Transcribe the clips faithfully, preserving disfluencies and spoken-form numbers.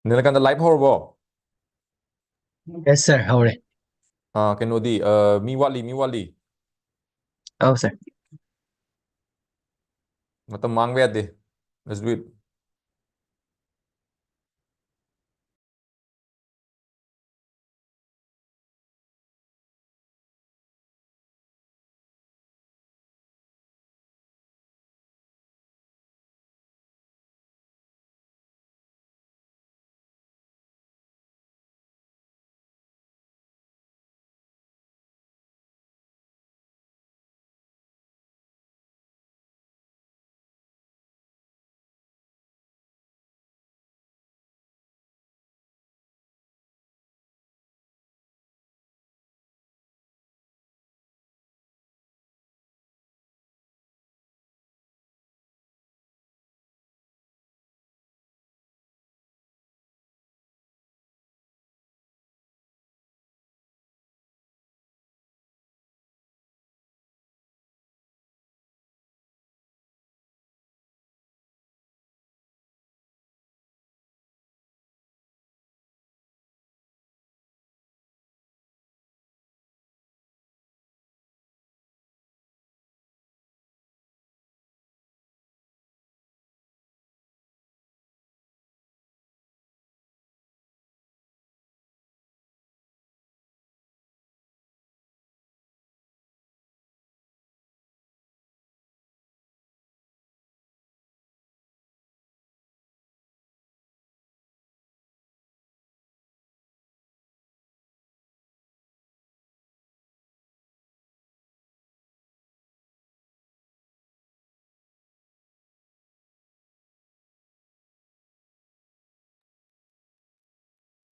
Nilakanta, live ꯍꯧꯔꯕꯣ? Yes, sir. ꯍꯧꯔꯦ꯫ ꯑꯥ, ꯀꯩꯅꯣꯗꯤ, ꯑꯥ, ꯃꯤ ꯋꯥꯠꯂꯤ, ꯃꯤ ꯋꯥꯠꯂꯤ꯫ ꯑꯧ, sir. ꯃꯇꯝ ꯃꯥꯡꯕ ꯌꯥꯗꯦ꯫ Let's do it.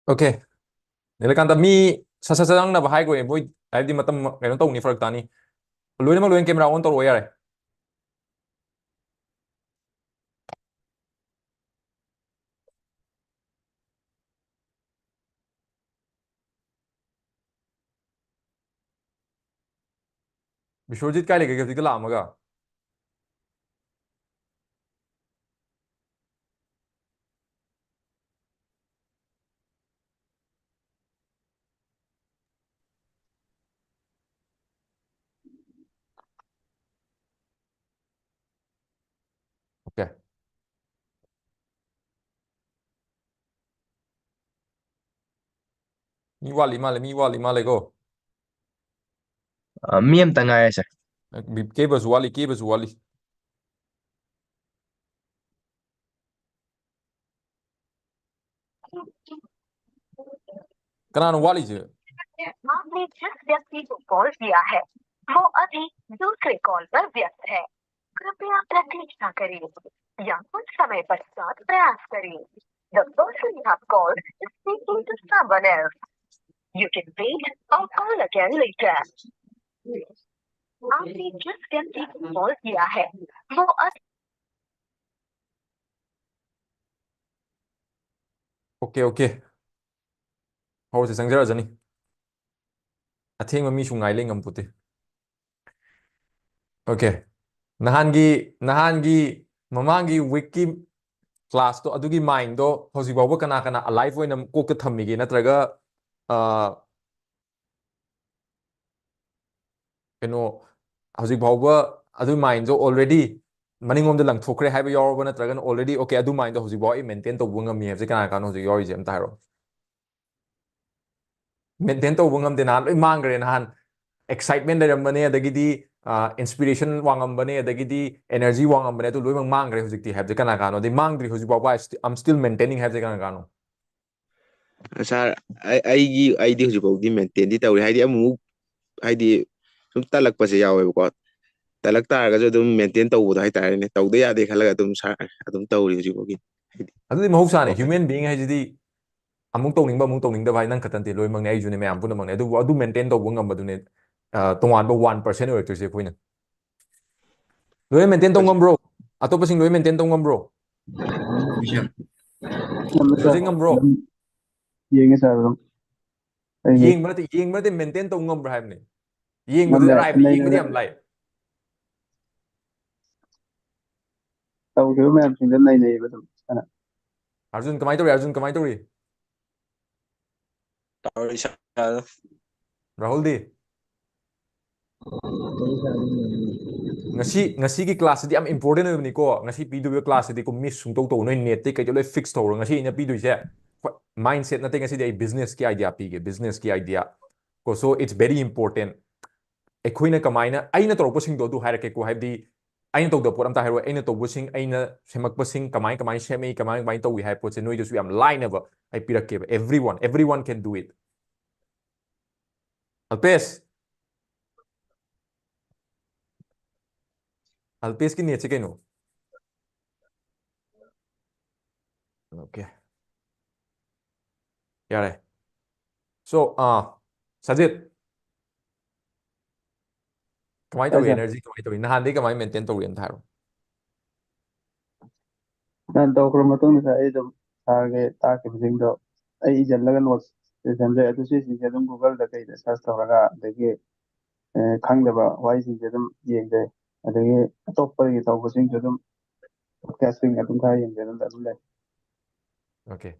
Okay. Nilakanta, ꯃꯤ ꯁꯠ ꯁꯠ ꯆꯪꯅꯕ ꯍꯥꯏꯈ꯭ꯔꯣ꯫ ꯃꯣꯏ, ꯍꯥꯏꯕꯗꯤ, ꯃꯇꯝ ꯀꯩꯅꯣ ꯇꯧꯅꯤ, ꯐꯔꯛ ꯇꯥꯅꯤ꯫ ꯂꯣꯏꯅꯃꯛ ꯂꯣꯏꯅ camera on ꯇꯧꯔꯛꯑꯣ ꯌꯥꯔꯦ꯫ ꯕꯤꯁ꯭ꯋꯖꯤꯠ ꯀꯥꯏ ꯂꯩꯒꯦ ꯍꯧꯖꯤꯛꯇ ꯂꯥꯛꯑꯝꯃꯒ? Okay. ꯃꯤ ꯋꯥꯠꯂꯤ ꯃꯥꯜꯂꯦ, ꯃꯤ ꯋꯥꯠꯂꯤ ꯃꯥꯜꯂꯦꯀꯣ꯫ ꯑ, ꯃꯤ ꯑꯝꯇ ꯉꯥꯏꯔꯦ, sir꯫ ꯀꯦꯕꯁꯨ ꯋꯥꯠꯂꯤ, ꯀꯦꯕꯁꯨ ꯋꯥꯠꯂꯤ꯫ ꯀꯅꯥꯅꯣ ꯋꯥꯠꯂꯤꯁꯦ? आपने जिस व्यक्ति को कॉल किया है, वो अभी दूसरे कॉल पर व्यस्त है। कृपया प्रतीक्षा करें या कुछ समय पश्चात प्रयास करें। The person you have called is speaking to someone else. You can wait or call again later. आपने जिस व्यक्ति को कॉल किया है, वो अभी Okay, okay. ꯍꯧꯔꯁꯦ, ꯆꯪꯖꯔꯖꯅꯤ꯫ ꯑꯊꯦꯡꯕ ꯃꯤꯁꯨ ꯉꯥꯏ ꯂꯩ ꯉꯝꯄꯣꯠꯇꯦ꯫ Okay. ꯅꯍꯥꯟꯒꯤ, ꯅꯍꯥꯟꯒꯤ ꯃꯃꯥꯡꯒꯤ weekꯀꯤ classꯇꯣ, ꯑꯗꯨꯒꯤ mindꯗꯣ ꯍꯧꯖꯤꯛ ꯐꯥꯎꯕ ꯀꯅꯥ ꯀꯅꯥ alive ꯑꯣꯏꯅ ꯀꯣꯛꯇ ꯊꯝꯃꯤꯒꯦ? ꯅꯠꯇ꯭ꯔꯒ, ꯑ, ꯀꯩꯅꯣ, ꯍꯧꯖꯤꯛ ꯐꯥꯎꯕ ꯑꯗꯨ mindꯗꯣ already ꯃꯅꯤꯡꯂꯣꯝꯗ ꯂꯪꯊꯣꯛꯈ꯭ꯔꯦ ꯍꯥꯏꯕ ꯌꯥꯎꯔꯕ? ꯅꯠꯇ꯭ꯔꯒꯅ already, okay, ꯑꯗꯨ mindꯗꯣ ꯍꯧꯖꯤꯛ ꯐꯥꯎ ꯑꯩ maintain ꯇꯧꯕ ꯉꯝꯃꯤ ꯍꯥꯏꯕꯁꯦ ꯀꯅꯥ ꯀꯅꯥꯅꯣ ꯍꯧꯖꯤꯛ ꯌꯥꯎꯔꯤꯁꯦ? ꯑꯝꯇ ꯍꯥꯏꯔꯛꯑꯣ꯫ Maintain ꯇꯧꯕ ꯉꯝꯗꯦ, ꯅꯍꯥꯟ ꯂꯣꯏ ꯃꯥꯡꯈ꯭ꯔꯦ꯫ ꯅꯍꯥꯟ excitement ꯂꯩꯔꯝꯕꯅꯦ, ꯑꯗꯒꯤꯗꯤ, ꯑ, inspiration ꯋꯥꯡꯉꯝꯕꯅꯦ, ꯑꯗꯒꯤꯗꯤ energy ꯋꯥꯡꯉꯝꯕꯅꯦ, ꯑꯗꯨ ꯂꯣꯏꯅꯃꯛ ꯃꯥꯡꯈ꯭ꯔꯦ ꯍꯧꯖꯤꯛꯇꯤ ꯍꯥꯏꯕꯁꯦ ꯀꯅꯥ ꯀꯅꯥꯅꯣ? ꯑꯗꯩ ꯃꯥꯡꯗ꯭ꯔꯤ ꯍꯧꯖꯤꯛ ꯐꯥꯎꯕ, I st-, I'm still maintaining ꯍꯥꯏꯕꯁꯦ ꯀꯅꯥ ꯀꯅꯥꯅꯣ? Sir, ꯑꯩ, ꯑꯩꯒꯤ, ꯑꯩꯗꯤ ꯍꯧꯖꯤꯛ ꯐꯥꯎꯗꯤ maintainꯗꯤ ꯇꯧꯔꯤ꯫ ꯍꯥꯏꯗꯤ ꯑꯃꯨꯛ, ꯍꯥꯏꯗꯤ ꯁꯨꯝ ꯇꯜꯂꯛꯄꯁꯦ ꯌꯥꯎꯋꯦꯕꯀꯣ꯫ ꯇꯜꯂꯛ ꯇꯥꯔꯒꯁꯨ ꯑꯗꯨꯝ maintain ꯇꯧꯕꯗꯣ ꯍꯥꯏꯇꯥꯔꯦꯅꯦ꯫ ꯇꯧꯗ ꯌꯥꯗꯦ ꯈꯜꯂꯒ ꯑꯗꯨꯝ, sir, ꯑꯗꯨꯝ ꯇꯧꯔꯤ ꯍꯧꯖꯤꯛ ꯐꯥꯎꯒꯤ꯫ ꯍꯥꯏꯗꯤ ꯑꯗꯨꯗꯤ ꯃꯍꯧꯁꯥꯅꯦ, ꯋꯥꯈꯜ human being ꯍꯥꯏꯁꯤꯗꯤ ꯑꯃꯨꯛ ꯇꯧꯅꯤꯡꯕ, ꯑꯃꯨꯛ ꯇꯧꯅꯤꯡꯗꯕ ꯍꯥꯏ ꯅꯪ ꯈꯛꯇ ꯅꯠꯇꯦ, ꯂꯣꯏꯅꯃꯛꯅꯦ, ꯑꯩꯁꯨꯅꯦ, ꯃꯌꯥꯝ ꯄꯨꯝꯅꯃꯛꯅꯦ꯫ ꯑꯗꯨꯕꯨ ꯑꯗꯨ maintain ꯇꯧꯕ ꯉꯝꯕꯗꯨꯅꯦ, ꯑ, ꯇꯣꯉꯥꯟꯕ one percent ꯑꯣꯏꯔꯛꯇꯣꯏꯁꯦ ꯑꯩꯈꯣꯏꯅ꯫ ꯂꯣꯏꯅ maintain ꯇꯧ ꯉꯝꯕ꯭ꯔꯣ? ꯑꯇꯣꯞꯄꯁꯤꯡ ꯂꯣꯏ maintain ꯇꯧ ꯉꯝꯕ꯭ꯔꯣ? ꯉꯝꯃꯦ, sir꯫ ꯔꯣꯖꯦ ꯉꯝꯕ꯭ꯔꯣ? ꯑꯗꯨꯝ ꯌꯦꯡꯉꯦ, sir, ꯑꯗꯨꯝ꯫ ꯑꯩ ꯌꯦꯡꯕ ꯅꯠꯇꯦ, ꯌꯦꯡꯕ ꯅꯠꯇꯦ, maintain ꯇꯧ ꯉꯝꯕ꯭ꯔꯥ ꯍꯥꯏꯕꯅꯦ꯫ ꯌꯦꯡꯕꯗꯨꯗꯤ ꯉꯝꯃꯦ, ꯑꯔꯥꯏꯕꯅꯤ, ꯌꯦꯡꯕꯗꯤ ꯅꯩꯅꯔꯦ꯫ ꯌꯥꯝ ꯂꯥꯏ꯫ ꯇꯧꯈꯤꯕ ꯃꯌꯥꯝꯁꯤꯡꯗꯣ ꯅꯩꯅꯩꯌꯦꯕ ꯑꯗꯨꯝ ꯐꯖꯅ꯫ ꯑꯥꯔꯖꯨꯟ ꯀꯃꯥꯏꯅ ꯇꯧꯔꯤ? ꯑꯥꯔꯖꯨꯟ ꯀꯃꯥꯏꯅ ꯇꯧꯔꯤ? ꯇꯧꯔꯤ, sir꯫ ꯔꯥꯍꯨꯜꯗꯤ? ꯉꯁꯤ ꯉꯁꯤꯒꯤ class ꯁꯤꯗꯤ ꯌꯥꯝ important ꯑꯣꯏꯕꯅꯤꯀꯣ꯫ ꯉꯁꯤ ꯄꯤꯗꯣꯏꯕ class ꯁꯤꯗꯤꯀꯣ, miss ꯁꯨꯡꯇꯧ ꯇꯧ꯫ ꯅꯣꯏ net ꯇꯩ ꯀꯩꯗꯩ ꯂꯣꯏ fix ꯇꯧꯔꯣ꯫ ꯉꯁꯤ ꯑꯩꯅ ꯄꯤꯗꯣꯏꯁꯦ mindset ꯅꯠꯇꯦ, ꯉꯁꯤꯗꯤ ꯑꯩ business ꯀꯤ idea ꯄꯤꯒꯦ, business ꯀꯤ idea ꯀꯣ꯫ So it's very important꯫ ꯑꯩꯈꯣꯏꯅ ꯀꯃꯥꯏꯅ, ꯑꯩꯅ ꯇꯧꯔꯛꯄꯁꯤꯡꯗꯣ ꯑꯗꯨ ꯍꯥꯏꯔꯛꯀꯦꯀꯣ꯫ ꯍꯥꯏꯕꯗꯤ ꯑꯩꯅ ꯇꯧꯗꯕ ꯄꯣꯠ ꯑꯝꯇ ꯍꯥꯏꯔꯣꯏ꯫ ꯑꯩꯅ ꯇꯧꯕꯁꯤꯡ, ꯑꯩꯅ ꯁꯦꯝꯃꯛꯄꯁꯤꯡ, ꯀꯃꯥꯏ ꯀꯃꯥꯏꯅ ꯁꯦꯝꯃꯛꯏ, ꯀꯃꯥꯏ ꯀꯃꯥꯏꯅ ꯇꯧꯏ ꯍꯥꯏꯕ ꯄꯣꯠꯁꯦ ꯅꯣꯏꯗꯁꯨ ꯌꯥꯝ ꯂꯥꯏꯅꯕ ꯑꯩ ꯄꯤꯔꯛꯀꯦꯕ꯫ Everyone, everyone can do it. ꯑꯜꯄꯦꯁ, ꯑꯜꯄꯦꯁꯀꯤ net ꯁꯦ ꯀꯩꯅꯣ? Okay, ꯌꯥꯔꯦ꯫ So, ꯑꯥ, ꯁꯖꯤꯠ, ꯀꯃꯥꯏꯅ ꯇꯧꯔꯤ? Energy ꯀꯃꯥꯏꯅ ꯇꯧꯔꯤ? ꯅꯍꯥꯟꯗꯒꯤ ꯀꯃꯥꯏꯅ maintain ꯇꯧꯔꯤ ꯑꯝꯇ ꯍꯥꯏꯔꯣ꯫ ꯅꯍꯥꯟ ꯇꯧꯈ꯭ꯔ ꯃꯇꯨꯡꯗ ꯑꯩ ꯑꯗꯨꯝ sir ꯒꯤ ꯇꯥꯛꯈꯤꯕꯁꯤꯡꯗꯣ ꯑꯩ ꯏꯁꯤꯜꯂꯒ notes ꯏꯁꯟꯖꯩ꯫ ꯑꯗꯨ ꯁꯤꯁꯤꯡꯁꯦ ꯑꯗꯨꯝ Google ꯗ ꯀꯩꯗ search ꯇꯧꯔꯒ, ꯑꯗꯒꯤ ꯑꯦ, ꯈꯪꯗꯕ ꯋꯥꯍꯩꯁꯤꯡꯁꯦ ꯑꯗꯨꯝ ꯌꯦꯡꯖꯩ꯫ ꯑꯗꯒꯤ ꯑꯇꯣꯞꯄꯒꯤ ꯇꯧꯕꯁꯤꯡꯁꯨ ꯑꯗꯨꯝ, podcast ꯁꯤꯡ ꯑꯗꯨꯝ ꯈꯔ ꯌꯦꯡꯖꯩ, ꯑꯗꯨꯝ ꯑꯗꯨꯝ ꯂꯩ꯫ Okay.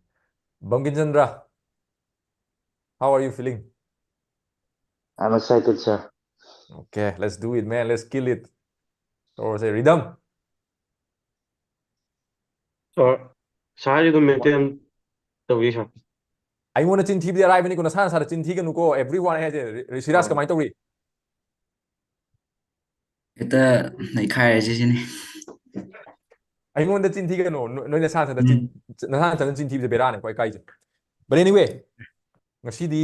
Bangkim Chandra, how are you feeling? I'm excited, sir. Okay, let's do it, man. Let's kill it. ꯇꯧꯔꯁꯦ, Rhythm. ꯑꯣ, sir ꯁꯤ ꯑꯗꯨꯝ maintain ꯇꯧꯔꯤ, sir꯫ ꯑꯩꯉꯣꯟꯗ ꯆꯤꯟ ꯊꯤꯕꯗꯤ ꯑꯔꯥꯏꯕꯅꯤꯀꯣ, ꯅꯁꯥ ꯅꯁꯥꯗ ꯆꯤꯟ ꯊꯤꯒꯅꯨꯀꯣ꯫ Everyone ꯍꯥꯏꯁꯦ꯫ ꯔꯤ-, ꯔꯤꯁꯤꯔꯥꯖ, ꯑꯣ꯫ ꯀꯃꯥꯏꯅ ꯇꯧꯔꯤ? ꯍꯦꯛꯇ ꯅꯩꯈꯥꯏꯔꯁꯤ ꯁꯤꯅꯤ꯫ ꯑꯩꯉꯣꯟꯗ ꯆꯤꯟ ꯊꯤꯒꯅꯨ꯫ ꯅꯣ-, ꯅꯣꯏ ꯅꯁꯥ ꯅꯁꯥꯗ ꯆꯤꯟ-, ꯎꯝ꯫ ꯅꯁꯥ ꯅꯁꯥꯗ ꯆꯤꯟ ꯊꯤꯕꯁꯦ ꯕꯦꯔꯥꯅꯤꯀꯣ, ꯑꯩ ꯀꯥꯏꯁꯦ꯫ But anyway, ꯉꯁꯤꯗꯤ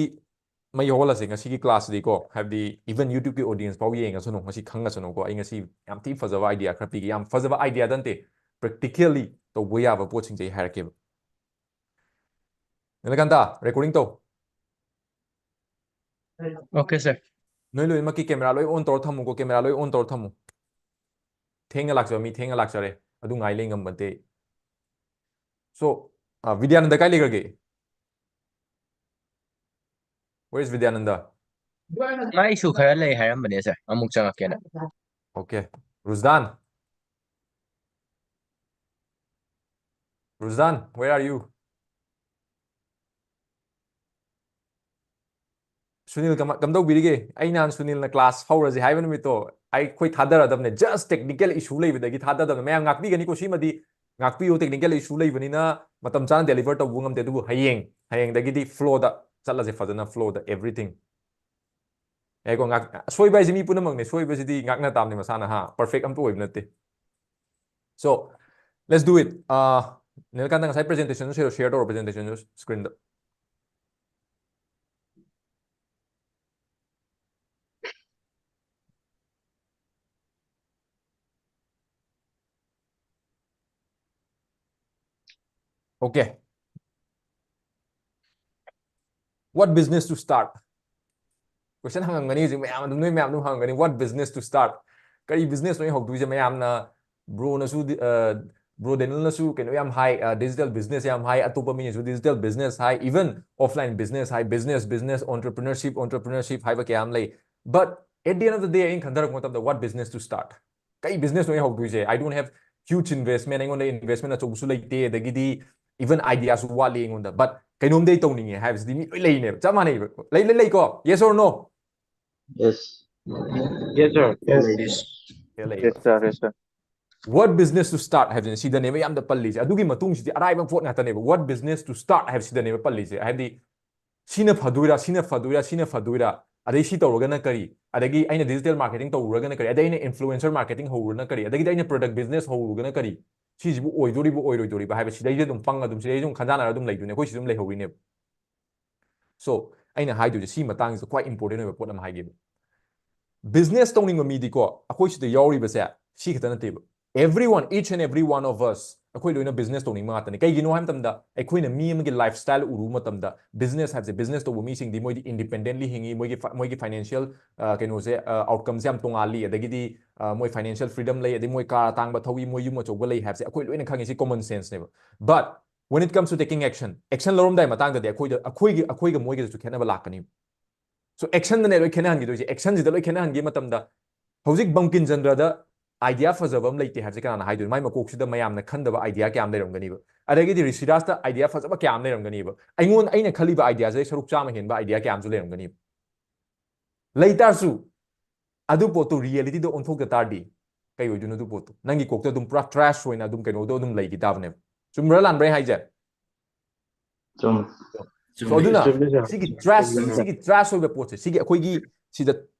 ꯃꯩ ꯍꯧꯍꯜꯂꯁꯦ ꯉꯁꯤꯒꯤ class ꯁꯤꯗꯤꯀꯣ꯫ ꯍꯥꯏꯕꯗꯤ even YouTube ꯀꯤ audience ꯐꯥꯎ ꯌꯦꯡꯉꯁꯅꯨ, ꯉꯁꯤ ꯈꯪꯉꯁꯅꯨꯀꯣ꯫ ꯑꯩ ꯉꯁꯤ ꯌꯥꯝ ꯊꯤ ꯐꯖꯕ idea ꯈꯔ ꯄꯤꯒꯦ꯫ ꯌꯥꯝ ꯐꯖꯕ idea ꯗ ꯅꯠꯇꯦ, practically ꯇꯧꯕ ꯌꯥꯕ ꯄꯣꯠꯁꯤꯡꯁꯦ ꯑꯩ ꯍꯥꯏꯔꯛꯀꯦꯕ꯫ ꯅꯤꯂꯀꯥꯟꯇ, recording ꯇꯧ꯫ Okay, sir. ꯅꯣꯏ ꯂꯣꯏꯅꯃꯛꯀꯤ camera ꯂꯣꯏ on ꯇꯧꯔ ꯊꯝꯃꯨꯀꯣ, camera ꯂꯣꯏ on ꯇꯧꯔ ꯊꯝꯃꯨ꯫ ꯊꯦꯡꯅ ꯂꯥꯛꯆꯕ ꯃꯤ ꯊꯦꯡꯅ ꯂꯥꯛꯆꯔꯦ, ꯑꯗꯨ ꯉꯥꯏ ꯂꯩ ꯉꯝꯕ ꯅꯠꯇꯦ꯫ So, ꯑ, ꯕꯤꯗ꯭ꯌꯥꯅꯟꯗ ꯀꯥꯏ ꯂꯩꯈ꯭ꯔꯒꯦ? Where is Bidyananda? ꯃꯥꯏꯁꯨ ꯈꯔ ꯂꯩ ꯍꯥꯏꯔꯝꯕꯅꯦ, sir, ꯑꯃꯨꯛ ꯆꯪꯉꯛꯀꯦꯅ꯫ Okay. ꯔꯨꯖꯗꯥꯟ? ꯔꯨꯖꯗꯥꯟ, where are you? Sunil ꯀꯃ- ꯀꯝꯗꯧꯕꯤꯔꯤꯒꯦ? ꯑꯩ ꯅꯍꯥꯟ ꯁꯨꯅꯤꯜꯅ ꯀ꯭ꯂꯥꯁ ꯍꯧꯔꯁꯦ ꯍꯥꯏꯕ ꯅꯨꯃꯤꯠꯇꯣ ꯑꯩꯈꯣꯏ ꯊꯥꯗꯔꯗꯕꯅꯦ꯫ Just technical issue ꯂꯩꯕꯗꯒꯤ ꯊꯥꯗꯗꯕꯅꯦ꯫ ꯃꯌꯥꯝ ꯉꯥꯛꯄꯤꯒꯅꯤꯀꯣ, ꯁꯤꯃꯗꯤ ꯉꯥꯛꯄꯤꯌꯨ꯫ Technical issue ꯂꯩꯕꯅꯤꯅ ꯃꯇꯝ ꯆꯥꯅ deliver ꯇꯧꯕ ꯉꯝꯗꯦ꯫ ꯑꯗꯨꯕꯨ ꯍꯌꯦꯡ, ꯍꯌꯦꯡꯗꯒꯤꯗꯤ flow ꯗ ꯆꯠꯂꯁꯦ ꯐꯖꯅ, flow ꯗ, everything꯫ ꯌꯥꯏꯀꯣ? ꯉꯥꯛ-, ꯁꯣꯏꯕ ꯍꯥꯏꯁꯦ ꯃꯤ ꯄꯨꯝꯅꯃꯛꯅꯦ꯫ ꯁꯣꯏꯕꯁꯤꯗꯤ ꯉꯥꯛꯅ ꯇꯥꯕꯅꯤ ꯃꯁꯥꯅ, ꯍꯥ? Perfect ꯑꯝꯇ ꯑꯣꯏꯕ ꯅꯠꯇꯦ꯫ So, let's do it. ꯑꯥ, ꯅꯤꯜꯀꯥꯟꯇ, ꯉꯁꯥꯏ presentation ꯁꯦ share ꯇꯧꯔꯣ, presentation say screen the. Okay. What business to start? Question ꯍꯪꯉꯝꯒꯅꯤ ꯍꯧꯖꯤꯛ ꯃꯌꯥꯝ ꯑꯗꯨꯝ, ꯅꯣꯏ ꯃꯌꯥꯝ ꯑꯗꯨꯝ ꯍꯪꯉꯝꯒꯅꯤ, "What business to start?" ꯀꯔꯤ business ꯅꯣ ꯑꯩ ꯍꯧꯗꯣꯏꯁꯦ? ꯃꯌꯥꯝꯅ, bro ꯅꯁꯨ ꯗꯤ-, ꯑ, bro ꯗꯦꯅꯤꯜꯅꯁꯨ ꯀꯩꯅꯣ ꯌꯥꯝ ꯍꯥꯏ, ꯑ, digital business ꯌꯥꯝ ꯍꯥꯏ, ꯑꯇꯣꯞꯄ ꯃꯤꯅꯁꯨ digital business ꯍꯥꯏ, even offline business ꯍꯥꯏ, business, business, entrepreneurship, entrepreneurship ꯍꯥꯏꯕ ꯀꯌꯥ ꯑꯃ ꯂꯩ꯫ But at the end of the day, ꯑꯩꯅ ꯈꯟꯊꯔꯛꯄ ꯃꯇꯝꯗ, what business to start? ꯀꯩ business ꯅꯣ ꯑꯩ ꯍꯧꯗꯣꯏꯁꯦ? I don't have huge investment, ꯑꯩꯉꯣꯟꯗ investment ꯑꯆꯧꯕꯁꯨ ꯂꯩꯇꯦ, ꯑꯗꯒꯤꯗꯤ even idea ꯁꯨ ꯋꯥꯠꯂꯤ ꯑꯩꯉꯣꯟꯗ꯫ But ꯀꯩꯅꯣꯝꯗꯤ ꯑꯩ ꯇꯧꯅꯤꯡꯉꯦ ꯍꯥꯏꯕꯁꯤꯗꯤ ꯃꯤ ꯂꯣꯏ ꯂꯩꯅꯦꯕ, ꯆꯞ ꯃꯥꯟꯅꯩꯕ꯫ ꯂꯩ, ꯂꯩ, ꯂꯩꯀꯣ? Yes or no? Yes. Yes, sir. Yes. ꯂꯩ, ꯂꯩ꯫ Yes, sir. Yes, sir. What business to start ꯍꯥꯏꯕꯁꯤꯅ ꯁꯤꯗꯅꯦꯕ ꯌꯥꯝꯅ ꯄꯜꯂꯤꯁꯦ꯫ ꯑꯗꯨꯒꯤ ꯃꯇꯨꯡꯁꯤꯗꯤ ꯑꯔꯥꯏꯕ ꯄꯣꯠ ꯉꯥꯛꯇꯅꯦꯕ꯫ What business to start ꯍꯥꯏꯕꯁꯤꯗꯅꯦꯕ ꯄꯜꯂꯤꯁꯦ꯫ ꯍꯥꯏꯕꯗꯤ ꯁꯤꯅ ꯐꯗꯣꯏꯔꯥ, ꯁꯤꯅ ꯐꯗꯣꯏꯔꯥ, ꯁꯤꯅ ꯐꯗꯣꯏꯔꯥ? ꯑꯗꯩ ꯁꯤ ꯇꯧꯔꯒꯅ ꯀꯔꯤ? ꯑꯗꯒꯤ ꯑꯩꯅ digital marketing ꯇꯧꯔꯨꯔꯒꯅ ꯀꯔꯤ? ꯑꯗꯩ ꯑꯩꯅ influencer marketing ꯍꯧꯔꯨꯔꯒꯅ ꯀꯔꯤ? ꯑꯗꯒꯤꯗꯤ ꯑꯩꯅ product business ꯍꯧꯔꯨꯔꯒꯅ ꯀꯔꯤ? ꯁꯤꯁꯤꯕꯨ ꯑꯣꯏꯗꯣꯔꯤꯕ ꯑꯣꯏꯔꯣꯏꯗꯣꯔꯤꯕ ꯍꯥꯏꯕ ꯁꯤꯗꯩꯗ ꯑꯗꯨꯝ ꯄꯪꯉ ꯑꯗꯨꯝ, ꯁꯤꯗꯩꯗ ꯑꯗꯨꯝ ꯈꯟꯖꯥꯟꯅꯔ ꯑꯗꯨꯝ ꯂꯩꯗꯣꯏꯅꯦ꯫ ꯑꯩꯈꯣꯏ ꯁꯤ ꯑꯗꯨꯝ ꯂꯩꯍꯧꯔꯤꯅꯦꯕ꯫ So, ꯑꯩꯅ ꯍꯥꯏꯗꯣꯏꯁꯦ ꯁꯤ ꯃꯇꯥꯡꯁꯤꯗ ꯈ꯭ꯋꯥꯏ important ꯑꯣꯏꯕ ꯄꯣꯠ ꯑꯃ ꯍꯥꯏꯒꯦꯕ꯫ Business ꯇꯧꯅꯤꯡꯕ ꯃꯤꯗꯤꯀꯣ, ꯑꯩꯈꯣꯏ ꯁꯤꯗ ꯌꯥꯎꯔꯤꯕꯁꯦ ꯁꯤ ꯈꯛꯇ ꯅꯠꯇꯦꯕ꯫ Everyone, each and every one of us, ꯑꯩꯈꯣꯏ ꯂꯣꯏꯅ business ꯇꯧꯅꯤꯡꯕ ꯉꯥꯛꯇꯅꯤ꯫ ꯀꯩꯒꯤꯅꯣ ꯍꯥꯏꯕ ꯃꯇꯝꯗ, ꯑꯩꯈꯣꯏꯅ ꯃꯤ ꯑꯃꯒꯤ lifestyle ꯎꯔꯨꯕ ꯃꯇꯝꯗ, business ꯍꯥꯏꯕꯁꯦ, business ꯇꯧꯕ ꯃꯤꯁꯤꯡꯗꯤ ꯃꯣꯏꯗꯤ independently ꯍꯤꯡꯉꯤ, ꯃꯣꯏꯒꯤ ꯐ-, ꯃꯣꯏꯒꯤ financial, ꯑ, ꯀꯩꯅꯣꯁꯦ, ꯑ, outcome ꯁꯦ ꯌꯥꯝ ꯇꯣꯉꯥꯜꯂꯤ, ꯑꯗꯒꯤꯗꯤ, ꯑ, ꯃꯣꯏ financial freedom ꯂꯩ, ꯑꯗꯩ ꯃꯣꯏ car ꯑꯇꯥꯡꯕ ꯊꯧꯏ, ꯃꯣꯏ ꯌꯨꯝ ꯑꯆꯧꯕ ꯂꯩ ꯍꯥꯏꯕꯁꯦ ꯑꯩꯈꯣꯏ ꯂꯣꯏꯅ ꯈꯪꯉꯤ, ꯁꯤ common sense ꯅꯦꯕ꯫ But when it comes to taking action, action ꯂꯧꯔꯝꯗꯥꯏ ꯃꯇꯥꯡꯗꯗꯤ ꯑꯩꯈꯣꯏꯗ, ꯑꯩꯈꯣꯏꯒꯤ, ꯑꯩꯈꯣꯏꯒ ꯃꯣꯏꯒꯗꯁꯨ ꯈꯦꯠꯅꯕ ꯂꯥꯛꯀꯅꯤ꯫ So, action ꯗꯅꯦ ꯂꯣꯏ ꯈꯦꯠꯅꯍꯟꯈꯤꯗꯣꯏꯁꯦ꯫ Action ꯁꯤꯗ ꯂꯣꯏ ꯈꯦꯠꯅꯍꯟꯈꯤꯕ ꯃꯇꯝꯗ, ꯍꯧꯖꯤꯛ ꯕꯪꯀꯤꯝ ꯆꯟꯗ꯭ꯔꯗ idea ꯐꯖꯕ ꯑꯃ ꯂꯩꯇꯦ ꯍꯥꯏꯕꯁꯦ ꯀꯅꯥꯅ ꯍꯥꯏꯗꯣꯏꯅꯣ? ꯃꯥꯏ ꯃꯀꯣꯛꯁꯤꯗ ꯃꯌꯥꯝꯅ ꯈꯟꯗꯕ idea ꯀꯌꯥꯝ ꯂꯩꯔꯝꯒꯅꯤꯕ? ꯑꯗꯒꯤꯗꯤ ꯔꯤꯁꯤꯔꯥꯖꯇ idea ꯐꯖꯕ ꯀꯌꯥꯝ ꯂꯩꯔꯝꯒꯅꯤꯕ? ꯑꯩꯉꯣꯟꯗ, ꯑꯩꯅ ꯈꯜꯂꯤꯕ idea ꯁꯤꯗꯩ ꯁꯔꯨꯛ ꯆꯥꯝꯃ ꯍꯦꯟꯕ idea ꯀꯌꯥꯝꯁꯨ ꯂꯩꯔꯝꯒꯅꯤꯕ? ꯂꯩ ꯇꯥꯔꯁꯨ ꯑꯗꯨ ꯄꯣꯠꯇꯨ ꯔꯤꯌꯦꯂꯤꯇꯤꯗ ꯑꯣꯟꯊꯣꯛꯇ ꯇꯥꯔꯗꯤ ꯀꯩ ꯑꯣꯏꯗꯣꯏꯅꯣ? ꯑꯗꯨ ꯄꯣꯠꯇꯣ ꯅꯪꯒꯤ ꯀꯣꯛꯇ ꯑꯗꯨꯝ ꯄꯨꯔꯥ ꯇ꯭ꯔꯥꯁ ꯑꯣꯏꯅ ꯑꯗꯨꯝ ꯀꯩꯅꯣꯗꯣ ꯑꯗꯨꯝ ꯂꯩꯈꯤ ꯇꯥꯕꯅꯦꯕ꯫ ꯆꯨꯝꯕ꯭ꯔꯥ ꯂꯥꯟꯕ꯭ꯔꯥ ꯑꯩ ꯍꯥꯏꯁꯦ? ꯆꯨꯝ So, ꯑꯗꯨꯅ ꯆꯨꯝꯃꯦ, ꯁꯥꯔ꯫ ꯁꯤꯒꯤ ꯇ꯭ꯔꯥꯁ ꯆꯨꯝꯃꯦ, ꯁꯥꯔ꯫ ꯁꯤꯒꯤ ꯇ꯭ꯔꯥꯁ ꯑꯣꯏꯕ ꯄꯣꯠꯁꯦ, ꯁꯤꯒꯤ ꯑꯩꯈꯣꯏꯒꯤ ꯁꯤꯗ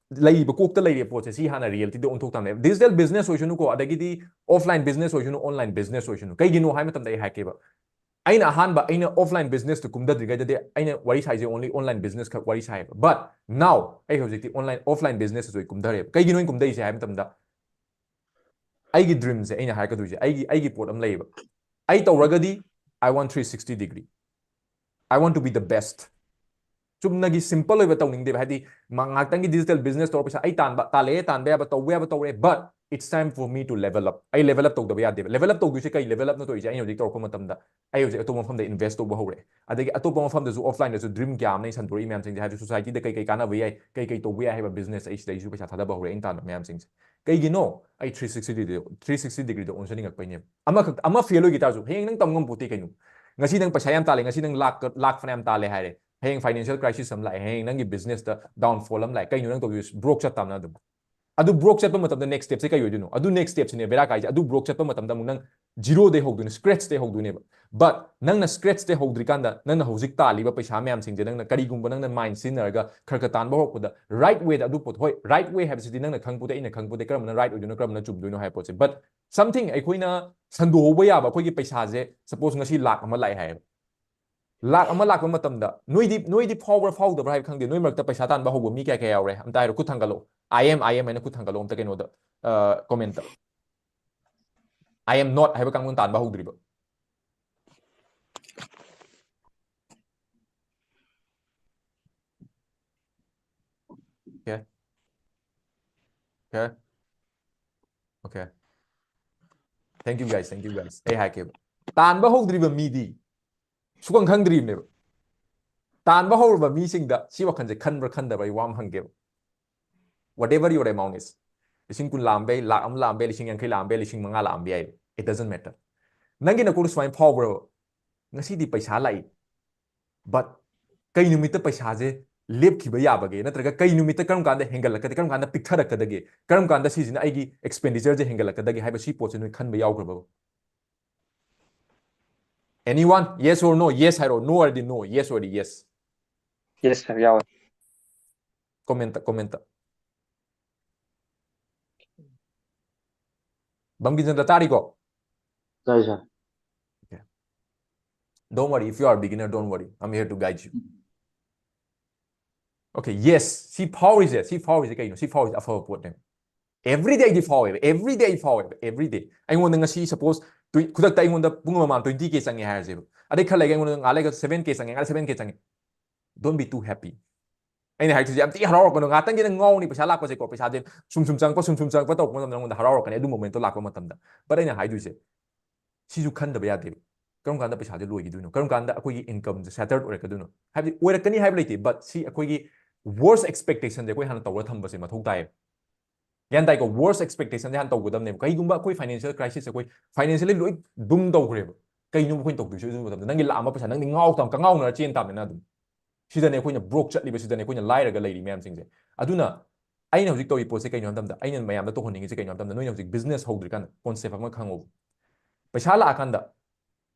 ꯂꯩꯔꯤꯕ, ꯀꯣꯛꯇ ꯂꯩꯔꯤꯕ ꯄꯣꯠꯁꯦ, ꯁꯤ ꯍꯥꯟꯅ ꯔꯤꯌꯦꯂꯤꯇꯤꯗ ꯑꯣꯟꯊꯣꯛꯇꯕꯅꯦꯕ꯫ ꯗꯤꯖꯤꯇꯦꯜ ꯕꯤꯖꯤꯅꯦꯁ ꯑꯣꯏꯁꯅꯨꯀꯣ, ꯑꯗꯒꯤꯗꯤ ꯑꯣꯐꯂꯥꯏꯟ ꯕꯤꯖꯤꯅꯦꯁ ꯑꯣꯏꯁꯅꯨ, ꯑꯣꯟꯂꯥꯏꯟ ꯕꯤꯖꯤꯅꯦꯁ ꯑꯣꯏꯁꯅꯨ꯫ ꯀꯩꯒꯤꯅꯣ ꯍꯥꯏ ꯃꯇꯝꯗ ꯑꯩ ꯍꯥꯏꯔꯛꯀꯦꯕ, ꯑꯩꯅ ꯑꯍꯥꯟꯕ ꯑꯩꯅ ꯑꯣꯐꯂꯥꯏꯟ ꯕꯤꯖꯤꯅꯦꯁꯇꯨ ꯀꯨꯝꯊꯗ꯭ꯔꯤꯉꯩꯗꯗꯤ ꯑꯩꯅ ꯋꯥꯔꯤ ꯁꯥꯏꯁꯦ only online business ꯈꯛ ꯋꯥꯔꯤ ꯁꯥꯏꯌꯦꯕ꯫ But now ꯑꯩ ꯍꯧꯖꯤꯛꯇꯤ ꯑꯣꯟꯂꯥꯏꯟ ꯑꯣꯐꯂꯥꯏꯟ ꯕꯤꯖꯤꯅꯦꯁꯇꯁꯨ ꯑꯩ ꯀꯨꯝꯊꯔꯦꯕ꯫ ꯀꯩꯒꯤꯅꯣ ꯑꯩꯅ ꯀꯨꯝꯊꯩꯁꯦ ꯍꯥꯏ ꯃꯇꯝꯗ, ꯑꯩꯒꯤ ꯗ꯭ꯔꯤꯝꯁꯦ ꯑꯩꯅ ꯍꯥꯏꯔꯛꯀꯗꯣꯏꯁꯦ, ꯑꯩꯒꯤ ꯑꯩꯒꯤ ꯄꯣꯠ ꯑꯃ ꯂꯩꯌꯦꯕ꯫ ꯑꯩ ꯇꯧꯔꯒꯗꯤ I want three sixty degree, I want to be the best꯫ ꯆꯨꯝꯅꯒꯤ ꯁꯤꯝꯄꯜ ꯑꯣꯏꯕ ꯇꯧꯅꯤꯡꯗꯦꯕ꯫ ꯍꯥꯏꯗꯤ ꯃ- ꯉꯥꯏꯍꯥꯛꯇꯪꯒꯤ ꯗꯤꯖꯤꯇꯦꯜ ꯕꯤꯖꯤꯅꯦꯁ ꯇꯧꯔ ꯄꯩꯁꯥ ꯑꯩ ꯇꯥꯟꯕ, ꯇꯥꯜꯂꯛꯑꯦ, ꯇꯥꯟꯕ ꯌꯥꯕ, ꯇꯧꯕ ꯌꯥꯕ ꯇꯧꯔꯦ, but it's time for me to level up꯫ ꯑꯩ ꯂꯦꯚꯦꯜ ꯑꯞ ꯇꯧꯗꯕ ꯌꯥꯗꯦꯕ꯫ ꯂꯦꯚꯦꯜ ꯑꯞ ꯇꯧꯗꯣꯏꯁꯦ ꯀꯩ ꯂꯦꯚꯦꯜ ꯑꯞꯅꯣ ꯇꯧꯔꯤꯁꯦ? ꯑꯩꯅ ꯍꯧꯖꯤꯛ ꯇꯧꯔꯛꯄ ꯃꯇꯝꯗ ꯑꯩ ꯍꯧꯖꯤꯛ ꯑꯇꯣꯞꯄ ꯃꯐꯝꯗ ꯏꯟꯚꯦꯁ ꯇꯧꯕ ꯍꯧꯔꯛꯑꯦ, ꯑꯗꯒꯤ ꯑꯇꯣꯞꯄ ꯃꯐꯝꯗꯁꯨ ꯑꯣꯐꯂꯥꯏꯟꯗꯁꯨ ꯗ꯭ꯔꯤꯝ ꯀꯌꯥ ꯑꯃ ꯑꯩ ꯁꯟꯗꯣꯔꯛꯏ ꯃꯌꯥꯝꯁꯤꯡꯁꯦ꯫ ꯍꯥꯏꯗꯤ ꯁꯣꯁꯥꯏꯇꯤꯗ ꯀꯩ ꯀꯩ ꯀꯥꯟꯅꯕ ꯌꯥꯏ, ꯀꯩ ꯀꯩ ꯇꯧꯕ ꯌꯥꯏ ꯍꯥꯏꯕ ꯕꯤꯖꯤꯅꯦꯁ ꯑꯩ ꯁꯤꯗꯩꯁꯨ ꯄꯩꯁꯥ ꯊꯥꯗꯕ ꯍꯧꯔꯦ ꯑꯩꯅ ꯇꯥꯟꯕ ꯃꯌꯥꯝꯁꯤꯡꯁꯦ꯫ ꯀꯩꯒꯤꯅꯣ? ꯑꯩ three sixty degree, three sixty degree ꯗ ꯑꯣꯟꯁꯤꯟꯅꯤꯡꯉꯛꯄꯩꯅꯦꯕ꯫ ꯑꯃꯈꯛ ꯑꯃ ꯐꯦꯜ ꯑꯣꯏꯈꯤ ꯇꯥꯔꯁꯨ ꯍꯌꯦꯡ ꯅꯪ ꯇꯝ ꯉꯝꯄꯣꯠꯇꯦ ꯀꯩꯅꯣ꯫ ꯉꯁꯤ ꯅꯪ ꯄꯩꯁꯥ ꯌꯥꯝ ꯇꯥꯜꯂꯦ, ꯉꯁꯤ ꯅꯪ ꯂꯥꯛ ꯂꯥꯛ ꯐꯅꯌꯥꯝ ꯇꯥꯜꯂꯦ ꯍꯥꯏꯔꯦ, ꯍꯌꯦꯡ ꯐꯥꯏꯅꯥꯟꯁꯤꯌꯦꯜ ꯀ꯭ꯔꯥꯏꯁꯤꯁ ꯑꯃ ꯂꯥꯛꯑꯦ, ꯍꯌꯦꯡ ꯅꯪꯒꯤ ꯕꯤꯖꯤꯅꯦꯁꯇ ꯗꯥꯎꯟꯐꯣꯜ ꯑꯃ ꯂꯥꯛꯑꯦ, ꯀꯩꯅꯣ ꯅꯪ ꯇꯧꯗꯣꯏꯁꯦ? ꯕ꯭ꯔꯣꯛ ꯆꯠ ꯇꯥꯕꯅ ꯑꯗꯨꯝ꯫ ꯑꯗꯨ ꯕ꯭ꯔꯣꯛ ꯆꯠꯄ ꯃꯇꯝꯗ ꯅꯦꯛꯁ ꯁ꯭ꯇꯦꯞꯁꯦ ꯀꯩ ꯑꯣꯏꯗꯣꯏꯅꯣ? ꯑꯗꯨ ꯅꯦꯛꯁ ꯁ꯭ꯇꯦꯞꯁꯤꯅꯦ ꯕꯦꯔꯥ ꯀꯥꯏꯁꯦ꯫ ꯑꯗꯨ ꯕ꯭ꯔꯣꯛ ꯆꯠꯄ ꯃꯇꯝꯗ ꯑꯃꯨꯛ ꯅꯪ ꯖꯤꯔꯣꯗꯩ ꯍꯧꯗꯣꯏꯅꯦ, ꯁ꯭ꯀ꯭ꯔꯦꯠꯁꯇꯩ ꯍꯧꯗꯣꯏꯅꯦꯕ꯫ But ꯅꯪꯅ ꯁ꯭ꯀ꯭ꯔꯦꯠꯁꯇꯩ ꯍꯧꯗ꯭ꯔꯤꯀꯥꯟꯗ ꯅꯪꯅ ꯍꯧꯖꯤꯛ ꯇꯥꯜꯂꯤꯕ ꯄꯩꯁꯥ ꯃꯌꯥꯝꯁꯤꯡꯁꯦ ꯅꯪꯅ ꯀꯔꯤꯒꯨꯝꯕ ꯅꯪꯅ ꯃꯥꯏꯟ ꯁꯤꯖꯤꯟꯅꯔꯒ ꯈꯔ ꯈꯔ ꯇꯥꯟꯕ ꯍꯧꯔꯛꯄꯗ ꯔꯥꯏꯠ ꯋꯦꯗ ꯑꯗꯨ ꯄꯣꯠ, ꯍꯣꯏ, ꯔꯥꯏꯠ ꯋꯦ ꯍꯥꯏꯕꯁꯤꯗꯤ ꯅꯪꯅ ꯈꯪꯄꯣꯠꯇꯦ, ꯑꯩꯅ ꯈꯪꯄꯣꯠꯇꯦ ꯀꯔꯝꯕꯅ ꯔꯥꯏꯠ ꯑꯣꯏꯗꯣꯏꯅꯣ, ꯀꯔꯝꯕꯅ ꯆꯨꯝꯗꯣꯏꯅꯣ ꯍꯥꯏꯕ ꯄꯣꯠꯁꯦ꯫ But something ꯑꯩꯈꯣꯏꯅ ꯁꯟꯗꯣꯛꯍꯧꯕ ꯌꯥꯕ, ꯑꯩꯈꯣꯏꯒꯤ ꯄꯩꯁꯥꯁꯦ ꯁꯄꯣꯁ ꯉꯁꯤ ꯂꯥꯛ ꯑꯃ ꯂꯥꯛꯑꯦ ꯍꯥꯏꯌꯦꯕ, ꯂꯥꯛ ꯑꯃ ꯂꯥꯛꯄ ꯃꯇꯝꯗ ꯅꯣꯏꯗꯤ ꯅꯣꯏꯗꯤ ꯐꯥꯎꯕ꯭ꯔꯥ ꯐꯥꯎꯗꯕ꯭ꯔꯥ ꯍꯥꯏꯕ ꯈꯪꯗꯦ, ꯅꯣꯏ ꯃꯔꯛꯇ ꯄꯩꯁꯥ ꯇꯥꯟꯕ ꯍꯧꯕ ꯃꯤ ꯀꯌꯥ ꯀꯌꯥ ꯌꯥꯎꯔꯦ? ꯑꯝꯇ ꯍꯥꯏꯔꯣ, ꯈꯨꯠ ꯊꯥꯡꯒꯠꯂꯛꯑꯣ꯫ I am, I am ꯍꯥꯏꯅ ꯈꯨꯠ ꯊꯥꯡꯒꯠꯂꯛꯑꯣ ꯑꯝꯇ ꯀꯩꯅꯣꯗ, ꯀꯣꯃꯦꯟꯇ꯫ I am not ꯍꯥꯏꯕ ꯀꯥꯡꯕꯨꯅ ꯇꯥꯟꯕ ꯍꯧꯗ꯭ꯔꯤꯕ꯫ Okay. Okay. Okay. Thank you guys, thank you guys. ꯑꯩ ꯍꯥꯏꯔꯛꯀꯦꯕ, ꯇꯥꯟꯕ ꯍꯧꯗ꯭ꯔꯤꯕ ꯃꯤꯗꯤ ꯁꯨꯈꯪ ꯈꯪꯗ꯭ꯔꯤꯕꯅꯦꯕ꯫ ꯇꯥꯟꯕ ꯍꯧꯔꯕ ꯃꯤꯁꯤꯡꯗ ꯁꯤ ꯋꯥꯈꯜꯁꯦ ꯈꯟꯕ꯭ꯔꯥ ꯈꯟꯗꯕ꯭ꯔꯥ ꯑꯩ ꯋꯥ ꯑꯃ ꯍꯪꯒꯦꯕ꯫ Whatever your amount is, ꯂꯤꯁꯤꯡ ꯀꯨꯟ ꯂꯥꯛꯑꯝꯕ ꯌꯥꯏ, ꯂꯥꯛ ꯑꯃ ꯂꯥꯛꯑꯝꯕ ꯌꯥꯏ, ꯂꯤꯁꯤꯡ ꯌꯥꯡꯈꯩ ꯂꯥꯛꯑꯝꯕ ꯌꯥꯏ, ꯂꯤꯁꯤꯡ ꯃꯉꯥ ꯂꯥꯛꯑꯝꯕ ꯌꯥꯏ, it doesn't matter꯫ ꯅꯪꯒꯤ ꯅꯀꯣꯛꯇ ꯁꯨꯃꯥꯏꯅ ꯐꯥꯎꯕ꯭ꯔꯕ, ꯉꯁꯤꯗꯤ ꯄꯩꯁꯥ ꯂꯥꯛꯏ, but ꯀꯩ ꯅꯨꯃꯤꯠꯇ ꯄꯩꯁꯥꯁꯦ ꯂꯦꯞꯈꯤꯕ ꯌꯥꯕꯒꯦ? ꯅꯠꯇ꯭ꯔꯒ ꯀꯩ ꯅꯨꯃꯤꯠꯇ ꯀꯔꯝ ꯀꯥꯟꯗ ꯍꯦꯟꯒꯠꯂꯛꯀꯗꯒꯦ? ꯀꯔꯝ ꯀꯥꯟꯗ ꯄꯤꯛꯊꯔꯛꯀꯗꯒꯦ? ꯀꯔꯝ ꯀꯥꯟꯗ ꯁꯤꯁꯤꯅ ꯑꯩꯒꯤ expenditure ꯁꯦ ꯍꯦꯟꯒꯠꯂꯛꯀꯗꯒꯦ ꯍꯥꯏꯕ ꯁꯤ ꯄꯣꯠꯁꯦ ꯅꯣꯏ ꯈꯟꯕ ꯌꯥꯎꯈ꯭ꯔꯕ? Anyone? Yes or no? Yes ꯍꯥꯏꯔꯣ, no ꯑꯣꯏꯔꯗꯤ no, yes ꯑꯣꯏꯔꯗꯤ yes꯫ Yes ꯍꯥꯏꯕ ꯌꯥꯎꯋꯦ꯫ Comment comment꯫ ꯕꯪꯀꯤꯆꯟꯗ꯭ꯔ ꯇꯥꯔꯤꯀꯣ? ꯇꯥꯏ ꯁꯥꯔ꯫ Don't worry, if you are beginner, don't worry, I'm here to guide you. Okay, yes, ꯁꯤ ꯐꯥꯎꯔꯤꯁꯦ, ꯁꯤ ꯐꯥꯎꯔꯤꯁꯦ ꯀꯩꯅꯣ? ꯁꯤ ꯐꯥꯎꯔꯤꯁꯦ ꯑꯐꯕ ꯄꯣꯠꯅꯦ꯫ Everyday ꯑꯩꯗꯤ ꯐꯥꯎꯋꯦꯕ, everyday ꯑꯩ ꯐꯥꯎꯋꯦꯕ, everyday꯫ ꯑꯩꯉꯣꯟꯗ ꯉꯁꯤ suppose ꯈꯨꯗꯛꯇ ꯑꯩꯉꯣꯟꯗ ꯄꯨꯡ ꯑꯃꯃꯝ twenty K ꯆꯪꯉꯦ ꯍꯥꯏꯔꯁꯦꯕ, ꯑꯗꯩ ꯈꯔ ꯂꯩꯒ ꯑꯩꯉꯣꯟꯗ ꯉꯥꯏꯍꯥꯛ ꯂꯩꯒ seven K ꯆꯪꯉꯦ, ꯉꯥꯏꯍꯥꯛ seven K ꯆꯪꯉꯦ꯫ Don't be too happy꯫ ꯑꯩꯅ ꯍꯥꯏꯗꯣꯏꯁꯦ ꯌꯥꯝ ꯊꯤ ꯍꯔꯥꯎꯔꯛꯀꯅꯨ, ꯉꯥꯛꯇꯪꯒꯤ ꯅꯪ ꯉꯥꯎꯅꯤ꯫ ꯄꯩꯁꯥ ꯂꯥꯛꯄꯁꯦꯀꯣ, ꯄꯩꯁꯥꯁꯦ ꯁꯨꯝ ꯁꯨꯝ ꯆꯪꯉꯛꯄ, ꯁꯨꯝ ꯁꯨꯝ ꯆꯪꯉꯛꯄ ꯇꯧꯔꯛꯄ ꯃꯇꯝꯗ ꯅꯉꯣꯟꯗ ꯍꯔꯥꯎꯔꯛꯀꯅꯤ ꯑꯗꯨ moment ꯇꯣ ꯂꯥꯛꯄ ꯃꯇꯝꯗ꯫ But ꯑꯩꯅ ꯍꯥꯏꯗꯣꯏꯁꯦ ꯁꯤꯁꯨ ꯈꯟꯗꯕ ꯌꯥꯗꯦꯕ꯫ ꯀꯔꯝ ꯀꯥꯟꯗ ꯄꯩꯁꯥꯁꯦ ꯂꯣꯏꯈꯤꯗꯣꯏꯅꯣ? ꯀꯔꯝ ꯀꯥꯟꯗ ꯑꯩꯈꯣꯏꯒꯤ income ꯁꯦ settle ꯑꯣꯏꯔꯛꯀꯗꯣꯏꯅꯣ? ꯍꯥꯏꯕꯗꯤ ꯑꯣꯏꯔꯛꯀꯅꯤ ꯍꯥꯏꯕ ꯂꯩꯇꯦ, but ꯁꯤ ꯑꯩꯈꯣꯏꯒꯤ worst expectation ꯁꯦ ꯑꯩꯈꯣꯏ ꯍꯥꯟꯅ ꯇꯧꯔ ꯊꯝꯕꯁꯦ ꯃꯊꯧ ꯇꯥꯏꯌꯦꯕ꯫ ꯒ꯭ꯌꯥꯟ ꯇꯥꯏꯀꯣ? Worst expectation ꯁꯦ ꯍꯥꯟꯅ ꯇꯧꯒꯗꯕꯅꯦꯕ꯫ ꯀꯩꯒꯨꯝꯕ ꯑꯩꯈꯣꯏ financial crisis ꯁꯦ, ꯑꯩꯈꯣꯏ financially ꯂꯣꯏ ꯗꯨꯝ ꯇꯧꯈ꯭ꯔꯦꯕ, ꯀꯩꯅꯣꯕ ꯑꯩꯈꯣꯏꯅ ꯇꯧꯗꯣꯏꯁꯦ? ꯑꯗꯨ ꯃꯇꯝꯗ ꯅꯪꯒꯤ ꯂꯥꯛꯑꯝꯕ ꯄꯩꯁꯥ ꯅꯪꯗꯤ ꯉꯥꯎ ꯇꯥ-, ꯀꯉꯥꯎꯅꯔ ꯆꯦꯟ ꯇꯥꯕꯅꯤꯅ ꯑꯗꯨꯝ꯫ ꯁꯤꯗꯅꯦ ꯑꯩꯈꯣꯏꯅ broke ꯆꯠꯂꯤꯕ, ꯁꯤꯗꯅꯦ ꯑꯩꯈꯣꯏꯅ ꯂꯥꯏꯔꯒ ꯂꯩꯔꯤ ꯃꯌꯥꯝꯁꯤꯡꯁꯦ꯫ ꯑꯗꯨꯅ ꯑꯩꯅ ꯍꯧꯖꯤꯛ ꯇꯧꯔꯤ ꯄꯣꯠꯁꯦ ꯀꯩꯅꯣ ꯍꯥꯏꯕ ꯃꯇꯝꯗ, ꯑꯩꯅ ꯃꯌꯥꯝꯗ ꯇꯧꯍꯟꯅꯤꯡꯉꯤꯁꯦ ꯀꯩꯅꯣ ꯍꯥꯏꯕ ꯃꯇꯝꯗ, ꯅꯣꯏꯅ ꯍꯧꯖꯤꯛ business ꯍꯧꯗ꯭ꯔꯤꯀꯥꯟꯗ concept ꯑꯃ ꯈꯪꯉꯣꯕ꯫ ꯄꯩꯁꯥ ꯂꯥꯛꯑꯀꯥꯟꯗ,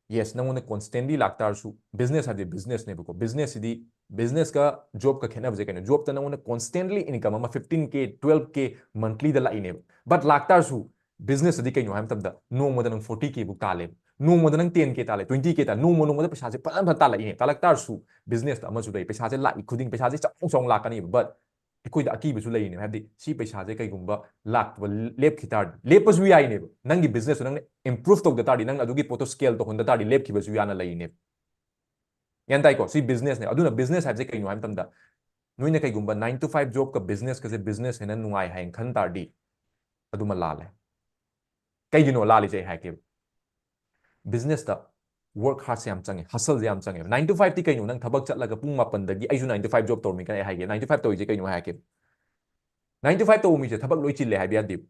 yes, ꯅꯪꯉꯣꯟꯗ constantly ꯂꯥꯛꯇꯥꯔꯁꯨ, business ꯍꯥꯏꯗꯤ business ꯅꯦꯕꯀꯣ, business ꯁꯤꯗꯤ business ꯀ job ꯀ ꯈꯦꯠꯅꯕꯁꯦ ꯀꯩꯅꯣ? Job ꯇ ꯅꯪꯉꯣꯟꯗ constantly income ꯑꯃ fifteen K, twelve K monthly the ꯂꯥꯛꯏꯅꯦꯕ, but ꯂꯥꯛꯇꯥꯔꯁꯨ business ꯇꯗꯤ ꯀꯩꯅꯣ ꯍꯥꯏꯕ ꯃꯇꯝꯗ ꯅꯣꯡꯃꯗ ꯅꯪ forty K ꯕꯨꯛ ꯇꯥꯜꯂꯦꯕ, ꯅꯣꯡꯃꯗ ꯅꯪ ten K ꯇꯥꯜꯂꯦ, twenty K ꯇꯥꯜꯂꯦ, ꯅꯣꯡꯃ ꯅꯣꯡꯃꯗ ꯄꯩꯁꯥꯁꯦ ꯐꯖꯅ ꯐꯖꯅ ꯇꯥꯜꯂꯛꯏꯅꯦ꯫ ꯇꯥꯜꯂꯛ ꯇꯥꯔꯁꯨ business ꯇ ꯑꯃꯁꯨ ꯂꯩ, ꯄꯩꯁꯥꯁꯦ ꯂꯥꯛꯏ ꯈꯨꯗꯤꯡ ꯄꯩꯁꯥꯁꯦ ꯆꯥꯎꯅ ꯆꯥꯎꯅ ꯂꯥꯛꯀꯅꯤꯕ, but ꯑꯩꯈꯣꯏꯗ ꯑꯀꯤꯕꯁꯨ ꯂꯩꯔꯤꯅꯦ꯫ ꯍꯥꯏꯕꯗꯤ ꯁꯤ ꯄꯩꯁꯥꯁꯦ ꯀꯩꯒꯨꯝꯕ ꯂꯥꯛꯄ ꯂꯦꯞꯈꯤ ꯇꯥꯔꯗꯤ, ꯂꯦꯞꯄꯁꯨ ꯌꯥꯏꯅꯦꯕ, ꯅꯪꯒꯤ business ꯇꯨ ꯅꯪꯅ improve ꯇꯧꯗ ꯇꯥꯔꯗꯤ, ꯅꯪꯅ ꯑꯗꯨꯒꯤ ꯄꯣꯠꯇꯣ scale ꯇꯧꯍꯟꯗ ꯇꯥꯔꯗꯤ ꯂꯦꯞꯈꯤꯕꯁꯨ ꯌꯥꯅ ꯂꯩꯔꯤꯅꯦꯕ꯫ ꯒ꯭ꯌꯥꯟ ꯇꯥꯏꯀꯣ? ꯁꯤ business ꯅꯦ꯫ ꯑꯗꯨꯅ business ꯍꯥꯏꯕꯁꯦ ꯀꯩꯅꯣ ꯍꯥꯏꯕ ꯃꯇꯝꯗ, ꯅꯣꯏꯅ ꯀꯩꯒꯨꯝꯕ nine to five job ꯀ business ꯀꯁꯦ business ꯍꯦꯟꯅ ꯅꯨꯡꯉꯥꯏ ꯍꯥꯏꯅ ꯈꯟ ꯇꯥꯔꯗꯤ, ꯑꯗꯨꯃ ꯂꯥꯜꯂꯦ꯫ ꯀꯩꯒꯤꯅꯣ ꯂꯥꯜꯂꯤꯁꯦ ꯑꯩ ꯍꯥꯏꯔꯛꯀꯦꯕ꯫ Business ꯇ work hard ꯁꯦ ꯌꯥꯝ ꯆꯪꯉꯦ, hustle ꯁꯦ ꯌꯥꯝ ꯆꯪꯉꯦꯕ꯫ Nine to five ꯇꯤ ꯀꯩꯅꯣ? ꯅꯪ ꯊꯕꯛ ꯆꯠꯂꯒ ꯄꯨꯡ ꯃꯥꯄꯟꯗꯒꯤ, ꯑꯩꯁꯨ nine to five job ꯇꯧꯔꯝꯃꯤ ꯀꯥꯏꯅ ꯑꯩ ꯍꯥꯏꯒꯦ, nine to five ꯇꯧꯔꯤꯁꯦ ꯀꯩꯅꯣ ꯍꯥꯏꯔꯛꯀꯦꯕ꯫ Nine to five ꯇꯧꯕ ꯃꯤꯁꯦ ꯊꯕꯛ ꯂꯣꯏ ꯆꯤꯜꯂꯦ ꯍꯥꯏꯕ ꯌꯥꯗꯦꯕ꯫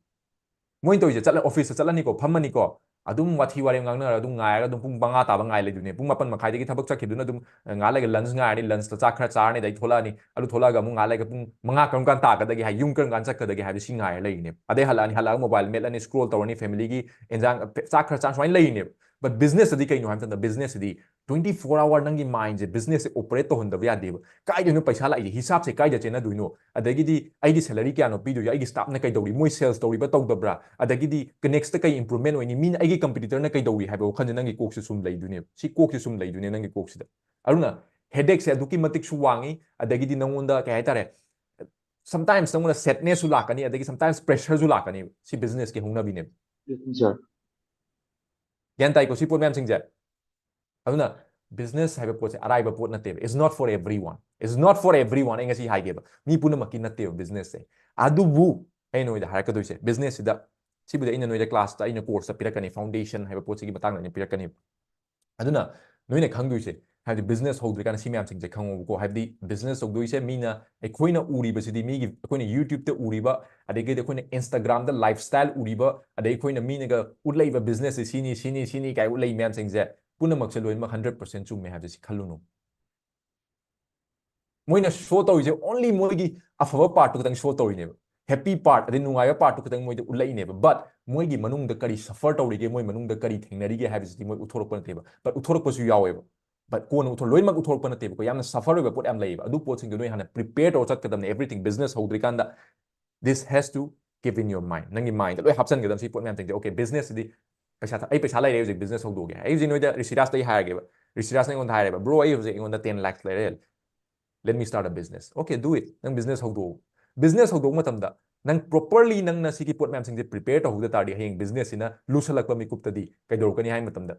ꯃꯣꯏꯅ ꯇꯧꯔꯤꯁꯦ ꯆꯠꯂ, office ꯇ ꯆꯠꯂꯅꯤꯀꯣ, ꯐꯝꯃꯅꯤꯀꯣ, ꯑꯗꯨꯝ ꯋꯥꯊꯤ ꯋꯥꯔꯦꯝ ꯉꯥꯡꯅꯔꯒ ꯑꯗꯨꯝ ꯉꯥꯏꯔꯒ ꯑꯗꯨꯝ ꯄꯨꯡ ꯃꯉꯥ ꯇꯥꯕ ꯉꯥꯏ ꯂꯩꯗꯣꯏꯅꯦ꯫ ꯄꯨꯡ ꯃꯥꯄꯟ ꯃꯈꯥꯏꯗꯒꯤ ꯊꯕꯛ ꯆꯠꯈꯤꯕꯗꯨꯅ ꯑꯗꯨꯝ ꯉꯥꯏꯍꯥꯛ ꯂꯩꯒ lunch ꯉꯥꯏꯔꯅꯤ, lunchꯇ ꯆꯥꯛ ꯈꯔ ꯆꯥꯔꯅꯤ, ꯑꯗꯩ ꯊꯣꯛꯂꯛꯑꯅꯤ꯫ ꯑꯗꯨ ꯊꯣꯛꯂꯛꯑꯒ ꯑꯃꯨꯛ ꯉꯥꯏꯍꯥꯛ ꯂꯩꯒ ꯄꯨꯡ ꯃꯉꯥ ꯀꯔꯝ ꯀꯥꯟ ꯇꯥꯒꯗꯒꯦ ꯍꯥꯏ, ꯌꯨꯝ ꯀꯔꯝ ꯀꯥꯟ ꯆꯠꯀꯗꯒꯦ ꯍꯥꯏꯕꯗꯨ ꯁꯤ ꯉꯥꯏꯔ ꯂꯩꯔꯤꯅꯦꯕ꯫ ꯑꯗꯩ ꯍꯜꯂꯛꯑꯅꯤ, ꯍꯜꯂꯛꯑꯒ mobile ꯃꯦꯠꯂꯅꯤ, scroll ꯇꯧꯔꯅꯤ, familyꯒꯤ ꯏꯟꯖꯥꯡ, ꯆꯥꯛ ꯈꯔ ꯆꯥ, ꯁꯨꯃꯥꯏꯅ ꯂꯩꯔꯤꯅꯦꯕ꯫ But businessꯇꯗꯤ ꯀꯩꯅꯣ ꯍꯥꯏꯕ ꯃꯇꯝꯗ, businessꯁꯤꯗꯤ twenty four hour ꯅꯪꯒꯤ mindꯁꯦ businessꯁꯦ operate ꯇꯧꯍꯟꯗꯕ ꯌꯥꯗꯦꯕ꯫ ꯀꯥꯏꯗꯩꯅꯣ ꯄꯩꯁꯥ ꯂꯥꯛꯏꯁꯦ? ꯍꯤꯁꯥꯞꯁꯦ ꯀꯥꯏꯗ ꯆꯦꯟꯅꯗꯣꯏꯅꯣ? ꯑꯗꯒꯤꯗꯤ ꯑꯩꯒꯤ salary ꯀꯌꯥꯅꯣ ꯄꯤꯗꯣꯏꯁꯦ? ꯑꯩꯒꯤ staffꯅ ꯀꯩꯗꯧꯔꯤ? ꯃꯣꯏ sales ꯇꯧꯔꯤꯕ ꯇꯧꯗꯕ꯭ꯔꯥ? ꯑꯗꯒꯤꯗꯤ nextꯇ ꯀꯩ improvement ꯑꯣꯏꯅꯤ? ꯃꯤꯅ, ꯑꯩꯒꯤ competitorꯅ ꯀꯩꯗꯧꯔꯤ ꯍꯥꯏꯕ ꯋꯥꯈꯜꯁꯦ ꯅꯪꯒꯤ ꯀꯣꯛꯁꯦ ꯁꯨꯝ ꯂꯩꯗꯣꯏꯅꯦꯕ꯫ ꯁꯤ ꯀꯣꯛꯁꯦ ꯁꯨꯝ ꯂꯩꯗꯣꯏꯅꯦ ꯅꯪꯒꯤ ꯀꯣꯛꯁꯤꯗ꯫ ꯑꯗꯨꯅ headacheꯁꯦ ꯑꯗꯨꯛꯀꯤ ꯃꯇꯤꯛꯁꯨ ꯋꯥꯡꯉꯤ꯫ ꯑꯗꯒꯤꯗꯤ ꯅꯪꯉꯣꯟꯗ ꯀꯩ ꯍꯥꯏꯇꯥꯔꯦ, sometimes ꯅꯪꯉꯣꯟꯗ sadnessꯁꯨ ꯂꯥꯛꯀꯅꯤ, ꯑꯗꯒꯤ sometimes pressureꯁꯨ ꯂꯥꯛꯀꯅꯦꯕ꯫ ꯁꯤ businessꯀꯤ ꯍꯧꯅꯕꯤꯅꯦꯕ꯫ Yes, sir. ꯒ꯭ꯌꯥꯟ ꯇꯥꯏꯀꯣ? ꯁꯤ ꯄꯣꯠ ꯃꯌꯥꯝꯁꯤꯡꯁꯦ꯫ ꯑꯗꯨꯅ business ꯍꯥꯏꯕ ꯄꯣꯠꯁꯦ ꯑꯔꯥꯏꯕ ꯄꯣꯠ ꯅꯠꯇꯦꯕ꯫ It's not for everyone. It's not for everyone. ꯑꯩ ꯉꯁꯤ ꯍꯥꯏꯒꯦꯕ, ꯃꯤ ꯄꯨꯝꯅꯃꯛꯀꯤ ꯅꯠꯇꯦꯕ businessꯁꯦ꯫ ꯑꯗꯨꯕꯨ ꯑꯩꯅ ꯅꯣꯏꯗ ꯍꯥꯏꯔꯛꯀꯗꯣꯏꯁꯦ, businessꯁꯤꯗ, ꯁꯤꯕꯨꯗꯤ ꯑꯩꯅ ꯅꯣꯏꯗ classꯇ, ꯑꯩꯅ courseꯇ ꯄꯤꯔꯛꯀꯅꯤ, foundation ꯍꯥꯏꯕ ꯄꯣꯠꯁꯤꯒꯤ ꯃꯇꯥꯡꯗ ꯑꯩꯅ ꯄꯤꯔꯛꯀꯅꯦꯕ꯫ ꯑꯗꯨꯅ ꯅꯣꯏꯅ ꯈꯪꯗꯣꯏꯁꯦ, ꯍꯥꯏꯕꯗꯤ business ꯍꯧꯗ꯭ꯔꯤꯀꯥꯟꯗ ꯁꯤ ꯃꯌꯥꯝꯁꯤꯡꯁꯦ ꯈꯪꯉꯣꯕꯀꯣ꯫ ꯍꯥꯏꯕꯗꯤ business ꯇꯧꯗꯣꯏꯁꯦ, ꯃꯤꯅ, ꯑꯩꯈꯣꯏꯅ ꯎꯔꯤꯕꯁꯤꯗꯤ, ꯃꯤꯒꯤ, ꯑꯩꯈꯣꯏꯅ YouTubeꯇ ꯎꯔꯤꯕ, ꯑꯗꯒꯤꯗꯤ ꯑꯩꯈꯣꯏꯅ Instagramꯗ lifestyle ꯎꯔꯤꯕ, ꯑꯗꯩ ꯑꯩꯈꯣꯏꯅ ꯃꯤꯅꯒ ꯎꯠꯂꯛꯏꯕ businessꯁꯦ ꯁꯤꯅꯤ, ꯁꯤꯅꯤ, ꯁꯤꯅꯤ ꯀꯥꯏ ꯎꯠꯂꯛꯏ ꯃꯌꯥꯝꯁꯤꯡꯁꯦ ꯄꯨꯝꯅꯃꯛꯁꯦ ꯂꯣꯏꯅꯃꯛ hundred percent ꯆꯨꯝꯃꯦ ꯍꯥꯏꯕꯁꯦ ꯁꯤ ꯈꯜꯂꯨꯅꯨ꯫ ꯃꯣꯏꯅ show ꯇꯧꯔꯤꯁꯦ only ꯃꯣꯏꯒꯤ ꯑꯐꯕ partꯇꯨ ꯈꯛꯇꯪ show ꯇꯧꯔꯤꯅꯦꯕ꯫ Happy part, ꯑꯗꯩ ꯅꯨꯡꯉꯥꯏꯕ partꯇꯨ ꯈꯛꯇꯪ ꯃꯣꯏꯗ ꯎꯠꯂꯛꯏꯅꯦꯕ꯫ But ꯃꯣꯏꯒꯤ ꯃꯅꯨꯡꯗ ꯀꯔꯤ suffer ꯇꯧꯔꯤꯒꯦ, ꯃꯣꯏ ꯃꯅꯨꯡꯗ ꯀꯔꯤ ꯊꯦꯡꯅꯔꯤꯒꯦ ꯍꯥꯏꯕꯁꯤꯗꯤ ꯃꯣꯏ ꯎꯠꯊꯣꯔꯛꯄ ꯅꯠꯇꯦꯕ꯫ But ꯎꯠꯊꯣꯔꯛꯄꯁꯨ ꯌꯥꯎꯋꯦꯕ꯫ But ꯀꯣꯟꯅ ꯎꯠꯊꯣꯔꯛ-, ꯂꯣꯏꯅꯃꯛ ꯎꯠꯊꯣꯔꯛꯄ ꯅꯠꯇꯦꯕꯀꯣ꯫ ꯌꯥꯝꯅ suffer ꯑꯣꯏꯕ ꯄꯣꯠ ꯌꯥꯝ ꯂꯩꯌꯦꯕ꯫ ꯑꯗꯨ ꯄꯣꯠꯁꯤꯡꯗꯣ ꯅꯣꯏ ꯍꯥꯟꯅ prepare ꯇꯧꯔ ꯆꯠꯀꯗꯕꯅꯦ, everything business ꯍꯧꯗ꯭ꯔꯤꯀꯥꯟꯗ꯫ This has to keep in your mind. ꯅꯪꯒꯤ mindꯗ ꯂꯣꯏ ꯍꯥꯞꯆꯤꯟꯒꯗꯕ ꯁꯤ ꯄꯣꯠ ꯃꯌꯥꯝꯁꯤꯡꯁꯦ꯫ Okay, businessꯁꯤꯗꯤ ꯄꯩꯁꯥ ꯊ-, ꯑꯩ ꯄꯩꯁꯥ ꯂꯩꯔꯦ, ꯍꯧꯖꯤꯛ business ꯍꯧꯗꯣꯛꯑꯒꯦ꯫ ꯑꯩ ꯍꯧꯖꯤꯛ ꯅꯣꯏꯗ ꯔꯤꯁꯤꯔꯥꯖꯇꯒꯤ ꯍꯥꯏꯔꯒꯦꯕ꯫ ꯔꯤꯁꯤꯔꯥꯖꯅ ꯑꯩꯉꯣꯟꯗ ꯍꯥꯏꯔꯦꯕ, "Bro, ꯑꯩ ꯍꯧꯖꯤꯛ ꯑꯩꯉꯣꯟꯗ ten lakhs ꯂꯩꯔꯦ꯫ Let me start a business." Okay, do it. ꯅꯪ business ꯍꯧꯗꯣꯛꯑꯣ꯫ Business ꯍꯧꯗꯣꯛꯄ ꯃꯇꯝꯗ ꯅꯪ properly ꯅꯪꯅ ꯁꯤꯒꯤ ꯄꯣꯠ ꯃꯌꯥꯝꯁꯤꯡꯁꯦ prepare ꯇꯧꯍꯧꯗ ꯇꯥꯔꯗꯤ, ꯍꯌꯦꯡ businessꯁꯤꯅ ꯂꯨꯁꯜꯂꯛꯄ ꯃꯤꯀꯨꯞꯇꯗꯤ ꯀꯩꯗꯧꯔꯛꯀꯅꯤ ꯍꯥꯏ ꯃꯇꯝꯗ,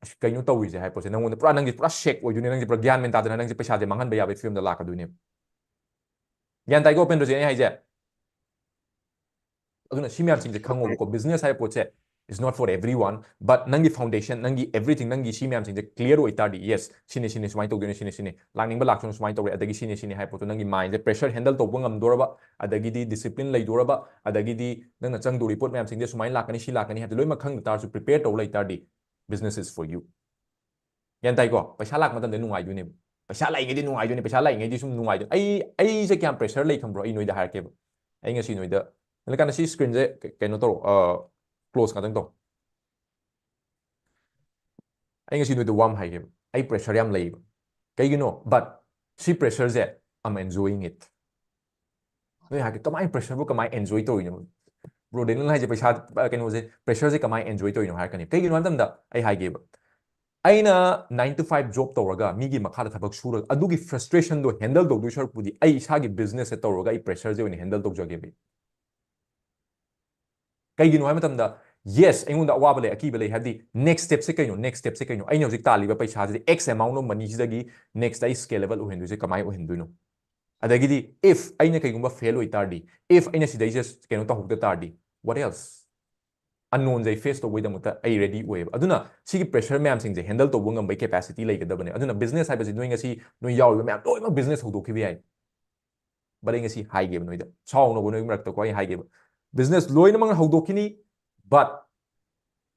"ꯑꯁ, ꯀꯩꯅꯣ ꯇꯧꯔꯤꯁꯦ?" ꯍꯥꯏ ꯄꯣꯠꯁꯦ ꯅꯪꯉꯣꯟꯗ ꯄꯨꯔꯥ, ꯅꯪꯁꯦ ꯄꯨꯔꯥ shake ꯑꯣꯏꯗꯣꯏꯅꯦ, ꯅꯪꯁꯦ ꯄꯨꯔꯥ ꯒ꯭ꯌꯥꯟ ꯃꯦꯟ ꯇꯥꯗꯅ ꯅꯪꯁꯦ ꯄꯩꯁꯥꯁꯦ ꯃꯥꯡꯍꯟꯕ ꯌꯥꯕꯒꯤ ꯐꯤꯕꯝꯗ ꯂꯥꯛꯀꯗꯣꯏꯅꯦꯕ꯫ ꯒ꯭ꯌꯥꯟ ꯇꯥꯏꯀꯣ, ꯎꯄꯦꯟꯗ꯭ꯔꯖꯤꯠ, ꯑꯩ ꯍꯥꯏꯁꯦ? ꯑꯗꯨꯅ ꯁꯤ ꯃꯌꯥꯝꯁꯤꯡꯁꯦ ꯈꯪꯉꯣꯕꯀꯣ꯫ Business ꯍꯥꯏꯕ ꯄꯣꯠꯁꯦ It's not for everyone, but ꯅꯪꯒꯤ foundation, ꯅꯪꯒꯤ everything, ꯅꯪꯒꯤ ꯁꯤ ꯃꯌꯥꯝꯁꯤꯡꯁꯦ clear ꯑꯣꯏꯇꯥꯔꯗꯤ, yes, ꯁꯤꯅꯤ, ꯁꯤꯅꯤ, ꯁꯨꯃꯥꯏꯅ ꯇꯧꯗꯣꯏꯅꯦ, ꯁꯤꯅꯤ, ꯁꯤꯅꯤ, ꯂꯥꯛꯅꯤꯡꯕ ꯂꯥꯛꯁꯅꯨ, ꯁꯨꯃꯥꯏꯅ ꯇꯧꯔꯦ, ꯑꯗꯒꯤ ꯁꯤꯅꯤ, ꯁꯤꯅꯤ ꯍꯥꯏꯕ ꯄꯣꯠꯇꯣ ꯅꯪꯒꯤ mindꯁꯦ pressure handle ꯇꯧꯕ ꯉꯝꯗꯣꯔꯕ, ꯑꯗꯒꯤꯗꯤ discipline ꯂꯩꯗꯣꯔꯕ, ꯑꯗꯒꯤꯗꯤ ꯅꯪꯅ ꯆꯪꯗꯣꯔꯤ ꯄꯣꯠ ꯃꯌꯥꯝꯁꯤꯡꯁꯦ ꯁꯨꯃꯥꯏꯅ ꯂꯥꯛꯀꯅꯤ, ꯁꯤ ꯂꯥꯛꯀꯅꯤ ꯍꯥꯏꯕꯗꯣ ꯂꯣꯏꯅꯃꯛ ꯈꯪꯗ ꯇꯥꯔꯁꯨ prepare ꯇꯧ ꯂꯩ ꯇꯥꯔꯗꯤ, business is for you. ꯒ꯭ꯌꯥꯟ ꯇꯥꯏꯀꯣ? ꯄꯩꯁꯥ ꯂꯥꯛꯄ ꯃꯇꯝꯗ ꯅꯨꯡꯉꯥꯏꯗꯣꯏꯅꯦꯕ꯫ ꯄꯩꯁꯥ ꯂꯥꯛꯏꯉꯩꯗꯤ ꯅꯨꯡꯉꯥꯏꯗꯣꯏꯅꯦ, ꯄꯩꯁꯥ ꯂꯥꯛꯏꯉꯩꯗꯤ ꯁꯨꯝ ꯅꯨꯡꯉꯥꯏꯗꯣꯏꯅꯦ꯫ ꯑꯩ, ꯑꯩꯁꯦ ꯀꯌꯥꯝ pressure ꯂꯩ ꯈꯪꯕ꯭ꯔꯣ? ꯑꯩ ꯅꯣꯏꯗ ꯍꯥꯏꯔꯛꯀꯦꯕ꯫ ꯑꯩ ꯉꯁꯤ ꯅꯣꯏꯗ, ꯀꯩꯅꯣ ꯁꯤ screenꯁꯦ ꯀ-, ꯀꯩꯅꯣ ꯇꯧꯔꯣ, ꯑ, close ꯉꯥꯛꯇꯪ ꯇꯧ꯫ ꯑꯩ ꯉꯁꯤ ꯅꯣꯏꯗ ꯋꯥ ꯑꯃ ꯍꯥꯏꯒꯦꯕ꯫ ꯑꯩ pressure ꯌꯥꯝ ꯂꯩꯌꯦꯕ꯫ ꯀꯩꯒꯤꯅꯣ? But ꯁꯤ pressureꯁꯦ, I'm enjoying it. ꯅꯣꯏ ꯍꯥꯏꯔꯛꯀꯦ, "ꯀꯃꯥꯏꯅ pressureꯕꯨ ꯀꯃꯥꯏꯅ enjoy ꯇꯧꯔꯤꯅꯣ?" Bro, ꯗꯦꯅꯤꯜ ꯍꯥꯏꯁꯦ ꯄꯩꯁꯥ, ꯑ, ꯀꯩꯅꯣꯁꯦ, pressureꯁꯦ ꯀꯃꯥꯏꯅ enjoy ꯇꯧꯔꯤꯅꯣ ꯍꯥꯏꯔꯛꯀꯅꯤ꯫ ꯀꯩꯒꯤꯅꯣ ꯍꯥꯏꯕ ꯃꯇꯝꯗ, ꯑꯩ ꯍꯥꯏꯒꯦꯕ, ꯑꯩꯅ nine to five job ꯇꯧꯔꯒ, ꯃꯤꯒꯤ ꯃꯈꯥꯗ ꯊꯕꯛ ꯁꯨꯔꯒ, ꯑꯗꯨꯒꯤ frustrationꯗꯣ handle ꯇꯧꯗꯣꯏ ꯁꯔꯨꯛꯄꯨꯗꯤ, ꯑꯩ ꯏꯁꯥꯒꯤ businessꯁꯦ ꯇꯧꯔꯒ, ꯑꯩ pressureꯁꯦ ꯑꯣꯏꯅ handle ꯇꯧꯖꯒꯦꯕ꯫ ꯀꯩꯒꯤꯅꯣ ꯍꯥꯏꯕ ꯃꯇꯝꯗ, yes, ꯑꯩꯉꯣꯟꯗ ꯑꯋꯥꯕ ꯂꯩ, ꯑꯀꯤꯕ ꯂꯩ, ꯍꯥꯏꯕꯗꯤ next stepꯁꯦ ꯀꯩꯅꯣ, next stepꯁꯦ ꯀꯩꯅꯣ? ꯑꯩꯅ ꯍꯧꯖꯤꯛ ꯇꯥꯜꯂꯤꯕ ꯄꯩꯁꯥꯁꯤꯗꯤ X amount of moneyꯁꯤꯗꯒꯤ next ꯑꯩ scalable ꯑꯣꯏꯍꯟꯗꯣꯏꯁꯦ ꯀꯃꯥꯏꯅ ꯑꯣꯏꯍꯟꯗꯣꯏꯅꯣ? ꯑꯗꯒꯤꯗꯤ, if ꯑꯩꯅ ꯀꯩꯒꯨꯝꯕ fail ꯑꯣꯏ ꯇꯥꯔꯗꯤ, if ꯑꯩꯅ ꯁꯤꯗꯩꯁꯦ ꯀꯩꯅꯣ ꯇꯧꯍꯧꯗ ꯇꯥꯔꯗꯤ, what else? Unknownꯁꯦ ꯑꯩ face ꯇꯧꯕꯒꯤꯗꯃꯛꯇ ꯑꯩ ready ꯑꯣꯏꯌꯦꯕ꯫ ꯑꯗꯨꯅ ꯁꯤꯒꯤ pressure ꯃꯌꯥꯝꯁꯤꯡꯁꯦ handle ꯇꯧꯕ ꯉꯝꯕꯒꯤ capacity ꯂꯩꯒꯗꯕꯅꯦ꯫ ꯑꯗꯨꯅ business ꯍꯥꯏꯕꯁꯤ ꯅꯣꯏ ꯉꯁꯤ ꯅꯣꯏ ꯌꯥꯎꯔꯤꯕ ꯃꯌꯥꯝ ꯂꯣꯏꯅꯃꯛ business ꯍꯧꯗꯣꯛꯈꯤꯕ ꯌꯥꯏ꯫ But ꯑꯩ ꯉꯁꯤ ꯍꯥꯏꯒꯦꯕ ꯅꯣꯏꯗ, ꯁꯥꯎꯅꯕ ꯅꯣꯏ ꯃꯔꯛꯇꯀꯣ ꯑꯩ ꯍꯥꯏꯒꯦꯕ, business ꯂꯣꯏꯅꯃꯛ ꯍꯧꯗꯣꯛꯈꯤꯅꯤ, but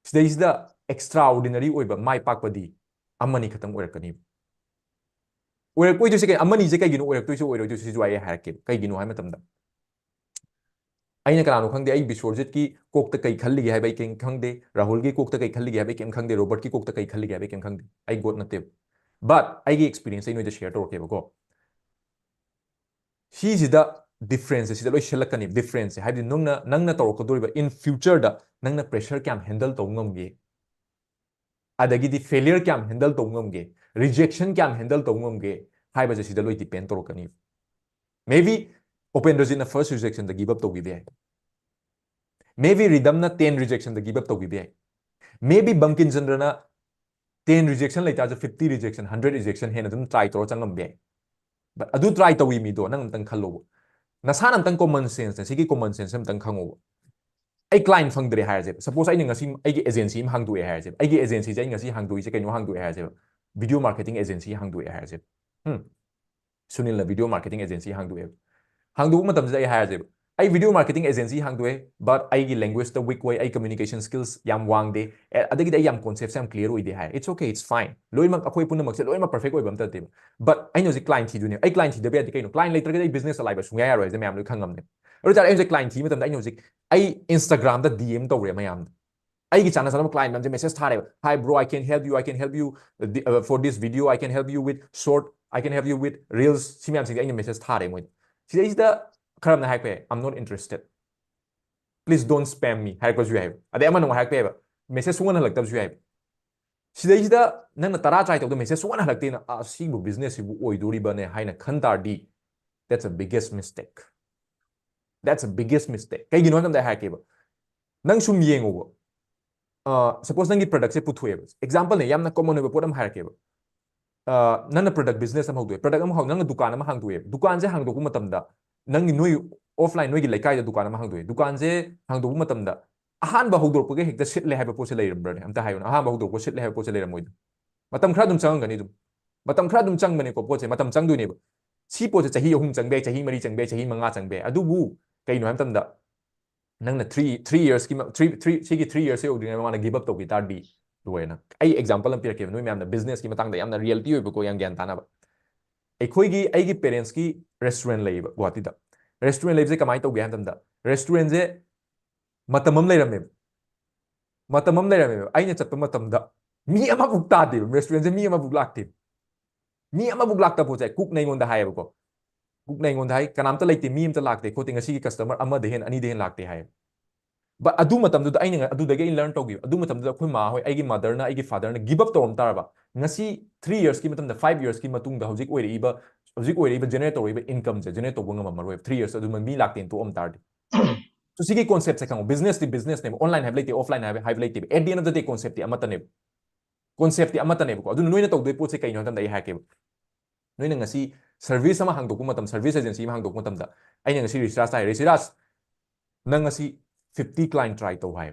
ꯁꯤꯗꯩꯁꯤꯗ extraordinary ꯑꯣꯏꯕ ꯃꯥꯏ ꯄꯥꯛꯄꯗꯤ ꯑꯃꯅꯤ ꯈꯛꯇꯪ ꯑꯣꯏꯔꯛꯀꯅꯤꯕ꯫ ꯑꯣꯏꯔꯛꯑꯣꯏꯗꯣꯏꯁꯦ ꯀꯩ-, ꯑꯃꯅꯤꯁꯦ ꯀꯩꯒꯤꯅꯣ ꯑꯣꯏꯔꯛꯇꯣꯏꯁꯦ, ꯑꯣꯏꯔꯣꯏꯗꯣꯏꯁꯦ, ꯁꯤꯁꯨ ꯑꯩ ꯍꯥꯏꯔꯛꯀꯦꯕ꯫ ꯀꯩꯒꯤꯅꯣ ꯍꯥꯏꯕ ꯃꯇꯝꯗ, ꯑꯩꯅ ꯀꯅꯥꯅꯣ ꯈꯪꯗꯦ, ꯑꯩ ꯕꯤꯁ꯭ꯋꯔꯖꯤꯠꯀꯤ ꯀꯣꯛꯇ ꯀꯩ ꯈꯜꯂꯤꯒꯦ ꯍꯥꯏꯕ ꯑꯩ ꯀꯩꯝ ꯈꯪꯗꯦ, ꯔꯥꯍꯨꯜꯒꯤ ꯀꯣꯛꯇ ꯀꯩ ꯈꯜꯂꯤꯒꯦ ꯍꯥꯏꯕ ꯑꯩ ꯀꯩꯝ ꯈꯪꯗꯦ, ꯔꯣꯕꯔꯠꯀꯤ ꯀꯣꯛꯇ ꯀꯩ ꯈꯜꯂꯤꯒꯦ ꯍꯥꯏꯕ ꯑꯩ ꯀꯩꯝ ꯈꯪꯗꯦ, ꯑꯩ God ꯅꯠꯇꯦꯕ꯫ But ꯑꯩꯒꯤ experience ꯑꯩ ꯅꯣꯏꯗ share ꯇꯧꯔꯛꯀꯦꯕꯀꯣ꯫ ꯁꯤꯁꯤꯗ differenceꯁꯦ ꯁꯤꯗ ꯂꯣꯏ ꯁꯦꯜꯂꯛꯀꯅꯤ꯫ Differenceꯁꯦ ꯍꯥꯏꯕꯗꯤ ꯅꯪꯅ, ꯅꯪꯅ ꯇꯧꯔꯛꯀꯗꯧꯔꯤꯕ in futureꯗ ꯅꯪꯅ pressure ꯀꯌꯥꯝ handle ꯇꯧꯕ ꯉꯝꯒꯦ, ꯑꯗꯒꯤꯗꯤ failure ꯀꯌꯥꯝ handle ꯇꯧꯕ ꯉꯝꯒꯦ, rejection ꯀꯌꯥꯝ handle ꯇꯧꯕ ꯉꯝꯒꯦ ꯍꯥꯏꯕꯁꯦ ꯁꯤꯗ ꯂꯣꯏ depend ꯇꯧꯔꯛꯀꯅꯤ꯫ Maybe ꯎꯄꯦꯟꯗ꯭ꯔꯖꯤꯠꯅ first rejectionꯗ give up ꯇꯧꯈꯤꯕ ꯌꯥꯏ꯫ Maybe ꯔꯤꯗꯝꯅ ten rejectionꯗ give up ꯇꯧꯈꯤꯕ ꯌꯥꯏ꯫ Maybe Bangkim ꯆꯟꯗ꯭ꯔꯅ ten rejection ꯂꯩꯇꯥꯔꯁꯨ fifty rejection, hundred rejection ꯍꯦꯟꯅ ꯑꯗꯨꯝ try ꯇꯧꯔ ꯆꯪꯉꯝꯕ ꯌꯥꯏ꯫ But ꯑꯗꯨ try ꯇꯧꯔꯤ ꯃꯤꯗꯣ ꯅꯪ ꯑꯝꯇꯪ ꯈꯜꯂꯣꯕ꯫ ꯅꯁꯥꯅ ꯑꯝꯇꯪ common senseꯅꯦ, ꯁꯤꯒꯤ common sense ꯑꯝꯇꯪ ꯈꯪꯉꯣꯕ꯫ ꯑꯩ client ꯐꯪꯗ꯭ꯔꯦ ꯍꯥꯏꯔꯁꯦꯕ꯫ Suppose ꯑꯩꯅ ꯉꯁꯤ ꯑꯩꯒꯤ agency ꯑꯃ ꯍꯥꯡꯗꯣꯛꯑꯦ ꯍꯥꯏꯔꯁꯦꯕ꯫ ꯑꯩꯒꯤ agencyꯁꯦ ꯑꯩ ꯉꯁꯤ ꯍꯥꯡꯗꯣꯛꯏꯁꯦ ꯀꯩꯅꯣ ꯍꯥꯡꯗꯣꯛꯑꯦ ꯍꯥꯏꯔꯁꯦꯕ꯫ Video marketing agency ꯍꯥꯡꯗꯣꯛꯑꯦ ꯍꯥꯏꯔꯁꯦꯕ꯫ ꯎꯝ꯫ ꯁꯨꯅꯤꯜꯅ video marketing agency ꯍꯥꯡꯗꯣꯛꯑꯦꯕ꯫ ꯍꯥꯡꯗꯣꯛꯄ ꯃꯇꯝꯁꯤꯗ ꯑꯩ ꯍꯥꯏꯔꯁꯦꯕ, "ꯑꯩ video marketing agency ꯍꯥꯡꯗꯣꯛꯑꯦ, but ꯑꯩꯒꯤ languageꯇ weak ꯑꯣꯏ, ꯑꯩ communication skills ꯌꯥꯝ ꯋꯥꯡꯗꯦ, ꯑꯦ, ꯑꯗꯒꯤꯗꯤ ꯑꯩ ꯌꯥꯝ conceptꯁꯦ ꯌꯥꯝ clear ꯑꯣꯏꯗꯦ" ꯍꯥꯏ꯫ It's okay, it's fine. ꯂꯣꯏꯅꯃꯛ ꯑꯩꯈꯣꯏ ꯄꯨꯝꯅꯃꯛꯁꯦ ꯂꯣꯏꯅꯃꯛ perfect ꯑꯣꯏꯕ ꯑꯝꯇ ꯅꯠꯇꯦꯕ꯫ But ꯑꯩꯅ ꯍꯧꯖꯤꯛ client ꯊꯤꯗꯣꯏꯅꯦ꯫ ꯑꯩ client ꯊꯤꯗꯕ ꯌꯥꯗꯦ꯫ ꯀꯩꯅꯣ? Client ꯂꯩꯇ꯭ꯔꯒꯗꯤ ꯑꯩ business alive ꯁꯨꯡꯌꯥ ꯌꯥꯔꯣꯏ ꯍꯥꯏꯁꯦ ꯃꯌꯥꯝ ꯂꯣꯏ ꯈꯪꯉꯝꯅꯦ꯫ ꯑꯗꯨ ꯑꯣꯏꯇꯥꯔꯗꯤ ꯑꯩ ꯍꯧꯖꯤꯛ client ꯊꯤꯕ ꯃꯇꯝꯗ ꯑꯩꯅ ꯍꯧꯖꯤꯛ ꯑꯩ Instagramꯗ DM ꯇꯧꯔꯦ ꯃꯌꯥꯝꯗ꯫ ꯑꯩꯒꯤ ꯆꯥꯟꯅ ꯆꯥꯟꯅꯕ client ꯃꯌꯥꯝꯁꯦ message ꯊꯥꯔꯦꯕ꯫ "Hi bro, I can help you, I can help you, uh, the, uh, for this video, I can help you with short, I can help you with reels", ꯁꯤ ꯃꯌꯥꯝꯁꯤꯡꯁꯦ ꯑꯩꯅ message ꯊꯥꯔꯦ ꯃꯣꯏꯗ꯫ ꯁꯤꯗꯩꯁꯤꯗ ꯈꯔ ꯑꯃꯅ ꯍꯥꯏꯔꯛꯄ ꯌꯥꯏ, "I'm not interested, please don't spam me" ꯍꯥꯏꯔꯛꯄꯁꯨ ꯌꯥꯏꯕ꯫ ꯑꯗꯩ ꯑꯃꯅ ꯑꯃꯨꯛ ꯍꯥꯏꯔꯛꯄ ꯌꯥꯏꯕ, message ꯁꯨꯡꯍꯟ ꯍꯜꯂꯛꯇꯕꯁꯨ ꯌꯥꯏꯕ꯫ ꯁꯤꯗꯩꯁꯤꯗ ꯅꯪꯅ ꯇꯔꯥ try ꯇꯧꯕꯗ message ꯁꯨꯡꯍꯟ ꯍꯜꯂꯛꯇꯦꯅ, "ꯑ, ꯁꯤꯕꯨ businessꯁꯤꯕꯨ ꯑꯣꯏꯗꯣꯔꯤꯕꯅꯦ" ꯍꯥꯏꯅ ꯈꯟ ꯇꯥꯔꯗꯤ, that's a biggest mistake. That's a biggest mistake. ꯀꯩꯒꯤꯅꯣ ꯍꯥꯏꯕ ꯃꯇꯝꯗ ꯑꯩ ꯍꯥꯏꯔꯛꯀꯦꯕ꯫ ꯅꯪ ꯁꯨꯝ ꯌꯦꯡꯉꯣꯕ꯫ ꯑ, suppose ꯅꯪꯒꯤ productꯁꯦ ꯄꯨꯊꯣꯛꯑꯦꯕ꯫ Exampleꯅꯦ, ꯌꯥꯝꯅ common ꯑꯣꯏꯕ ꯄꯣꯠ ꯑꯃ ꯍꯥꯏꯔꯛꯀꯦꯕ꯫ ꯑ, ꯅꯪꯅ product business ꯑꯃ ꯍꯧꯗꯣꯛꯑꯦ, product ꯑꯃ ꯍꯧ-, ꯅꯪꯅ ꯗꯨꯀꯥꯟ ꯑꯃ ꯍꯥꯡꯗꯣꯛꯑꯦꯕ꯫ ꯗꯨꯀꯥꯟꯁꯦ ꯍꯥꯡꯗꯣꯛꯄ ꯃꯇꯝꯗ ꯅꯪꯒꯤ ꯅꯣꯏ offline ꯅꯣꯏꯒꯤ ꯂꯩꯀꯥꯏꯗ ꯗꯨꯀꯥꯟ ꯑꯃ ꯍꯥꯡꯗꯣꯛꯑꯦ꯫ ꯗꯨꯀꯥꯟꯁꯦ ꯍꯥꯡꯗꯣꯛꯄ ꯃꯇꯝꯗ ꯑꯍꯥꯟꯕ ꯍꯧꯗꯣꯔꯛꯄꯒ ꯍꯦꯛꯇ ꯁꯤꯠꯂꯦ ꯍꯥꯏꯕ ꯄꯣꯠꯁꯦ ꯂꯩꯔꯝꯕ꯭ꯔꯅꯦ? ꯑꯝꯇ ꯍꯥꯏꯌꯨꯅꯦ꯫ ꯑꯍꯥꯟꯕ ꯍꯧꯗꯣꯔꯛꯄ ꯁꯤꯠꯂꯦ ꯍꯥꯏꯕ ꯄꯣꯠꯁꯦ ꯂꯩꯔꯝꯃꯣꯏꯗ꯫ ꯃꯇꯝ ꯈꯔ ꯑꯗꯨꯝ ꯆꯪꯉꯝꯒꯅꯤ ꯑꯗꯨꯝ꯫ ꯃꯇꯝ ꯈꯔ ꯑꯗꯨꯝ ꯆꯪꯕꯅꯤꯀꯣ, ꯄꯣꯠꯁꯦ ꯃꯇꯝ ꯆꯪꯗꯣꯏꯅꯦꯕ꯫ ꯁꯤ ꯄꯣꯠꯁꯦ ꯆꯍꯤ ꯑꯍꯨꯝ ꯆꯪꯕ ꯌꯥꯏ, ꯆꯍꯤ ꯃꯔꯤ ꯆꯪꯕ ꯌꯥꯏ, ꯆꯍꯤ ꯃꯉꯥ ꯆꯪꯕ ꯌꯥꯏ꯫ ꯑꯗꯨꯕꯨ ꯀꯩꯅꯣ ꯍꯥꯏꯕ ꯃꯇꯝꯗ ꯅꯪꯅ three, three yearsꯀꯤ ꯃ-, three, three, ꯁꯤꯒꯤ three yearsꯁꯦ ꯌꯧꯗ꯭ꯔꯤꯉꯩ ꯃꯃꯥꯡꯗ give up ꯇꯧꯈꯤ ꯇꯥꯔꯗꯤ ꯂꯣꯏꯔꯦ ꯅꯪ꯫ ꯑꯩ example ꯑꯃ ꯄꯤꯔꯛꯀꯦꯕ, ꯅꯣꯏ ꯃꯌꯥꯝꯅ businessꯀꯤ ꯃꯇꯥꯡꯗ ꯌꯥꯝꯅ reality ꯑꯣꯏꯕꯀꯣ, ꯌꯥꯝ ꯒ꯭ꯌꯥꯟ ꯇꯥꯅꯕ꯫ ꯑꯩꯈꯣꯏꯒꯤ, ꯑꯩꯒꯤ parentsꯀꯤ restaurant ꯂꯩꯌꯦꯕ ꯒꯨꯍꯥꯇꯤꯗ꯫ Restaurant ꯂꯩꯕꯁꯦ ꯀꯃꯥꯏꯅ ꯇꯧꯒꯦ ꯍꯥꯏꯕ ꯃꯇꯝꯗ, restaurantꯁꯦ ꯃꯇꯝ ꯑꯃ ꯂꯩꯔꯝꯃꯦꯕ꯫ ꯃꯇꯝ ꯑꯃ ꯂꯩꯔꯝꯃꯦꯕ꯫ ꯑꯩꯅ ꯆꯠꯄ ꯃꯇꯝꯗ ꯃꯤ ꯑꯃꯐꯥꯎ ꯇꯥꯗꯦꯕ꯫ Restaurantꯁꯦ ꯃꯤ ꯑꯃꯐꯥꯎ ꯂꯥꯛꯇꯦꯕ꯫ ꯃꯤ ꯑꯃꯐꯥꯎ ꯂꯥꯛꯇꯕ ꯄꯣꯠꯁꯦ cookꯅ ꯑꯩꯉꯣꯟꯗ ꯍꯥꯏꯌꯦꯕꯀꯣ꯫ Cookꯅ ꯑꯩꯉꯣꯟꯗ ꯍꯥꯏ, "ꯀꯅꯥꯝꯇ ꯂꯩꯇꯦ, ꯃꯤ ꯑꯝꯇ ꯂꯥꯛꯇꯦ ꯈꯣꯠꯇꯦ, ꯉꯁꯤꯒꯤ customer ꯑꯃꯗ ꯍꯦꯟꯅ, ꯑꯅꯤꯗ ꯍꯦꯟꯅ ꯂꯥꯛꯇꯦ" ꯍꯥꯏꯌꯦꯕ꯫ But ꯑꯗꯨ ꯃꯇꯝꯗꯨꯗ ꯑꯩꯅ ꯉ-, ꯑꯗꯨꯗꯒꯤ ꯑꯩ learn ꯇꯧꯈꯤꯕ꯫ ꯑꯗꯨ ꯃꯇꯝꯗꯨꯗ ꯑꯩꯈꯣꯏ ꯃꯥ ꯍꯣꯏ, ꯑꯩꯒꯤ motherꯅ, ꯑꯩꯒꯤ fatherꯅ give up ꯇꯧꯔꯝ ꯇꯥꯔꯕ, ꯉꯁꯤ three yearsꯀꯤ ꯃꯇꯝꯗ, five yearsꯀꯤ ꯃꯇꯨꯡꯗ ꯍꯧꯖꯤꯛ ꯑꯣꯏꯔꯛꯏꯕ, ꯍꯧꯖꯤꯛ ꯑꯣꯏꯔꯛꯏꯕ generate ꯇꯧꯔꯛꯏꯕ incomeꯁꯦ generate ꯇꯧꯕ ꯉꯝꯃꯝꯃꯔꯣꯏꯕ, three years ꯑꯗꯨꯃ ꯃꯤ ꯂꯥꯛꯇꯦꯅ ꯇꯣꯛꯑꯝ ꯇꯥꯔꯗꯤ꯫ So ꯁꯤꯒꯤ conceptꯁꯦ ꯈꯪꯉꯣ, businessꯇꯤ businessꯅꯦꯕ, online ꯍꯥꯏꯕ ꯂꯩꯇꯦ, offline ꯍꯥꯏꯕ, ꯍꯥꯏꯕ ꯂꯩꯇꯦꯕ, at the end of the day conceptꯇꯤ ꯑꯃꯠꯇꯅꯦꯕ꯫ Conceptꯇꯤ ꯑꯃꯠꯇꯅꯦꯕꯀꯣ꯫ ꯑꯗꯨꯅ ꯅꯣꯏꯅ ꯇꯧꯗꯣꯏ ꯄꯣꯠꯁꯦ ꯀꯩꯅꯣ ꯍꯥꯏ ꯃꯇꯝꯗ ꯑꯩ ꯍꯥꯏꯔꯛꯀꯦꯕ꯫ ꯅꯣꯏꯅ ꯉꯁꯤ service ꯑꯃ ꯍꯥꯡꯗꯣꯛꯄ ꯃꯇꯝ, service agency ꯑꯃ ꯍꯥꯡꯗꯣꯛꯄ ꯃꯇꯝꯗ ꯑꯩꯅ ꯉꯁꯤ ꯔꯤꯁꯤꯔꯥꯖꯇ ꯍꯥꯏꯔꯦ, "ꯔꯤꯁꯤꯔꯥꯖ, ꯅꯪ ꯉꯁꯤ fifty client try ꯇꯧ ꯍꯥꯏ꯫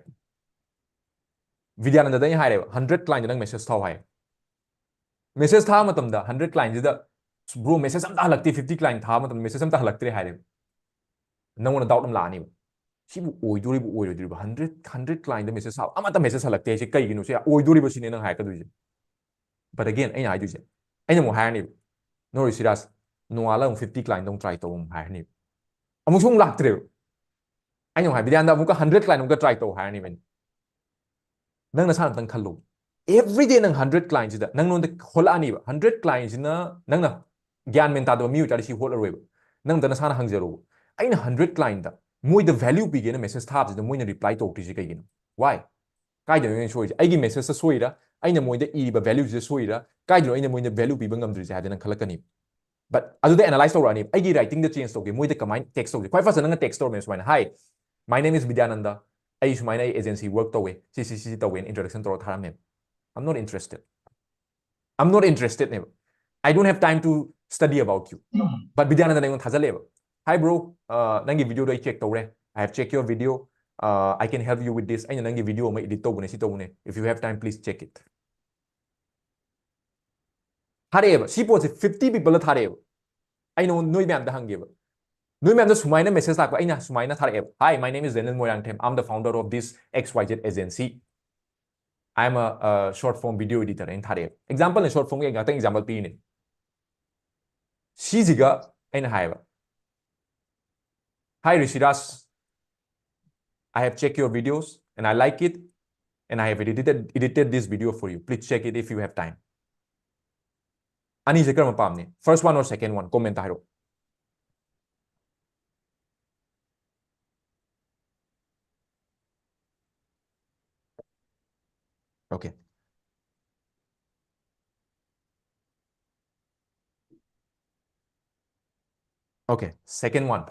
ꯕꯤꯗ꯭ꯌꯥꯅꯟꯗꯗ ꯑꯩꯅ ꯍꯥꯏꯔꯦꯕ, hundred clientꯗ ꯅꯪ message ꯊꯥꯎ ꯍꯥꯏ꯫ Message ꯊꯥꯕ ꯃꯇꯝꯗ hundred clientꯁꯤꯗ, "Bro, message ꯑꯝꯇ ꯍꯜꯂꯛꯇꯦ, fifty client ꯊꯥꯕ ꯃꯇꯝꯗ message ꯑꯝꯇ ꯍꯜꯂꯛꯇ꯭ꯔꯦ" ꯍꯥꯏꯔꯦꯕ꯫ ꯅꯪꯉꯣꯟꯗ doubt ꯑꯃ ꯂꯥꯛꯑꯅꯤꯕ, "ꯁꯤꯕꯨ ꯑꯣꯏꯗꯣꯔꯤꯕ ꯑꯣꯏꯔꯣꯏꯗꯣꯔꯤꯕ? Hundred hundred clientꯗ message ꯊꯥꯕ, ꯑꯃꯠꯇ message ꯍꯜꯂꯛꯇꯦ ꯍꯥꯏꯁꯦ ꯀꯩꯒꯤꯅꯣ? ꯁꯤ ꯑꯣꯏꯗꯣꯔꯤꯕ?" ꯁꯤꯅꯦ ꯅꯪ ꯍꯥꯏꯔꯛꯀꯗꯣꯏꯁꯦ꯫ But again, ꯑꯩꯅ ꯍꯥꯏꯗꯣꯏꯁꯦ, ꯑꯩꯅ ꯑꯃꯨꯛ ꯍꯥꯏꯔꯅꯤꯕ, "No, ꯔꯤꯁꯤꯔꯥꯖ, ꯅꯣꯡꯉꯥꯜꯂꯒ ꯑꯃꯨꯛ fifty clientꯗ ꯑꯃꯨꯛ try ꯇꯧ" ꯑꯃꯨꯛ ꯍꯥꯏꯔꯅꯤꯕ꯫ ꯑꯃꯨꯛꯁꯨ ꯑꯃꯨꯛ ꯂꯥꯛꯇ꯭ꯔꯦꯕ꯫ ꯑꯩꯅ ꯑꯃꯨꯛ ꯍꯥꯏ, "ꯕꯤꯗ꯭ꯌꯥꯅꯟꯗ, ꯑꯃꯨꯛꯀ hundred client ꯑꯃꯨꯛꯀ try ꯇꯧ" ꯍꯥꯏꯔꯅꯤꯕ ꯑꯩꯅ꯫ ꯅꯪ ꯅꯁꯥꯅ ꯑꯝꯇꯪ ꯈꯜꯂꯣ꯫ Everyday ꯅꯪ hundred clientꯁꯤꯗ ꯅꯪꯉꯣꯟꯗ ꯍꯣꯜꯂꯛꯑꯅꯤꯕ꯫ Hundred clientꯁꯤꯅ ꯅꯪꯅ ꯒ꯭ꯌꯥꯟ ꯃꯦꯟ ꯇꯥꯗꯕ ꯃꯤ ꯑꯣꯏꯇꯥꯔꯗꯤ ꯁꯤ ꯍꯣꯠꯂꯔꯣꯏꯕ꯫ ꯅꯪ ꯑꯝꯇ ꯅꯁꯥꯅ ꯍꯪꯖꯔꯣꯕ꯫ ꯑꯩꯅ hundred clientꯇ ꯃꯣꯏꯗ value ꯄꯤꯒꯦꯅ message ꯊꯥꯕꯁꯤꯗ ꯃꯣꯏꯅ reply ꯇꯧꯔꯛꯇ꯭ꯔꯤꯁꯦ ꯀꯩꯒꯤꯅꯣ? Why? ꯀꯥꯏꯗꯅꯣ ꯑꯩꯅ ꯁꯣꯏꯔꯤꯁꯦ? ꯑꯩꯒꯤ messageꯇ ꯁꯣꯏꯔꯤꯔꯥ? ꯑꯩꯅ ꯃꯣꯏꯗ ꯏꯔꯤꯕ valueꯁꯤꯗ ꯁꯣꯏꯔꯤꯔꯥ? ꯀꯥꯏꯗꯅꯣ ꯑꯩꯅ ꯃꯣꯏꯗ value ꯄꯤꯕ ꯉꯝꯗ꯭ꯔꯤꯁꯦ ꯍꯥꯏꯗꯅ ꯅꯪ ꯈꯜꯂꯛꯀꯅꯤ꯫ But ꯑꯗꯨꯗ analyze ꯇꯧꯔꯛꯑꯅꯤ, ꯑꯩꯒꯤ writingꯗ change ꯇꯧꯒꯦ, ꯃꯣꯏꯗ ꯀꯃꯥꯏꯅ text ꯇꯧꯒꯦ? ꯈ꯭ꯋꯥꯏ firstꯇ ꯅꯪꯅ text ꯇꯧꯔꯝꯃꯦ ꯁꯨꯃꯥꯏꯅ, "Hi, my name is Bidyananda, ꯑꯩ ꯁꯨꯃꯥꯏꯅ ꯑꯩ agency work ꯇꯧꯋꯦ, ꯁꯤ ꯁꯤ ꯁꯤ ꯇꯧꯋꯦꯅ introduction ꯇꯧꯔ ꯊꯥꯔꯝꯃꯦꯕ꯫ I'm not interested. I'm not interestedꯅꯦꯕ꯫ I don't have time to study about you." But ꯕꯤꯗ꯭ꯌꯥꯅꯟꯗꯅ ꯑꯩꯉꯣꯟꯗ ꯊꯥꯖꯜꯂꯛꯑꯦꯕ, "Hi bro, uh, ꯅꯪꯒꯤ videoꯗꯣ ꯑꯩ check ꯇꯧꯔꯦ, I have checked your video, uh, I can help you with this, ꯑꯩꯅ ꯅꯪꯒꯤ video ꯑꯃ edit ꯇꯧꯕꯅꯦ, ꯁꯤ ꯇꯧꯕꯅꯦ, if you have time please check it." ꯊꯥꯔꯛꯑꯦꯕ꯫ ꯁꯤ ꯄꯣꯠꯁꯦ fifty peopleꯗ ꯊꯥꯔꯛꯑꯦꯕ꯫ ꯑꯩ ꯅꯉꯣꯟ-, ꯅꯣꯏ ꯃꯌꯥꯝꯗ ꯍꯪꯒꯦꯕ꯫ ꯅꯣꯏ ꯃꯌꯥꯝꯗ ꯁꯨꯃꯥꯏꯅ message ꯂꯥꯛꯄ, ꯑꯩꯅ ꯁꯨꯃꯥꯏꯅ ꯊꯥꯔꯛꯑꯦꯕ, "Hi, my name is Daniel Moirangthem. I'm the founder of this X Y Z agency. I'm a, uh, short form video editor." ꯑꯩꯅ ꯊꯥꯔꯛꯑꯦꯕ꯫ Exampleꯅꯦ, short formꯒꯤ ꯉꯥꯛꯇꯪ example ꯄꯤꯔꯤꯅꯦ꯫ ꯁꯤꯁꯤꯒ ꯑꯩꯅ ꯍꯥꯏꯌꯦꯕ, "Hi ꯔꯤꯁꯤꯔꯥꯖ, I have checked your videos and I like it and I have edited, edited this video for you. Please check it if you have time." ꯑꯅꯤꯁꯦ ꯀꯔꯝꯕ ꯄꯥꯝꯅꯤ? First one or second one? Commentꯇ ꯍꯥꯏꯔꯛꯑꯣ꯫ Okay. Okay, second one.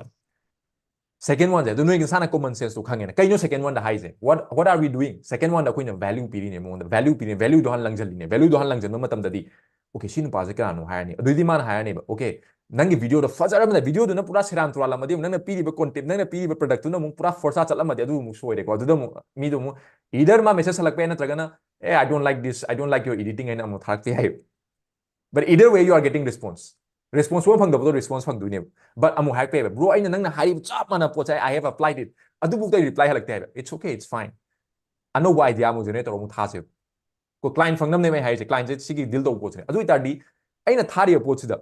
Second oneꯁꯦ, ꯑꯗꯨ ꯅꯣꯏ ꯅꯁꯥꯅ common senseꯇꯣ ꯈꯪꯉꯦꯅ꯫ ꯀꯩꯅꯣ second oneꯗ ꯍꯥꯏꯁꯦ? What, what are we doing? Second oneꯗ ꯑꯩꯈꯣꯏꯅ value ꯄꯤꯔꯤꯅꯦ, ꯃꯉꯣꯟꯗ value ꯄꯤꯔꯤꯅꯦ, valueꯗꯣ ꯍꯥꯟꯅ ꯂꯪꯁꯤꯜꯂꯤꯅꯦ꯫ Valueꯗꯣ ꯍꯥꯟꯅ ꯂꯪꯁꯤꯟꯕ ꯃꯇꯝꯗꯗꯤ, "Okay, ꯁꯤ ꯅꯨꯄꯥꯁꯦ ꯀꯅꯥꯅꯣ?" ꯍꯥꯏꯔꯅꯤ꯫ ꯑꯗꯨꯏꯗꯤ ꯃꯥꯅ ꯍꯥꯏꯔꯅꯦꯕ, "Okay, ꯅꯪꯒꯤ videoꯗꯣ ꯐꯖꯔꯝꯃꯗꯤ, videoꯗꯨꯅ ꯄꯨꯔꯥ ꯁꯦꯔꯥꯟ ꯇꯨꯔꯥꯟ ꯑꯃꯗꯤ ꯑꯃꯨꯛ ꯅꯪꯅ ꯄꯤꯔꯤꯕ content, ꯅꯪꯅ ꯄꯤꯔꯤꯕ productꯇꯨꯅ ꯑꯃꯨꯛ ꯄꯨꯔꯥ ꯐꯣꯔꯁꯥ ꯆꯠꯂꯝꯃꯗꯤ ꯑꯗꯨ ꯑꯃꯨꯛ ꯁꯣꯏꯔꯦꯀꯣ꯫ ꯑꯗꯨꯗ ꯑꯃꯨꯛ ꯃꯤꯗꯣ ꯑꯃꯨꯛ either ꯃꯥ message ꯍꯜꯂꯛꯄ ꯌꯥꯏ, ꯅꯠꯇ꯭ꯔꯒꯅ "ꯑꯦ, I don't like this, I don't like your editing" ꯍꯥꯏꯅ ꯑꯃꯨꯛ ꯊꯥꯔꯛꯄ ꯌꯥꯏ꯫ But either way you are getting response. Response ꯁꯨꯡꯐꯪ ꯐꯪꯗꯕꯗꯣ response ꯐꯪꯗꯣꯏꯅꯦꯕ꯫ But ꯑꯃꯨꯛ ꯍꯥꯏꯔꯛꯄ ꯌꯥꯏꯕ, "Bro, ꯑꯩꯅ ꯅꯪꯅ ꯍꯥꯏꯔꯤꯕ ꯆꯞ ꯃꯥꯟꯅꯕ ꯄꯣꯠꯁꯦ, I have applied it." ꯑꯗꯨꯐꯥꯎꯗ reply ꯍꯜꯂꯛꯇꯦ ꯍꯥꯏꯕ꯫ It's okay, it's fine. ꯑꯅꯧꯕ idea ꯑꯃꯨꯛ generate ꯇꯧꯔꯒ ꯑꯃꯨꯛ ꯊꯥꯁꯦꯕ꯫ ꯀꯣ, client ꯐꯪꯅꯕꯅꯦꯕ ꯑꯩ ꯍꯥꯏꯔꯤꯁꯦ, clientꯁꯦ ꯁꯤꯒꯤ deal ꯇꯧꯕ ꯄꯣꯠꯁꯤꯅꯦ꯫ ꯑꯗꯨ ꯑꯣꯏꯇꯥꯔꯗꯤ ꯑꯩꯅ ꯊꯥꯔꯤꯕ ꯄꯣꯠꯁꯤꯗ,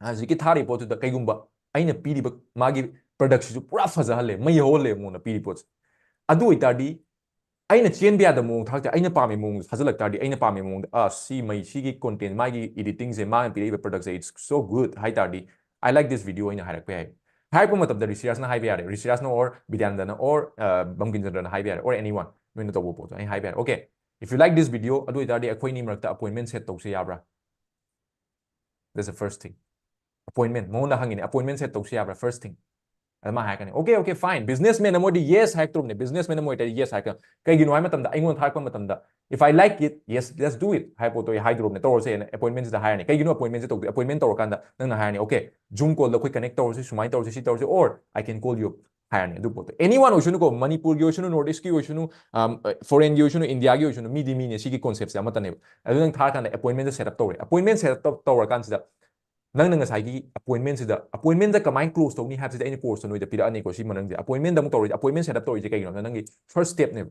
ꯍꯧꯖꯤꯛꯀꯤ ꯊꯥꯔꯤꯕ ꯄꯣꯠꯁꯤꯗ ꯀꯩꯒꯨꯝꯕ ꯑꯩꯅ ꯄꯤꯔꯤꯕ ꯃꯥꯒꯤ productꯁꯤꯁꯨ ꯄꯨꯔꯥ ꯐꯖꯍꯜꯂꯦ, ꯃꯩ ꯍꯧꯍꯜꯂꯦ ꯃꯉꯣꯟꯗ ꯄꯤꯔꯤꯕ ꯄꯣꯠꯁꯦ꯫ ꯑꯗꯨ ꯑꯣꯏꯇꯥꯔꯗꯤ ꯑꯩꯅ ꯆꯦꯟꯕ ꯌꯥꯗꯕ ꯃꯑꯣꯡ ꯊꯥꯔꯛꯇꯦ, ꯑꯩꯅ ꯄꯥꯝꯃꯤ ꯃꯑꯣꯡꯗ ꯊꯥꯖꯤꯜꯂꯛ ꯇꯥꯔꯗꯤ, ꯑꯩꯅ ꯄꯥꯝꯃꯤ ꯃꯑꯣꯡꯗ, "ꯑ, ꯁꯤ ꯃꯩ, ꯁꯤꯒꯤ content, ꯃꯥꯒꯤ editingꯁꯦ, ꯃꯥꯅ ꯄꯤꯔꯛꯏꯕ productꯁꯦ, it's so good" ꯍꯥꯏ ꯇꯥꯔꯗꯤ, "I like this video" ꯑꯩꯅ ꯍꯥꯏꯔꯛꯄ ꯌꯥꯏ꯫ ꯍꯥꯏꯔꯛꯄ ꯃꯇꯝꯗ ꯔꯤꯁꯤꯔꯥꯖꯅ ꯍꯥꯏꯕ ꯌꯥꯔꯦ, ꯔꯤꯁꯤꯔꯥꯖꯅ or ꯕꯤꯗ꯭ꯌꯥꯅꯟꯗꯅ or, ꯑ, ꯕꯪꯀꯤꯝ ꯆꯟꯗ꯭ꯔꯅ ꯍꯥꯏꯕ ꯌꯥꯔꯦ, or anyone, ꯅꯣꯏꯅ ꯇꯧꯕ ꯄꯣꯠꯇꯣ ꯑꯩꯅ ꯍꯥꯏꯕ ꯌꯥꯔꯦ, "Okay, if you like this video, ꯑꯗꯨ ꯑꯣꯏꯇꯥꯔꯗꯤ ꯑꯩꯈꯣꯏ ꯑꯅꯤ ꯃꯔꯛꯇ appointment set ꯇꯧꯁꯦ ꯌꯥꯕ꯭ꯔꯥ?" That's the first thing. Appointment, ꯃꯉꯣꯟꯗ ꯍꯪꯉꯤꯅꯦ, "Appointment set ꯇꯧꯁꯤ ꯌꯥꯕ꯭ꯔꯥ?" First thing. ꯑꯗ ꯃꯥ ꯍꯥꯏꯔꯛꯀꯅꯤ, "Okay, okay, fine." Businessman ꯑꯃ ꯑꯣꯏꯔꯗꯤ yes ꯍꯥꯏꯔꯛꯇ꯭ꯔꯣꯕꯅꯦ, businessman ꯑꯃ ꯑꯣꯏꯇꯥꯔꯗꯤ yes ꯍꯥꯏꯔꯛꯀꯅꯤ꯫ ꯀꯩꯒꯤꯅꯣ ꯍꯥꯏꯕ ꯃꯇꯝꯗ, ꯑꯩꯉꯣꯟꯗ ꯊꯥꯔꯛꯄ ꯃꯇꯝꯗ, "If I like it, yes, let's do it" ꯍꯥꯏꯕ ꯄꯣꯠꯇꯣ ꯑꯩ ꯍꯥꯏꯗ꯭ꯔꯣꯕꯅꯦ, "ꯇꯧꯔꯁꯦꯅ appointmentꯁꯤꯗ" ꯍꯥꯏꯔꯅꯤ꯫ ꯀꯩꯒꯤꯅꯣ appointmentꯁꯦ ꯇꯧꯗꯣꯏ? Appointment ꯇꯧꯔꯀꯥꯟꯗ ꯅꯪꯅ ꯍꯥꯏꯔꯅꯤ, "Okay, Zoom callꯗ ꯑꯩꯈꯣꯏ connect ꯇꯧꯔꯁꯤ, ꯁꯨꯃꯥꯏꯅ ꯇꯧꯔꯁꯤ, ꯁꯤ ꯇꯧꯔꯁꯤ, or I can call you" ꯍꯥꯏꯔꯅꯤ꯫ ꯑꯗꯨ ꯄꯣꯠꯇꯣ anyone ꯑꯣꯏꯁꯅꯨꯀꯣ, ꯃꯅꯤꯄꯨꯔꯒꯤ ꯑꯣꯏꯁꯅꯨ, North Eastꯀꯤ ꯑꯣꯏꯁꯅꯨ, ꯑꯝ, foreignꯒꯤ ꯑꯣꯏꯁꯅꯨ, Indiaꯒꯤ ꯑꯣꯏꯁꯅꯨ, ꯃꯤꯗꯤ ꯃꯤꯅꯦ, ꯁꯤꯒꯤ conceptꯁꯦ ꯑꯃꯠꯇꯅꯦꯕ꯫ ꯑꯗꯨ ꯅꯪ ꯊꯥꯔꯀꯥꯟꯗ appointmentꯁꯦ set up ꯇꯧꯔꯦ꯫ Appointment set up ꯇꯧ-, ꯇꯧꯔꯀꯥꯟꯁꯤꯗ ꯅꯪꯅ ꯉꯁꯥꯏꯒꯤ appointmentꯁꯤꯗ, appointmentꯗ ꯀꯃꯥꯏꯅ close ꯇꯧꯅꯤ ꯍꯥꯏꯕꯁꯤꯗꯤ ꯑꯩꯅ courseꯇ ꯅꯣꯏꯗ ꯄꯤꯔꯛꯑꯅꯤꯀꯣ꯫ ꯁꯤ ꯃꯅꯨꯡꯁꯤꯗ appointmentꯗ ꯑꯃꯨꯛ ꯇꯧꯔꯤꯁꯦ, appointment set up ꯇꯧꯔꯤꯁꯦ ꯀꯩꯒꯤꯅꯣ ꯍꯥꯏꯕꯗ ꯅꯪꯒꯤ first stepꯅꯦꯕ꯫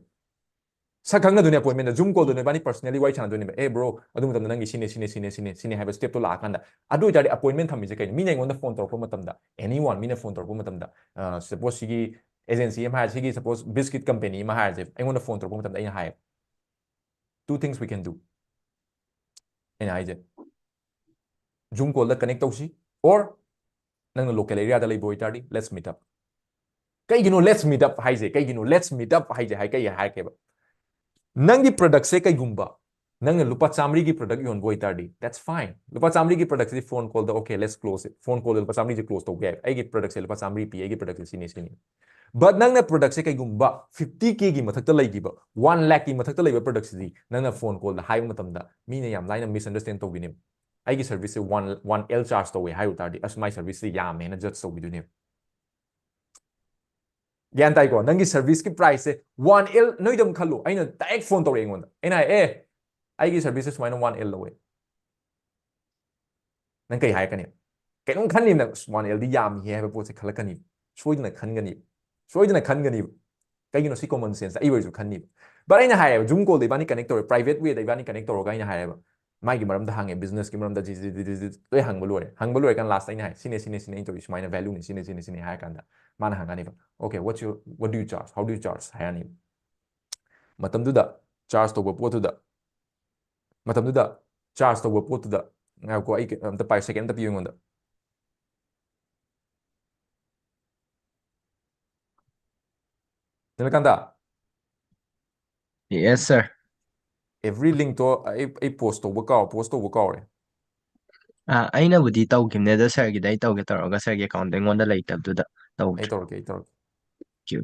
ꯁꯛ ꯈꯪꯅꯗꯣꯏꯅꯦ appointmentꯗ, Zoom callꯗ ꯅꯣꯏꯕꯥꯅꯤ personally ꯋꯥꯔꯤ ꯁꯥꯟꯅꯗꯣꯏꯅꯦꯕ꯫ "ꯑꯦ bro, ꯑꯗꯨ ꯃꯇꯝꯗ ꯅꯪꯒꯤ ꯁꯤꯅꯦ, ꯁꯤꯅꯦ, ꯁꯤꯅꯦ, ꯁꯤꯅꯦ, ꯁꯤꯅꯦ" ꯍꯥꯏꯕ stepꯇꯣ ꯂꯥꯛꯑꯀꯥꯟꯗ꯫ ꯑꯗꯨ ꯑꯣꯏꯇꯥꯔꯗꯤ appointment ꯊꯝꯃꯤꯁꯦ ꯀꯩꯅꯣ? ꯃꯤꯅ ꯑꯩꯉꯣꯟꯗ phone ꯇꯧꯔꯛꯄ ꯃꯇꯝꯗ, anyone, ꯃꯤꯅ phone ꯇꯧꯔꯛꯄ ꯃꯇꯝꯗ, ꯑ, suppose ꯁꯤꯒꯤ agency ꯑꯃ ꯍꯥꯏꯔꯁꯤ, ꯁꯤꯒꯤ suppose biscuit company ꯑꯃ ꯍꯥꯏꯔꯁꯦ, ꯑꯩꯉꯣꯟꯗ phone ꯇꯧꯔꯛꯄ ꯃꯇꯝꯗ ꯑꯩꯅ ꯍꯥꯏꯌꯦ, "Two things we can do." ꯑꯩꯅ ꯍꯥꯏꯁꯦ, "Zoom callꯗ connect ꯇꯧꯁꯤ, or ꯅꯪꯅ local areaꯗ ꯂꯩꯕ ꯑꯣꯏꯇꯥꯔꯗꯤ let's meet up." ꯀꯩꯒꯤꯅꯣ let's meet up ꯍꯥꯏꯁꯦ? ꯀꯩꯒꯤꯅꯣ let's meet up ꯍꯥꯏꯁꯦ? ꯍꯥꯏ, ꯀꯩ ꯍꯥꯏꯔꯛꯀꯦꯕ? ꯅꯪꯒꯤ productꯁꯦ ꯀꯩꯒꯨꯝꯕ ꯅꯪꯅ ꯂꯨꯄꯥ ꯆꯥꯝꯃꯔꯤꯒꯤ product ꯌꯣꯟꯕ ꯑꯣꯏꯇꯥꯔꯗꯤ, that's fine. ꯂꯨꯄꯥ ꯆꯥꯝꯃꯔꯤꯒꯤ productꯁꯤꯗꯤ phone callꯗ, "Okay, let's close it." Phone callꯗ ꯂꯨꯄꯥ ꯆꯥꯝꯃꯔꯤꯁꯦ close ꯇꯧꯕ ꯌꯥꯏ꯫ "ꯑꯩꯒꯤ productꯁꯦ ꯂꯨꯄꯥ ꯆꯥꯝꯃꯔꯤ ꯄꯤ, ꯑꯩꯒꯤ productꯁꯦ ꯁꯤꯅꯤ, ꯁꯤꯅꯤ." But ꯅꯪꯅ productꯁꯦ ꯀꯩꯒꯨꯝꯕ fifty Kꯒꯤ ꯃꯊꯛꯇ ꯂꯩꯈꯤꯕ, one lakhꯀꯤ ꯃꯊꯛꯇ ꯂꯩꯕ productꯁꯤꯗꯤ ꯅꯪꯅ phone callꯗ ꯍꯥꯏꯕ ꯃꯇꯝꯗ ꯃꯤꯅ ꯌꯥꯝ ꯂꯥꯏꯅ misunderstand ꯇꯧꯕꯤꯅꯦꯕ꯫ ꯑꯩꯒꯤ service ꯁꯦ one one L charge ꯇꯧꯋꯦ ꯍꯥꯏꯔꯨ ꯇꯥꯔꯗꯤ ꯑꯁ my service ꯁꯦ ꯌꯥꯝꯃꯦꯅ judge ꯇꯧꯕꯤꯗꯣꯏꯅꯦꯕ꯫ ꯒ꯭ꯌꯥꯟ ꯇꯥꯏꯀꯣ? ꯅꯪꯒꯤ service ꯀꯤ price ꯁꯦ one L, ꯅꯣꯏꯗ ꯑꯃꯨꯛ ꯈꯜꯂꯨ, ꯑꯩꯅ direct phone ꯇꯧꯔꯛꯑꯦ ꯑꯩꯉꯣꯟꯗ, ꯑꯩꯅ ꯍꯥꯏ ꯑꯦ ꯑꯩꯒꯤ service ꯁꯦ ꯁꯨꯃꯥꯏꯅ one L ꯂꯧꯋꯦ, ꯅꯪ ꯀꯩ ꯍꯥꯏꯔꯛꯀꯅꯤ? ꯀꯩꯅꯣꯝ ꯈꯟꯅꯤꯕ ꯅꯪ, "ꯑꯁ, one L ꯗꯤ ꯌꯥꯝꯃꯤꯍꯦ" ꯍꯥꯏꯕ ꯄꯣꯠꯁꯦ ꯈꯜꯂꯛꯀꯅꯤꯕ, ꯁꯣꯏꯗꯅ ꯈꯟꯒꯅꯤꯕ, ꯁꯣꯏꯗꯅ ꯈꯟꯒꯅꯤꯕ꯫ ꯀꯩꯒꯤꯅꯣ? ꯁꯤ common sense ꯑꯩ ꯑꯣꯏꯔꯁꯨ ꯈꯟꯅꯤꯕ꯫ But ꯑꯩꯅ ꯍꯥꯏꯌꯦꯕ, Zoom call ꯗ ꯏꯕꯥꯅꯤ connect ꯇꯧꯔꯦ, private way ꯗ ꯏꯕꯥꯅꯤ connect ꯇꯧꯔꯒ ꯑꯩꯅ ꯍꯥꯏꯌꯦꯕ, ꯃꯥꯒꯤ ꯃꯔꯝꯗ ꯍꯪꯉꯦ, business ꯀꯤ ꯃꯔꯝꯗ G- G- G- G- G- ꯂꯣꯏ ꯍꯪꯕ ꯂꯣꯏꯔꯦ꯫ ꯍꯪꯕ ꯂꯣꯏꯔꯀꯥꯟꯗ last ꯇ ꯑꯩꯅ ꯍꯥꯏ, "ꯁꯤꯅꯦ, ꯁꯤꯅꯦ, ꯁꯤꯅꯦ ꯑꯩꯅ ꯇꯧꯔꯤ ꯁꯨꯃꯥꯏꯅ, value ꯅꯤ, ꯁꯤꯅꯦ, ꯁꯤꯅꯦ, ꯁꯤꯅꯦ" ꯍꯥꯏꯔ ꯀꯥꯟꯗ ꯃꯥꯅ ꯍꯪꯉꯅꯤꯕ, "Okay, what's your, what do you charge? How do you charge?" ꯍꯥꯏꯔꯅꯤꯕ꯫ ꯃꯇꯝꯗꯨꯗ charge ꯇꯧꯕ ꯄꯣꯠꯇꯨꯗ, ꯃꯇꯝꯗꯨꯗ charge ꯇꯧꯕ ꯄꯣꯠꯇꯨꯗ, ꯉꯥꯏꯈꯣ, ꯑꯩ ꯑꯝꯇ ꯄꯥꯏ, second ꯑꯝꯇ ꯄꯤꯌꯨ ꯑꯩꯉꯣꯟꯗ꯫ Nilakanta, Yes, sir. Every link ꯇꯣ ꯑꯩ, ꯑꯩ post ꯇꯧꯕ ꯀꯥꯎ, post ꯇꯧꯕ ꯀꯥꯎꯔꯦ꯫ ꯑꯥ, ꯑꯩꯅꯕꯨꯗꯤ ꯇꯧꯈꯤꯕꯅꯦ, ꯑꯗꯣ sir ꯒꯤꯗ ꯑꯩ ꯇꯧꯒꯦ ꯇꯧꯔꯒ sir ꯒꯤ account ꯗꯣ ꯑꯩꯉꯣꯟꯗ ꯂꯩꯇꯕꯗꯨꯗ ꯑꯩ ꯇꯧꯗ꯭ꯔꯦ꯫ ꯇꯧꯔꯛꯀꯦ, ꯑꯩ ꯇꯧꯔꯛꯀꯦ꯫ Okay,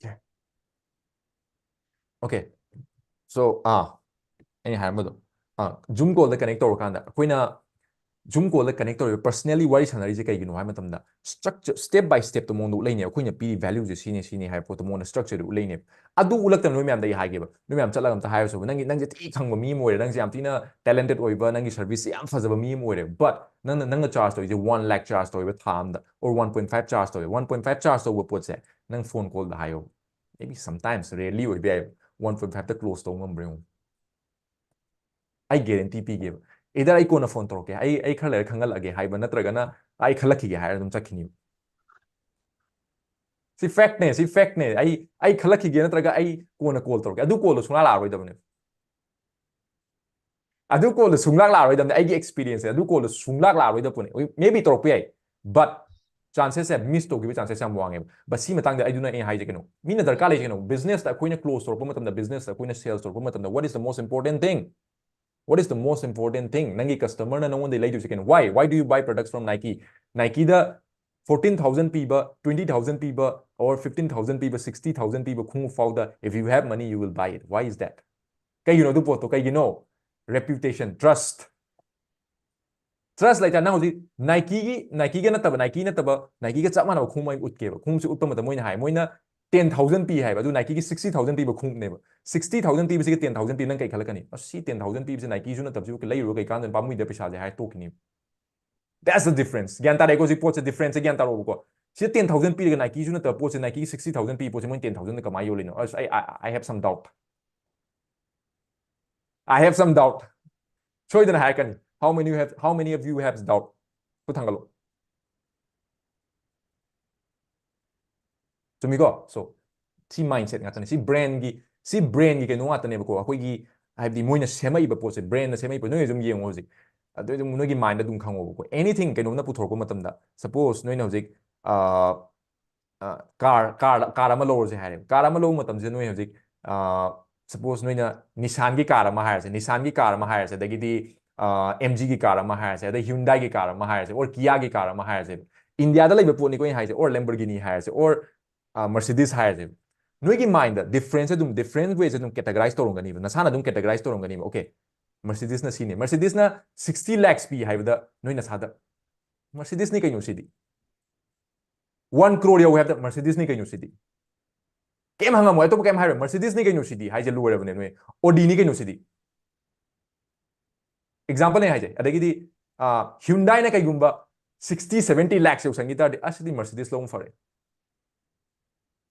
okay. Okay. So, ꯑꯥ, ꯑꯩꯅ ꯍꯥꯏꯔꯝꯕꯗꯣ, ꯑꯥ, Zoom call ꯗ connect ꯇꯧꯔꯀꯥꯟꯗ ꯑꯩꯈꯣꯏꯅ Zoom call ꯗ connect ꯇꯧꯔꯤꯕ, personally ꯋꯥꯔꯤ ꯁꯥꯟꯅꯔꯤꯁꯦ ꯀꯩꯒꯤꯅꯣ ꯍꯥꯏꯕ ꯃꯇꯝꯗ, structure, step by step ꯇ ꯃꯉꯣꯟꯗ ꯎꯠꯂꯛꯏꯅꯦ꯫ ꯑꯩꯈꯣꯏꯅ ꯄꯤꯔꯤ value ꯁꯦ ꯁꯤꯅꯦ, ꯁꯤꯅꯦ ꯍꯥꯏꯕ ꯄꯣꯠꯇꯣ ꯃꯉꯣꯟꯗ structure ꯗ ꯎꯠꯂꯛꯏꯅꯦ꯫ ꯑꯗꯨ ꯎꯠꯂꯛꯇꯅ ꯅꯣꯏ ꯃꯌꯥꯝꯗ ꯑꯩ ꯍꯥꯏꯒꯦꯕ, ꯅꯣꯏ ꯃꯌꯥꯝ ꯆꯠꯂꯒ ꯑꯝꯇ ꯍꯥꯏꯔꯁꯨꯕ, "ꯅꯪꯒꯤ, ꯅꯪꯁꯦ ꯊꯤ ꯈꯪꯕ ꯃꯤ ꯑꯃ ꯑꯣꯏꯔꯦ, ꯅꯪꯁꯦ ꯌꯥꯝ ꯊꯤꯅ talented ꯑꯣꯏꯕ, ꯅꯪꯒꯤ service ꯁꯦ ꯌꯥꯝ ꯐꯖꯕ ꯃꯤ ꯑꯃ ꯑꯣꯏꯔꯦ, but ꯅꯪꯅ, ꯅꯪꯅ charge ꯇꯧꯔꯤꯁꯦ one lakh charge ꯇꯧꯋꯦꯕ ꯊꯥ ꯑꯃꯗ, or one point five charge ꯇꯧꯋꯦ꯫ One point five charge ꯇꯧꯕ ꯄꯣꯠꯁꯦ ꯅꯪ phone call ꯗ ꯍꯥꯏꯌꯣ꯫ Maybe sometimes, rarely ꯑꯣꯏꯕ ꯌꯥꯏ, one point five ꯇ close ꯇꯧꯕ ꯉꯝꯕ꯭ꯔꯥ ꯌꯦꯡꯉꯨ꯫ ꯑꯩ guarantee ꯄꯤꯒꯦꯕ꯫ Either ꯑꯩ ꯀꯣꯟꯅ phone ꯇꯧꯔꯛꯀꯦ, ꯑꯩ, ꯑꯩ ꯈꯔ ꯂꯩꯔ ꯈꯪꯒꯠꯂꯛꯑꯒꯦ" ꯍꯥꯏꯕ ꯅꯠꯇ꯭ꯔꯒꯅ "ꯑꯩ ꯈꯜꯂꯛꯈꯤꯒꯦ" ꯍꯥꯏꯔ ꯑꯗꯨꯝ ꯆꯠꯈꯤꯅꯤꯕ꯫ ꯁꯤ fact ꯅꯦ, ꯁꯤ fact ꯅꯦ꯫ "ꯑꯩ, ꯑꯩ ꯈꯜꯂꯛꯈꯤꯒꯦ" ꯅꯠꯇ꯭ꯔꯒ "ꯑꯩ ꯀꯣꯟꯅ call ꯇꯧꯔꯛꯀꯦ", ꯑꯗꯨ call ꯗꯣ ꯁꯨꯡꯂꯥꯛ ꯂꯥꯛꯑꯔꯣꯏꯗꯕꯅꯦꯕ꯫ ꯑꯗꯨ ꯀꯣꯜꯗ ꯁꯨꯡꯂꯥꯛ ꯂꯥꯛꯑꯔꯣꯏꯗꯕꯅꯤ꯫ ꯑꯩꯒꯤ experience ꯑꯗꯨ ꯀꯣꯜꯗ ꯁꯨꯡꯂꯥꯛ ꯂꯥꯛꯑꯔꯣꯏꯗꯕ ꯄꯣꯠꯅꯤ꯫ Maybe ꯇꯧꯔꯛꯄ ꯌꯥꯏ, but chances ꯁꯦ, miss ꯇꯧꯈꯤꯕ chances ꯌꯥꯝ ꯋꯥꯡꯉꯦꯕ꯫ But ꯁꯤ ꯃꯇꯥꯡꯗ ꯑꯩꯗꯨꯅ ꯑꯩ ꯍꯥꯏꯁꯦ ꯀꯩꯅꯣ, ꯃꯤꯅ ꯗꯔꯀꯥꯔ ꯂꯩꯁꯦ ꯀꯩꯅꯣ? Business ꯇ ꯑꯩꯈꯣꯏꯅ close ꯇꯧꯔꯛꯄ ꯃꯇꯝꯗ, business ꯇ ꯑꯩꯈꯣꯏꯅ sales ꯇꯧꯔꯛꯄ ꯃꯇꯝꯗ, what is the most important thing? What is the most important thing? ꯅꯪꯒꯤ customer ꯅ ꯅꯉꯣꯟꯗꯩ ꯂꯩꯗꯣꯏꯁꯦ ꯀꯩꯅꯣ? Why? Why do you buy products from Nike? Nike the fourteen thousand ꯄꯤꯕ, twenty thousand ꯄꯤꯕ, or fifteen thousand ꯄꯤꯕ, sixty thousand ꯄꯤꯕ ꯈꯣꯡꯎꯞ ꯐꯥꯎꯗ, if you have money, you will buy it. Why is that? ꯀꯩꯒꯤꯅꯣ ꯑꯗꯨ ꯄꯣꯠꯇꯣ? ꯀꯩꯒꯤꯅꯣ? Reputation, trust. Trust ꯂꯩꯇꯥ, ꯅꯪ ꯍꯧꯖꯤꯛ Nike ꯒꯤ, Nike ꯒ ꯅꯠꯇꯕ, Nike ꯅꯠꯇꯕ, Nike ꯒ ꯆꯞ ꯃꯥꯟꯅꯕ ꯈꯣꯡꯎꯞ ꯑꯩ ꯎꯠꯀꯦꯕ꯫ ꯈꯣꯡꯎꯞꯁꯦ ꯎꯠꯄ ꯃꯇꯝꯗ ꯃꯣꯏꯅ ꯍꯥꯏ, ꯃꯣꯏꯅ ten thousand ꯄꯤ ꯍꯥꯏꯕ, ꯑꯗꯨ Nike ꯒꯤ sixty thousand ꯄꯤꯕ ꯈꯣꯡꯎꯞꯅꯦꯕ꯫ Sixty thousand ꯄꯤꯕꯁꯤꯒ ten thousand ꯄꯤ, ꯅꯪ ꯀꯩ ꯈꯜꯂꯛꯀꯅꯤ? "ꯑꯁ, ꯁꯤ ten thousand ꯄꯤꯕꯁꯦ Nike ꯁꯨ ꯅꯠꯇꯕꯁꯤꯕꯨ ꯂꯩꯔꯨꯔ ꯀꯩ ꯀꯥꯟꯗ, ꯄꯥꯝꯃꯨꯏꯗ ꯄꯩꯁꯥꯁꯦ" ꯍꯥꯏ ꯇꯣꯛꯈꯤꯅꯤ꯫ That's the difference. ꯒ꯭ꯌꯥꯟ ꯇꯥꯔꯦꯀꯣ? ꯍꯧꯖꯤꯛ ꯄꯣꯠꯁꯦ difference ꯁꯦ ꯒ꯭ꯌꯥꯟ ꯇꯥꯔꯛꯑꯣꯕꯀꯣ꯫ ꯁꯤꯗ ten thousand ꯄꯤꯔꯒ Nike ꯁꯨ ꯅꯠꯇꯕ ꯄꯣꯠꯁꯦ, Nike ꯒꯤ sixty thousand ꯄꯤ ꯄꯣꯠꯁꯦ ꯃꯣꯏꯅ ten thousand ꯗ ꯀꯃꯥꯏꯅ ꯌꯣꯜꯂꯤꯅꯣ? ꯑꯁ, ꯑꯩ, I, I have some doubt. I have some doubt. ꯁꯣꯏꯗꯅ ꯍꯥꯏꯔꯛꯀꯅꯤ꯫ How many you have, how many of you have doubt? ꯈꯨꯠ ꯊꯥꯡꯒꯠꯂꯣ꯫ ꯆꯨꯝꯃꯤꯀꯣ? So, ꯁꯤ mindset ꯉꯥꯛꯇꯅꯤ꯫ ꯁꯤ brand ꯒꯤ, ꯁꯤ brand ꯒꯤ ꯀꯩꯅꯣ ꯉꯥꯛꯇꯅꯦꯕꯀꯣ꯫ ꯑꯩꯈꯣꯏꯒꯤ, ꯍꯥꯏꯕꯗꯤ ꯃꯣꯏꯅ ꯁꯦꯝꯃꯛꯏꯕ ꯄꯣꯠꯁꯦ, brand ꯅ ꯁꯦꯝꯃꯛꯏꯕ, ꯅꯣꯏ ꯑꯗꯨꯝ ꯌꯦꯡꯉꯣ ꯍꯧꯖꯤꯛ꯫ ꯑꯗꯨ ꯑꯗꯨꯝ ꯅꯣꯏꯒꯤ mind ꯗ ꯑꯗꯨꯝ ꯈꯪꯉꯣꯕꯀꯣ꯫ Anything ꯀꯩꯅꯣꯝꯅ ꯄꯨꯊꯣꯔꯛꯄ ꯃꯇꯝꯗ, suppose ꯅꯣꯏꯅ ꯍꯧꯖꯤꯛ, ꯑ, ꯑ, car, car, car ꯑꯃ ꯂꯧꯔꯁꯦ ꯍꯥꯏꯔꯦ꯫ Car ꯑꯃ ꯂꯧꯕ ꯃꯇꯝꯁꯤꯗ ꯅꯣꯏ ꯍꯧꯖꯤꯛ, ꯑ, suppose ꯅꯣꯏꯅ Nissan ꯒꯤ car ꯑꯃ ꯍꯥꯏꯔꯁꯦ, Nissan ꯒꯤ car ꯑꯃ ꯍꯥꯏꯔꯁꯦ, ꯑꯗꯒꯤꯗꯤ, ꯑ, M G ꯒꯤ car ꯑꯃ ꯍꯥꯏꯔꯁꯦ, ꯑꯗꯩ Hyundai ꯒꯤ car ꯑꯃ ꯍꯥꯏꯔꯁꯦ, or Kia ꯒꯤ car ꯑꯃ ꯍꯥꯏꯔꯁꯦ, India ꯗ ꯂꯩꯕ ꯄꯣꯠꯅꯤꯀꯣ ꯑꯩꯅ ꯍꯥꯏꯁꯦ, or Lamborghini ꯍꯥꯏꯔꯁꯦ, or, ꯑ, Mercedes ꯍꯥꯏꯔꯁꯦ꯫ ꯅꯣꯏꯒꯤ mind ꯗ difference ꯑꯗꯨꯝ, different way ꯁꯦ ꯑꯗꯨꯝ categorize ꯇꯧꯔꯝꯒꯅꯤꯕ, ꯅꯁꯥꯅ ꯑꯗꯨꯝ categorize ꯇꯧꯔꯝꯒꯅꯤꯕ꯫ Okay, Mercedes ꯅ ꯁꯤꯅꯤ, Mercedes ꯅ sixty lakhs ꯄꯤ ꯍꯥꯏꯕꯗ ꯅꯣꯏ ꯅꯁꯥꯗ, "Mercedes ꯅꯤ ꯀꯩꯅꯣ ꯁꯤꯗꯤ"꯫ One crore ꯌꯧꯋꯦ ꯍꯥꯏꯕꯗ "Mercedes ꯅꯤ ꯀꯩꯅꯣ ꯁꯤꯗꯤ"꯫ ꯀꯩꯝ ꯍꯪꯉꯝꯃꯣꯏ, ꯑꯇꯣꯞꯄ ꯀꯩꯝ ꯍꯥꯏꯔꯣꯏ꯫ "Mercedes ꯅꯤ ꯀꯩꯅꯣ ꯁꯤꯗꯤ" ꯍꯥꯏꯁꯦ ꯂꯣꯏꯔꯕꯅꯦ ꯅꯣꯏ꯫ "Audi ꯅꯤ ꯀꯩꯅꯣ ꯁꯤꯗꯤ"꯫ Example ꯅꯦ ꯍꯥꯏꯁꯦ꯫ ꯑꯗꯒꯤꯗꯤ, ꯑ, Hyundai ꯅ ꯀꯩꯒꯨꯝꯕ sixty, seventy lakhs ꯌꯧꯁꯟꯈꯤ ꯇꯥꯔꯗꯤ, "ꯑꯁ, ꯁꯤꯗꯤ Mercedes ꯂꯧꯕ ꯐꯔꯦ"꯫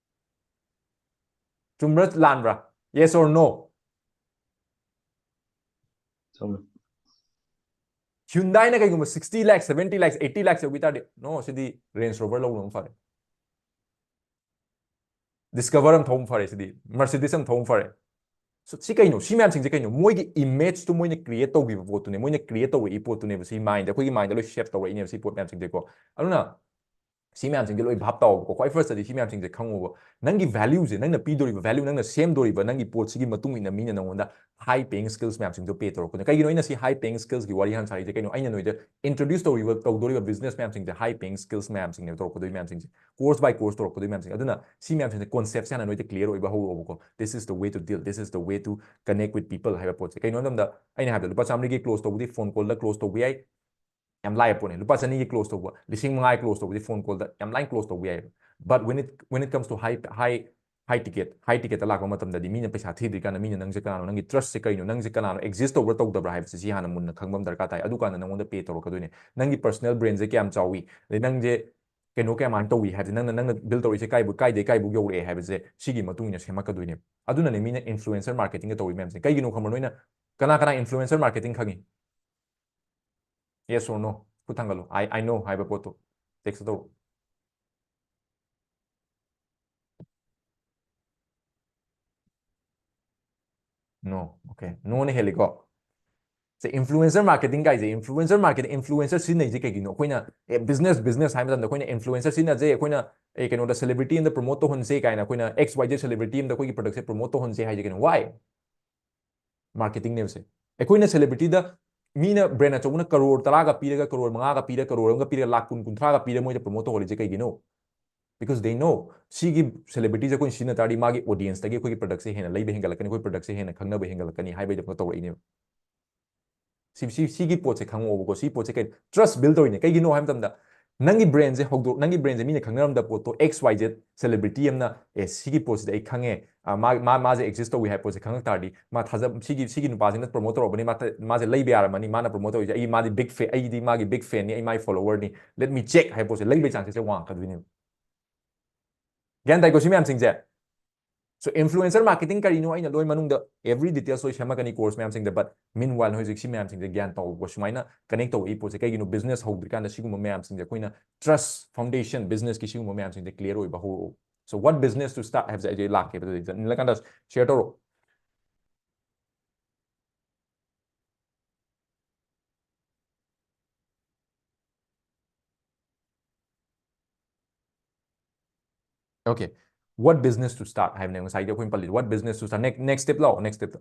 ꯆꯨꯝꯕ꯭ꯔꯥ ꯂꯥꯟꯕ꯭ꯔꯥ? Yes or no? ꯆꯨꯝꯃꯦ꯫ Hyundai ꯅ ꯀꯩꯒꯨꯝꯕ sixty lakhs, seventy lakhs, eighty lakhs ꯌꯧꯈꯤ ꯇꯥꯔꯗꯤ, "No, ꯁꯤꯗꯤ Range Rover ꯂꯧꯕꯅ ꯐꯔꯦ꯫ Discover ꯑꯃ ꯊꯧꯕ ꯐꯔꯦ, ꯁꯤꯗꯤ Mercedes ꯑꯃ ꯊꯧꯕ ꯐꯔꯦ"꯫ So, ꯁꯤ ꯀꯩꯅꯣ? ꯁꯤ ꯃꯌꯥꯝꯁꯤꯡꯁꯦ ꯀꯩꯅꯣ? ꯃꯣꯏꯒꯤ image ꯇꯨ ꯃꯣꯏꯅ create ꯇꯧꯈꯤꯕ ꯄꯣꯠꯇꯨꯅꯦ, ꯃꯣꯏꯅ create ꯇꯧꯔꯛꯏ ꯄꯣꯠꯇꯨꯅꯦꯕ꯫ ꯁꯤ mind, ꯑꯩꯈꯣꯏꯒꯤ mind ꯗ ꯂꯣꯏ shape ꯇꯧꯔꯛꯏꯅꯦꯕ ꯁꯤ ꯄꯣꯠ ꯃꯌꯥꯝꯁꯤꯡꯁꯦꯀꯣ꯫ ꯑꯗꯨꯅ ꯁꯤ ꯃꯌꯥꯝꯁꯤꯡꯁꯦ ꯂꯣꯏ ꯚꯥꯞ ꯇꯥꯎꯕꯀꯣ꯫ ꯈ꯭ꯋꯥꯏ first ꯇꯗꯤ ꯁꯤ ꯃꯌꯥꯝꯁꯤꯡꯁꯦ ꯈꯪꯉꯣꯕ꯫ ꯅꯪꯒꯤ value ꯁꯦ, ꯅꯪꯅ ꯄꯤꯗꯣꯔꯤꯕ value, ꯅꯪꯅ ꯁꯦꯝꯗꯣꯔꯤꯕ ꯅꯪꯒꯤ ꯄꯣꯠꯁꯤꯒꯤ ꯃꯇꯨꯡ ꯏꯟꯅ ꯃꯤꯅ ꯅꯪꯉꯣꯟꯗ high paying skills ꯃꯌꯥꯝꯁꯤꯡꯗꯣ pay ꯇꯧꯔꯛꯀꯅꯤ꯫ ꯀꯩꯒꯤꯅꯣ ꯑꯩꯅ ꯁꯤ high paying skills ꯀꯤ ꯋꯥꯔꯤ ꯍꯥꯟꯅ ꯁꯥꯔꯤꯁꯦ? ꯀꯩꯅꯣ? ꯑꯩꯅ ꯅꯣꯏꯗ introduce ꯇꯧꯔꯤꯕ, ꯇꯧꯗꯣꯔꯤꯕ business ꯃꯌꯥꯝꯁꯤꯡꯁꯦ high paying skills ꯃꯌꯥꯝꯁꯤꯡꯅꯦꯕ ꯇꯧꯔꯛꯀꯗꯣꯏ ꯃꯌꯥꯝꯁꯤꯡꯁꯦ, course by course ꯇꯧꯔꯛꯀꯗꯣꯏ ꯃꯌꯥꯝꯁꯤꯡ꯫ ꯑꯗꯨꯅ ꯁꯤ ꯃꯌꯥꯝꯁꯤꯡꯁꯦ, concept ꯁꯦ ꯍꯥꯟꯅ ꯅꯣꯏꯗ clear ꯑꯣꯏꯕ ꯍꯧꯔꯛꯑꯣꯕꯀꯣ꯫ This is the way to deal, this is the way to connect with people ꯍꯥꯏꯕ ꯄꯣꯠꯁꯦ꯫ ꯀꯩꯅꯣ ꯍꯥꯏꯕ ꯃꯇꯝꯗ, ꯑꯩꯅ ꯍꯥꯏꯕꯗ, ꯂꯨꯄꯥ ꯆꯥꯝꯃꯔꯤꯒꯤ close ꯇꯧꯕꯗꯤ phone call ꯗ close ꯇꯧꯕ ꯌꯥꯏ, ꯌꯥꯝ ꯂꯥꯏꯕ ꯄꯣꯠꯅꯦ꯫ ꯂꯨꯄꯥ ꯆꯅꯤꯒꯤ close ꯇꯧꯕ, ꯂꯤꯁꯤꯡ ꯃꯉꯥꯒꯤ close ꯇꯧꯕꯗꯤ phone call ꯗ ꯌꯥꯝ ꯂꯥꯏꯅ close ꯇꯧꯕ ꯌꯥꯏꯕ꯫ But when it, when it comes to high, high, high ticket, high ticket ꯇ ꯂꯥꯛꯄ ꯃꯇꯝꯗꯗꯤ, ꯃꯤꯅ ꯄꯩꯁꯥ ꯊꯤꯗ꯭ꯔꯤꯀꯥꯟꯗ ꯃꯤꯅ ꯅꯪꯁꯦ ꯀꯅꯥꯅꯣ, ꯅꯪꯒꯤ trust ꯁꯦ ꯀꯩꯅꯣ, ꯅꯪꯁꯦ ꯀꯅꯥꯅꯣ, exist ꯇꯧꯕ꯭ꯔꯥ ꯇꯧꯗꯕ꯭ꯔꯥ ꯍꯥꯏꯕꯁꯦ ꯁꯤ ꯍꯥꯟꯅ ꯃꯨꯟꯅ ꯈꯪꯕ ꯑꯃ ꯗꯔꯀꯥꯔ ꯇꯥꯏ꯫ ꯑꯗꯨꯀꯥꯟꯗ ꯅꯪꯉꯣꯟꯗ pay ꯇꯧꯔꯛꯀꯗꯣꯏꯅꯦ꯫ ꯅꯪꯒꯤ personal brand ꯁꯦ ꯀꯌꯥꯝ ꯆꯥꯎꯏ, ꯑꯗꯩ ꯅꯪꯁꯦ ꯀꯩꯅꯣ ꯀꯌꯥꯃꯥꯏꯅ ꯇꯧꯏ ꯍꯥꯏꯕꯁꯦ, ꯅꯪꯅ, ꯅꯪꯅ build ꯇꯧꯔꯛꯏꯁꯦ ꯀꯥꯏꯕꯨ-, ꯀꯥꯏꯗꯩ ꯀꯥꯏꯕꯨꯛ ꯌꯧꯔꯛꯑꯦ ꯍꯥꯏꯕꯁꯦ ꯁꯤꯒꯤ ꯃꯇꯨꯡ ꯏꯟꯅ ꯁꯦꯝꯃꯛꯀꯗꯣꯏꯅꯦꯕ꯫ ꯑꯗꯨꯅꯅꯦ ꯃꯤꯅ influencer marketing ꯒ ꯇꯧꯔꯤ ꯃꯌꯥꯝꯁꯦ꯫ ꯀꯩꯒꯤꯅꯣ ꯈꯪꯕ꯭ꯔꯥ? ꯅꯣꯏꯅ ꯀꯅꯥ ꯀꯅꯥ influencer marketing ꯈꯪꯉꯤ? Yes or no? ꯈꯨꯠ ꯊꯥꯡꯒꯠꯂꯨ꯫ I, I know ꯍꯥꯏꯕ ꯄꯣꯠꯇꯣ text ꯇꯧ꯫ No. Okay. No ꯅ ꯍꯦꯜꯂꯤꯀꯣ꯫ ꯁꯦ, influencer marketing ꯀꯥꯏꯁꯦ, influencer marketing, influencer ꯁꯤꯖꯤꯟꯅꯩꯁꯦ ꯀꯩꯒꯤꯅꯣ? ꯑꯩꯈꯣꯏꯅ, ꯑꯦ, business, business ꯍꯥꯏ ꯃꯇꯝꯗ ꯑꯩꯈꯣꯏꯅ influencer ꯁꯤꯖꯤꯟꯅꯁꯦ, ꯑꯩꯈꯣꯏꯅ, ꯑꯦ, ꯀꯩꯅꯣꯗ celebrity ꯑꯃꯗ promote ꯇꯧꯍꯟꯁꯦ ꯀꯥꯏꯅ, ꯑꯩꯈꯣꯏꯅ X Y Z celebrity ꯑꯃꯗ ꯑꯩꯈꯣꯏꯒꯤ product ꯁꯦ promote ꯇꯧꯍꯟꯁꯦ ꯍꯥꯏꯁꯦ ꯀꯩꯅꯣ? Why? Marketing ꯅꯦꯕꯁꯦ꯫ ꯑꯩꯈꯣꯏꯅ celebrity ꯗ, ꯃꯤꯅ brand ꯑꯆꯧꯕꯅ ꯀꯔꯣꯔ ꯇꯔꯥꯒ ꯄꯤꯔꯒ, ꯀꯔꯣꯔ ꯃꯉꯥꯒ ꯄꯤꯔꯒ, ꯀꯔꯣꯔ ꯑꯃꯒ ꯄꯤꯔꯒ, ꯂꯥꯛ ꯀꯨꯟ, ꯀꯨꯟꯊ꯭ꯔꯥꯒ ꯄꯤꯔꯒ ꯃꯣꯏꯗ promote ꯇꯧꯍꯜꯂꯤꯁꯦ ꯀꯩꯒꯤꯅꯣ? Because they know ꯁꯤꯒꯤ celebrity ꯁꯦ ꯑꯩꯈꯣꯏꯅ ꯁꯤꯖꯤꯟꯅ ꯇꯥꯔꯗꯤ ꯃꯥꯒꯤ audience ꯇꯒꯤ ꯑꯩꯈꯣꯏꯒꯤ product ꯁꯦ ꯍꯦꯟꯅ ꯂꯩꯕ ꯍꯦꯟꯒꯠꯂꯛꯀꯅꯤ, ꯑꯩꯈꯣꯏ product ꯁꯦ ꯍꯦꯟꯅ ꯈꯪꯅꯕ ꯍꯦꯟꯒꯠꯂꯛꯀꯅꯤ ꯍꯥꯏꯕꯒꯤꯗꯃꯛꯇ ꯇꯧꯔꯛꯏꯅꯦꯕ꯫ ꯁꯤ, ꯁꯤ, ꯁꯤꯒꯤ ꯄꯣꯠꯁꯦ ꯈꯪꯉꯛꯑꯣꯕꯀꯣ꯫ ꯁꯤ ꯄꯣꯠꯁꯦ ꯀꯩ, trust build ꯇꯧꯔꯤꯅꯦ꯫ ꯀꯩꯒꯤꯅꯣ ꯍꯥꯏꯕ ꯃꯇꯝꯗ, ꯅꯪꯒꯤ brand ꯁꯦ ꯍꯧꯗꯣꯛ-, ꯅꯪꯒꯤ brand ꯁꯦ ꯃꯤꯅ ꯈꯪꯅꯔꯝꯗꯕ ꯄꯣꯠꯇꯣ X Y Z celebrity ꯑꯃꯅ, "ꯑꯦ, ꯁꯤꯒꯤ ꯄꯣꯠꯁꯤꯗꯤ ꯑꯩ ꯈꯪꯉꯦ, ꯑ, ꯃꯥ, ꯃꯥ, ꯃꯥꯁꯦ exist ꯇꯧꯏ" ꯍꯥꯏꯕ ꯄꯣꯠꯁꯦ ꯈꯪꯉꯛ ꯇꯥꯔꯗꯤ, ꯃꯥ ꯊꯥꯖ-, "ꯁꯤꯒꯤ, ꯁꯤꯒꯤ ꯅꯨꯄꯥꯁꯤꯅ promote ꯇꯧꯔꯛꯄꯅꯤ, ꯃꯥ ꯊ-, ꯃꯥꯁꯦ ꯂꯩꯕ ꯌꯥꯔꯝꯃꯅꯤ, ꯃꯥꯅ promote ꯇꯧꯔꯤꯁꯦ, ꯑꯩ ꯃꯥꯗꯤ big fan, ꯑꯩꯗꯤ ꯃꯥꯒꯤ big fan ꯅꯤ, ꯑꯩ ꯃꯥꯒꯤ follower ꯅꯤ, let me check" ꯍꯥꯏꯕ ꯄꯣꯠꯁꯦ ꯂꯩꯕꯒꯤ chance ꯁꯦ ꯋꯥꯡꯉꯛꯀꯗꯣꯏꯅꯦꯕ꯫ ꯒ꯭ꯌꯥꯟ ꯇꯥꯏꯀꯣ ꯁꯤ ꯃꯌꯥꯝꯁꯤꯡꯁꯦ? So, influencer marketing ꯀꯔꯤꯅꯣ ꯑꯩꯅ ꯂꯣꯏ ꯃꯅꯨꯡꯗ every details ꯂꯣꯏ ꯁꯦꯝꯃꯛꯀꯅꯤ course ꯃꯌꯥꯝꯁꯤꯡꯗ, but meanwhile ꯍꯧꯖꯤꯛ ꯁꯤ ꯃꯌꯥꯝꯁꯤꯡꯁꯦ ꯒ꯭ꯌꯥꯟ ꯇꯧꯕ, ꯁꯨꯃꯥꯏꯅ connect ꯇꯧꯔꯛꯏ ꯄꯣꯠꯁꯦ ꯀꯩꯒꯤꯅꯣ? Business ꯍꯧꯗ꯭ꯔꯤꯀꯥꯟꯗ ꯁꯤꯒꯨꯝꯕ ꯃꯌꯥꯝꯁꯤꯡꯁꯦ ꯑꯩꯈꯣꯏꯅ trust foundation, business ꯀꯤ ꯁꯤꯒꯨꯝꯕ ꯃꯌꯥꯝꯁꯤꯡꯁꯦ clear ꯑꯣꯏꯕ ꯍꯧꯔꯛꯑꯣ꯫ So, what business to start ꯍꯥꯏꯕꯁꯦ ꯑꯩ ꯂꯥꯛꯀꯦꯕ, ꯑꯗꯨꯗꯤ ꯅꯤꯜꯂꯀꯥꯟꯗ share ꯇꯧꯔꯛꯑꯣ꯫ Okay, what business to start ꯍꯥꯏꯕꯅꯦ ꯉꯁꯥꯏꯗꯤ ꯑꯩꯈꯣꯏꯅ ꯄꯜꯂꯤ, what business to start, next next step ꯂꯥꯛꯑꯣ, next step.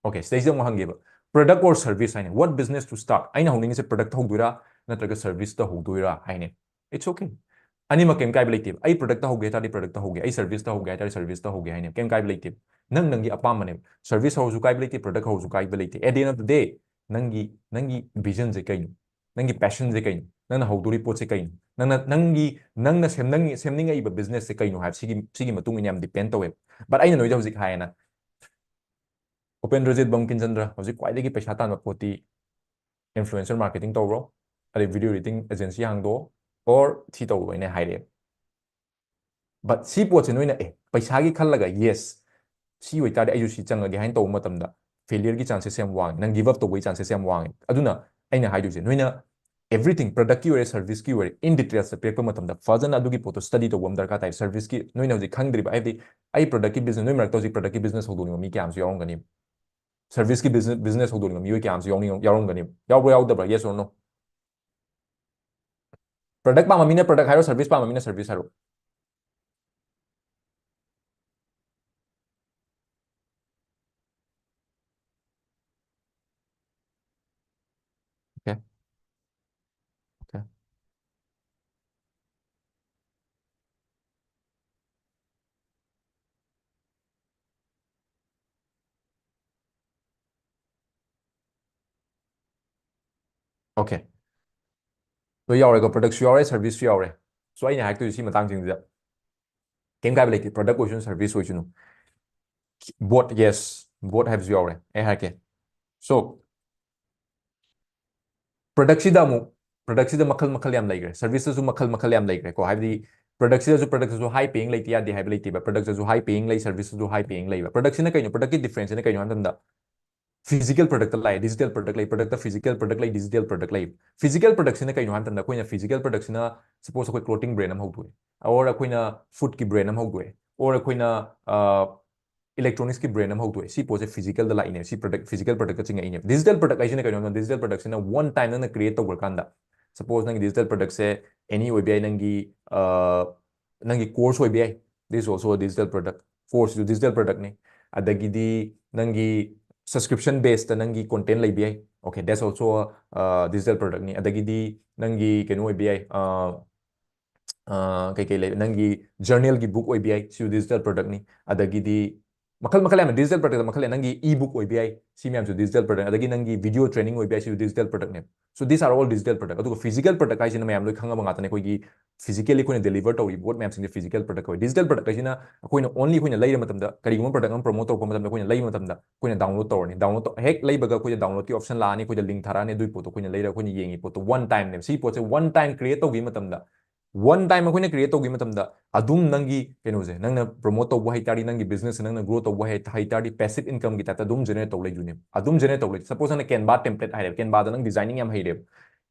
Okay, ꯁꯤꯗꯩꯁꯤꯗ ꯑꯃꯨꯛ ꯍꯪꯒꯦꯕ, product or service ꯍꯥꯏꯅ, what business to start, ꯑꯩꯅ ꯍꯧꯅꯤꯡꯉꯤꯁꯦ product ꯍꯧꯗꯣꯏꯔꯥ ꯅꯠꯇ꯭ꯔꯒ service ꯇ ꯍꯧꯗꯣꯏꯔꯥ ꯍꯥꯏꯅꯦ. It's okay, ꯑꯅꯤꯃꯛ ꯀꯩꯝ ꯀꯥꯏꯕ ꯂꯩꯇꯦꯕ. ꯑꯩ product ꯇ ꯍꯧꯒꯦ ꯍꯥꯏ ꯇꯥꯔꯗꯤ product ꯇ ꯍꯧꯒꯦ, ꯑꯩ service ꯇ ꯍꯧꯒꯦ ꯍꯥꯏ ꯇꯥꯔꯗꯤ service ꯇ ꯍꯧꯒꯦ ꯍꯥꯏꯅꯦ, ꯀꯩꯝ ꯀꯥꯏꯕ ꯂꯩꯇꯦꯕ. ꯅꯪ ꯅꯪꯒꯤ ꯑꯄꯥꯝꯕꯅꯦꯕ. Service ꯍꯧꯔꯁꯨ ꯀꯥꯏꯕ ꯂꯩꯇꯦ, product ꯍꯧꯔꯁꯨ ꯀꯥꯏꯕ ꯂꯩꯇꯦ. At the end of the day, ꯅꯪꯒꯤ ꯅꯪꯒꯤ vision ꯁꯦ ꯀꯩꯅꯣ? ꯅꯪꯒꯤ passion ꯁꯦ ꯀꯩꯅꯣ? ꯅꯪꯅ ꯍꯧꯗꯣꯔꯤ ꯄꯣꯠꯁꯦ ꯀꯩꯅꯣ? ꯅꯪꯅ ꯅꯪꯒꯤ ꯅꯪꯅ ꯁꯦꯝꯅꯤꯡ ꯁꯦꯝꯅꯤꯡꯉꯛꯏꯕ business ꯁꯦ ꯀꯩꯅꯣ ꯍꯥꯏꯕ ꯁꯤꯒꯤ ꯁꯤꯒꯤ ꯃꯇꯨꯡ ꯏꯟꯅ ꯌꯥꯝ depend ꯇꯧꯋꯦꯕ. But ꯑꯩꯅ ꯅꯣꯏꯗ ꯍꯧꯖꯤꯛ ꯍꯥꯏꯌꯦꯅ, ꯎꯄꯦꯟꯗ꯭ꯔꯖꯤꯠ ꯕꯪꯀꯤꯝꯆꯟꯗ꯭ꯔ, ꯍꯧꯖꯤꯛ ꯈ꯭ꯋꯥꯏꯗꯒꯤ ꯄꯩꯁꯥ ꯇꯥꯟꯕ ꯄꯣꯠꯇꯤ influencer marketing ꯇꯧꯔꯣ, ꯑꯗꯩ video editing agency ꯍꯥꯡꯗꯣꯛꯑꯣ, or ꯁꯤ ꯇꯧꯔꯣ ꯍꯥꯏꯅ ꯍꯥꯏꯔꯛꯑꯦ. But ꯁꯤ ꯄꯣꯠꯁꯦ ꯅꯣꯏꯅ, ꯑꯦ, ꯄꯩꯁꯥꯒꯤ ꯈꯜꯂꯒ, yes, ꯁꯤ ꯑꯣꯏꯇꯥꯔꯗꯤ ꯑꯩꯁꯨ ꯁꯤ ꯆꯪꯉꯒꯦ ꯍꯥꯏꯅ ꯇꯧꯕ ꯃꯇꯝꯗ failure ꯒꯤ chances ꯌꯥꯝ ꯋꯥꯡꯉꯤ, ꯅꯪ give up ꯇꯧꯕꯒꯤ chances ꯌꯥꯝ ꯋꯥꯡꯉꯤ. ꯑꯗꯨꯅ ꯑꯩꯅ ꯍꯥꯏꯗꯣꯏꯁꯦ, ꯅꯣꯏꯅ everything, product ꯀꯤ ꯑꯣꯏꯔꯦ, service ꯀꯤ ꯑꯣꯏꯔꯦ, in details ꯇ ꯄꯤꯔꯛꯄ ꯃꯇꯝꯗ ꯐꯖꯅ ꯑꯗꯨꯒꯤ ꯄꯣꯠꯇꯣ study ꯇꯧꯕ ꯑꯃ ꯗꯔꯀꯥꯔ ꯇꯥꯏ. Service ꯀꯤ ꯅꯣꯏꯅ ꯍꯧꯖꯤꯛ ꯈꯪꯗ꯭ꯔꯤꯕ, ꯍꯥꯏꯕꯗꯤ ꯑꯩ product ꯀꯤ business, ꯅꯣꯏ ꯃꯔꯛꯇ ꯍꯧꯖꯤꯛ product ꯀꯤ business ꯍꯧꯗꯣꯛꯅꯤꯡꯕ ꯃꯤ ꯀꯌꯥ ꯑꯃꯁꯨ ꯌꯥꯎꯔꯝꯒꯅꯤ, service ꯀꯤ business, business ꯍꯧꯗꯣꯛꯅꯤꯡꯕ ꯃꯤꯑꯣꯏ ꯀꯌꯥ ꯑꯃꯁꯨ ꯌꯥꯎꯅꯤꯡ-, ꯌꯥꯎꯔꯝꯒꯅꯤ. ꯌꯥꯎꯕ꯭ꯔꯥ ꯌꯥꯎꯗꯕ꯭ꯔꯥ? Yes or no? Product ꯄꯥꯝꯕ ꯃꯤꯅ product ꯍꯥꯏꯔꯣ, service ꯄꯥꯝꯕ ꯃꯤꯅ service ꯍꯥꯏꯔꯣ. Okay. Okay. Okay. ꯂꯣꯏ ꯌꯥꯎꯔꯦꯀꯣ, product ꯁꯨ ꯌꯥꯎꯔꯦ, service ꯁꯨ ꯌꯥꯎꯔꯦ. So ꯑꯩꯅ ꯍꯥꯏꯔꯛꯇꯣꯏꯁꯦ ꯁꯤ ꯃꯇꯥꯡꯁꯤꯡꯁꯤꯗ ꯀꯩꯝ ꯀꯥꯏꯕ ꯂꯩꯇꯦ, product ꯑꯣꯏꯁꯅꯨ, service ꯑꯣꯏꯁꯅꯨ. Both, yes, both ꯍꯥꯏꯕꯁꯨ ꯌꯥꯎꯔꯦ, ꯑꯩ ꯍꯥꯏꯔꯛꯀꯦ. So product ꯁꯤꯗ ꯑꯃꯨꯛ, product ꯁꯤꯗ ꯃꯈꯜ ꯃꯈꯜ ꯌꯥꯝ ꯂꯩꯈ꯭ꯔꯦ, service ꯇꯁꯨ ꯃꯈꯜ ꯃꯈꯜ ꯌꯥꯝ ꯂꯩꯈ꯭ꯔꯦꯀꯣ. ꯍꯥꯏꯕꯗꯤ product ꯁꯤꯗꯁꯨ, product ꯇꯁꯨ high paying ꯂꯩꯇ ꯌꯥꯗꯦ ꯍꯥꯏꯕ ꯂꯩꯇꯦꯕ, product ꯇꯁꯨ high paying ꯂꯩ, service ꯇꯁꯨ high paying ꯂꯩꯕ. Product ꯁꯤꯅ ꯀꯩꯅꯣ? Product ꯀꯤ difference ꯁꯤꯅ ꯀꯩꯅꯣ ꯍꯥꯏꯕ ꯃꯇꯝꯗ, physical product ꯇ ꯂꯥꯛꯑꯦ, digital product ꯂꯩ, product ꯇ physical product ꯂꯩ, digital product ꯂꯩ. Physical product ꯁꯤꯅ ꯀꯩꯅꯣ ꯍꯥꯏꯕ ꯃꯇꯝꯗ, ꯑꯩꯈꯣꯏꯅ physical product ꯁꯤꯅ, suppose ꯑꯩꯈꯣꯏ clothing brand ꯑꯃ ꯍꯧꯗꯣꯛꯑꯦ, or ꯑꯩꯈꯣꯏꯅ food ꯀꯤ brand ꯑꯃ ꯍꯧꯗꯣꯛꯑꯦ, or ꯑꯩꯈꯣꯏꯅ, ꯑ, electronics ꯀꯤ brand ꯑꯃ ꯍꯧꯗꯣꯛꯑꯦ, ꯁꯤ ꯄꯣꯠꯁꯦ physical ꯗ ꯂꯥꯛꯏꯅꯦ, ꯁꯤ product, physical product ꯇ ꯆꯤꯡꯉꯛꯏꯅꯦ. Digital product ꯍꯥꯏꯁꯤꯅ ꯀꯩꯅꯣ ꯍꯥꯏꯕ ꯃꯇꯝꯗ, digital product ꯁꯤꯅ one time ꯅꯪꯅ create ꯇꯧꯈ꯭ꯔꯀꯥꯟꯗ, suppose ꯅꯪꯒꯤ digital product ꯁꯦ any ꯑꯣꯏꯕ ꯌꯥꯏ, ꯅꯪꯒꯤ ꯑ, ꯅꯪꯒꯤ course ꯑꯣꯏꯕ ꯌꯥꯏ, this is also a digital product, course ꯁꯨ digital product ꯅꯤ. ꯑꯗꯒꯤꯗꯤ ꯅꯪꯒꯤ subscription base ꯇ ꯅꯪꯒꯤ content ꯂꯩꯕ ꯌꯥꯏ, okay, that's also a, uh, digital product ꯅꯤ. ꯑꯗꯒꯤꯗꯤ ꯅꯪꯒꯤ ꯀꯩꯅꯣ ꯑꯣꯏꯕ ꯌꯥꯏ, ꯑ, ꯑ, ꯀꯩ ꯀꯩ ꯂꯩ, ꯅꯪꯒꯤ journal ꯒꯤ book ꯑꯣꯏꯕ ꯌꯥꯏ, ꯁꯤꯁꯨ digital product ꯅꯤ. ꯑꯗꯒꯤꯗꯤ ꯃꯈꯜ ꯃꯈꯜ ꯌꯥꯝꯅ digital product ꯃꯈꯜ ꯂꯩ, ꯅꯪꯒꯤ e book ꯑꯣꯏꯕ ꯌꯥꯏ, ꯁꯤ ꯃꯌꯥꯝꯁꯨ digital product, ꯑꯗꯒꯤ ꯅꯪꯒꯤ video training ꯑꯣꯏꯕ ꯌꯥꯏ, ꯁꯤꯁꯨ digital product ꯅꯦꯕ. So these are all digital product. ꯑꯗꯨꯒ physical product ꯍꯥꯏꯁꯤꯅ ꯃꯌꯥꯝ ꯂꯣꯏ ꯈꯪꯉꯕ ꯉꯥꯛꯇꯅꯦ, ꯑꯩꯈꯣꯏꯒꯤ physically ꯑꯩꯈꯣꯏꯅ deliver ꯇꯧꯔꯤꯕ ꯄꯣꯠ ꯃꯌꯥꯝꯁꯤꯡꯁꯦ physical product ꯀꯧꯋꯦ. Digital product ꯍꯥꯏꯁꯤꯅ ꯑꯩꯈꯣꯏꯅ only ꯑꯩꯈꯣꯏꯅ ꯂꯩꯔ ꯃꯇꯝꯗ, ꯀꯔꯤꯒꯨꯝꯕ product ꯑꯃ promote ꯇꯧꯔꯛꯄ ꯃꯇꯝꯗ ꯑꯩꯈꯣꯏꯅ ꯂꯩꯕ ꯃꯇꯝꯗ ꯑꯩꯈꯣꯏꯅ download ꯇꯧꯔꯅꯤ, download ꯇꯧ-, ꯍꯦꯛ ꯂꯩꯕꯒ ꯑꯩꯈꯣꯏꯗ download ꯀꯤ option ꯂꯥꯛꯑꯅꯤ, ꯑꯩꯈꯣꯏꯗ link ꯊꯥꯔꯛꯑꯅꯤ, ꯑꯗꯨꯒꯤ ꯄꯣꯠꯇꯣ ꯑꯩꯈꯣꯏꯅ ꯂꯩꯔꯒ ꯑꯩꯈꯣꯏꯅ ꯌꯦꯡꯉꯤ ꯄꯣꯠꯇꯣ one time ꯅꯦꯕ. ꯁꯤ ꯄꯣꯠꯁꯦ one time create ꯇꯧꯈꯤꯕ ꯃꯇꯝꯗ, one time ꯑꯩꯈꯣꯏꯅ create ꯇꯧꯈꯤꯕ ꯃꯇꯝꯗ ꯑꯗꯨꯝ ꯅꯪꯒꯤ ꯀꯩꯅꯣꯁꯦ, ꯅꯪꯅ promote ꯇꯧꯕ ꯍꯩ ꯇꯥꯔꯗꯤ, ꯅꯪꯒꯤ business ꯅꯪꯅ grow ꯇꯧꯕ ꯍꯩ, ꯍꯩ ꯇꯥꯔꯗꯤ, passive income ꯒꯤ type ꯇ ꯑꯗꯨꯝ generate ꯇꯧ ꯂꯩꯗꯣꯏꯅꯦꯕ, ꯑꯗꯨꯝ generate ꯇꯧ ꯂꯩ. Suppose ꯅꯪꯅ Canva template ꯍꯥꯏꯔꯦꯕ, Canva ꯗ ꯅꯪ designing ꯌꯥꯝ ꯍꯩꯔꯦꯕ,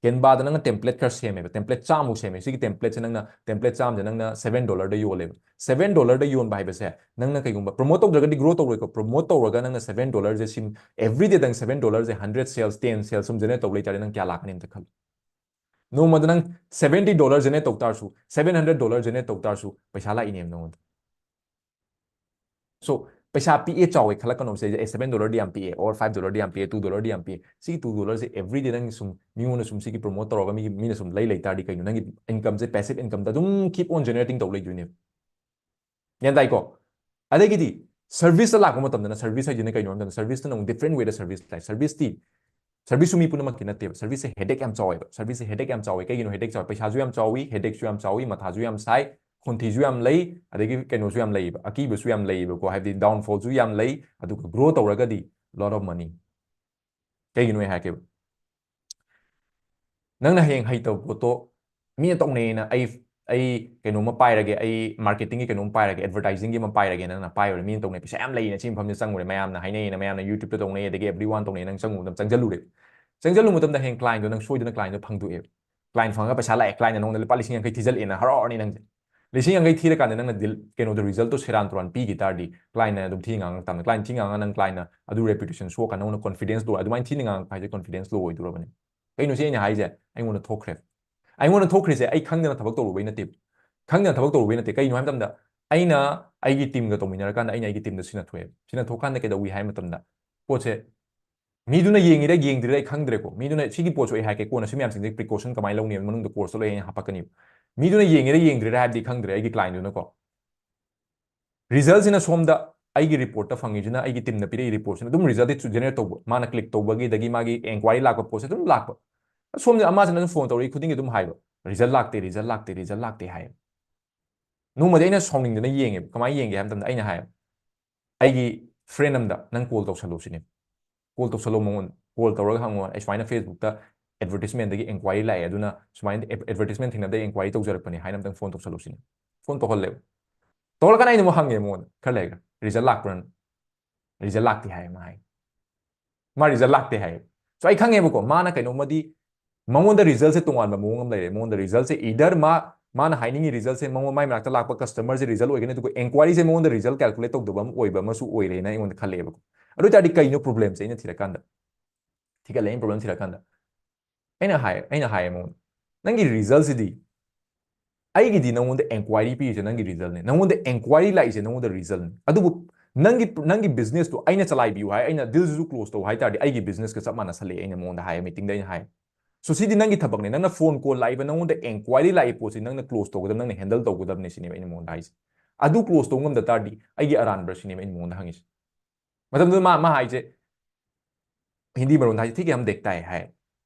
Canva ꯗ ꯅꯪꯅ template ꯈꯔ ꯁꯦꯝꯃꯦꯕ, template ꯆꯥꯝꯃꯨꯛ ꯁꯦꯝꯃꯦ, ꯁꯤꯒꯤ template ꯁꯦ ꯅꯪꯅ, template ꯆꯥꯝꯃꯁꯦ ꯅꯪꯅ seven dollar ꯗ ꯌꯣꯜꯂꯦꯕ. Seven dollar ꯗ ꯌꯣꯟꯕ ꯍꯥꯏꯕꯁꯦ ꯅꯪꯅ ꯀꯩꯒꯨꯝꯕ promote ꯇꯧꯗ꯭ꯔꯒꯗꯤ grow ꯇꯧꯔꯣꯏꯀꯣ, promote ꯇꯧꯔꯒ ꯅꯪꯅ seven dollar ꯁꯦ ꯁꯤꯝ, every day ꯗ ꯅꯪ seven dollar ꯁꯦ hundred sales, ten sales ꯁꯨꯝ generate ꯇꯧ ꯂꯩ ꯇꯥꯔꯗꯤ ꯅꯪ ꯀꯌꯥ ꯂꯥꯛꯀꯅꯤ ꯑꯝꯇ ꯈꯜꯂꯨ. ꯅꯣꯡꯃꯗ ꯅꯪ seventy dollar generate ꯇꯧ ꯇꯥꯔꯁꯨ, seven hundred dollar generate ꯇꯧ ꯇꯥꯔꯁꯨ, ꯄꯩꯁꯥ ꯂꯥꯛꯏꯅꯦꯕ ꯅꯉꯣꯟꯗ. So ꯄꯩꯁꯥ ꯄꯤꯛꯑꯦ ꯆꯥꯎꯋꯦ ꯈꯜꯂꯛꯀꯅꯣ ꯁꯤꯗꯩꯗ, ꯑꯦ, seven dollar ꯗꯤ ꯌꯥꯝ ꯄꯤꯛꯑꯦ, or five dollar ꯗꯤ ꯌꯥꯝ ꯄꯤꯛꯑꯦ, two dollar ꯗꯤ ꯌꯥꯝ ꯄꯤꯛꯑꯦ. ꯁꯤꯒꯤ two dollar ꯁꯦ every day ꯅꯪ ꯁꯨꯝ ꯃꯤꯉꯣꯟꯗ ꯁꯨꯝ ꯁꯤꯒꯤ promote ꯇꯧꯔꯒ ꯃꯤꯒꯤ, ꯃꯤꯅ ꯁꯨꯝ ꯂꯩ ꯂꯩ ꯇꯥꯔꯗꯤ ꯀꯩꯅꯣ, ꯅꯪꯒꯤ income ꯁꯦ passive income ꯗ ꯑꯗꯨꯝ keep on generating ꯇꯧ ꯂꯩꯗꯣꯏꯅꯦꯕ. ꯒ꯭ꯌꯥꯟ ꯇꯥꯏꯀꯣ? ꯑꯗꯒꯤꯗꯤ service ꯇ ꯂꯥꯛꯄ ꯃꯇꯝꯗꯅ, service ꯍꯥꯏꯁꯤꯅ ꯀꯩꯅꯣ ꯍꯥꯏꯕ ꯃꯇꯝꯗ, service ꯇꯅ ꯑꯃꯨꯛ different way ꯗ service ꯂꯥꯛꯑꯦ. Service ꯇꯤ, service ꯁꯨ ꯃꯤ ꯄꯨꯝꯅꯃꯛꯀꯤ ꯅꯠꯇꯦꯕ. Service ꯁꯦ headache ꯌꯥꯝ ꯆꯥꯎꯋꯦꯕ. Service ꯁꯦ headache ꯌꯥꯝ ꯆꯥꯎꯋꯦ꯫ ꯀꯩꯒꯤꯅꯣ headache ꯆꯥꯎꯋꯦ? ꯄꯩꯁꯥꯁꯨ ꯌꯥꯝ ꯆꯥꯎꯋꯤ, headache ꯁꯨ ꯌꯥꯝ ꯆꯥꯎꯋꯤ, ꯃꯊꯥꯁꯨ ꯌꯥꯝ ꯁꯥꯏ, ꯈꯣꯟꯊꯤꯁꯨ ꯌꯥꯝ ꯂꯩ, ꯑꯗꯒꯤ ꯀꯩꯅꯣꯁꯨ ꯌꯥꯝ ꯂꯩꯌꯦꯕ, ꯑꯀꯤꯕꯁꯨ ꯌꯥꯝ ꯂꯩꯌꯦꯕꯀꯣ, ꯍꯥꯏꯕꯗꯤ downfall ꯁꯨ ꯌꯥꯝ ꯂꯩ, ꯑꯗꯨꯒ grow ꯇꯧꯔꯒꯗꯤ lot of money. ꯀꯩꯒꯤꯅꯣ ꯑꯩ ꯍꯥꯏꯔꯛꯀꯦꯕ꯫ ꯅꯪꯅ ꯍꯌꯦꯡ ꯍꯩꯇꯕ ꯄꯣꯠꯇꯣ ꯃꯤꯅ ꯇꯧꯅꯩꯌꯦꯅ ꯑꯩ, ꯑꯩ ꯀꯩꯅꯣꯝꯃ ꯄꯥꯏꯔꯒꯦ, ꯑꯩ marketing ꯒꯤ ꯀꯩꯅꯣꯝ ꯄꯥꯏꯔꯒꯦ, advertising ꯒꯤ ꯑꯃ ꯄꯥꯏꯔꯒꯦ, ꯅꯪꯅ ꯄꯥꯏꯔꯨꯔꯦ, ꯃꯤꯅ ꯇꯧꯅꯩ, ꯄꯩꯁꯥ ꯌꯥꯝ ꯂꯩꯌꯦꯅ ꯁꯤ ꯃꯐꯝꯁꯤꯗ ꯆꯪꯉꯨꯔꯦ, ꯃꯌꯥꯝꯅ ꯍꯥꯏꯅꯩꯌꯦꯅ, ꯃꯌꯥꯝꯅ YouTube ꯇ ꯇꯧꯅꯩ, ꯑꯗꯒꯤ everyone ꯇꯧꯅꯩ, ꯅꯪ ꯆꯪꯉꯨꯕꯗ ꯆꯪꯁꯤꯜꯂꯨꯔꯦ꯫ ꯆꯪꯁꯤꯜꯂꯨꯕ ꯃꯇꯝꯗ ꯍꯌꯦꯡ client ꯗꯣ ꯅꯪ ꯁꯣꯏꯗꯅ client ꯗꯣ ꯐꯪꯗꯣꯛꯑꯦꯕ꯫ Client ꯐꯪꯉꯒ ꯄꯩꯁꯥ ꯂꯥꯛꯑꯦ, client ꯅ ꯅꯉꯣꯟꯗ ꯂꯨꯄꯥ ꯂꯤꯁꯤꯡ ꯌꯥꯡꯈꯩ ꯊꯤꯖꯜꯂꯛꯑꯦꯅ ꯍꯔꯥꯎꯔꯅꯤ ꯅꯪꯁꯦ꯫ ꯂꯤꯁꯤꯡ ꯌꯥꯡꯈꯩ ꯊꯤꯔꯀꯥꯟꯗ ꯅꯪꯅ deal, ꯀꯩꯅꯣꯗꯣ, result ꯇꯣ ꯁꯦꯔꯥꯟ ꯇꯨꯔꯥꯟ ꯄꯤꯈꯤ ꯇꯥꯔꯗꯤ, client ꯅ ꯑꯗꯨꯝ ꯊꯤ ꯉꯥꯡꯉꯛ ꯇꯥꯕꯅꯤ꯫ Client ꯊꯤ ꯉꯥꯡꯉꯒ ꯅꯪ client ꯅ ꯑꯗꯨ reputation ꯁꯣꯛꯑꯀꯥꯟꯗ ꯅꯉꯣꯟꯗ confidence ꯂꯣ, ꯑꯗꯨꯃꯥꯏꯅ ꯊꯤꯅ ꯉꯥꯡꯉꯛꯄ ꯍꯥꯏꯁꯦ confidence ꯂꯣ ꯑꯣꯏꯗꯣꯔꯕꯅꯤ꯫ ꯀꯩꯅꯣ ꯁꯤ ꯑꯩꯅ ꯍꯥꯏꯁꯦ? ꯑꯩꯉꯣꯟꯗ ꯊꯣꯛꯈ꯭ꯔꯦ꯫ ꯑꯩꯉꯣꯟꯗ ꯊꯣꯛꯈ꯭ꯔꯤꯁꯦ ꯑꯩ ꯈꯪꯗꯅ ꯊꯕꯛ ꯇꯧꯔꯨꯕꯩ ꯅꯠꯇꯦ꯫ ꯈꯪꯗꯅ ꯊꯕꯛ ꯇꯧꯔꯨꯕꯩ ꯅꯠꯇꯦ꯫ ꯀꯩꯅꯣ ꯍꯥꯏꯕ ꯃꯇꯝꯗ, ꯑꯩꯅ ꯑꯩꯒꯤ ꯇꯤꯝꯒ ꯇꯧꯃꯤꯟꯅꯔꯀꯥꯟꯗ ꯑꯩꯅ ꯑꯩꯒꯤ ꯇꯤꯝꯗ ꯁꯤꯟꯅꯊꯣꯛꯑꯦ꯫ ꯁꯤꯟꯅꯊꯣꯛꯀꯥꯟꯗ ꯀꯩꯗꯧꯏ ꯍꯥꯏꯕ ꯃꯇꯝꯗ, ꯄꯣꯠꯁꯦ ꯃꯤꯗꯨꯅ ꯌꯦꯡꯉꯤꯔꯥ ꯌꯦꯡꯗ꯭ꯔꯤꯔꯥ ꯑꯩ ꯈꯪꯗ꯭ꯔꯦꯀꯣ꯫ ꯃꯤꯗꯨꯅ ꯁꯤꯒꯤ ꯄꯣꯠꯁꯨ ꯑꯩ ꯍꯥꯏꯔꯛꯀꯦ, ꯀꯣꯟꯅ ꯁꯤ ꯃꯌꯥꯝꯁꯤꯡꯁꯦ precaution ꯀꯃꯥꯏꯅ ꯂꯧꯅꯤ ꯍꯥꯏꯕ ꯃꯅꯨꯡꯗ course ꯂꯣꯏ ꯑꯩꯅ ꯍꯥꯄꯛꯀꯅꯤꯕ꯫ ꯃꯤꯗꯨꯅ ꯌꯦꯡꯉꯤꯔꯥ ꯌꯦꯡꯗ꯭ꯔꯤꯔꯥ ꯍꯥꯏꯕꯗꯤ ꯈꯪꯗ꯭ꯔꯦ, ꯑꯩꯒꯤ clientꯗꯨꯅꯀꯣ꯫ Resultꯁꯤꯅ ꯁꯣꯝꯗ ꯑꯩꯒꯤ reportꯇ ꯐꯪꯉꯤꯁꯤꯅ, ꯑꯩꯒꯤ ꯇꯤꯝꯅ ꯄꯤꯔꯛꯏ reportꯁꯤꯅ ꯑꯗꯨꯝ resultꯇꯤ generate ꯇꯧꯕ, ꯃꯥꯅ click ꯇꯧꯕꯒꯤꯗꯒꯤ ꯃꯥꯒꯤ enquiry ꯂꯥꯛꯄ ꯄꯣꯠꯁꯦ ꯑꯗꯨꯝ ꯂꯥꯛꯄ꯫ ꯁꯣꯝꯗ ꯑꯃꯁꯤꯅ ꯑꯗꯨꯝ phone ꯇꯧꯔꯛꯏ ꯈꯨꯗꯤꯡꯒꯤ ꯑꯗꯨꯝ ꯍꯥꯏꯕ, "Result ꯂꯥꯛꯇꯦ, result ꯂꯥꯛꯇꯦ, result ꯂꯥꯛꯇꯦ" ꯍꯥꯏꯌꯦꯕ꯫ ꯅꯣꯡꯃꯗꯤ ꯑꯩꯅ ꯁꯥꯎꯅꯤꯡꯗꯅ ꯌꯦꯡꯉꯦꯕ꯫ ꯀꯃꯥꯏꯅ ꯌꯦꯡꯒꯦ ꯍꯥꯏꯕ ꯃꯇꯝꯗ ꯑꯩꯅ ꯍꯥꯏꯌꯦꯕ, "ꯑꯩꯒꯤ friend ꯑꯝꯗ ꯅꯪ call ꯇꯧꯁꯜꯂꯨ" ꯁꯤꯅꯦ꯫ "Call ꯇꯧꯁꯜꯂꯣ ꯃꯉꯣꯟꯗ, call ꯇꯧꯔꯒ ꯍꯪꯉꯣ, ꯑꯩ ꯁꯨꯃꯥꯏꯅ Facebookꯇ advertisementꯗꯒꯤ enquiry ꯂꯥꯛꯑꯦ, ꯑꯗꯨꯅ ꯁꯨꯃꯥꯏꯅ advertisement ꯊꯦꯡꯅꯕꯗꯒꯤ enquiry ꯇꯧꯖꯔꯛꯄꯅꯦ" ꯍꯥꯏꯅ ꯑꯝꯇꯪ phone ꯇꯧꯁꯜꯂꯨ ꯁꯤꯅꯦ꯫ Phone ꯇꯧꯍꯜꯂꯦꯕ꯫ ꯇꯧꯔꯀꯥꯟꯗ ꯑꯩꯅ ꯑꯃꯨꯛ ꯍꯪꯉꯦ ꯃꯉꯣꯟꯗ ꯈꯔ ꯂꯩꯔꯒ, "Result ꯂꯥꯛꯄ꯭ꯔꯅ?" "Result ꯂꯥꯛꯇꯦ" ꯍꯥꯏꯌꯦ ꯃꯥ ꯍꯥꯏ꯫ ꯃꯥ result ꯂꯥꯛꯇꯦ ꯍꯥꯏꯌꯦ꯫ So ꯑꯩ ꯈꯪꯉꯦꯕꯀꯣ, ꯃꯥꯅ ꯀꯩꯅꯣꯝꯃꯗꯤ ꯃꯉꯣꯟꯗ resultꯁꯦ ꯇꯣꯉꯥꯟꯕ ꯃꯑꯣꯡ ꯑꯃ ꯂꯩꯔꯦ꯫ ꯃꯉꯣꯟꯗ resultꯁꯦ either ꯃꯥ, ꯃꯥꯅ ꯍꯥꯏꯅꯤꯡꯉꯤ resultꯁꯦ ꯃꯉꯣꯟ, ꯃꯥꯏ ꯃꯅꯥꯛꯇ ꯂꯥꯛꯄ customerꯁꯦ result ꯑꯣꯏꯒꯅꯤ, ꯑꯗꯨꯒ enquiryꯁꯦ ꯃꯉꯣꯟꯗ result calculate ꯇꯧꯗꯕ ꯑꯃ ꯑꯣꯏꯕ ꯑꯃꯁꯨ ꯑꯣꯏꯔꯦꯅ ꯑꯩꯉꯣꯟꯗ ꯈꯜꯂꯛꯑꯦꯕꯀꯣ꯫ ꯑꯗꯨ ꯑꯣꯏ ꯇꯥꯔꯗꯤ ꯀꯩꯅꯣ problemꯁꯦ ꯑꯩꯅ ꯊꯤꯔꯀꯥꯟꯗ? ꯊꯤꯒꯠꯂꯦ ꯑꯩꯅ problem ꯊꯤꯔꯀꯥꯟꯗ꯫ ꯑꯩꯅ ꯍꯥꯏ, ꯑꯩꯅ ꯍꯥꯏꯌꯦ ꯃꯉꯣꯟꯗ, "ꯅꯪꯒꯤ resultꯁꯤꯗꯤ, ꯑꯩꯒꯤꯗꯤ ꯅꯪꯉꯣꯟꯗ enquiry ꯄꯤꯔꯤꯁꯦ ꯅꯪꯒꯤ resultꯅꯦ꯫ ꯅꯪꯉꯣꯟꯗ enquiry ꯂꯥꯛꯏꯁꯦ ꯅꯪꯉꯣꯟꯗ resultꯅꯦ꯫ ꯑꯗꯨꯕꯨ ꯅꯪꯒꯤ, ꯅꯪꯒꯤ businessꯇꯣ ꯑꯩꯅ ꯆꯂꯥꯏꯕꯤꯌꯨ ꯍꯥꯏ, ꯑꯩꯅ dealꯁꯤꯁꯨ close ꯇꯧ ꯍꯥꯏ ꯇꯥꯔꯗꯤ ꯑꯩꯒꯤ businessꯀ ꯆꯞ ꯃꯥꯟꯅꯁꯜꯂꯛꯑꯦ" ꯑꯩꯅ ꯃꯉꯣꯟꯗ ꯍꯥꯏꯌꯦ meetingꯗ꯫ ꯑꯩꯅ ꯍꯥꯏ, "So ꯁꯤꯗꯤ ꯅꯪꯒꯤ ꯊꯕꯛꯅꯦ꯫ ꯅꯪꯅ phone call ꯂꯥꯛꯏꯕ, ꯅꯪꯉꯣꯟꯗ enquiry ꯂꯥꯛꯏ ꯄꯣꯠꯁꯤ ꯅꯪꯅ close ꯇꯧꯒꯗꯕ, ꯅꯪꯅ handle ꯇꯧꯒꯗꯕꯅꯦ" ꯁꯤꯅꯦꯕ ꯑꯩꯅ ꯃꯉꯣꯟꯗ ꯍꯥꯏꯁꯦ꯫ "ꯑꯗꯨ close ꯇꯧ ꯉꯝꯗ ꯇꯥꯔꯗꯤ ꯑꯩꯒꯤ ꯑꯔꯥꯟꯕ꯭ꯔꯥ?" ꯁꯤꯅꯦꯕ ꯑꯩꯅ ꯃꯉꯣꯟꯗ ꯍꯪꯉꯤꯁꯦ꯫ ꯃꯇꯝꯗꯨꯗ ꯃꯥ, ꯃꯥ ꯍꯥꯏꯁꯦ, ꯍꯤꯟꯗꯤ ꯃꯔꯣꯟꯗ ꯍꯥꯏꯁꯦ, "ठीक है, हम देखता है" ꯍꯥꯏ꯫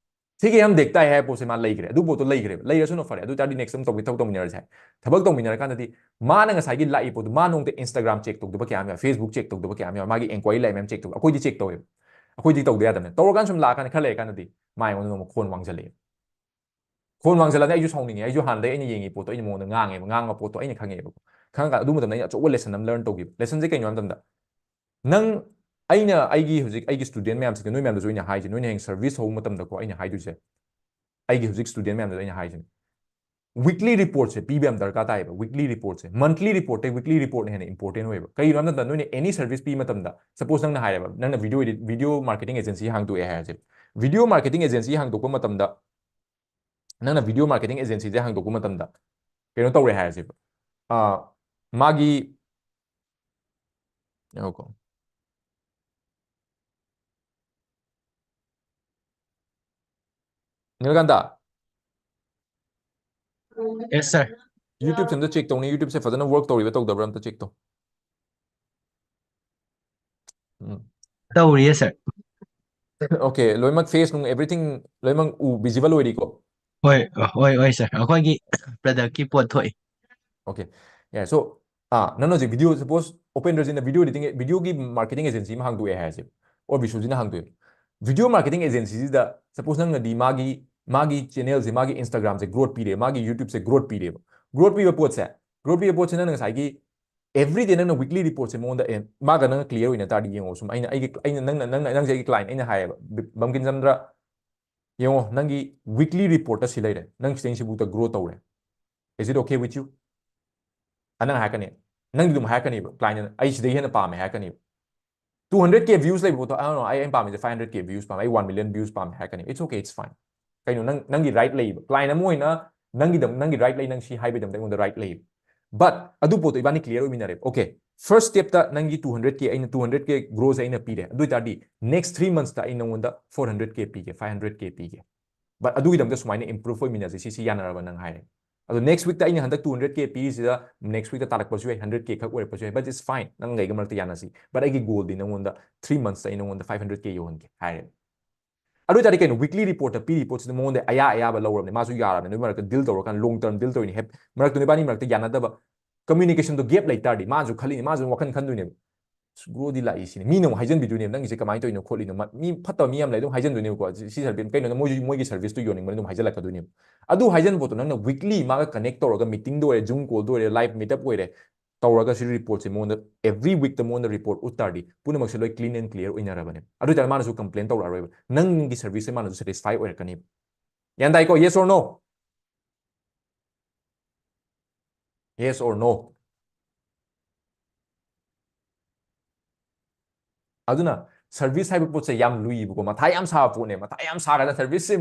"ठीक है, हम देखता है" ꯍꯥꯏꯕ ꯄꯣꯠꯁꯦ ꯃꯥ ꯂꯩꯈ꯭ꯔꯦ꯫ ꯑꯗꯨ ꯄꯣꯠꯇꯣ ꯂꯩꯈ꯭ꯔꯦꯕ꯫ ꯂꯩꯔꯁꯨꯅ ꯐꯔꯦ꯫ ꯑꯗꯨ ꯑꯣꯏ ꯇꯥꯔꯗꯤ next time ꯇꯧꯒꯦ, ꯊꯕꯛ ꯇꯧꯃꯤꯟꯅꯔꯁꯦ ꯍꯥꯏ꯫ ꯊꯕꯛ ꯇꯧꯃꯤꯟꯅꯔꯀꯥꯟꯗꯗꯤ ꯃꯥꯅ ꯉꯁꯥꯏꯒꯤ ꯂꯥꯛꯏ ꯄꯣꯠꯇꯣ, ꯃꯥ ꯅꯣꯡꯃꯇ Instagram check ꯇꯧꯗꯕ ꯀꯌꯥ ꯑꯃ ꯌꯥꯎꯏ, Facebook check ꯇꯧꯗꯕ ꯀꯌꯥ ꯑꯃ ꯌꯥꯎꯏ, ꯃꯥꯒꯤ enquiry ꯂꯥꯛꯏ ꯃꯌꯥꯝ check ꯇꯧꯗꯕ꯫ ꯑꯩꯈꯣꯏꯗꯤ check ꯇꯧꯋꯦꯕ꯫ ꯑꯩꯈꯣꯏꯗꯤ ꯇꯧꯗ ꯌꯥꯗꯕꯅꯦ꯫ ꯇꯧꯔꯀꯥꯟꯗ ꯁꯨꯝ ꯂꯥꯛꯑꯀꯥꯟꯗ ꯈꯔ ꯂꯩꯔꯀꯥꯟꯗꯗꯤ ꯃꯥ ꯑꯩꯉꯣꯟꯗ ꯅꯣꯡꯃ ꯈꯣꯟ ꯋꯥꯡꯖꯜꯂꯛꯑꯦ꯫ ꯈꯣꯟ ꯋꯥꯡꯖꯜꯂꯛꯑꯗꯤ ꯑꯩꯁꯨ ꯁꯥꯎꯅꯤꯡꯉꯦ꯫ ꯑꯩꯁꯨ ꯍꯥꯟꯅꯗꯩ ꯑꯩꯅ ꯌꯦꯡꯉꯤ ꯄꯣꯠꯇꯣ ꯑꯩꯅ ꯃꯉꯣꯟꯗ ꯉꯥꯡꯉꯦꯕ, ꯉꯥꯡꯕ ꯄꯣꯠꯇꯣ ꯑꯩꯅ ꯈꯪꯉꯛꯑꯦꯕꯀꯣ꯫ ꯈꯪꯉꯀꯥꯟꯗ ꯑꯗꯨ ꯃꯇꯝꯗ ꯑꯩꯅ ꯑꯆꯧꯕ lesson ꯑꯃ learn ꯇꯧꯈꯤꯕ꯫ Lessonꯁꯦ ꯀꯩꯅꯣ ꯍꯥꯏꯕ ꯃꯇꯝꯗ, ꯅꯪ, ꯑꯩꯅ ꯑꯩꯒꯤ ꯍꯧꯖꯤꯛ ꯑꯩꯒꯤ student ꯃꯌꯥꯝꯁꯤꯡꯁꯦ, ꯅꯣꯏ ꯃꯌꯥꯝꯗꯁꯨ ꯑꯩꯅ ꯍꯥꯏꯁꯦ, ꯅꯣꯏꯅ ꯍꯌꯦꯡ service ꯍꯧꯕ ꯃꯇꯝꯗꯀꯣ, ꯑꯩꯅ ꯍꯥꯏꯗꯣꯏꯁꯦ, ꯑꯩꯒꯤ ꯍꯧꯖꯤꯛ student ꯃꯌꯥꯝꯗꯁꯨ ꯑꯩꯅ ꯍꯥꯏꯁꯤꯅꯦ, weekly reportꯁꯦ ꯄꯤꯕ ꯌꯥꯝ ꯗꯔꯀꯥꯔ ꯇꯥꯏꯌꯦꯕ꯫ Weekly reportꯁꯦ, monthly reportꯇꯩ weekly reportꯅ ꯍꯦꯟꯅ important ꯑꯣꯏꯌꯦꯕ꯫ ꯀꯩꯒꯤꯅꯣ ꯍꯥꯏꯕ ꯃꯇꯝꯗ, ꯅꯣꯏꯅ any service ꯄꯤꯕ ꯃꯇꯝꯗ, suppose ꯅꯪꯅ ꯍꯥꯏꯔꯦꯕ, ꯅꯪꯅ video edit, video marketing agency ꯍꯥꯡꯗꯣꯛꯑꯦ ꯍꯥꯏꯔꯁꯦ, video marketing agency ꯍꯥꯡꯗꯣꯛꯄ ꯃꯇꯝꯗ ꯅꯪꯅ video marketing agencyꯁꯦ ꯍꯥꯡꯗꯣꯛꯄ ꯃꯇꯝꯗ ꯀꯩꯅꯣ ꯇꯧꯔꯦ ꯍꯥꯏꯔꯁꯦꯕ, ꯑ, ꯃꯥꯒꯤ, ꯉꯥꯏꯈꯣꯀꯣ, ꯅꯤꯜꯀꯥꯟꯇ, Yes, sir. YouTubeꯁꯦ ꯑꯝꯇ check ꯇꯧꯅꯤ, YouTubeꯁꯦ ꯐꯖꯅ work ꯇꯧꯔꯤꯕ ꯇꯧꯗꯕ꯭ꯔꯥ ꯑꯝꯇ check ꯇꯧ. ꯎꯝ. ꯇꯧꯔꯤꯌꯦ, sir. Okay, ꯂꯣꯏꯅꯃꯛ face ꯅꯨꯡ everything ꯂꯣꯏꯅꯃꯛ ꯎ visible ꯑꯣꯏꯔꯤꯀꯣ? ꯍꯣꯏ, ꯍꯣꯏ, ꯍꯣꯏ, sir. ꯑꯩꯈꯣꯏꯒꯤ productꯀꯤ ꯄꯣꯠ ꯊꯣꯛꯏ꯫ Okay, yeah, so, ꯑꯥ, ꯅꯪꯅ ꯍꯧꯖꯤꯛ video, suppose ꯎꯄꯦꯟꯗ꯭ꯔꯖꯤꯠꯅ video editing, videoꯒꯤ marketing agency ꯑꯃ ꯍꯥꯡꯗꯣꯛꯑꯦ ꯍꯥꯏꯔꯁꯦ, or ꯕꯤꯁꯨꯖꯤꯠꯅ ꯍꯥꯡꯗꯣꯛꯑꯦ꯫ Video marketing agencyꯁꯤꯗ suppose ꯅꯪꯅꯗꯤ ꯃꯥꯒꯤ, ꯃꯥꯒꯤ channelꯁꯦ, ꯃꯥꯒꯤ Instagramꯁꯦ growth ꯄꯤꯔꯦ, ꯃꯥꯒꯤ YouTubeꯁꯦ growth ꯄꯤꯔꯦꯕ꯫ Growth ꯄꯤꯕ ꯄꯣꯠꯁꯦ, growth ꯄꯤꯕ ꯄꯣꯠꯁꯦ ꯅꯪꯅ ꯉꯁꯥꯏꯒꯤ everyday ꯅꯪꯅ weekly reportꯁꯦ ꯃꯉꯣꯟꯗ, ꯑꯦ, ꯃꯥꯒ ꯅꯪꯅ clear ꯑꯣꯏꯅ ꯇꯥꯔꯗꯤ ꯌꯦꯡꯉꯣ, ꯁꯨꯝ ꯑꯩꯅ ꯑꯩꯒꯤ, ꯑꯩꯅ, ꯅꯪꯅ, ꯅꯪꯅ, ꯅꯪꯁꯦ ꯑꯩꯒꯤ client ꯑꯩꯅ ꯍꯥꯏꯌꯦꯕ, ꯕꯤ-, ꯕꯝꯀꯤꯟ ꯆꯟꯗ꯭ꯔ, ꯌꯦꯡꯉꯣ, ꯅꯪꯒꯤ weekly reportꯇ ꯁꯤ ꯂꯩꯔꯦ, ꯅꯪ ꯁꯤꯗꯩꯁꯤꯕꯨꯛꯇ grow ꯇꯧꯔꯦ, is it okay with you? ꯑ, ꯅꯪ ꯍꯥꯏꯔꯛꯀꯅꯤ, ꯅꯪꯗꯤ ꯑꯗꯨꯝ ꯍꯥꯏꯔꯛꯀꯅꯤꯕ, clientꯅ ꯑꯩ ꯁꯤꯗꯩ ꯍꯦꯟꯅ ꯄꯥꯝꯃꯦ ꯍꯥꯏꯔꯛꯀꯅꯤꯕ꯫ Two hundred K views ꯂꯩꯕ ꯄꯣꯠꯇꯣ, "ꯑ, ꯑꯩ, ꯑꯩꯅ ꯄꯥꯝꯃꯤꯁꯦ five hundred K views ꯄꯥꯝꯃꯦ, ꯑꯩ one million views ꯄꯥꯝꯃꯦ" ꯍꯥꯏꯔꯛꯀꯅꯤ꯫ It's okay, it's fine. ꯀꯩꯅꯣ, ꯅꯪ, ꯅꯪꯒꯤ right ꯂꯩꯌꯦꯕ꯫ Client ꯑꯃ ꯑꯣꯏꯅ ꯅꯪꯒꯤꯗꯝ-, ꯅꯪꯒꯤ right ꯂꯩ, ꯅꯪ ꯁꯤ ꯍꯥꯏꯕꯒꯤꯗꯃꯛꯇ ꯑꯩꯉꯣꯟꯗ right ꯂꯩꯌꯦꯕ꯫ But ꯑꯗꯨ ꯄꯣꯠꯇꯣ ꯏꯕꯥꯅꯤ clear ꯑꯣꯏꯃꯤꯟꯅꯔꯦꯕ꯫ Okay, first stepꯇ ꯅꯪꯒꯤ two hundred K, ꯑꯩꯅ two hundred K growthꯁꯦ ꯑꯩꯅ ꯄꯤꯔꯦ꯫ ꯑꯗꯨ ꯑꯣꯏ ꯇꯥꯔꯗꯤ next three monthsꯇ ꯑꯩ ꯅꯪꯉꯣꯟꯗ four hundred K ꯄꯤꯒꯦ, five hundred K ꯄꯤꯒꯦ꯫ But ꯑꯗꯨꯒꯤꯗꯃꯛꯇ ꯁꯨꯃꯥꯏꯅ improve ꯑꯣꯏꯃꯤꯟꯅꯁꯤ, ꯁꯤꯁꯤ ꯌꯥꯅꯔꯕ ꯅꯪ ꯍꯥꯏꯔꯦ꯫ ꯑꯗꯣ next weekꯇ ꯑꯩꯅ ꯍꯟꯗꯛ two hundred K ꯄꯤꯔꯤꯁꯤꯗ next weekꯇ ꯇꯥꯔꯛꯄꯁꯨ ꯌꯥꯏ, hundred K ꯈꯛ ꯑꯣꯏꯔꯛꯄꯁꯨ ꯌꯥꯏ, but it's fine, ꯅꯪꯒ ꯑꯩꯒ ꯃꯔꯛꯇ ꯌꯥꯅꯁꯤ꯫ But ꯑꯩꯒꯤ goalꯗꯤ ꯅꯪꯉꯣꯟꯗ three monthsꯇ ꯑꯩ ꯅꯪꯉꯣꯟꯗ five hundred K ꯌꯧꯍꯟꯒꯦ ꯍꯥꯏꯔꯦ꯫ ꯑꯗꯨ ꯑꯣꯏ ꯇꯥꯔꯗꯤ ꯀꯩꯅꯣ, weekly reportꯇ ꯄꯤꯔꯤ ꯄꯣꯠꯁꯤꯗ ꯃꯉꯣꯟꯗ ꯑꯌꯥ ꯑꯌꯥꯕ ꯂꯧꯔꯕꯅꯦ, ꯃꯥꯁꯨ ꯌꯥꯔꯕꯅꯦ, ꯅꯣꯏ ꯃꯔꯛꯇ deal ꯇꯧꯔꯀꯥꯟꯗ long term deal ꯇꯧꯔꯤꯅꯤ, ꯍꯦꯞ-, ꯃꯔꯛꯇ ꯅꯣꯏꯕꯥꯅꯤ ꯃꯔꯛꯇ ꯌꯥꯅꯗꯕ, communicationꯗꯣ gap ꯂꯩ ꯇꯥꯔꯗꯤ ꯃꯥꯁꯨ ꯈꯜꯂꯤꯅꯤ, ꯃꯥꯁꯨ ꯋꯥꯈꯜ ꯈꯟꯗꯣꯏꯅꯦꯕ꯫ "ꯑꯁ, growthꯗꯤ ꯂꯥꯛꯏ" ꯁꯤꯅꯤ꯫ ꯃꯤꯅ ꯑꯃꯨꯛ ꯍꯥꯏꯖꯟꯕꯤꯗꯣꯏꯅꯦꯕ, "ꯅꯪꯒꯤꯁꯦ ꯀꯃꯥꯏꯅ ꯇꯧꯔꯤꯅꯣ ꯈꯣꯠꯂꯤꯅꯣ?" ꯃ-, ꯃꯤ ꯐꯠꯇꯕ ꯃꯤ ꯌꯥꯝ ꯂꯩ, ꯑꯗꯨꯝ ꯍꯥꯏꯖꯟꯗꯣꯏꯅꯦꯕꯀꯣ꯫ ꯁꯤ, ꯁꯤ service ꯀꯩꯅꯣꯅ ꯃꯣꯏꯁꯨ ꯃꯣꯏꯒꯤ serviceꯇꯨ ꯌꯣꯟꯅꯤꯡꯕꯅ ꯑꯗꯨꯝ ꯍꯥꯏꯖꯜꯂꯛꯀꯗꯣꯏꯅꯦꯕ꯫ ꯑꯗꯨ ꯍꯥꯏꯖꯟꯕ ꯄꯣꯠꯇꯣ ꯅꯪꯅ weekly ꯃꯥꯒ connect ꯇꯧꯔꯒ meetingꯗ ꯑꯣꯏꯔꯦ, Zoom callꯗ ꯑꯣꯏꯔꯦ, live meetup ꯑꯣꯏꯔꯦ, ꯇꯧꯔꯒ ꯁꯤ reportꯁꯦ ꯃꯉꯣꯟꯗ every weekꯇ ꯃꯉꯣꯟꯗ report ꯎꯠ ꯇꯥꯔꯗꯤ ꯄꯨꯝꯅꯃꯛꯁꯦ ꯂꯣꯏ clean and clear ꯑꯣꯏꯅꯔꯕꯅꯦ꯫ ꯑꯗꯨ ꯑꯣꯏꯇꯥꯔꯗꯤ ꯃꯥꯅꯁꯨ complain ꯇꯧꯔꯛꯑꯔꯣꯏꯕ, ꯅꯪꯒꯤ serviceꯁꯦ ꯃꯥꯅꯁꯨ satisfy ꯑꯣꯏꯔꯛꯀꯅꯦꯕ꯫ ꯒ꯭ꯌꯥꯟ ꯇꯥꯏꯀꯣ? Yes or no? Yes or no? ꯑꯗꯨꯅ service ꯍꯥꯏꯕ ꯄꯣꯠꯁꯦ ꯌꯥꯝ ꯂꯨꯏꯕꯀꯣ, ꯃꯊꯥ ꯌꯥꯝ ꯁꯥꯕ ꯄꯣꯠꯅꯦ꯫ ꯃꯊꯥ ꯌꯥꯝ ꯁꯥꯒꯗ serviceꯁꯦ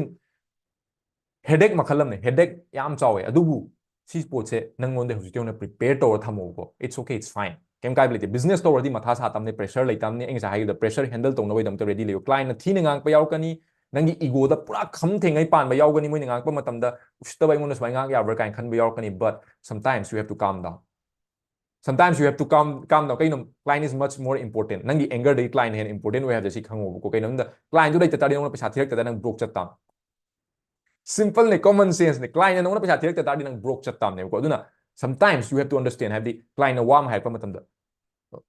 ꯍꯦꯗꯦꯛ ꯃꯈꯜ ꯑꯃꯅꯦ, ꯍꯦꯗꯦꯛ ꯌꯥꯝ ꯆꯥꯎꯋꯦ꯫ ꯑꯗꯨꯕꯨ ꯁꯤ ꯄꯣꯠꯁꯦ ꯅꯪꯉꯣꯟꯗ ꯍꯧꯖꯤꯛꯇꯤ ꯍꯧꯅ prepare ꯇꯧꯔ ꯊꯝꯃꯣꯕꯀꯣ꯫ It's okay, it's fine, ꯀꯩꯝ ꯀꯥꯏꯕ ꯂꯩꯇꯦ꯫ Business ꯇꯧꯔꯗꯤ ꯃꯊꯥ ꯁꯥ ꯇꯝꯅꯦ, pressure ꯂꯩ ꯇꯝꯅꯦ꯫ ꯑꯩ ꯉꯁꯥꯏ ꯍꯥꯏꯈꯤꯕꯗ pressure handle ꯇꯧꯅꯕꯒꯤꯗꯃꯛꯇ ready ꯂꯩꯌꯨ꯫ Clientꯅ ꯊꯤꯅ ꯉꯥꯡꯉꯛꯄ ꯌꯥꯎꯔꯛꯀꯅꯤ, ꯅꯪꯒꯤ egoꯗ ꯄꯨꯔꯥ ꯈꯝ ꯊꯦꯡꯉꯩ ꯄꯥꯟꯕ ꯌꯥꯎꯒꯅꯤ, ꯃꯣꯏꯅ ꯉꯥꯡꯉꯛꯄ ꯃꯇꯝꯗ ꯎꯁꯤꯠꯇꯕ ꯑꯩꯉꯣꯟꯗ ꯁꯨꯃꯥꯏꯅ ꯉꯥꯡꯉꯛ ꯌꯥꯕ꯭ꯔꯥ ꯀꯥꯏꯅ ꯈꯟꯕ ꯌꯥꯎꯔꯛꯀꯅꯤ꯫ But sometimes you have to calm down. Sometimes you have to calm, calm down. ꯀꯩꯅꯣ, client is much more important. ꯅꯪꯒꯤ angerꯗꯒꯤ clientꯅ ꯍꯦꯟꯅ important ꯑꯣꯏ ꯍꯥꯏꯕꯁꯦ ꯁꯤ ꯈꯪꯉꯣꯕꯀꯣ꯫ ꯀꯩꯅꯣꯝꯗ clientꯗꯨ ꯂꯩꯇ ꯇꯥꯔꯗꯤ ꯅꯉꯣꯟꯗ ꯄꯩꯁꯥ ꯊꯤꯔꯛꯇ ꯇꯥꯔꯗꯤ ꯅꯪ broke ꯆꯠ ꯇꯥꯕꯅꯤ꯫ Simpleꯅꯦ, common senseꯅꯦ꯫ Clientꯅ ꯅꯉꯣꯟꯗ ꯄꯩꯁꯥ ꯊꯤꯔꯛꯇ ꯇꯥꯔꯗꯤ ꯅꯪ broke ꯆꯠ ꯇꯥꯕꯅꯦꯕꯀꯣ꯫ ꯑꯗꯨꯅ sometimes you have to understand, ꯍꯥꯏꯕꯗꯤ clientꯅ ꯋꯥ ꯑꯃ ꯍꯥꯏꯔꯛꯄ ꯃꯇꯝꯗ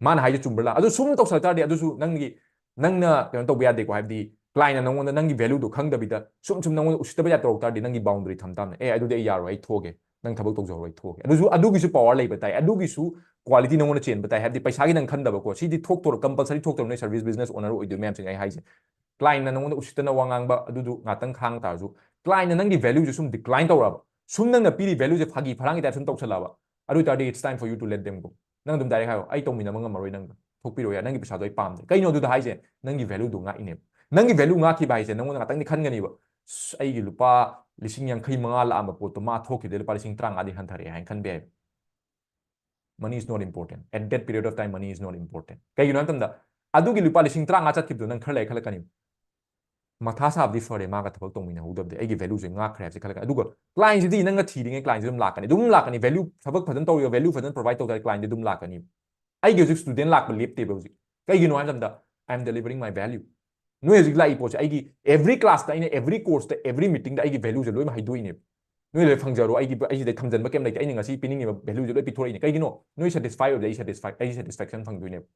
ꯃꯥꯅ ꯍꯥꯏꯁꯦ ꯆꯨꯝꯕ꯭ꯔꯥ ꯂꯥ-, ꯑꯗꯨ ꯁꯨꯝ ꯇꯧꯁꯜꯂꯛ ꯇꯥꯔꯗꯤ ꯑꯗꯨꯁꯨ ꯅꯪꯒꯤ, ꯅꯪꯅ ꯀꯩꯅꯣ ꯇꯧꯕ ꯌꯥꯗꯦꯀꯣ꯫ ꯍꯥꯏꯕꯗꯤ clientꯅ ꯅꯉꯣꯟꯗ ꯅꯪꯒꯤ valueꯗꯨ ꯈꯪꯗꯕꯤꯗ ꯁꯨꯝ ꯁꯨꯝ ꯅꯉꯣꯟꯗ ꯎꯁꯤꯠꯇꯕ ꯌꯥ ꯇꯧꯔꯛ ꯇꯥꯔꯗꯤ ꯅꯪꯒꯤ boundary ꯊꯝ ꯇꯥꯕꯅꯦ꯫ "ꯑꯦ, ꯑꯗꯨꯗꯤ ꯑꯩ ꯌꯥꯔꯣꯏ, ꯑꯩ ꯊꯣꯛꯑꯒꯦ, ꯅꯪ ꯊꯕꯛ ꯇꯧꯖꯍꯧꯔꯣ, ꯑꯩ ꯊꯣꯛꯑꯒꯦ"꯫ ꯑꯗꯨꯁꯨ, ꯑꯗꯨꯒꯤꯁꯨ power ꯂꯩꯕ ꯇꯥꯏ, ꯑꯗꯨꯒꯤꯁꯨ quality ꯅꯉꯣꯟꯗ ꯆꯦꯟꯕ ꯇꯥꯏ꯫ ꯍꯥꯏꯕꯗꯤ ꯄꯩꯁꯥꯒꯤ ꯅꯪ ꯈꯟꯗꯕꯀꯣ, ꯁꯤꯗꯤ ꯊꯣꯛꯇꯣꯔ-, compulsory ꯊꯣꯛꯇꯧꯔ ꯅꯣꯏ service business owner ꯑꯣꯏꯗꯣꯏ ꯃꯌꯥꯝꯁꯤꯡ ꯑꯩ ꯍꯥꯏꯁꯦ꯫ Clientꯅ ꯅꯉꯣꯟꯗ ꯎꯁꯤꯠꯇꯅ ꯋꯥ ꯉꯥꯡꯕ ꯑꯗꯨꯗꯨ ꯉꯥꯛꯇꯪ ꯈꯥꯡ ꯇꯥꯔꯁꯨ, clientꯅ ꯅꯪꯒꯤ valueꯁꯦ ꯁꯨꯝ decline ꯇꯧꯔꯛꯑꯕ, ꯁꯨꯝ ꯅꯪꯅ ꯄꯤꯔꯤ valueꯁꯦ ꯐꯥꯒꯤ ꯐꯔꯥꯡꯒꯤ type ꯁꯨꯝ ꯇꯧꯁꯜꯂꯛꯑꯕ, ꯑꯗꯨ ꯑꯣꯏ ꯇꯥꯔꯗꯤ it's time for you to let them go. ꯅꯪ ꯑꯗꯨꯝ direct ꯍꯥꯏꯌꯣ, "ꯑꯩ ꯇꯧꯃꯤꯟꯅꯕ ꯉꯝꯃꯔꯣꯏ, ꯅꯪꯒ ꯊꯣꯛꯄꯤꯔꯣ ꯌꯥꯏ, ꯅꯪꯒꯤ ꯄꯩꯁꯥꯗꯣ ꯑꯩ ꯄꯥꯝꯗꯦ"꯫ ꯀꯩꯅꯣ ꯑꯗꯨꯗ ꯍꯥꯏꯁꯦ? ꯅꯪꯒꯤ valueꯗꯣ ꯉꯥꯛꯏꯅꯦꯕ꯫ ꯅꯪꯒꯤ value ꯉꯥꯛꯈꯤꯕ ꯍꯥꯏꯁꯦ ꯅꯪꯉꯣꯟꯗ ꯉꯥꯛꯇꯪꯗꯤ ꯈꯟꯒꯅꯤꯕ, "ꯑꯁ, ꯑꯩꯒꯤ ꯂꯨꯄꯥ ꯂꯤꯁꯤꯡ ꯌꯥꯡꯈꯩ ꯃꯉꯥ ꯂꯥꯛꯑꯝꯕ ꯄꯣꯠꯇꯣ ꯃꯥ ꯊꯣꯛꯈꯤꯕꯗꯩ ꯂꯨꯄꯥ ꯂꯤꯁꯤꯡ ꯇꯔꯥꯃꯉꯥꯗꯤ ꯍꯟꯊꯔꯛꯑꯦ" ꯍꯥꯏꯅ ꯈꯟꯕ ꯌꯥꯏꯕ꯫ Money is not important. At that period of time, money is not important. ꯀꯩꯒꯤꯅꯣ ꯍꯥꯏꯕ ꯃꯇꯝꯗ, ꯑꯗꯨꯒꯤ ꯂꯨꯄꯥ ꯂꯤꯁꯤꯡ ꯇꯔꯥꯃꯉꯥ ꯆꯠꯈꯤꯕꯗꯣ ꯅꯪ ꯈꯔ ꯂꯩꯔ ꯈꯜꯂꯛꯀꯅꯤ, "ꯃꯊꯥ ꯁꯥꯕꯗꯤ ꯐꯔꯦ ꯃꯥꯒ ꯊꯕꯛ ꯇꯧꯃꯤꯟꯅꯍꯧꯗꯕꯗꯤ, ꯑꯩꯒꯤ valueꯁꯦ ꯉꯥꯛꯈ꯭ꯔꯦ" ꯍꯥꯏꯕꯁꯦ ꯈꯜꯂꯛꯀꯅꯤ꯫ ꯑꯗꯨꯒ clientꯁꯤꯗꯤ ꯅꯪꯅ ꯊꯤꯔꯤꯉꯩ clientꯁꯤ ꯑꯗꯨꯝ ꯂꯥꯛꯀꯅꯤ, ꯑꯗꯨꯝ ꯂꯥꯛꯀꯅꯤ꯫ Value, ꯊꯕꯛ ꯐꯖꯅ ꯇꯧꯔꯤꯕ, value ꯐꯖꯅ provide ꯇꯧ ꯇꯥꯔꯗꯤ clientꯗꯤ ꯑꯗꯨꯝ ꯂꯥꯛꯀꯅꯤ꯫ ꯑꯩꯒꯤ ꯍꯧꯖꯤꯛ student ꯂꯥꯛꯄ ꯂꯦꯞꯇꯦꯕ ꯍꯧꯖꯤꯛ꯫ ꯀꯩꯒꯤꯅꯣ ꯍꯥꯏꯕ ꯃꯇꯝꯗ, "I am delivering my value." ꯅꯣꯏ ꯍꯧꯖꯤꯛ ꯂꯥꯛꯏ ꯄꯣꯠꯁꯦ, ꯑꯩꯒꯤ every classꯇ, ꯑꯩꯅ every courseꯇ, every meetingꯗ ꯑꯩꯒꯤ valueꯁꯦ ꯂꯣꯏꯅꯃꯛ ꯍꯥꯏꯗꯣꯛꯏꯅꯦꯕ꯫ ꯅꯣꯏ ꯂꯣꯏ ꯐꯪꯖꯔꯣ, ꯑꯩꯒꯤ, ꯑꯩ ꯁꯤꯗꯩ ꯊꯝꯖꯟꯕ ꯀꯩꯝ ꯂꯩꯇꯦ, ꯑꯩꯅ ꯉꯁꯤ ꯄꯤꯅꯤꯡꯉꯤꯕ valueꯁꯦ ꯂꯣꯏ ꯄꯤꯊꯣꯔꯛꯏꯅꯦ꯫ ꯀꯩꯒꯤꯅꯣ? ꯅꯣꯏ satisfy ꯑꯣꯏꯕꯗ ꯑꯩ satisfy, ꯑꯩ satisfaction ꯐꯪꯗꯣꯏꯅꯦꯕ꯫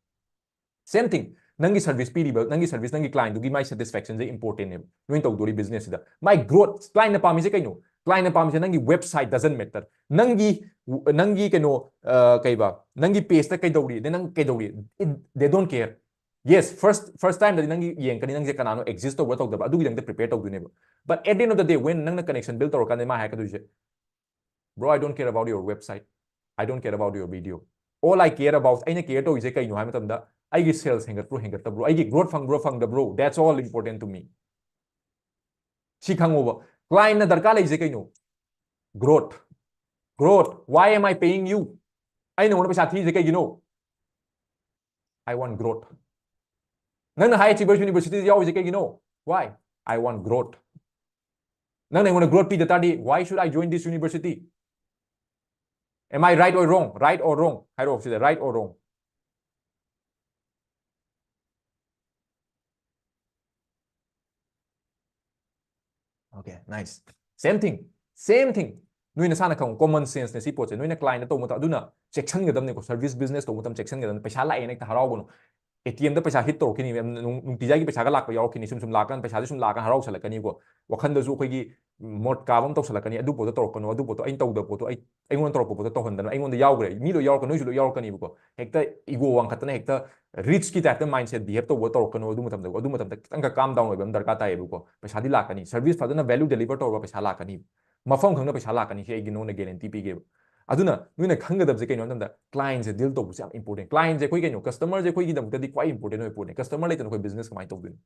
Same thing, ꯅꯪꯒꯤ service ꯄꯤꯔꯤꯕ, ꯅꯪꯒꯤ service, ꯅꯪꯒꯤ clientꯗꯨꯒꯤ ꯃꯥꯏ satisfactionꯁꯦ importantꯅꯦꯕ꯫ ꯅꯣꯏꯅ ꯇꯧꯗꯣꯔꯤ businessꯁꯤꯗ ꯃꯥꯏ growth, clientꯅ ꯄꯥꯝꯃꯤꯁꯦ ꯀꯩꯅꯣ? Clientꯅ ꯄꯥꯝꯃꯤꯁꯦ ꯅꯪꯒꯤ website doesn't matter. ꯅꯪꯒꯤ, ꯅꯪꯒꯤ ꯀꯩꯅꯣ, ꯑ, ꯀꯩꯕ, ꯅꯪꯒꯤ pageꯇ ꯀꯩꯗꯧꯔꯤ, ꯑꯗꯩ ꯅꯪ ꯀꯩꯗꯧꯔꯤ, it, they don't care. Yes, first, first timeꯗꯗꯤ ꯅꯪꯒꯤ ꯌꯦꯡꯉꯛꯀꯅꯤ, ꯅꯪꯁꯦ ꯀꯅꯥꯅꯣ exist ꯇꯧꯕ꯭ꯔꯥ ꯇꯧꯗꯕ꯭ꯔꯥ, ꯑꯗꯨꯒꯤꯗꯃꯛꯇ prepare ꯇꯧꯗꯣꯏꯅꯦꯕ꯫ But at the end of the day, when ꯅꯪꯅ connection build ꯇꯧꯔꯀꯥꯟꯗ ꯃꯥ ꯍꯥꯏꯔꯛꯀꯗꯣꯏꯁꯦ, "Bro, I don't care about your website. I don't care about your video. All I care about, ꯑꯩꯅ care ꯇꯧꯔꯤꯁꯦ ꯀꯩꯅꯣ ꯍꯥꯏꯕ ꯃꯇꯝꯗ, ꯑꯩꯒꯤ sales ꯍꯦꯟꯒꯠꯄ꯭ꯔꯣ ꯍꯦꯟꯒꯠꯇꯕ꯭ꯔꯣ, ꯑꯩꯒꯤ growth ꯐꯪꯕ꯭ꯔꯣ ꯐꯪꯗꯕ꯭ꯔꯣ, that's all important to me." ꯁꯤ ꯈꯪꯉꯣꯕ꯫ Client ꯅ ꯗꯔꯀꯥꯔ ꯂꯩꯁꯦ ꯀꯩꯅꯣ? Growth. Growth. Why am I paying you? ꯑꯩ ꯅꯉꯣꯟꯗ ꯄꯩꯁꯥ ꯊꯤꯔꯤꯁꯦ ꯀꯩꯒꯤꯅꯣ? I want growth. ꯅꯪꯅ High Achievers University ꯗ ꯌꯥꯎꯔꯤꯁꯦ ꯀꯩꯒꯤꯅꯣ? Why? I want growth. ꯅꯪꯅ ꯑꯩꯉꯣꯟꯗ growth ꯄꯤꯗ ꯇꯥꯔꯗꯤ, why should I join this university? Am I right or wrong? Right or wrong? ꯍꯥꯏꯔꯛꯑꯣ ꯁꯤꯗ, right or wrong? Okay, nice. Same thing. Same thing. ꯅꯣꯏ ꯅꯁꯥꯅ ꯈꯪꯉꯨ, common sense ꯅꯦ ꯁꯤ ꯄꯣꯠꯁꯦ꯫ ꯅꯣꯏꯅ client ꯇꯧꯕ ꯃꯇꯝ, ꯑꯗꯨꯅ ꯆꯦꯛꯁꯤꯟꯒꯗꯕꯅꯤꯀꯣ, service business ꯇꯧꯕ ꯃꯇꯝ ꯆꯦꯛꯁꯤꯟꯒꯗꯕꯅꯤ꯫ ꯄꯩꯁꯥ ꯂꯥꯛꯑꯦꯅ ꯍꯦꯛꯇ ꯍꯔꯥꯎꯒꯅꯨ꯫ ATM ꯗ ꯄꯩꯁꯥ hit ꯇꯧꯔꯛꯈꯤꯅꯤ, ꯅꯨꯡ-, ꯅꯨꯡꯇꯤꯖꯥꯏꯒꯤ ꯄꯩꯁꯥꯒ ꯂꯥꯛꯄ ꯌꯥꯎꯔꯛꯈꯤꯅꯤ, ꯁꯨꯝ ꯁꯨꯝ ꯂꯥꯛꯀꯥꯟꯗ, ꯄꯩꯁꯥꯁꯦ ꯁꯨꯝ ꯂꯥꯛꯀꯥꯟꯗ ꯍꯔꯥꯎꯁꯜꯂꯛꯀꯅꯤꯀꯣ꯫ ꯋꯥꯈꯟꯗꯁꯨ ꯑꯩꯈꯣꯏꯒꯤ ꯃꯣꯠ ꯀꯥꯕ ꯑꯃ ꯇꯧꯁꯜꯂꯛꯀꯅꯤ, "ꯑꯗꯨ ꯄꯣꯠꯇꯣ ꯇꯧꯔꯛꯀꯅꯨ, ꯑꯗꯨ ꯄꯣꯠꯇꯣ ꯑꯩꯅ ꯇꯧꯗꯕ ꯄꯣꯠꯇꯣ ꯑꯩ, ꯑꯩꯉꯣꯟꯗ ꯇꯧꯔꯛꯄ ꯄꯣꯠꯇꯣ ꯇꯧꯍꯟꯗꯅ, ꯑꯩꯉꯣꯟꯗ ꯌꯥꯎꯈ꯭ꯔꯦ, ꯃꯤ ꯂꯣꯏ ꯌꯥꯎꯔꯛꯀꯅꯤ, ꯅꯣꯏꯁꯨ ꯂꯣꯏ ꯌꯥꯎꯔꯛꯀꯅꯤꯕꯀꯣ", ꯍꯦꯛꯇ ego ꯋꯥꯡꯈꯠꯇꯅ ꯍꯦꯛꯇ rich ꯀꯤ type ꯇ mindset behave ꯇꯧꯕ ꯇꯧꯔꯛꯀꯅꯨ꯫ ꯑꯗꯨ ꯃꯇꯝꯗ, ꯑꯗꯨ ꯃꯇꯝꯗ ꯈꯤꯇꯪꯒ calm down ꯑꯣꯏꯕ ꯑꯃ ꯗꯔꯀꯥꯔ ꯇꯥꯏꯌꯦꯕꯀꯣ꯫ ꯄꯩꯁꯥꯗꯤ ꯂꯥꯛꯀꯅꯤ, service ꯐꯖꯅ value deliver ꯇꯧꯔꯒ ꯄꯩꯁꯥ ꯂꯥꯛꯀꯅꯤ, ꯃꯐꯝ ꯈꯪꯅ ꯄꯩꯁꯥ ꯂꯥꯛꯀꯅꯤ, ꯁꯤ ꯑꯩꯒꯤ ꯅꯉꯣꯟꯗ guarantee ꯄꯤꯒꯦꯕ꯫ ꯑꯗꯨꯅ ꯅꯣꯏꯅ ꯈꯪꯒꯗꯕꯁꯦ ꯀꯩꯅꯣ ꯍꯥꯏꯕ ꯃꯇꯝꯗ, client ꯁꯦ deal ꯇꯧꯕꯁꯦ ꯌꯥꯝ important꯫ Client ꯁꯦ ꯑꯩꯈꯣꯏ ꯀꯩꯅꯣ, customer ꯁꯦ ꯑꯩꯈꯣꯏꯒꯤꯗꯃꯛꯇꯗꯤ ꯈ꯭ꯋꯥꯏ important ꯑꯣꯏꯕ ꯄꯣꯠꯅꯦ꯫ Customer ꯂꯩꯇꯅ ꯑꯩꯈꯣꯏ business ꯀꯃꯥꯏꯅ ꯇꯧꯗꯣꯏꯅꯣ?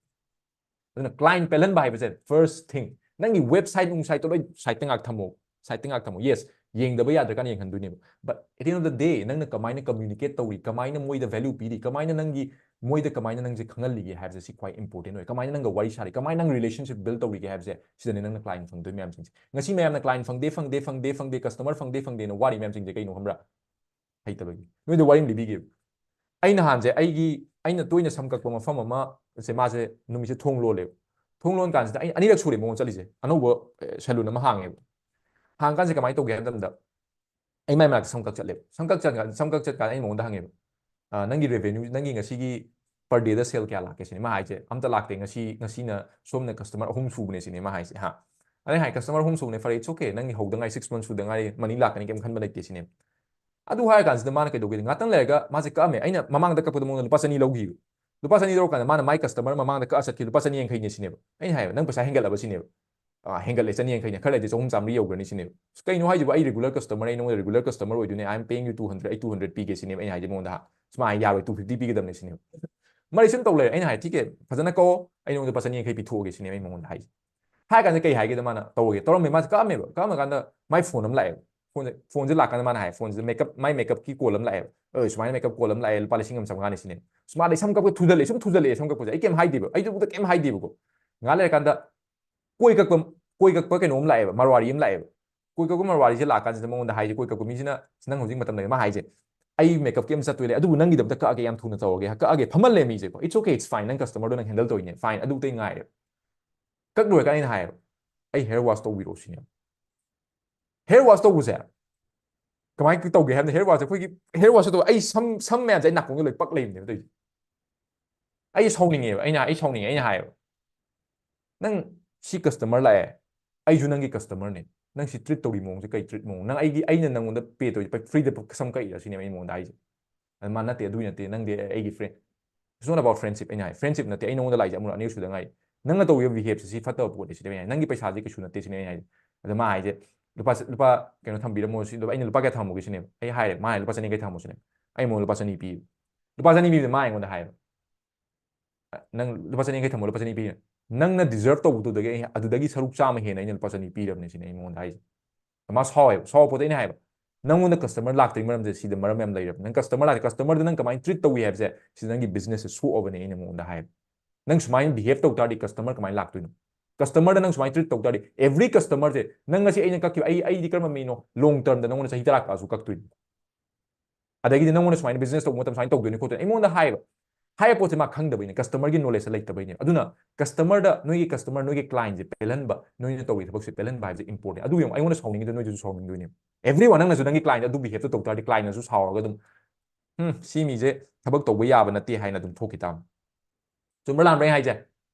ꯑꯗꯨꯅ client ꯄꯦꯜꯍꯟꯕ ꯍꯥꯏꯕꯁꯦ first thing꯫ ꯅꯪꯒꯤ website ꯅꯨꯡ site ꯇꯣ ꯂꯣꯏ side ꯇ ꯉꯥꯛ ꯊꯝꯃꯣ, side ꯇ ꯉꯥꯛ ꯊꯝꯃꯣ꯫ Yes, ꯌꯦꯡꯗꯕ ꯌꯥꯗ꯭ꯔꯀꯥꯟꯗ ꯌꯦꯡꯍꯟꯗꯣꯏꯅꯦꯕ꯫ But at the end of the day, ꯅꯪꯅ ꯀꯃꯥꯏꯅ communicate ꯇꯧꯔꯤ, ꯀꯃꯥꯏꯅ ꯃꯣꯏꯗ value ꯄꯤꯔꯤ, ꯀꯃꯥꯏꯅ ꯅꯪꯒꯤ, ꯃꯣꯏꯗ ꯀꯃꯥꯏꯅ ꯅꯪꯁꯦ ꯈꯪꯍꯜꯂꯤꯒꯦ ꯍꯥꯏꯕꯁꯦ ꯁꯤ ꯈ꯭ꯋꯥꯏ important ꯑꯣꯏ꯫ ꯀꯃꯥꯏꯅ ꯅꯪꯒ ꯋꯥꯔꯤ ꯁꯥꯔꯤ, ꯀꯃꯥꯏꯅ ꯅꯪ relationship build ꯇꯧꯔꯤꯒꯦ ꯍꯥꯏꯕꯁꯦ, ꯁꯤꯗꯅꯦ ꯅꯪꯅ client ꯐꯪꯗꯣꯏ ꯃꯌꯥꯝꯁꯤꯡꯁꯦ꯫ ꯉꯁꯤ ꯃꯌꯥꯝꯅ client ꯐꯪꯗꯦ, ꯐꯪꯗꯦ, ꯐꯪꯗꯦ, ꯐꯪꯗꯦ, customer ꯐꯪꯗꯦ, ꯐꯪꯗꯦꯅ ꯋꯥꯔꯤ ꯃꯌꯥꯝꯁꯤꯡꯁꯦ ꯀꯩꯅꯣ ꯈꯪꯕ꯭ꯔꯥ? ꯍꯩꯇꯕꯒꯤ꯫ ꯅꯣꯏꯗ ꯋꯥꯔꯤ ꯑꯃ ꯂꯤꯕꯤꯒꯦꯕ꯫ ꯑꯩ ꯅꯍꯥꯟꯁꯦ ꯑꯩꯒꯤ, ꯑꯩꯅ ꯇꯣꯏꯅ ꯁꯝ ꯀꯛꯄ ꯃꯐꯝ ꯑꯃ ꯁꯦ, ꯃꯥꯁꯦ ꯅꯨꯃꯤꯠꯁꯦ ꯊꯣꯡ ꯂꯣꯜꯂꯦꯕ꯫ ꯊꯣꯡ ꯂꯣꯟ ꯀꯥꯟꯁꯤꯗ ꯑꯩ ꯑꯅꯤꯔꯛ ꯁꯨꯔꯦ ꯃꯉꯣꯟꯗ ꯆꯠꯂꯤꯁꯦ꯫ ꯑꯅꯧꯕ, ꯑꯦ, salon ꯑꯃ ꯍꯥꯡꯉꯦꯕ꯫ ꯍꯥꯡꯀꯥꯟꯁꯦ ꯀꯃꯥꯏꯅ ꯇꯧꯒꯦ ꯍꯥꯏꯕ ꯃꯇꯝꯗ, ꯑꯩ ꯃꯥꯏ ꯃꯅꯥꯛꯇ ꯁꯝ ꯀꯛ ꯆꯠꯂꯦꯕ꯫ ꯁꯝ ꯀꯛ ꯆꯠꯀꯥꯟ-, ꯁꯝ ꯀꯛ ꯆꯠꯀꯥꯟꯗ ꯑꯩ ꯃꯉꯣꯟꯗ ꯍꯪꯉꯦꯕ, "ꯑ, ꯅꯪꯒꯤ revenue, ꯅꯪꯒꯤ ꯉꯁꯤꯒꯤ per day ꯗ sale ꯀꯌꯥ ꯂꯥꯛꯀꯦ?" ꯁꯤꯅꯤ꯫ ꯃꯥ ꯍꯥꯏꯁꯦ, "ꯑꯝꯇ ꯂꯥꯛꯇꯦ, ꯉꯁꯤ, ꯉꯁꯤꯅ ꯁꯣꯝꯅ customer ꯑꯍꯨꯝ ꯁꯨꯕꯅꯦ" ꯁꯤꯅꯤ ꯃꯥ ꯍꯥꯏꯁꯦ, ꯍꯥ꯫ ꯑꯗꯩ ꯍꯥꯏ, "Customer ꯑꯍꯨꯝ ꯁꯨꯕꯅꯦ, ꯐꯔꯦ, it's okay, ꯅꯪꯒꯤ ꯍꯧꯗ ꯉꯥꯏ, six months ꯁꯨꯗ ꯉꯥꯏꯔꯤ, money ꯂꯥꯛꯀꯅꯤ, ꯀꯩꯝ ꯈꯟꯕ ꯂꯩꯇꯦ" ꯁꯤꯅꯦ꯫ ꯑꯗꯨ ꯍꯥꯏꯔ ꯀꯥꯟꯁꯤꯗ ꯃꯥꯅ ꯀꯩꯗꯧꯒꯦ? ꯉꯥꯛꯇꯪ ꯂꯩꯔꯒ ꯃꯥꯁꯦ ꯀꯛꯑꯝꯃꯦ꯫ ꯑꯩꯅ ꯃꯃꯥꯡꯗ ꯀꯛꯄꯗ ꯃꯉꯣꯟꯗ ꯂꯨꯄꯥ ꯆꯅꯤ ꯂꯧꯈꯤꯕ꯫ ꯂꯨꯄꯥ ꯆꯅꯤ ꯂꯧꯔꯀꯥꯟꯗ ꯃꯥꯅ ꯃꯥꯏ customer ꯃꯃꯥꯡꯗ ꯀꯛꯑ ꯆꯠꯈꯤ, ꯂꯨꯄꯥ ꯆꯅꯤ ꯌꯥꯡꯈꯩꯅꯦ ꯁꯤꯅꯦꯕ꯫ ꯑꯩꯅ ꯍꯥꯏꯕ, "ꯅꯪ ꯄꯩꯁꯥ ꯍꯦꯟꯒꯠꯂꯕ?" ꯁꯤꯅꯦꯕ꯫ "ꯑꯥ, ꯍꯦꯟꯒꯠꯂꯦ, ꯆꯅꯤ ꯌꯥꯡꯈꯩꯅꯦ, ꯈꯔ ꯂꯩꯔꯗꯤ ꯆꯍꯨꯝ ꯆꯥꯝꯃꯔꯤ ꯌꯧꯈ꯭ꯔꯅꯤ" ꯁꯤꯅꯦꯕ꯫ "ꯑꯁ, ꯀꯩꯅꯣ ꯍꯥꯏꯁꯤꯕꯨ? ꯑꯩ regular customer, ꯑꯩ ꯅꯉꯣꯟꯗ regular customer ꯑꯣꯏꯗꯣꯏꯅꯦ, I am paying you two hundred, ꯑꯩ two hundred ꯄꯤꯒꯦ" ꯁꯤꯅꯦꯕ ꯑꯩꯅ ꯍꯥꯏꯁꯦ ꯃꯉꯣꯟꯗ꯫ ꯍꯥ, ꯁꯨꯃꯥꯏꯅ ꯌꯥꯔꯣꯏ, two fifty ꯄꯤꯒꯗꯕꯅꯦ ꯁꯤꯅꯦꯕ꯫ ꯃꯔꯩ ꯁꯨꯝ ꯇꯧ ꯂꯩꯔꯦ꯫ ꯑꯩꯅ ꯍꯥꯏ, "ꯊꯤꯀꯦ, ꯐꯖꯅ ꯀꯛꯑꯣ, ꯑꯩ ꯅꯉꯣꯟꯗ ꯂꯨꯄꯥ ꯆꯅꯤ ꯌꯥꯡꯈꯩ ꯄꯤꯊꯣꯛꯑꯒꯦ" ꯁꯤꯅꯦꯕ ꯑꯩ ꯃꯉꯣꯟꯗ ꯍꯥꯏꯁꯦ꯫ ꯍꯥꯏ ꯀꯥꯟꯗ ꯀꯩ ꯍꯥꯏꯒꯦꯗ ꯃꯥꯅ ꯇꯧꯔꯒꯦ ꯇꯧꯔꯝꯃꯦ ꯃꯥꯁꯦ ꯀꯛꯑꯝꯃꯦꯕ ꯀꯛꯑꯝꯃ ꯀꯥꯟꯗ ꯃꯥꯏ ꯐꯣꯟ ꯑꯃ ꯂꯥꯛꯑꯦꯕ ꯐꯣꯟꯁꯦ ꯐꯣꯟꯁꯦ ꯂꯥꯛꯀꯥꯟꯗ ꯃꯥꯅ ꯍꯥꯏ ꯐꯣꯟꯁꯤꯗ ꯃꯦꯀꯞ ꯃꯥꯏ ꯃꯦꯀꯞꯀꯤ ꯀꯣꯜ ꯑꯃ ꯂꯥꯛꯑꯦꯕ ꯑ ꯁꯨꯃꯥꯏꯅ ꯃꯦꯀꯞ ꯀꯣꯜ ꯑꯃ ꯂꯥꯛꯑꯦ ꯂꯨꯄꯥ ꯂꯤꯁꯤꯡ ꯑꯃ ꯆꯥꯝꯃꯉꯥꯅꯤ ꯁꯤꯅꯦ ꯁꯨꯃꯥꯏꯅ ꯁꯝ ꯀꯛꯄ ꯊꯨꯖꯜꯂꯛꯑꯦ ꯁꯨꯝ ꯊꯨꯖꯜꯂꯛꯑꯦ ꯁꯝ ꯀꯛꯄꯁꯦ ꯑꯩ ꯀꯩꯝ ꯍꯥꯏꯗꯦꯕ ꯑꯩꯗꯨꯕꯨꯗ ꯀꯩꯝ ꯍꯥꯏꯗꯦꯕꯀꯣ ꯉꯥꯏꯍꯥꯛ ꯂꯩꯔꯀꯥꯟꯗ ꯀꯣꯏ ꯀꯛꯄ ꯀꯣꯏ ꯀꯛꯄ ꯀꯩꯅꯣꯝ ꯂꯥꯛꯑꯦꯕ ꯃꯔꯋꯥꯔꯤ ꯑꯃ ꯂꯥꯛꯑꯦꯕ ꯀꯣꯏ ꯀꯛꯄ ꯃꯔꯋꯥꯔꯤꯁꯦ ꯂꯥꯛꯀꯥꯟꯁꯤꯗ ꯃꯉꯣꯟꯗ ꯍꯥꯏꯁꯦ ꯀꯣꯏ ꯀꯛꯄ ꯃꯤꯁꯤꯅ ꯅꯪ ꯍꯧꯖꯤꯛ ꯃꯇꯝ ꯂꯩ ꯃꯥ ꯍꯥꯏꯁꯦ ꯑꯩ ꯃꯦꯀꯞ ꯀꯩꯝ ꯆꯠꯇꯣꯏ ꯂꯩ ꯑꯗꯨꯕꯨ ꯅꯪꯒꯤꯗꯃꯛꯇ ꯀꯛꯑꯒꯦ ꯌꯥꯝ ꯊꯨꯅ ꯇꯧꯔꯒꯦ ꯀꯛꯑꯒꯦ ꯐꯝꯍꯜꯂꯦ ꯃꯤꯁꯦꯀꯣ it's okay it's fine ꯅꯪ ꯀꯁꯇꯃꯔꯗꯣ ꯅꯪ ꯍꯦꯟꯗꯜ ꯇꯧꯔꯤꯅꯦ fine ꯑꯗꯨꯕꯨꯗꯤ ꯑꯩ ꯉꯥꯏꯔꯦ ꯀꯛꯂꯣꯏꯔꯀꯥꯟꯗ ꯑꯩꯅ ꯍꯥꯏꯌꯦꯕ ꯑꯩ ꯍꯦꯌꯔ ꯋꯥꯁ ꯇꯧꯕꯤꯔꯛꯑꯣ ꯁꯤꯅꯦꯕ ꯍꯦꯌꯔ ꯋꯥꯁ ꯇꯧꯕꯁꯦ ꯀꯃꯥꯏꯅ ꯇꯧꯒꯦ ꯍꯥꯏꯕꯗ ꯍꯦꯌꯔ ꯋꯥꯁꯁꯦ ꯑꯩꯈꯣꯏꯒꯤ ꯍꯦꯌꯔ ꯋꯥꯁ ꯇꯧꯕ ꯑꯩ ꯁꯝ ꯁꯝ ꯃꯌꯥꯝꯁꯦ ꯑꯩ ꯅꯥꯀꯣꯡꯗ ꯂꯣꯏ ꯄꯛ ꯂꯩꯕꯅꯦꯕ ꯑꯗꯨꯏꯗꯤ ꯑꯩ ꯁꯥꯎꯅꯤꯡꯉꯦꯕ ꯑꯩꯅ ꯑꯩ ꯁꯥꯎꯅꯤꯡꯉꯦ ꯑꯩꯅ ꯍꯥꯏꯌꯦꯕ ꯅꯪ ꯁꯤ ꯀꯁꯇꯃꯔ ꯂꯥꯛꯑꯦ ꯑꯩꯁꯨ ꯅꯪꯒꯤ ꯀꯁꯇꯃꯔꯅꯦ ꯅꯪ ꯁꯤ ꯇ꯭ꯔꯤꯠ ꯇꯧꯔꯤ ꯃꯑꯣꯡꯁꯦ ꯀꯩ ꯇ꯭ꯔꯤꯠ ꯃꯑꯣꯡ ꯅꯪ ꯑꯩꯒꯤ ꯑꯩꯅ ꯅꯪꯉꯣꯟꯗ ꯄꯦ ꯇꯧꯔꯤꯁꯦ ꯐ꯭ꯔꯤꯗ ꯁꯝ ꯀꯛꯏꯔ ꯁꯤꯅꯦꯕ ꯑꯩ ꯃꯉꯣꯟꯗ ꯍꯥꯏꯁꯦ ꯑꯗꯨ ꯃꯥ ꯅꯠꯇꯦ ꯑꯗꯨꯏ ꯅꯠꯇꯦ ꯅꯪꯗꯤ ꯑꯩꯒꯤ friend It's not about friendship ꯑꯩꯅ ꯍꯥꯏ ꯐ꯭ꯔꯦꯟꯁꯤꯞ ꯅꯠꯇꯦ ꯑꯩ ꯅꯉꯣꯟꯗ ꯂꯥꯛꯏꯁꯦ ꯑꯃꯨꯔꯛ ꯑꯅꯤꯔꯛ ꯁꯨꯗ ꯉꯥꯏ ꯅꯪꯅ ꯇꯧꯔꯤꯕ ꯕꯤꯍꯦꯞꯁꯦ ꯁꯤ ꯐꯠꯇꯕ ꯄꯣꯠꯅꯤ ꯁꯤꯅꯦ ꯑꯩꯅ ꯍꯥꯏ ꯅꯪꯒꯤ ꯄꯩꯁꯥꯁꯦ ꯀꯩꯁꯨ ꯅꯠꯇꯦ ꯁꯤꯅꯦ ꯑꯩꯅ ꯍꯥꯏꯁꯦ ꯑꯗ ꯃꯥ ꯍꯥꯏꯁꯦ ꯂꯨꯄꯥ ꯂꯨꯄꯥ ꯀꯩꯅꯣ ꯊꯝꯕꯤꯔꯝꯃꯣ ꯁꯤ ꯑꯩꯅ ꯂꯨꯄꯥ ꯀꯌꯥ ꯊꯝꯃꯨꯒꯦ ꯁꯤꯅꯦꯕ ꯑꯩ ꯍꯥꯏꯔꯦ ꯃꯥ ꯍꯥꯏ ꯂꯨꯄꯥ ꯆꯅꯤ ꯀꯩ ꯊꯝꯃꯣ ꯁꯤꯅꯦ ꯑꯩ ꯃꯉꯣꯟꯗ ꯂꯨꯄꯥ ꯆꯅꯤ ꯄꯤꯕ ꯂꯨꯄꯥ ꯆꯅꯤ ꯄꯤꯕꯗ ꯃꯥ ꯑꯩꯉꯣꯟꯗ ꯍꯥꯏꯕ ꯅꯪ ꯂꯨꯄꯥ ꯆꯅꯤ ꯀꯩ ꯊꯝꯃꯣ ꯂꯨꯄꯥ ꯆꯅꯤ ꯄꯤꯕ ꯅꯪꯅ ꯗꯤꯖꯔꯞ ꯇꯧꯕꯗꯨꯗꯒꯤ ꯑꯩ ꯑꯗꯨꯗꯒꯤ ꯁꯔꯨꯛ ꯆꯥꯝꯃ ꯍꯦꯟꯅ ꯑꯩꯅ ꯂꯨꯄꯥ ꯆꯅꯤ ꯄꯤꯔꯕꯅꯦ ꯁꯤꯅꯦ ꯑꯩ ꯃꯉꯣꯟꯗ ꯍꯥꯏꯁꯦ ꯃꯥ ꯁꯥꯎꯋꯦꯕ ꯁꯥꯎꯕ ꯄꯣꯠꯇ ꯑꯩꯅ ꯍꯥꯏꯕ ꯅꯪꯉꯣꯟꯗ ꯀꯁꯇꯃꯔ ꯂꯥꯛꯇ꯭ꯔꯤ ꯃꯔꯝꯁꯦ ꯁꯤꯗ ꯃꯔꯝ ꯌꯥꯝ ꯂꯩꯔꯕꯅꯦ ꯅꯪ ꯀꯁꯇꯃꯔ ꯂꯥꯛꯇꯦ ꯀꯁꯇꯃꯔꯗ ꯅꯪ ꯀꯃꯥꯏꯅ ꯇ꯭ꯔꯤꯠ ꯇꯧꯏ ꯍꯥꯏꯕꯁꯦ ꯁꯤꯗ ꯅꯪꯒꯤ ꯕꯤꯖꯤꯅꯦꯁꯁꯦ ꯁꯣꯛꯑꯕꯅꯦ ꯑꯩꯅ ꯃꯉꯣꯟꯗ ꯍꯥꯏꯕ ꯅꯪ ꯁꯨꯃꯥꯏꯅ ꯕꯤꯍꯦꯞ ꯇꯧ ꯇꯥꯔꯗꯤ ꯀꯁꯇꯃꯔ ꯀꯃꯥꯏꯅ ꯂꯥꯛꯇꯣꯏꯅꯣ ꯀꯁꯇꯃꯔꯗ ꯅꯪ ꯁꯨꯃꯥꯏꯅ ꯇ꯭ꯔꯤꯠ ꯇꯧ ꯇꯥꯔꯗꯤ ꯑꯦꯕ꯭ꯔꯤ ꯀꯁꯇꯃꯔꯁꯦ ꯅꯪ ꯉꯁꯤ ꯑꯩꯅ ꯀꯛꯈꯤꯕ ꯑꯩ ꯑꯩꯗꯤ ꯀꯔꯝꯕ ꯃꯤꯅꯣ ꯂꯣꯡ ꯇꯔꯝꯗ ꯅꯪꯉꯣꯟꯗ ꯆꯍꯤ ꯇꯔꯥ ꯀꯛꯑꯁꯨ ꯀꯛꯇꯣꯏꯅꯤ ꯑꯗꯒꯤꯗꯤ ꯅꯪꯉꯣꯟꯗ ꯁꯨꯃꯥꯏꯅ ꯕꯤꯖꯤꯅꯦꯁ ꯇꯧꯕ ꯃꯇꯝ ꯁꯨꯃꯥꯏꯅ ꯇꯧꯗꯣꯏꯅꯤ ꯈꯣꯠꯇꯣꯏꯅꯤ ꯑꯩꯉꯣꯟꯗ ꯍꯥꯏꯕ ꯍꯥꯏꯕ ꯄꯣꯠꯁꯦ ꯃꯥ ꯈꯪꯗꯕꯩꯅꯦ ꯀꯁꯇꯃꯔꯒꯤ ꯅꯣꯂꯦꯖꯁꯦ ꯂꯩꯇꯕꯩꯅꯦ ꯑꯗꯨꯅ ꯀꯁꯇꯃꯔꯗ ꯅꯣꯏꯒꯤ ꯀꯁꯇꯃꯔ ꯅꯣꯏꯒꯤ ꯀ꯭ꯂꯥꯏꯟꯁꯦ ꯄꯦꯜꯍꯟꯕ ꯅꯣꯏꯅ ꯇꯧꯔꯤ ꯊꯕꯛꯁꯦ ꯄꯦꯜꯍꯟꯕ ꯍꯥꯏꯕꯁꯦ ꯏꯝꯄꯣꯔꯇꯦꯟ ꯑꯗꯨ ꯌꯦꯡꯉꯨ ꯑꯩꯉꯣꯟꯗ ꯁꯥꯎꯅꯤꯡꯉꯤꯗꯣ ꯅꯣꯏꯗꯁꯨ ꯁꯥꯎꯅꯤꯡꯗꯣꯏꯅꯦ ꯑꯦꯕ꯭ꯔꯤ ꯋꯥꯟ ꯅꯪꯅꯁꯨ ꯅꯪꯒꯤ ꯀ꯭ꯂꯥꯏꯟ ꯑꯗꯨ ꯕꯤꯍꯦꯞꯇ ꯇꯧ ꯇꯥꯔꯗꯤ ꯀ꯭ꯂꯥꯏꯟꯅꯁꯨ ꯁꯥꯎꯔꯒ ꯑꯗꯨꯝ ꯎꯝ ꯁꯤ ꯃꯤꯁꯦ ꯊꯕꯛ ꯇꯧꯕ ꯌꯥꯕ ꯅꯠꯇꯦ ꯍꯥꯏꯅ ꯑꯗꯨꯝ ꯊꯣꯛꯈꯤ ꯇꯥꯕꯅꯤ ꯆꯨꯝꯕ꯭ꯔꯥ ꯂꯥꯟꯕ꯭ꯔꯥ ꯑꯩ ꯍꯥꯏꯁꯦ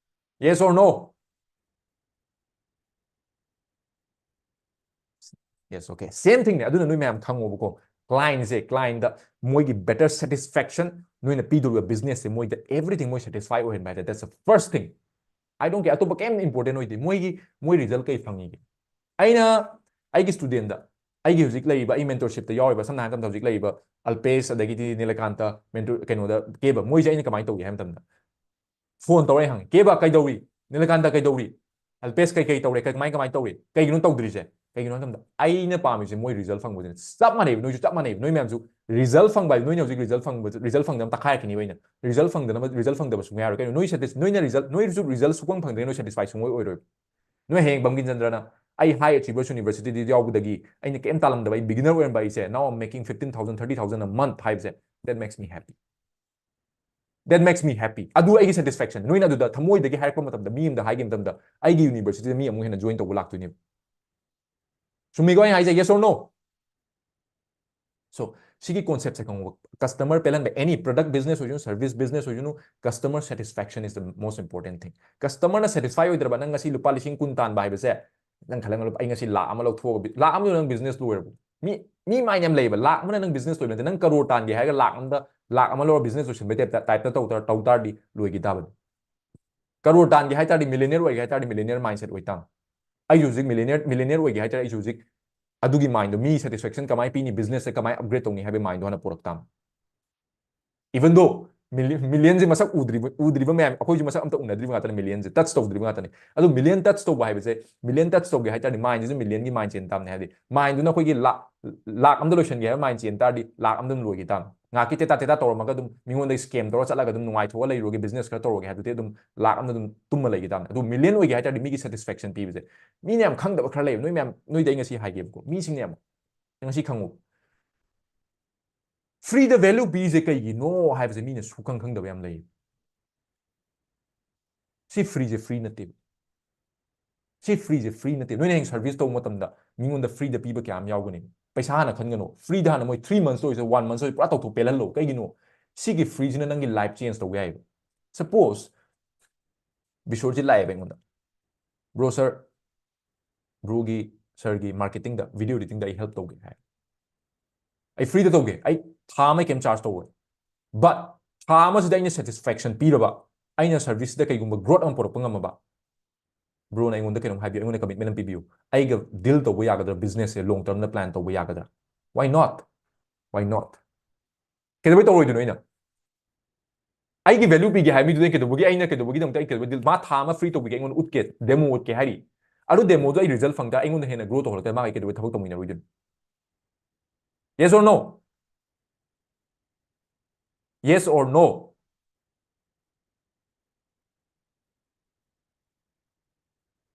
Yes or no? Yes, okay. Same thing ꯅꯦ ꯑꯗꯨꯅ ꯅꯣꯏ ꯃꯌꯥꯝ ꯈꯪꯉꯣꯕꯀꯣ client ꯁꯦ client ꯗ ꯃꯣꯏꯒꯤ better satisfaction ꯅꯣꯏꯅ ꯄꯤꯗꯧꯔꯤꯕ business ꯁꯦ ꯃꯣꯏꯗ everything ꯃꯣꯏ satisfy ꯑꯣꯏꯍꯟꯕ ꯍꯥꯏ ꯇꯥꯔꯦ that's the first thing I don't care ꯑꯇꯣꯞꯄ ꯀꯩꯝ important ꯑꯣꯏꯗꯦ ꯃꯣꯏꯒꯤ ꯃꯣꯏ result ꯀꯩ ꯐꯪꯉꯤꯒꯦ ꯑꯩꯅ ꯑꯩꯒꯤ student ꯗ ꯑꯩꯒꯤ ꯍꯧꯖꯤꯛ ꯂꯩꯔꯤꯕ ꯑꯩ mentorship ꯇ ꯌꯥꯎꯔꯤꯕ ꯁꯝꯅ ꯍꯥꯏꯔꯕꯗ ꯍꯧꯖꯤꯛ ꯂꯩꯔꯤꯕ ꯑꯜꯄꯦꯁ ꯑꯗꯒꯤꯗꯤ ꯅꯤꯂꯀꯥꯟꯇ mentor ꯀꯩꯅꯣꯗ ꯀꯦꯕ ꯃꯣꯏꯁꯦ ꯑꯩꯅ ꯀꯃꯥꯏꯅ ꯇꯧꯒꯦ ꯍꯥꯏꯕ ꯃꯇꯝꯗ phone ꯇꯧꯔ ꯑꯩ ꯍꯪꯉꯦ ꯀꯦꯕ ꯀꯩꯗꯧꯔꯤ ꯅꯤꯂꯀꯥꯟꯇ ꯀꯩꯗꯧꯔꯤ ꯑꯦꯜꯄꯦꯁ ꯀꯩ ꯀꯩ ꯇꯧꯔꯦ, ꯀꯃꯥꯏ ꯀꯃꯥꯏꯅ ꯇꯧꯔꯤ, ꯀꯩꯒꯤꯅꯣ ꯇꯧꯗ꯭ꯔꯤꯁꯦ? ꯀꯩꯒꯤꯅꯣ ꯍꯥꯏꯕ ꯃꯇꯝꯗ ꯑꯩꯅ ꯄꯥꯝꯃꯤꯁꯦ ꯃꯣꯏ ꯔꯤꯖꯜ ꯐꯪꯕꯁꯤꯅ ꯆꯞ ꯃꯥꯟꯅꯩꯕ, ꯅꯣꯏꯁꯨ ꯆꯞ ꯃꯥꯟꯅꯩꯕ꯫ ꯅꯣꯏ ꯃꯌꯥꯝꯁꯨ ꯔꯤꯖꯜ ꯐꯪꯕ ꯍꯥꯏꯕ, ꯅꯣꯏꯅ ꯍꯧꯖꯤꯛ ꯔꯤꯖꯜ ꯐꯪꯕ, ꯔꯤꯖꯜ ꯐꯪꯗꯅ ꯇꯛꯈꯥꯏꯔꯛꯈꯤꯅꯤꯕ ꯑꯩꯅ꯫ ꯔꯤꯖꯜ ꯐꯪꯗꯅꯕ, ꯔꯤꯖꯜ ꯐꯪꯗꯕ ꯁꯨꯡꯌꯥ ꯌꯥꯔꯣꯏ꯫ ꯀꯩꯅꯣ ꯅꯣꯏ ꯁꯦꯇꯤꯁ-, ꯅꯣꯏꯅ ꯔꯤꯖꯜ, ꯅꯣꯏꯁꯨ ꯔꯤꯖꯜ ꯁꯨꯛꯐꯪ ꯐꯪꯗ꯭ꯔꯦ, ꯅꯣꯏ ꯁꯦꯇꯤꯁꯐꯥꯏ ꯁꯨꯡꯑꯣꯏ ꯑꯣꯏꯔꯣꯏ꯫ ꯅꯣꯏ ꯍꯌꯦꯡ ꯕꯪꯀꯤꯝ ꯆꯟꯗ꯭ꯔꯅ ꯑꯩ ꯍꯥꯏ ꯑꯦꯆꯤꯚꯔꯁ ꯌꯨꯅꯤꯚꯔꯁꯤꯇꯤꯗ ꯌꯥꯎꯕꯗꯒꯤ ꯑꯩꯅ ꯀꯩꯝ ꯇꯥꯜꯂꯝꯗꯕ, ꯑꯩ ꯕꯤꯒꯤꯅꯔ ꯑꯣꯏꯔꯝꯕ ꯑꯩꯁꯦ, now I'm making fifteen thousand, thirty thousand a month ꯍꯥꯏꯕꯁꯦ, that makes me happy. That makes me happy. ꯑꯗꯨ ꯑꯩꯒꯤ ꯁꯦꯇꯤꯁꯐꯦꯛꯁꯟ꯫ ꯅꯣꯏꯅ ꯑꯗꯨꯗ ꯊꯃꯣꯏꯗꯒꯤ ꯍꯥꯏꯔꯛꯄ ꯃꯇꯝꯗ, ꯃꯤ ꯑꯃꯗ ꯍꯥꯏꯈꯤꯕ ꯃꯇꯝꯗ, ꯑꯩꯒꯤ ꯌꯨꯅꯤꯚꯔꯁꯤꯇꯤꯗ ꯃꯤ ꯑꯃꯨꯛ ꯍꯦꯟꯅ ꯖꯣꯏꯟ ꯇꯧꯕ ꯂꯥꯛꯇꯣꯏꯅꯦꯕ꯫ ꯆꯨꯝꯃꯤꯀꯣ ꯑꯩꯅ ꯍꯥꯏꯁꯦ? Yes or no? So, ꯁꯤꯒꯤ ꯀꯣꯟꯁꯦꯞꯁꯦ ꯈꯪꯉꯣ, ꯀꯁꯇꯃꯔ ꯄꯦꯜꯍꯟꯕ, any product business ꯑꯣꯏꯁꯅꯨ, service business ꯑꯣꯏꯁꯅꯨ, customer satisfaction is the most important thing. ꯀꯁꯇꯃꯔꯅ ꯁꯦꯇꯤꯁꯐꯥꯏ ꯑꯣꯏꯗ꯭ꯔꯕ, ꯅꯪ ꯉꯁꯤ ꯂꯨꯄꯥ ꯂꯤꯁꯤꯡ ꯀꯨꯟ ꯇꯥꯟꯕ ꯍꯥꯏꯕꯁꯦ, ꯅꯪ ꯈꯜꯂꯒ, "ꯑꯩ ꯉꯁꯤ ꯂꯥꯛ ꯑꯃ ꯂꯧꯊꯣꯛꯑꯒ ꯕꯤ-, ꯂꯥꯛ ꯑꯃꯗ ꯅꯪ ꯕꯤꯖꯤꯅꯦꯁ ꯂꯣꯏꯔꯕ?" ꯃꯤ, ꯃꯤ ꯃꯥꯏꯅ ꯌꯥꯝ ꯂꯩꯌꯦꯕ, ꯂꯥꯛ ꯑꯃꯅ ꯅꯪ ꯕꯤꯖꯤꯅꯦꯁ ꯂꯣꯏꯕ ꯅꯠꯇꯦ, ꯅꯪ ꯀꯔꯣꯔ ꯇꯥꯟꯒꯦ ꯍꯥꯏꯔꯒ ꯂꯥꯛ ꯑꯃꯗ, ꯂꯥꯛ ꯑꯃ ꯂꯧꯔ ꯕꯤꯖꯤꯅꯦꯁ ꯂꯣꯏꯁꯤꯟꯕꯩ ꯇꯥꯏꯞꯇ, ꯇꯥꯏꯞꯇ ꯇꯧ ꯇꯥꯔ-, ꯇꯧ ꯇꯥꯔꯗꯤ ꯂꯣꯏꯈꯤ ꯇꯥꯕꯅꯤ꯫ ꯀꯔꯣꯔ ꯇꯥꯟꯒꯦ ꯍꯥꯏ ꯇꯥꯔꯗꯤ, ꯃꯤꯂꯤꯅꯤꯌꯔ ꯑꯣꯏꯒꯦ ꯍꯥꯏ ꯇꯥꯔꯗꯤ, ꯃꯤꯂꯤꯅꯤꯌꯔ ꯃꯥꯏꯟꯁꯦꯠ ꯑꯣꯏ ꯇꯥꯕꯅꯤ꯫ ꯑꯩꯁꯨ ꯍꯧꯖꯤꯛ ꯃꯤꯂꯤꯅꯤꯌꯔ, ꯃꯤꯂꯤꯅꯤꯌꯔ ꯑꯣꯏꯒꯦ ꯍꯥꯏ ꯇꯥꯔꯗꯤ, ꯑꯩꯁꯨ ꯍꯧꯖꯤꯛ ꯑꯗꯨꯒꯤ ꯃꯥꯏꯟꯗꯣ, ꯃꯤ ꯁꯦꯇꯤꯁꯐꯦꯛꯁꯟ ꯀꯃꯥꯏꯅ ꯄꯤꯅꯤ, ꯕꯤꯖꯤꯅꯦꯁꯁꯦ ꯀꯃꯥꯏꯅ ꯑꯞꯒ꯭ꯔꯦꯗ ꯇꯧꯅꯤ ꯍꯥꯏꯕꯒꯤ ꯃꯥꯏꯟꯗꯣ ꯍꯥꯟꯅ ꯄꯨꯔꯛ ꯇꯥꯕꯅꯤ꯫ Even though ꯃꯤꯂꯤ-, ꯃꯤꯂꯤꯌꯟꯁꯦ ꯃꯁꯛ ꯎꯗ꯭ꯔꯤꯕ, ꯎꯗ꯭ꯔꯤꯕ ꯃꯌꯥꯝ, ꯑꯩꯈꯣꯏꯁꯨ ꯃꯁꯛ ꯑꯝꯇ ꯎꯅꯗ꯭ꯔꯤꯕ ꯉꯥꯛꯇꯅꯤ, ꯃꯤꯂꯤꯌꯟꯁꯦ ꯇꯆ ꯇꯧꯗ꯭ꯔꯤꯕ ꯉꯥꯛꯇꯅꯤ꯫ ꯑꯗꯨ ꯃꯤꯂꯤꯌꯟ ꯇꯆ ꯇꯧꯕ ꯍꯥꯏꯕꯁꯦ, ꯃꯤꯂꯤꯌꯟ ꯇꯆ ꯇꯧꯒꯦ ꯍꯥꯏ ꯇꯥꯔꯗꯤ, ꯃꯥꯏꯟꯁꯤꯁꯨ ꯃꯤꯂꯤꯌꯟꯒꯤ ꯃꯥꯏꯟ ꯆꯦꯟ ꯇꯥꯕꯅꯦ꯫ ꯍꯥꯏꯗꯤ ꯃꯥꯏꯟꯗꯨꯅ ꯑꯩꯈꯣꯏꯒꯤ ꯂꯥꯛ, ꯂꯥꯛ ꯑꯝꯗ ꯂꯣꯏꯁꯤꯟꯒꯦ ꯍꯥꯏꯕ ꯃꯥꯏꯟ ꯆꯦꯟ ꯇꯥꯔꯗꯤ, ꯂꯥꯛ ꯑꯝꯗ ꯑꯗꯨꯝ ꯂꯣꯏꯈꯤ ꯇꯥꯕꯅꯤ꯫ ꯉꯥꯏꯍꯥꯛꯀꯤ ꯇꯦꯇꯥ ꯇꯦꯇꯥ ꯇꯧꯔꯝꯃꯒ ꯑꯗꯨꯝ ꯃꯤꯉꯣꯟꯗꯒꯤ ꯁ꯭ꯀꯦꯝ ꯇꯧꯔ ꯆꯠꯂꯒ ꯑꯗꯨꯝ ꯅꯨꯡꯉꯥꯏꯊꯣꯛꯑ ꯂꯩꯔꯨꯔꯒꯦ, ꯕꯤꯖꯤꯅꯦꯁ ꯈꯔ ꯇꯧꯔꯒꯦ ꯍꯥꯏꯕꯗꯨꯗꯤ ꯑꯗꯨꯝ ꯂꯥꯛ ꯑꯝꯗ ꯑꯗꯨꯝ ꯇꯨꯝꯃ ꯂꯩꯈꯤ ꯇꯥꯕꯅꯤ꯫ ꯑꯗꯨ ꯃꯤꯂꯤꯌꯟ ꯑꯣꯏꯒꯦ ꯍꯥꯏ ꯇꯥꯔꯗꯤ, ꯃꯤꯒꯤ ꯁꯦꯇꯤꯁꯐꯦꯛꯁꯟ ꯄꯤꯕꯁꯦ, ꯃꯤꯅ ꯌꯥꯝ ꯈꯪꯗꯕ ꯈꯔ ꯂꯩꯌꯦꯕ꯫ ꯅꯣꯏ ꯃꯌꯥꯝ, ꯅꯣꯏꯗ ꯑꯩ ꯉꯁꯤ ꯍꯥꯏꯒꯦꯕꯀꯣ, ꯃꯤꯁꯤꯡꯅ ꯌꯥꯝ, ꯉꯁꯤ ꯈꯪꯉꯨ, ꯐ꯭ꯔꯤꯗ ꯚꯦꯂꯨ ꯄꯤꯔꯤꯁꯦ ꯀꯩꯒꯤꯅꯣ ꯍꯥꯏꯕꯁꯦ ꯃꯤꯅ ꯁꯨꯈꯪ ꯈꯪꯗꯕ ꯌꯥꯝ ꯂꯩꯌꯦꯕ꯫ ꯁꯤ ꯐ꯭ꯔꯤꯁꯦ ꯐ꯭ꯔꯤ ꯅꯠꯇꯦꯕ꯫ ꯁꯤ ꯐ꯭ꯔꯤꯁꯦ ꯐ꯭ꯔꯤ ꯅꯠꯇꯦ꯫ ꯅꯣꯏꯅ ꯍꯌꯦꯡ ꯁꯔꯚꯤꯁ ꯇꯧꯕ ꯃꯇꯝꯗ ꯃꯤꯉꯣꯟꯗ ꯐ꯭ꯔꯤꯗ ꯄꯤꯕ ꯀꯌꯥ ꯑꯃ ꯌꯥꯎꯒꯅꯤ꯫ ꯄꯩꯁꯥ ꯍꯥꯟꯅ ꯈꯟꯒꯅꯨ꯫ ꯐ꯭ꯔꯤꯗ ꯍꯥꯟꯅ ꯃꯣꯏ three months ꯑꯣꯏꯔꯁꯨ, one month ꯑꯣꯏꯔꯁꯨ, ꯄꯨꯔꯥ ꯇꯧꯊꯣꯛ ꯄꯦꯜꯍꯜꯂꯣ꯫ ꯀꯩꯒꯤꯅꯣ? ꯁꯤꯒꯤ ꯐ꯭ꯔꯤꯁꯤꯅ ꯅꯪꯒꯤ ꯂꯥꯏꯐ ꯆꯦꯟꯖ ꯇꯧꯕ ꯌꯥꯏꯑꯕ꯫ ꯁꯄꯣꯁ, ꯕꯤꯁꯣꯔꯁꯤ ꯂꯥꯛꯑꯦꯕ ꯑꯩꯉꯣꯟꯗ, "ꯕ꯭ꯔꯣ, ꯁꯥꯔ, ꯕ꯭ꯔꯣꯒꯤ, ꯁꯥꯔꯒꯤ ꯃꯥꯔꯀꯦꯇꯤꯡꯗ, ꯚꯤꯗꯤꯑꯣ ꯏꯗꯤꯇꯤꯡꯗ ꯑꯩ ꯍꯦꯜꯞ ꯇꯧꯒꯦ" ꯍꯥꯏ꯫ ꯑꯩ ꯐ꯭ꯔꯤꯗ ꯇꯧꯒꯦ꯫ ꯑꯩ ꯊꯥ ꯑꯃ ꯀꯩꯝ ꯆꯥꯔꯖ ꯇꯧꯔꯣꯏ꯫ ꯕꯠ ꯊꯥ ꯑꯃꯁꯤꯗ ꯑꯩꯅ ꯁꯦꯇꯤꯁꯐꯦꯛꯁꯟ ꯄꯤꯔꯕ, ꯑꯩꯅ ꯁꯔꯚꯤꯁꯁꯤꯗ ꯀꯩꯒꯨꯝꯕ ꯒ꯭ꯔꯣꯠ ꯑꯃ ꯄꯨꯔꯛꯄ ꯉꯝꯃꯕ, ꯕ꯭ꯔꯣꯅ ꯑꯩꯉꯣꯟꯗ ꯀꯩꯅꯣꯝ ꯍꯥꯏꯕꯤꯌꯨ, ꯑꯩꯉꯣꯟꯗ ꯀꯃꯤꯠꯃꯦꯟ ꯑꯃ ꯄꯤꯕꯤꯌꯨ꯫ ꯑꯩꯒ ꯗꯤꯜ ꯇꯧꯕ ꯌꯥꯒꯗ꯭ꯔꯥ? ꯕꯤꯖꯤꯅꯦꯁꯁꯦ ꯂꯣꯡ ꯇꯔꯝꯗ ꯄ꯭ꯂꯥꯟ ꯇꯧꯕ ꯌꯥꯒꯗ꯭ꯔꯥ? Why not? Why not? ꯀꯩꯗꯧꯕꯩ ꯇꯧꯔꯣꯏꯗꯣꯏꯅꯣ ꯑꯩꯅ? ꯑꯩꯒꯤ value ꯄꯤꯒꯦ ꯍꯥꯏ ꯃꯤꯗꯨꯗ ꯀꯩꯗꯧꯕꯒꯤ, ꯑꯩꯅ ꯀꯩꯗꯧꯕꯒꯤꯗꯃꯛꯇ ꯑꯩ ꯀꯩꯗꯧꯕꯒꯤ deal? ꯃꯥ ꯊꯥ ꯑꯃ free ꯇꯧꯕꯤꯒꯦ, ꯑꯩꯉꯣꯟꯗ ꯎꯠꯀꯦ, demo ꯎꯠꯀꯦ ꯍꯥꯏꯔꯤ꯫ ꯑꯗꯨ demoꯗꯣ ꯑꯩ result ꯐꯪ ꯇꯥꯔꯗꯤ ꯑꯩꯉꯣꯟꯗ ꯍꯦꯟꯅ grow ꯇꯧꯍꯜꯂꯛꯇꯦ, ꯃꯥꯒ ꯑꯩ ꯀꯩꯗꯧꯕꯩ ꯊꯕꯛ ꯇꯧꯃꯤꯟꯅꯔꯣꯏꯗꯣꯏꯅꯣ? Yes or no? Yes or no?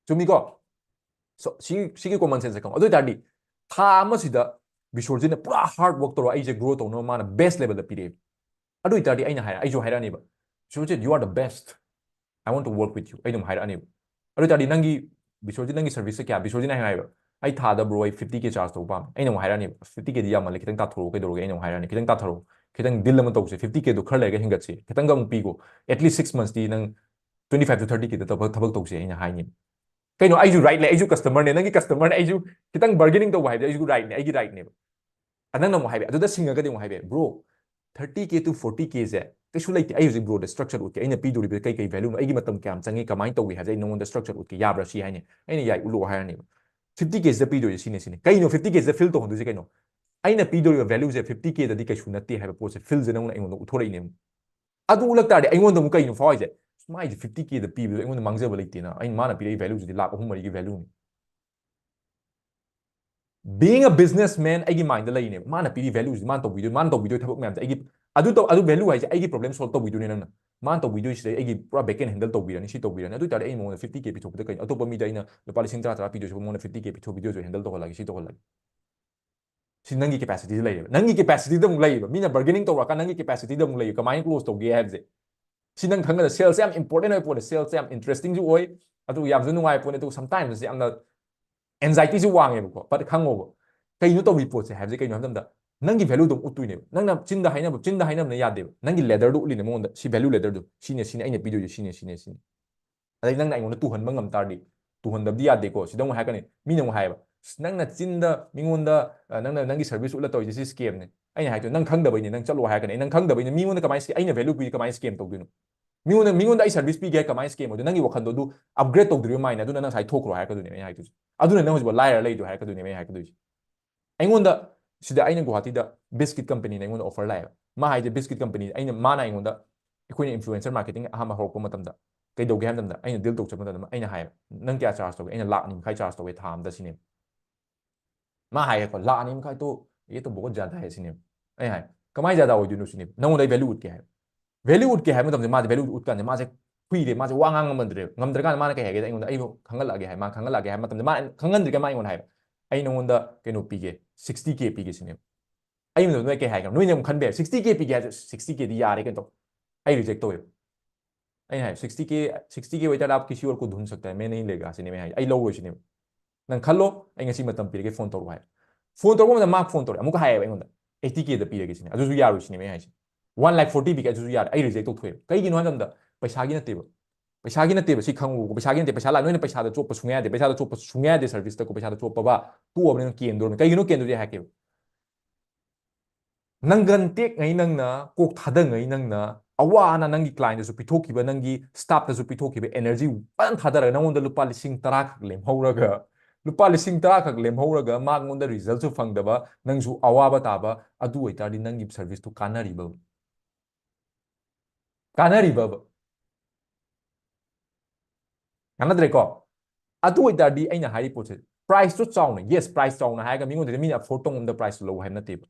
ꯆꯨꯝꯃꯤꯀꯣ? So, ꯁꯤ, ꯁꯤꯒꯤ common sense ꯈꯪꯉꯣ꯫ ꯑꯗꯨ ꯑꯣꯏꯇꯥꯔꯗꯤ ꯊꯥ ꯑꯃꯁꯤꯗ ꯕꯤꯁꯣꯔꯖꯤꯠꯅ ꯄꯨꯔꯥ hard work ꯇꯧꯔ ꯑꯩꯁꯦ grow ꯇꯧꯅꯕ ꯃꯥꯅ best levelꯗ ꯄꯤꯔꯛꯑꯦ꯫ ꯑꯗꯨ ꯑꯣꯏꯇꯥꯔꯗꯤ ꯑꯩꯅ ꯍꯥꯏꯔ-, ꯑꯩꯁꯨ ꯍꯥꯏꯔꯛꯑꯅꯦꯕ, "Bisorjit, you are the best. I want to work with you." ꯑꯩ ꯑꯗꯨꯝ ꯍꯥꯏꯔꯛꯑꯅꯦꯕ꯫ ꯑꯗꯨ ꯑꯣꯏꯇꯥꯔꯗꯤ ꯅꯪꯒꯤ, "ꯕꯤꯁꯣꯔꯖꯤꯠ, ꯅꯪꯒꯤ serviceꯁꯦ ꯀꯌꯥ?" ꯕꯤꯁꯣꯔꯖꯤꯠꯅ ꯍꯥꯏ-, ꯍꯥꯏꯕ, "ꯑꯩ ꯊꯥꯗ bro, ꯑꯩ fifty K charge ꯇꯧꯕ ꯄꯥꯝꯃꯦ꯫" ꯑꯩꯅ ꯑꯃꯨꯛ ꯍꯥꯏꯔꯛꯑꯅꯦꯕ, "fifty Kꯗꯤ ꯌꯥꯝꯃꯜꯂꯦ, ꯈꯤꯇꯪ ꯇꯥꯊꯣꯔꯛꯑꯣ, ꯀꯩꯗꯧꯔꯒꯦ?" ꯑꯩꯅ ꯑꯃꯨꯛ ꯍꯥꯏꯔꯛꯑꯅꯤ, "ꯈꯤꯇꯪ ꯇꯥꯊꯔꯛꯑꯣ, ꯈꯤꯇꯪ deal ꯑꯃ ꯇꯧꯁꯦ, fifty Kꯗꯣ ꯈꯔ ꯂꯩꯔꯒ ꯍꯦꯟꯒꯠꯁꯦ, ꯈꯤꯇꯪꯒ ꯑꯃꯨꯛ ꯄꯤꯈꯣ, at least six monthsꯇꯤ ꯅꯪ twenty five to thirty Kꯗ ꯊꯕꯛ, ꯊꯕꯛ ꯇꯧꯁꯦ," ꯑꯩꯅ ꯍꯥꯏꯅꯤ꯫ ꯀꯩꯅꯣ, ꯑꯩꯁꯨ right ꯂꯩ, ꯑꯩꯁꯨ customerꯅꯦ, ꯅꯪꯒꯤ customerꯅꯦ, ꯑꯩꯁꯨ ꯈꯤꯇꯪ bargaining ꯇꯧꯕ ꯍꯥꯏꯕꯗꯤ ꯑꯩꯁꯨ rightꯅꯦ, ꯑꯩꯒꯤ rightꯅꯦꯕ꯫ ꯑ, ꯅꯪꯅ ꯑꯃꯨꯛ ꯍꯥꯏꯕ, ꯑꯗꯨꯗ ꯁꯤꯡꯉꯒꯗꯤ ꯑꯃꯨꯛ ꯍꯥꯏꯕ, "Bro, thirty K to forty Kꯁꯦ ꯀꯩꯁꯨ ꯂꯩꯇꯦ, ꯑꯩ ꯍꯧꯖꯤꯛ broꯗ structure ꯎꯠꯀꯦ, ꯑꯩꯅ ꯄꯤꯗꯣꯔꯤꯕ ꯀꯩ ꯀꯩ valueꯅꯣ, ꯑꯩꯒꯤ ꯃꯇꯝ ꯀꯌꯥꯝ ꯆꯪꯉꯤ, ꯀꯃꯥꯏꯅ ꯇꯧꯏ ꯍꯥꯏꯕꯁꯦ ꯑꯩ ꯅꯉꯣꯟꯗ structure ꯎꯠꯀꯦ, ꯌꯥꯕ꯭ꯔꯥ?" ꯁꯤ ꯍꯥꯏꯅꯤ꯫ ꯑꯩꯅ "ꯌꯥꯏ, ꯎꯠꯂꯛꯑꯣ" ꯍꯥꯏꯔꯅꯦꯕ꯫ "Fifty Kꯁꯤꯗ ꯄꯤꯗꯣꯏꯁꯦ ꯁꯤꯅꯦ, ꯁꯤꯅꯦ꯫" ꯀꯩꯅꯣ fifty Kꯁꯤꯗ fill ꯇꯧꯍꯟꯗꯣꯏꯁꯦ ꯀꯩꯅꯣ? ꯑꯩꯅ ꯄꯤꯗꯣꯔꯤꯕ valueꯁꯦ fifty Kꯗꯗꯤ ꯀꯩꯁꯨ ꯅꯠꯇꯦ ꯍꯥꯏꯕ ꯄꯣꯠꯁꯦ fillꯁꯦ ꯅꯪꯅ ꯑꯩꯉꯣꯟꯗ ꯎꯠꯊꯣꯔꯛꯏꯅꯦꯕ꯫ ꯑꯗꯨ ꯎꯠꯂꯛ ꯇꯥꯔꯗꯤ ꯑꯩꯉꯣꯟꯗ ꯑꯃꯨꯛ ꯀꯩꯅꯣ ꯐꯥꯎꯔꯤꯁꯦ? "ꯃꯥꯏꯁꯦ fifty Kꯗ ꯄꯤꯕꯗꯣ ꯑꯩꯉꯣꯟꯗ ꯃꯥꯡꯖꯕ ꯂꯩꯇꯦꯅ, ꯑꯩꯅ, ꯃꯥꯅ ꯄꯤꯔꯛꯏ valueꯁꯤꯗꯤ ꯂꯥꯛ ꯑꯍꯨꯝ ꯃꯔꯤꯒꯤ valueꯅꯤ꯫" Being a businessman ꯑꯩꯒꯤ mindꯗ ꯂꯩꯔꯤꯅꯦꯕ꯫ ꯃꯥꯅ ꯄꯤꯔꯤ valueꯁꯤꯗꯤ ꯃꯥꯅ ꯇꯧꯕꯤꯗꯣꯏ, ꯃꯥꯅ ꯇꯧꯕꯤꯗꯣꯏ ꯊꯕꯛ ꯃꯌꯥꯝꯁꯦ ꯑꯩꯒꯤ, ꯑꯗꯨ ꯇꯧ-, ꯑꯗꯨ value ꯍꯥꯏꯁꯦ ꯑꯩꯒꯤ problem solve ꯇꯧꯕꯤꯗꯣꯏꯅꯦ ꯅꯪꯅ꯫ ꯃꯥꯅ ꯇꯧꯕꯤꯗꯣꯏꯁꯤꯗ ꯑꯩꯒꯤ ꯄꯨꯔꯥ back end handle ꯇꯧꯕꯤꯔꯅꯤ, ꯁꯤ ꯇꯧꯕꯤꯔꯅꯤ꯫ ꯑꯗꯨ ꯑꯣꯏꯇꯥꯔꯗꯤ ꯑꯩ ꯃꯉꯣꯟꯗ fifty K ꯄꯤꯊꯣꯛꯄꯗ ꯀꯩꯅꯣ? ꯑꯇꯣꯞꯄ ꯃꯤꯗ ꯑꯩꯅ ꯂꯨꯄꯥ ꯂꯤꯁꯤꯡ ꯇꯔꯥ, ꯇꯔꯥ ꯄꯤꯗꯣꯏꯁꯨ ꯃꯉꯣꯟꯗ fifty K ꯄꯤꯊꯣꯛ, videoꯁꯨ handle ꯇꯧꯍꯜꯂꯒꯦ, ꯁꯤ ꯇꯧꯍꯜꯂꯒꯦ꯫ ꯁꯤ ꯅꯪꯒꯤ capacityꯗ ꯂꯩꯔꯦꯕ꯫ ꯅꯪꯒꯤ capacityꯗ ꯑꯃꯨꯛ ꯂꯩꯌꯦꯕ꯫ ꯃꯤꯅ bargaining ꯇꯧꯔꯛꯑꯀꯥꯟꯗ ꯅꯪꯒꯤ capacityꯗ ꯑꯃꯨꯛ ꯂꯩꯌꯦ꯫ ꯀꯃꯥꯏꯅ close ꯇꯧꯒꯦ ꯍꯥꯏꯕꯁꯦ꯫ ꯁꯤ ꯅꯪ ꯈꯪꯒꯗꯕ꯫ Salesꯁꯦ ꯌꯥꯝ important ꯑꯣꯏꯕ ꯄꯣꯠꯅꯦ꯫ Salesꯁꯦ ꯌꯥꯝ interestingꯁꯨ ꯑꯣꯏ, ꯑꯗꯨꯒ ꯌꯥꯝꯁꯨ ꯅꯨꯡꯉꯥꯏꯕ ꯄꯣꯠꯅꯦ, ꯑꯗꯨꯒ sometimesꯁꯦ ꯌꯥꯝꯅ anxietyꯁꯨ ꯋꯥꯡꯉꯦꯕꯀꯣ꯫ But ꯈꯪꯉꯣꯕ, ꯀꯩꯅꯣ ꯇꯧꯔꯤ ꯄꯣꯠꯁꯦ ꯍꯥꯏꯕꯁꯦ ꯀꯩꯅꯣ ꯍꯥꯏꯕ ꯃꯇꯝꯗ, ꯅꯪꯒꯤ valueꯗꯣ ꯑꯃꯨꯛ ꯎꯠꯇꯣꯏꯅꯦꯕ꯫ ꯅꯪꯅ ꯆꯤꯟꯗ ꯍꯥꯏꯅꯕ, ꯆꯤꯟꯗ ꯍꯥꯏꯅꯕꯅ ꯌꯥꯗꯦꯕ꯫ ꯅꯪꯒꯤ ladderꯗꯣ ꯎꯠꯂꯤꯅꯦ ꯃꯉꯣꯟꯗ꯫ ꯁꯤ value ladderꯗꯣ, ꯁꯤꯅꯦ, ꯁꯤꯅꯦ ꯑꯩꯅ ꯄꯤꯗꯣꯏꯁꯦ, ꯁꯤꯅꯦ, ꯁꯤꯅꯦ, ꯁꯤꯅꯦ꯫ ꯑꯗꯩ ꯅꯪꯅ ꯑꯩꯉꯣꯟꯗ ꯇꯨꯍꯟꯕ ꯉꯝ ꯇꯥꯔꯗꯤ, ꯇꯨꯍꯟꯗꯕꯗꯤ ꯌꯥꯗꯦꯀꯣ꯫ ꯁꯤꯗ ꯑꯃꯨꯛ ꯍꯥꯏꯔꯛꯀꯅꯤ, ꯃꯤꯅ ꯑꯃꯨꯛ ꯍꯥꯏꯌꯦꯕ, "ꯑꯁ, ꯅꯪꯅ ꯆꯤꯟꯗ ꯃꯤꯉꯣꯟꯗ, ꯑ, ꯅꯪꯅ ꯅꯪꯒꯤ service ꯎꯠꯂ ꯇꯧꯔꯤꯁꯦ, ꯁꯤ scamꯅꯦ꯫" ꯑꯩꯅ ꯍꯥꯏꯗꯣ, "ꯅꯪ ꯈꯪꯗꯕꯩꯅꯦ, ꯅꯪ ꯆꯠꯂꯣ" ꯍꯥꯏꯔꯛꯀꯅꯤ꯫ "ꯑꯩ ꯅꯪ ꯈꯪꯗꯕꯩꯅꯦ, ꯃꯤꯉꯣꯟꯗ ꯀꯃꯥꯏꯅ ꯁꯤ-, ꯑꯩꯅ value ꯄꯤꯔꯤ ꯀꯃꯥꯏꯅ scam ꯇꯧꯗꯣꯏꯅꯣ? ꯃꯤꯉꯣꯟꯗ, ꯃꯤꯉꯣꯟꯗ ꯑꯩ service ꯄꯤꯒꯦ ꯍꯥꯏ ꯀꯃꯥꯏꯅ scam ꯑꯣꯏꯗꯣꯏꯅꯣ?" ꯅꯪꯒꯤ ꯋꯥꯈꯜꯗꯣ ꯑꯗꯨ upgrade ꯇꯧꯗ꯭ꯔꯤꯕ mindꯅꯦ, ꯑꯗꯨꯅ ꯅꯪ ꯉꯁꯥꯏ ꯊꯣꯛꯈ꯭ꯔꯣ ꯍꯥꯏꯔꯛꯀꯗꯣꯏꯅꯦ ꯑꯩꯅ ꯍꯥꯏꯗꯣꯏꯁꯦ꯫ ꯑꯗꯨꯅ ꯅꯪ ꯍꯧꯖꯤꯛꯐꯥꯎ ꯂꯥꯏꯔ ꯂꯩꯗꯣ ꯍꯥꯏꯔꯛꯀꯗꯣꯏꯅꯦ ꯑꯩꯅ ꯍꯥꯏꯔꯛꯀꯗꯣꯏꯁꯦ꯫ ꯑꯩꯉꯣꯟꯗ, ꯁꯤꯗ ꯑꯩꯅ ꯒꯨꯋꯥꯍꯥꯇꯤꯗ biscuit companyꯅ ꯑꯩꯉꯣꯟꯗ offer ꯂꯥꯛꯑꯦꯕ꯫ ꯃꯥ ꯍꯥꯏꯁꯦ biscuit company, ꯑꯩꯅ, ꯃꯥꯅ ꯑꯩꯉꯣꯟꯗ ꯑꯩꯈꯣꯏꯅ influencer marketing ꯑꯍꯥꯟꯕ ꯍꯧꯔꯛꯄ ꯃꯇꯝꯗ ꯀꯩꯗꯧꯒꯦ ꯍꯥꯏꯕ ꯃꯇꯝꯗ, ꯑꯩꯅ deal ꯇꯧ ꯆꯠꯄ ꯃꯇꯝꯗ ꯑꯩꯅ ꯍꯥꯏꯌꯦꯕ, "ꯅꯪ ꯀꯌꯥ charge ꯇꯧꯒꯦ?" ꯑꯩꯅ ꯂꯥꯛ ꯑꯅꯤ ꯃꯈꯥꯏ charge ꯇꯧꯋꯦ ꯊꯥ ꯑꯃꯗ ꯁꯤꯅꯦꯕ꯫ ꯃꯥ ꯍꯥꯏꯌꯦꯀꯣ, "ꯂꯥꯛ ꯑꯅꯤ ꯃꯈꯥꯏ ꯇꯣ, ꯌꯦ ꯇꯣ ꯕꯍꯨꯠ ꯖ꯭ꯌꯥꯗꯥ ꯍꯥꯏ" ꯁꯤꯅꯦꯕ꯫ ꯑꯩ ꯍꯥꯏ, "ꯀꯃꯥꯏꯅ ꯖ꯭ꯌꯥꯗꯥ ꯑꯣꯏꯗꯣꯏꯅꯣ?" ꯁꯤꯅꯦꯕ꯫ "ꯅꯪꯉꯣꯟꯗ ꯑꯩ value ꯎꯠꯀꯦ" ꯍꯥꯏꯕ꯫ Value ꯎꯠꯀꯦ ꯍꯥꯏꯕ ꯃꯇꯝꯗ ꯃꯥꯁꯦ value ꯎꯠꯀꯥꯟꯗ ꯃꯥꯁꯦ ꯈꯨꯏꯔꯦ, ꯃꯥꯁꯦ ꯋꯥ ꯉꯥꯡ ꯉꯝꯃꯝꯗ꯭ꯔꯦꯕ꯫ ꯉꯝꯗ꯭ꯔꯀꯥꯟꯗ ꯃꯥꯅ ꯀꯩ ꯍꯥꯏꯒꯦꯗ, "ꯑꯩꯉꯣꯟꯗ ꯑꯩꯕꯨ ꯈꯪꯍꯜꯂꯛꯑꯒꯦ" ꯍꯥꯏ꯫ ꯃꯥ ꯈꯪꯍꯜꯂꯛꯑꯒꯦ ꯍꯥꯏꯕ ꯃꯇꯝꯗ ꯃꯥ ꯈꯪꯍꯟꯗ꯭ꯔꯤꯀꯥꯟꯗ ꯃꯥ ꯑꯩꯉꯣꯟꯗ ꯍꯥꯏꯕ, "ꯑꯩ ꯅꯉꯣꯟꯗ ꯀꯩꯅꯣ ꯄꯤꯒꯦ, sixty K ꯄꯤꯒꯦ" ꯁꯤꯅꯦꯕ꯫ ꯑꯩ ꯃꯇꯝꯗ ꯅꯣꯏ ꯀꯩ ꯍꯥꯏꯒꯦ? ꯅꯣꯏꯅ ꯑꯃꯨꯛ ꯈꯟꯕ ꯌꯥꯏ, "sixty K ꯄꯤꯒꯦ" ꯍꯥꯏꯁꯦ, "sixty K ꯗꯤ ꯌꯥꯔꯦ ꯀꯩꯅꯣ ꯇꯧ"꯫ ꯑꯩ reject ꯇꯧꯋꯦꯕ꯫ ꯑꯩꯅ ꯍꯥꯏ, "sixty K, sixty K ꯑꯣꯏꯇꯥꯔꯗꯤ ꯑꯥꯞ ꯀꯤꯁꯤ ꯑꯣꯔ ꯀꯨ ꯙꯨꯟ ꯁꯛꯇ ꯍꯥꯏ, ꯃꯦ ꯅꯍꯤ ꯂꯦꯒꯥ" ꯁꯤꯅꯦꯕ ꯑꯩ ꯍꯥꯏꯁꯦ꯫ "ꯑꯩ ꯂꯧꯔꯣꯏ" ꯁꯤꯅꯦꯕ꯫ "ꯅꯪ ꯈꯜꯂꯣ, ꯑꯩ ꯉꯁꯤ ꯃꯇꯝ ꯄꯤꯔꯒꯦ, ꯐꯣꯟ ꯇꯧꯔꯛꯑꯣ" ꯍꯥꯏ꯫ ꯐꯣꯟ ꯇꯧꯔꯛꯄ ꯃꯇꯝꯗ ꯃꯥ ꯐꯣꯟ ꯇꯧꯔꯛꯑꯦ, ꯑꯃꯨꯛꯀ ꯍꯥꯏꯌꯦꯕ ꯑꯩꯉꯣꯟꯗ, "eighty K ꯗ ꯄꯤꯔꯒꯦ" ꯁꯤꯅꯦ꯫ "ꯑꯗꯨꯁꯨ ꯌꯥꯔꯣꯏ" ꯁꯤꯅꯦꯕ ꯑꯩ ꯍꯥꯏꯁꯦ꯫ "One lakh forty ꯄꯤꯒꯦ", ꯑꯗꯨꯁꯨ ꯌꯥꯔꯦ, ꯑꯩ reject ꯇꯧꯊꯣꯛꯑꯦꯕ꯫ ꯀꯩꯒꯤꯅꯣ ꯍꯥꯏ ꯃꯇꯝꯗ, ꯄꯩꯁꯥꯒꯤ ꯅꯠꯇꯦꯕ꯫ ꯄꯩꯁꯥꯒꯤ ꯅꯠꯇꯦꯕ, ꯁꯤ ꯈꯪꯉꯨꯀꯣ, ꯄꯩꯁꯥꯒꯤ ꯅꯠꯇꯦ, ꯄꯩꯁꯥ ꯂꯥꯛ-, ꯅꯣꯏꯅ ꯄꯩꯁꯥꯗ ꯆꯣꯞꯄ ꯁꯨꯡꯌꯥ ꯌꯥꯗꯦ, ꯄꯩꯁꯥꯗ ꯆꯣꯞꯄ ꯁꯨꯡꯌꯥ ꯌꯥꯗꯦ service ꯇꯀꯣ, ꯄꯩꯁꯥꯗ ꯆꯣꯞꯄꯕ ꯇꯣꯛꯑꯕꯅꯤꯅ ꯀꯦꯟꯗꯣꯔꯕꯅꯤ꯫ ꯀꯩꯒꯤꯅꯣ ꯀꯦꯟꯗꯣꯏꯁꯦ ꯍꯥꯏꯔꯛꯀꯦꯕ꯫ ꯅꯪꯒꯟ ꯇꯦꯛꯉꯩ ꯅꯪꯅ, ꯀꯣꯛ ꯊꯥꯗꯉꯩ ꯅꯪꯅ, ꯑꯋꯥ ꯑꯅꯥ ꯅꯪꯒꯤ client ꯇꯁꯨ ꯄꯤꯊꯣꯛꯈꯤꯕ, ꯅꯪꯒꯤ staff ꯇꯁꯨ ꯄꯤꯊꯣꯛꯈꯤꯕ energy ꯐꯖꯅ ꯊꯥꯗꯔꯒ ꯅꯪꯉꯣꯟꯗ ꯂꯨꯄꯥ ꯂꯤꯁꯤꯡ ꯇꯔꯥ ꯈꯛ ꯂꯦꯝꯍꯧꯔꯒ, ꯂꯨꯄꯥ ꯂꯤꯁꯤꯡ ꯇꯔꯥ ꯈꯛ ꯂꯦꯝꯍꯧꯔꯒ ꯃꯉꯣꯟꯗ result ꯁꯨ ꯐꯪꯗꯕ, ꯅꯪꯁꯨ ꯑꯋꯥꯕ ꯇꯥꯕ, ꯑꯗꯨ ꯑꯣꯏꯇꯥꯔꯗꯤ ꯅꯪꯒꯤ service ꯇꯨ ꯀꯥꯟꯅꯔꯤꯕ? ꯀꯥꯟꯅꯔꯤꯕꯕ? ꯀꯥꯟꯅꯗ꯭ꯔꯦꯀꯣ? ꯑꯗꯨ ꯑꯣꯏꯇꯥꯔꯗꯤ ꯑꯩꯅ ꯍꯥꯏꯔꯤ ꯄꯣꯠꯁꯦ, price ꯇꯣ ꯆꯥꯎꯅ, yes, price ꯆꯥꯎꯅ ꯍꯥꯏꯔꯒ ꯃꯤꯉꯣꯟꯗꯒꯤ ꯃꯤꯅ afford ꯇꯧ ꯉꯝꯗꯕ price ꯇꯣ ꯂꯧ ꯍꯥꯏꯕ ꯅꯠꯇꯦꯕ꯫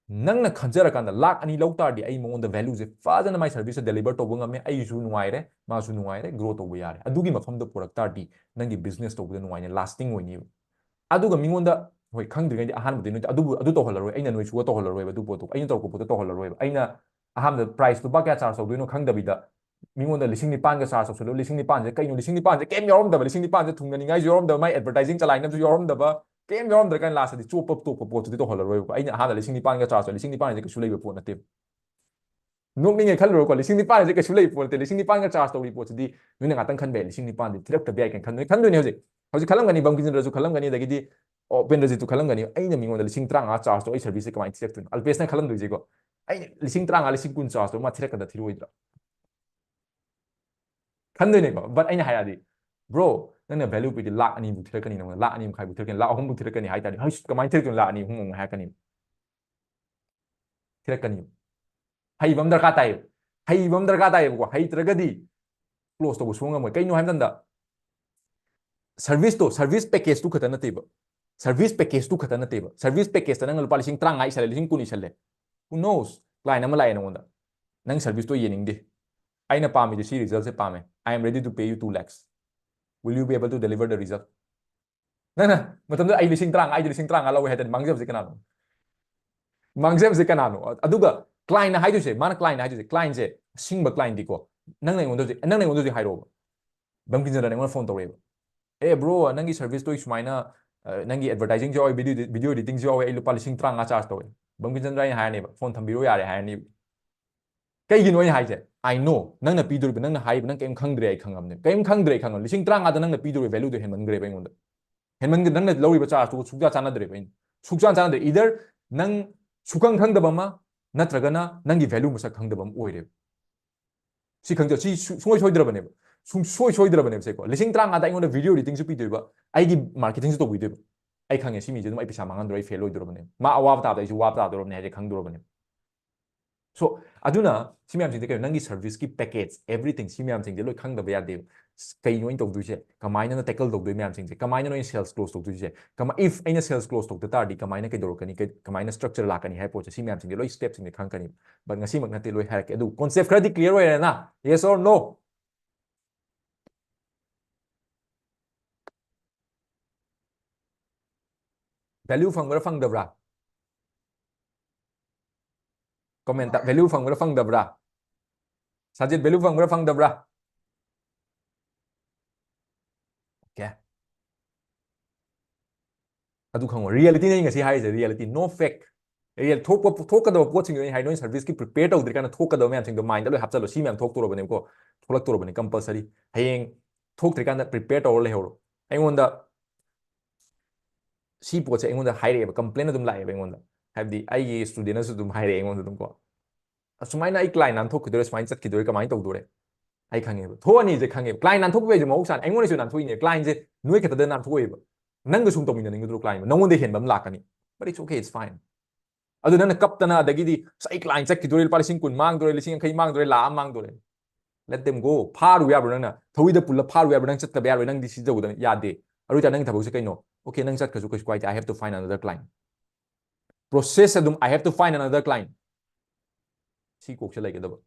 ꯅꯪꯅ ꯈꯟꯖꯔꯀꯥꯟꯗ ꯂꯥꯛ ꯑꯅꯤ ꯂꯧ ꯇꯥꯔꯗꯤ ꯑꯩ ꯃꯉꯣꯟꯗ value ꯁꯦ ꯐꯖꯅ ꯃꯥꯏ service ꯁꯦ deliver ꯇꯧꯕ ꯉꯝꯃꯦ, ꯑꯩꯁꯨ ꯅꯨꯡꯉꯥꯏꯔꯦ, ꯃꯥꯁꯨ ꯅꯨꯡꯉꯥꯏꯔꯦ, grow ꯇꯧꯕ ꯌꯥꯔꯦ꯫ ꯑꯗꯨꯒꯤ ꯃꯐꯝꯗ ꯄꯨꯔꯛ ꯇꯥꯔꯗꯤ ꯅꯪꯒꯤ business ꯇꯧꯕꯗ ꯅꯨꯡꯉꯥꯏꯅ lasting ꯑꯣꯏꯅꯤꯕ꯫ ꯑꯗꯨꯒ ꯃꯤꯉꯣꯟꯗ, ꯍꯣꯏ, ꯈꯪꯗ꯭ꯔꯤꯉꯩꯗꯤ ꯑꯍꯥꯟꯕꯗꯤ ꯅꯣꯏ ꯑꯗꯨꯕꯨ, ꯑꯗꯨ ꯇꯧꯍꯜꯂꯔꯣꯏ, ꯑꯩꯅ ꯅꯣꯏ ꯁꯨꯡꯇꯧ ꯇꯧꯍꯜꯂꯔꯣꯏꯕ, ꯑꯗꯨ ꯄꯣꯠꯇꯣ, ꯑꯩꯅ ꯇꯧꯔꯛꯄ ꯄꯣꯠꯇꯣ ꯇꯧꯍꯜꯂꯔꯣꯏꯕ꯫ ꯑꯩꯅ ꯑꯍꯥꯟꯕꯗ price ꯂꯨꯄꯥ ꯀꯌꯥ charge ꯇꯧꯗꯣꯏꯅꯣ ꯈꯪꯗꯕꯤꯗ ꯃꯤꯉꯣꯟꯗ ꯂꯤꯁꯤꯡ ꯅꯤꯄꯥꯟꯒ charge ꯇꯧꯁꯜꯂꯣ, ꯂꯤꯁꯤꯡ ꯅꯤꯄꯥꯟꯁꯦ ꯀꯩꯅꯣ? ꯂꯤꯁꯤꯡ ꯅꯤꯄꯥꯟꯁꯦ ꯀꯩꯝ ꯌꯥꯎꯔꯝꯗꯕ, ꯂꯤꯁꯤꯡ ꯅꯤꯄꯥꯟꯁꯦ ꯊꯨꯡꯅꯅꯤꯡꯉꯥꯏꯁꯨ ꯌꯥꯎꯔꯝꯗꯕ, ꯃꯥꯏ advertising ꯆꯂꯥꯏꯅꯕꯁꯨ ꯌꯥꯎꯔꯝꯗꯕ, ꯀꯩꯝ ꯌꯥꯎꯔꯝꯗ꯭ꯔꯀꯥꯟꯗ last ꯇꯗꯤ ꯆꯣꯞꯄ ꯇꯣꯛꯄ ꯄꯣꯠꯇꯨꯗꯤ ꯇꯧꯍꯜꯂꯔꯣꯏꯕꯀꯣ꯫ ꯑꯩꯅ ꯑꯍꯥꯟꯕ ꯂꯤꯁꯤꯡ ꯅꯤꯄꯥꯟꯒ charge ꯇꯧ, ꯂꯤꯁꯤꯡ ꯅꯤꯄꯥꯟꯁꯦ ꯀꯩꯁꯨ ꯂꯩꯕ ꯄꯣꯠ ꯅꯠꯇꯦꯕ꯫ ꯅꯣꯛꯅꯤꯡꯉꯦ ꯈꯜꯂꯨꯔꯣꯀꯣ, ꯂꯤꯁꯤꯡ ꯅꯤꯄꯥꯟꯁꯦ ꯀꯩꯁꯨ ꯂꯩꯕ ꯄꯣꯠ ꯅꯠꯇꯦ꯫ ꯂꯤꯁꯤꯡ ꯅꯤꯄꯥꯟꯒ charge ꯇꯧꯔꯤ ꯄꯣꯠꯁꯤꯗꯤ ꯅꯣꯏꯅ ꯉꯥꯛꯇꯪ ꯈꯟꯕ ꯌꯥꯏ, ꯂꯤꯁꯤꯡ ꯅꯤꯄꯥꯟꯗꯤ ꯊꯤꯔꯛꯇꯕ ꯌꯥꯏ ꯀꯥꯏꯅ ꯈꯟꯗꯣꯏꯅꯦ, ꯈꯟꯗꯣꯏꯅꯦ ꯍꯧꯖꯤꯛ꯫ ꯍꯧꯖꯤꯛ ꯈꯜꯂꯝꯒꯅꯤ, ꯕꯪꯀꯤꯆꯟꯗ꯭ꯔꯁꯨ ꯈꯜꯂꯝꯒꯅꯤ, ꯑꯗꯒꯤꯗꯤ, ꯑꯣ, ꯎꯄꯦꯟꯗ꯭ꯔꯖꯤꯠꯁꯨ ꯈꯜꯂꯝꯒꯅꯤ, "ꯑꯩꯅ ꯃꯤꯉꯣꯟꯗ ꯂꯤꯁꯤꯡ ꯇꯔꯥꯃꯉꯥ charge ꯇꯧ, ꯑꯩ service ꯁꯦ ꯀꯃꯥꯏꯅ ꯊꯤꯔꯛꯇꯣꯏꯅꯣ?" ꯑꯜꯄꯦꯁꯅ ꯈꯜꯂꯝꯗꯣꯏꯁꯦꯀꯣ, "ꯑꯩꯅ ꯂꯤꯁꯤꯡ ꯇꯔꯥꯃꯉꯥ, ꯂꯤꯁꯤꯡ ꯀꯨꯟ charge ꯇꯧ, ꯃꯥ ꯊꯤꯔꯛꯀꯗ꯭ꯔꯥ ꯊꯤꯔꯛꯑꯣꯏꯗ꯭ꯔꯥ?" ꯈꯟꯗꯣꯏꯅꯦꯀꯣ꯫ But ꯑꯩꯅ ꯍꯥꯏꯔꯛꯑꯗꯤ, "Bro, ꯅꯪꯅ value ꯄꯤꯗꯤ ꯂꯥꯛ ꯑꯅꯤꯕꯨ ꯊꯤꯔꯛꯀꯅꯤ, ꯅꯪꯉꯣꯟꯗ ꯂꯥꯛ ꯑꯅꯤ ꯃꯈꯥꯏꯕꯨ ꯊꯤꯔꯛꯀꯅꯤ, ꯂꯥꯛ ꯑꯍꯨꯝꯕꯨ ꯊꯤꯔꯛꯀꯅꯤ" ꯍꯥꯏ ꯇꯥꯔꯗꯤ, "ꯍꯩꯁ, ꯀꯃꯥꯏꯅ ꯊꯤꯔꯛꯇꯣꯏꯅꯣ ꯂꯥꯛ ꯑꯅꯤ ꯑꯍꯨꯝ?" ꯑꯃꯨꯛ ꯍꯥꯏꯔꯛꯀꯅꯤ꯫ ꯊꯤꯔꯛꯀꯅꯤ꯫ ꯍꯩꯕ ꯑꯃ ꯗꯔꯀꯥꯔ ꯇꯥꯏꯌꯦꯕ꯫ ꯍꯩꯕ ꯑꯃ ꯗꯔꯀꯥꯔ ꯇꯥꯏꯌꯦꯕꯀꯣ꯫ ꯍꯩꯇ꯭ꯔꯒꯗꯤ ꯀ꯭ꯂꯣꯁ ꯇꯧꯕ ꯁꯨꯡꯉꯝ ꯉꯝꯃꯣꯏ꯫ ꯀꯩꯅꯣ ꯍꯥꯏꯕ ꯃꯇꯝꯗ ꯁꯔꯚꯤꯁꯇꯣ, ꯁꯔꯚꯤꯁ ꯄꯦꯀꯦꯖꯇꯨ ꯈꯛꯇ ꯅꯠꯇꯦꯕ, ꯁꯔꯚꯤꯁ ꯄꯦꯀꯦꯖꯇꯨ ꯈꯛꯇ ꯅꯠꯇꯦꯕ꯫ ꯁꯔꯚꯤꯁ ꯄꯦꯀꯦꯖꯇ ꯅꯪꯅ ꯂꯨꯄꯥ ꯂꯤꯁꯤꯡ ꯇꯔꯥꯃꯉꯥ ꯏꯁꯜꯂꯦ, ꯂꯤꯁꯤꯡ ꯀꯨꯟ ꯏꯁꯜꯂꯦ, who knows, ꯀ꯭ꯂꯥꯏꯟ ꯑꯃ ꯂꯥꯛꯑꯦ ꯅꯉꯣꯟꯗ, ꯅꯪ ꯁꯔꯚꯤꯁꯇꯣ ꯌꯦꯡꯅꯤꯡꯗꯦ, ꯑꯩꯅ ꯄꯥꯝꯃꯤꯁꯦ ꯁꯤ ꯔꯤꯖꯜꯁꯦ ꯄꯥꯝꯃꯦ, I am ready to pay you two lakhs, will you be able to deliver the result? ꯅꯪꯅ ꯃꯇꯝꯗꯨꯗ ꯑꯩ ꯂꯤꯁꯤꯡ ꯇꯔꯥꯃꯉꯥ, ꯑꯩꯗꯤ ꯂꯤꯁꯤꯡ ꯇꯔꯥꯃꯉꯥ ꯂꯧꯋꯦ ꯍꯥꯏꯗꯅ ꯃꯥꯡꯖꯕꯁꯦ ꯀꯅꯥꯅꯣ? ꯃꯥꯡꯖꯕꯁꯦ ꯀꯅꯥꯅꯣ? ꯑꯗꯨꯒ ꯀ꯭ꯂꯥꯏꯟꯅ ꯍꯥꯏꯗꯣꯏꯁꯦ, ꯃꯥꯅ ꯀ꯭ꯂꯥꯏꯟꯅ ꯍꯥꯏꯗꯣꯏꯁꯦ, ꯀ꯭ꯂꯥꯏꯟꯁꯦ, ꯑꯁꯤꯡꯕ ꯀ꯭ꯂꯥꯏꯟꯗꯤꯀꯣ, ꯅꯪꯅ ꯑꯩꯉꯣꯟꯗ ꯍꯧꯖꯤꯛ, ꯅꯪꯅ ꯑꯩꯉꯣꯟꯗ ꯍꯧꯖꯤꯛ ꯍꯥꯏꯔꯛꯑꯣꯕ, ꯕꯪꯀꯤꯝ ꯆꯟꯗ꯭ꯔꯅ ꯑꯩꯉꯣꯟꯗ ꯐꯣꯟ ꯇꯧꯔꯛꯑꯦꯕ, "ꯑꯦ ꯕ꯭ꯔꯣ, ꯅꯪꯒꯤ ꯁꯔꯚꯤꯁꯇꯣ ꯑꯩ ꯁꯨꯃꯥꯏꯅ, ꯑ, ꯅꯪꯒꯤ ꯑꯦꯗꯚꯔꯇꯥꯏꯖꯤꯡꯁꯨ ꯌꯥꯎꯋꯦ, ꯚꯤꯗꯤꯑꯣ, ꯚꯤꯗꯤꯑꯣ ꯏꯗꯤꯇꯤꯡꯁꯨ ꯌꯥꯎꯋꯦ, ꯑꯩ ꯂꯨꯄꯥ ꯂꯤꯁꯤꯡ ꯇꯔꯥꯃꯉꯥ ꯆꯥꯔꯖ ꯇꯧꯋꯦ"꯫ ꯕꯪꯀꯤꯝ ꯆꯟꯗ꯭ꯔ ꯑꯩꯅ ꯍꯥꯏꯔꯅꯦꯕ, "ꯐꯣꯟ ꯊꯝꯕꯤꯔꯣ ꯌꯥꯔꯦ" ꯍꯥꯏꯔꯅꯦꯕ꯫ ꯀꯩꯒꯤꯅꯣ ꯑꯩꯅ ꯍꯥꯏꯁꯦ? I know, ꯅꯪꯅ ꯄꯤꯗꯣꯔꯤꯕ, ꯅꯪꯅ ꯍꯥꯏꯔꯤꯕ, ꯅꯪ ꯀꯩꯝ ꯈꯪꯗ꯭ꯔꯦ ꯑꯩ ꯈꯪꯉꯕꯅꯦ, ꯀꯩꯝ ꯈꯪꯗ꯭ꯔꯦ ꯑꯩ ꯈꯪꯉꯕꯅꯦ꯫ ꯂꯤꯁꯤꯡ ꯇꯔꯥꯃꯉꯥꯗ ꯅꯪꯅ ꯄꯤꯗꯣꯔꯤꯕ ꯚꯦꯂꯨꯗꯣ ꯍꯦꯟꯃꯟꯈ꯭ꯔꯦꯕ ꯑꯩꯉꯣꯟꯗ꯫ ꯍꯦꯟꯃꯟꯈ꯭ꯔꯦ, ꯅꯪꯅ ꯂꯧꯔꯤꯕ ꯆꯥꯔꯖꯇꯨꯒ ꯁꯨꯡꯆꯥ ꯆꯥꯟꯅꯗ꯭ꯔꯦꯕ꯫ ꯑꯩꯅ ꯁꯨꯡꯆꯥ ꯆꯥꯟꯅꯗ꯭ꯔꯦ꯫ Either ꯅꯪ ꯁꯨꯈꯪ ꯈꯪꯗꯕ ꯑꯃ, ꯅꯠꯇ꯭ꯔꯒꯅ ꯅꯪꯒꯤ ꯚꯦꯂꯨ ꯃꯁꯛ ꯈꯪꯗꯕ ꯑꯃ ꯑꯣꯏꯔꯦꯕ꯫ ꯁꯤ ꯈꯪꯖꯧ, ꯁꯤ ꯁꯨ-, ꯁꯨꯡꯁꯣꯏ ꯁꯣꯏꯗ꯭ꯔꯕꯅꯦꯕ, ꯁꯨꯡꯁꯣꯏ ꯁꯣꯏꯗ꯭ꯔꯕꯅꯦꯕ ꯁꯦꯀꯣ꯫ ꯂꯤꯁꯤꯡ ꯇꯔꯥꯃꯉꯥꯗ ꯑꯩꯉꯣꯟꯗ ꯚꯤꯗꯤꯑꯣ ꯏꯗꯤꯇꯤꯡꯁꯨ ꯄꯤꯗꯣꯏꯕ, ꯑꯩꯒꯤ ꯃꯥꯔꯀꯦꯇꯤꯡꯁꯨ ꯇꯧꯕꯤꯗꯣꯏꯕ꯫ ꯑꯩ ꯈꯪꯉꯦ, ꯁꯤ ꯃꯤꯁꯦ ꯑꯗꯨꯝ ꯑꯩ ꯄꯩꯁꯥ ꯃꯥꯡꯍꯟꯗꯣꯔꯦ, ꯑꯩ ꯐꯦꯜ ꯑꯣꯏꯗꯣꯔꯕꯅꯦ, ꯃꯥ ꯑꯋꯥꯕ ꯇꯥꯕꯗ ꯑꯩꯁꯨ ꯋꯥꯕ ꯇꯥꯗꯣꯔꯕꯅꯦ ꯍꯥꯏꯁꯦ ꯈꯪꯗꯣꯔꯕꯅꯦ꯫ So ꯑꯗꯨꯅ ꯁꯤ ꯃꯌꯥꯝꯁꯤꯡꯁꯦ ꯀꯩꯅꯣ, ꯅꯪꯒꯤ ꯁꯔꯚꯤꯁꯀꯤ ꯄꯦꯀꯦꯖ, ꯑꯦꯚ꯭ꯔꯤꯊꯤꯡ, ꯁꯤ ꯃꯌꯥꯝꯁꯤꯡꯁꯦ ꯂꯣꯏ ꯈꯪꯗꯕ ꯌꯥꯗꯦꯕ꯫ ꯀꯩꯅꯣ ꯑꯩꯅ ꯇꯧꯗꯣꯏꯁꯦ? ꯀꯃꯥꯏꯅ ꯇꯦꯀꯜ ꯇꯧꯗꯣꯏ ꯃꯌꯥꯝꯁꯤꯡꯁꯦ? ꯀꯃꯥꯏꯅ ꯅꯣꯏꯅ ꯁꯦꯜꯁ ꯀ꯭ꯂꯣꯁ ꯇꯧꯗꯣꯏꯁꯦ? ꯀꯃꯥꯏ, if ꯑꯩꯅ ꯁꯦꯜꯁ ꯀ꯭ꯂꯣꯁ ꯇꯧꯗ ꯇꯥꯔꯗꯤ ꯀꯃꯥꯏꯅ ꯀꯩꯗꯧꯔꯛꯀꯅꯤ? ꯀꯩ, ꯀꯃꯥꯏꯅ ꯁ꯭ꯇ꯭ꯔꯛꯆꯔ ꯂꯥꯛꯀꯅꯤ ꯍꯥꯏꯕ ꯄꯣꯠꯁꯦ, ꯁꯤ ꯃꯌꯥꯝꯁꯤꯡꯁꯦ ꯂꯣꯏ ꯁ꯭ꯇꯦꯞꯁꯤꯡꯁꯦ ꯈꯪꯉꯛꯀꯅꯤ꯫ But ꯉꯁꯤꯃꯛ ꯅꯠꯇꯦ, ꯂꯣꯏ ꯍꯥꯏꯔꯛꯀꯦ꯫ ꯑꯗꯨ ꯀꯣꯟꯁꯦꯞ ꯈꯔꯗꯤ ꯀ꯭ꯂꯤꯌꯥꯔ ꯑꯣꯏꯔꯦꯅ? Yes or no? ꯚꯦꯂ꯭ꯌꯨ ꯐꯪꯕ꯭ꯔꯥ ꯐꯪꯗꯕ꯭ꯔꯥ? ꯀꯣꯃꯦꯟꯇ ꯚꯦꯂ꯭ꯌꯨ ꯐꯪꯕ꯭ꯔꯥ ꯐꯪꯗꯕ꯭ꯔꯥ? ꯁꯥꯖꯤꯠ, ꯚꯦꯂ꯭ꯌꯨ ꯐꯪꯕ꯭ꯔꯥ ꯐꯪꯗꯕ꯭ꯔꯥ? ꯑꯣꯀꯦ꯫ ꯑꯗꯨ ꯈꯪꯉꯣ, ꯔꯤꯌꯦꯂꯤꯇꯤꯅꯦ ꯑꯩ ꯉꯁꯤ ꯍꯥꯏꯔꯤꯁꯦ, ꯔꯤꯌꯦꯂꯤꯇꯤ, no fake꯫ ꯔꯤꯌꯦꯜ ꯊꯣꯛꯄ, ꯊꯣꯛꯀꯗꯕ ꯄꯣꯠꯁꯤꯡꯗꯣ ꯑꯩ ꯍꯥꯏ, ꯅꯣꯏ ꯁꯔꯚꯤꯁꯀꯤ ꯄ꯭ꯔꯤꯄꯦꯌꯔ ꯇꯧꯗ꯭ꯔꯤꯀꯥꯟꯗ ꯊꯣꯛꯀꯗꯕ ꯃꯌꯥꯝꯁꯤꯡꯗꯣ ꯃꯥꯏꯟꯗ ꯂꯣꯏ ꯍꯥꯞꯆꯜꯂꯣ꯫ ꯁꯤ ꯃꯌꯥꯝ ꯊꯣꯛꯇꯣꯔꯕꯅꯦꯕꯀꯣ, ꯊꯣꯛꯂꯛꯇꯣꯔꯕꯅꯤ ꯀꯝꯄꯜꯁꯔꯤ꯫ ꯍꯌꯦꯡ ꯊꯣꯛꯇ꯭ꯔꯤꯀꯥꯟꯗ ꯄ꯭ꯔꯤꯄꯦꯌꯔ ꯇꯧꯔ ꯂꯩꯍꯧꯔꯣ꯫ ꯑꯩꯉꯣꯟꯗ ꯁꯤ ꯄꯣꯠꯁꯦ ꯑꯩꯉꯣꯟꯗ ꯍꯥꯏꯔꯛꯑꯦꯕ, ꯀꯝꯄ꯭ꯂꯦꯟ ꯑꯗꯨꯝ ꯂꯥꯛꯑꯦꯕ ꯑꯩꯉꯣꯟꯗ, ꯍꯥꯏꯕꯗꯤ ꯑꯩꯒꯤ ꯁ꯭ꯇꯨꯗꯦꯟꯅꯁꯨ ꯑꯗꯨꯝ ꯍꯥꯏꯔꯛꯑꯦ ꯑꯩꯉꯣꯟꯗ ꯑꯗꯨꯝ ꯀꯣ, "ꯑꯁꯨꯃꯥꯏꯅ ꯑꯩ ꯀ꯭ꯂꯥꯏꯟ ꯅꯥꯟꯊꯣꯛꯈꯤꯗꯣꯔꯦ, ꯁꯨꯃꯥꯏꯅ ꯆꯠꯈꯤꯗꯣꯔꯦ, ꯀꯃꯥꯏꯅ ꯇꯧꯗꯣꯔꯦ?" ꯑꯩ ꯈꯪꯉꯦꯕ, ꯊꯣꯛꯑꯅꯤꯁꯦ ꯈꯪꯉꯦꯕ꯫ ꯀ꯭ꯂꯥꯏꯟ ꯅꯥꯟꯊꯣꯛꯄ ꯍꯥꯏꯁꯦ ꯃꯍꯧꯁꯥꯅꯤ, ꯑꯩꯉꯣꯟꯗꯁꯨ ꯅꯥꯟꯊꯣꯛꯏꯅꯦ꯫ ꯀ꯭ꯂꯥꯏꯟꯁꯦ ꯅꯣꯏ ꯈꯛꯇꯗ ꯅꯥꯟꯊꯣꯛꯑꯣꯏꯕ, ꯅꯪꯒ ꯁꯨꯝ ꯇꯧꯃꯤꯟꯅꯅꯤꯡꯒꯗ꯭ꯔꯣ ꯀ꯭ꯂꯥꯏꯟ? ꯅꯉꯣꯟꯗ ꯍꯦꯟꯕ ꯑꯃ ꯂꯥꯛꯀꯅꯤ, but it's okay, it's fine꯫ ꯑꯗꯨ ꯅꯪꯅ ꯀꯞꯇꯅ ꯑꯗꯒꯤꯗꯤ ꯑꯁ ꯑꯩ ꯀ꯭ꯂꯥꯏꯟ ꯆꯠꯈꯤꯗꯣꯔꯦ, ꯂꯨꯄꯥ ꯂꯤꯁꯤꯡ ꯀꯨꯟ ꯃꯥꯡꯗꯣꯔꯦ, ꯂꯤꯁꯤꯡ ꯌꯥꯡꯈꯩ ꯃꯥꯡꯗꯣꯔꯦ, ꯂꯥꯛ ꯑꯃ ꯃꯥꯡꯗꯣꯔꯦ꯫ Let them go. ꯐꯥꯔꯨ ꯌꯥꯕ꯭ꯔꯣ ꯅꯪꯅ? ꯊꯧꯔꯤꯗ ꯄꯨꯜꯂ ꯐꯥꯔꯨ ꯌꯥꯕ꯭ꯔꯣ? ꯅꯪ ꯆꯠꯇꯕ ꯌꯥꯔꯣꯏ, ꯅꯪꯗꯤ ꯁꯤ ꯇꯧꯗꯕ ꯌꯥꯗꯦ꯫ ꯑꯗꯨ ꯑꯣꯏꯇꯥꯔꯗꯤ ꯅꯪꯒꯤ ꯊꯕꯛꯁꯦ ꯀꯩꯅꯣ? Okay, ꯅꯪ ꯆꯠꯈ꯭ꯔꯁꯨ ꯀꯩꯁꯨ ꯀꯥꯏꯗꯦ, I have to find another client. Process ꯑꯗꯨꯝ I have to find another client. ꯁꯤ ꯀꯣꯛꯁꯦ ꯂꯩꯒꯗꯕ꯫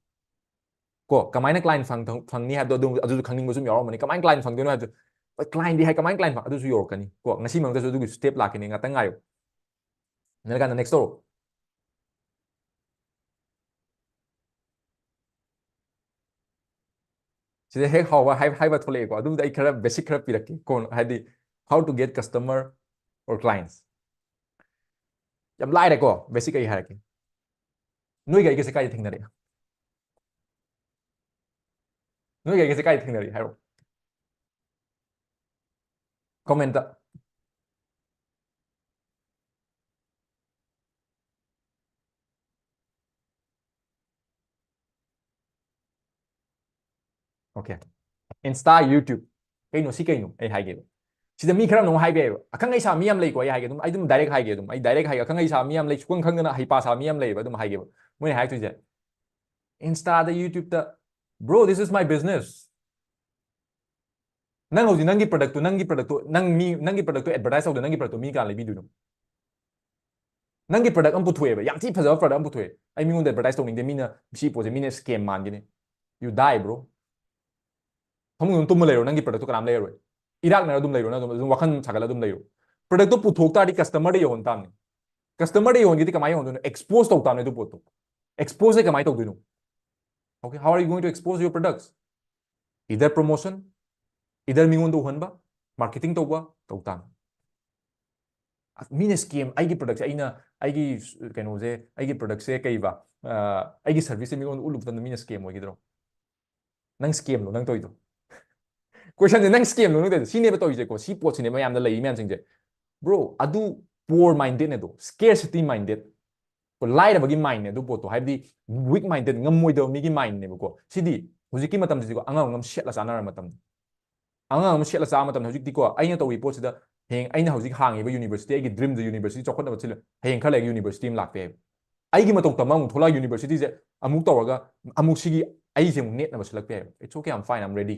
ꯀꯣ, ꯀꯃꯥꯏꯅ ꯀ꯭ꯂꯥꯏꯟ ꯐꯪ-, ꯐꯪꯅꯤ ꯍꯥꯏꯕꯗꯣ ꯑꯗꯨꯝ, ꯑꯗꯨꯁꯨ ꯈꯪꯅꯤꯡꯕ ꯁꯨꯝ ꯌꯥꯎꯔꯝꯃꯅꯤ꯫ ꯀꯃꯥꯏꯅ ꯀ꯭ꯂꯥꯏꯟ ꯐꯪꯗꯣꯏꯅꯣ ꯍꯥꯏꯕꯗꯣ, ꯀ꯭ꯂꯥꯏꯟꯗꯤ ꯍꯥꯏ ꯀꯃꯥꯏꯅ ꯀ꯭ꯂꯥꯏꯟ ꯐꯪ-, ꯑꯗꯨꯁꯨ ꯌꯧꯔꯛꯀꯅꯤ꯫ ꯀꯣ, ꯉꯁꯤ ꯃꯅꯨꯡꯗꯁꯨ ꯑꯗꯨꯒꯤ ꯁ꯭ꯇꯦꯞ ꯂꯥꯛꯀꯅꯤ, ꯉꯥꯛꯇꯪ ꯉꯥꯏꯌꯨ꯫ ꯅꯔꯀꯥꯟꯗ ꯅꯦꯛꯁ ꯇꯧꯔꯣ꯫ ꯁꯤꯗ ꯍꯦꯛ ꯍꯥꯎꯕ ꯍꯥꯏ-, ꯍꯥꯏꯕ ꯊꯣꯛꯂꯛꯑꯦꯀꯣ, ꯑꯗꯨꯕꯨꯗꯤ ꯑꯩ ꯈꯔ ꯕꯦꯁꯤꯛ ꯈꯔ ꯄꯤꯔꯛꯀꯦ ꯀꯣꯟ, ꯍꯥꯏꯗꯤ how to get customer or clients꯫ ꯌꯥꯝ ꯂꯥꯏꯔꯦꯀꯣ, ꯕꯦꯁꯤꯛ ꯑꯩ ꯍꯥꯏꯔꯛꯀꯦ꯫ ꯅꯣꯏꯒ ꯑꯩꯒꯁꯦ ꯀꯥꯏꯗ ꯊꯦꯡꯅꯔꯛꯑꯦ? ꯅꯣꯏꯒ ꯑꯩꯒꯁꯦ ꯀꯥꯏꯗ ꯊꯦꯡꯅꯔꯛꯑꯦ ꯍꯥꯏꯔꯣ꯫ ꯀꯣꯃꯦꯟꯇ꯫ Okay. Insta, YouTube꯫ ꯀꯩꯅꯣ ꯁꯤ ꯀꯩꯅꯣ? ꯑꯩ ꯍꯥꯏꯒꯦꯕ꯫ ꯁꯤꯗ ꯃꯤ ꯈꯔ ꯑꯃꯅ ꯑꯃꯨꯛ ꯍꯥꯏꯕ ꯌꯥꯏꯕ꯫ ꯑꯈꯪ ꯑꯍꯩ ꯁꯥꯕ ꯃꯤ ꯌꯥꯝ ꯂꯩꯀꯣ, ꯑꯩ ꯍꯥꯏꯒꯦ ꯑꯗꯨꯝ, ꯑꯩ ꯑꯗꯨꯝ ꯗꯥꯏꯔꯦꯛ ꯍꯥꯏꯒꯦ ꯑꯗꯨꯝ, ꯑꯩ ꯗꯥꯏꯔꯦꯛ ꯍꯥꯏꯒꯦ꯫ ꯑꯈꯪ ꯑꯍꯩ ꯁꯥꯕ ꯃꯤ ꯌꯥꯝ ꯂꯩ, ꯁꯨꯈꯪ ꯈꯪꯗꯅ ꯍꯩꯄꯥ ꯁꯥꯕ ꯃꯤ ꯌꯥꯝ ꯂꯩꯌꯦꯕ꯫ ꯑꯗꯨꯝ ꯍꯥꯏꯒꯦꯕ꯫ ꯃꯣꯏꯅ ꯍꯥꯏꯔꯛꯇꯣꯏꯁꯦ, Instaꯗ, YouTubeꯇ, "Bro, this is my business." ꯅꯪ ꯍꯧꯖꯤꯛ ꯅꯪꯒꯤ productꯇꯨ, ꯅꯪꯒꯤ productꯇꯨ, ꯅꯪ ꯃꯤ, ꯅꯪꯒꯤ productꯇꯨ advertise ꯇꯧꯗ ꯅꯪꯒꯤ productꯇꯨ ꯃꯤ ꯀꯅꯥ ꯂꯩꯕꯤꯗꯣꯏꯅꯣ? ꯅꯪꯒꯤ product ꯑꯃ ꯄꯨꯊꯣꯛꯑꯦꯕ, ꯌꯥꯝ ꯊꯤ ꯐꯖꯕ product ꯑꯃ ꯄꯨꯊꯣꯛꯑꯦ, ꯑꯩ ꯃꯤꯉꯣꯟꯗ advertise ꯇꯧꯅꯤꯡꯗꯦ, ꯃꯤꯅ ꯁꯤ ꯄꯣꯠꯁꯦ ꯃꯤꯅ scam ꯃꯥꯟꯒꯅꯤ꯫ You die, bro. ꯐꯃꯨꯡꯗ ꯑꯗꯨꯝ ꯇꯨꯝꯃ ꯂꯩꯔꯣ, ꯅꯪꯒꯤ productꯇꯨ ꯀꯅꯥꯝ ꯂꯩꯔꯔꯣꯏ꯫ ꯏꯔꯥꯛꯅꯔ ꯑꯗꯨꯝ ꯂꯩꯔꯣ, ꯅꯪ ꯑꯗꯨꯝ, ꯑꯗꯨꯝ ꯋꯥꯈꯜ ꯁꯥꯒꯠꯂ ꯑꯗꯨꯝ ꯂꯩꯔꯣ꯫ Productꯇꯣ ꯄꯨꯊꯣꯛ ꯇꯥꯔꯗꯤ customerꯗ ꯌꯧꯍꯟ ꯇꯥꯕꯅꯤ꯫ Customerꯗ ꯌꯧꯍꯟꯒꯦꯗꯤ ꯀꯃꯥꯏꯅ ꯌꯧꯍꯟꯗꯣꯏꯅꯣ? Expose ꯇꯧ ꯇꯥꯕꯅꯤ ꯑꯗꯨ ꯄꯣꯠꯇꯣ꯫ Exposeꯁꯦ ꯀꯃꯥꯏꯅ ꯇꯧꯗꯣꯏꯅꯣ? Okay, how are you going to expose your products? Either promotion, either ꯃꯤꯉꯣꯟꯗ ꯎꯍꯟꯕ, marketing ꯇꯧꯕ, ꯇꯧ ꯇꯥꯕꯅꯤ꯫ ꯑꯁ, ꯃꯤꯅ scam, ꯑꯩꯒꯤ productꯁꯦ ꯑꯩꯅ, ꯑꯩꯒꯤ ꯀꯩꯅꯣꯁꯦ, ꯑꯩꯒꯤ productꯁꯦ ꯀꯩꯕ, ꯑ, ꯑꯩꯒꯤ serviceꯁꯦ ꯃꯤꯉꯣꯟꯗ ꯎꯠꯂꯨꯕ ꯃꯇꯝꯗ ꯃꯤꯅ scam ꯑꯣꯏꯒꯗ꯭ꯔꯣ? ꯅꯪ scamꯂꯣ ꯅꯪ ꯇꯧꯔꯤꯗꯣ? Questionꯁꯦ ꯅꯪ scamꯂꯣ ꯅꯪ ꯇꯧꯔꯤꯗꯣ? ꯁꯤꯅꯦꯕ ꯇꯧꯔꯤꯁꯦꯀꯣ, ꯁꯤ ꯄꯣꯠꯁꯤꯅꯦ ꯃꯌꯥꯝꯗ ꯂꯩꯔꯤ ꯃꯌꯥꯝꯁꯤꯡꯁꯦ꯫ Bro, ꯑꯗꯨ poor mindedꯅꯦ ꯑꯗꯣ, scarcity minded꯫ ꯀꯣ, ꯂꯥꯏꯔꯕꯒꯤ mindꯅꯦ ꯑꯗꯨ ꯄꯣꯠꯇꯣ, ꯍꯥꯏꯕꯗꯤ weak minded, ꯉꯝꯃꯣꯏꯗꯕ ꯃꯤꯒꯤ mindꯅꯦꯕꯀꯣ꯫ ꯁꯤꯗꯤ ꯍꯧꯖꯤꯛꯀꯤ ꯃꯇꯝꯁꯤꯗꯤꯀꯣ, ꯑꯉꯝ ꯑꯉꯝ ꯁꯦꯠꯂ ꯆꯥꯅꯔ ꯃꯇꯝꯅꯤ꯫ ꯑꯉꯝ ꯑꯉꯝ ꯁꯦꯠꯂ ꯆꯥꯕ ꯃꯇꯝꯗ ꯍꯧꯖꯤꯛꯇꯤꯀꯣ, ꯑꯩꯅ ꯇꯧꯔꯤ ꯄꯣꯠꯁꯤꯗ ꯍꯌꯦꯡ ꯑꯩꯅ ꯍꯧꯖꯤꯛ ꯍꯥꯡꯉꯤꯕ university, ꯑꯩꯒꯤ dreamꯗ university ꯆꯥꯎꯈꯠꯅꯕ ꯁꯤꯜꯂ, ꯍꯌꯦꯡ ꯈꯔ ꯂꯩꯔꯒ university ꯑꯃ ꯂꯥꯛꯄ ꯌꯥꯏꯕ꯫ ꯑꯩꯒꯤ ꯃꯇꯧ ꯇꯝꯃ ꯑꯃꯨꯛ ꯊꯣꯛꯂꯛꯑꯒ universityꯁꯦ ꯑꯃꯨꯛ ꯇꯧꯔꯒ ꯑꯃꯨꯛ ꯁꯤꯒꯤ ꯑꯩꯁꯦ ꯑꯃꯨꯛ ꯅꯦꯠꯅꯕ ꯁꯤꯜꯂꯛꯄ ꯌꯥꯏꯕ꯫ It's okay, I'm fine, I'm ready.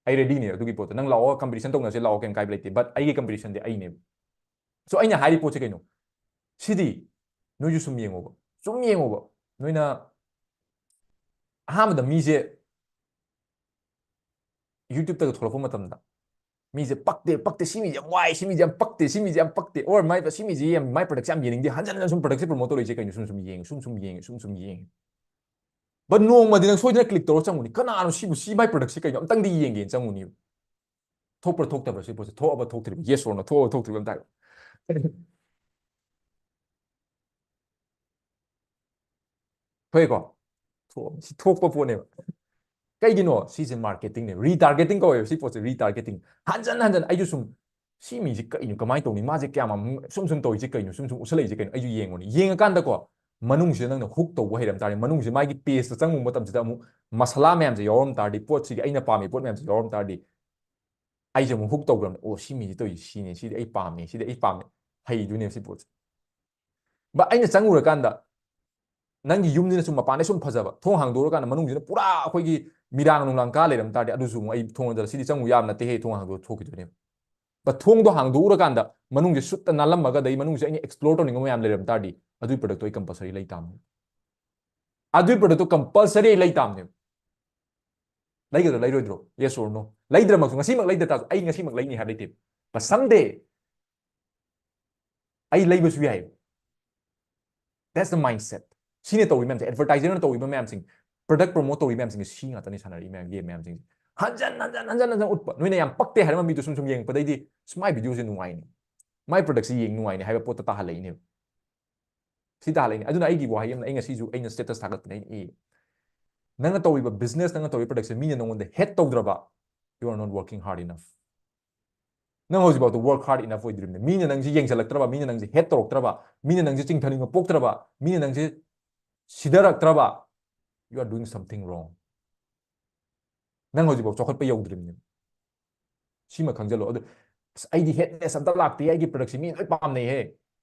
ꯑꯩ readyꯅꯦ ꯑꯗꯨꯒꯤ ꯄꯣꯠꯇꯣ꯫ ꯅꯪ ꯂꯥꯛꯑꯣ, competition ꯇꯧꯅꯁꯦ ꯂꯥꯛꯑꯣ, ꯀꯩꯝ ꯀꯥꯏꯕ ꯂꯩꯇꯦ, but ꯑꯩꯒꯤ competitionꯗꯤ ꯑꯩꯅꯦꯕ꯫ So ꯑꯩꯅ ꯍꯥꯏꯔꯤ ꯄꯣꯠꯁꯦ ꯀꯩꯅꯣ? ꯁꯤꯗꯤ ꯅꯣꯏꯁꯨ ꯁꯨꯝ ꯌꯦꯡꯉꯣꯕ, ꯁꯨꯝ ꯌꯦꯡꯉꯣꯕ꯫ ꯅꯣꯏꯅ ꯑꯍꯥꯟꯕꯗ ꯃꯤꯁꯦ YouTubeꯇꯒ ꯊꯣꯛꯂꯛꯄ ꯃꯇꯝꯗ ꯃꯤꯁꯦ ꯄꯛꯇꯦ, ꯄꯛꯇꯦ, ꯁꯤ ꯃꯤꯁꯦ ꯌꯥꯝ ꯋꯥꯏ, ꯁꯤ ꯃꯤꯁꯦ ꯌꯥꯝ ꯄꯛꯇꯦ, ꯁꯤ ꯃꯤꯁꯦ ꯌꯥꯝ ꯄꯛꯇꯦ, or ꯃꯥꯏ, ꯁꯤ ꯃꯤꯁꯦ ꯌꯥꯝ, ꯃꯥꯏ productꯁꯦ ꯌꯥꯝ ꯌꯦꯡꯅꯤꯡꯗꯦ, ꯍꯟꯖꯟ ꯍꯟꯖꯟ ꯁꯨꯝ productꯁꯦ promote ꯇꯧꯔꯛꯏꯁꯦ ꯀꯩꯅꯣ? ꯁꯨꯝ ꯁꯨꯝ ꯌꯦꯡꯉꯦ, ꯁꯨꯝ ꯁꯨꯝ ꯌꯦꯡꯉꯦ, ꯁꯨꯝ ꯁꯨꯝ ꯌꯦꯡꯉꯦ꯫ But ꯅꯣꯡꯃꯗꯤ ꯅꯪ ꯁꯣꯏꯗꯅ click ꯇꯧꯔ ꯆꯪꯉꯨꯅꯤ꯫ "ꯀꯅꯥꯅꯣ ꯁꯤꯕꯨ, ꯁꯤ ꯃꯥꯏ productꯁꯦ ꯀꯩꯅꯣ? ꯑꯝꯇꯪꯗꯤ ꯌꯦꯡꯒꯦꯅ" ꯆꯪꯉꯨꯅꯤꯕ꯫ ꯊꯣꯛꯄ꯭ꯔꯥ ꯊꯣꯛꯇꯕ꯭ꯔꯥ ꯁꯤ ꯄꯣꯠꯁꯦ? ꯊꯣꯛꯑꯕ ꯊꯣꯛꯇ꯭ꯔꯤꯕ? Yes or no? ꯊꯣꯛꯑꯕ ꯊꯣꯛꯇ꯭ꯔꯤꯕ ꯑꯝꯇ ꯍꯥꯏꯔꯣ꯫ ꯊꯣꯛꯑꯦꯀꯣ? ꯊꯣꯛꯑꯕ꯫ ꯁꯤ ꯊꯣꯛꯄ ꯄꯣꯠꯅꯦꯕ꯫ ꯀꯩꯒꯤꯅꯣ? ꯁꯤꯁꯦ marketingꯅꯦ, retargeting ꯀꯧꯋꯦꯕ ꯁꯤ ꯄꯣꯠꯁꯦ, retargeting꯫ ꯍꯟꯖꯟ ꯍꯟꯖꯟ ꯑꯩꯁꯨ ꯁꯨꯝ ꯁꯤ ꯃꯤꯁꯦ ꯀꯩꯅꯣ, ꯀꯃꯥꯏꯅ ꯇꯧꯅꯤ, ꯃꯥꯁꯦ ꯀꯌꯥꯝ ꯑꯃꯨꯛ ꯁꯨꯝ ꯁꯨꯝ ꯇꯧꯔꯤꯁꯦ ꯀꯩꯅꯣ, ꯁꯨꯝ ꯁꯨꯝ ꯎꯠꯁꯜꯂꯛꯏꯁꯦ ꯀꯩꯅꯣ, ꯑꯩꯁꯨ ꯌꯦꯡꯉꯨꯅꯤ꯫ ꯌꯦꯡꯉꯀꯥꯟꯗꯀꯣ, ꯃꯅꯨꯡꯁꯤꯗ ꯅꯪꯅ hook ꯇꯧꯕ ꯍꯩꯔꯝ ꯇꯥꯔꯗꯤ, ꯃꯅꯨꯡꯁꯤꯗ ꯃꯥꯒꯤ pageꯇ ꯆꯪꯉꯨꯕ ꯃꯇꯝꯁꯤꯗ ꯑꯃꯨꯛ ꯃꯁꯥꯂꯥ ꯃꯌꯥꯝꯁꯦ ꯌꯥꯎꯔꯝ ꯇꯥꯔꯗꯤ, ꯄꯣꯠꯁꯤꯒꯤ ꯑꯩꯅ ꯄꯥꯝꯃꯤ ꯄꯣꯠ ꯃꯌꯥꯝꯁꯦ ꯌꯥꯎꯔꯝ ꯇꯥꯔꯗꯤ, ꯑꯩꯁꯦ ꯑꯃꯨꯛ hook ꯇꯧꯈ꯭ꯔꯕꯅꯤ꯫ "ꯑꯣ, ꯁꯤ ꯃꯤꯁꯦ ꯇꯧꯔꯤꯁꯦ ꯁꯤꯅꯦ, ꯁꯤꯗꯤ ꯑꯩ ꯄꯥꯝꯃꯦ, ꯁꯤꯗꯤ ꯑꯩ ꯄꯥꯝꯃꯦ", ꯍꯩꯗꯣꯏꯅꯦꯕ ꯁꯤ ꯄꯣꯠꯁꯦ꯫ But ꯑꯩꯅ ꯆꯪꯉꯨꯔꯀꯥꯟꯗ ꯅꯪꯒꯤ ꯌꯨꯝꯁꯤꯅ ꯁꯨꯝ ꯃꯄꯥꯟꯗ ꯁꯨꯝ ꯐꯖꯕ, ꯊꯣꯡ ꯍꯥꯡꯗꯣꯛꯎꯔꯀꯥꯟꯗ ꯃꯅꯨꯡꯁꯤꯅ ꯄꯨꯔꯥ ꯑꯩꯈꯣꯏꯒꯤ ꯃꯤꯔꯥꯡ ꯅꯨꯡꯂꯥꯡ ꯀꯥ ꯂꯩꯔꯝ ꯇꯥꯔꯗꯤ, ꯑꯗꯨꯁꯨ ꯑꯃꯨꯛ ꯑꯩ ꯊꯣꯡ ꯍꯥꯡꯗꯣꯛꯑ "ꯁꯤꯗꯤ ꯆꯪꯉꯨ ꯌꯥꯕ ꯅꯠꯇꯦꯍꯦ", ꯊꯣꯡ ꯍꯥꯡꯗꯣꯛꯑ ꯊꯣꯛꯈꯤꯗꯣꯏꯅꯦꯕ꯫ But ꯊꯣꯡꯗꯣ ꯍꯥꯡꯗꯣꯛꯎꯔꯀꯥꯟꯗ ꯃꯅꯨꯡꯁꯦ ꯁꯨꯠꯇ ꯅꯥꯜꯂꯝꯃꯒ, ꯑꯗꯩ ꯃꯅꯨꯡꯁꯦ ꯑꯩꯅ explore ꯇꯧꯅꯤꯡꯕ ꯃꯌꯥꯝ ꯂꯩꯔꯝ ꯇꯥꯔꯗꯤ, ꯑꯗꯨꯒꯤ productꯇꯣ ꯑꯩ compulsory ꯂꯩ ꯇꯥꯕꯅꯦ꯫ ꯑꯗꯨꯒꯤ productꯇꯣ compulsory ꯑꯩ ꯂꯩ ꯇꯥꯕꯅꯦꯕ꯫ ꯂꯩꯒꯗ꯭ꯔꯥ ꯂꯩꯔꯣꯏꯗ꯭ꯔꯣ? Yes or no? ꯂꯩꯗ꯭ꯔꯃꯛꯁꯨ, ꯉꯁꯤꯃꯛ ꯂꯩꯗ ꯇꯥꯔꯁꯨ, ꯑꯩ ꯉꯁꯤꯃꯛ ꯂꯩꯅꯤ ꯍꯥꯏꯕ ꯂꯩꯇꯦ꯫ But someday ꯑꯩ ꯂꯩꯕꯁꯨ ꯌꯥꯏ꯫ That's the mindset. ꯁꯤꯅ ꯇꯧꯔꯤ ꯃꯌꯥꯝꯁꯦ, advertiserꯅ ꯇꯧꯔꯤꯕ ꯃꯌꯥꯝꯁꯤꯡ, product promote ꯇꯧꯔꯤ ꯃꯌꯥꯝꯁꯤꯡꯁꯦ, ꯁꯤ ꯉꯥꯛꯇꯅꯤ ꯁꯥꯟꯅꯔꯤ ꯃꯌꯥꯝ, game ꯃꯌꯥꯝꯁꯤꯡꯁꯦ꯫ ꯍꯟꯖꯟ ꯍꯟꯖꯟ ꯍꯟꯖꯟ ꯍꯟꯖꯟ ꯎꯠꯄ꯫ ꯅꯣꯏꯅ ꯌꯥꯝ ꯄꯛꯇꯦ ꯍꯥꯏꯔꯝꯕ ꯃꯤꯗꯨ ꯁꯨꯝ ꯁꯨꯝ ꯌꯦꯡꯉꯛꯄꯗꯩꯗꯤ, "ꯁꯤ ꯃꯥꯏ videoꯁꯦ ꯅꯨꯡꯉꯥꯏꯅꯤ, ꯃꯥꯏ productꯁꯦ ꯌꯦꯡ ꯅꯨꯡꯉꯥꯏꯅꯤ" ꯍꯥꯏꯕ ꯄꯣꯠꯇ ꯇꯥꯍꯜꯂꯛꯏꯅꯦꯕ꯫ ꯁꯤ ꯇꯥꯍꯜꯂꯛꯏꯅꯦ꯫ ꯑꯗꯨꯅ ꯑꯩꯒꯤ ꯋꯥꯍꯩ ꯑꯃꯅ, ꯑꯩ ꯉꯁꯤꯁꯨ ꯑꯩꯅ status ꯊꯥꯒꯠꯄꯅꯦ, ꯑꯩꯅ ꯏ, ꯅꯪꯅ ꯇꯧꯔꯤꯕ business, ꯅꯪꯅ ꯇꯧꯔꯤꯕ productꯁꯦ ꯃꯤꯅ ꯅꯪꯉꯣꯟꯗ hate ꯇꯧꯗ꯭ꯔꯕ, you are not working hard enough. ꯅꯪ ꯍꯧꯖꯤꯛꯐꯥꯎꯗ work hard enough ꯑꯣꯏꯗ꯭ꯔꯤꯕꯅꯦ꯫ ꯃꯤꯅ ꯅꯪꯁꯤ ꯌꯦꯡꯁꯤꯜꯂꯛꯇ꯭ꯔꯕ, ꯃꯤꯅ ꯅꯪꯁꯤ hate ꯇꯧꯔꯛꯇ꯭ꯔꯕ, ꯃꯤꯅ ꯅꯪꯁꯤ ꯆꯤꯡꯊꯅꯤꯡꯕ ꯄꯣꯛꯇ꯭ꯔꯕ, ꯃꯤꯅ ꯅꯪꯁꯤ ꯁꯤꯗꯔꯛꯇ꯭ꯔꯕ, you are doing something wrong. ꯅꯪ ꯍꯧꯖꯤꯛꯐꯥꯎ ꯆꯥꯎꯈꯠꯄ ꯌꯧꯗ꯭ꯔꯤꯕꯅꯦ꯫ ꯁꯤꯃ ꯈꯪꯖꯜꯂꯣ꯫ ꯑꯗꯨ "ꯑꯁ, ꯑꯩꯗꯤ ꯍꯦꯠꯅꯦꯁ ꯑꯝꯇ ꯂꯥꯛꯇꯦ, ꯑꯩꯒꯤ ꯄ꯭ꯔꯗꯛꯁꯤ ꯃꯤ ꯂꯣꯏ ꯄꯥꯝꯅꯩꯍꯦ."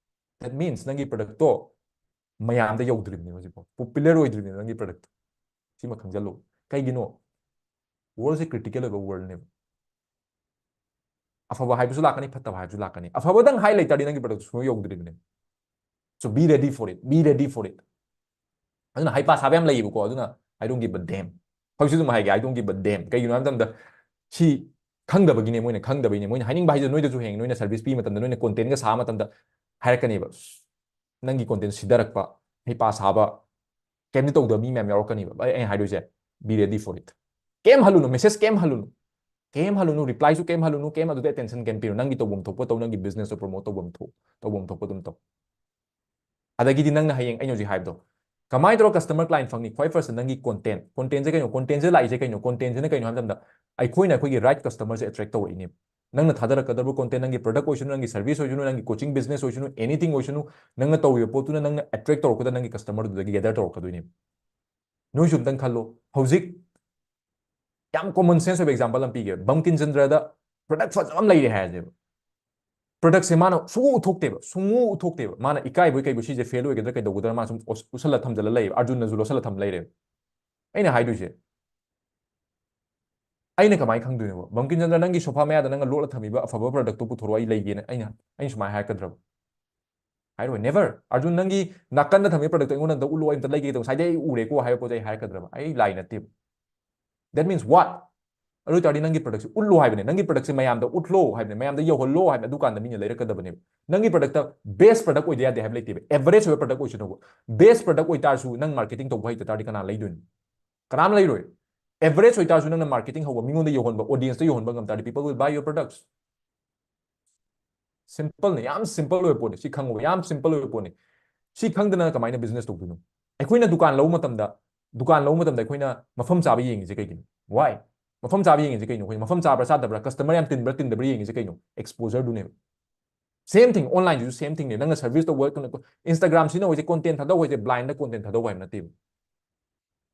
That means ꯅꯪꯒꯤ ꯄ꯭ꯔꯗꯛꯇꯣ ꯃꯌꯥꯝꯗ ꯌꯧꯗ꯭ꯔꯤꯕꯅꯦ ꯍꯧꯖꯤꯛꯐꯥꯎ, ꯄꯣꯄꯨꯂꯔ ꯑꯣꯏꯗ꯭ꯔꯤꯕꯅꯦ ꯅꯪꯒꯤ ꯄ꯭ꯔꯗꯛꯇꯣ꯫ ꯁꯤꯃ ꯈꯪꯖꯜꯂꯨ꯫ ꯀꯩꯒꯤꯅꯣ? ꯋꯥꯔꯜꯁꯦ ꯀ꯭ꯔꯤꯇꯤꯀꯦꯜ ꯑꯣꯏꯕ ꯋꯥꯔꯜꯅꯦꯕ꯫ ꯑꯐꯕ ꯍꯥꯏꯕꯁꯨ ꯂꯥꯛꯀꯅꯤ, ꯐꯠꯇꯕ ꯍꯥꯏꯕꯁꯨ ꯂꯥꯛꯀꯅꯤ꯫ ꯑꯐꯕꯗꯪ ꯍꯥꯏ ꯂꯩꯇꯥꯔꯗꯤ ꯅꯪꯒꯤ ꯄ꯭ꯔꯗꯛꯇꯨ ꯁꯨꯡꯌꯧ ꯌꯧꯗ꯭ꯔꯤꯕꯅꯦ꯫ So be ready for it, be ready for it. ꯑꯗꯨꯅ ꯍꯩꯄꯥ ꯁꯥꯕ ꯌꯥꯝ ꯂꯩꯌꯦꯕꯀꯣ, ꯑꯗꯨꯅ I don't give a damn꯫ ꯍꯧꯖꯤꯛꯁꯨ ꯑꯗꯨꯝ ꯍꯥꯏꯒꯦ, I don't give a damn꯫ ꯀꯩꯒꯤꯅꯣ ꯍꯥꯏꯕ ꯃꯇꯝꯗ ꯁꯤ ꯈꯪꯗꯕꯒꯤꯅꯦ, ꯃꯣꯏꯅ ꯈꯪꯗꯕꯩꯅꯦ꯫ ꯃꯣꯏꯅ ꯍꯥꯏꯅꯤꯡꯕ ꯍꯥꯏꯁꯦ ꯅꯣꯏꯗꯁꯨ ꯍꯌꯦꯡ ꯅꯣꯏꯅ ꯁꯔꯚꯤꯁ ꯄꯤꯕ ꯃꯇꯝꯗ, ꯅꯣꯏꯅ ꯀꯣꯟꯇꯦꯟꯒ ꯁꯥꯕ ꯃꯇꯝꯗ ꯍꯥꯏꯔꯛꯀꯅꯦꯕ, "ꯅꯪꯒꯤ ꯀꯣꯟꯇꯦꯟ ꯁꯤꯊꯔꯛꯄ, ꯍꯩꯄꯥ ꯁꯥꯕ, ꯀꯩꯝꯇ ꯇꯧꯗꯕ ꯃꯤ ꯃꯌꯥꯝ ꯌꯥꯎꯔꯛꯀꯅꯤꯕ"꯫ ꯑꯩ, ꯑꯩꯅ ꯍꯥꯏꯗꯣꯏꯁꯦ, be ready for it꯫ ꯀꯩꯝ ꯍꯜꯂꯨꯅꯨ, ꯃꯦꯁꯦꯖ ꯀꯩꯝ ꯍꯜꯂꯨꯅꯨ, ꯀꯩꯝ ꯍꯜꯂꯨꯅꯨ, ꯔꯤꯄ꯭ꯂꯥꯏꯁꯨ ꯀꯩꯝ ꯍꯜꯂꯨꯅꯨ, ꯀꯩꯝ ꯑꯗꯨꯗ ꯑꯦꯇꯦꯟꯁꯟ ꯀꯩꯝ ꯄꯤꯔꯨ꯫ ꯅꯪꯒꯤ ꯇꯧꯐꯝ ꯊꯣꯛꯄ ꯇꯧ, ꯅꯪꯒꯤ ꯕꯤꯖꯤꯅꯦꯁꯇꯣ ꯄ꯭ꯔꯣꯃꯣꯠ ꯇꯧꯐꯝ ꯊꯣꯛ-, ꯇꯧꯐꯝ ꯊꯣꯛꯄ ꯑꯗꯨꯝ ꯇꯧ꯫ ꯑꯗꯒꯤꯗꯤ ꯅꯪꯅ ꯍꯌꯦꯡ ꯑꯩꯅ ꯍꯧꯖꯤꯛ ꯍꯥꯏꯕꯗꯣ, ꯀꯃꯥꯏꯅ ꯇꯧꯔꯒ ꯀꯁꯇꯃꯔ ꯀ꯭ꯂꯥꯏꯟ ꯐꯪꯅꯤ? ꯈ꯭ꯋꯥꯏ ꯐꯥꯔꯁꯇ ꯅꯪꯒꯤ ꯀꯣꯟꯇꯦꯟ, ꯀꯣꯟꯇꯦꯟꯁꯦ ꯀꯩꯅꯣ? ꯀꯣꯟꯇꯦꯟꯁꯦ ꯂꯥꯛꯏꯁꯦ ꯀꯩꯅꯣ? ꯀꯣꯟꯇꯦꯟꯁꯤꯅ ꯀꯩꯅꯣ ꯍꯥꯏꯕ ꯃꯇꯝꯗ, ꯑꯩꯈꯣꯏꯅ ꯑꯩꯈꯣꯏꯒꯤ ꯔꯥꯏꯠ ꯀꯁꯇꯃꯔꯁꯦ ꯑꯦꯇ꯭ꯔꯦꯛ ꯇꯧꯔꯛꯏꯅꯦꯕ꯫ ꯅꯪꯅ ꯊꯥꯗꯔꯛꯀꯗꯕ ꯀꯣꯟꯇꯦꯟ, ꯅꯪꯒꯤ ꯄ꯭ꯔꯗꯛ ꯑꯣꯏꯁꯅꯨ, ꯅꯪꯒꯤ ꯁꯔꯚꯤꯁ ꯑꯣꯏꯁꯅꯨ, ꯅꯪꯒꯤ ꯀꯣꯆꯤꯡ ꯕꯤꯖꯤꯅꯦꯁ ꯑꯣꯏꯁꯅꯨ, ꯑꯦꯅꯤꯊꯤꯡ ꯑꯣꯏꯁꯅꯨ, ꯅꯪꯅ ꯇꯧꯔꯤꯕ ꯄꯣꯠꯇꯨꯅ ꯅꯪꯅ ꯑꯦꯇ꯭ꯔꯦꯛ ꯇꯧꯔꯛꯄꯗ ꯅꯪꯒꯤ ꯀꯁꯇꯃꯔꯗꯨꯗꯒꯤ ꯒꯦꯗꯔ ꯇꯧꯔꯛꯀꯗꯣꯏꯅꯦꯕ꯫ ꯅꯣꯏꯁꯨ ꯑꯝꯇꯪ ꯈꯜꯂꯣ꯫ ꯍꯧꯖꯤꯛ ꯌꯥꯝ ꯀꯣꯃꯟ ꯁꯦꯟꯁ ꯑꯣꯏꯕ ꯑꯦꯛꯖꯥꯝꯄꯜ ꯑꯃ ꯄꯤꯒꯦ꯫ ꯕꯪꯀꯤꯝ ꯆꯟꯗ꯭ꯔꯗ ꯄ꯭ꯔꯗꯛ ꯐꯖꯕ ꯑꯃ ꯂꯩꯔꯦ ꯍꯥꯏꯔꯁꯦꯕ꯫ ꯄ꯭ꯔꯗꯛꯁꯦ ꯃꯥꯅ ꯁꯨꯡꯎ ꯎꯊꯣꯛꯇꯦꯕ, ꯁꯨꯡꯎ ꯎꯊꯣꯛꯇꯦꯕ꯫ ꯃꯥꯅ ꯏꯀꯥꯏꯕꯣꯏ ꯀꯩꯕꯣꯏ, "ꯁꯤꯁꯦ ꯐꯦꯜ ꯑꯣꯏꯒꯗ꯭ꯔꯥ ꯀꯩꯗꯧꯒꯗ꯭ꯔꯥ", ꯃꯥ ꯁꯨꯝ ꯎꯁꯜꯂ ꯊꯝꯖꯜꯂ ꯂꯩꯌꯦꯕ꯫ ꯑꯥꯔꯖꯨꯟꯅꯁꯨ ꯂꯣꯠꯁꯜꯂ ꯊꯝ ꯂꯩꯔꯦꯕ꯫ ꯑꯩꯅ ꯍꯥꯏꯗꯣꯏꯁꯦ, ꯑꯩꯅ ꯀꯃꯥꯏꯅ ꯈꯪꯗꯣꯏꯅꯣꯕ? ꯕꯪꯀꯤꯝ ꯆꯟꯗ꯭ꯔ, ꯅꯪꯒꯤ ꯁꯣꯐꯥ ꯃꯌꯥꯗ ꯅꯪꯅ ꯂꯣꯠꯂ ꯊꯝꯃꯤꯕ ꯑꯐꯕ ꯄ꯭ꯔꯗꯛꯇꯣ ꯄꯨꯊꯣꯔꯛꯑꯣ, ꯑꯩ ꯂꯩꯒꯦꯅ ꯑꯩꯅ, ꯑꯩꯅ ꯁꯨꯃꯥꯏꯅ ꯍꯥꯏꯔꯛꯀꯗ꯭ꯔꯕ? ꯍꯥꯏꯔꯣꯏ, never꯫ "ꯑꯥꯔꯖꯨꯟ, ꯅꯪꯒꯤ ꯅꯥꯀꯟꯗ ꯊꯝꯃꯤꯕ ꯄ꯭ꯔꯗꯛꯇꯣ ꯑꯩꯉꯣꯟꯗ ꯑꯝꯇ ꯎꯠꯂꯣ, ꯑꯩ ꯑꯝꯇ ꯂꯩꯒꯦ ꯇꯧꯕ, ꯉꯁꯥꯏꯗꯩ ꯑꯩ ꯎꯔꯦꯀꯣ" ꯍꯥꯏꯕ ꯄꯣꯠꯁꯦ ꯑꯩ ꯍꯥꯏꯔꯛꯀꯗ꯭ꯔꯕ? ꯑꯩ ꯂꯥꯏ ꯅꯠꯇꯦꯕ꯫ That means what? ꯑꯗꯨ ꯑꯣꯏ ꯇꯥꯔꯗꯤ ꯅꯪꯒꯤ ꯄ꯭ꯔꯗꯛꯁꯦ ꯎꯠꯂꯣ ꯍꯥꯏꯕꯅꯦ, ꯅꯪꯒꯤ ꯄ꯭ꯔꯗꯛꯁꯦ ꯃꯌꯥꯝꯗ ꯎꯠꯂꯣ ꯍꯥꯏꯕꯅꯦ, ꯃꯌꯥꯝꯗ ꯌꯧꯍꯜꯂꯣ ꯍꯥꯏꯕꯅꯦ, ꯑꯗꯨꯀꯥꯟꯗ ꯃꯤꯅ ꯂꯩꯔꯛꯀꯗꯕꯅꯦꯕ꯫ ꯅꯪꯒꯤ ꯄ꯭ꯔꯗꯛꯇ ꯕꯦꯁ ꯄ꯭ꯔꯗꯛ ꯑꯣꯏꯗ ꯌꯥꯗꯦ ꯍꯥꯏꯕ ꯂꯩꯇꯦꯕ꯫ ꯑꯦꯚꯔꯦꯖ ꯑꯣꯏꯕ ꯄ꯭ꯔꯗꯛ ꯑꯣꯏꯁꯅꯨꯕ꯫ ꯕꯦꯁ ꯄ꯭ꯔꯗꯛ ꯑꯣꯏꯇꯥꯔꯁꯨ ꯅꯪ ꯃꯥꯔꯀꯦꯇꯤꯡ ꯇꯧꯕ ꯍꯩꯇ ꯇꯥꯔꯗꯤ ꯀꯅꯥ ꯂꯩꯗꯣꯏꯅꯣ? ꯀꯅꯥꯝ ꯂꯩꯔꯣꯏ꯫ ꯑꯦꯚꯔꯦꯖ ꯑꯣꯏꯇꯥꯔꯁꯨ ꯅꯪꯅ ꯃꯥꯔꯀꯦꯇꯤꯡ ꯍꯧꯕ, ꯃꯤꯉꯣꯟꯗ ꯌꯧꯍꯟꯕ, ꯑꯣꯗꯤꯌꯟꯁꯇ ꯌꯧꯍꯟꯕ ꯉꯝ ꯇꯥꯔꯗꯤ, people will buy your products꯫ ꯁꯤꯝꯄꯜꯅꯤ, ꯌꯥꯝ ꯁꯤꯝꯄꯜ ꯑꯣꯏꯕ ꯄꯣꯠꯅꯤ꯫ ꯁꯤ ꯈꯪꯉꯨꯕ ꯌꯥꯝ ꯁꯤꯝꯄꯜ ꯑꯣꯏꯕ ꯄꯣꯠꯅꯤ꯫ ꯁꯤ ꯈꯪꯗꯅ ꯀꯃꯥꯏꯅ ꯕꯤꯖꯤꯅꯦꯁ ꯇꯧꯗꯣꯏꯅꯣ? ꯑꯩꯈꯣꯏꯅ ꯗꯨꯀꯥꯟ ꯂꯧꯕ ꯃꯇꯝꯗ, ꯗꯨꯀꯥꯟ ꯂꯧꯕ ꯃꯇꯝꯗ ꯑꯩꯈꯣꯏꯅ ꯃꯐꯝ ꯆꯥꯕ ꯌꯦꯡꯉꯤꯁꯦ ꯀꯩꯒꯤꯅꯣ? Why? ꯃꯐꯝ ꯆꯥꯕ ꯌꯦꯡꯉꯤꯁꯦ ꯀꯩꯅꯣ? ꯑꯩꯈꯣꯏ ꯃꯐꯝ ꯆꯥꯕ꯭ꯔꯥ ꯆꯥꯗꯕ꯭ꯔꯥ, ꯀꯁꯇꯃꯔ ꯌꯥꯝ ꯇꯤꯟꯕ꯭ꯔꯥ ꯇꯤꯟꯗꯕ꯭ꯔꯥ ꯌꯦꯡꯉꯤꯁꯦ ꯀꯩꯅꯣ? ꯑꯦꯛꯁꯄꯣꯖꯔꯗꯨꯅꯦꯕ꯫ Same thing, online ꯁꯤꯁꯨ same thing ꯅꯦ꯫ ꯅꯪꯅ ꯁꯔꯚꯤꯁ ꯇꯧꯕ, Instagram ꯁꯤꯖꯤꯟꯅꯧ ꯍꯥꯏꯁꯦ, ꯀꯣꯟꯇꯦꯟ ꯊꯥꯗꯧ ꯍꯥꯏꯁꯦ, ꯕ꯭ꯂꯥꯏꯟꯗ ꯀꯣꯟꯇꯦꯟ ꯊꯥꯗꯧ ꯍꯥꯏꯕ ꯅꯠꯇꯦꯕ꯫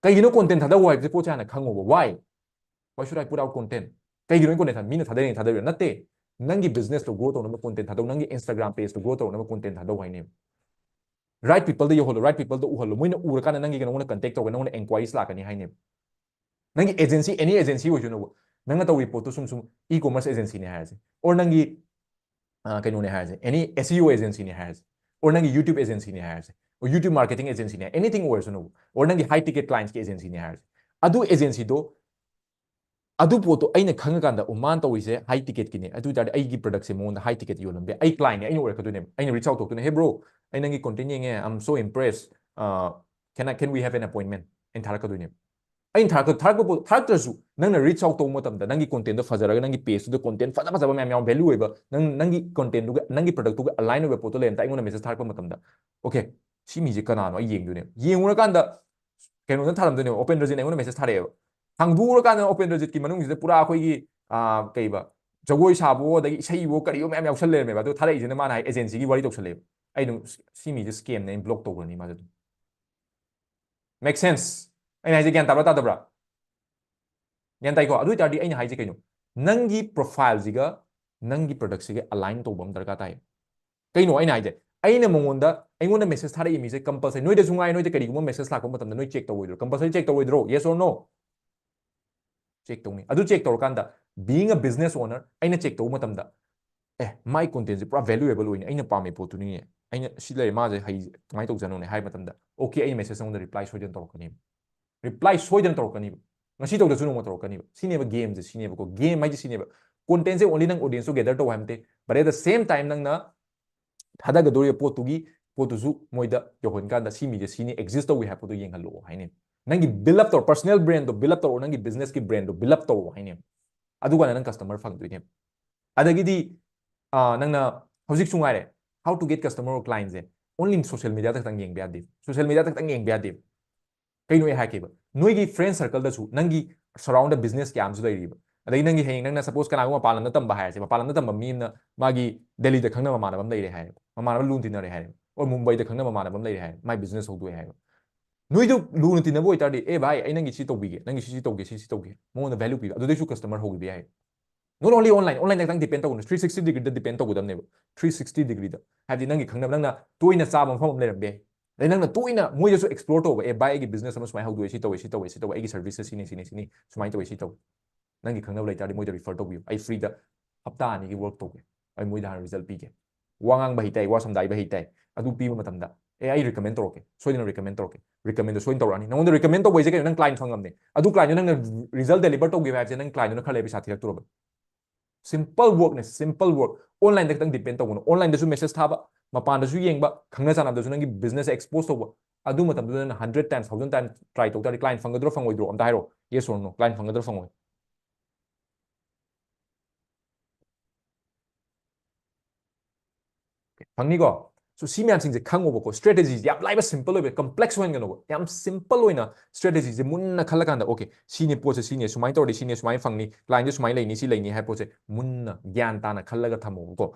ꯀꯩꯒꯤꯅꯣ ꯀꯣꯟꯇꯦꯟ ꯊꯥꯗꯧ ꯍꯥꯏꯕꯁꯦ ꯄꯣꯠꯁꯦ ꯍꯥꯟꯅ ꯈꯪꯉꯣꯕ꯫ Why? Why should I put out content? ꯀꯩꯒꯤꯅꯣ ꯑꯩ ꯀꯣꯟꯇꯦꯟ ꯊꯥ-, ꯃꯤꯅ ꯊꯥꯗꯔꯤꯅꯦ ꯊꯥꯗꯔꯤꯔꯣ? ꯅꯠꯇꯦ꯫ ꯅꯪꯒꯤ business ꯇꯣ grow ꯇꯧꯅꯕ content ꯊꯥꯗꯧ, ꯅꯪꯒꯤ Instagram page ꯇꯣ grow ꯇꯧꯅꯕ content ꯊꯥꯗꯧ ꯍꯥꯏꯅꯦꯕ꯫ Right people ꯗ ꯌꯧꯍꯜꯂꯣ, right people ꯗ ꯎꯍꯜꯂꯣ, ꯃꯣꯏꯅ ꯎꯔꯀꯥꯟꯗ ꯅꯪꯒꯤ ꯅꯉꯣꯟꯗ contact ꯇꯧꯒꯅꯤ, ꯅꯉꯣꯟꯗ inquiries ꯂꯥꯛꯀꯅꯤ ꯍꯥꯏꯅꯦꯕ꯫ ꯅꯪꯒꯤ agency, any agency ꯑꯣꯏꯁꯅꯨꯕ, ꯅꯪꯅ ꯇꯧꯔꯤ ꯄꯣꯠꯇꯣ ꯁꯨꯝ ꯁꯨꯝ e-commerce agency ꯅꯦ ꯍꯥꯏꯔꯁꯦ, or ꯅꯪꯒꯤ ꯑ, ꯀꯩꯅꯣꯅꯦ ꯍꯥꯏꯔꯁꯦ, any S E O agency ꯅꯦ ꯍꯥꯏꯔꯁꯦ, or ꯅꯪꯒꯤ YouTube agency ꯅꯦ ꯍꯥꯏꯔꯁꯦ, or YouTube marketing agency ꯅꯦ, anything ꯑꯣꯏꯔꯁꯅꯨ, or ꯅꯪꯒꯤ high ticket clients ꯀꯤ agency ꯅꯦ ꯍꯥꯏꯔꯁꯦ, ꯑꯗꯨ agency ꯗꯣ, ꯑꯗꯨ ꯄꯣꯠꯇꯣ ꯑꯩꯅ ꯈꯪꯉꯀꯥꯟꯗ, ꯑꯣ, ꯃꯥꯅ ꯇꯧꯔꯤꯁꯦ high ticket ꯀꯤꯅꯦ, ꯑꯗꯨ ꯑꯣꯏꯇꯥꯔꯗꯤ ꯑꯩꯒꯤ product ꯁꯦ ꯃꯉꯣꯟꯗ high ticket ꯌꯣꯜꯂꯝꯕ ꯌꯥꯏ, ꯑꯩ client ꯅꯦ, ꯑꯩꯅ ꯑꯣꯏꯔꯛꯀꯗꯣꯏꯅꯦꯕ, ꯑꯩꯅ reach out ꯇꯧꯗꯣꯏꯅꯦ, "Hey bro, ꯑꯩ ꯅꯪꯒꯤ content ꯌꯦꯡꯉꯦ, I'm so impressed, uh, can I, can we have an appointment?" ꯑꯩꯅ ꯊꯥꯔꯛꯀꯗꯣꯏꯅꯦꯕ꯫ ꯑꯩꯅ ꯊꯥꯔꯛ-, ꯊꯥꯔꯛꯄ ꯄꯣꯠ, ꯊꯥꯔꯛꯇ꯭ꯔꯁꯨ ꯅꯪꯅ reach out ꯇꯧꯕ ꯃꯇꯝꯗ, ꯅꯪꯒꯤ content ꯗꯣ ꯐꯖꯔꯒ, ꯅꯪꯒꯤ page ꯇꯨꯗ content ꯐꯖ ꯐꯖꯕ ꯃꯌꯥꯝ ꯌꯥꯎ, value ꯑꯣꯏꯕ, ꯅꯪ, ꯅꯪꯒꯤ content ꯗꯨꯒ, ꯅꯪꯒꯤ product ꯇꯨꯒ align ꯑꯣꯏꯕ ꯄꯣꯠꯇꯣ ꯂꯩꯔꯝ ꯇꯥꯔꯗꯤ, ꯑꯩꯉꯣꯟꯗ message ꯊꯥꯔꯛꯄ ꯃꯇꯝꯗ, "Okay, ꯁꯤ ꯃꯤꯁꯦ ꯀꯅꯥꯅꯣ?" ꯑꯩ ꯌꯦꯡꯗꯣꯏꯅꯦꯕ꯫ ꯌꯦꯡꯉꯨꯔꯀꯥꯟꯗ ꯀꯩꯅꯣꯗ ꯊꯥꯔꯝꯗꯣꯏꯅꯦꯕ, ꯎꯄꯦꯟꯗ꯭ꯔꯖꯤꯠꯅ ꯑꯩꯉꯣꯟꯗ message ꯊꯥꯔꯛꯑꯦꯕ꯫ ꯍꯥꯡꯗꯣꯛꯎꯔꯀꯥꯟꯗ ꯎꯄꯦꯟꯗ꯭ꯔꯖꯤꯠꯀꯤ ꯃꯅꯨꯡꯁꯤꯗ ꯄꯨꯔꯥ ꯑꯩꯈꯣꯏꯒꯤ, ꯑꯥ, ꯀꯩꯕ, ꯖꯒꯣꯏ ꯁꯥꯕꯋꯣ, ꯑꯗꯒꯤ ꯏꯁꯩꯋꯣ, ꯀꯔꯤꯋꯣ ꯃꯌꯥꯝ ꯌꯥꯎꯁꯜ ꯂꯩꯔꯝꯃꯦꯕ꯫ ꯑꯗꯨ ꯊꯥꯔꯛꯏꯁꯤꯅ ꯃꯥꯅ ꯍꯥꯏ agency ꯒꯤ ꯋꯥꯔꯤ ꯇꯧꯁꯜꯂꯛꯑꯦꯕ꯫ ꯑꯩ ꯑꯗꯨꯝ, "ꯁꯤ ꯃꯤꯁꯦ scam ꯅꯦ, ꯑꯩꯅ block ꯇꯧꯈ꯭ꯔꯅꯤ ꯃꯥꯁꯦ ꯑꯗꯨꯝ"꯫ Make sense? ꯑꯩꯅ ꯍꯥꯏꯁꯦ ꯒ꯭ꯌꯥꯟ ꯇꯥꯕ꯭ꯔꯥ ꯇꯥꯗꯕ꯭ꯔꯥ? ꯒ꯭ꯌꯥꯟ ꯇꯥꯏꯀꯣ? ꯑꯗꯨ ꯑꯣꯏꯇꯥꯔꯗꯤ ꯑꯩꯅ ꯍꯥꯏꯁꯦ ꯀꯩꯅꯣ? ꯅꯪꯒꯤ profile ꯁꯤꯒ ꯅꯪꯒꯤ product ꯁꯤꯒ align ꯇꯧꯕ ꯑꯃ ꯗꯔꯀꯥꯔ ꯇꯥꯏ꯫ ꯀꯩꯅꯣ ꯑꯩꯅ ꯍꯥꯏꯁꯦ? ꯑꯩꯅ ꯃꯉꯣꯟꯗ, ꯑꯩꯉꯣꯟꯗ message ꯊꯥꯔꯛꯏ ꯃꯤꯁꯦ compulsory, ꯅꯣꯏꯗꯁꯨ ꯉꯥꯏ, ꯅꯣꯏꯗ ꯀꯔꯤꯒꯨꯝꯕ message ꯂꯥꯛꯄ ꯃꯇꯝꯗ ꯅꯣꯏ check ꯇꯧꯔꯣꯏꯗ꯭ꯔꯣ? Compulsory check ꯇꯧꯔꯣꯏꯗ꯭ꯔꯣ? Yes or no? Check ꯇꯧꯅꯤ꯫ ꯑꯗꯨ check ꯇꯧꯔꯀꯥꯟꯗ, being a business owner, ꯑꯩꯅ check ꯇꯧꯕ ꯃꯇꯝꯗ, "ꯑꯦ, my content ꯁꯦ ꯄꯨꯔꯥ valuable ꯑꯣꯏꯅꯤ, ꯑꯩꯅ ꯄꯥꯝꯃꯤ ꯄꯣꯠꯇꯨꯅꯤꯅꯦ, ꯑꯩꯅ ꯁꯤ ꯂꯩꯔꯦ, ꯃꯥꯁꯦ ꯍꯩ, ꯀꯃꯥꯏꯅ ꯇꯧꯖꯥꯠꯅꯣꯅꯦ?" ꯍꯥꯏꯕ ꯃꯇꯝꯗ, "Okay, ꯑꯩ message ꯅꯉꯣꯟꯗ reply ꯁꯣꯏꯗꯅ ꯇꯧꯔꯛꯀꯅꯤ"꯫ Reply ꯁꯣꯏꯗꯅ ꯇꯧꯔꯛꯀꯅꯤꯕ꯫ ꯉꯁꯤ ꯇꯧꯗ꯭ꯔꯁꯨ ꯅꯣꯡꯃ ꯇꯧꯔꯛꯀꯅꯤꯕ꯫ ꯁꯤꯅꯦꯕ game ꯁꯦ, ꯁꯤꯅꯦꯕꯀꯣ꯫ Game ꯍꯥꯏꯁꯦ ꯁꯤꯅꯦꯕ꯫ Content ꯁꯦ only ꯅꯪ audience ꯇꯣ gather ꯇꯧ ꯍꯥꯏꯕ ꯅꯠꯇꯦ, but at the same time ꯅꯪꯅ ꯊꯥꯗꯒꯗꯧꯔꯤꯕ ꯄꯣꯠꯇꯨꯒꯤ, ꯄꯣꯠꯇꯨꯁꯨ ꯃꯣꯏꯗ ꯌꯧꯍꯟꯀꯥꯟꯗ ꯁꯤ ꯃꯤꯁꯦ ꯁꯤꯅꯤ, exist ꯇꯧꯏ ꯍꯥꯏꯕ ꯄꯣꯠꯇꯣ ꯌꯦꯡꯍꯜꯂꯛꯑꯣ ꯍꯥꯏꯅꯦ꯫ ꯅꯪꯒꯤ build up ꯇꯧꯔꯣ, personal brand ꯇꯣ build up ꯇꯧꯔꯣ, ꯅꯪꯒꯤ business ꯀꯤ brand ꯇꯣ build up ꯇꯧꯔꯣ ꯍꯥꯏꯅꯦ꯫ ꯑꯗꯨꯀꯥꯟꯗ ꯅꯪ customer ꯐꯪꯗꯣꯏꯅꯦꯕ꯫ ꯑꯗꯒꯤꯗꯤ, ꯑꯥ, ꯅꯪꯅ ꯍꯧꯖꯤꯛꯁꯨ ꯉꯥꯏꯔꯦ, how to get customer or client say only social media ꯗ ꯈꯛꯇꯪ ꯌꯦꯡꯕ ꯌꯥꯗꯦ, social media ꯗ ꯈꯛꯇꯪ ꯌꯦꯡꯕ ꯌꯥꯗꯦ꯫ ꯀꯩꯅꯣ ꯑꯩ ꯍꯥꯏꯒꯦꯕ, ꯅꯣꯏꯒꯤ friend circle ꯗꯁꯨ ꯅꯪꯒꯤ surround ꯗ business ꯀꯌꯥ ꯑꯃꯁꯨ ꯂꯩꯔꯤꯕ꯫ ꯑꯗꯩ ꯅꯪꯒꯤ ꯍꯌꯦꯡ ꯅꯪꯅ suppose ꯀꯅꯥꯒꯨꯝꯕ ꯃꯄꯥꯟ ꯂꯝꯗ ꯇꯝꯕ ꯍꯥꯏꯔꯁꯦ, ꯃꯄꯥꯟ ꯂꯝꯗ ꯇꯝꯕ ꯃꯤ ꯑꯃꯅ ꯃꯥꯒꯤ ꯗꯦꯜꯂꯤꯗ ꯈꯪꯅꯕ ꯃꯃꯥꯟꯅꯕ ꯑꯃ ꯂꯩꯔꯦ ꯍꯥꯏꯔꯦ, ꯃꯃꯥꯟꯅꯕ ꯂꯨꯅ ꯇꯤꯟꯅꯔꯦ ꯍꯥꯏꯔꯦ, or ꯃꯨꯝꯕꯩꯗ ꯈꯪꯅꯕ ꯃꯃꯥꯟꯅꯕ ꯑꯃ ꯂꯩꯔꯦ ꯍꯥꯏꯔꯦ, my business ꯍꯧꯗꯣꯛꯑꯦ ꯍꯥꯏꯔꯦ꯫ ꯅꯣꯏꯗꯣ ꯂꯨꯅ ꯇꯤꯟꯅꯕ ꯑꯣꯏꯇꯥꯔꯗꯤ, "ꯑꯦ ꯚꯥꯏ, ꯑꯩ ꯅꯪꯒꯤ ꯁꯤ ꯇꯧꯕꯤꯒꯦ, ꯅꯪꯒꯤ ꯁꯤ, ꯁꯤ ꯇꯧꯒꯦ, ꯁꯤ, ꯁꯤ ꯇꯧꯒꯦ", ꯃꯉꯣꯟꯗ value ꯄꯤꯕ, ꯑꯗꯨꯗꯩꯁꯨ customer ꯍꯧꯈꯤꯕ ꯌꯥꯏ꯫ Not only online, online ꯈꯛꯇꯪ depend ꯇꯧꯒꯅꯨ, three sixty degree ꯗ depend ꯇꯧꯒꯗꯕꯅꯦꯕ꯫ Three sixty degree ꯗ, ꯍꯥꯏꯕꯗꯤ ꯅꯪꯒꯤ ꯈꯪꯅꯕ, ꯅꯪꯅ ꯇꯣꯏꯅ ꯆꯥꯕ ꯃꯐꯝ ꯑꯃ ꯂꯩꯔꯝꯕ ꯌꯥꯏ, ꯑꯗꯩ ꯅꯪꯅ ꯇꯣꯏꯅ ꯃꯣꯏꯗꯁꯨ explore ꯇꯧꯕ, "ꯑꯦ ꯚꯥꯏ, ꯑꯩꯒꯤ business ꯑꯃ ꯁꯨꯃꯥꯏꯅ ꯍꯧꯗꯣꯛꯑꯦ, ꯁꯤ ꯇꯧꯋꯦ, ꯁꯤ ꯇꯧꯋꯦ, ꯁꯤ ꯇꯧꯋꯦ, ꯑꯩꯒꯤ service ꯁꯦ ꯁꯤꯅꯤ, ꯁꯤꯅꯤ, ꯁꯤꯅꯤ, ꯁꯨꯃꯥꯏꯅ ꯇꯧꯋꯦ, ꯁꯤ ꯇꯧꯋꯦ"꯫ ꯅꯪꯒꯤ ꯈꯪꯅꯕ ꯂꯩꯇꯥꯔꯗꯤ ꯃꯣꯏꯗ refer ꯇꯧꯕꯤꯌꯨ꯫ ꯑꯩ free ꯗ ꯍꯞꯇꯥ ꯑꯅꯤꯒꯤ work ꯇꯧꯒꯦ, ꯑꯩ ꯃꯣꯏꯗ ꯍꯥꯟꯅ result ꯄꯤꯒꯦ꯫ ꯋꯥ ꯉꯥꯡꯕ ꯍꯩꯇꯥꯏ, ꯋꯥ ꯁꯝꯗꯥꯏꯕ ꯍꯩꯇꯥꯏ, ꯑꯗꯨ ꯄꯤꯕ ꯃꯇꯝꯗ, "ꯑꯦ, ꯑꯩ recommend ꯇꯧꯔꯛꯀꯦ, ꯁꯣꯏꯗꯅ recommend ꯇꯧꯔꯛꯀꯦ"꯫ Recommend ꯗꯣ ꯁꯣꯏꯗꯅ ꯇꯧꯔꯛꯑꯅꯤ꯫ ꯅꯉꯣꯟꯗ recommend ꯇꯧꯕ ꯍꯥꯏꯁꯦ ꯀꯩꯅꯣ? ꯅꯪ client ꯐꯪꯉꯝꯅꯦ꯫ ꯑꯗꯨ client ꯗꯣ ꯅꯪꯅ result deliver ꯇꯧꯈꯤꯕ ꯍꯥꯏꯕꯁꯦ ꯅꯪ client ꯗꯨꯅ ꯈꯔ ꯂꯩꯔ ꯄꯩꯁꯥ ꯊꯤꯔꯛꯇꯣꯔꯕ꯫ Simple work ꯅꯦ, simple work꯫ Online ꯗ ꯈꯤꯇꯪ depend ꯇꯧꯒꯅꯨ꯫ Online ꯗꯁꯨ message ꯊꯥꯕ, ꯃꯄꯥꯟꯗꯁꯨ ꯌꯦꯡꯕ, ꯈꯪꯅ ꯆꯥꯟꯅꯕꯗꯁꯨ ꯅꯪꯒꯤ business expose ꯇꯧꯕ꯫ ꯑꯗꯨ ꯃꯇꯝꯗꯨꯗ ꯅꯪꯅ hundred times, thousand times try ꯇꯧ ꯇꯥꯔꯗꯤ client ꯐꯪꯒꯗ꯭ꯔꯣ ꯐꯪꯉꯣꯏꯗ꯭ꯔꯣ? ꯑꯝꯇ ꯍꯥꯏꯔꯣ, yes or no? Client ꯐꯪꯒꯗ꯭ꯔꯣ ꯐꯪꯉꯣꯏ? ꯐꯪꯅꯤꯀꯣ? So, ꯁꯤ ꯃꯌꯥꯝꯁꯤꯡꯁꯦ ꯈꯪꯉꯣꯕꯀꯣ꯫ Strategy ꯁꯦ ꯌꯥꯝ ꯂꯥꯏꯕ, simple ꯑꯣꯏꯕ, complex ꯑꯣꯏꯍꯟꯒꯅꯣꯕ꯫ ꯌꯥꯝ simple ꯑꯣꯏꯅ strategy ꯁꯦ ꯃꯨꯟꯅ ꯈꯜꯂꯀꯥꯟꯗ, "Okay, ꯁꯤꯅꯤ ꯄꯣꯠꯁꯦ, ꯁꯤꯅꯤ, ꯁꯨꯃꯥꯏꯅ ꯇꯧꯔꯗꯤ ꯁꯤꯅꯤ, ꯁꯨꯃꯥꯏꯅ ꯐꯪꯅꯤ, client ꯁꯦ ꯁꯨꯃꯥꯏꯅ ꯂꯩꯅꯤ, ꯁꯤ ꯂꯩꯅꯤ" ꯍꯥꯏꯕ ꯄꯣꯠꯁꯦ ꯃꯨꯟꯅ ꯒ꯭ꯌꯥꯟ ꯇꯥꯅ ꯈꯜꯂꯒ ꯊꯝꯃꯣꯕꯀꯣ꯫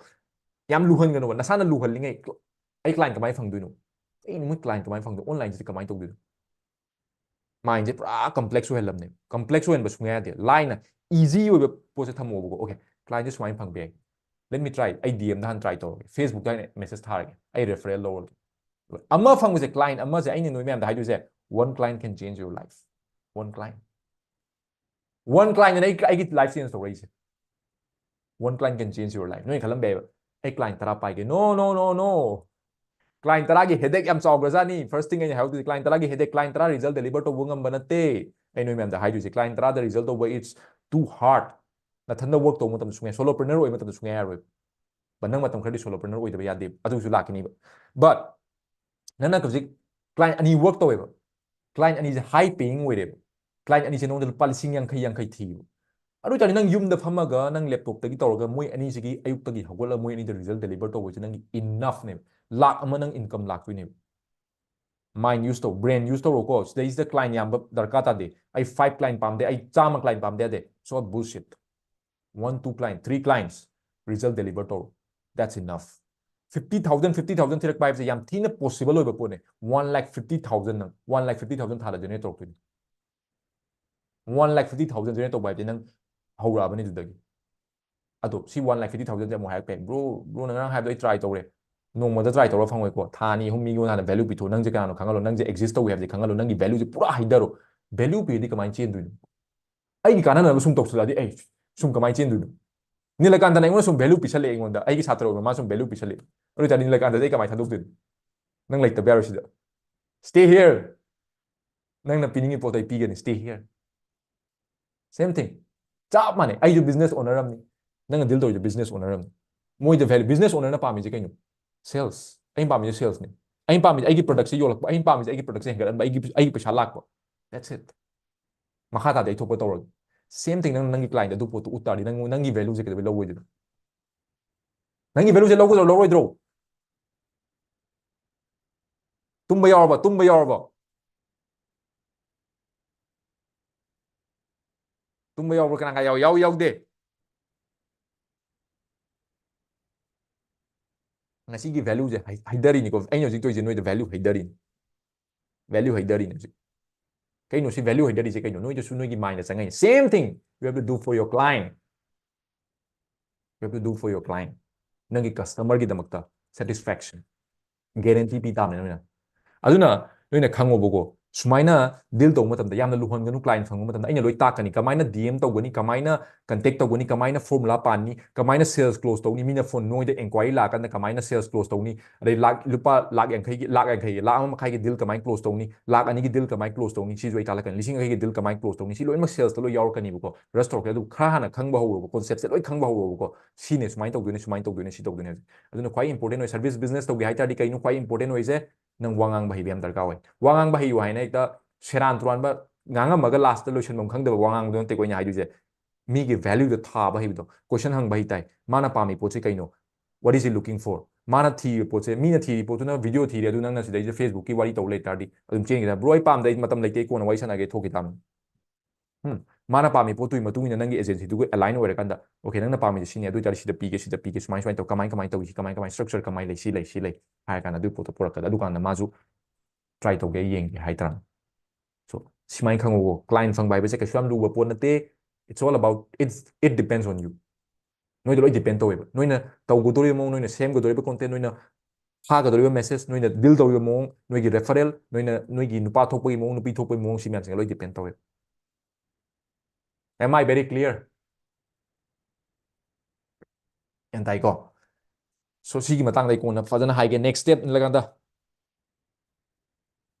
ꯌꯥꯝ ꯂꯨꯍꯟꯒꯅꯣꯕ꯫ ꯅꯁꯥꯅ ꯂꯨꯍꯜꯂꯤꯉꯩ, "ꯑꯩ client ꯀꯃꯥꯏꯅ ꯐꯪꯗꯣꯏꯅꯣ? ꯑꯩ ꯃꯣꯏ client ꯀꯃꯥꯏꯅ ꯐꯪꯗꯣꯏꯅꯣ? Online ꯁꯤꯗ ꯀꯃꯥꯏꯅ ꯇꯧꯗꯣꯏꯅꯣ?" Mind ꯁꯦ ꯄꯨꯔꯥ complex ꯑꯣꯏꯍꯜꯂꯝꯅꯦ꯫ Complex ꯑꯣꯏꯍꯟꯕ ꯁꯨꯡꯌꯥ ꯌꯥꯗꯦ꯫ ꯂꯥꯏꯅ easy ꯑꯣꯏꯕ ꯄꯣꯠꯁꯦ ꯊꯝꯃꯣꯕꯀꯣ꯫ "Okay, client ꯁꯦ ꯁꯨꯃꯥꯏꯅ ꯐꯪꯕ ꯌꯥꯏ꯫ Let me try꯫ ꯑꯩ D M ꯗ ꯍꯥꯟꯅ try ꯇꯧꯔꯒꯦ, Facebook ꯇ ꯍꯥꯟꯅ message ꯊꯥꯔꯒꯦ, ꯑꯩ referral ꯂꯧꯔꯒꯦ"꯫ ꯑꯃ ꯐꯪꯕꯁꯦ, client ꯑꯃꯁꯦ, ꯑꯩꯅ ꯅꯣꯏ ꯃꯌꯥꯝꯗ ꯍꯥꯏꯗꯣꯏꯁꯦ, one client can change your life꯫ One client꯫ One client ꯅ ꯑꯩ, ꯑꯩꯒꯤ life change ꯇꯧꯔꯛꯏꯁꯦ꯫ One client can change your life꯫ ꯅꯣꯏ ꯈꯜꯂꯝꯕ ꯌꯥꯏꯕ, "ꯑꯩ client ꯇꯔꯥ ꯄꯥꯏꯒꯦ"꯫ No, no, no, no꯫ Client ꯇꯔꯥꯒꯤ headache ꯌꯥꯝ ꯆꯥꯎꯈ꯭ꯔꯖꯥꯠꯅꯤ꯫ First thing ꯑꯩꯅ ꯍꯥꯏꯍꯧꯗꯣꯏꯁꯦ, client ꯇꯔꯥꯒꯤ headache, client ꯇꯔꯥ result deliver ꯇꯧꯕ ꯉꯝꯕ ꯅꯠꯇꯦ꯫ ꯑꯩ ꯅꯣꯏ ꯃꯌꯥꯝꯗ ꯍꯥꯏꯗꯣꯏꯁꯦ, client ꯇꯔꯥꯗ result ꯇꯧꯕ, it's too hard꯫ ꯅꯊꯟꯗ work ꯇꯧꯕ ꯃꯇꯝꯗ ꯁꯨꯡꯌꯥ, solopreneur ꯑꯣꯏꯕ ꯃꯇꯝꯗ ꯁꯨꯡꯌꯥ ꯌꯥꯔꯣꯏ꯫ But ꯅꯪ ꯃꯇꯝ ꯈꯔꯗꯤ solopreneur ꯑꯣꯏꯗꯕ ꯌꯥꯗꯦ, ꯑꯗꯨꯁꯨ ꯂꯥꯛꯈꯤꯅꯤꯕ꯫ But ꯅꯪꯅ ꯍꯧꯖꯤꯛ client ꯑꯅꯤ work ꯇꯧꯋꯦꯕ, client ꯑꯅꯤꯁꯦ high paying ꯑꯣꯏꯔꯦꯕ, client ꯑꯅꯤꯁꯦ ꯅꯉꯣꯟꯗ ꯂꯨꯄꯥ ꯂꯤꯁꯤꯡ ꯌꯥꯡꯈꯩ, ꯌꯥꯡꯈꯩ ꯊꯤꯕ꯫ ꯑꯗꯨ ꯑꯣꯏꯇꯥꯔꯗꯤ ꯅꯪ ꯌꯨꯝꯗ ꯐꯝꯃꯒ, ꯅꯪ laptop ꯇꯒꯤ ꯇꯧꯔꯒ, ꯃꯣꯏ ꯑꯅꯤꯁꯤꯒꯤ ꯑꯌꯨꯛꯇꯒꯤ ꯍꯧꯒꯠꯂꯒ ꯃꯣꯏ ꯑꯅꯤꯗ result deliver ꯇꯧꯕꯁꯦ ꯅꯪꯒꯤ enough ꯅꯦꯕ꯫ ꯂꯥꯛ ꯑꯃ ꯅꯪ income ꯂꯥꯛꯇꯣꯏꯅꯦꯕ꯫ Mind use ꯇꯧ, brain use ꯇꯧꯔꯣꯀꯣ꯫ ꯁꯤꯗꯩꯁꯤꯗ client ꯌꯥꯝꯕ ꯗꯔꯀꯥꯔ ꯇꯥꯗꯦ꯫ "ꯑꯩ five client ꯄꯥꯝꯗꯦ, ꯑꯩ ꯆꯥꯝꯃ client ꯄꯥꯝꯗꯦ" ꯍꯥꯏꯗꯦ꯫ It's all bullshit꯫ One, two client, three clients result deliver ꯇꯧꯔꯣ꯫ That's enough꯫ Fifty thousand, fifty thousand ꯊꯤꯔꯛꯄ ꯍꯥꯏꯕꯁꯦ ꯌꯥꯝ ꯊꯤꯅ possible ꯑꯣꯏꯕ ꯄꯣꯠꯅꯦ꯫ One lakh fifty thousand, ꯅꯪ one lakh fifty thousand ꯊꯥꯗ generate ꯇꯧꯔꯛꯇꯣꯏꯅꯤ꯫ One lakh fifty thousand generate ꯇꯧꯕ ꯍꯥꯏꯕꯗꯤ ꯅꯪ ꯍꯧꯔꯛꯑꯕꯅꯤ ꯑꯗꯨꯗꯒꯤ꯫ ꯑꯗꯣ ꯁꯤ one lakh fifty thousand ꯁꯦ ꯑꯃꯨꯛ ꯍꯥꯏꯔꯛꯄ ꯌꯥꯏ, "Bro, bro, ꯅꯪ ꯉꯔꯥꯡ ꯍꯥꯏꯕꯗꯣ ꯑꯩ try ꯇꯧꯔꯦ, ꯅꯣꯡꯃꯗ try ꯇꯧꯔ ꯐꯪꯉꯣꯏꯀꯣ, ꯊꯥ ꯑꯅꯤ ꯑꯍꯨꯝ ꯃꯤꯉꯣꯟꯗ ꯍꯥꯟꯅ value ꯄꯤꯊꯣꯛꯑꯣ, ꯅꯪꯁꯦ ꯀꯅꯥꯅꯣ ꯈꯪꯍꯜꯂꯣ, ꯅꯪꯁꯦ exist ꯇꯧꯋꯤ ꯍꯥꯏꯕꯁꯦ ꯈꯪꯍꯜꯂꯣ, ꯅꯪꯒꯤ value ꯁꯦ ꯄꯨꯔꯥ ꯍꯩꯊꯔꯣ, value ꯄꯤꯔꯗꯤ ꯀꯃꯥꯏꯅ ꯆꯦꯟꯗꯣꯏꯅꯣ? ꯑꯩꯒꯤ ꯀꯥꯟꯅꯅꯕ ꯁꯨꯝ ꯇꯧꯁꯤꯜꯂꯛꯑꯗꯤ ꯑꯩ ꯁꯨꯝ ꯀꯃꯥꯏꯅ ꯆꯦꯟꯗꯣꯏꯅꯣ?" ꯅꯤꯂꯀꯥꯟꯇꯅ ꯑꯩꯉꯣꯟꯗ ꯁꯨꯝ value ꯄꯤꯁꯜꯂꯛꯑꯦ, ꯑꯩꯉꯣꯟꯗ ꯑꯩꯒꯤ ꯁꯥꯇ꯭ꯔ ꯑꯣꯏꯕ ꯃꯥ ꯁꯨꯝ value ꯄꯤꯁꯜꯂꯛꯑꯦ, ꯑꯗꯨ ꯑꯣꯏꯇꯥꯔꯗꯤ ꯅꯤꯂꯀꯥꯟꯇꯗꯤ ꯑꯩ ꯀꯃꯥꯏꯅ ꯊꯥꯗꯣꯛꯇꯣꯏꯅꯣ? ꯅꯪ ꯂꯩꯇꯕ ꯌꯥꯔꯣꯏ ꯁꯤꯗ, "Stay here, ꯅꯪꯅ ꯄꯤꯅꯤꯡꯉꯤ ꯄꯣꯠꯇꯣ ꯑꯩ ꯄꯤꯒꯅꯤ, stay here." Same thing, ꯆꯞ ꯃꯥꯟꯅꯩ꯫ ꯑꯩꯁꯨ business owner ꯑꯃꯅꯤ, ꯅꯪꯅ deal ꯇꯧꯔꯤꯁꯨ business owner ꯑꯃꯅꯤ꯫ ꯃꯣꯏꯗ value, business owner ꯅ ꯄꯥꯝꯃꯤꯁꯦ ꯀꯩꯅꯣ? Sales꯫ ꯑꯩꯅ ꯄꯥꯝꯃꯤꯁꯦ sales ꯅꯤ꯫ ꯑꯩꯅ ꯄꯥꯝꯃꯤꯁꯦ ꯑꯩꯒꯤ product ꯁꯦ ꯌꯣꯜꯂꯛꯄ, ꯑꯩꯅ ꯄꯥꯝꯃꯤꯁꯦ ꯑꯩꯒꯤ product ꯁꯦ ꯍꯦꯟꯒꯠꯍꯟꯕ, ꯑꯩꯒꯤ ꯑꯩꯒꯤ ꯄꯩꯁꯥ ꯂꯥꯛꯄ꯫ That's it꯫ ꯃꯈꯥ ꯇꯥꯗꯤ ꯑꯩ ꯊꯣꯛꯄ ꯇꯧꯔꯒꯦ꯫ Same thing, ꯅꯪ ꯅꯪꯒꯤ client ꯑꯗꯨ ꯄꯣꯠꯇꯨ ꯎꯠ ꯇꯥꯔꯗꯤ ꯅꯪ ꯅꯪꯒꯤ value ꯁꯦ ꯀꯩꯗꯧꯕꯩ ꯂꯧꯔꯣꯏꯗꯣꯏꯅꯣ? ꯅꯪꯒꯤ value ꯁꯦ ꯂꯧꯒꯗ꯭ꯔꯣ, ꯂꯧꯔꯣꯏꯗ꯭ꯔꯣ? ꯇꯨꯝꯕ ꯌꯥꯎꯔꯕ? ꯇꯨꯝꯕ ꯌꯥꯎꯔꯕ? ꯇꯨꯝꯕ ꯌꯥꯎꯕ꯭ꯔꯥ? ꯀꯅꯥ ꯀꯅꯥ ꯌꯥꯎ-, ꯌꯥꯎ-, ꯌꯥꯎꯗꯦ? ꯉꯁꯤꯒꯤ value ꯁꯦ ꯍꯩ-, ꯍꯩꯊꯔꯤꯅꯤꯀꯣ꯫ ꯑꯩꯅ ꯍꯧꯖꯤꯛ ꯇꯧꯔꯤꯁꯦ ꯅꯣꯏꯗ value ꯍꯩꯊꯔꯤꯅꯤ꯫ Value ꯍꯩꯊꯔꯤꯅꯤ ꯍꯧꯖꯤꯛ꯫ ꯀꯩꯅꯣ ꯁꯤ value ꯍꯩꯊꯔꯤꯁꯦ ꯀꯩꯅꯣ? ꯅꯣꯏꯗꯁꯨ ꯅꯣꯏꯒꯤ mind the ꯆꯪꯉꯛꯏꯅꯦ꯫ Same thing you have to do for your client. You have to do for your client. ꯅꯪꯒꯤ customer ꯒꯤꯗꯃꯛꯇ satisfaction guarantee ꯄꯤ ꯇꯥꯕꯅꯦ ꯅꯣꯏꯅ꯫ ꯑꯗꯨꯅ ꯅꯣꯏꯅ ꯈꯪꯉꯣꯕꯀꯣ, ꯁꯨꯃꯥꯏꯅ deal ꯇꯧꯕ ꯃꯇꯝꯗ ꯌꯥꯝꯅ ꯂꯨꯍꯟꯒꯅꯨ, client ꯐꯪꯕ ꯃꯇꯝꯗ ꯑꯩꯅ ꯂꯣꯏ ꯇꯥꯛꯀꯅꯤ, ꯀꯃꯥꯏꯅ D M ꯇꯧꯒꯅꯤ, ꯀꯃꯥꯏꯅ contact ꯇꯧꯒꯅꯤ, ꯀꯃꯥꯏꯅ formula ꯄꯥꯟꯅꯤ, ꯀꯃꯥꯏꯅ sales close ꯇꯧꯅꯤ, ꯃꯤꯅ phone ꯅꯣꯏꯗ inquiry ꯂꯥꯛꯀꯥꯟꯗ ꯀꯃꯥꯏꯅ sales close ꯇꯧꯅꯤ, ꯑꯗꯩ ꯂꯥꯛ, ꯂꯨꯄꯥ ꯂꯥꯛ ꯌꯥꯡꯈꯩꯒꯤ, ꯂꯥꯛ ꯌꯥꯡꯈꯩꯒꯤ, ꯂꯥꯛ ꯑꯃ ꯃꯈꯥꯏꯒꯤ deal ꯀꯃꯥꯏꯅ close ꯇꯧꯅꯤ, ꯂꯥꯛ ꯑꯅꯤꯒꯤ deal ꯀꯃꯥꯏꯅ close ꯇꯧꯅꯤ, ꯁꯤꯁꯨ ꯑꯩ ꯇꯥꯛꯂꯛꯀꯅꯤ꯫ ꯂꯤꯁꯤꯡ ꯌꯥꯡꯈꯩꯒꯤ deal ꯀꯃꯥꯏꯅ close ꯇꯧꯅꯤ, ꯁꯤ ꯂꯣꯏꯅꯃꯛ sales ꯇ ꯂꯣꯏ ꯌꯥꯎꯔꯛꯀꯅꯤꯕꯀꯣ꯫ Rush ꯇꯧꯔꯛꯀꯦ, ꯑꯗꯨ ꯈꯔ ꯍꯥꯟꯅ ꯈꯪꯕ ꯍꯧꯔꯣꯕ, concept ꯁꯦ ꯂꯣꯏ ꯈꯪꯕ ꯍꯧꯔꯣꯕꯀꯣ꯫ ꯁꯤꯅꯦ ꯁꯨꯃꯥꯏꯅ ꯇꯧꯗꯣꯏꯅꯦ, ꯁꯨꯃꯥꯏꯅ ꯇꯧꯗꯣꯏꯅꯦ, ꯁꯤ ꯇꯧꯗꯣꯏꯅꯦ ꯍꯥꯏꯕꯁꯦ꯫ ꯑꯗꯨꯅ ꯈ꯭ꯋꯥꯏ important ꯑꯣꯏ, service business ꯇꯧꯒꯦ ꯍꯥꯏ ꯇꯥꯔꯗꯤ ꯀꯩꯅꯣ ꯈ꯭ꯋꯥꯏ important ꯑꯣꯏꯁꯦ? ꯅꯪ ꯋꯥ ꯉꯥꯡꯕ ꯍꯩꯕ ꯌꯥꯝ ꯗꯔꯀꯥꯔ ꯑꯣꯏ꯫ ꯋꯥ ꯉꯥꯡꯕ ꯍꯩꯌꯨ ꯍꯥꯏꯅ ꯍꯦꯛꯇ ꯁꯦꯔꯥꯟ ꯇꯨꯔꯥꯟꯕ ꯉꯥꯡꯉꯝꯃꯒ last ꯇ ꯂꯣꯏꯁꯟꯐꯝ ꯈꯪꯗꯕ ꯋꯥ ꯉꯥꯡꯕꯗꯣ ꯅꯠꯇꯦꯀꯣ ꯑꯩꯅ ꯍꯥꯏꯗꯣꯏꯁꯦ꯫ ꯃꯤꯒꯤ value ꯗ ꯊꯥꯕ ꯍꯩꯕꯗꯣ, question ꯍꯪꯕ ꯍꯩ ꯇꯥꯏ꯫ ꯃꯥꯅ ꯄꯥꯝꯃꯤ ꯄꯣꯠꯁꯦ ꯀꯩꯅꯣ? What is he looking for? ꯃꯥꯅ ꯊꯤꯔꯤꯕ ꯄꯣꯠꯁꯦ, ꯃꯤꯅ ꯊꯤꯔꯤꯕ ꯄꯣꯠꯇꯨꯅ video ꯊꯤꯔꯦ, ꯑꯗꯨ ꯅꯪꯅ ꯁꯤꯗꯩꯁꯤꯗ Facebook ꯀꯤ ꯋꯥꯔꯤ ꯇꯧ ꯂꯩ ꯇꯥꯔꯗꯤ ꯑꯗꯨꯝ ꯆꯦꯟꯈꯤꯗ꯫ "Bro, ꯑꯩ ꯄꯥꯝꯗꯦ, ꯑꯩ ꯃꯇꯝ ꯂꯩꯇꯦ, ꯑꯩ ꯀꯣꯟꯅ ꯋꯥꯔꯤ ꯁꯥꯟꯅꯒꯦ", ꯊꯣꯛꯈꯤ ꯇꯥꯕꯅꯤ꯫ ꯎꯝ, ꯃꯥꯅ ꯄꯥꯝꯃꯤ ꯄꯣꯠꯇꯨꯒꯤ ꯃꯇꯨꯡ ꯏꯟꯅ ꯅꯪꯒꯤ agency ꯗꯨꯒ align ꯑꯣꯏꯔꯀꯥꯟꯗ, "Okay, ꯅꯪꯅ ꯄꯥꯝꯃꯤꯁꯦ ꯁꯤꯅꯤ, ꯑꯗꯨ ꯑꯣꯏꯇꯥꯔꯗꯤ ꯁꯤꯗ ꯄꯤꯒꯦ, ꯁꯤꯗ ꯄꯤꯒꯦ, ꯁꯨꯃꯥꯏ ꯁꯨꯃꯥꯏꯅ ꯇꯧ, ꯀꯃꯥꯏ ꯀꯃꯥꯏꯅ ꯇꯧꯏ, ꯀꯃꯥꯏ ꯀꯃꯥꯏꯅ structure ꯀꯃꯥꯏꯅ ꯂꯩ, ꯁꯤ ꯂꯩ, ꯁꯤ ꯂꯩ" ꯍꯥꯏꯔ ꯀꯥꯟꯗ ꯑꯗꯨꯒꯤ ꯄꯣꯠꯇꯣ ꯄꯨꯔꯛꯀꯗ, ꯑꯗꯨꯀꯥꯟꯗ ꯃꯥꯁꯨ try ꯇꯧꯒꯦ, ꯌꯦꯡꯒꯦ ꯍꯥꯏꯇꯥꯔꯦ꯫ So, ꯁꯨꯃꯥꯏꯅ ꯈꯪꯉꯨꯀꯣ, client ꯐꯪꯕ ꯍꯥꯏꯕꯁꯦ ꯀꯩꯁꯨ ꯌꯥꯝ ꯂꯨꯕ ꯄꯣꯠ ꯅꯠꯇꯦ꯫ It's all about, it's, it depends on you. ꯅꯣꯏꯗ ꯂꯣꯏ depend ꯇꯧꯋꯦꯕ꯫ ꯅꯣꯏꯅ ꯇꯧꯒꯗꯧꯔꯤꯕ ꯃꯑꯣꯡ, ꯅꯣꯏꯅ ꯁꯦꯝꯒꯗꯧꯔꯤꯕ content, ꯅꯣꯏꯅ ꯊꯥꯒꯗꯧꯔꯤꯕ message, ꯅꯣꯏꯅ deal ꯇꯧꯔꯤꯕ ꯃꯑꯣꯡ, ꯅꯣꯏꯒꯤ referral, ꯅꯣꯏꯅ, ꯅꯣꯏꯒꯤ ꯅꯨꯄꯥ ꯊꯣꯛꯄꯒꯤ ꯃꯑꯣꯡ, ꯅꯨꯄꯤ ꯊꯣꯛꯄꯒꯤ ꯃꯑꯣꯡ, ꯁꯤ ꯃꯌꯥꯝꯁꯤꯡ ꯂꯣꯏ depend ꯇꯧꯋꯦꯕ꯫ Am I very clear? ꯒ꯭ꯌꯥꯟ ꯇꯥꯏꯀꯣ? So ꯁꯤꯒꯤ ꯃꯇꯥꯡꯗ ꯑꯩ ꯀꯣꯟꯅ ꯐꯖꯅ ꯍꯥꯏꯒꯦ, next step ꯏꯜꯂꯀꯥꯟꯗ꯫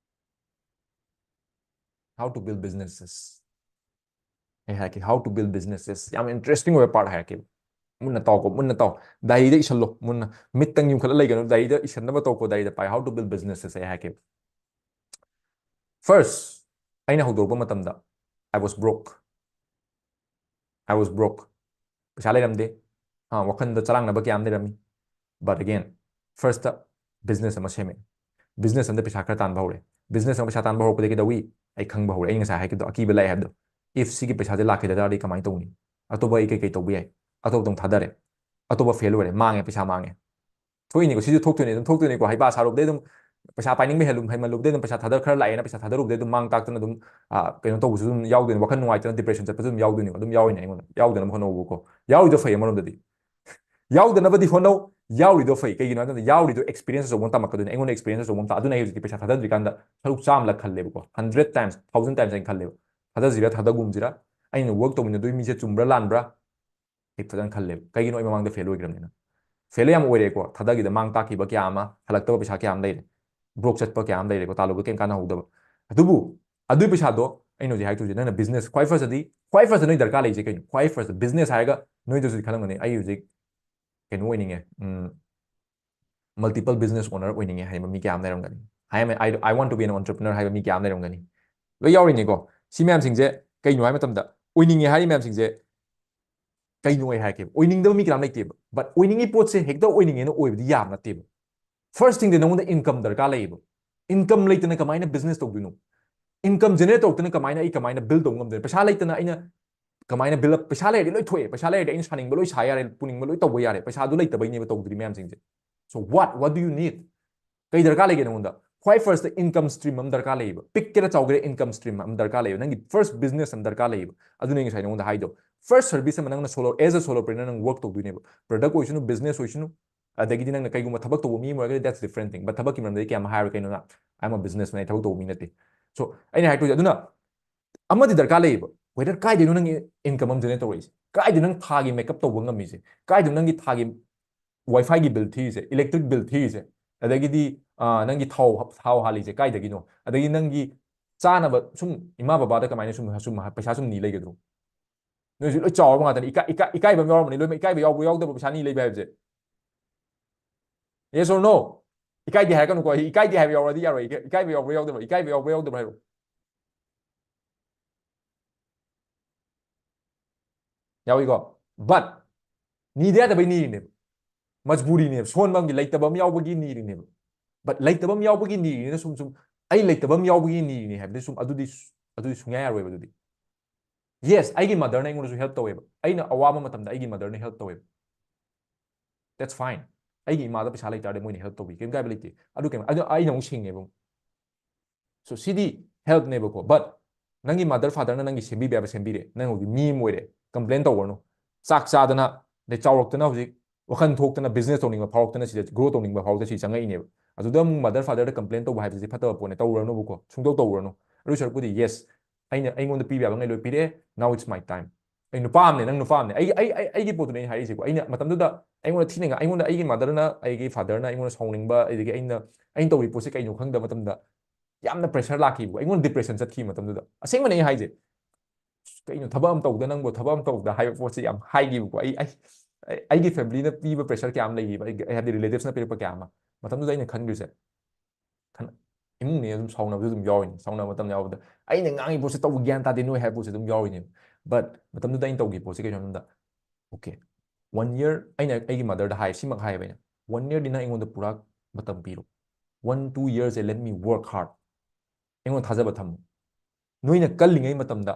How to build businesses. ꯑꯩ ꯍꯥꯏꯔꯛꯀꯦ, how to build businesses꯫ ꯌꯥꯝ interesting ꯑꯣꯏꯕ part ꯍꯥꯏꯔꯛꯀꯦ꯫ ꯃꯨꯟꯅ ꯇꯥꯎꯀꯣ, ꯃꯨꯟꯅ ꯇꯥꯎ꯫ Diaryꯗ ꯏꯁꯜꯂꯣ, ꯃꯨꯟꯅ꯫ ꯃꯤꯠꯇꯪ ꯌꯨꯡꯈꯠꯂ ꯂꯩꯒꯅꯨ, diaryꯗ ꯏꯁꯟꯅꯕ ꯇꯧꯀꯣ, diaryꯗ ꯄꯥꯏ꯫ How to build businesses ꯑꯩ ꯍꯥꯏꯔꯛꯀꯦ꯫ First, ꯑꯩꯅ ꯍꯧꯗꯣꯔꯛꯄ ꯃꯇꯝꯗ, I was broke. I was broke. ꯄꯩꯁꯥ ꯂꯩꯔꯝꯗꯦ꯫ ꯑꯥ, ꯋꯥꯈꯜꯗ ꯆꯔꯥꯡꯅꯕ ꯀꯌꯥ ꯑꯃ ꯂꯩꯔꯝꯃꯤ꯫ But again, first business ꯑꯃ ꯁꯦꯝꯃꯦ꯫ Business ꯑꯃꯗ ꯄꯩꯁꯥ ꯈꯔ ꯇꯥꯟꯕ ꯍꯧꯔꯦ꯫ Business ꯑꯃ ꯄꯩꯁꯥ ꯇꯥꯟꯕ ꯍꯧꯔꯛꯄꯗꯒꯤ ꯀꯩꯗꯧꯏ? ꯑꯩ ꯈꯪꯕ ꯍꯧꯔꯦ꯫ ꯑꯩ ꯉꯁꯥꯏ ꯍꯥꯏꯈꯤꯕꯗꯣ, ꯑꯀꯤꯕ ꯂꯥꯛꯑꯦ ꯍꯥꯏꯕꯗꯣ꯫ If ꯁꯤꯒꯤ ꯄꯩꯁꯥꯁꯦ ꯂꯥꯛꯈꯤꯗ ꯇꯥꯔꯗꯤ ꯀꯃꯥꯏꯅ ꯇꯧꯅꯤ? ꯑꯇꯣꯞꯄ ꯑꯩ ꯀꯩ ꯀꯩ ꯇꯧꯕ ꯌꯥꯏ? ꯑꯇꯣꯞꯄ ꯑꯗꯨꯝ ꯊꯥꯗꯔꯦ꯫ ꯑꯇꯣꯞꯄ fail ꯑꯣꯏꯔꯦ꯫ ꯃꯥꯡꯉꯦ, ꯄꯩꯁꯥ ꯃꯥꯡꯉꯦ꯫ ꯊꯣꯛꯏꯅꯤꯀꯣ, ꯁꯤꯁꯨ ꯊꯣꯛꯇꯣꯏꯅꯤ, ꯑꯗꯨꯝ ꯊꯣꯛꯇꯣꯏꯅꯤꯀꯣ꯫ ꯍꯩꯄꯥ ꯁꯥꯔꯨꯕꯗꯩ ꯑꯗꯨꯝ ꯄꯩꯁꯥ ꯄꯥꯏꯅꯤꯡꯕ ꯍꯦꯜꯂꯨ-, ꯍꯦꯟꯃꯜꯂꯨꯕꯗꯩ ꯑꯗꯨꯝ ꯄꯩꯁꯥ ꯊꯥꯗ-, ꯈꯔ ꯂꯥꯛꯑꯦꯅ ꯄꯩꯁꯥ ꯊꯥꯗꯔꯨꯕꯗꯩ ꯑꯗꯨꯝ ꯃꯥꯡ ꯇꯥꯛꯇꯅ ꯑꯗꯨꯝ, ꯑ, ꯀꯩꯅꯣ ꯇꯧꯕꯁꯨ ꯑꯗꯨꯝ ꯌꯥꯎꯗꯣꯏꯅꯤ, ꯋꯥꯈꯜ ꯅꯨꯡꯉꯥꯏꯇꯅ depression ꯆꯠꯄꯁꯨ ꯑꯗꯨꯝ ꯌꯥꯎꯗꯣꯏꯅꯤꯀꯣ꯫ ꯑꯗꯨꯝ ꯌꯥꯎꯔꯤꯅꯦ ꯑꯩꯉꯣꯟꯗ꯫ ꯌꯥꯎꯗꯅꯕ ꯍꯣꯠꯅꯧꯕꯀꯣ꯫ ꯌꯥꯎꯔꯤꯗꯣ ꯐꯩ ꯑꯃꯔꯣꯝꯗꯗꯤ꯫ ꯌꯥꯎꯗꯅꯕꯗꯤ ꯍꯣꯠꯅꯧ, ꯌꯥꯎꯔꯤꯗꯣ ꯐꯩ꯫ ꯀꯩꯒꯤꯅꯣ ꯍꯥꯏ ꯃꯇꯝꯗ ꯌꯥꯎꯔꯤꯗꯣ experience ꯑꯆꯧꯕ ꯑꯃ ꯇꯝꯃꯛꯀꯗꯣꯏꯅꯤ꯫ ꯑꯩꯉꯣꯟꯗ experience ꯑꯆꯧꯕ ꯑꯃ ꯇꯥꯛ-, ꯑꯗꯨꯅ ꯑꯩ ꯍꯧꯖꯤꯛꯇꯤ ꯄꯩꯁꯥ ꯊꯥꯗꯗ꯭ꯔꯤꯀꯥꯟꯗ ꯁꯔꯨꯛ ꯆꯥꯝꯃ ꯂꯛ ꯈꯜꯂꯦꯕꯀꯣ꯫ Hundred times, thousand times ꯑꯩꯅ ꯈꯜꯂꯦꯕ꯫ ꯊꯥꯗꯁꯤꯔꯥ ꯊꯥꯗꯒꯨꯝꯁꯤꯔꯥ? ꯑꯩꯅ work ꯇꯧꯃꯤꯟꯅꯗꯣꯏ ꯃꯤꯁꯦ ꯆꯨꯝꯕ꯭ꯔꯥ ꯂꯥꯟꯕ꯭ꯔꯥ? ꯑꯩ ꯐꯖꯅ ꯈꯜꯂꯦꯕ꯫ ꯀꯩꯒꯤꯅꯣ? ꯑꯩ ꯃꯃꯥꯡꯗ fail ꯑꯣꯏꯈ꯭ꯔꯕꯅꯤꯅ꯫ Fail ꯌꯥꯝ ꯑꯣꯏꯔꯦꯀꯣ꯫ ꯊꯥꯗꯈꯤꯗ ꯃꯥꯡ ꯇꯥꯛꯈꯤꯕ ꯀꯌꯥ ꯑꯃ, ꯍꯜꯂꯛꯇꯕ ꯄꯩꯁꯥ ꯀꯌꯥ ꯑꯃ ꯂꯩꯔꯦ꯫ Broke ꯆꯠꯄ ꯀꯌꯥ ꯑꯃ ꯂꯩꯔꯦꯀꯣ꯫ ꯇꯥꯜꯂꯨꯕ ꯀꯩꯝ ꯀꯥꯟꯅꯍꯧꯗꯕ꯫ ꯑꯗꯨꯕꯨ ꯑꯗꯨꯏ ꯄꯩꯁꯥꯗꯣ ꯑꯩꯅ ꯍꯧꯖꯤꯛ ꯍꯥꯏꯗꯣꯏꯁꯦ, ꯅꯪꯅ business ꯈ꯭ꯋꯥꯏ first ꯇꯗꯤ, ꯈ꯭ꯋꯥꯏ first ꯇ ꯅꯣꯏ ꯗꯔꯀꯥꯔ ꯂꯩꯔꯤꯁꯦ ꯀꯩꯅꯣ? ꯈ꯭ꯋꯥꯏ first business ꯍꯥꯏꯔꯒ ꯅꯣꯏꯗꯁꯨ ꯈꯜꯂꯝꯒꯅꯤ, "ꯑꯩ ꯍꯧꯖꯤꯛ ꯀꯩꯅꯣ ꯑꯣꯏꯅꯤꯡꯉꯦ, ꯎꯝ, multiple business owner ꯑꯣꯏꯅꯤꯡꯉꯦ" ꯍꯥꯏꯕ ꯃꯤ ꯀꯌꯥ ꯑꯃ ꯂꯩꯔꯝꯒꯅꯤ꯫ "I am a, I, I want to be an entrepreneur" ꯍꯥꯏꯕ ꯃꯤ ꯀꯌꯥ ꯑꯃ ꯂꯩꯔꯝꯒꯅꯤ꯫ ꯂꯣꯏ ꯌꯥꯎꯔꯤꯅꯤꯀꯣ꯫ ꯁꯤ ꯃꯌꯥꯝꯁꯤꯡꯁꯦ ꯀꯩꯅꯣ ꯍꯥꯏ ꯃꯇꯝꯗ, ꯑꯣꯏꯅꯤꯡꯉꯦ ꯍꯥꯏꯔꯤ ꯃꯌꯥꯝꯁꯤꯡꯁꯦ ꯀꯩꯅꯣ ꯑꯩ ꯍꯥꯏꯔꯛꯀꯦꯕ꯫ ꯑꯣꯏꯅꯤꯡꯗꯕ ꯃꯤ ꯀꯅꯥꯝ ꯂꯩꯇꯦꯕ꯫ But ꯑꯣꯏꯅꯤꯡꯉꯤ ꯄꯣꯠꯁꯦ ꯍꯦꯛꯇ ꯑꯣꯏꯅꯤꯡꯉꯦꯅ ꯑꯣꯏꯕꯗꯤ ꯌꯥꯕ ꯅꯠꯇꯦꯕ꯫ First thing ꯗꯤ ꯅꯉꯣꯟꯗ income ꯗꯔꯀꯥꯔ ꯂꯩꯌꯦꯕ꯫ Income ꯂꯩꯇꯅ ꯀꯃꯥꯏꯅ business ꯇꯧꯗꯣꯏꯅꯣ? Income generate ꯇꯧꯔꯛꯇꯅ ꯀꯃꯥꯏꯅ ꯑꯩ ꯀꯃꯥꯏꯅ build ꯇꯧꯕ ꯉꯝꯗꯣꯏꯅꯣ? ꯄꯩꯁꯥ ꯂꯩꯇꯅ ꯑꯩꯅ ꯀꯃꯥꯏꯅ build up? ꯄꯩꯁꯥ ꯂꯩꯔꯗꯤ ꯂꯣꯏ ꯊꯣꯛꯑꯦ꯫ ꯄꯩꯁꯥ ꯂꯩꯔꯗꯤ ꯑꯩꯅ ꯁꯥꯅꯤꯡꯕ ꯂꯣꯏ ꯁꯥ ꯌꯥꯔꯦ, ꯄꯨꯅꯤꯡꯕ ꯂꯣꯏ ꯇꯧꯕ ꯌꯥꯔꯦ꯫ ꯄꯩꯁꯥꯗꯨ ꯂꯩꯇꯕꯩꯅꯦꯕ ꯇꯧꯗ꯭ꯔꯤ ꯃꯌꯥꯝꯁꯤꯡꯁꯦ꯫ So what, what do you need? ꯀꯩ ꯗꯔꯀꯥꯔ ꯂꯩꯒꯦ ꯅꯉꯣꯟꯗ? ꯈ꯭ꯋꯥꯏ first ꯇ income stream ꯑꯃ ꯗꯔꯀꯥꯔ ꯂꯩꯌꯦꯕ꯫ ꯄꯤꯛꯀꯦꯔꯥ ꯆꯥꯎꯒꯦꯔꯥ income stream ꯑꯃ ꯗꯔꯀꯥꯔ ꯂꯩꯌꯦꯕ꯫ ꯅꯪꯒꯤ first business ꯑꯃ ꯗꯔꯀꯥꯔ ꯂꯩꯌꯦꯕ꯫ ꯑꯗꯨꯅ ꯑꯩ ꯉꯁꯥꯏ ꯅꯉꯣꯟꯗ ꯍꯥꯏꯗꯣ, First service ꯑꯃ ꯅꯪꯅ solo, as a solopreneur ꯅꯪ work ꯇꯧꯗꯣꯏꯅꯦꯕ. Product ꯑꯣꯏꯁꯅꯨ, business ꯑꯣꯏꯁꯅꯨ, ꯑꯗꯒꯤꯗꯤ ꯅꯪꯅ ꯀꯩꯒꯨꯝꯕ ꯊꯕꯛ ꯇꯧꯕ ꯃꯤ ꯑꯃ ꯑꯣꯏꯔꯒꯗꯤ that's different thing. But ꯊꯕꯛꯀꯤ ꯃꯔꯝꯗꯗꯤ ꯀꯌꯥꯝ ꯍꯥꯏꯔꯣꯏ, ꯀꯩꯅꯣꯅ I'm a businessman, ꯑꯩ ꯊꯕꯛ ꯇꯧꯕ ꯃꯤ ꯅꯠꯇꯦ. So ꯑꯩꯅ ꯍꯥꯏꯔꯛꯇꯣꯏꯁꯦ ꯑꯗꯨꯅ ꯑꯃꯗꯤ ꯗꯔꯀꯥꯔ ꯂꯩꯌꯦꯕ. Whether ꯀꯥꯏꯗꯩꯅꯣ ꯅꯪꯒꯤ income ꯑꯃ generate ꯇꯧꯔꯛꯏꯁꯦ, ꯀꯥꯏꯗꯩ ꯅꯪ ꯊꯥꯒꯤ makeup ꯇꯧꯕ ꯉꯝꯃꯤꯁꯦ, ꯀꯥꯏꯗꯩꯅꯣ ꯅꯪꯒꯤ ꯊꯥꯒꯤ Wi-Fi ꯒꯤ bill ꯊꯤꯔꯤꯁꯦ, electric bill ꯊꯤꯔꯤꯁꯦ, ꯑꯗꯒꯤꯗꯤ ꯅꯪꯒꯤ ꯊꯥꯎ ꯊꯥꯎ ꯍꯥꯜꯂꯤꯁꯦ ꯀꯥꯏꯗꯒꯤꯅꯣ, ꯑꯗꯒꯤ ꯅꯪꯒꯤ ꯆꯥꯅꯕ ꯁꯨꯝ ꯏꯃꯥ ꯕꯕꯥꯗ ꯀꯃꯥꯏꯅ ꯁꯨꯝ ꯁꯨꯝ ꯄꯩꯁꯥ ꯁꯨꯝ ꯅꯤ ꯂꯩꯒꯗ꯭ꯔꯣ? ꯅꯣꯏꯁꯨ ꯂꯣꯏ ꯆꯥꯎꯔꯕ ꯉꯥꯛꯇꯅꯤ. ꯏꯀꯥꯏ ꯏꯀꯥꯏ ꯏꯀꯥꯏꯕ ꯑꯃ ꯌꯥꯎꯔꯝꯃꯅꯤ, ꯂꯣꯏꯅꯃꯛ ꯏꯀꯥꯏꯕ ꯌꯥꯎꯕ꯭ꯔꯣ ꯌꯥꯎꯗꯕ꯭ꯔꯣ ꯄꯩꯁꯥ ꯅꯤ ꯂꯩꯕ ꯍꯥꯏꯕꯁꯦ? Yes or no? ꯏꯀꯥꯏꯗꯦ ꯍꯥꯏꯔꯛꯀꯅꯨꯀꯣ꯫ ꯑꯩ ꯏꯀꯥꯏꯗꯦ ꯍꯥꯏꯕ ꯌꯥꯎꯔꯗꯤ ꯌꯥꯔꯣꯏ꯫ ꯏꯀꯥꯏ- ꯏꯀꯥꯏꯕ ꯌꯥꯎꯕ꯭ꯔꯣ ꯌꯥꯎꯗꯕ꯭ꯔꯣ? ꯏꯀꯥꯏꯕ ꯌꯥꯎꯕ꯭ꯔꯣ ꯌꯥꯎꯗꯕ꯭ꯔꯣ ꯍꯥꯏꯔꯣ꯫ ꯌꯥꯎꯏꯀꯣ? But ꯅꯤꯗ ꯌꯥꯗꯕꯩ ꯅꯤꯔꯤꯅꯦꯕ, ꯃꯖꯕꯨꯔꯤꯅꯦꯕ, ꯁꯣꯟꯕ ꯑꯃꯒꯤ, ꯂꯩꯇꯕ ꯑꯃ ꯌꯥꯎꯕꯒꯤ ꯅꯤꯔꯤꯅꯦꯕ. But ꯂꯩꯇꯕ ꯑꯃ ꯌꯥꯎꯕꯒꯤ ꯅꯤꯔꯤꯅꯤꯅ ꯁꯨꯝ ꯁꯨꯝ ꯑꯩ ꯂꯩꯇꯕ ꯑꯃ ꯌꯥꯎꯕꯒꯤ ꯅꯤꯔꯤꯅꯦ ꯍꯥꯏꯕꯗꯤ ꯁꯨꯝ ꯑꯗꯨꯗꯤ ꯑꯗꯨꯗꯤ ꯁꯨꯡꯌꯥ ꯌꯥꯔꯣꯏꯕ ꯑꯗꯨꯗꯤ. Yes, ꯑꯩꯒꯤ mother ꯅ ꯑꯩꯉꯣꯟꯗꯁꯨ help ꯇꯧꯋꯦꯕ, ꯑꯩꯅ ꯑꯋꯥꯕ ꯃꯇꯝꯗ ꯑꯩꯒꯤ mother ꯅ help ꯇꯧꯋꯦꯕ. That's fine. ꯑꯩꯒꯤ ꯏꯃꯥꯗ ꯄꯩꯁꯥ ꯂꯩꯇꯥꯔꯗꯤ ꯃꯣꯏꯅ help ꯇꯧꯕꯤ, ꯀꯩꯝ ꯀꯥꯏꯕ ꯂꯩꯇꯦ꯫ ꯑꯗꯨ ꯀꯩꯝ ꯑꯗꯨ ꯑꯩꯅ ꯑꯃꯨꯛ ꯁꯤꯡꯉꯦꯕ ꯑꯃꯨꯛ. So CD help ꯅꯦꯕꯀꯣ. But ꯅꯪꯒꯤ mother father ꯅ ꯅꯪꯒꯤ ꯁꯦꯝꯕꯤꯕ ꯌꯥꯕ ꯁꯦꯝꯕꯤꯔꯦ, ꯅꯪ ꯍꯧꯖꯤꯛ ꯃꯤ ꯑꯃ ꯑꯣꯏꯔꯦ, complain ꯇꯧꯒꯅꯨ. ꯆꯥꯛ ꯆꯥꯗꯅ, ꯑꯗꯩ ꯆꯥꯎꯔꯛꯇꯅ, ꯍꯧꯖꯤꯛ ꯋꯥꯈꯜ ꯊꯣꯛꯇꯅ, business ꯇꯧꯅꯤꯡꯕ ꯐꯥꯎꯔꯛꯇꯅ, ꯁꯤꯗ grow ꯇꯧꯅꯤꯡꯕ ꯐꯥꯎꯔꯛꯇꯅ ꯁꯤ ꯆꯪꯉꯛꯏꯅꯦꯕ. ꯑꯗꯨꯗ ꯑꯃꯨꯛ mother father ꯗ complain ꯇꯧꯕ ꯍꯥꯏꯕꯁꯤꯗꯤ ꯐꯠꯇꯕ ꯄꯣꯠꯅꯦ, ꯇꯧꯔꯨꯔꯅꯨꯕꯀꯣ, ꯁꯨꯡꯇꯧ ꯇꯧꯔꯨꯔꯅꯨ. ꯑꯗꯨ ꯁꯔꯨꯛꯄꯨꯗꯤ yes, ꯑꯩꯅ ꯑꯩꯉꯣꯟꯗ ꯄꯤꯕ ꯌꯥꯕꯉꯩ ꯂꯣꯏ ꯄꯤꯔꯛꯑꯦ, now it's my time. ꯑꯩ ꯅꯨꯄꯥ ꯑꯃꯅꯦ, ꯅꯪ ꯅꯨꯄꯥ ꯑꯃꯅꯦ, ꯑꯩꯒꯤ ꯑꯩ ꯑꯩ ꯑꯩꯒꯤ ꯄꯣꯠꯇꯨꯅꯦ ꯑꯩꯅ ꯍꯥꯏꯔꯤꯁꯦꯀꯣ. ꯑꯩꯅ ꯃꯇꯝꯗꯨꯗ ꯑꯩꯉꯣꯟꯗ ꯊꯤꯅ ꯉꯥ- ꯑꯩꯉꯣꯟꯗ ꯑꯩꯒꯤ mother ꯅ, ꯑꯩꯒꯤ father ꯅ ꯑꯩꯉꯣꯟꯗ ꯁꯥꯎꯅꯤꯡꯕ, ꯑꯗꯒꯤ ꯑꯩꯅ ꯑꯩꯅ ꯇꯧꯔꯤ ꯄꯣꯠꯁꯦ ꯀꯩꯅꯣ ꯈꯪꯗꯕ ꯃꯇꯝꯗ ꯌꯥꯝꯅ pressure ꯂꯥꯛꯈꯤꯕꯀꯣ, ꯑꯩꯉꯣꯟꯗ depression ꯆꯠꯈꯤꯕ ꯃꯇꯝꯗꯨꯗ. ꯑꯁꯦꯡꯕꯅꯦ ꯑꯩ ꯍꯥꯏꯁꯦ, "ꯀꯩꯅꯣ ꯊꯕꯛ ꯑꯃ ꯇꯧꯗ ꯅꯪꯕꯨ, ꯊꯕꯛ ꯑꯃ ꯇꯧꯗ" ꯍꯥꯏꯕ ꯄꯣꯠꯁꯦ ꯌꯥꯝ ꯍꯥꯏꯈꯤꯕꯀꯣ. ꯑꯩ ꯑꯩ ꯑꯩꯒꯤ family ꯅ ꯄꯤꯕ pressure ꯀꯌꯥꯝ ꯂꯩꯈꯤꯕ, ꯑꯩ ꯑꯩ ꯍꯥꯏꯕꯗꯤ relatives ꯅ ꯄꯤꯔꯛꯄ ꯀꯌꯥ ꯑꯃ. ꯃꯇꯝꯗꯨꯗ ꯑꯩꯅ ꯈꯟꯈ꯭ꯔꯤꯁꯦ, ꯈꯟ- ꯏꯃꯨꯡꯅꯦ ꯑꯗꯨꯝ ꯁꯥꯎꯅꯕꯁꯨ ꯑꯗꯨꯝ ꯌꯥꯎꯔꯤꯅꯤ, ꯁꯥꯎꯅꯕ ꯃꯇꯝ ꯌꯥꯎꯕꯗ ꯑꯩꯅ ꯉꯥꯡꯉꯤ ꯄꯣꯠꯁꯦ ꯇꯧꯕ ꯒ꯭ꯌꯥꯟ ꯇꯥꯗꯦ ꯅꯣꯏ ꯍꯥꯏꯕ ꯄꯣꯠꯁꯦ ꯑꯗꯨꯝ ꯌꯥꯎꯔꯤꯅꯦꯕ. But ꯃꯇꯝꯗꯨꯗ ꯑꯩꯅ ꯇꯧꯈꯤꯕ ꯄꯣꯠꯁꯦ ꯀꯩꯅꯣ ꯍꯥꯏꯕꯗ, okay, one year ꯑꯩꯅ ꯑꯩꯒꯤ mother ꯗ ꯍꯥꯏ, ꯁꯤꯃꯛ ꯍꯥꯏꯌꯦꯕ ꯑꯩꯅ, "One year ꯗꯤ ꯅꯪ ꯑꯩꯉꯣꯟꯗ ꯄꯨꯔꯥ ꯃꯇꯝ ꯄꯤꯔꯣ, one two years ꯁꯦ let me work hard, ꯑꯩꯉꯣꯟꯗ ꯊꯥꯖꯕ ꯊꯝꯃꯨ꯫ ꯅꯣꯏꯅ ꯀꯜꯂꯤꯉꯩ ꯃꯇꯝꯗ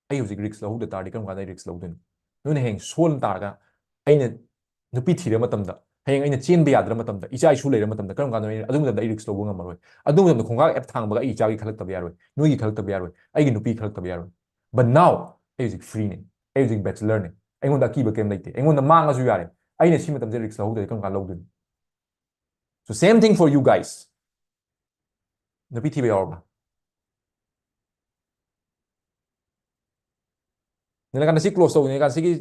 ꯑꯩ ꯍꯧꯖꯤꯛ risk ꯂꯧꯍꯧꯗ ꯇꯥꯔꯗꯤ ꯀꯔꯝ ꯀꯥꯟꯗ ꯑꯩ risk ꯂꯧꯗꯣꯏꯅꯣ? ꯅꯣꯏꯅ ꯍꯌꯦꯡ ꯁꯣꯟ ꯇꯥꯔꯒ ꯑꯩꯅ ꯅꯨꯄꯤ ꯊꯤꯔ ꯃꯇꯝꯗ, ꯍꯌꯦꯡ ꯑꯩꯅ ꯆꯦꯟꯕ ꯌꯥꯗ꯭ꯔ ꯃꯇꯝꯗ, ꯏꯆꯥ ꯏꯁꯨ ꯂꯩꯔ ꯃꯇꯝꯗ ꯀꯔꯝ ꯀꯥꯟꯗ ꯑꯩ ꯑꯗꯨ ꯃꯇꯝꯗ ꯑꯩ risk ꯂꯧꯕ ꯉꯝꯃꯔꯣꯏ꯫ ꯑꯗꯨ ꯃꯇꯝꯗ ꯈꯣꯡꯒꯥ ꯑꯦꯞ ꯊꯥꯡꯕꯒ ꯑꯩ ꯏꯆꯥꯒꯤ ꯈꯜꯂꯛꯇꯕ ꯌꯥꯔꯣꯏ, ꯅꯣꯏꯒꯤ ꯈꯜꯂꯛꯇꯕ ꯌꯥꯔꯣꯏ, ꯑꯩꯒꯤ ꯅꯨꯄꯤ ꯈꯜꯂꯛꯇꯕ ꯌꯥꯔꯣꯏ꯫ But now ꯑꯩ ꯍꯧꯖꯤꯛ free ꯅꯦ꯫ ꯑꯩ ꯍꯧꯖꯤꯛ bachelorꯅꯦ꯫ ꯑꯩꯉꯣꯟꯗ ꯑꯀꯤꯕ ꯀꯩꯝ ꯂꯩꯇꯦ꯫ ꯑꯩꯉꯣꯟꯗ ꯃꯥꯡꯉꯁꯨ ꯌꯥꯔꯦ꯫ ꯑꯩꯅ ꯁꯤ ꯃꯇꯝꯁꯦ risk ꯂꯧꯍꯧꯗ꯭ꯔꯗꯤ ꯀꯔꯝ ꯀꯥꯟ ꯂꯧꯗꯣꯏꯅꯣ? So same thing for you guys. ꯅꯨꯄꯤ ꯊꯤꯕ ꯌꯥꯎꯔꯕ? ꯅꯤꯂꯀꯥꯟꯇ, ꯁꯤ close ꯇꯧ, ꯅꯤꯂꯀꯥꯟꯇ, ꯁꯤꯒꯤ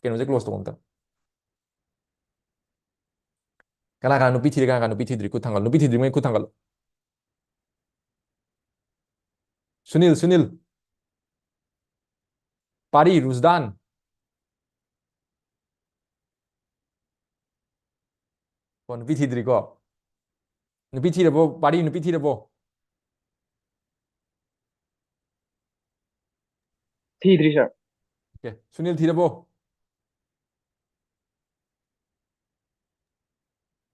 ꯀꯩꯅꯣꯁꯦ close ꯇꯧ ꯑꯝꯇ꯫ ꯀꯅꯥ ꯀꯅꯥ ꯅꯨꯄꯤ ꯊꯤꯔꯦ, ꯀꯅꯥ ꯀꯅꯥ ꯅꯨꯄꯤ ꯊꯤꯗ꯭ꯔꯤ? ꯈꯨꯠ ꯊꯥꯡꯒꯠꯂꯨ꯫ ꯅꯨꯄꯤ ꯊꯤꯗ꯭ꯔꯤꯉꯩ ꯈꯨꯠ ꯊꯥꯡꯒꯠꯂꯨ꯫ ꯁꯨꯅꯤꯜ, ꯁꯨꯅꯤꯜ꯫ ꯄꯥꯔꯤ, ꯔꯨꯖꯗꯥꯟ꯫ ꯀꯣ, ꯅꯨꯄꯤ ꯊꯤꯗ꯭ꯔꯤꯀꯣ? ꯅꯨꯄꯤ ꯊꯤꯔꯕꯣ? ꯄꯥꯔꯤ, ꯅꯨꯄꯤ ꯊꯤꯔꯕꯣ? ꯊꯤꯗ꯭ꯔꯤ, sir꯫ Okay, Sunil ꯊꯤꯔꯕꯣ?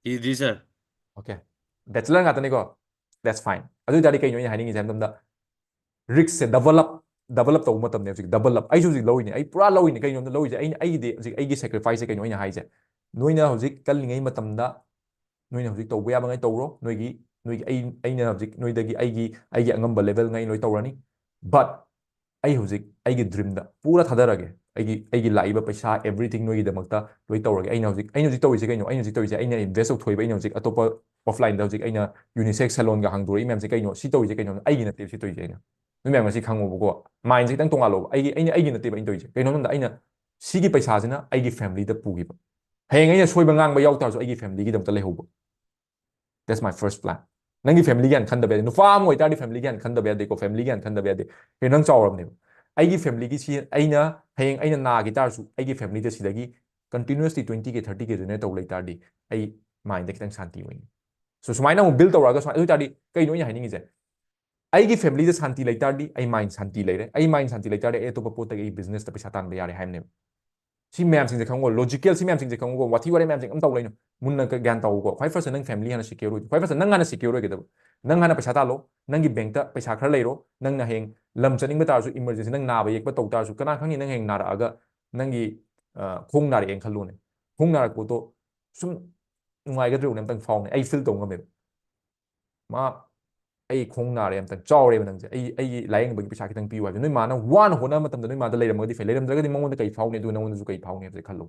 ꯊꯤꯗ꯭ꯔꯤ, sir꯫ Okay, bachelor ꯉꯥꯛꯇꯅꯤꯀꯣ? That's fine. ꯑꯗꯨ ꯑꯣꯏꯇꯥꯔꯗꯤ ꯀꯩꯅꯣ ꯑꯩꯅ ꯍꯥꯏꯅꯤꯡꯉꯤꯁꯦ ꯍꯥꯏꯕ ꯃꯇꯝꯗ, riskꯁꯦ double up, double up ꯇꯧꯕ ꯃꯇꯝꯅꯦ ꯍꯧꯖꯤꯛ꯫ Double up, ꯑꯩꯁꯨ ꯍꯧꯖꯤꯛ ꯂꯧꯔꯤꯅꯦ, ꯑꯩ ꯄꯨꯔꯥ ꯂꯧꯔꯤꯅꯦ꯫ ꯀꯩꯅꯣꯝꯗ ꯂꯧꯔꯤꯁꯦ ꯑꯩꯅ, ꯑꯩꯒꯤꯗꯤ ꯍꯧꯖꯤꯛ ꯑꯩꯒꯤ sacrificeꯁꯦ ꯀꯩꯅꯣ ꯑꯩꯅ ꯍꯥꯏꯁꯦ, ꯅꯣꯏꯅ ꯍꯧꯖꯤꯛ ꯀꯜꯂꯤꯉꯩ ꯃꯇꯝꯗ ꯅꯣꯏꯅ ꯍꯧꯖꯤꯛ ꯇꯧꯕ ꯌꯥꯕꯉꯩ ꯇꯧꯔꯣ꯫ ꯅꯣꯏꯒꯤ, ꯅꯣꯏꯒꯤ ꯑꯩ, ꯑꯩꯅ ꯍꯧꯖꯤꯛ ꯅꯣꯏꯗꯒꯤ ꯑꯩꯒꯤ, ꯑꯩꯒꯤ ꯑꯉꯝꯕ levelꯉꯩ ꯂꯣꯏ ꯇꯧꯔꯅꯤ꯫ But ꯑꯩ ꯍꯧꯖꯤꯛ ꯑꯩꯒꯤ dreamꯗ ꯄꯨꯔꯥ ꯊꯥꯗꯔꯒꯦ꯫ ꯑꯩꯒꯤ, ꯑꯩꯒꯤ ꯂꯥꯛꯏꯕ ꯄꯩꯁꯥ, everything ꯅꯣꯏꯒꯤꯗꯃꯛꯇ ꯂꯣꯏ ꯇꯧꯔꯒꯦ꯫ ꯑꯩꯅ ꯍꯧꯖꯤꯛ, ꯑꯩꯅ ꯍꯧꯖꯤꯛ ꯇꯧꯔꯤꯁꯦ ꯀꯩꯅꯣ? ꯑꯩꯅ ꯍꯧꯖꯤꯛ ꯇꯧꯔꯤꯁꯦ, ꯑꯩꯅ invest ꯇꯧꯊꯣꯛꯏꯕ, ꯑꯩꯅ ꯍꯧꯖꯤꯛ ꯑꯇꯣꯞꯄ offlineꯗ ꯍꯧꯖꯤꯛ ꯑꯩꯅ unisex salonꯒ ꯍꯥꯡꯗꯣꯔꯛꯏ ꯃꯌꯥꯝꯁꯦ ꯀꯩꯅꯣ? ꯁꯤ ꯇꯧꯔꯤꯁꯦ ꯀꯩꯅꯣ? ꯑꯩꯒꯤ ꯅꯠꯇꯦꯕ ꯁꯤ ꯇꯧꯔꯤꯁꯦ ꯑꯩꯅ꯫ ꯅꯣꯏ ꯃꯌꯥꯝ ꯉꯁꯤ ꯈꯪꯉꯣꯕꯀꯣ, mindꯁꯦ ꯈꯤꯇꯪ ꯇꯣꯡꯉꯥꯜꯂꯣꯕ꯫ ꯑꯩꯒꯤ, ꯑꯩꯅ, ꯑꯩꯒꯤ ꯅꯠꯇꯦꯕ ꯑꯩꯅ ꯇꯧꯔꯤꯁꯦ꯫ ꯀꯩꯅꯣ ꯍꯥꯏꯕꯗ ꯑꯩꯅ ꯁꯤꯒꯤ ꯄꯩꯁꯥꯁꯤꯅ ꯑꯩꯒꯤ familyꯗ ꯄꯨꯈꯤꯕ꯫ ꯍꯌꯦꯡ ꯑꯩꯅ ꯁꯣꯏꯕ ꯉꯥꯡꯕ ꯌꯥꯎ ꯇꯥꯔꯁꯨ ꯑꯩꯒꯤ familyꯒꯤꯗꯃꯛꯇ ꯂꯩꯍꯧꯕ꯫ That's my first plan. ꯅꯪꯒꯤ familyꯒꯤ ꯍꯥꯟꯅ ꯈꯟꯗꯕ ꯌꯥꯗꯦ꯫ ꯅꯨꯄꯥ ꯑꯃ ꯑꯣꯏꯇꯥꯔꯗꯤ familyꯒꯤ ꯍꯥꯟꯅ ꯈꯟꯗꯕ ꯌꯥꯗꯦꯀꯣ, familyꯒꯤ ꯍꯥꯟꯅ ꯈꯟꯗꯕ ꯌꯥꯗꯦ꯫ ꯀꯩꯅꯣ, ꯅꯪ ꯆꯥꯎꯔꯕꯅꯦꯕ꯫ ꯑꯩꯒꯤ familyꯒꯤ ꯁꯤ, ꯑꯩꯅ ꯍꯌꯦꯡ ꯑꯩꯅ ꯅꯥꯈꯤ ꯇꯥꯔꯁꯨ ꯑꯩꯒꯤ familyꯗ ꯁꯤꯗꯒꯤ continuously twenty K, thirty K generate ꯇꯧ ꯂꯩ ꯇꯥꯔꯗꯤ ꯑꯩ mindꯗ ꯈꯤꯇꯪ ꯁꯥꯟꯇꯤ ꯑꯣꯏꯅꯤ꯫ So ꯁꯨꯃꯥꯏꯅ ꯑꯃꯨꯛ build ꯇꯧꯔꯛꯑꯒ ꯁꯨꯃꯥꯏꯅ, ꯑꯗꯨ ꯑꯣꯏꯇꯥꯔꯗꯤ ꯀꯩꯅꯣ ꯑꯩꯅ ꯍꯥꯏꯅꯤꯡꯉꯤꯁꯦ? ꯑꯩꯒꯤ familyꯗ ꯁꯥꯟꯇꯤ ꯂꯩ ꯇꯥꯔꯗꯤ ꯑꯩ mind ꯁꯥꯟꯇꯤ ꯂꯩꯔꯦ꯫ ꯑꯩ mind ꯁꯥꯟꯇꯤ ꯂꯩ ꯇꯥꯔꯗꯤ ꯑꯩ ꯑꯇꯣꯞꯄ ꯄꯣꯠꯇꯒꯤ ꯑꯩ businessꯇ ꯄꯩꯁꯥ ꯇꯥꯟꯕ ꯌꯥꯔꯦ ꯍꯥꯏꯕꯅꯦꯕ꯫ ꯁꯤ ꯃꯌꯥꯝꯁꯤꯡꯁꯦ ꯈꯪꯉꯣ, logical ꯁꯤ ꯃꯌꯥꯝꯁꯤꯡꯁꯦ ꯈꯪꯉꯣꯀꯣ, ꯋꯥꯊꯤ ꯋꯥꯔꯦꯝ ꯃꯌꯥꯝꯁꯤꯡ ꯑꯝ ꯇꯧ ꯂꯩꯅꯨ꯫ ꯃꯨꯟꯅ ꯒ꯭ꯌꯥꯟ ꯇꯧꯀꯣ꯫ ꯈ꯭ꯋꯥꯏ first ꯅꯪ family ꯍꯥꯟꯅ secure ꯑꯣꯏ꯫ ꯈ꯭ꯋꯥꯏ first ꯅꯪ ꯍꯥꯟꯅ secure ꯑꯣꯏꯒꯗꯕ꯫ ꯅꯪ ꯍꯥꯟꯅ ꯄꯩꯁꯥ ꯇꯥꯜꯂꯣ, ꯅꯪꯒꯤ bankꯇ ꯄꯩꯁꯥ ꯈꯔ ꯂꯩꯔꯣ, ꯅꯪꯅ ꯍꯌꯦꯡ ꯂꯝ ꯆꯠꯅꯤꯡꯕ ꯇꯥꯔꯁꯨ, emergency ꯅꯪ ꯅꯥꯕ ꯌꯦꯛꯄ ꯇꯧ ꯇꯥꯔꯁꯨ, ꯀꯅꯥ ꯈꯪꯅꯤ ꯅꯪ ꯍꯌꯦꯡ ꯅꯥꯔꯛꯑꯒ ꯅꯪꯒꯤ, ꯑ, ꯈꯣꯡ ꯅꯥꯔꯛꯑꯦꯅ ꯈꯜꯂꯣꯅꯦ꯫ ꯈꯣꯡ ꯅꯥꯔꯛꯄꯗꯣ ꯁꯨꯝ ꯅꯨꯡꯉꯥꯏꯒꯗ꯭ꯔꯥ ꯌꯦꯡꯉꯨꯅꯦ, ꯑꯝꯇꯪ ꯐꯥꯎꯅꯦ꯫ ꯑꯩ feel ꯇꯧ ꯉꯝꯃꯦꯕ꯫ ꯃꯥ "ꯑꯩ ꯈꯣꯡ ꯅꯥꯔꯦ, ꯑꯝꯇꯪ ꯆꯥꯎꯔꯦꯕ ꯅꯪꯁꯦ, ꯑꯩ ꯑꯩꯒꯤ ꯂꯥꯏꯌꯦꯡꯕꯒꯤ ꯄꯩꯁꯥ ꯈꯤꯇꯪ ꯄꯤꯌꯨ" ꯍꯥꯏꯕꯁꯦ, ꯅꯣꯏ ꯃꯥꯅ ꯋꯥꯅ ꯍꯣꯠꯅꯕ ꯃꯇꯝꯗ ꯅꯣꯏ ꯃꯥꯗ ꯂꯩꯔꯝꯃꯒꯗꯤ ꯐꯩ, ꯂꯩꯔꯝꯗ꯭ꯔꯒꯗꯤ ꯃꯉꯣꯟꯗ ꯀꯩ ꯐꯥꯎꯅꯤ, ꯑꯗꯨꯒ ꯅꯉꯣꯟꯗꯁꯨ ꯀꯩ ꯐꯥꯎꯅꯤ ꯍꯥꯏꯕꯁꯦ ꯈꯜꯂꯣ꯫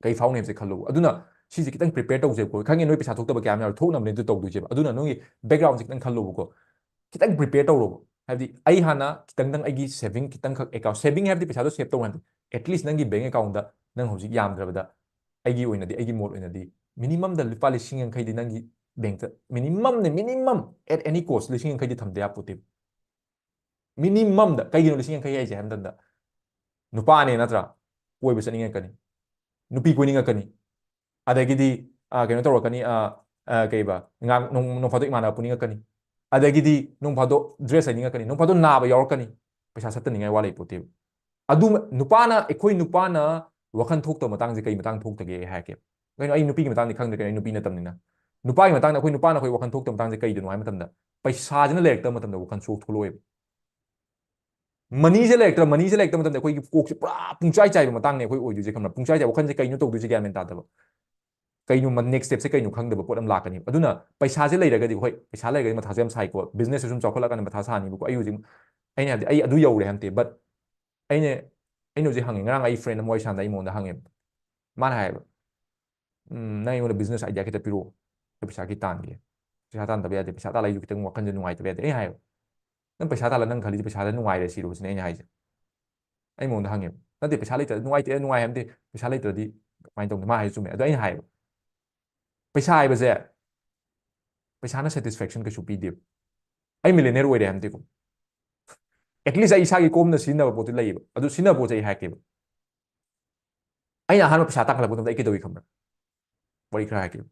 ꯀꯩ ꯐꯥꯎꯅꯤ ꯍꯥꯏꯕꯁꯦ ꯈꯜꯂꯣ꯫ ꯑꯗꯨꯅ ꯁꯤꯁꯦ ꯈꯤꯇꯪ prepare ꯇꯧꯁꯦꯕꯀꯣ꯫ ꯈꯪꯉꯦ, ꯅꯣꯏ ꯄꯩꯁꯥ ꯊꯣꯛꯇꯕ ꯀꯌꯥꯝ ꯌꯥꯎꯔꯦ, ꯊꯣꯛꯅꯕꯅꯦ ꯑꯗꯨ ꯇꯧꯗꯣꯏꯁꯦꯕ꯫ ꯑꯗꯨꯅ ꯅꯣꯏꯒꯤ background ꯁꯦ ꯈꯤꯇꯪ ꯈꯜꯂꯣꯕꯀꯣ꯫ ꯈꯤꯇꯪ prepare ꯇꯧꯔꯣꯕ꯫ ꯍꯥꯏꯕꯗꯤ ꯑꯩ ꯍꯥꯟꯅ ꯈꯤꯇꯪꯗꯪ ꯑꯩꯒꯤ saving ꯈꯤꯇꯪꯈꯛ account, saving ꯍꯥꯏꯕꯗꯤ ꯄꯩꯁꯥꯗꯣ save ꯇꯧ ꯍꯥꯏꯕꯗꯤ, at least ꯅꯪꯒꯤ bank account ꯗ ꯅꯪ ꯍꯧꯖꯤꯛ ꯌꯥꯝꯗ꯭ꯔꯕꯗ, ꯑꯩꯒꯤ ꯑꯣꯏꯅꯗꯤ, ꯑꯩꯒꯤ ꯃꯣꯠ ꯑꯣꯏꯅꯗꯤ, minimum ꯗ ꯂꯨꯄꯥ ꯂꯤꯁꯤꯡ ꯌꯥꯡꯈꯩꯗꯤ ꯅꯪꯒꯤ bank ꯇ, minimum ꯅꯦ, minimum, at any cost ꯂꯤꯁꯤꯡ ꯌꯥꯡꯈꯩꯗꯤ ꯊꯝꯗ ꯌꯥꯄꯣꯠꯇꯦꯕ꯫ Minimum ꯗ꯫ ꯀꯩꯒꯤꯅꯣ ꯂꯤꯁꯤꯡ ꯌꯥꯡꯈꯩ ꯍꯥꯏꯁꯦ ꯍꯥꯏꯕ ꯃꯇꯝꯗ, ꯅꯨꯄꯥꯅꯦ ꯅꯠꯇ꯭ꯔꯥ? ꯀꯣꯏꯕ ꯆꯠꯅꯤꯡꯉꯛꯀꯅꯤ, ꯅꯨꯄꯤ ꯀꯣꯏꯅꯤꯡꯉꯛꯀꯅꯤ, ꯑꯗꯒꯤꯗꯤ, ꯑ, ꯀꯩꯅꯣ ꯇꯧꯔꯛꯀꯅꯤ, ꯑ, ꯑ, ꯀꯩꯕ, ꯉꯥꯏꯍꯥꯛ ꯅꯣꯡ, ꯅꯣꯡ ꯐꯥꯗꯣꯛ ꯏꯃꯥꯟꯅꯕ ꯄꯨꯅꯤꯡꯉꯛꯀꯅꯤ, ꯑꯗꯒꯤꯗꯤ ꯅꯣꯡ ꯐꯥꯗꯣꯛ dress ꯂꯩꯅꯤꯡꯉꯛꯀꯅꯤ, ꯅꯣꯡ ꯐꯥꯗꯣꯛ ꯅꯥꯕ ꯌꯥꯎꯔꯛꯀꯅꯤ, ꯄꯩꯁꯥ ꯁꯠꯇꯅꯤꯡꯉꯥꯏ ꯋꯥ ꯂꯩꯄꯣꯠꯇꯦꯕ꯫ ꯑꯗꯨ ꯅꯨꯄꯥꯅ, ꯑꯩꯈꯣꯏ ꯅꯨꯄꯥꯅ ꯋꯥꯈꯜ ꯊꯣꯛꯇꯕ ꯃꯇꯥꯡꯁꯦ ꯀꯩ ꯃꯇꯥꯡ ꯊꯣꯛꯇꯒꯦ ꯑꯩ ꯍꯥꯏꯔꯛꯀꯦ꯫ ꯀꯩꯅꯣ, ꯑꯩ ꯅꯨꯄꯤꯒꯤ ꯃꯇꯥꯡꯗꯤ ꯈꯪꯗ꯭ꯔꯦ, ꯀꯩꯅꯣ, ꯑꯩ ꯅꯨꯄꯤ ꯅꯠꯇꯕꯅꯤꯅ꯫ ꯅꯨꯄꯥꯒꯤ ꯃꯇꯥꯡꯗ ꯑꯩꯈꯣꯏ ꯅꯨꯄꯥꯅ ꯑꯩꯈꯣꯏ ꯋꯥꯈꯜ ꯊꯣꯛꯇꯕ ꯃꯇꯥꯡꯁꯦ ꯀꯩꯗꯅꯣ ꯍꯥꯏꯕ ꯃꯇꯝꯗ, ꯄꯩꯁꯥꯁꯤꯅ ꯂꯩꯔꯛꯇꯕ ꯃꯇꯝꯗ ꯋꯥꯈꯜ ꯁꯣꯛ ꯊꯣꯛꯂꯛꯑꯣꯏꯕ꯫ ꯃꯅꯤꯁꯦ ꯂꯩꯔꯛꯇ꯭ꯔ, ꯃꯅꯤꯁꯦ ꯂꯩꯔꯛꯇꯕ ꯃꯇꯝꯗ ꯑꯩꯈꯣꯏꯒꯤ ꯀꯣꯛꯁꯦ ꯄꯨꯔꯥ ꯄꯨꯡꯆꯥꯏ ꯆꯥꯏꯕ ꯃꯇꯥꯡꯅꯦ ꯑꯩꯈꯣꯏ ꯑꯣꯏꯗꯣꯏꯁꯦ, ꯈꯪꯕ꯭ꯔꯥ? ꯄꯨꯡꯆꯥꯏ ꯆꯥꯏꯕ ꯋꯥꯈꯜꯁꯦ ꯀꯩꯅꯣ ꯇꯧꯗꯣꯏꯁꯦ ꯒ꯭ꯌꯥꯟ ꯃꯦꯟ ꯇꯥꯗꯕ꯫ ꯀꯩꯅꯣ, next step ꯁꯦ ꯀꯩꯅꯣ ꯈꯪꯗꯕ ꯄꯣꯠ ꯑꯃ ꯂꯥꯛꯀꯅꯤ꯫ ꯑꯗꯨꯅ ꯄꯩꯁꯥꯁꯦ ꯂꯩꯔꯒꯗꯤ, ꯍꯣꯏ, ꯄꯩꯁꯥ ꯂꯩꯔꯒꯗꯤ ꯃꯊꯥꯁꯨ ꯌꯥꯝ ꯁꯥꯏꯀꯣ, business ꯁꯨ ꯁꯨꯝ ꯆꯥꯎꯈꯠꯂꯀꯥꯟꯗ ꯃꯊꯥ ꯁꯥꯅꯤꯕꯀꯣ꯫ ꯑꯩ ꯍꯧꯖꯤꯛ, ꯑꯩꯅ ꯍꯥꯏꯕꯗꯤ ꯑꯩ ꯑꯗꯨ ꯌꯧꯔꯦ ꯍꯥꯏꯕ ꯅꯠꯇꯦ, but ꯑꯩꯅ, ꯑꯩꯅ ꯍꯧꯖꯤꯛ ꯍꯪꯉꯦ, ꯉꯔꯥꯡ ꯑꯩ friend ꯑꯃ ꯋꯥꯔꯤ ꯁꯥꯟꯅꯗ ꯑꯩ ꯃꯉꯣꯟꯗ ꯍꯪꯉꯦꯕ꯫ ꯃꯥꯅ ꯍꯥꯏꯌꯦꯕ, "ꯎꯝ, ꯅꯪ ꯑꯩꯉꯣꯟꯗ business idea ꯈꯤꯇ ꯄꯤꯔꯛꯑꯣ, ꯑꯩ ꯄꯩꯁꯥ ꯈꯤꯇ ꯇꯥꯟꯒꯦ꯫ ꯄꯩꯁꯥ ꯇꯥꯟꯗꯕ ꯌꯥꯗꯦ, ꯄꯩꯁꯥ ꯇꯥꯜꯂ ꯑꯩꯁꯨ ꯈꯤꯇꯪ ꯋꯥꯈꯜꯁꯦ ꯅꯨꯡꯉꯥꯏꯇꯕ ꯌꯥꯗꯦ"꯫ ꯑꯩꯅ ꯍꯥꯏꯌꯦꯕ, "ꯅꯪ ꯄꯩꯁꯥ ꯇꯥꯜꯂ ꯅꯪ ꯈꯜꯂꯤꯁꯦ ꯄꯩꯁꯥꯗ ꯅꯨꯡꯉꯥꯏꯔꯦ ꯁꯤꯔꯣ?" ꯁꯤꯅꯦ ꯑꯩꯅ ꯍꯥꯏꯁꯦ꯫ ꯑꯩ ꯃꯉꯣꯟꯗ ꯍꯪꯉꯦꯕ, "ꯅꯠꯇꯦ, ꯄꯩꯁꯥ ꯂꯩꯇ꯭ꯔꯗꯤ ꯅꯨꯡꯉꯥꯏꯇꯦ, ꯅꯨꯡꯉꯥꯏ ꯍꯥꯏꯕꯗꯤ ꯄꯩꯁꯥ ꯂꯩꯇ꯭ꯔꯗꯤ ꯀꯃꯥꯏꯅ ꯇꯧꯅꯤ?" ꯃꯥ ꯍꯥꯏꯁꯦ ꯆꯨꯝꯃꯦ꯫ ꯑꯗꯣ ꯑꯩꯅ ꯍꯥꯏꯌꯦꯕ, ꯄꯩꯁꯥ ꯍꯥꯏꯕꯁꯦ, ꯄꯩꯁꯥꯅ satisfaction ꯀꯩꯁꯨ ꯄꯤꯗꯦꯕ꯫ ꯑꯩ millionaire ꯑꯣꯏꯔꯦ ꯍꯥꯏꯕ ꯅꯠꯇꯦꯀꯣ, at least ꯑꯩ ꯏꯁꯥꯒꯤ ꯀꯣꯝꯅ ꯁꯤꯖꯤꯟꯅꯕ ꯄꯣꯠꯇꯤ ꯂꯩꯌꯦꯕ꯫ ꯑꯗꯨ ꯁꯤꯖꯤꯟꯅꯕ ꯄꯣꯠꯁꯦ ꯑꯩ ꯍꯥꯏꯔꯛꯀꯦꯕ꯫ ꯑꯩꯅ ꯑꯍꯥꯟꯕ ꯄꯩꯁꯥ ꯇꯥꯟꯈꯠꯂꯛꯄ ꯃꯇꯝꯗ ꯑꯩ ꯀꯩꯗꯧꯏ ꯈꯪꯕ꯭ꯔꯥ? ꯋꯥꯔꯤ ꯈꯔ ꯍꯥꯏꯔꯛꯀꯦꯕ꯫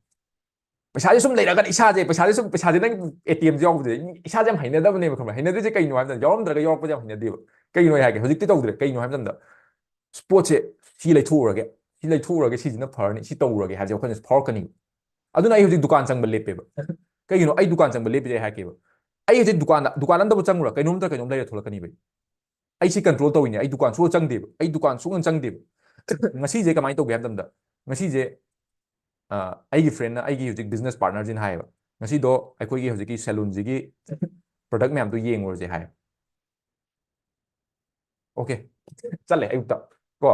ꯄꯩꯁꯥꯁꯦ ꯁꯨꯝ ꯂꯩꯔꯒꯅ ꯏꯁꯥꯁꯦ, ꯄꯩꯁꯥꯁꯦ ꯁꯨꯝ, ꯄꯩꯁꯥꯁꯦ ꯅꯪ ATM ꯁꯦ ꯌꯥꯎꯕꯁꯦ ꯏꯁꯥꯁꯦ ꯌꯥꯝ ꯍꯩꯅꯗꯕꯅꯦꯕ, ꯈꯪꯕ꯭ꯔꯥ? ꯍꯩꯅꯗ꯭ꯔꯤꯁꯦ ꯀꯩꯅꯣ ꯍꯥꯏꯕ ꯃꯇꯝꯗ, ꯌꯥꯎꯔꯝꯗ꯭ꯔꯒ ꯌꯥꯎꯔꯛꯄꯁꯦ ꯌꯥꯝ ꯍꯩꯅꯗꯦꯕ꯫ ꯀꯩꯒꯤꯅꯣ ꯑꯩ ꯍꯥꯏꯒꯦ, ꯍꯧꯖꯤꯛꯇꯤ ꯇꯧꯗ꯭ꯔꯦ꯫ ꯀꯩꯅꯣ ꯍꯥꯏꯕ ꯃꯇꯝꯗ, ꯄꯣꯠꯁꯦ ꯁꯤ ꯂꯩꯊꯣꯛꯎꯔꯒꯦ, ꯁꯤ ꯂꯩꯊꯣꯛꯎꯔꯒꯦ, ꯁꯤꯁꯤꯅ ꯐꯔꯅꯤ, ꯁꯤ ꯇꯧꯔꯨꯔꯒꯦ ꯍꯥꯏꯕꯁꯦ ꯋꯥꯈꯜꯁꯦ ꯐꯥꯎꯔꯛꯀꯅꯤꯕ꯫ ꯑꯗꯨꯅ ꯑꯩ ꯍꯧꯖꯤꯛ ꯗꯨꯀꯥꯟ ꯆꯪꯕ ꯂꯦꯞꯄꯦꯕ꯫ ꯀꯩꯒꯤꯅꯣ? ꯑꯩ ꯗꯨꯀꯥꯟ ꯆꯪꯕ ꯂꯦꯞꯄꯤꯁꯦ ꯑꯩ ꯍꯥꯏꯔꯛꯀꯦꯕ꯫ ꯑꯩ ꯍꯧꯖꯤꯛ ꯗꯨꯀꯥꯟꯗ, ꯗꯨꯀꯥꯟ ꯑꯝꯗꯕꯨ ꯆꯪꯉꯨꯔ ꯀꯩꯅꯣꯝ ꯅꯠꯇ꯭ꯔ ꯀꯩꯅꯣꯝ ꯂꯩꯔ ꯊꯣꯛꯂꯛꯀꯅꯤꯕ ꯑꯩ꯫ ꯑꯩ ꯁꯤ control ꯇꯧꯔꯤꯅꯦ꯫ ꯑꯩ ꯗꯨꯀꯥꯟ ꯁꯨꯡꯆꯪ ꯆꯪꯗꯦꯕ꯫ ꯑꯩ ꯗꯨꯀꯥꯟ ꯁꯨꯡꯆꯪ ꯆꯪꯗꯦꯕ꯫ ꯉꯁꯤꯁꯦ ꯀꯃꯥꯏꯅ ꯇꯧꯒꯦ ꯍꯥꯏꯕ ꯃꯇꯝꯗ, ꯉꯁꯤꯁꯦ, ꯑ, ꯑꯩꯒꯤ friend ꯅ, ꯑꯩꯒꯤ ꯍꯧꯖꯤꯛ business partner ꯁꯤꯅ ꯍꯥꯏꯌꯦꯕ, ꯉꯁꯤꯗꯣ ꯑꯩꯈꯣꯏꯒꯤ ꯍꯧꯖꯤꯛꯀꯤ ꯁꯦꯂꯨꯟꯁꯤꯒꯤ ꯄ꯭ꯔꯗꯛ ꯃꯌꯥꯝꯗꯣ ꯌꯦꯡꯉꯨꯔꯁꯦ ꯍꯥꯏ꯫ ꯑꯣꯀꯦ, ꯆꯠꯂꯦ ꯑꯌꯨꯛꯇ ꯀꯣ,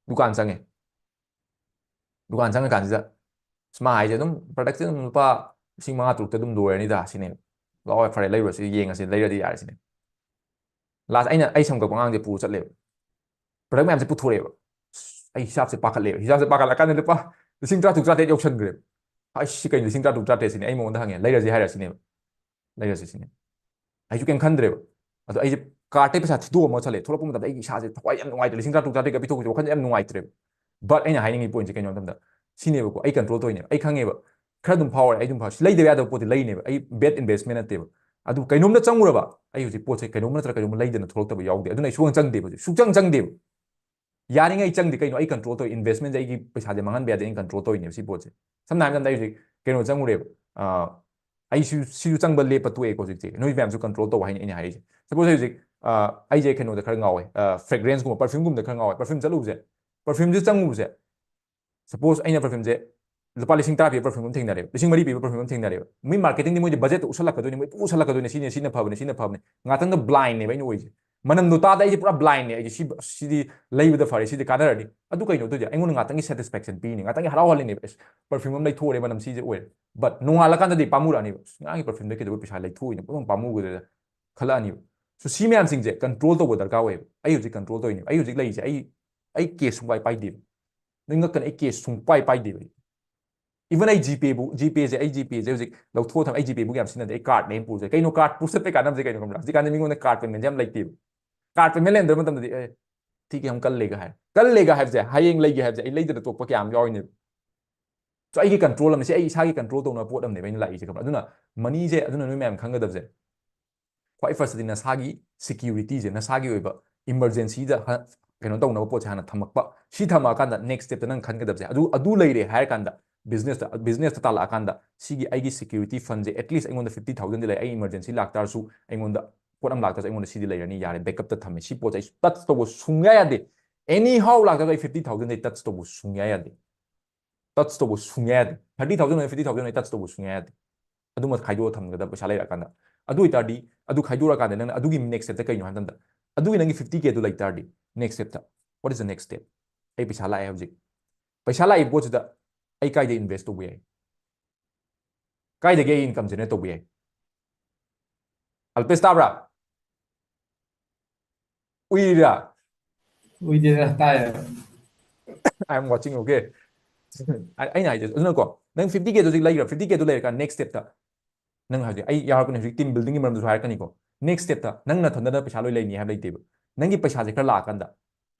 ꯗꯨꯀꯥꯟ ꯆꯪꯉꯦ꯫ ꯗꯨꯀꯥꯟ ꯆꯪꯉꯀꯥꯟꯁꯤꯗ ꯃꯥ ꯍꯥꯏꯁꯦ ꯑꯗꯨꯝ ꯄ꯭ꯔꯗꯛꯁꯦ ꯑꯗꯨꯝ ꯂꯨꯄꯥ ꯂꯤꯁꯤꯡ ꯃꯉꯥ ꯇꯔꯨꯛꯇ ꯑꯗꯨꯝ ꯂꯣꯏꯔꯅꯤꯗ ꯁꯤꯅꯦ꯫ ꯂꯥꯛꯑꯣ, ꯐꯔꯦ, ꯂꯩꯔꯨꯔꯁꯤ, ꯌꯦꯡꯉꯁꯤ, ꯂꯩꯔꯗꯤ ꯌꯥꯔꯦ ꯁꯤꯅꯦ꯫ ꯂꯥꯁ ꯑꯩꯅ ꯑꯩ ꯁꯝ ꯀꯛꯄ ꯑꯉꯥꯡꯁꯦ ꯄꯨꯔ ꯆꯠꯂꯦꯕ꯫ ꯄ꯭ꯔꯗꯛ ꯃꯌꯥꯝꯁꯦ ꯄꯨꯊꯣꯔꯛꯑꯦꯕ꯫ ꯑꯩ ꯍꯤꯁꯥꯞꯁꯦ ꯄꯥꯈꯠꯂꯦꯕ꯫ ꯍꯤꯁꯥꯞꯁꯦ ꯄꯥꯈꯠꯂꯀꯥꯟꯗ ꯂꯨꯄꯥ ꯂꯤꯁꯤꯡ ꯇꯔꯥ ꯇꯔꯨꯛ ꯇꯔꯥꯇꯔꯦꯠ ꯌꯧꯁꯟꯈ꯭ꯔꯦꯕ꯫ ꯑꯩ ꯁꯤ ꯀꯩꯅꯣ ꯂꯤꯁꯤꯡ ꯇꯔꯥ ꯇꯔꯨꯛ ꯇꯔꯥꯇꯔꯦꯠ ꯁꯤꯅꯦ꯫ ꯑꯩ ꯃꯉꯣꯟꯗ ꯍꯪꯉꯦ, "ꯂꯩꯔꯁꯤ ꯍꯥꯏꯔ ꯁꯤꯅꯦꯕ, ꯂꯩꯔꯁꯤ ꯁꯤꯅꯦ"꯫ ꯑꯩꯁꯨ ꯀꯩꯝ ꯈꯟꯗ꯭ꯔꯦꯕ꯫ ꯑꯗꯣ ꯑꯩꯁꯦ ꯀꯥꯔꯠꯇꯩ ꯄꯩꯁꯥ ꯊꯤꯗꯣꯛꯑꯝꯃꯒ ꯆꯠꯂꯦ꯫ ꯊꯣꯛꯂꯛꯄ ꯃꯇꯝꯗ ꯑꯩꯒꯤ ꯏꯁꯥꯁꯦ ꯊꯋꯥꯏ ꯌꯥꯝ ꯅꯨꯡꯉꯥꯏꯇ꯭ꯔꯦ꯫ ꯂꯤꯁꯤꯡ ꯇꯔꯥ ꯇꯔꯨꯛ ꯇꯔꯥꯇꯔꯦꯠꯀ ꯄꯤꯊꯣꯛꯄꯁꯦ ꯋꯥꯈꯜ ꯌꯥꯝ ꯅꯨꯡꯉꯥꯏꯇ꯭ꯔꯦꯕ꯫ ꯕꯠ ꯑꯩꯅ ꯍꯥꯏꯅꯤꯡꯉꯤ ꯄꯣꯏꯟꯠꯁꯦ ꯀꯩꯅꯣ ꯍꯥꯏꯕ ꯃꯇꯝꯗ ꯁꯤꯅꯦꯕꯀꯣ, ꯑꯩ ꯀꯟꯇ꯭ꯔꯣꯜ ꯇꯧꯔꯤꯅꯦꯕ꯫ ꯑꯩ ꯈꯪꯉꯦꯕ, ꯈꯔ ꯑꯗꯨꯝ ꯐꯥꯎꯔꯦ꯫ ꯑꯩ ꯑꯗꯨꯝ ꯐꯥꯎꯔꯦ꯫ ꯁꯤ ꯂꯩꯗꯕ ꯌꯥꯗꯕ ꯄꯣꯠꯇꯤ ꯂꯩꯅꯦꯕ꯫ ꯑꯩ ꯕꯦꯠ ꯏꯟꯚꯦꯁꯃꯦꯟ ꯅꯠꯇꯦꯕ꯫ ꯑꯗꯨ ꯀꯩꯅꯣꯝꯅ ꯆꯪꯉꯨꯔꯕ, ꯑꯩ ꯍꯧꯖꯤꯛ ꯄꯣꯠꯁꯦ ꯀꯩꯅꯣꯝ ꯅꯠꯇ꯭ꯔ ꯀꯩꯅꯣꯝ ꯂꯩꯗꯅ ꯊꯣꯛꯂꯛꯇꯕ ꯌꯥꯎꯗꯦ꯫ ꯑꯗꯨꯅ ꯑꯩ ꯁꯨꯡꯆꯪ ꯆꯪꯗꯦꯕ ꯍꯧꯖꯤꯛ꯫ ꯁꯨꯡꯆꯪ ꯆꯪꯗꯦꯕ꯫ ꯌꯥꯔꯤꯉꯩ ꯆꯪꯗꯦ꯫ ꯀꯩꯅꯣ ꯑꯩ ꯀꯟꯇ꯭ꯔꯣꯜ ꯇꯧꯏ꯫ ꯏꯟꯚꯦꯁꯃꯦꯟꯁꯦ ꯑꯩꯒꯤ ꯄꯩꯁꯥꯁꯦ ꯃꯥꯡꯍꯟꯕ ꯌꯥꯗꯦ꯫ ꯑꯩꯅ ꯀꯟꯇ꯭ꯔꯣꯜ ꯇꯧꯔꯤꯅꯦꯕ ꯁꯤ ꯄꯣꯠꯁꯦ꯫ ꯁꯝꯅ ꯍꯥꯏꯔꯕꯗ ꯑꯩ ꯍꯧꯖꯤꯛ ꯀꯩꯅꯣ ꯆꯪꯉꯨꯔꯦꯕ, ꯑꯥ, ꯑꯩꯁꯨ ꯁꯤꯁꯨ ꯆꯪꯕ ꯂꯦꯞꯄ ꯇꯣꯛꯑꯦꯀꯣ ꯍꯧꯖꯤꯛꯇꯤ꯫ ꯅꯣꯏ ꯃꯌꯥꯝꯁꯨ ꯀꯟꯇ꯭ꯔꯣꯜ ꯇꯧ ꯍꯥꯏꯅ ꯑꯩꯅ ꯍꯥꯏꯔꯤꯁꯦ꯫ ꯁꯄꯣꯁ ꯑꯩ ꯍꯧꯖꯤꯛ, ꯑꯥ, ꯑꯩꯁꯦ ꯀꯩꯅꯣꯗ ꯈꯔ ꯉꯥꯎꯋꯦ, ꯑꯥ, ꯐ꯭ꯔꯦꯒ꯭ꯔꯦꯟꯁꯀꯨꯝꯕ, ꯄꯔꯐ꯭ꯌꯨꯝꯒꯨꯝꯕꯗ ꯈꯔ ꯉꯥꯎꯋꯦ꯫ ꯄꯔꯐ꯭ꯌꯨꯝ ꯆꯠꯂꯨꯕꯁꯦ, ꯄꯔꯐ꯭ꯌꯨꯝꯁꯦ ꯆꯪꯉꯨꯕꯁꯦ, ꯁꯄꯣꯁ ꯑꯩꯅ ꯄꯔꯐ꯭ꯌꯨꯝꯁꯦ ꯂꯨꯄꯥ ꯂꯤꯁꯤꯡ ꯇꯔꯥ ꯄꯤꯕ ꯄꯔꯐ꯭ꯌꯨꯝ ꯑꯃ ꯊꯦꯡꯅꯔꯦꯕ, ꯂꯤꯁꯤꯡ ꯃꯔꯤ ꯄꯤꯕ ꯄꯔꯐ꯭ꯌꯨꯝ ꯑꯃ ꯊꯦꯡꯅꯔꯦꯕ꯫ ꯃꯤ ꯃꯥꯔꯀꯦꯇꯤꯡꯗꯤ ꯃꯣꯏꯗꯤ ꯕꯖꯦꯠꯇ ꯎꯠꯁꯜꯂꯛꯀꯗꯣꯏꯅꯤ, ꯃꯣꯏ ꯄꯨ ꯎꯠꯁꯜꯂꯛꯀꯗꯣꯏꯅꯤ, "ꯁꯤꯅ, ꯁꯤꯅ ꯐꯕꯅꯤ, ꯁꯤꯅ ꯐꯕꯅꯤ"꯫ ꯉꯥꯛꯇꯪꯗ ꯕ꯭ꯂꯥꯏꯟꯅꯦꯕ ꯑꯩꯅ ꯑꯣꯏꯁꯦ꯫ ꯃꯅꯝꯗꯣ ꯇꯥꯗ ꯑꯩꯁꯦ ꯄꯨꯔꯥ ꯕ꯭ꯂꯥꯏꯟꯅꯦ꯫ ꯑꯩꯁꯦ ꯁꯤ, ꯁꯤꯗꯤ ꯂꯩꯕꯗ ꯐꯔꯦ, ꯁꯤꯗꯤ ꯀꯥꯟꯅꯔꯅꯤ꯫ ꯑꯗꯨ ꯀꯩꯅꯣ ꯇꯧꯗꯣꯏꯁꯦ? ꯑꯩꯉꯣꯟꯗ ꯉꯥꯛꯇꯪꯒꯤ ꯁꯦꯇꯤꯁꯐꯦꯛꯁꯟ ꯄꯤꯅꯤ, ꯉꯥꯛꯇꯪꯒꯤ ꯍꯔꯥꯎꯍꯜꯂꯤꯅꯦꯕ꯫ "ꯑꯁ, ꯄꯔꯐ꯭ꯌꯨꯝ ꯑꯃ ꯂꯩꯊꯣꯛꯎꯔꯦ, ꯃꯅꯝ ꯁꯤꯁꯦ ꯑꯣꯏꯔꯦ"꯫ ꯕꯠ ꯅꯣꯡꯉꯥꯜꯂꯀꯥꯟꯗꯗꯤ ꯄꯥꯝꯃꯨꯔꯛꯑꯅꯤꯕ꯫ "ꯑꯁ, ꯉꯔꯥꯡꯒꯤ ꯄꯔꯐ꯭ꯌꯨꯝꯗꯣ ꯀꯩꯗꯧꯕꯩ ꯄꯩꯁꯥ ꯂꯩꯊꯣꯛꯎꯏꯅꯣ? ꯄꯨꯡꯄꯥꯝ ꯄꯥꯝꯃꯨꯈ꯭ꯔꯦꯗ" ꯈꯜꯂꯛꯑꯅꯤꯕ꯫ ꯁꯣ ꯁꯤ ꯃꯌꯥꯝꯁꯤꯡꯁꯦ ꯀꯟꯇ꯭ꯔꯣꯜ ꯇꯧꯕ ꯗꯔꯀꯥꯔ ꯑꯣꯏꯌꯦꯕ꯫ ꯑꯩ ꯍꯧꯖꯤꯛ ꯀꯟꯇ꯭ꯔꯣꯜ ꯇꯧꯔꯤꯅꯦꯕ꯫ ꯑꯩ ꯍꯧꯖꯤꯛ ꯂꯩꯔꯤꯁꯦ, ꯑꯩ, ꯑꯩ ꯀꯦꯁ ꯁꯨꯡꯄꯥꯏ ꯄꯥꯏꯗꯦꯕ꯫ ꯅꯣꯏ ꯉꯛꯀꯅꯤ, ꯑꯩ ꯀꯦꯁ ꯁꯨꯡꯄꯥꯏ ꯄꯥꯏꯗꯦꯕ ꯑꯩ꯫ ꯏꯚꯟ ꯑꯩ ꯖꯤꯄꯦꯕꯨ, ꯖꯤꯄꯦꯁꯦ, ꯑꯩ ꯖꯤꯄꯦꯁꯦ ꯍꯧꯖꯤꯛ ꯂꯧꯊꯣꯛꯑ ꯊꯝꯃꯦ꯫ ꯑꯩ ꯖꯤꯄꯦꯕꯨ ꯌꯥꯝ ꯁꯤꯖꯤꯟꯅꯗꯦ꯫ ꯑꯩ ꯀꯥꯔꯠꯅꯦ ꯑꯩꯅ ꯄꯨꯔꯤꯁꯦ꯫ ꯀꯩꯅꯣ ꯀꯥꯔꯠ ꯄꯨꯔ ꯆꯠꯄꯩ ꯀꯥꯟꯅꯕꯁꯦ ꯀꯩꯅꯣ ꯈꯪꯕ꯭ꯔꯥ? ꯍꯧꯖꯤꯛꯀꯥꯟꯗꯤ ꯃꯤꯉꯣꯟꯗ ꯀꯥꯔꯠ ꯄꯦꯃꯦꯟꯁꯦ ꯌꯥꯝ ꯂꯩꯇꯦꯕ꯫ ꯀꯥꯔꯠ ꯄꯦꯃꯦꯟ ꯂꯩꯔꯝꯗꯕ ꯃꯇꯝꯗꯗꯤ, "ꯑꯦ, ꯊꯤꯛ ꯌꯥꯝ ꯀꯜꯂꯦꯒ" ꯍꯥꯏ꯫ ꯀꯜꯂꯦꯒ ꯍꯥꯏꯕꯁꯦ, ꯍꯌꯦꯡ ꯂꯩꯒꯦ ꯍꯥꯏꯕꯁꯦ ꯑꯩ ꯂꯩꯗꯅ ꯇꯣꯛꯄ ꯀꯌꯥꯝ ꯌꯥꯎꯔꯤꯅꯦꯕ꯫ ꯁꯣ ꯑꯩꯒꯤ ꯀꯟꯇ꯭ꯔꯣꯜ ꯑꯃ, ꯁꯤ ꯑꯩ ꯏꯁꯥꯒꯤ ꯀꯟꯇ꯭ꯔꯣꯜ ꯇꯧꯅꯕ ꯄꯣꯠ ꯑꯃꯅꯦꯕ ꯑꯩꯅ ꯂꯥꯛꯏꯁꯦ, ꯈꯪꯕ꯭ꯔꯥ? ꯑꯗꯨꯅ ꯃꯅꯤꯁꯦ, ꯑꯗꯨꯅ ꯅꯣꯏ ꯃꯌꯥꯝ ꯈꯪꯒꯗꯕꯁꯦ, ꯈ꯭ꯋꯥꯏ ꯐꯥꯔꯁꯇꯗꯤ ꯅꯁꯥꯒꯤ ꯁꯦꯀ꯭ꯌꯨꯔꯤꯇꯤꯁꯦ, ꯅꯁꯥꯒꯤ ꯑꯣꯏꯕ ꯏꯃꯔꯖꯦꯟꯁꯤꯗ ꯍ-, ꯀꯩꯅꯣ ꯇꯧꯅꯕ ꯄꯣꯠꯁꯦ ꯍꯥꯟꯅ ꯊꯝꯃꯛꯄ꯫ ꯁꯤ ꯊꯝꯃꯛꯑꯀꯥꯟꯗ ꯅꯦꯛꯁ ꯁ꯭ꯇꯦꯞꯇ ꯅꯪ ꯈꯟꯒꯗꯕꯁꯦ, ꯑꯗꯨ, ꯑꯗꯨ ꯂꯩꯔꯦ ꯍꯥꯏꯔꯀꯥꯟꯗ, ꯕꯤꯖꯤꯅꯦꯁꯇ, ꯕꯤꯖꯤꯅꯦꯁꯇ ꯇꯥꯜꯂꯛꯑꯀꯥꯟꯗ ꯁꯤꯒꯤ ꯑꯩꯒꯤ ꯁꯦꯀ꯭ꯌꯨꯔꯤꯇꯤ ꯐꯟꯁꯦ, ꯑꯦꯠꯂꯤꯁ ꯑꯩꯉꯣꯟꯗ ꯐꯤꯐꯇꯤ ꯊꯥꯎꯖꯟꯗꯤ ꯂꯩ꯫ ꯑꯩ ꯏꯃꯔꯖꯦꯟꯁꯤ ꯂꯥꯛꯇꯥꯔꯁꯨ, ꯑꯩꯉꯣꯟꯗ ꯄꯣꯠ ꯑꯃ ꯂꯥꯛꯇꯥꯔꯁꯨ ꯑꯩꯉꯣꯟꯗ ꯁꯤꯗꯤ ꯂꯩꯔꯅꯤ, ꯌꯥꯔꯦ, ꯕꯦꯛꯀꯞꯇ ꯊꯝꯃꯦ꯫ ꯁꯤ ꯄꯣꯠꯁꯦ ꯑꯩ ꯇꯆ ꯇꯧꯕ ꯁꯨꯡꯌꯥ ꯌꯥꯗꯦ꯫ ꯑꯦꯅꯤ ꯍꯥꯎ ꯂꯥꯛꯇꯥꯔꯁꯨ ꯑꯩ ꯐꯤꯐꯇꯤ ꯊꯥꯎꯖꯟꯗꯤ ꯇꯆ ꯇꯧꯕ ꯁꯨꯡꯌꯥ ꯌꯥꯗꯦ꯫ ꯇꯆ ꯇꯧꯕ ꯁꯨꯡꯌꯥ ꯌꯥꯗꯦ꯫ ꯊꯥꯔꯇꯤ ꯊꯥꯎꯖꯟ ꯑꯣꯏ, ꯐꯤꯐꯇꯤ ꯊꯥꯎꯖꯟ ꯑꯣꯏ, ꯇꯆ ꯇꯧꯕ ꯁꯨꯡꯌꯥ ꯌꯥꯗꯦ꯫ ꯑꯗꯨꯃ ꯈꯥꯏꯗꯣꯛꯑ ꯊꯝꯒꯗꯕ ꯄꯩꯁꯥ ꯂꯩꯔꯛꯑꯀꯥꯟꯗ꯫ ꯑꯗꯨ ꯑꯣꯏꯇꯥꯔꯗꯤ ꯑꯗꯨ ꯈꯥꯏꯗꯣꯛꯑꯀꯥꯟꯗ ꯅꯪꯅ ꯑꯗꯨꯒꯤ next step ꯇ ꯀꯩꯅꯣ ꯍꯥꯏꯕ ꯃꯇꯝꯗ, ꯑꯗꯨꯒꯤ ꯅꯪꯒꯤ fifty K ꯑꯗꯨ ꯂꯩ ꯇꯥꯔꯗꯤ, next step ꯇ, what is the next step? ꯑꯩ ꯄꯩꯁꯥ ꯂꯥꯛꯑꯦ ꯍꯧꯖꯤꯛ꯫ ꯄꯩꯁꯥ ꯂꯥꯛꯏꯕ ꯄꯣꯠꯁꯤꯗ ꯑꯩ ꯀꯥꯏꯗ invest ꯇꯧꯕ ꯌꯥꯏ? ꯀꯥꯏꯗꯒꯤ ꯑꯩ income generate ꯇꯧꯕ ꯌꯥꯏ? ꯑꯜꯄꯦꯁ, ꯇꯥꯕ꯭ꯔꯥ? ꯎꯏꯔꯤꯔꯥ? ꯎꯏꯗꯦꯗ, ꯇꯥꯏꯌꯦ꯫ I am watching, okay. ꯑꯩ- ꯑꯩꯅ ꯍꯥꯏꯁꯦ ꯑꯗꯨꯅꯀꯣ, ꯅꯪ fifty K ꯗꯨ ꯍꯧꯖꯤꯛ ꯂꯩꯈ꯭ꯔ, fifty K ꯗꯨ ꯂꯩꯔꯀꯥꯟꯗ next step ꯇ ꯅꯪ ꯍꯧꯖꯤꯛ ꯑꯩ ꯌꯥꯎꯔꯛꯀꯅꯤ, ꯍꯧꯖꯤꯛ team building ꯒꯤ ꯃꯔꯝꯗꯁꯨ ꯍꯥꯏꯔꯛꯀꯅꯤꯀꯣ꯫ Next step ꯇ ꯅꯪ ꯅꯊꯟꯗꯅ ꯄꯩꯁꯥ ꯂꯣꯏ ꯂꯩꯅꯤ ꯍꯥꯏꯕ ꯂꯩꯇꯦꯕ꯫ ꯅꯪꯒꯤ ꯄꯩꯁꯥꯁꯦ ꯈꯔ ꯂꯥꯛꯑꯀꯥꯟꯗ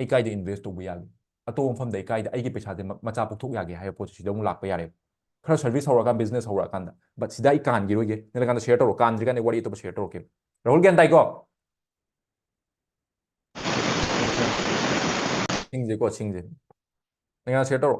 ꯑꯩ ꯀꯥꯏꯗ invest ꯇꯧꯕ ꯌꯥꯒꯦ? ꯑꯇꯣꯞꯄ ꯃꯐꯝꯗ ꯑꯩ ꯀꯥꯏꯗ ꯑꯩꯒꯤ ꯄꯩꯁꯥꯁꯦ ꯃ- ꯃꯆꯥ ꯄꯣꯛꯊꯣꯛ ꯌꯥꯒꯦ ꯍꯥꯏꯕ ꯄꯣꯠꯁꯦ ꯁꯤꯗ ꯑꯃꯨꯛ ꯂꯥꯛꯄ ꯌꯥꯔꯦꯕ꯫ ꯈꯔ service ꯍꯧꯔꯀꯥꯟꯗ, business ꯍꯧꯔꯛꯑꯀꯥꯟꯗ꯫ But ꯁꯤꯗ ꯑꯩ ꯀꯥꯟꯈꯤꯔꯣꯏꯒꯦ꯫ ꯅꯪ ꯀꯥꯟꯗ share ꯇꯧꯔꯣ꯫ ꯀꯥꯟꯗ꯭ꯔꯤꯀꯥꯟꯗ ꯋꯥꯔꯤ ꯑꯇꯣꯞꯄ share ꯇꯧꯔꯛꯀꯦ꯫ ꯔꯥꯍꯨꯜ, ꯒ꯭ꯌꯥꯟ ꯇꯥꯏꯀꯣ? ꯁꯤꯡꯁꯦꯀꯣ, ꯁꯤꯡꯁꯦ꯫ ꯅꯪ ꯀꯥꯟꯗ share ꯇꯧꯔꯣ꯫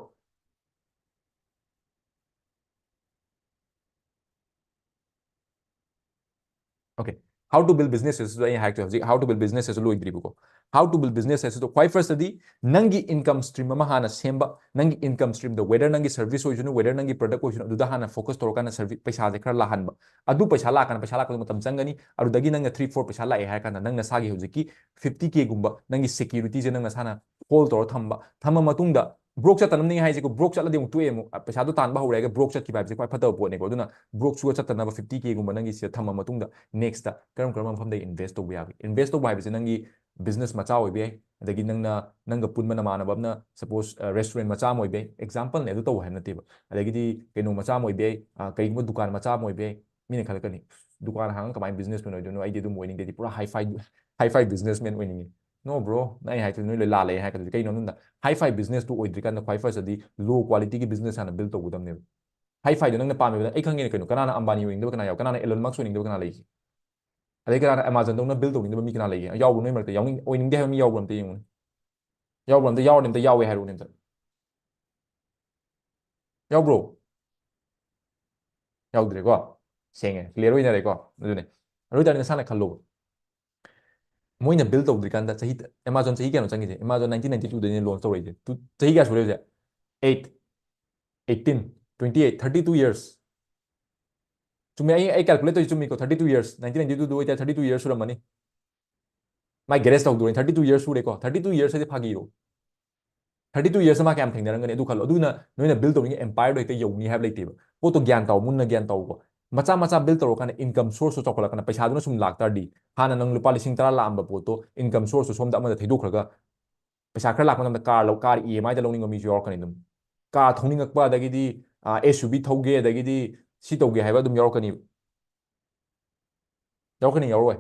Okay, how to build business ꯁꯤꯁꯨ ꯑꯩ ꯍꯥꯏꯔꯛꯇꯦ ꯍꯧꯖꯤꯛ, how to build business ꯁꯤꯁꯨ ꯂꯣꯏꯗ꯭ꯔꯤꯕꯀꯣ꯫ How to build business ꯍꯥꯏꯁꯤꯗ ꯈ꯭ꯋꯥꯏ first ꯇꯗꯤ ꯅꯪꯒꯤ income stream ꯑꯃ ꯍꯥꯟꯅ ꯁꯦꯝꯕ, ꯅꯪꯒꯤ income stream ꯗꯣ, whether ꯅꯪꯒꯤ service ꯑꯣꯏꯁꯅꯨ, whether ꯅꯪꯒꯤ product ꯑꯣꯏꯁꯅꯨ, ꯑꯗꯨꯗ ꯍꯥꯟꯅ focus ꯇꯧꯔꯀꯥꯟꯗ service, ꯄꯩꯁꯥꯁꯦ ꯈꯔ ꯂꯥꯛꯍꯟꯕ꯫ ꯑꯗꯨ ꯄꯩꯁꯥ ꯂꯥꯛꯀꯥꯟꯗ, ꯄꯩꯁꯥ ꯂꯥꯛꯄꯗ ꯃꯇꯝ ꯆꯪꯒꯅꯤ, ꯑꯗꯨꯗꯒꯤ ꯅꯪꯅ three four ꯄꯩꯁꯥ ꯂꯥꯛꯑꯦ ꯍꯥꯏꯔ ꯀꯥꯟꯗ ꯅꯪ ꯅꯁꯥꯒꯤ ꯍꯧꯖꯤꯛꯀꯤ fifty K ꯒꯨꯝꯕ ꯅꯪꯒꯤ security ꯁꯦ ꯅꯪ ꯅꯁꯥꯅ hold ꯇꯧꯔ ꯊꯝꯕ, ꯊꯝꯃ ꯃꯇꯨꯡꯗ broke ꯆꯠꯇꯅꯕꯅꯤ ꯍꯥꯏꯁꯦꯀꯣ꯫ Broke ꯆꯠꯂꯗꯤ ꯑꯃꯨꯛ ꯇꯣꯛꯑꯦ, ꯑꯃꯨꯛ ꯄꯩꯁꯥꯗꯣ ꯇꯥꯟꯕ ꯍꯧꯔꯦ ꯍꯥꯏꯔꯒ broke ꯆꯠꯈꯤꯕ ꯍꯥꯏꯕꯁꯦ ꯈ꯭ꯋꯥꯏ ꯐꯠꯇꯕ ꯄꯣꯠꯅꯦꯀꯣ꯫ ꯑꯗꯨꯅ broke ꯁꯨ ꯆꯠꯇꯅꯕ fifty K ꯒꯨꯝꯕ ꯅꯪꯒꯤ ꯁꯤꯗ ꯊꯝꯃ ꯃꯇꯨꯡꯗ next ꯇ ꯀꯔꯝ ꯀꯔꯝꯕ ꯃꯐꯝꯗ invest ꯇꯧꯕ ꯌꯥꯒꯦ? Invest ꯇꯧꯕ ꯍꯥꯏꯕꯁꯦ ꯅꯪꯒꯤ business ꯃꯆꯥ ꯑꯣꯏꯕ ꯌꯥꯏ, ꯑꯗꯒꯤ ꯅꯪꯅ, ꯅꯪꯒ ꯄꯨꯟꯕ ꯅꯃꯥꯟꯅꯕ ꯑꯃꯅ suppose, ꯑ, restaurant ꯃꯆꯥ ꯑꯃ ꯑꯣꯏꯕ ꯌꯥꯏ, example ꯅꯦ, ꯑꯗꯨ ꯇꯧ ꯍꯥꯏꯕ ꯅꯠꯇꯦꯕ꯫ ꯑꯗꯒꯤꯗꯤ ꯀꯩꯅꯣ ꯃꯆꯥ ꯑꯃ ꯑꯣꯏꯕ ꯌꯥꯏ, ꯑ, ꯀꯩꯒꯨꯝꯕ ꯗꯨꯀꯥꯟ ꯃꯆꯥ ꯑꯃ ꯑꯣꯏꯕ ꯌꯥꯏ꯫ ꯃꯤꯅ ꯈꯜꯂꯛꯀꯅꯤ, "ꯗꯨꯀꯥꯟ ꯍꯥꯡꯉꯒ ꯀꯃꯥꯏꯅ businessman ꯑꯣꯏꯗꯣꯏꯅꯣ? ꯑꯩꯗꯤ ꯑꯗꯨꯝ ꯑꯣꯏꯅꯤꯡꯗꯦ, ꯑꯩꯗꯤ ꯄꯨꯔꯥ hi-fi, hi-fi businessman ꯑꯣꯏꯅꯤꯡꯉꯤ"꯫ No bro, ꯅꯪ ꯑꯩ ꯍꯥꯏꯗꯣ ꯅꯣꯏ ꯂꯣꯏ ꯂꯥꯜꯂꯦ ꯍꯥꯏꯔꯛꯀꯗꯣꯏꯗꯤ꯫ ꯀꯩꯅꯣ ꯍꯥꯏꯕꯗ, hi-fi business ꯇꯨ ꯑꯣꯏꯗ꯭ꯔꯤꯀꯥꯟꯗ ꯈ꯭ꯋꯥꯏ first ꯇꯗꯤ low quality ꯒꯤ business ꯍꯥꯟꯅ build ꯇꯧꯒꯗꯕꯅꯦꯕ꯫ Hi-fi ꯗꯣ ꯅꯪꯅ ꯄꯥꯝꯃꯤꯕ, ꯑꯩ ꯈꯪꯉꯦꯅꯦ ꯀꯩꯅꯣ, ꯀꯅꯥꯅ ꯑꯝꯕꯥꯅꯤ ꯑꯣꯏꯅꯤꯡꯗꯕ ꯀꯅꯥ ꯌꯥꯎ-, ꯀꯅꯥꯅ Elon Musk ꯑꯣꯏꯅꯤꯡꯗꯕ ꯀꯅꯥ ꯂꯩꯒꯦ? ꯑꯗꯩ ꯀꯅꯥꯅ Amazon ꯗꯧꯅ build ꯇꯧꯅꯤꯡꯗꯕ ꯃꯤ ꯀꯅꯥ ꯂꯩꯒꯦ? ꯌꯥꯎꯕ꯭ꯔꯣ ꯅꯣꯏ ꯃꯔꯛꯇ? ꯌꯥꯎꯅꯤꯡ-, ꯑꯣꯏꯅꯤꯡꯗꯦ ꯍꯥꯏꯕ ꯃꯤ ꯌꯥꯎꯕ꯭ꯔꯣ? ꯑꯝꯇ ꯌꯦꯡꯉꯨꯅꯦ꯫ ꯌꯥꯎꯕ꯭ꯔꯣ? ꯑꯝꯇ ꯌꯥꯎꯔꯗꯤ ꯑꯝꯇ ꯌꯥꯎꯋꯦ ꯍꯥꯏꯔꯛꯎꯅꯦ ꯑꯝꯇ꯫ ꯌꯥꯎꯕ꯭ꯔꯣ? ꯌꯥꯎꯗ꯭ꯔꯦꯀꯣ? ꯁꯦꯡꯉꯦ, clear ꯑꯣꯏꯅꯔꯦꯀꯣ? ꯑꯗꯨꯅꯦ꯫ ꯑꯗꯨ ꯑꯣꯏꯇꯥꯔꯗꯤ ꯅꯁꯥꯅ ꯈꯜꯂꯣꯕ꯫ ꯃꯣꯏꯅ build ꯇꯧꯗ꯭ꯔꯤꯀꯥꯟꯗ ꯆꯍꯤ, Amazon ꯆꯍꯤ ꯀꯌꯥꯅꯣ ꯆꯪꯉꯤꯁꯦ? Amazon nineteen ninety two ꯗꯩꯅꯦ launch ꯇꯧꯔꯛꯏꯁꯦ꯫ ꯇꯨ-, ꯆꯍꯤ ꯀꯌꯥ ꯁꯨꯔꯦ ꯍꯧꯖꯤꯛ? Eight, eighteen, twenty eight, thirty two years꯫ ꯆꯨꯝꯃꯤ, ꯑꯩ ꯑꯩ ꯀꯦꯜꯀꯨꯂꯦꯠ ꯇꯧꯔꯤ ꯆꯨꯝꯃꯤꯀꯣ, thirty two years, nineteen ninety ꯇꯨꯗꯨ ꯑꯣꯏꯇꯥꯔꯗꯤ ꯊꯥꯔꯇꯤ ꯇꯨ ꯌꯔꯁ ꯁꯨꯔꯝꯃꯅꯤ꯫ ꯃꯥꯏ ꯒꯦꯔꯦꯖ ꯇꯧꯗꯣꯔꯦ, ꯊꯥꯔꯇꯤ ꯇꯨ ꯌꯔꯁ ꯁꯨꯔꯦꯀꯣ, ꯊꯥꯔꯇꯤ ꯇꯨ ꯌꯔꯁ ꯍꯥꯏꯗꯤ ꯐꯥꯒꯤꯔꯣ? ꯊꯥꯔꯇꯤ ꯇꯨ ꯌꯔꯁ ꯃꯥ ꯀꯌꯥꯝ ꯊꯦꯡꯅꯔꯝꯒꯅꯤ ꯑꯗꯨ ꯈꯜꯂꯣ꯫ ꯑꯗꯨꯅ ꯅꯣꯏꯅ ꯕꯤꯜ ꯇꯧꯅꯤꯡꯉꯤ ꯑꯦꯝꯄꯥꯌꯔꯗꯣ ꯍꯦꯛꯇ ꯌꯧꯅꯤ ꯍꯥꯏꯕ ꯂꯩꯇꯦꯕ꯫ ꯄꯣꯠꯇꯣ ꯒ꯭ꯌꯥꯟ ꯇꯧ, ꯃꯨꯟꯅ ꯒ꯭ꯌꯥꯟ ꯇꯧꯀꯣ꯫ ꯃꯆꯥ ꯃꯆꯥ ꯕꯤꯜ ꯇꯧꯔꯀꯥꯟꯗ ꯏꯟꯀꯝ ꯁꯣꯔꯁꯇꯣ ꯆꯥꯎꯈꯠꯂꯛꯀꯥꯟꯗ ꯄꯩꯁꯥꯗꯨꯅ ꯁꯨꯝ ꯂꯥꯛꯇꯥꯔꯗꯤ, ꯍꯥꯟꯅ ꯅꯪ ꯂꯨꯄꯥ ꯂꯤꯁꯤꯡ ꯇꯔꯥ ꯂꯥꯛꯑꯝꯕ ꯄꯣꯠꯇꯣ ꯏꯟꯀꯝ ꯁꯣꯔꯁꯇꯣ ꯁꯣꯝꯗ ꯑꯃꯗ ꯊꯩꯗꯣꯛꯈ꯭ꯔꯒ ꯄꯩꯁꯥ ꯈꯔ ꯂꯥꯛꯄ ꯃꯇꯝꯗ ꯀꯥꯔ ꯂꯧ, ꯀꯥꯔ ꯏ ꯑꯦꯝ ꯑꯥꯏꯗ ꯂꯧꯅꯤꯡꯕ ꯃꯤꯁꯨ ꯌꯥꯎꯔꯛꯀꯅꯤ ꯑꯗꯨꯝ꯫ ꯀꯥꯔ ꯊꯧꯅꯤꯡꯉꯛꯄ, ꯑꯗꯒꯤꯗꯤ ꯑꯦꯁ ꯌꯨ ꯚꯤ ꯊꯧꯒꯦ, ꯑꯗꯒꯤꯗꯤ ꯁꯤ ꯇꯧꯒꯦ ꯍꯥꯏꯕ ꯑꯗꯨꯝ ꯌꯥꯎꯔꯛꯀꯅꯤꯕ꯫ ꯌꯥꯎꯔꯛꯀꯅꯤ, ꯌꯥꯎꯔꯛꯑꯣꯏ?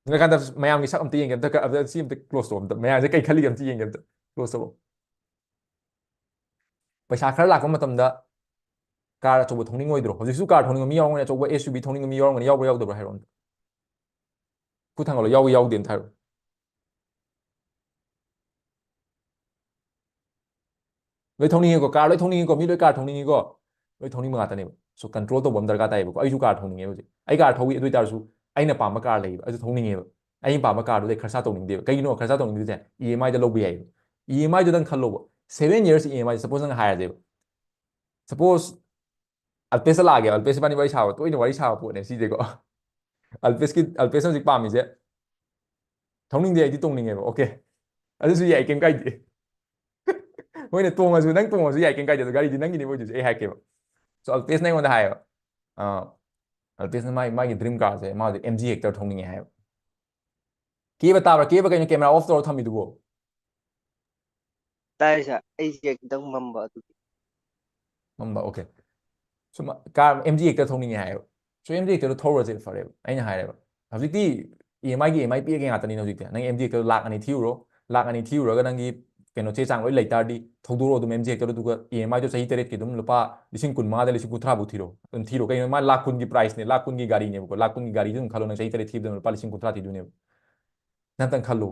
ꯅꯣꯏ ꯀꯥꯟꯗ ꯃꯌꯥꯝꯒꯤ ꯁꯛ ꯑꯝꯇ ꯌꯦꯡꯒꯦ, ꯑꯝꯇ ꯀ-, ꯑꯝꯇ ꯁꯤ ꯑꯝꯇ ꯀ꯭ꯂꯣꯖ ꯇꯧ, ꯑꯝꯇ ꯃꯌꯥꯝꯁꯦ ꯀꯩ ꯈꯜꯂꯤꯒꯦ ꯑꯝꯇ ꯌꯦꯡꯒꯦ, ꯑꯝꯇ ꯀ꯭ꯂꯣꯖ ꯇꯧꯔꯣ꯫ ꯄꯩꯁꯥ ꯈꯔ ꯂꯥꯛꯄ ꯃꯇꯝꯗ ꯀꯥꯔ ꯑꯆꯧꯕ ꯊꯧꯅꯤꯡꯉꯣꯏꯗ꯭ꯔꯣ? ꯍꯧꯖꯤꯛꯁꯨ ꯀꯥꯔ ꯊꯧꯅꯤꯡꯕ ꯃꯤ ꯌꯥꯎꯔꯝꯒꯅꯤ, ꯑꯆꯧꯕ ꯑꯦꯁ ꯌꯨ ꯚꯤ ꯊꯧꯅꯤꯡꯕ ꯃꯤ ꯌꯥꯎꯔꯝꯒꯅꯤ, ꯌꯥꯎꯕ꯭ꯔꯥ ꯌꯥꯎꯗꯕ꯭ꯔꯥ ꯍꯥꯏꯔꯣ ꯑꯝꯇ꯫ ꯈꯨꯠ ꯊꯥꯡꯒꯠꯂꯣ, ꯌꯥꯎꯏ ꯌꯥꯎꯗꯦ ꯑꯝꯇ ꯍꯥꯏꯔꯣ꯫ ꯂꯣꯏ ꯊꯧꯅꯤꯡꯉꯤꯀꯣ, ꯀꯥꯔ ꯂꯣꯏ ꯊꯧꯅꯤꯡꯉꯤꯀꯣ, ꯃꯤ ꯂꯣꯏ ꯀꯥꯔ ꯊꯧꯅꯤꯡꯉꯤꯀꯣ, ꯂꯣꯏ ꯊꯧꯅꯤꯡꯕ ꯉꯥꯛꯇꯅꯦꯕ꯫ So control ꯇꯧꯕ ꯑꯃ ꯗꯔꯀꯥꯔ ꯇꯥꯏꯌꯦꯕꯀꯣ꯫ ꯑꯩꯁꯨ ꯀꯥꯔ ꯊꯧꯅꯤꯡꯉꯦꯕ ꯍꯧꯖꯤꯛ, ꯑꯩ ꯀꯥꯔ ꯊꯧꯏ, ꯑꯗꯨ ꯑꯣꯏꯇꯥꯔꯁꯨ ꯑꯩꯅ ꯄꯥꯝꯕ ꯀꯥꯔ ꯂꯩꯌꯦꯕ, ꯑꯩꯁꯨ ꯊꯧꯅꯤꯡꯉꯦꯕ꯫ ꯑꯩꯅ ꯄꯥꯝꯕ ꯀꯥꯔꯗꯨꯗ ꯑꯩ ꯈꯔꯁꯥ ꯇꯧꯅꯤꯡꯗꯦꯕ꯫ ꯀꯩꯒꯤꯅꯣ ꯈꯔꯁꯥ ꯇꯧꯅꯤꯡꯗ꯭ꯔꯤꯁꯦ? ꯏ ꯑꯦꯝ ꯑꯥꯏꯗ ꯂꯧꯕ ꯌꯥꯏꯌꯦꯕ꯫ ꯏ ꯑꯦꯝ ꯑꯥꯏꯗꯨꯗꯪ ꯈꯜꯂꯣꯕ, seven years E M I, suppose ꯅꯪ ꯍꯥꯏꯔꯁꯦꯕ, ꯁꯄꯣꯁ ꯑꯜꯄꯦꯁꯇ ꯂꯥꯛꯑꯒꯦ, ꯑꯜꯄꯦꯁ ꯏꯕꯥꯅꯤ ꯋꯥꯔꯤ ꯁꯥꯕ, ꯇꯣꯏꯅ ꯋꯥꯔꯤ ꯁꯥꯕ ꯄꯣꯠꯅꯦ ꯁꯤꯁꯦꯀꯣ꯫ ꯑꯜꯄꯦꯁꯀꯤ, ꯑꯜꯄꯦꯁꯅ ꯍꯧꯖꯤꯛ ꯄꯥꯝꯃꯤꯁꯦ ꯊꯧꯅꯤꯡꯗꯦ, ꯑꯩꯗꯤ ꯇꯣꯡꯅꯤꯡꯉꯦꯕ꯫ ꯑꯣꯀꯦ, ꯑꯗꯨꯁꯨ ꯌꯥꯏ, ꯀꯩꯝ ꯀꯥꯏꯗꯦ꯫ ꯍꯣꯏꯅꯦ, ꯇꯣꯡꯉꯁꯨ, ꯅꯪ ꯇꯣꯡꯉꯁꯨ ꯌꯥꯏ, ꯀꯩꯝ ꯀꯥꯏꯗꯦ꯫ ꯑꯗꯣ ꯒꯥꯔꯤꯗꯤ ꯅꯪꯒꯤꯅꯦꯕ ꯑꯣꯏꯗꯣꯏꯁꯦ, ꯑꯩ ꯍꯥꯏꯔꯛꯀꯦꯕ꯫ So ꯑꯜꯄꯦꯁꯅ ꯑꯩꯉꯣꯟꯗ ꯍꯥꯏꯌꯦꯕ, ꯑ, ꯑꯜꯄꯦꯁꯅ ꯃꯥꯒꯤ, ꯃꯥꯒꯤ ꯗ꯭ꯔꯤꯝ ꯀꯥꯔꯁꯦ ꯃꯥꯁꯦ ꯑꯦꯝ ꯖꯤ ꯍꯦꯛꯇꯔ ꯊꯧꯅꯤꯡꯉꯦ ꯍꯥꯏꯌꯦꯕ꯫ ꯀꯦꯕ ꯇꯥꯕ꯭ꯔꯥ? ꯀꯦꯕ ꯀꯩꯅꯣ, ꯀꯦꯃꯦꯔꯥ ꯑꯣꯐ ꯇꯧꯔ ꯊꯝꯃꯤꯗꯨꯕꯣ? ꯇꯥꯏ ꯁꯥꯔ, ꯑꯩꯁꯦ ꯈꯤꯇꯪ ꯃꯝꯕ ꯑꯗꯨꯒꯤ꯫ ꯃꯝꯕ, ꯑꯣꯀꯦ꯫ ꯁꯨꯝ ꯀꯥꯔ ꯑꯦꯝ ꯖꯤ ꯍꯦꯛꯇꯔ ꯊꯧꯅꯤꯡꯉꯦ ꯍꯥꯏꯌꯦꯕ꯫ So ꯑꯦꯝ ꯖꯤ ꯍꯦꯛꯇꯔꯗꯣ ꯊꯧꯔꯁꯦ ꯐꯔꯦꯕ꯫ ꯑꯩꯅ ꯍꯥꯏꯔꯦꯕ, ꯍꯧꯖꯤꯛꯇꯤ ꯏ ꯑꯦꯝ ꯑꯥꯏꯒꯤ ꯏ ꯑꯦꯝ ꯑꯥꯏ ꯄꯤꯔꯒꯦ ꯉꯥꯛꯇꯅꯤꯅ ꯍꯧꯖꯤꯛꯇꯤ꯫ ꯅꯪ ꯑꯦꯝ ꯖꯤ ꯍꯦꯛꯇꯔ ꯂꯥꯛ ꯑꯅꯤ ꯊꯤꯔꯨꯔꯣ, ꯂꯥꯛ ꯑꯅꯤ ꯊꯤꯔꯨꯔꯒ ꯅꯪꯒꯤ ꯀꯩꯅꯣ ꯆꯦ ꯆꯥꯡ ꯂꯣꯏ ꯂꯩ ꯇꯥꯔꯗꯤ ꯊꯧꯗꯣꯔꯛꯑꯣ ꯑꯗꯨꯝ ꯑꯦꯝ ꯖꯤ ꯍꯦꯛꯇꯔꯗꯣ, ꯑꯗꯨꯒ ꯏ ꯑꯦꯝ ꯑꯥꯏꯗꯣ ꯆꯍꯤ ꯇꯔꯦꯠꯀꯤ ꯑꯗꯨꯝ ꯂꯨꯄꯥ ꯂꯤꯁꯤꯡ ꯀꯨꯟ ꯃꯉꯥꯗ ꯂꯤꯁꯤꯡ ꯀꯨꯟꯊ꯭ꯔꯥ ꯐꯥꯎ ꯊꯤꯔꯣ, ꯑꯗꯨꯝ ꯊꯤꯔꯣ꯫ ꯀꯩꯅꯣ, ꯃꯥ ꯂꯥꯛ ꯀꯨꯟꯒꯤ ꯄ꯭ꯔꯥꯏꯁꯅꯦ, ꯂꯥꯛ ꯀꯨꯟꯒꯤ ꯒꯥꯔꯤꯅꯦꯕꯀꯣ, ꯂꯥꯛ ꯀꯨꯟꯒꯤ ꯒꯥꯔꯤꯗꯨ ꯑꯗꯨꯝ ꯈꯜꯂꯣ, ꯅꯪ ꯆꯍꯤ ꯇꯔꯦꯠ ꯊꯤꯕꯗ ꯂꯨꯄꯥ ꯂꯤꯁꯤꯡ ꯀꯨꯟꯊ꯭ꯔꯥ ꯊꯤꯗꯣꯏꯅꯦꯕ꯫ ꯅꯪ ꯑꯝꯇꯪ ꯈꯜꯂꯣ,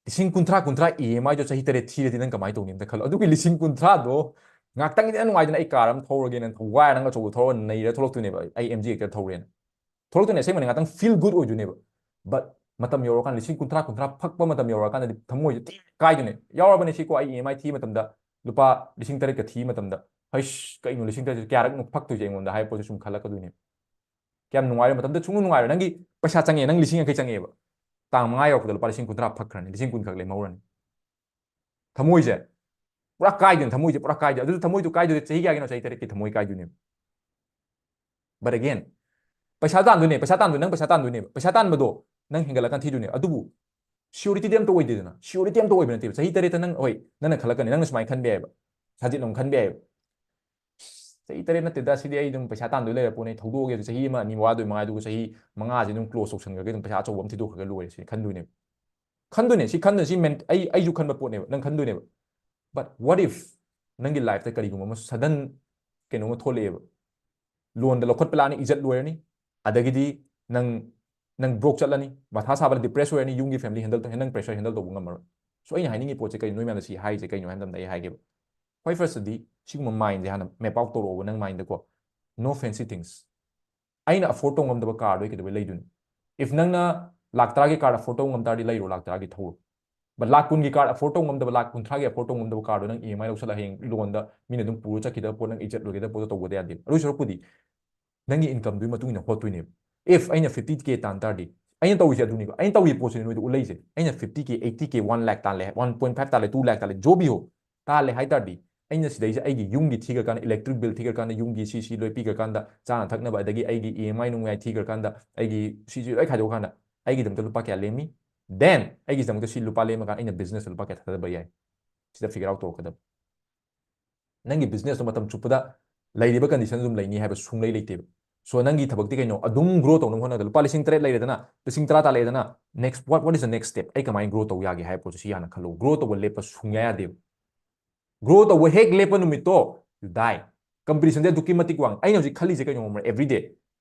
ꯂꯤꯁꯤꯡ ꯀꯨꯟꯊ꯭ꯔꯥ, ꯀꯨꯟꯊ꯭ꯔꯥ ꯏ ꯑꯦꯝ ꯑꯥꯏꯗꯣ ꯆꯍꯤ ꯇꯔꯦꯠ ꯊꯤꯔꯗꯤ ꯅꯪ ꯀꯃꯥꯏꯅ ꯇꯧꯅꯤ ꯑꯝꯇ ꯈꯜꯂꯣ꯫ ꯑꯗꯨꯒꯤ ꯂꯤꯁꯤꯡ ꯀꯨꯟꯊ꯭ꯔꯥꯗꯣ ꯉꯥꯛꯇꯪꯒꯤꯗꯤ ꯌꯥꯝ ꯅꯨꯡꯉꯥꯏꯗꯅ, ꯑꯩ ꯀꯥꯔ ꯑꯃ ꯊꯧꯔꯒꯦꯅ ꯋꯥꯏꯔ ꯅꯪ ꯑꯆꯧꯕ ꯊꯧꯔꯒ ꯅꯩꯔ ꯊꯣꯛꯂꯛꯇꯣꯏꯅꯦꯕ, ꯑꯩ ꯑꯦꯝ ꯖꯤ ꯍꯦꯛꯇꯔ ꯊꯧꯔꯦꯅ꯫ ꯊꯣꯛꯂꯛꯇꯣꯏꯅꯦ ꯑꯁꯦꯡꯕꯅꯤ, ꯉꯥꯛꯇꯪ ꯐꯤꯜ ꯒꯨꯗ ꯑꯣꯏꯗꯣꯏꯅꯦꯕ꯫ ꯕꯠ ꯃꯇꯝ ꯌꯧꯔꯀꯥꯟꯗ, ꯂꯤꯁꯤꯡ ꯀꯨꯟꯊ꯭ꯔꯥ, ꯀꯨꯟꯊ꯭ꯔꯥ ꯐꯛꯄ ꯃꯇꯝ ꯌꯧꯔꯀꯥꯟꯗꯗꯤ ꯊꯃꯣꯏꯁꯦ ꯊꯤ ꯀꯥꯏꯗꯣꯏꯅꯦ꯫ ꯌꯥꯎꯔꯕꯅꯦ ꯁꯤꯀꯣ, ꯑꯩ ꯏ ꯑꯦꯝ ꯑꯥꯏ ꯊꯤꯕ ꯃꯇꯝꯗ, ꯂꯨꯄꯥ ꯂꯤꯁꯤꯡ ꯇꯔꯦꯠꯀ ꯊꯤꯕ ꯃꯇꯝꯗ, ꯍꯩꯁ, ꯀꯩꯅꯣ ꯂꯤꯁꯤꯡ ꯇꯔꯦꯠ ꯀꯌꯥꯔꯛꯅꯣ ꯐꯛꯇꯣꯏꯁꯦ ꯑꯩꯉꯣꯟꯗ ꯍꯥꯏꯕ ꯄꯣꯠꯁꯦ ꯁꯨꯝ ꯈꯜꯂꯛꯀꯗꯣꯏꯅꯦ꯫ ꯀꯌꯥꯝ ꯅꯨꯡꯉꯥꯏꯔꯣꯏ, ꯃꯇꯝꯗ ꯁꯨꯡꯅꯨꯡ ꯅꯨꯡꯉꯥꯏꯔꯣꯏ꯫ ꯅꯪꯒꯤ ꯄꯩꯁꯥ ꯆꯪꯉꯦ, ꯅꯪ ꯂꯤꯁꯤꯡ ꯌꯥꯡꯈꯩ ꯆꯪꯉꯦꯕ, ꯇꯥꯡ ꯃꯉꯥ ꯌꯧꯔꯛꯄꯗ ꯂꯨꯄꯥ ꯂꯤꯁꯤꯡ ꯀꯨꯟꯊ꯭ꯔꯥ ꯐꯛꯈ꯭ꯔꯅꯤ, ꯂꯤꯁꯤꯡ ꯀꯨꯟ ꯈꯛ ꯂꯦꯝꯍꯧꯔꯅꯤ꯫ ꯊꯃꯣꯏꯁꯦ ꯄꯨꯔꯥ ꯀꯥꯏꯗꯣꯏꯅꯦ, ꯊꯃꯣꯏꯁꯦ ꯄꯨꯔꯥ ꯀꯥꯏꯗꯣꯏꯅꯦ꯫ ꯑꯗꯨꯁꯨ ꯊꯃꯣꯏꯗꯨ ꯀꯥꯏꯗꯣꯏꯁꯦ ꯆꯍꯤ ꯀꯌꯥꯒꯤꯅꯣ? ꯆꯍꯤ ꯇꯔꯦꯠꯀꯤ ꯊꯃꯣꯏ ꯀꯥꯏꯗꯣꯏꯅꯦꯕ꯫ But again, ꯄꯩꯁꯥ ꯇꯥꯟꯗꯣꯏꯅꯦ, ꯄꯩꯁꯥ ꯇꯥꯟꯗꯣꯏꯅꯦꯕ, ꯄꯩꯁꯥ ꯇꯥꯟꯕꯗꯣ ꯅꯪ ꯍꯦꯟꯒꯠꯂꯀꯥꯟ ꯊꯤꯗꯣꯏꯅꯦ꯫ ꯑꯗꯨꯕꯨ surety ꯗꯤ ꯑꯝꯇ ꯑꯣꯏꯗꯦꯗꯅ, surety ꯗꯤ ꯑꯝꯇ ꯑꯣꯏꯕ ꯅꯠꯇꯦꯕ꯫ ꯆꯍꯤ ꯇꯔꯦꯠꯇ ꯅꯪ, ꯍꯣꯏ, ꯅꯪꯅ ꯈꯜꯂꯛꯀꯅꯤ, ꯅꯪꯅ ꯁꯨꯃꯥꯏꯅ ꯈꯟꯕ ꯌꯥꯏꯑꯕ, ꯁꯥꯖꯤꯠ ꯑꯃ ꯈꯟꯕ ꯌꯥꯏꯑꯕ, "ꯆꯍꯤ ꯇꯔꯦꯠ ꯅꯠꯇꯦꯗ, ꯁꯤꯗꯤ ꯑꯩ ꯑꯗꯨꯝ ꯄꯩꯁꯥ ꯇꯥꯟꯗꯣꯏ ꯂꯩꯔ ꯄꯣꯠꯅꯦ, ꯊꯧꯗꯣꯛꯑꯒꯦ, ꯆꯍꯤ ꯑꯃ ꯑꯅꯤ ꯋꯥꯗꯣꯏ ꯃꯉꯥꯏ, ꯑꯗꯨꯒ ꯆꯍꯤ ꯃꯉꯥꯁꯤ ꯑꯗꯨꯝ close ꯇꯧꯁꯟꯈ꯭ꯔꯒꯦ, ꯑꯗꯨꯝ ꯄꯩꯁꯥ ꯑꯆꯧꯕ ꯑꯃ ꯊꯤꯗꯣꯛꯈ꯭ꯔꯒ ꯂꯣꯏꯔꯦ", ꯁꯤ ꯈꯟꯗꯣꯏꯅꯦꯕ꯫ ꯈꯟꯗꯣꯏꯅꯦ, ꯁꯤ ꯈꯟꯗꯣꯏꯅꯦ, ꯁꯤ ꯃꯦꯟ-, ꯑꯩ, ꯑꯩꯁꯨ ꯈꯟꯕ ꯄꯣꯠꯅꯦꯕ, ꯅꯪ ꯈꯟꯗꯣꯏꯅꯦꯕ꯫ But what if ꯅꯪꯒꯤ life ꯇ ꯀꯔꯤꯒꯨꯝꯕ ꯑꯃ sudden ꯀꯩꯅꯣꯝꯃ ꯊꯣꯛꯂꯛꯑꯦꯕ, loan ꯗ ꯂꯧꯈꯠꯄ ꯂꯥꯛꯑꯅꯤ, ꯏꯖꯠ ꯂꯣꯏꯔꯅꯤ, ꯑꯗꯒꯤꯗꯤ ꯅꯪ, ꯅꯪ broke ꯆꯠꯂꯅꯤ, ꯃꯊꯥ ꯁꯥꯕ, depress ꯑꯣꯏꯔꯅꯤ, ꯌꯨꯝꯒꯤ family handle ꯇꯧ-, ꯅꯪ pressure handle ꯇꯧꯕ ꯉꯝꯃꯔꯣꯏ꯫ So ꯑꯩꯅ ꯍꯥꯏꯅꯤꯡꯉꯤ ꯄꯣꯠꯁꯦ ꯀꯩꯅꯣ, ꯅꯣꯏ ꯃꯌꯥꯝꯗ ꯁꯤ ꯍꯥꯏꯔꯤꯁꯦ ꯀꯩꯅꯣ ꯍꯥꯏ ꯃꯇꯝꯗ ꯑꯩ ꯍꯥꯏꯒꯦꯕ, ꯈ꯭ꯋꯥꯏ first ꯇꯗꯤ ꯁꯤꯒꯨꯝꯕ mind ꯁꯦ ꯍꯥꯟꯅ map out ꯇꯧꯔꯛꯑꯣꯕ ꯅꯪ mind ꯗꯀꯣ꯫ No fancy things꯫ ꯑꯩꯅ afford ꯇꯧ ꯉꯝꯗꯕ car ꯗꯣ ꯑꯩ ꯀꯩꯗꯧꯕꯩ ꯂꯩꯗꯣꯏꯅꯣ? If ꯅꯪꯅ ꯂꯥꯛ ꯇꯔꯥꯒꯤ car afford ꯇꯧ ꯉꯝ ꯇꯥꯔꯗꯤ ꯂꯩꯔꯣ, ꯂꯥꯛ ꯇꯔꯥꯒꯤ ꯊꯧꯔꯣ꯫ But ꯂꯥꯛ ꯀꯨꯟꯒꯤ car afford ꯇꯧ ꯉꯝꯗꯕ, ꯂꯥꯛ ꯀꯨꯟꯊ꯭ꯔꯥꯒꯤ afford ꯇꯧ ꯉꯝꯗꯕ car ꯗꯣ ꯅꯪ E M I ꯂꯧꯁꯜꯂ ꯍꯌꯦꯡ loan ꯗ ꯃꯤꯅ ꯑꯗꯨꯝ ꯄꯨꯔ ꯆꯠꯈꯤꯗꯕ ꯄꯣꯠ, ꯅꯪ ꯏꯖꯠ ꯂꯣꯏꯒꯗꯕ ꯄꯣꯠꯇꯣ ꯇꯧꯒꯗ ꯌꯥꯗꯦ꯫ ꯑꯗꯨꯏ ꯁꯔꯨꯛꯄꯨꯗꯤ ꯅꯪꯒꯤ income ꯗꯨꯒꯤ ꯃꯇꯨꯡ ꯏꯟꯅ ꯍꯣꯠꯇꯣꯏꯅꯦꯕ꯫ If ꯑꯩꯅ fifty K ꯇꯥꯟ ꯇꯥꯔꯗꯤ, ꯑꯩꯅ ꯇꯧꯔꯤꯁꯦ ꯑꯗꯨꯅꯤꯀꯣ, ꯑꯩꯅ ꯇꯧꯔꯤ ꯄꯣꯠꯁꯤꯅꯤ ꯅꯣꯏꯗ ꯎꯠꯂꯛꯏꯁꯦ꯫ ꯑꯩꯅ fifty K, eighty K, one lakh ꯇꯥꯜꯂꯦ, one point five ꯇꯥꯜꯂꯦ, two lakh ꯇꯥꯜꯂꯦ, ꯖꯣꯕꯤ ꯍꯣ, ꯇꯥꯜꯂꯦ ꯍꯥꯏ ꯇꯥꯔꯗꯤ, ꯑꯩꯅ ꯁꯤꯗꯩꯁꯦ ꯑꯩꯒꯤ ꯌꯨꯝꯒꯤ ꯊꯤꯈ꯭ꯔꯀꯥꯟꯗ, electric bill ꯊꯤꯈ꯭ꯔꯀꯥꯟꯗ, ꯌꯨꯝꯒꯤ ꯁꯤ ꯁꯤ ꯂꯣꯏ ꯄꯤꯈ꯭ꯔꯀꯥꯟꯗ, ꯆꯥꯅ ꯊꯛꯅꯕ, ꯑꯗꯒꯤ ꯑꯩꯒꯤ E M I ꯅꯨꯡꯉꯥꯏ ꯊꯤꯈ꯭ꯔꯀꯥꯟꯗ, ꯑꯩꯒꯤ ꯁꯤ ꯁꯤ ꯂꯣꯏ ꯈꯥꯏꯗꯣꯛꯑꯀꯥꯟꯗ ꯑꯩꯒꯤꯗꯃꯛꯇ ꯂꯨꯄꯥ ꯀꯌꯥ ꯂꯦꯝꯃꯤ? Then ꯑꯩꯒꯤꯗꯃꯛꯇ ꯁꯤ ꯂꯨꯄꯥ ꯂꯦꯝꯃꯀꯥꯟꯗ ꯑꯩꯅ business ꯇ ꯂꯨꯄꯥ ꯀꯌꯥ ꯊꯥꯗꯕ ꯌꯥꯏ? ꯁꯤꯗ figure out ꯇꯧꯔꯛꯀꯗꯕ꯫ ꯅꯪꯒꯤ business ꯇꯣ ꯃꯇꯝ ꯆꯨꯞꯄꯗ ꯂꯩꯔꯤꯕ condition ꯑꯗꯨꯝ ꯂꯩꯅꯤ ꯍꯥꯏꯕ ꯁꯨꯡꯂꯩ ꯂꯩꯇꯦꯕ꯫ So ꯅꯪꯒꯤ ꯊꯕꯛꯇꯤ ꯀꯩꯅꯣ? ꯑꯗꯨꯝ grow ꯇꯧꯅꯕ ꯍꯣꯠꯅꯒꯗꯕ꯫ ꯂꯨꯄꯥ ꯂꯤꯁꯤꯡ ꯇꯔꯦꯠ ꯂꯩꯔꯦꯗꯅ, ꯂꯤꯁꯤꯡ ꯇꯔꯥ ꯇꯥꯜꯂꯛꯑꯦꯗꯅ, next, what, what is the next step? ꯑꯩ ꯀꯃꯥꯏꯅ grow ꯇꯧ ꯌꯥꯒꯦ ꯍꯥꯏꯕ ꯄꯣꯠꯁꯦ ꯁꯤ ꯍꯥꯟꯅ ꯈꯜꯂꯣ꯫ Grow ꯇꯧꯕ ꯂꯦꯞꯄ ꯁꯨꯡꯌꯥ ꯌꯥꯗꯦꯕ꯫ Grow ꯇꯧꯕ ꯍꯦꯛ ꯂꯦꯞꯄ ꯅꯨꯃꯤꯠꯇꯣ, you die꯫ Competition ꯁꯦ ꯑꯗꯨꯛꯀꯤ ꯃꯇꯤꯛ ꯋꯥꯡꯉꯤ꯫ ꯑꯩꯅ ꯍꯧꯖꯤꯛ ꯈꯜꯂꯤꯁꯦ ꯀꯩꯅꯣ ꯈꯪꯕ꯭ꯔꯥ? Everyday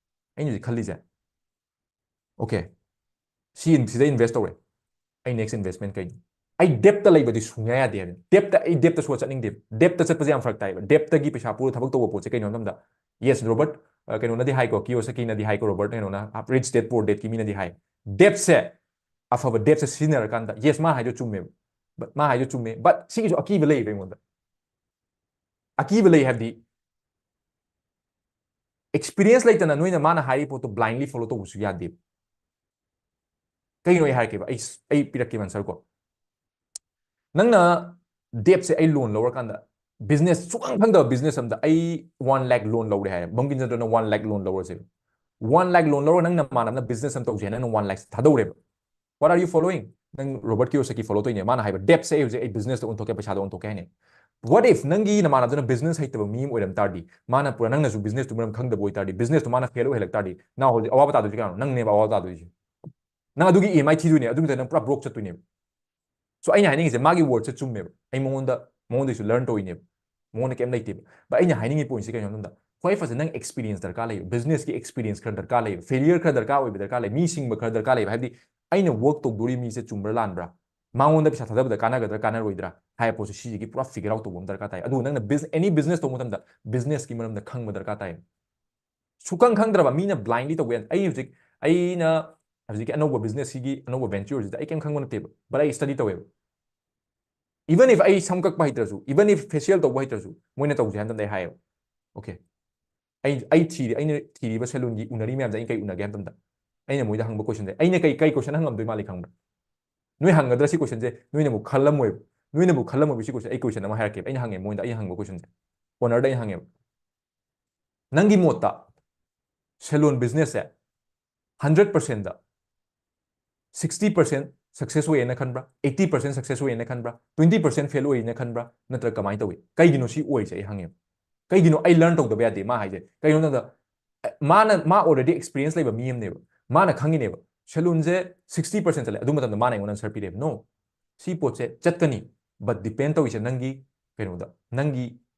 ꯑꯩꯅ ꯍꯧꯖꯤꯛ ꯈꯜꯂꯤꯁꯦ, okay, ꯁꯤ, ꯁꯤꯗ invest ꯇꯧꯔꯦ, ꯑꯩ next investment ꯀꯩꯅꯣ? ꯑꯩ debt ꯇ ꯂꯩꯕꯗꯤ ꯁꯨꯡꯌꯥ ꯌꯥꯗꯦ ꯍꯥꯏꯕ꯫ Debt ꯇ, ꯑꯩ debt ꯇ ꯁꯨꯡꯆꯠ ꯆꯠꯅꯤꯡꯗꯦꯕ꯫ Debt ꯇ ꯆꯠꯄꯁꯦ ꯌꯥꯝ ꯐꯔꯛ ꯇꯥꯏꯕ꯫ Debt ꯇꯒꯤ ꯄꯩꯁꯥ ꯄꯨꯔ ꯊꯕꯛ ꯇꯧꯕ ꯄꯣꯠꯁꯦ ꯀꯩꯅꯣ ꯍꯥꯏꯕ ꯃꯇꯝꯗ, yes, Robert, ꯑ, ꯀꯩꯅꯣꯅꯗꯤ ꯍꯥꯏꯀꯣ, Kiyosaki ꯅꯗꯤ ꯍꯥꯏꯀꯣ, Robert ꯀꯩꯅꯣꯅ, Rich Dad Poor Dad ꯀꯤ ꯃꯤꯅꯗꯤ ꯍꯥꯏ, debt ꯁꯦ, ꯑꯐꯕ debt ꯁꯦ ꯁꯤꯖꯤꯟꯅꯔꯀꯥꯟꯗ, yes, ꯃꯥ ꯍꯥꯏꯗꯣ ꯆꯨꯝꯃꯦꯕ, but, ꯃꯥ ꯍꯥꯏꯗꯣ ꯆꯨꯝꯃꯦ, but ꯁꯤꯒꯤꯁꯨ ꯑꯀꯤꯕ ꯂꯩꯌꯦꯕ ꯑꯩꯉꯣꯟꯗ꯫ ꯑꯀꯤꯕ ꯂꯩ ꯍꯥꯏꯕꯗꯤ, experience ꯂꯩꯇꯅ ꯅꯣꯏꯅ ꯃꯥꯅ ꯍꯥꯏꯔꯤ ꯄꯣꯠꯇꯣ blindly follow ꯇꯧꯕꯁꯨ ꯌꯥꯗꯦ꯫ ꯀꯩꯅꯣ ꯑꯩ ꯍꯥꯏꯔꯛꯀꯦꯕ, ꯑꯩ ꯑꯩ ꯄꯤꯔꯛꯀꯦꯕ answer ꯀꯣ꯫ ꯅꯪꯅ debtꯁꯦ ꯑꯩ loan ꯂꯧꯔꯀꯥꯟꯗ, business ꯁꯨꯈꯪ ꯈꯪꯗꯕ business ꯑꯝꯗ ꯑꯩ one lakh loan ꯂꯧꯔꯦ ꯍꯥꯏꯔꯦ, Bangkim ꯆꯟꯗ꯭ꯔꯅ one lakh loan ꯂꯧꯔꯁꯦ꯫ One lakh loan ꯂꯧꯔꯒ ꯅꯪ ꯅꯃꯥꯟꯅꯕꯅ business ꯑꯃ ꯇꯧꯁꯦ ꯍꯥꯏꯅ ꯅꯪ one lakh ꯊꯥꯗꯧꯔꯦꯕ꯫ What are you following? ꯅꯪ ꯔꯣꯕꯔꯠ ꯀꯤꯌꯣꯁꯥꯀꯤ follow ꯇꯧꯏꯅꯦ꯫ ꯃꯥꯅ ꯍꯥꯏꯕ, debtꯁꯦ ꯑꯩ ꯍꯧꯖꯤꯛ ꯑꯩ businessꯇ ꯑꯣꯟꯊꯣꯛꯀꯦ, ꯄꯩꯁꯥꯗ ꯑꯣꯟꯊꯣꯛꯀꯦ ꯍꯥꯏꯅꯦ꯫ What if ꯅꯪꯒꯤ ꯅꯃꯥꯟꯅꯕꯗꯨꯅ business ꯍꯩꯇꯕ ꯃꯤ ꯑꯃ ꯑꯣꯏꯔꯝ ꯇꯥꯔꯗꯤ, ꯃꯥꯅ ꯄꯨꯔꯥ, ꯅꯪꯅꯁꯨ businessꯇꯨ ꯃꯔꯝ ꯈꯪꯗꯕ ꯑꯣꯏꯇꯥꯔꯗꯤ, businessꯇꯨ ꯃꯥꯅ fail ꯑꯣꯏꯍꯜꯂꯛ ꯇꯥꯔꯗꯤ, ꯅꯪ ꯍꯧꯖꯤꯛ ꯑꯋꯥꯕ ꯇꯥꯗꯣꯏꯁꯦ ꯀꯅꯥꯅꯣ? ꯅꯪꯅꯦꯕ ꯑꯋꯥꯕ ꯇꯥꯗꯣꯏꯁꯦ꯫ ꯅꯪ ꯑꯗꯨꯒꯤ EMI ꯊꯤꯗꯣꯏꯅꯦ, ꯑꯗꯨ ꯃꯇꯝꯗ ꯅꯪ ꯄꯨꯔꯥ broke ꯆꯠꯇꯣꯏꯅꯦꯕ꯫ So ꯑꯩꯅ ꯍꯥꯏꯅꯤꯡꯉꯤꯁꯦ, ꯃꯥꯒꯤ wordꯁꯦ ꯆꯨꯝꯃꯦꯕ꯫ ꯑꯩ ꯃꯉꯣꯟꯗ, ꯃꯉꯣꯟꯗꯒꯤꯁꯨ learn ꯇꯧꯔꯤꯅꯦꯕ꯫ ꯃꯉꯣꯟꯗ ꯀꯩꯝ ꯂꯩꯇꯦꯕ꯫ But ꯑꯩꯅ ꯍꯥꯏꯅꯤꯡꯉꯤ pointꯁꯦ ꯀꯩꯅꯣ ꯍꯥꯏꯕ ꯃꯇꯝꯗ, ꯈ꯭ꯋꯥꯏ ꯐꯖ ꯅꯪ experience ꯗꯔꯀꯥꯔ ꯂꯩꯌꯦꯕ, businessꯀꯤ experience ꯈꯔ ꯗꯔꯀꯥꯔ ꯂꯩꯌꯦꯕ, failure ꯈꯔ ꯗꯔꯀꯥꯔ ꯑꯣꯏꯕ ꯗꯔꯀꯥꯔ ꯂꯩ, ꯃꯤ ꯁꯤꯡꯕ ꯈꯔ ꯗꯔꯀꯥꯔ ꯂꯩꯌꯦꯕ꯫ ꯍꯥꯏꯕꯗꯤ ꯑꯩꯅ work ꯇꯧꯗꯣꯔꯤ ꯃꯤꯁꯦ ꯆꯨꯝꯕ꯭ꯔꯥ ꯂꯥꯟꯕ꯭ꯔꯥ, ꯃꯉꯣꯟꯗ ꯄꯩꯁꯥ ꯊꯥꯗꯕꯗ ꯀꯥꯟꯅꯒꯗ꯭ꯔꯥ ꯀꯥꯟꯅꯔꯣꯏꯗ꯭ꯔꯥ ꯍꯥꯏꯕ ꯄꯣꯠꯁꯦ, ꯁꯤꯁꯤꯒꯤ ꯄꯨꯔꯥ figure out ꯇꯧꯕ ꯑꯃ ꯗꯔꯀꯥꯔ ꯇꯥꯏ꯫ ꯑꯗꯨꯒ ꯅꯪꯅ business, any business ꯇꯧꯕ ꯃꯇꯝꯗ businessꯀꯤ ꯃꯔꯝꯗ ꯈꯪꯕ ꯗꯔꯀꯥꯔ ꯇꯥꯏ꯫ ꯁꯨꯈꯪ ꯈꯪꯗ꯭ꯔꯕ ꯃꯤꯅ blindly ꯇꯧꯕ ꯌꯥꯏ꯫ ꯑꯩ ꯍꯧꯖꯤꯛ, ꯑꯩꯅ ꯍꯧꯖꯤꯛꯀꯤ ꯑꯅꯧꯕ businessꯁꯤꯒꯤ ꯑꯅꯧꯕ ventureꯁꯤꯗ ꯑꯩ ꯀꯩꯝ ꯈꯪꯕ ꯅꯠꯇꯦꯕ, but ꯑꯩ study ꯇꯧꯋꯦꯕ꯫ Even if ꯑꯩ ꯁꯝ ꯀꯛꯄ ꯍꯩꯇ꯭ꯔꯁꯨ, even if facial ꯇꯧꯕ ꯍꯩꯇ꯭ꯔꯁꯨ, ꯃꯣꯏꯅ ꯇꯧꯁꯦ ꯍꯥꯏꯕ ꯃꯇꯝꯗ ꯑꯩ ꯍꯥꯏꯌꯦꯕ, okay, ꯑꯩ, ꯑꯩ ꯊꯤꯔꯤ, ꯑꯩꯅ ꯊꯤꯔꯤꯕ salonꯒꯤ ꯎꯅꯔꯤ ꯃꯌꯥꯝꯁꯦ ꯑꯩꯅ ꯀꯩ ꯎꯅꯒꯦ ꯍꯥꯏꯕ ꯃꯇꯝꯗ, ꯑꯩꯅ ꯃꯣꯏꯗ ꯍꯪꯕ questionꯁꯦ, ꯑꯩꯅ ꯀꯩ, ꯀꯩ question ꯍꯪꯉꯝꯗꯣꯏ ꯃꯥꯜꯂꯤ ꯈꯪꯕ꯭ꯔꯥ? ꯅꯣꯏ ꯍꯪꯒꯗ꯭ꯔꯥ ꯁꯤ questionꯁꯦ? ꯅꯣꯏꯅꯕꯨ ꯈꯜꯂꯝꯃꯣꯏꯕ, ꯅꯣꯏꯅꯕꯨ ꯈꯜꯂꯝꯃꯣꯏꯕ ꯁꯤ question꯫ ꯑꯩ question ꯑꯃ ꯍꯥꯏꯔꯛꯀꯦꯕ, ꯑꯩꯅ ꯍꯪꯉꯦ ꯃꯣꯏꯗ, ꯑꯩꯅ ꯍꯪꯕ questionꯁꯦ, ownerꯗ ꯑꯩꯅ ꯍꯪꯉꯦꯕ, ꯅꯪꯒꯤ ꯃꯣꯠꯇ salon businessꯁꯦ hundred percentꯗ sixty percent success ꯑꯣꯏꯌꯦꯅ ꯈꯟꯕ꯭ꯔꯥ, eighty percent success ꯑꯣꯏꯌꯦꯅ ꯈꯟꯕ꯭ꯔꯥ, twenty percent fail ꯑꯣꯏꯌꯦꯅ ꯈꯟꯕ꯭ꯔꯥ, ꯅꯠꯇ꯭ꯔꯒ ꯀꯃꯥꯏꯅ ꯇꯧꯏ? ꯀꯩꯒꯤꯅꯣ ꯁꯤ ꯑꯣꯏꯔꯤꯁꯦ? ꯑꯩ ꯍꯪꯉꯦꯕ꯫ ꯀꯩꯒꯤꯅꯣ ꯑꯩ learn ꯇꯧꯗꯕ ꯌꯥꯗꯦ? ꯃꯥ ꯍꯥꯏꯁꯦ ꯀꯩꯅꯣ ꯍꯥꯏꯕꯗ, ꯑꯦ, ꯃꯥꯅ, ꯃꯥ already experience ꯂꯩꯕ ꯃꯤ ꯑꯃꯅꯦꯕ, ꯃꯥꯅ ꯈꯪꯉꯤꯅꯦꯕ salonꯁꯦ sixty percent ꯆꯠꯂꯦ꯫ ꯑꯗꯨ ꯃꯇꯝꯗ ꯃꯥꯅ ꯑꯩꯉꯣꯟꯗ answer ꯄꯤꯔꯦꯕ, no, ꯁꯤ ꯄꯣꯠꯁꯦ ꯆꯠꯀꯅꯤ, but depend ꯇꯧꯔꯤꯁꯦ ꯅꯪꯒꯤ ꯀꯩꯅꯣꯗ, ꯅꯪꯒꯤ,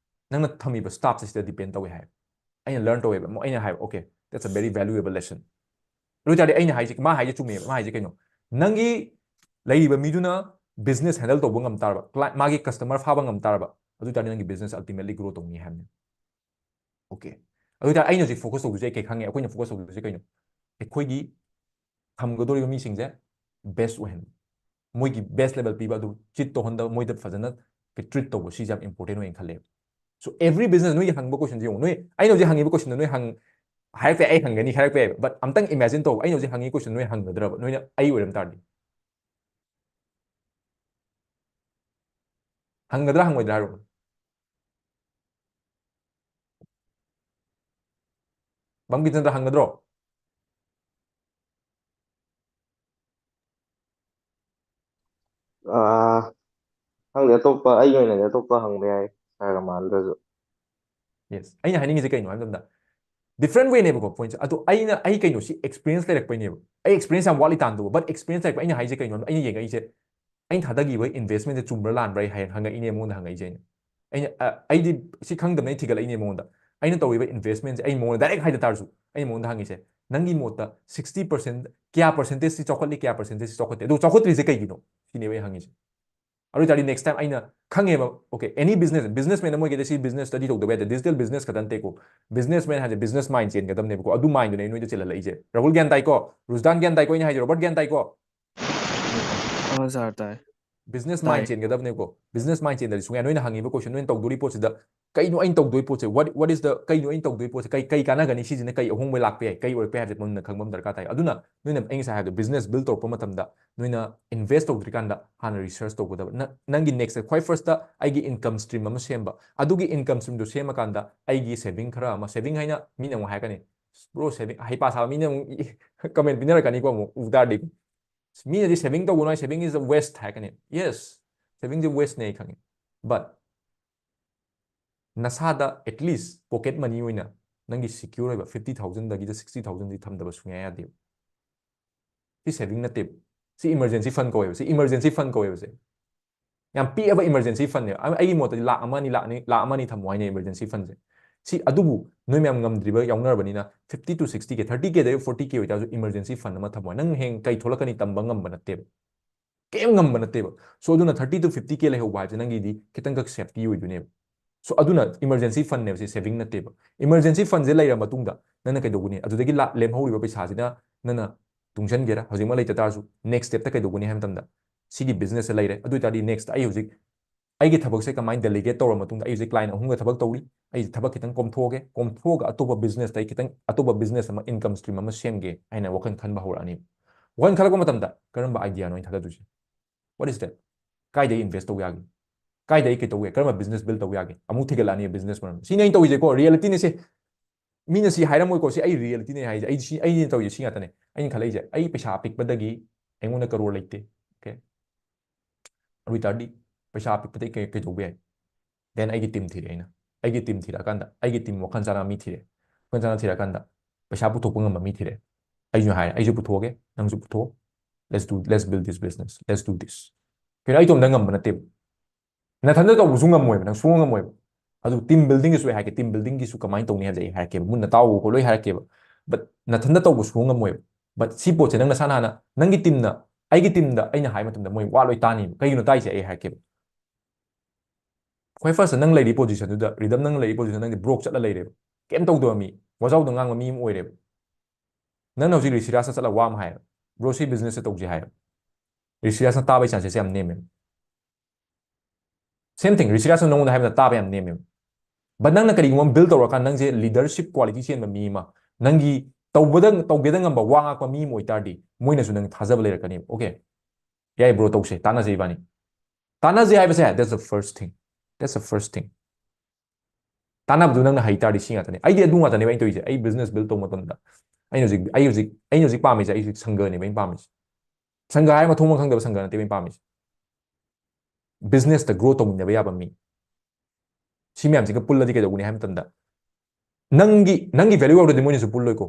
ꯅꯪꯅ ꯊꯝꯃꯤꯕ staffꯁꯦ ꯁꯤꯗ depend ꯇꯧꯋꯦ ꯍꯥꯏ꯫ ꯑꯩꯅ learn ꯇꯧꯋꯦꯕ꯫ ꯑꯃꯨꯛ ꯑꯩꯅ ꯍꯥꯏꯕ, okay, that's a very valuable lesson꯫ ꯑꯗꯨ ꯑꯣꯏꯇꯥꯔꯗꯤ ꯑꯩꯅ ꯍꯥꯏꯁꯦ, ꯃꯥ ꯍꯥꯏꯁꯦ ꯆꯨꯝꯃꯦꯕ꯫ ꯃꯥ ꯍꯥꯏꯁꯦ ꯀꯩꯅꯣ? ꯅꯪꯒꯤ ꯂꯩꯔꯤꯕ ꯃꯤꯗꯨꯅ business handle ꯇꯧꯕ ꯉꯝ ꯇꯥꯔꯕ, cli-, ꯃꯥꯒꯤ customer ꯐꯥꯕ ꯉꯝ ꯇꯥꯔꯕ, ꯑꯗꯨ ꯑꯣꯏꯇꯥꯔꯗꯤ ꯅꯪꯒꯤ business ultimately grow ꯇꯧꯅꯤ ꯍꯥꯏꯕꯅꯦ꯫ Okay꯫ ꯑꯗꯨ ꯑꯣꯏꯇꯥꯔꯗꯤ ꯑꯩꯅ ꯍꯧꯖꯤꯛ focus ꯇꯧꯗꯣꯏꯁꯦ ꯑꯩ ꯀꯩ ꯈꯪꯉꯦ? ꯑꯩꯈꯣꯏꯅ focus ꯇꯧꯗꯣꯏꯁꯦ ꯀꯩꯅꯣ? ꯑꯩꯈꯣꯏꯒꯤ ꯊꯝꯒꯗꯧꯔꯤꯕ ꯃꯤꯁꯤꯡꯁꯦ best ꯑꯣꯏꯍꯟꯕ꯫ ꯃꯣꯏꯒꯤ best level ꯄꯤꯕ ꯑꯗꯨ cheat ꯇꯧꯍꯟꯗꯕ, ꯃꯣꯏꯗ ꯐꯖꯅ treat ꯇꯧꯕ, ꯁꯤꯁꯦ ꯌꯥꯝ important ꯑꯣꯏꯅ ꯈꯜꯂꯦꯕ꯫ So every business, ꯅꯣꯏꯒꯤ ꯍꯪꯕ questionꯁꯦ ꯌꯦꯡꯉꯨ, ꯅꯣꯏ ꯑꯩꯅ ꯍꯧꯖꯤꯛ ꯍꯪꯉꯤꯕ questionꯗꯣ ꯅꯣꯏ ꯍꯪ ꯍꯥꯏꯔꯛꯄ ꯌꯥꯏ, ꯑꯩ ꯍꯪꯒꯅꯤ ꯍꯥꯏꯔꯛꯄ ꯌꯥꯏꯕ, but ꯑꯝꯇꯪ imagine ꯇꯧ, ꯑꯩꯅ ꯍꯧꯖꯤꯛ ꯍꯪꯉꯤ question ꯅꯣꯏ ꯍꯪꯒꯗ꯭ꯔꯕ, ꯅꯣꯏꯅ ꯑꯩ ꯑꯣꯏꯔꯝ ꯇꯥꯔꯗꯤ? ꯍꯪꯒꯗ꯭ꯔꯥ ꯍꯪꯉꯣꯏꯗ꯭ꯔꯥ ꯍꯥꯏꯔꯣ? ꯕꯝꯀꯤꯆꯟꯗ꯭ꯔ, ꯍꯪꯒꯗ꯭ꯔꯣ? ꯑꯥ, ꯈꯪꯗꯦ, ꯑꯇꯣꯞꯄ, ꯑꯩꯒꯤ ꯑꯣꯏꯅꯗꯤ ꯑꯇꯣꯞꯄ ꯍꯪꯕ ꯌꯥꯏ, ꯁꯥꯔꯒ ꯃꯥꯟꯅꯗ꯭ꯔꯁꯨ꯫ Yes, ꯑꯩꯅ ꯍꯥꯏꯅꯤꯡꯉꯤꯁꯦ ꯀꯩꯅꯣ ꯍꯥꯏꯕ ꯃꯇꯝꯗ, different way ꯅꯦꯕꯀꯣ pointꯁꯦ꯫ ꯑꯗꯣ ꯑꯩꯅ, ꯑꯩ ꯀꯩꯅꯣ, ꯁꯤ experience ꯂꯩꯔꯛꯄꯩꯅꯦꯕ꯫ ꯑꯩ experience ꯌꯥꯝ ꯋꯥꯠꯂꯤ ꯇꯥꯟꯗꯧꯕ, but experience ꯂꯩꯔꯛꯄ꯫ ꯑꯩꯅ ꯍꯥꯏꯁꯦ ꯀꯩꯅꯣ ꯍꯥꯏꯕ, ꯑꯩꯅ ꯌꯦꯡꯉꯛꯏꯁꯦ, ꯑꯩꯅ ꯊꯥꯗꯈꯤꯕ investmentꯁꯦ ꯆꯨꯝꯕ꯭ꯔꯥ ꯂꯥꯟꯕ꯭ꯔꯥ ꯑꯩ ꯍꯥꯏ-, ꯍꯪꯉꯛꯏꯅꯦ ꯃꯉꯣꯟꯗ ꯍꯪꯉꯛꯏꯁꯦ ꯑꯩꯅ꯫ ꯑꯩꯅ, ꯑ, ꯑꯩꯗꯤ ꯁꯤ ꯈꯪꯗꯕꯅ ꯑꯩ ꯊꯤꯒꯠꯂꯛꯏꯅꯦ ꯃꯉꯣꯟꯗ꯫ ꯑꯩꯅ ꯇꯧꯔꯤꯕ investmentꯁꯦ ꯑꯩ ꯃꯉꯣꯟꯗ direct ꯍꯥꯏꯗ ꯇꯥꯔꯁꯨ, ꯑꯩ ꯃꯉꯣꯟꯗ ꯍꯪꯉꯤꯁꯦ, "ꯅꯪꯒꯤ ꯃꯣꯠꯇ sixty percent ꯀꯌꯥ percentageꯁꯤ ꯆꯥꯎꯈꯠꯂꯤ, ꯀꯌꯥ percentageꯁꯤ ꯆꯥꯎꯈꯠꯇꯦ? ꯑꯗꯨ ꯆꯥꯎꯈꯠꯇ꯭ꯔꯤꯁꯦ ꯀꯩꯒꯤꯅꯣ?" ꯁꯤꯅꯦꯕ ꯑꯩ ꯍꯪꯉꯤꯁꯦ꯫ ꯑꯗꯨ ꯑꯣꯏ ꯇꯥꯔꯗꯤ next time ꯑꯩꯅ ꯈꯪꯉꯦꯕ, okay, any business, businessman ꯑꯃ ꯑꯣꯏꯒꯦꯗꯤ ꯁꯤ business study ꯇꯧꯗꯕ ꯌꯥꯗꯦ, digital business ꯈꯛꯇ ꯅꯠꯇꯦꯀꯣ꯫ Businessman ꯍꯥꯏꯁꯦ business mind ꯆꯦꯟꯒꯗꯕꯅꯦꯕꯀꯣ, ꯑꯗꯨ mindꯗꯨꯅꯦ ꯑꯩ ꯅꯣꯏꯗ ꯆꯦꯜꯍꯜꯂꯛꯏꯁꯦ꯫ ꯔꯥꯍꯨꯜ ꯒ꯭ꯌꯥꯟ ꯇꯥꯏꯀꯣ? ꯔꯨꯖꯗꯥꯟ ꯒ꯭ꯌꯥꯟ ꯇꯥꯏꯀꯣ? ꯑꯩꯅ ꯍꯥꯏꯁꯦ, ꯔꯣꯕꯔꯠ ꯒ꯭ꯌꯥꯟ ꯇꯥꯏꯀꯣ? ꯑ, ꯁꯥꯔ, ꯇꯥꯏ꯫ Business ꯇꯥꯏ꯫ Mind ꯆꯦꯟꯒꯗꯕꯅꯦꯀꯣ꯫ Business mind ꯆꯦꯟꯗ꯭ꯔꯗꯤ ꯁꯨꯡꯌꯥ, ꯅꯣꯏꯅ ꯍꯪꯉꯤꯕ question, ꯅꯣꯏꯅ ꯇꯧꯗꯣꯔꯤ ꯄꯣꯠꯁꯤꯗ ꯀꯩꯅꯣ ꯑꯩꯅ ꯇꯧꯗꯣꯏ ꯄꯣꯠꯁꯦ? What, what is the, ꯀꯩꯅꯣ ꯑꯩꯅ ꯇꯧꯗꯣꯏ ꯄꯣꯠꯁꯦ? ꯀꯩ, ꯀꯩ ꯀꯥꯟꯅꯒꯅꯤ? ꯁꯤꯁꯤꯅ ꯀꯩ ꯑꯍꯣꯡꯕ ꯂꯥꯛꯄ ꯌꯥꯏ? ꯀꯩ ꯑꯣꯏꯔꯛꯄ ꯌꯥꯏ ꯍꯥꯏꯕꯁꯦ ꯃꯨꯟꯅ ꯈꯪꯕ ꯑꯃ ꯗꯔꯀꯥꯔ ꯇꯥꯏ꯫ ꯑꯗꯨꯅ ꯅꯣꯏꯅ, ꯑꯩ ꯉꯁꯥꯏ ꯍꯥꯏꯕꯗꯣ, business build ꯇꯧꯔꯛꯄ ꯃꯇꯝꯗ ꯅꯣꯏꯅ invest ꯇꯧꯗ꯭ꯔꯤꯀꯥꯟꯗ ꯍꯥꯟꯅ research ꯇꯧꯒꯗꯕ꯫ ꯅ-, ꯅꯪꯒꯤ next ꯈ꯭ꯋꯥꯏ firstꯇ ꯑꯩꯒꯤ income stream ꯑꯃ ꯁꯦꯝꯕ, ꯑꯗꯨꯒꯤ income streamꯗꯨ ꯁꯦꯝꯃꯀꯥꯟꯗ ꯑꯩꯒꯤ saving ꯈꯔ ꯑꯃ, saving ꯍꯥꯏꯅ ꯃꯤꯅ ꯑꯃꯨꯛ ꯍꯥꯏꯔꯛꯀꯅꯤ, "Bro, saving", ꯍꯩꯄꯥ ꯁꯥꯕ ꯃꯤꯅ ꯑꯃꯨꯛ comment ꯄꯤꯅꯔꯛꯀꯅꯤꯀꯣ ꯑꯃꯨꯛ ꯎ ꯇꯥꯔꯗꯤ꯫ "ꯃꯤꯅꯗꯤ saving ꯇꯧꯒꯅꯨ ꯍꯥꯏ, saving is a waste" ꯍꯥꯏꯔꯛꯀꯅꯤ꯫ Yes, savingꯁꯦ wasteꯅꯦ, ꯑꯩ ꯈꯪꯉꯤ, but ꯅꯁꯥꯗ at least pocket money ꯑꯣꯏꯅ ꯅꯪꯒꯤ secure ꯑꯣꯏꯕ fifty thousandꯗꯒꯤꯗ sixty thousandꯗꯤ ꯊꯝꯗꯕ ꯁꯨꯡꯌꯥ ꯌꯥꯗꯦꯕ꯫ ꯁꯤ saving ꯅꯠꯇꯦꯕ, ꯁꯤ emergency fund ꯀꯧꯋꯦꯕ, ꯁꯤ emergency fund ꯀꯧꯋꯦꯕ꯫ ꯁꯦ ꯌꯥꯝ ꯄꯤꯛꯑꯕ emergency fundꯅꯦꯕ꯫ ꯑꯩ-, ꯑꯩꯒꯤ ꯃꯣꯠꯇꯗꯤ ꯂꯥꯛ ꯑꯃ ꯑꯅꯤ, ꯂꯥꯛ ꯑꯅꯤ, ꯂꯥꯛ ꯑꯃ ꯑꯅꯤ ꯊꯝꯃꯣ ꯍꯥꯏꯅꯦ emergency fundꯁꯦ꯫ ꯁꯤ, ꯑꯗꯨꯕꯨ ꯅꯣꯏ ꯃꯌꯥꯝ ꯉꯝꯗ꯭ꯔꯤꯕ ꯌꯥꯎꯅꯔꯕꯅꯤꯅ fifty to sixty K, thirty Kꯗꯒꯤ forty K ꯑꯣꯏꯇꯥꯔꯁꯨ emergency fund ꯑꯃ ꯊꯝꯃꯣ꯫ ꯅꯪ ꯍꯌꯦꯡ ꯀꯩ ꯊꯣꯛꯂꯛꯀꯅꯤ ꯇꯝꯕ ꯉꯝꯕ ꯅꯠꯇꯦꯕ, ꯀꯩꯝ ꯉꯝꯕ ꯅꯠꯇꯦꯕ꯫ So ꯑꯗꯨꯅ thirty to fifty K ꯂꯩꯍꯧꯕ ꯍꯥꯏꯕꯁꯦ ꯅꯪꯒꯤꯗꯤ ꯈꯤꯇꯪꯈꯛ safety ꯑꯣꯏꯗꯣꯏꯅꯦꯕ꯫ So ꯑꯗꯨꯅ emergency fundꯅꯦꯕ, ꯁꯤ saving ꯅꯠꯇꯦꯕ꯫ Emergency fundꯁꯦ ꯂꯩꯔ ꯃꯇꯨꯡꯗ ꯅꯪꯅ ꯀꯩꯗꯧꯒꯅꯤ? ꯑꯗꯨꯗꯒꯤ ꯂꯥ-, ꯂꯦꯝꯍꯧꯔꯤꯕ ꯄꯩꯁꯥꯁꯤꯅ ꯅꯪꯅ ꯇꯨꯡꯁꯤꯟꯒꯦꯔꯥ, ꯍꯧꯖꯤꯛꯃꯛ ꯂꯩꯇ ꯇꯥꯔꯁꯨ next stepꯇ ꯀꯩꯗꯧꯒꯅꯤ ꯍꯥꯏꯕ ꯃꯇꯝꯗ ꯁꯤꯒꯤ businessꯁꯦ ꯂꯩꯔꯦ꯫ ꯑꯗꯨ ꯑꯣꯏ ꯇꯥꯔꯗꯤ next ꯑꯩ ꯍꯧꯖꯤꯛ ꯑꯩꯒꯤ ꯊꯕꯛꯁꯦ ꯀꯃꯥꯏꯅ delegate ꯇꯧꯔ ꯃꯇꯨꯡꯗ ꯑꯩ ꯍꯧꯖꯤꯛ client ꯑꯍꯨꯝꯒ ꯊꯕꯛ ꯇꯧꯔꯤ, ꯑꯩ ꯊꯕꯛ ꯈꯤꯇꯪ ꯀꯣꯝꯊꯣꯛꯑꯒꯦ, ꯀꯣꯝꯊꯣꯛꯑꯒ ꯑꯇꯣꯞꯄ business ꯇ ꯑꯩ ꯈꯤꯇꯪ ꯑꯇꯣꯞꯄ business ꯑꯃ income stream ꯑꯃ ꯁꯦꯝꯒꯦ ꯍꯥꯏꯅ ꯋꯥꯈꯜ ꯈꯟꯕ ꯍꯧꯔꯛꯑꯅꯤ꯫ ꯋꯥꯈꯜ ꯈꯜꯂꯛꯄ ꯃꯇꯝꯗ ꯀꯔꯝꯕ idea ꯅꯣ ꯑꯩꯅ ꯊꯥꯗꯗꯣꯏꯁꯦ? What is that? ꯀꯥꯏꯗ ꯑꯩ invest ꯇꯧ ꯌꯥꯒꯦ? ꯀꯥꯏꯗ ꯑꯩ ꯀꯩ ꯇꯧ ꯌꯥꯏ? ꯀꯔꯝꯕ business build ꯇꯧ ꯌꯥꯒꯦ? ꯑꯃꯨꯛ ꯊꯤꯒꯠꯂꯛꯑꯅꯤ business ꯃꯔꯝ꯫ ꯁꯤꯅꯤ ꯑꯩꯅ ꯇꯧꯔꯤꯁꯦꯀꯣ, reality ꯅꯦ ꯁꯦ꯫ ꯃꯤꯅ ꯁꯤ ꯍꯥꯏꯔꯝꯃꯣꯏꯀꯣ, ꯁꯤ ꯑꯩ reality ꯅꯦ ꯍꯥꯏꯁꯦ꯫ ꯑꯩ ꯁꯤ, ꯑꯩꯅ ꯇꯧꯔꯤꯁꯦ ꯁꯤ ꯉꯥꯛꯇꯅꯦ꯫ ꯑꯩꯅ ꯈꯜꯂꯛꯏꯁꯦ, ꯑꯩ ꯄꯩꯁꯥ ꯑꯄꯤꯛꯄꯗꯒꯤ ꯑꯩꯉꯣꯟꯗ ꯀꯔꯣꯔ ꯂꯩꯇꯦ꯫ Okay? ꯑꯗꯨ ꯑꯣꯏꯇꯥꯔꯗꯤ ꯄꯩꯁꯥ ꯑꯄꯤꯛꯄꯗꯒꯤ ꯀꯩ, ꯀꯩ ꯇꯧꯕ ꯌꯥꯏ? Then ꯑꯩꯒꯤ team ꯊꯤꯔꯦ ꯑꯩꯅ꯫ ꯑꯩꯒꯤ team ꯊꯤꯔꯛꯑꯀꯥꯟꯗ, ꯑꯩꯒꯤ team ꯋꯥꯈꯜ ꯆꯥꯟꯅꯕ ꯃꯤ ꯊꯤꯔꯦ꯫ ꯋꯥꯈꯜ ꯆꯥꯟꯅꯕ ꯊꯤꯔꯛꯑꯀꯥꯟꯗ ꯄꯩꯁꯥ ꯄꯨꯊꯣꯛꯄ ꯉꯝꯕ ꯃꯤ ꯊꯤꯔꯦ꯫ ꯑꯩꯁꯨ ꯍꯥꯏꯔꯦ, "ꯑꯩꯁꯨ ꯄꯨꯊꯣꯛꯑꯒꯦ, ꯅꯪꯁꯨ ꯄꯨꯊꯣꯛꯑꯣ꯫ Let's do, let's build this business. Let's do this." ꯀꯩꯅꯣ, ꯑꯩ ꯏꯇꯣꯝꯇ ꯉꯝꯕ ꯅꯠꯇꯦꯕ꯫ ꯅꯊꯟꯗ ꯇꯧꯕꯁꯨ ꯉꯝꯃꯣꯏꯕ, ꯅꯪ ꯁꯨꯡꯉꯝ ꯉꯝꯃꯣꯏꯕ꯫ ꯑꯗꯨ team building ꯒꯤꯁꯨ ꯑꯩ ꯍꯥꯏꯔꯛꯀꯦ, team building ꯒꯤꯁꯨ ꯀꯃꯥꯏꯅ ꯇꯧꯅꯤ ꯍꯥꯏꯕꯁꯦ ꯑꯩ ꯍꯥꯏꯔꯛꯀꯦꯕ, ꯃꯨꯟꯅ ꯇꯥꯎꯕꯀꯣ, ꯂꯣꯏ ꯍꯥꯏꯔꯛꯀꯦꯕ꯫ But ꯅꯊꯟꯗ ꯇꯧꯕ ꯁꯨꯡꯉꯝ ꯉꯝꯃꯣꯏꯕ꯫ But ꯁꯤ ꯄꯣꯠꯁꯦ ꯅꯪ ꯅꯁꯥꯅ ꯍꯥꯟꯅ, ꯅꯪꯒꯤ team ꯅ, ꯑꯩꯒꯤ team ꯗ ꯑꯩꯅ ꯍꯥꯏ ꯃꯇꯝꯗ ꯃꯣꯏ ꯋꯥ ꯂꯣꯏ ꯇꯥꯅꯤꯕ꯫ ꯀꯩꯒꯤꯅꯣ ꯇꯥꯏꯁꯦ ꯑꯩ ꯍꯥꯏꯔꯛꯀꯦꯕ꯫ ꯈ꯭ꯋꯥꯏ first ꯇ ꯅꯪ ꯂꯩꯔꯤ position ꯗꯨꯗ, Rhythm, ꯅꯪ ꯂꯩꯔꯤ position ꯅꯪꯗꯤ broke ꯆꯠꯂ ꯂꯩꯔꯦꯕ꯫ ꯀꯩꯝ ꯇꯧꯗꯕ ꯃꯤ, ꯋꯥꯖꯥꯎꯗ ꯉꯥꯡꯕ ꯃꯤ ꯑꯃ ꯑꯣꯏꯔꯦꯕ꯫ ꯅꯪꯅ ꯍꯧꯖꯤꯛ ꯔꯤꯁꯤꯔꯥꯖꯇ ꯆꯠꯂꯒ ꯋꯥ ꯑꯃ ꯍꯥꯏꯌꯦꯕ, "Bro, ꯁꯤ business ꯁꯦ ꯇꯧꯁꯦ" ꯍꯥꯏꯌꯦꯕ꯫ ꯔꯤꯁꯤꯔꯥꯖꯅ ꯇꯥꯕꯒꯤ chances ꯁꯦ ꯌꯥꯝ ꯅꯦꯝꯃꯦꯕ꯫ Same thing, ꯔꯤꯁꯤꯔꯥꯖꯅ ꯅꯉꯣꯟꯗ ꯍꯥꯏꯕꯗ ꯇꯥꯕ ꯌꯥꯝ ꯅꯦꯝꯃꯦꯕ꯫ But ꯅꯪꯅ ꯀꯔꯤꯒꯨꯝꯕ ꯑꯃ build ꯇꯧꯔꯀꯥꯟꯗ ꯅꯪꯁꯦ leadership quality ꯆꯦꯟꯕ ꯃꯤ ꯑꯃ, ꯅꯪꯒꯤ ꯇꯧꯕꯗ, ꯇꯧꯒꯦꯗ ꯉꯝꯕ ꯋꯥ ꯉꯥꯡꯕ ꯃꯤ ꯑꯃ ꯑꯣꯏꯇꯥꯔꯗꯤ ꯃꯣꯏꯅꯁꯨ ꯅꯪ ꯊꯥꯖꯕ ꯂꯩꯔꯛꯀꯅꯦꯕ꯫ "Okay, ꯌꯥꯏ bro, ꯇꯧꯁꯦ, ꯇꯥꯟꯅꯁꯦ ꯏꯕꯥꯅꯤ"꯫ ꯇꯥꯟꯅꯁꯦ ꯍꯥꯏꯕꯁꯦ, that's the first thing. That's the first thing. ꯇꯥꯟꯅꯕꯗꯨ ꯅꯪꯅ ꯍꯩ ꯇꯥꯔꯗꯤ ꯁꯤ ꯉꯥꯛꯇꯅꯦ꯫ ꯑꯩꯗꯤ ꯑꯗꯨ ꯉꯥꯛꯇꯅꯦꯕ ꯑꯩꯅ ꯇꯧꯔꯤꯁꯦ꯫ ꯑꯩ business build ꯇꯧꯕ ꯃꯇꯝꯗ ꯑꯩꯅ ꯍꯧꯖꯤꯛ, ꯑꯩ ꯍꯧꯖꯤꯛ, ꯑꯩꯅ ꯍꯧꯖꯤꯛ ꯄꯥꯝꯃꯤꯁꯦ, ꯑꯩ ꯍꯧꯖꯤꯛ ꯁꯪꯒꯅꯦꯕ ꯑꯩꯅ ꯄꯥꯝꯃꯤꯁꯦ꯫ ꯁꯪꯒ ꯍꯥꯏꯔ ꯃꯊꯣꯡ ꯃꯔꯝ ꯈꯪꯗꯕ ꯁꯪꯒ ꯅꯠꯇꯦꯕ ꯑꯩꯅ ꯄꯥꯝꯃꯤꯁꯦ꯫ Business ꯇ grow ꯇꯧꯃꯤꯟꯅꯕ ꯌꯥꯕ ꯃꯤ꯫ ꯁꯤ ꯃꯌꯥꯝꯁꯤꯒ ꯄꯨꯜꯂꯗꯤ ꯀꯩꯗꯧꯒꯅꯤ ꯍꯥꯏꯕ ꯃꯇꯝꯗ, ꯅꯪꯒꯤ, ꯅꯪꯒꯤ value ꯌꯥꯎꯗ꯭ꯔꯗꯤ ꯃꯣꯏꯅꯁꯨ ꯄꯨꯜꯂꯣꯏꯀꯣ꯫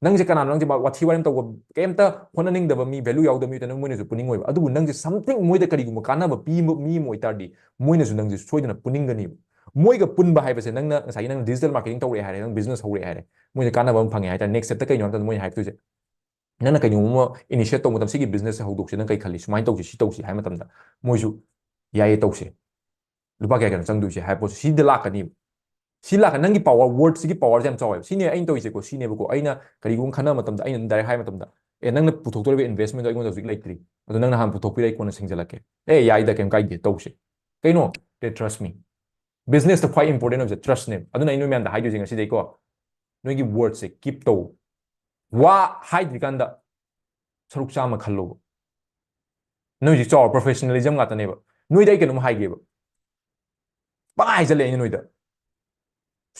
ꯅꯪꯁꯦ ꯀꯅꯥꯅꯣ? ꯅꯪꯁꯦ ꯋꯥꯊꯤ ꯋꯥꯔꯦꯝ ꯇꯧꯕ, ꯀꯩꯝꯇ ꯍꯣꯠꯅꯅꯤꯡꯗꯕ ꯃꯤ, value ꯌꯥꯎꯗꯕ ꯃꯤ ꯑꯣꯏꯇꯥꯔꯗꯤ ꯃꯣꯏꯅꯁꯨ ꯄꯨꯅꯤꯡꯉꯣꯏꯕ꯫ ꯑꯗꯨꯕꯨ ꯅꯪꯁꯦ something ꯃꯣꯏꯗ ꯀꯔꯤꯒꯨꯝꯕ ꯀꯥꯟꯅꯕ ꯄꯤꯕ ꯃꯤ ꯑꯃ ꯑꯣꯏꯇꯥꯔꯗꯤ ꯃꯣꯏꯅꯁꯨ ꯅꯪꯁꯦ ꯁꯣꯏꯗꯅ ꯄꯨꯅꯤꯡꯒꯅꯤꯕ꯫ ꯃꯣꯏꯒ ꯄꯨꯟꯕ ꯍꯥꯏꯕꯁꯦ, ꯅꯪꯅ ꯉꯁꯥꯏꯒꯤ, ꯅꯪ digital marketing ꯇꯧꯔꯛꯑꯦ ꯍꯥꯏꯔꯦ, ꯅꯪ business ꯍꯧꯔꯛꯑꯦ ꯍꯥꯏꯔꯦ, ꯃꯣꯏꯗ ꯀꯥꯟꯅꯕ ꯑꯃ ꯐꯪꯉꯦ ꯍꯥꯏꯇꯥꯔꯦ꯫ Next step ꯇ ꯀꯩꯅꯣ ꯍꯥꯏꯕ ꯃꯇꯝꯗ ꯃꯣꯏꯅ ꯍꯥꯏꯔꯛꯇꯣꯏꯁꯦ, ꯅꯪꯅ ꯀꯩꯅꯣꯝꯃ initiate ꯇꯧꯕ ꯃꯇꯝꯗ, "ꯁꯤꯒꯤ business ꯁꯦ ꯍꯧꯗꯣꯛꯁꯦ, ꯅꯪ ꯀꯩ ꯈꯜꯂꯤ? ꯁꯨꯃꯥꯏꯅ ꯇꯧꯁꯤ, ꯁꯤ ꯇꯧꯁꯤ" ꯍꯥꯏꯕ ꯃꯇꯝꯗ ꯃꯣꯏꯁꯨ, "ꯌꯥꯏꯌꯦ, ꯇꯧꯁꯦ꯫ ꯂꯨꯄꯥ ꯀꯌꯥ ꯀꯌꯥꯅꯣ ꯆꯪꯗꯣꯏꯁꯦ?" ꯍꯥꯏꯕ ꯄꯣꯠꯁꯦ ꯁꯤꯗ ꯂꯥꯛꯀꯅꯤꯕ꯫ ꯁꯤ ꯂꯥꯛꯀ-, ꯅꯪꯒꯤ power, word ꯁꯤꯒꯤ power ꯁꯦ ꯌꯥꯝ ꯆꯥꯎꯋꯦꯕ꯫ ꯁꯤꯅꯦ ꯑꯩꯅ ꯇꯧꯔꯤꯁꯦꯀꯣ, ꯁꯤꯅꯦꯕꯀꯣ꯫ ꯑꯩꯅ ꯀꯔꯤꯒꯨꯝꯕ ꯈꯟꯅꯕ ꯃꯇꯝꯗ, ꯑꯩꯅ direct ꯍꯥꯏꯕ ꯃꯇꯝꯗ, "ꯑꯦ, ꯅꯪꯅ ꯄꯨꯊꯣꯛꯇꯣꯔꯤꯕ investment ꯗꯣ ꯑꯩꯉꯣꯟꯗ ꯍꯧꯖꯤꯛ ꯂꯩꯇ꯭ꯔꯤ꯫ ꯑꯗꯣ ꯅꯪꯅ ꯍꯥꯟꯅ ꯄꯨꯊꯣꯛꯄꯤꯔꯣ, ꯑꯩ ꯀꯣꯟꯅ ꯁꯤꯡꯖꯜꯂꯛꯀꯦ"꯫ "ꯑꯦ, ꯌꯥꯏꯗ, ꯀꯩꯝ ꯀꯥꯏꯗꯦ, ꯇꯧꯁꯦ"꯫ ꯀꯩꯅꯣ? They trust me. Business ꯇ ꯈ꯭ꯋꯥꯏ important ꯑꯣꯏꯕꯁꯦ trust ꯅꯦꯕ꯫ ꯑꯗꯨꯅ ꯑꯩ ꯅꯣꯏ ꯃꯌꯥꯝꯗ ꯍꯥꯏꯗꯣꯏꯁꯦ ꯉꯁꯤꯗꯩꯀꯣ, ꯅꯣꯏꯒꯤ word ꯁꯦ keep ꯇꯧ꯫ ꯋꯥ ꯍꯥꯏꯗ꯭ꯔꯤꯀꯥꯟꯗ ꯁꯔꯨꯛ ꯆꯥꯝꯃ ꯈꯜꯂꯣꯕ꯫ ꯅꯣꯏ ꯍꯧꯖꯤꯛ ꯆꯥꯎꯔ professionalism ꯉꯥꯛꯇꯅꯦꯕ꯫ ꯅꯣꯏꯗ ꯑꯩ ꯀꯩꯅꯣꯝ ꯍꯥꯏꯒꯦꯕ꯫ ꯄꯪꯍꯥꯏ ꯍꯥꯏꯖꯜꯂꯦ ꯑꯩꯅ ꯅꯣꯏꯗ꯫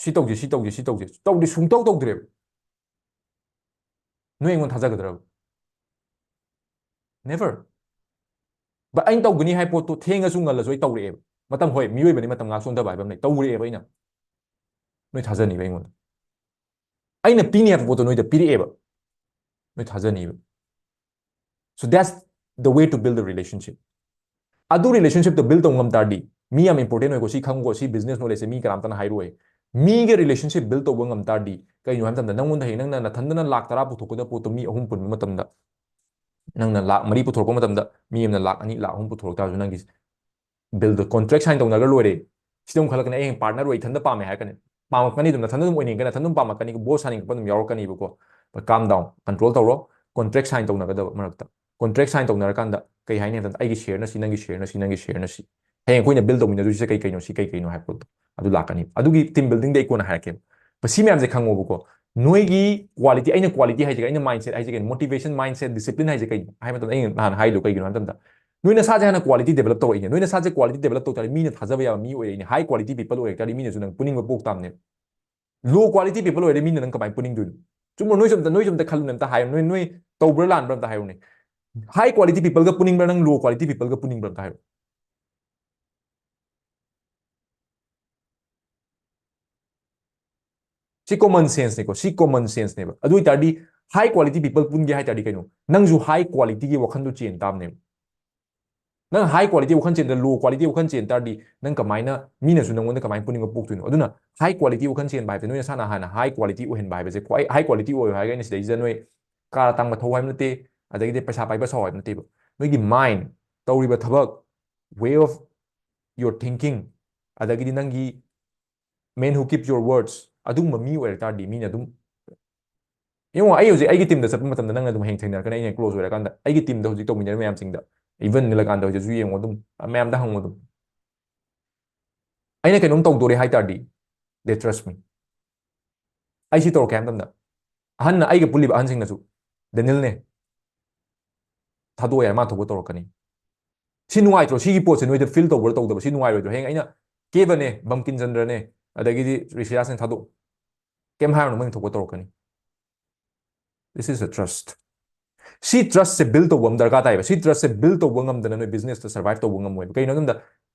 "ꯁꯤ ꯇꯧꯁꯦ, ꯁꯤ ꯇꯧꯁꯦ, ꯁꯤ ꯇꯧꯁꯦ"꯫ ꯇꯧꯗꯦ, ꯁꯨꯡꯇꯧ ꯇꯧꯗ꯭ꯔꯦꯕ꯫ ꯅꯣꯏ ꯑꯩꯉꯣꯟꯗ ꯊꯥꯖꯒꯗ꯭ꯔꯕ? Never. But ꯑꯩꯅ ꯇꯧꯒꯅꯤ ꯍꯥꯏ ꯄꯣꯠꯇꯣ ꯊꯦꯡꯉꯁꯨ ꯉꯜꯂꯁꯨ ꯑꯩ ꯇꯧꯔꯛꯑꯦꯕ꯫ ꯃꯇꯝ, ꯍꯣꯏ, ꯃꯤꯑꯣꯏꯕꯅꯤ, ꯃꯇꯝ ꯉꯥꯏꯍꯥꯛ ꯆꯣꯟꯊꯕ ꯍꯥꯏꯕ ꯑꯃ ꯂꯩ꯫ ꯇꯧꯔꯛꯑꯦꯕ ꯑꯩꯅ꯫ ꯅꯣꯏ ꯊꯥꯖꯅꯤꯕ ꯑꯩꯉꯣꯟꯗ꯫ ꯑꯩꯅ ꯄꯤꯅꯤ ꯍꯥꯏꯕ ꯄꯣꯠꯇꯣ ꯅꯣꯏꯗ ꯄꯤꯔꯛꯑꯦꯕ꯫ ꯅꯣꯏ ꯊꯥꯖꯅꯤꯕ꯫ So that's the way to build a relationship. ꯑꯗꯨ relationship ꯇꯣ build ꯇꯧ ꯉꯝ ꯇꯥꯔꯗꯤ, ꯃꯤ ꯌꯥꯝ important ꯑꯣꯏꯀꯣ, ꯁꯤ ꯈꯪꯉꯨꯀꯣ, ꯁꯤ business knowledge ꯁꯦ ꯃꯤ ꯀꯅꯥꯝꯇꯅ ꯍꯥꯏꯔꯣꯏ꯫ ꯃꯤꯒ relationship build ꯇꯧꯕ ꯉꯝ ꯇꯥꯔꯗꯤ, ꯀꯩꯅꯣ ꯍꯥꯏꯕ ꯃꯇꯝꯗ, ꯅꯪꯉꯣꯟꯗ ꯍꯌꯦꯡ ꯅꯪꯅ ꯅꯊꯟꯗꯅ ꯂꯥꯛ ꯇꯔꯥ ꯄꯨꯊꯣꯛꯀꯗꯕ ꯄꯣꯠꯇꯣ ꯃꯤ ꯑꯍꯨꯝ ꯄꯨꯟꯕ ꯃꯇꯝꯗ, ꯅꯪꯅ ꯂꯥꯛ ꯃꯔꯤ ꯄꯨꯊꯣꯔꯛꯄ ꯃꯇꯝꯗ, ꯃꯤ ꯑꯃꯅ ꯂꯥꯛ ꯑꯅꯤ, ꯂꯥꯛ ꯑꯍꯨꯝ ꯄꯨꯊꯣꯔꯛ ꯇꯥꯔꯁꯨ, ꯅꯪꯒꯤ build ꯗ contract sign ꯇꯧꯅꯔꯒ ꯂꯣꯏꯔꯦ꯫ ꯁꯤꯗ ꯑꯃꯨꯛ ꯈꯜꯂꯛꯀꯅꯤ, "ꯑꯩ ꯍꯌꯦꯡ partner ꯑꯣꯏ, ꯏꯊꯟꯗ ꯄꯥꯝꯃꯦ" ꯍꯥꯏꯔꯛꯀꯅꯤ꯫ ꯄꯥꯝꯃꯛꯀꯅꯤ ꯑꯗꯨꯝ, ꯅꯊꯟꯗ ꯑꯗꯨꯝ ꯑꯣꯏꯅꯤꯡꯉꯛꯀꯅꯤ, ꯅꯊꯟꯗ ꯑꯗꯨꯝ ꯄꯥꯝꯃꯛꯀꯅꯤ, boss ꯁꯥꯅꯤꯡꯉꯛꯄ ꯑꯗꯨꯝ ꯌꯥꯎꯔꯛꯀꯅꯤꯕꯀꯣ꯫ But calm down, control ꯇꯧꯔꯣ, contract sign ꯇꯧꯅꯒꯗꯕ ꯃꯔꯛꯇ꯫ Contract sign ꯇꯧꯅꯔꯀꯥꯟꯗ ꯀꯩ ꯍꯥꯏꯅꯤ ꯍꯥꯏꯕꯗ, "ꯑꯩꯒꯤ share ꯅ ꯁꯤ, ꯅꯪꯒꯤ share ꯅ ꯁꯤ, ꯅꯪꯒꯤ share ꯅ ꯁꯤ"꯫ ꯍꯌꯦꯡ ꯑꯩꯈꯣꯏꯅ build ꯇꯧꯃꯤꯟꯅꯗꯣꯏꯁꯦ ꯀꯩ ꯀꯩꯅꯣ, ꯁꯤ ꯀꯩ ꯀꯩꯅꯣ ꯍꯥꯏꯕ ꯄꯣꯠꯇꯣ ꯑꯗꯨ ꯂꯥꯛꯀꯅꯤ꯫ ꯑꯗꯨꯒꯤ team building ꯗ ꯑꯩ ꯀꯣꯟꯅ ꯍꯥꯏꯔꯛꯀꯦꯕ꯫ But ꯁꯤ ꯃꯌꯥꯝꯁꯦ ꯈꯪꯉꯣꯕꯀꯣ, ꯅꯣꯏꯒꯤ quality, ꯑꯩꯅ quality ꯍꯥꯏꯁꯦ, ꯑꯩꯅ mindset ꯍꯥꯏꯁꯦ ꯀꯩꯅꯣ, motivation, mindset, discipline ꯍꯥꯏꯁꯦ ꯀꯩꯅꯣ ꯍꯥꯏ ꯃꯇꯝꯗ, ꯑꯩꯅ ꯅꯍꯥꯟ ꯍꯥꯏꯗꯣ ꯀꯩꯒꯤꯅꯣ ꯍꯥꯏ ꯃꯇꯝꯗ, ꯅꯣꯏ ꯅꯁꯥꯁꯦ ꯍꯥꯟꯅ quality develop ꯇꯧꯔꯛꯏꯅꯦ꯫ ꯅꯣꯏ ꯅꯁꯥꯁꯦ quality develop ꯇꯧ ꯇꯥꯔꯗꯤ, ꯃꯤꯅ ꯊꯥꯖꯕ ꯌꯥꯕ ꯃꯤ ꯑꯣꯏꯔꯛꯏꯅꯦ꯫ High quality people ꯑꯣꯏꯔꯛ ꯇꯥꯔꯗꯤ, ꯃꯤꯅꯁꯨ ꯅꯪ ꯄꯨꯅꯤꯡꯕ ꯄꯣꯛ ꯇꯥꯕꯅꯦ꯫ Low quality people ꯑꯣꯏꯔꯗꯤ, ꯃꯤꯅ ꯅꯪ ꯀꯃꯥꯏꯅ ꯄꯨꯅꯤꯡꯗꯣꯏꯅꯣ? ꯆꯨꯝꯕ꯭ꯔꯣ? ꯅꯣꯏꯁꯨ ꯑꯝꯇ, ꯅꯣꯏꯁꯨ ꯑꯝꯇ ꯈꯜꯂꯨꯅꯦ, ꯑꯝꯇ ꯍꯥꯏꯌꯨ꯫ ꯅꯣꯏ, ꯅꯣꯏ ꯇꯧꯕ꯭ꯔꯥ ꯂꯥꯟꯕ꯭ꯔꯥ ꯑꯝꯇ ꯍꯥꯏꯌꯨꯅꯦ꯫ High quality people ꯒ ꯄꯨꯅꯤꯡꯕ꯭ꯔꯥ, ꯅꯪ low quality people ꯒ ꯄꯨꯅꯤꯡꯕ꯭ꯔꯥ ꯑꯝꯇ ꯍꯥꯏꯌꯨ꯫ ꯁꯤ common sense ꯅꯤꯀꯣ, ꯁꯤ common sense ꯅꯦꯕ꯫ ꯑꯗꯨ ꯑꯣꯏꯇꯥꯔꯗꯤ, high quality people ꯄꯨꯟꯒꯦ ꯍꯥꯏ ꯇꯥꯔꯗꯤ ꯀꯩꯅꯣ? ꯅꯪꯁꯨ high quality ꯒꯤ ꯋꯥꯈꯟꯗꯣ ꯆꯦꯟ ꯇꯥꯕꯅꯦꯕ꯫ ꯅꯪ high quality ꯋꯥꯈꯜ ꯆꯦꯟꯗ, low quality ꯋꯥꯈꯜ ꯆꯦꯟ ꯇꯥꯔꯗꯤ, ꯅꯪ ꯀꯃꯥꯏꯅ, ꯃꯤꯅꯁꯨ ꯅꯪꯉꯣꯟꯗ ꯀꯃꯥꯏꯅ ꯄꯨꯅꯤꯡꯕ ꯄꯣꯛꯇꯣꯏꯅꯣ? ꯑꯗꯨꯅ high quality ꯋꯥꯈꯜ ꯆꯦꯟꯕ ꯍꯥꯏꯕꯁꯦ, ꯅꯣꯏ ꯅꯁꯥꯅ ꯍꯥꯟꯅ high quality ꯑꯣꯏꯍꯟꯕ ꯍꯥꯏꯕꯁꯦ ꯈ꯭ꯋꯥꯏ high quality ꯑꯣꯏꯌꯣ ꯍꯥꯏꯔꯒ, ꯑꯩꯅ ꯁꯤꯗꯩꯁꯤꯗ ꯅꯣꯏ car ꯑꯇꯥꯡꯕ ꯊꯧ ꯍꯥꯏꯕ ꯅꯠꯇꯦ, ꯑꯗꯒꯤꯗꯤ ꯄꯩꯁꯥ ꯄꯥꯏꯕ ꯁꯥꯎ ꯍꯥꯏꯕ ꯅꯠꯇꯦꯕ꯫ ꯅꯣꯏꯒꯤ mind, ꯇꯧꯔꯤꯕ ꯊꯕꯛ, way of your thinking, ꯑꯗꯒꯤꯗꯤ ꯅꯪꯒꯤ man who keeps your words, ꯑꯗꯨꯒꯨꯝꯕ ꯃꯤ ꯑꯣꯏꯔꯛ ꯇꯥꯔꯗꯤ, ꯃꯤꯅ ꯑꯗꯨꯝ, ꯌꯦꯡꯉꯣ, ꯑꯩ ꯍꯧꯖꯤꯛ ꯑꯩꯒꯤ team ꯗ ꯆꯠꯄ ꯃꯇꯝꯗ ꯅꯪ ꯑꯗꯨꯝ ꯍꯌꯦꯡ ꯊꯦꯡꯅꯔꯛꯀꯅꯤ, ꯑꯩꯅ close ꯑꯣꯏꯔꯀꯥꯟꯗ꯫ ꯑꯩꯒꯤ team ꯗ ꯍꯧꯖꯤꯛ ꯇꯧꯃꯤꯟꯅꯔꯤꯕ ꯃꯌꯥꯝꯁꯤꯡꯗ, even ꯅꯤꯂꯀꯥꯟꯇ ꯍꯣꯏꯗꯁꯨ ꯌꯦꯡꯉꯣ ꯑꯗꯨꯝ, ꯃꯌꯥꯝꯗ ꯍꯪꯉꯣ ꯑꯗꯨꯝ꯫ ꯑꯩꯅ ꯀꯩꯅꯣꯝ ꯇꯧꯗꯣꯔꯦ ꯍꯥꯏ ꯇꯥꯔꯗꯤ, they trust me. ꯑꯩ ꯁꯤ ꯇꯧꯔꯛꯀꯦ ꯍꯥꯏꯕ ꯃꯇꯝꯗ, ꯑꯍꯟꯅ, ꯑꯩꯒ ꯄꯨꯜꯂꯤꯕ ꯑꯍꯟꯁꯤꯡꯅꯁꯨ, "ꯗꯦꯅꯤꯜꯅꯦ, ꯊꯥꯗꯣꯛꯑꯣ ꯌꯥꯔꯦ, ꯃꯥ ꯊꯣꯛꯄ ꯇꯧꯔꯛꯀꯅꯤ"꯫ ꯁꯤ ꯅꯨꯡꯉꯥꯏꯇ꯭ꯔꯣ? ꯁꯤꯒꯤ ꯄꯣꯠꯁꯦ ꯅꯣꯏꯗ ꯐꯤꯜ ꯇꯧꯕ꯭ꯔꯥ ꯇꯧꯗꯕ? ꯁꯤ ꯅꯨꯡꯉꯥꯏꯔꯣꯏꯗ꯭ꯔꯣ? ꯍꯌꯦꯡ ꯑꯩꯅ, "ꯀꯦꯕꯅꯦ, ꯕꯪꯀꯤꯝ ꯆꯟꯗ꯭ꯔꯅꯦ, ꯑꯗꯒꯤꯗꯤ ꯔꯤꯁꯤꯔꯥꯖꯅꯦ, ꯊꯥꯗꯣꯛ", ꯀꯩꯝ ꯍꯥꯏꯔꯨꯅꯨ, ꯃꯣꯏꯅ ꯊꯣꯛꯄ ꯇꯧꯔꯛꯀꯅꯤ꯫ This is a trust. ꯁꯤ ꯇ꯭ꯔꯁꯁꯦ ꯕꯤꯜ ꯇꯧꯕ ꯑꯃ ꯗꯔꯀꯥꯔ ꯇꯥꯏꯕ꯫ ꯁꯤ ꯇ꯭ꯔꯁꯁꯦ ꯕꯤꯜ ꯇꯧꯕ ꯉꯝꯗꯅ ꯅꯣꯏ ꯕꯤꯖꯤꯅꯦꯁꯇ ꯁꯔꯚꯥꯏꯚ ꯇꯧꯕ ꯉꯝꯃꯣꯏꯕ꯫ ꯀꯩꯅꯣ ꯍꯥꯏꯕꯗ,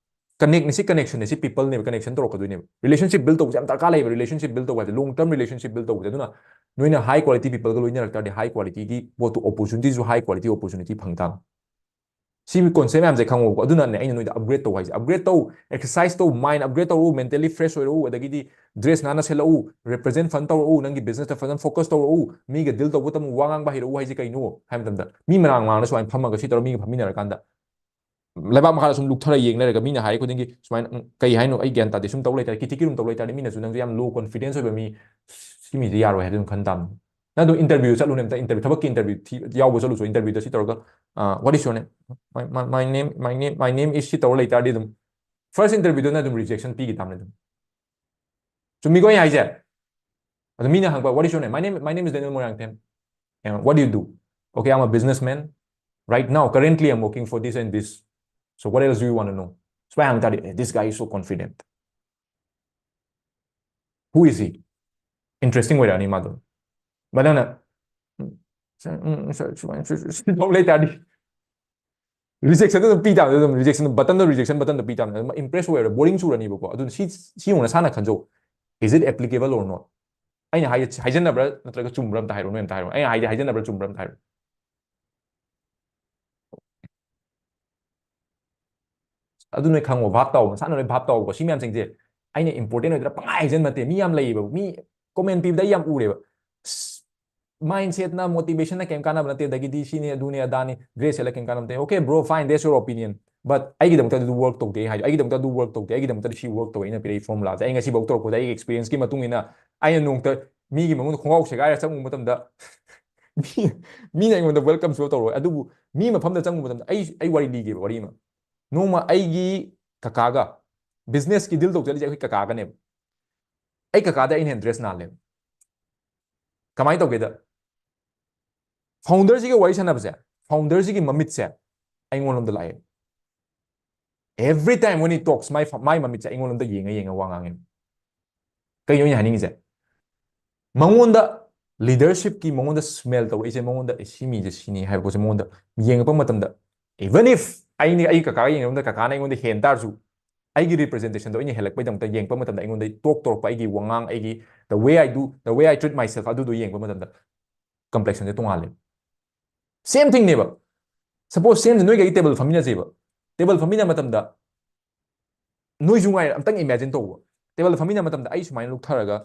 ꯀꯅꯦꯛꯅꯤ, ꯁꯤ ꯀꯅꯦꯛꯁꯟꯅꯦ, ꯁꯤ ꯄꯤꯄꯜꯅꯦꯕ, ꯀꯅꯦꯛꯁꯟ ꯇꯧꯔꯛꯀꯗꯣꯏꯅꯦꯕ꯫ ꯔꯤꯂꯦꯁꯟꯁꯤꯞ ꯕꯤꯜ ꯇꯧꯕꯁꯦ ꯌꯥꯝ ꯗꯔꯀꯥꯔ ꯂꯩꯌꯦꯕ, ꯔꯤꯂꯦꯁꯟꯁꯤꯞ ꯕꯤꯜ ꯇꯧꯕ ꯍꯥꯏꯁꯦ, ꯂꯣꯡ ꯇꯔꯝ ꯔꯤꯂꯦꯁꯟꯁꯤꯞ ꯕꯤꯜ ꯇꯧꯕꯁꯦ꯫ ꯑꯗꯨꯅ ꯅꯣꯏꯅ ꯍꯥꯏ ꯀ꯭ꯋꯥꯂꯤꯇꯤ ꯄꯤꯄꯜꯒ ꯂꯣꯏꯅꯔꯛ ꯇꯥꯔꯗꯤ, ꯍꯥꯏ ꯀ꯭ꯋꯥꯂꯤꯇꯤꯒꯤ ꯄꯣꯠꯇꯨ, ꯑꯣꯄꯣꯔꯆꯨꯅꯤꯇꯤꯁꯨ ꯍꯥꯏ ꯀ꯭ꯋꯥꯂꯤꯇꯤ ꯑꯣꯄꯣꯔꯆꯨꯅꯤꯇꯤ ꯐꯪ ꯇꯥꯕꯅꯤ꯫ ꯁꯤ ꯀꯣꯟꯁꯦꯞ ꯃꯌꯥꯝꯁꯦ ꯈꯪꯉꯣꯕꯀꯣ꯫ ꯑꯗꯨꯅꯅꯦ ꯑꯩꯅ ꯅꯣꯏꯗ ꯑꯞꯒ꯭ꯔꯦꯗ ꯇꯧ ꯍꯥꯏꯁꯦ꯫ ꯑꯞꯒ꯭ꯔꯦꯗ ꯇꯧ, ꯑꯦꯛꯁꯔꯁꯥꯏꯁ ꯇꯧ, ꯃꯥꯏꯟ ꯑꯞꯒ꯭ꯔꯦꯗ ꯇꯧꯔꯛꯎ, ꯃꯦꯟꯇꯦꯂꯤ ꯐ꯭ꯔꯦꯁ ꯑꯣꯏꯔꯛꯎ, ꯑꯗꯒꯤꯗꯤ ꯗ꯭ꯔꯦꯁ ꯅꯥꯟꯅ ꯁꯦꯠꯂꯛꯎ, ꯔꯤꯄ꯭ꯔꯖꯦꯟ ꯐꯖꯅ ꯇꯧꯔꯛꯎ, ꯅꯪꯒꯤ ꯕꯤꯖꯤꯅꯦꯁꯇ ꯐꯖꯅ ꯐꯣꯀꯁ ꯇꯧꯔꯛꯎ, ꯃꯤꯒ ꯗꯤꯜ ꯇꯧꯕ ꯇꯝꯃꯨ, ꯋꯥ ꯉꯥꯡꯕ ꯍꯩꯔꯛꯎ ꯍꯥꯏꯁꯦ ꯀꯩꯅꯣ ꯍꯥꯏ ꯃꯇꯝꯗ, ꯃꯤ ꯃꯅꯥꯛ ꯃꯃꯥꯡꯗ ꯁꯨꯃꯥꯏꯅ ꯐꯝꯃꯒ ꯁꯤ ꯇꯧꯔ ꯃꯤꯒ ꯐꯝꯃꯤꯟꯅꯔꯀꯥꯟꯗ ꯂꯩꯕꯥꯛ ꯃꯈꯥꯗ ꯁꯨꯝ ꯂꯨꯞꯊꯔ ꯌꯦꯡ ꯂꯩꯔꯒ ꯃꯤꯅ ꯍꯥꯏ ꯈꯨꯗꯤꯡꯒꯤ ꯁꯨꯃꯥꯏꯅ, "ꯎꯝ, ꯀꯩ ꯍꯥꯏꯅꯣ? ꯑꯩ ꯒ꯭ꯌꯥꯟ ꯇꯥꯗꯦ", ꯁꯨꯝ ꯇꯧ ꯂꯩꯇꯥꯔꯗꯤ, ꯀꯤꯊꯤ ꯀꯤꯔꯨꯝ ꯇꯧ ꯂꯩꯇꯥꯔꯗꯤ, ꯃꯤꯅꯁꯨ ꯅꯪꯁꯨ ꯌꯥꯝ ꯂꯣ ꯀꯣꯟꯐꯤꯗꯦꯟꯁ ꯑꯣꯏꯕ ꯃꯤ, "ꯁꯤ ꯃꯤꯁꯦ ꯌꯥꯔꯣꯏ" ꯍꯥꯏꯗꯨ ꯑꯗꯨꯝ ꯈꯟ ꯇꯥꯕꯅꯤ꯫ ꯅꯪ ꯑꯗꯨꯝ ꯏꯟꯇꯔꯚ꯭ꯌꯨ ꯆꯠꯂꯨꯅꯦ, ꯑꯝꯇ ꯏꯟꯇꯔꯚ꯭ꯌꯨ, ꯊꯕꯛꯀꯤ ꯏꯟꯇꯔꯚ꯭ꯌꯨ ꯊꯤ-, ꯌꯥꯎꯕ ꯆꯠꯂꯨꯆꯣ꯫ ꯏꯟꯇꯔꯚ꯭ꯌꯨꯗ ꯁꯤ ꯇꯧꯔꯒ, "What is your name?" "My, my, my name, my name, my name is" ꯁꯤ ꯇꯧꯔ ꯂꯩꯇꯥꯔꯗꯤ, ꯑꯗꯨꯝ ꯐꯥꯔꯁ ꯏꯟꯇꯔꯚ꯭ꯌꯨꯗ ꯅꯪ ꯑꯗꯨꯝ ꯔꯤꯖꯦꯛꯁꯟ ꯄꯤꯈꯤ ꯇꯥꯕꯅꯤ ꯑꯗꯨꯝ꯫ ꯆꯨꯝꯃꯤꯀꯣ ꯑꯩꯅ ꯍꯥꯏꯁꯦ? ꯑꯗꯨ ꯃꯤꯅ ꯍꯪꯕ, "What is your name?" "My name, my name is Daniel Moirangthem." "And what do you do?" "Okay, I'm a businessman. Right now, currently, I'm working for this and this. So what else do you want to know?" ꯁꯨꯃꯥꯏꯅ ꯍꯪ ꯇꯥꯔꯗꯤ, "Eh, this guy is so confident. Who is he?" Interesting ꯑꯣꯏꯔꯛꯑꯅꯤ ꯃꯥꯗꯣ꯫ ꯃꯊꯪꯅ, "ꯎꯝ, ꯁ-, ꯎꯝ, ꯁ-, ꯁꯨꯃꯥꯏꯅ ꯁ-, ꯁ-, ꯁ-," ꯇꯧ ꯂꯩ ꯇꯥꯔꯗꯤ, ꯔꯤꯖꯦꯛꯁꯟꯗꯣ ꯑꯗꯨꯝ ꯄꯤ ꯇꯥꯕꯅꯤ, ꯑꯗꯨꯝ ꯔꯤꯖꯦꯛꯁꯟ ꯕꯇꯟꯗꯣ, ꯔꯤꯖꯦꯛꯁꯟ ꯕꯇꯟꯗꯣ ꯄꯤ ꯇꯥꯕꯅꯤ꯫ ꯑꯗꯨꯝ ꯏꯝꯄ꯭ꯔꯦꯁ ꯑꯣꯏꯔꯣꯏ, ꯕꯣꯔꯤꯡ ꯆꯨꯔꯅꯤꯕꯀꯣ꯫ ꯑꯗꯨꯅ ꯁꯤ, ꯁꯤ ꯌꯦꯡꯉꯨ, ꯅꯁꯥꯅ ꯈꯟꯖꯧ, "Is it applicable or not?" ꯑꯩꯅ ꯍꯥꯏ-, ꯍꯥꯏꯖꯟꯅꯕ꯭ꯔꯥ ꯅꯠꯇ꯭ꯔꯒ ꯆꯨꯝꯕ꯭ꯔꯥ ꯑꯝꯇ ꯍꯥꯏꯔꯣ, ꯅꯣꯏ ꯑꯝꯇ ꯍꯥꯏꯔꯣ꯫ ꯑꯩꯅ ꯍꯥꯏꯗꯤ ꯍꯥꯏꯖꯟꯅꯕ꯭ꯔꯥ ꯆꯨꯝꯕ꯭ꯔꯥ ꯑꯝꯇ ꯍꯥꯏꯔꯣ꯫ ꯑꯗꯨ ꯅꯣꯏ ꯈꯪꯉꯣ, ꯚꯥꯞ ꯇꯥꯎ, ꯅꯁꯥꯅ ꯂꯣꯏ ꯚꯥꯞ ꯇꯥꯎꯀꯣ꯫ ꯁꯤ ꯃꯌꯥꯝꯁꯤꯡꯁꯦ ꯑꯩꯅ ꯏꯝꯄꯣꯔꯇꯦꯟ ꯑꯣꯏꯗꯅ ꯄꯪꯍꯥꯏ ꯍꯥꯏꯖꯟꯕ ꯅꯠꯇꯦ꯫ ꯃꯤ ꯌꯥꯝ ꯂꯩꯌꯦꯕ, ꯃꯤ ꯀꯣꯃꯦꯟ ꯄꯤꯕꯗ ꯑꯩ ꯌꯥꯝ ꯎꯔꯦꯕ꯫ ꯑꯁ, ꯃꯥꯏꯟꯁꯦꯠꯅ, ꯃꯣꯇꯤꯚꯦꯁꯟꯅ ꯀꯩꯝ ꯀꯥꯟꯅꯕ ꯅꯠꯇꯦ, ꯑꯗꯒꯤꯗꯤ ꯁꯤꯅꯤ, ꯑꯗꯨꯅꯤ, ꯑꯗꯥꯅꯤ, ꯗ꯭ꯔꯦꯁ ꯁꯦꯠꯂ ꯀꯩꯝ ꯀꯥꯟꯅꯕ ꯅꯠꯇꯦ꯫ Okay, bro, fine, that's your opinion. But ꯑꯩꯒꯤꯗꯃꯛꯇ ꯑꯗꯨ ꯋꯔꯛ ꯇꯧꯗꯦ ꯍꯥꯏꯗꯣ, ꯑꯩꯒꯤꯗꯃꯛꯇ ꯑꯗꯨ ꯋꯔꯛ ꯇꯧꯗꯦ, ꯑꯩꯒꯤꯗꯃꯛꯇꯗꯤ ꯁꯤ ꯋꯔꯛ ꯇꯧꯋꯦ꯫ ꯑꯩꯅ ꯄꯤꯔꯛꯏ ꯐꯣꯔꯃꯨꯂꯥꯁꯦ, ꯑꯩ ꯉꯁꯤꯐꯥꯎ ꯇꯧꯔꯛꯄꯗ ꯑꯩꯒꯤ ꯑꯦꯛꯁꯄꯤꯔꯤꯌꯦꯟꯁꯀꯤ ꯃꯇꯨꯡ ꯏꯟꯅ ꯑꯩꯅ ꯅꯣꯡꯃꯇ ꯃꯤꯒꯤ ꯃꯉꯣꯟꯗ ꯈꯣꯡꯒ꯭ꯔꯥꯎ ꯁꯦꯒꯥꯏꯔ ꯆꯪꯉꯨꯕ ꯃꯇꯝꯗ ꯃꯤ-, ꯃꯤꯅ ꯑꯩꯉꯣꯟꯗ ꯋꯦꯜꯀꯝꯁꯨ ꯇꯧꯔꯣꯏ꯫ ꯑꯗꯨꯕꯨ ꯃꯤ ꯃꯐꯝꯗ ꯆꯪꯉꯨꯕ ꯃꯇꯝꯗ ꯑꯩ, ꯑꯩ ꯋꯥꯔꯤ ꯂꯤꯒꯦꯕ, ꯋꯥꯔꯤ ꯑꯃ꯫ ꯅꯣꯡꯃ ꯑꯩꯒꯤ ꯀꯀꯥꯒ business ꯀꯤ deal ꯇꯧ ꯆꯠꯂꯤꯁꯦ ꯑꯩꯈꯣꯏ ꯀꯀꯥꯒꯅꯦꯕ꯫ ꯑꯩ ꯀꯀꯥꯗ ꯑꯩꯅ ꯍꯦꯟꯅ ꯗ꯭ꯔꯦꯁ ꯅꯥꯜꯂꯦꯕ꯫ ꯀꯃꯥꯏꯅ ꯇꯧꯒꯦꯗ, founder ꯁꯤꯒ ꯋꯥꯔꯤ ꯁꯥꯟꯅꯕꯁꯦ, founder ꯁꯤꯒꯤ ꯃꯃꯤꯠꯁꯦ ꯑꯩꯉꯣꯟꯗ ꯂꯥꯛꯑꯦ꯫ Every time when he talks, my, my ꯃꯃꯤꯠꯁꯦ ꯑꯩꯉꯣꯟꯗ ꯌꯦꯡꯉ ꯌꯦꯡꯉ ꯋꯥ ꯉꯥꯡꯉꯦ꯫ ꯀꯩꯅꯣ ꯑꯩꯅ ꯍꯥꯏꯅꯤꯡꯉꯤꯁꯦ? ꯃꯉꯣꯟꯗ leadership ꯀꯤ ꯃꯉꯣꯟꯗ smell ꯇꯧꯔꯛꯏꯁꯦ, ꯃꯉꯣꯟꯗ "ꯑꯦ, ꯁꯤ ꯃꯤꯁꯦ ꯁꯤꯅꯤ" ꯍꯥꯏꯕ ꯄꯣꯠꯁꯦ ꯃꯉꯣꯟꯗ ꯌꯦꯡꯉꯛꯄ ꯃꯇꯝꯗ, even if ꯑꯩꯅ, ꯑꯩ ꯀꯀꯥꯒ ꯌꯦꯡꯉꯛꯄꯗ ꯀꯀꯥꯅ ꯑꯩꯉꯣꯟꯗ ꯍꯦꯟ ꯇꯥꯔꯁꯨ, ꯑꯩꯒꯤ representation ꯗꯣ ꯑꯩꯅ ꯍꯦꯜꯂꯛꯄꯩꯗꯃꯛꯇ ꯌꯦꯡꯉꯛꯄ ꯃꯇꯝꯗ ꯑꯩꯉꯣꯟꯗ talk ꯇꯧꯔꯛꯄ, ꯑꯩꯒꯤ ꯋꯥꯉꯥꯡ, ꯑꯩꯒꯤ the way I do, the way I treat myself, ꯑꯗꯨꯗꯣ ꯌꯦꯡꯕ ꯃꯇꯝꯗ complexion ꯁꯦ ꯇꯣꯉꯥꯜꯂꯦ꯫ Same thing ꯅꯦꯕ꯫ Suppose same thing, ꯅꯣꯏꯒ ꯑꯩ table ꯐꯝꯃꯤꯟꯅꯁꯦꯕ꯫ Table ꯐꯝꯃꯤꯟꯅ ꯃꯇꯝꯗ ꯅꯣꯏꯁꯨ ꯉꯥꯏꯔꯦ, ꯑꯝꯇꯪ imagine ꯇꯧꯕ꯫ Table ꯐꯝꯃꯤꯟꯅ ꯃꯇꯝꯗ ꯑꯩ ꯁꯨꯃꯥꯏꯅ ꯂꯨꯛꯊꯔꯒ,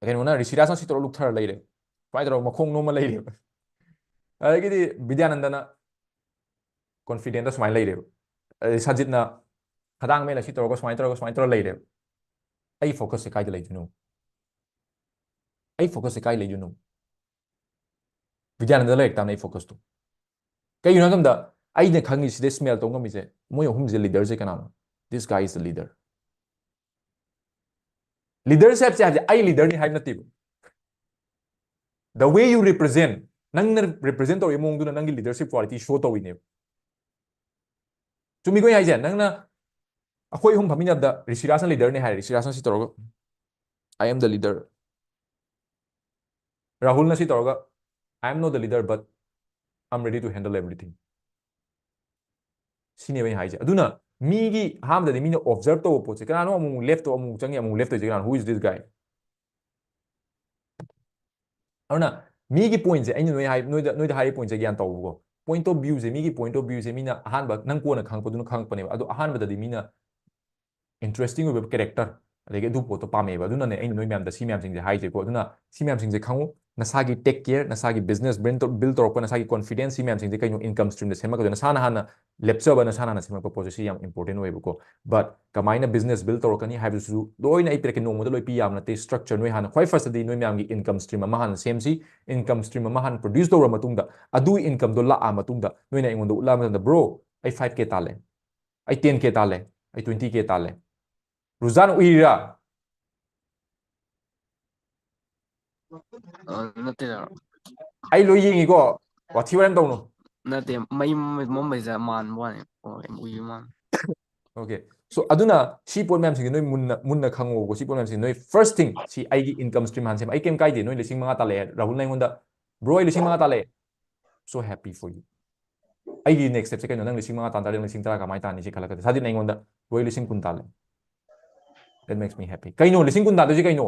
ꯀꯩꯅꯣꯅ, ꯔꯤꯁꯤꯔꯥꯖꯅ ꯁꯤ ꯇꯧꯔ ꯂꯨꯛꯊꯔ ꯂꯩꯔꯦ, ꯁꯨꯃꯥꯏꯅ ꯇꯧꯔꯒ ꯃꯈꯣꯡ ꯅꯣꯝꯃ ꯂꯩꯔꯦꯕ꯫ ꯑꯗꯒꯤꯗꯤ ꯕꯤꯗ꯭ꯌꯥꯅꯟꯗꯅ confident ꯁꯨꯃꯥꯏꯅ ꯂꯩꯔꯦꯕ꯫ ꯑꯗꯩ ꯁꯖꯤꯠꯅ ꯈꯗꯥꯡ ꯃꯦꯜꯂ ꯁꯤ ꯇꯧꯔꯒ ꯁꯨꯃꯥꯏꯅ ꯇꯧꯔꯒ ꯁꯨꯃꯥꯏꯅ ꯇꯧꯔ ꯂꯩꯔꯦꯕ꯫ ꯑꯩ focus ꯁꯦ ꯀꯥꯏꯗ ꯂꯩꯗꯣꯏꯅꯣ? ꯑꯩ focus ꯁꯦ ꯀꯥꯏ ꯂꯩꯗꯣꯏꯅꯣ? ꯕꯤꯗ꯭ꯌꯥꯅꯟꯗ ꯂꯩꯔꯛ ꯇꯥꯕꯅꯦ ꯑꯩ focus ꯇꯣ꯫ ꯀꯩꯒꯤꯅꯣ ꯍꯥꯏꯕ ꯃꯇꯝꯗ, ꯑꯩꯅ ꯈꯪꯉꯤꯁꯤꯗ smell ꯇꯧ ꯉꯝꯃꯤꯁꯦ, ꯃꯣꯏ ꯑꯍꯨꯝꯁꯦ leader ꯁꯦ ꯀꯅꯥꯅꯣ? This guy is the leader. Leadership ꯁꯦ ꯍꯥꯏꯕꯁꯦ ꯑꯩ leader ꯅꯤ ꯍꯥꯏꯕ ꯅꯠꯇꯦꯕ꯫ The way you represent, ꯅꯪꯅ represent ꯇꯧꯔꯤꯕ ꯃꯑꯣꯡꯗꯨꯅ ꯅꯪꯒꯤ leadership quality show ꯇꯧꯔꯤꯅꯦꯕ꯫ ꯆꯨꯝꯃꯤꯀꯣ ꯑꯩ ꯍꯥꯏꯁꯦ? ꯅꯪꯅ, ꯑꯩꯈꯣꯏ ꯑꯍꯨꯝ ꯐꯝꯃꯤꯟꯅꯕꯗ ꯔꯤꯁꯤꯔꯥꯖꯅ leader ꯅꯤ ꯍꯥꯏꯔꯦ, ꯔꯤꯁꯤꯔꯥꯖꯅ ꯁꯤ ꯇꯧꯔꯒ, "I am the leader." ꯔꯥꯍꯨꯜꯅ ꯁꯤ ꯇꯧꯔꯒ, "I am not the leader, but I'm ready to handle everything." ꯁꯤꯅꯦꯕ ꯑꯩꯅ ꯍꯥꯏꯁꯦ꯫ ꯑꯗꯨꯅ ꯃꯤꯒꯤ ꯑꯍꯥꯟꯕꯗꯗꯤ ꯃꯤꯅ observe ꯇꯧꯕ ꯄꯣꯠꯁꯦ, ꯀꯅꯥꯅꯣ ꯑꯃꯨꯛ ꯑꯃꯨꯛ left ꯇꯧ, ꯑꯃꯨꯛ ꯆꯪꯉꯤ, ꯑꯃꯨꯛ left ꯇꯧꯔꯤꯁꯦ ꯀꯅꯥꯅꯣ? Who is this guy? ꯑꯗꯨꯅ ꯃꯤꯒꯤ point ꯁꯦ, ꯑꯩꯅ ꯅꯣꯏ ꯍꯥꯏ-, ꯅꯣꯏꯗ, ꯅꯣꯏꯗ ꯍꯥꯏꯔꯤ point ꯁꯦ ꯒ꯭ꯌꯥꯟ ꯇꯧꯕꯀꯣ꯫ Point of view ꯁꯦ, ꯃꯤꯒꯤ point of view ꯁꯦ ꯃꯤꯅ ꯑꯍꯥꯟꯕ, ꯅꯪ ꯀꯣꯟꯅ ꯈꯪꯉꯛꯄꯗꯨꯅ ꯈꯪꯉꯛꯄꯅꯦꯕ꯫ ꯑꯗꯣ ꯑꯍꯥꯟꯕꯗꯗꯤ ꯃꯤꯅ interesting ꯑꯣꯏꯕ character, ꯑꯗꯒꯤ ꯑꯗꯨ ꯄꯣꯠꯇꯣ ꯄꯥꯝꯃꯦꯕ꯫ ꯑꯗꯨꯅꯅꯦ ꯑꯩꯅ ꯅꯣꯏ ꯃꯌꯥꯝꯗ ꯁꯤ ꯃꯌꯥꯝꯁꯤꯡꯁꯦ ꯍꯥꯏꯁꯦꯀꯣ꯫ ꯑꯗꯨꯅ ꯁꯤ ꯃꯌꯥꯝꯁꯤꯡꯁꯦ ꯈꯪꯉꯨ, ꯅꯁꯥꯒꯤ take care, ꯅꯁꯥꯒꯤ business build ꯇꯧ-, build ꯇꯧꯔꯛꯄ, ꯅꯁꯥꯒꯤ confidence, ꯁꯤ ꯃꯌꯥꯝꯁꯤꯡꯁꯦ ꯀꯩꯅꯣ, income stream ꯗ ꯁꯦꯝꯃꯛꯀꯗꯣꯏꯅꯤ꯫ ꯅꯁꯥꯅ ꯍꯥꯟꯅ ꯂꯦꯞꯆꯕ, ꯅꯁꯥꯅ ꯍꯥꯟꯅ ꯁꯦꯝꯃꯛꯄ ꯄꯣꯠꯁꯦ ꯁꯤ ꯌꯥꯝ important ꯑꯣꯏꯌꯦꯕꯀꯣ꯫ But ꯀꯃꯥꯏꯅ business build ꯇꯧꯔꯛꯀꯅꯤ ꯍꯥꯏꯕꯁꯤꯁꯨ ꯂꯣꯏꯅ ꯑꯩ ꯄꯤꯔꯛꯀꯦ, ꯅꯣꯡꯃꯗ ꯂꯣꯏ ꯄꯤ ꯌꯥꯕ ꯅꯠꯇꯦ꯫ Structure ꯅꯣꯏ ꯍꯥꯟꯅ, ꯈ꯭ꯋꯥꯏ first ꯇꯗꯤ ꯅꯣꯏ ꯃꯌꯥꯝꯒꯤ income stream ꯑꯃ ꯍꯥꯟꯅ ꯁꯦꯝꯁꯤ꯫ Income stream ꯑꯃ ꯍꯥꯟꯅ produce ꯇꯧꯔ ꯃꯇꯨꯡꯗ, ꯑꯗꯨꯒꯤ income ꯗꯣ ꯂꯥꯛꯑ ꯃꯇꯨꯡꯗ ꯅꯣꯏꯅ ꯑꯩꯉꯣꯟꯗ ꯎꯠꯂꯛꯑ ꯃꯇꯝꯗ, "Bro, ꯑꯩ five K ꯇꯥꯜꯂꯦ, ꯑꯩ ten K ꯇꯥꯜꯂꯦ, ꯑꯩ twenty K ꯇꯥꯜꯂꯦ꯫ ꯔꯨꯖꯥꯟ ꯎꯏꯔꯤꯔꯥ? ꯑ, ꯅꯠꯇꯦꯗ꯫ ꯑꯩ ꯂꯣꯏ ꯌꯦꯡꯉꯤꯀꯣ, ꯋꯥꯊꯤ ꯋꯥꯔꯦꯝ ꯇꯧꯅꯨ꯫ ꯅꯠꯇꯦ, ꯃꯩ ꯃꯝꯕꯩꯁꯦ ꯃꯥꯟꯕ ꯋꯥꯅꯤ꯫ ꯑꯣ, ꯌꯥꯝ ꯎꯏꯕ ꯃꯥꯟꯕ꯫ Okay, so ꯑꯗꯨꯅ ꯁꯤ ꯄꯣꯠ ꯃꯌꯥꯝꯁꯤꯡꯁꯦ ꯅꯣꯏ ꯃꯨꯟꯅ ꯃꯨꯟꯅ ꯈꯪꯉꯣꯕꯀꯣ꯫ ꯁꯤ ꯄꯣꯠ ꯃꯌꯥꯝꯁꯤꯡꯁꯦ ꯅꯣꯏ first thing, ꯁꯤ ꯑꯩꯒꯤ income stream ꯍꯥꯟꯅ ꯁꯦꯝ꯫ ꯑꯩ ꯀꯩꯝ ꯀꯥꯏꯗꯦ, ꯅꯣꯏ ꯂꯤꯁꯤꯡ ꯃꯉꯥ ꯇꯥꯜꯂꯛꯑꯦ, ꯔꯥꯍꯨꯜꯅ ꯑꯩꯉꯣꯟꯗ, "Bro, ꯑꯩ ꯂꯤꯁꯤꯡ ꯃꯉꯥ ꯇꯥꯜꯂꯛꯑꯦ." So happy for you. ꯑꯩꯒꯤ next step ꯁꯦ ꯀꯩꯅꯣ? ꯅꯪ ꯂꯤꯁꯤꯡ ꯃꯉꯥ ꯇꯥꯟ ꯇꯥꯔꯗꯤ ꯅꯪ ꯂꯤꯁꯤꯡ ꯇꯔꯥ ꯀꯃꯥꯏꯅ ꯇꯥꯟꯅꯤ? ꯁꯤ ꯈꯜꯂꯛꯀꯗꯣꯏ꯫ ꯁꯥꯗꯤꯅ ꯑꯩꯉꯣꯟꯗ, "Bro, ꯑꯩ ꯂꯤꯁꯤꯡ ꯀꯨꯟ ꯇꯥꯜꯂꯦ." That makes me happy. ꯀꯩꯅꯣ ꯂꯤꯁꯤꯡ ꯀꯨꯟ ꯇꯥꯟꯗꯣꯏꯁꯦ ꯀꯩꯅꯣ?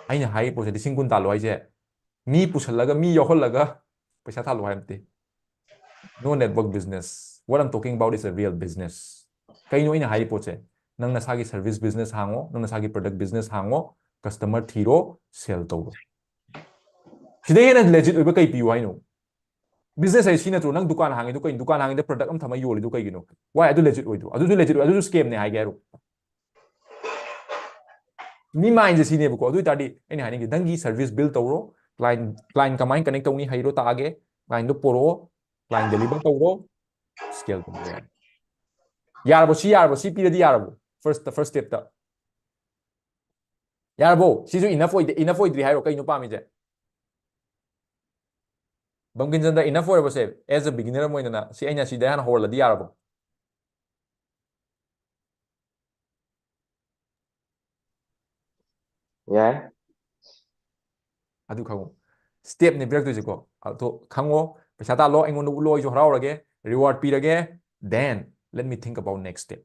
ꯑꯩꯅ ꯍꯥꯏꯔꯤ ꯄꯣꯠꯁꯦ, ꯂꯤꯁꯤꯡ ꯀꯨꯟ ꯇꯥꯜꯂꯣ ꯍꯥꯏꯁꯦ, ꯃꯤ ꯄꯨꯁꯜꯂꯒ, ꯃꯤ ꯌꯥꯎꯍꯜꯂꯒ ꯄꯩꯁꯥ ꯇꯥꯜꯂꯣ ꯍꯥꯏꯕ ꯅꯠꯇꯦ꯫ No network business. What I'm talking about is a real business. ꯀꯩꯅꯣ ꯑꯩꯅ ꯍꯥꯏꯔꯤ ꯄꯣꯠꯁꯦ? ꯅꯪ ꯅꯁꯥꯒꯤ service business ꯍꯥꯡꯉꯣ, ꯅꯪ ꯅꯁꯥꯒꯤ product business ꯍꯥꯡꯉꯣ, customer ꯊꯤꯔꯣ, sell ꯇꯧꯔꯣ꯫ ꯁꯤꯗꯩ ꯍꯦꯟꯅ legit ꯑꯣꯏꯕ ꯀꯩ ꯄꯤꯌꯨ ꯍꯥꯏꯅꯣ? Business ꯍꯥꯏꯁꯦ ꯁꯤ ꯅꯠꯇ꯭ꯔꯣ? ꯅꯪ ꯗꯨꯀꯥꯟ ꯍꯥꯡꯉꯤꯗꯣ ꯀꯩꯅꯣ? ꯗꯨꯀꯥꯟ ꯍꯥꯡꯉꯤꯗ product ꯑꯃ ꯊꯝꯃ ꯌꯣꯜꯂꯤꯗꯣ ꯀꯩꯒꯤꯅꯣ? Why? ꯑꯗꯨ legit ꯑꯣꯏꯗ꯭ꯔꯣ? ꯑꯗꯨꯁꯨ legit ꯑꯣꯏ, ꯑꯗꯨꯁꯨ scam ꯅꯦ ꯍꯥꯏꯒꯦ ꯍꯥꯏꯔꯣ? ꯃꯤ mindꯁꯦ ꯁꯤꯅꯦꯕꯀꯣ꯫ ꯑꯗꯨ ꯑꯣꯏꯇꯥꯔꯗꯤ ꯑꯩꯅ ꯍꯥꯏꯅꯤꯡꯉꯤ, ꯅꯪꯒꯤ service build ꯇꯧꯔꯣ, client, client ꯀꯃꯥꯏꯅ connect ꯇꯧꯅꯤ ꯍꯩꯔꯣ ꯇꯥꯛꯑꯒꯦ, clientꯗꯣ ꯄꯣꯔꯛꯑꯣ, client deliver ꯇꯧꯔꯣ, scale ꯇꯧꯕ ꯌꯥꯔꯦ꯫ ꯌꯥꯔꯕꯣ? ꯁꯤ ꯌꯥꯔꯕꯣ? ꯁꯤ ꯄꯤꯔꯗꯤ ꯌꯥꯔꯕꯣ? First, first stepꯇ ꯌꯥꯔꯕꯣ? ꯁꯤꯁꯨ enough ꯑꯣꯏꯗꯦ, enough ꯑꯣꯏꯗ꯭ꯔꯤ ꯍꯥꯏꯔꯣ? ꯀꯩꯅꯣ ꯄꯥꯝꯃꯤꯁꯦ? ꯕꯪꯀꯤꯝ ꯆꯟꯗ꯭ꯔ, enough ꯑꯣꯏꯔꯕꯣ ꯁꯦ? As a beginner ꯑꯃ ꯑꯣꯏꯅ ꯁꯤ ꯑꯩꯅ ꯁꯤꯗ ꯍꯥꯟꯅ ꯍꯧꯔꯜꯂꯗꯤ ꯌꯥꯔꯕꯣ? ꯌꯥꯏ꯫ ꯑꯗꯨ ꯈꯪꯉꯨ, stepꯅꯦ ꯄꯤꯔꯛꯇꯣꯏꯁꯦꯀꯣ꯫ ꯑꯗꯣ ꯈꯪꯉꯣ, ꯄꯩꯁꯥ ꯇꯥꯜꯂꯣ, ꯑꯩꯉꯣꯟꯗ ꯎꯠꯂꯣ, ꯑꯩꯁꯨ ꯍꯔꯥꯎꯔꯒꯦ, reward ꯄꯤꯔꯒꯦ, then let me think about next step.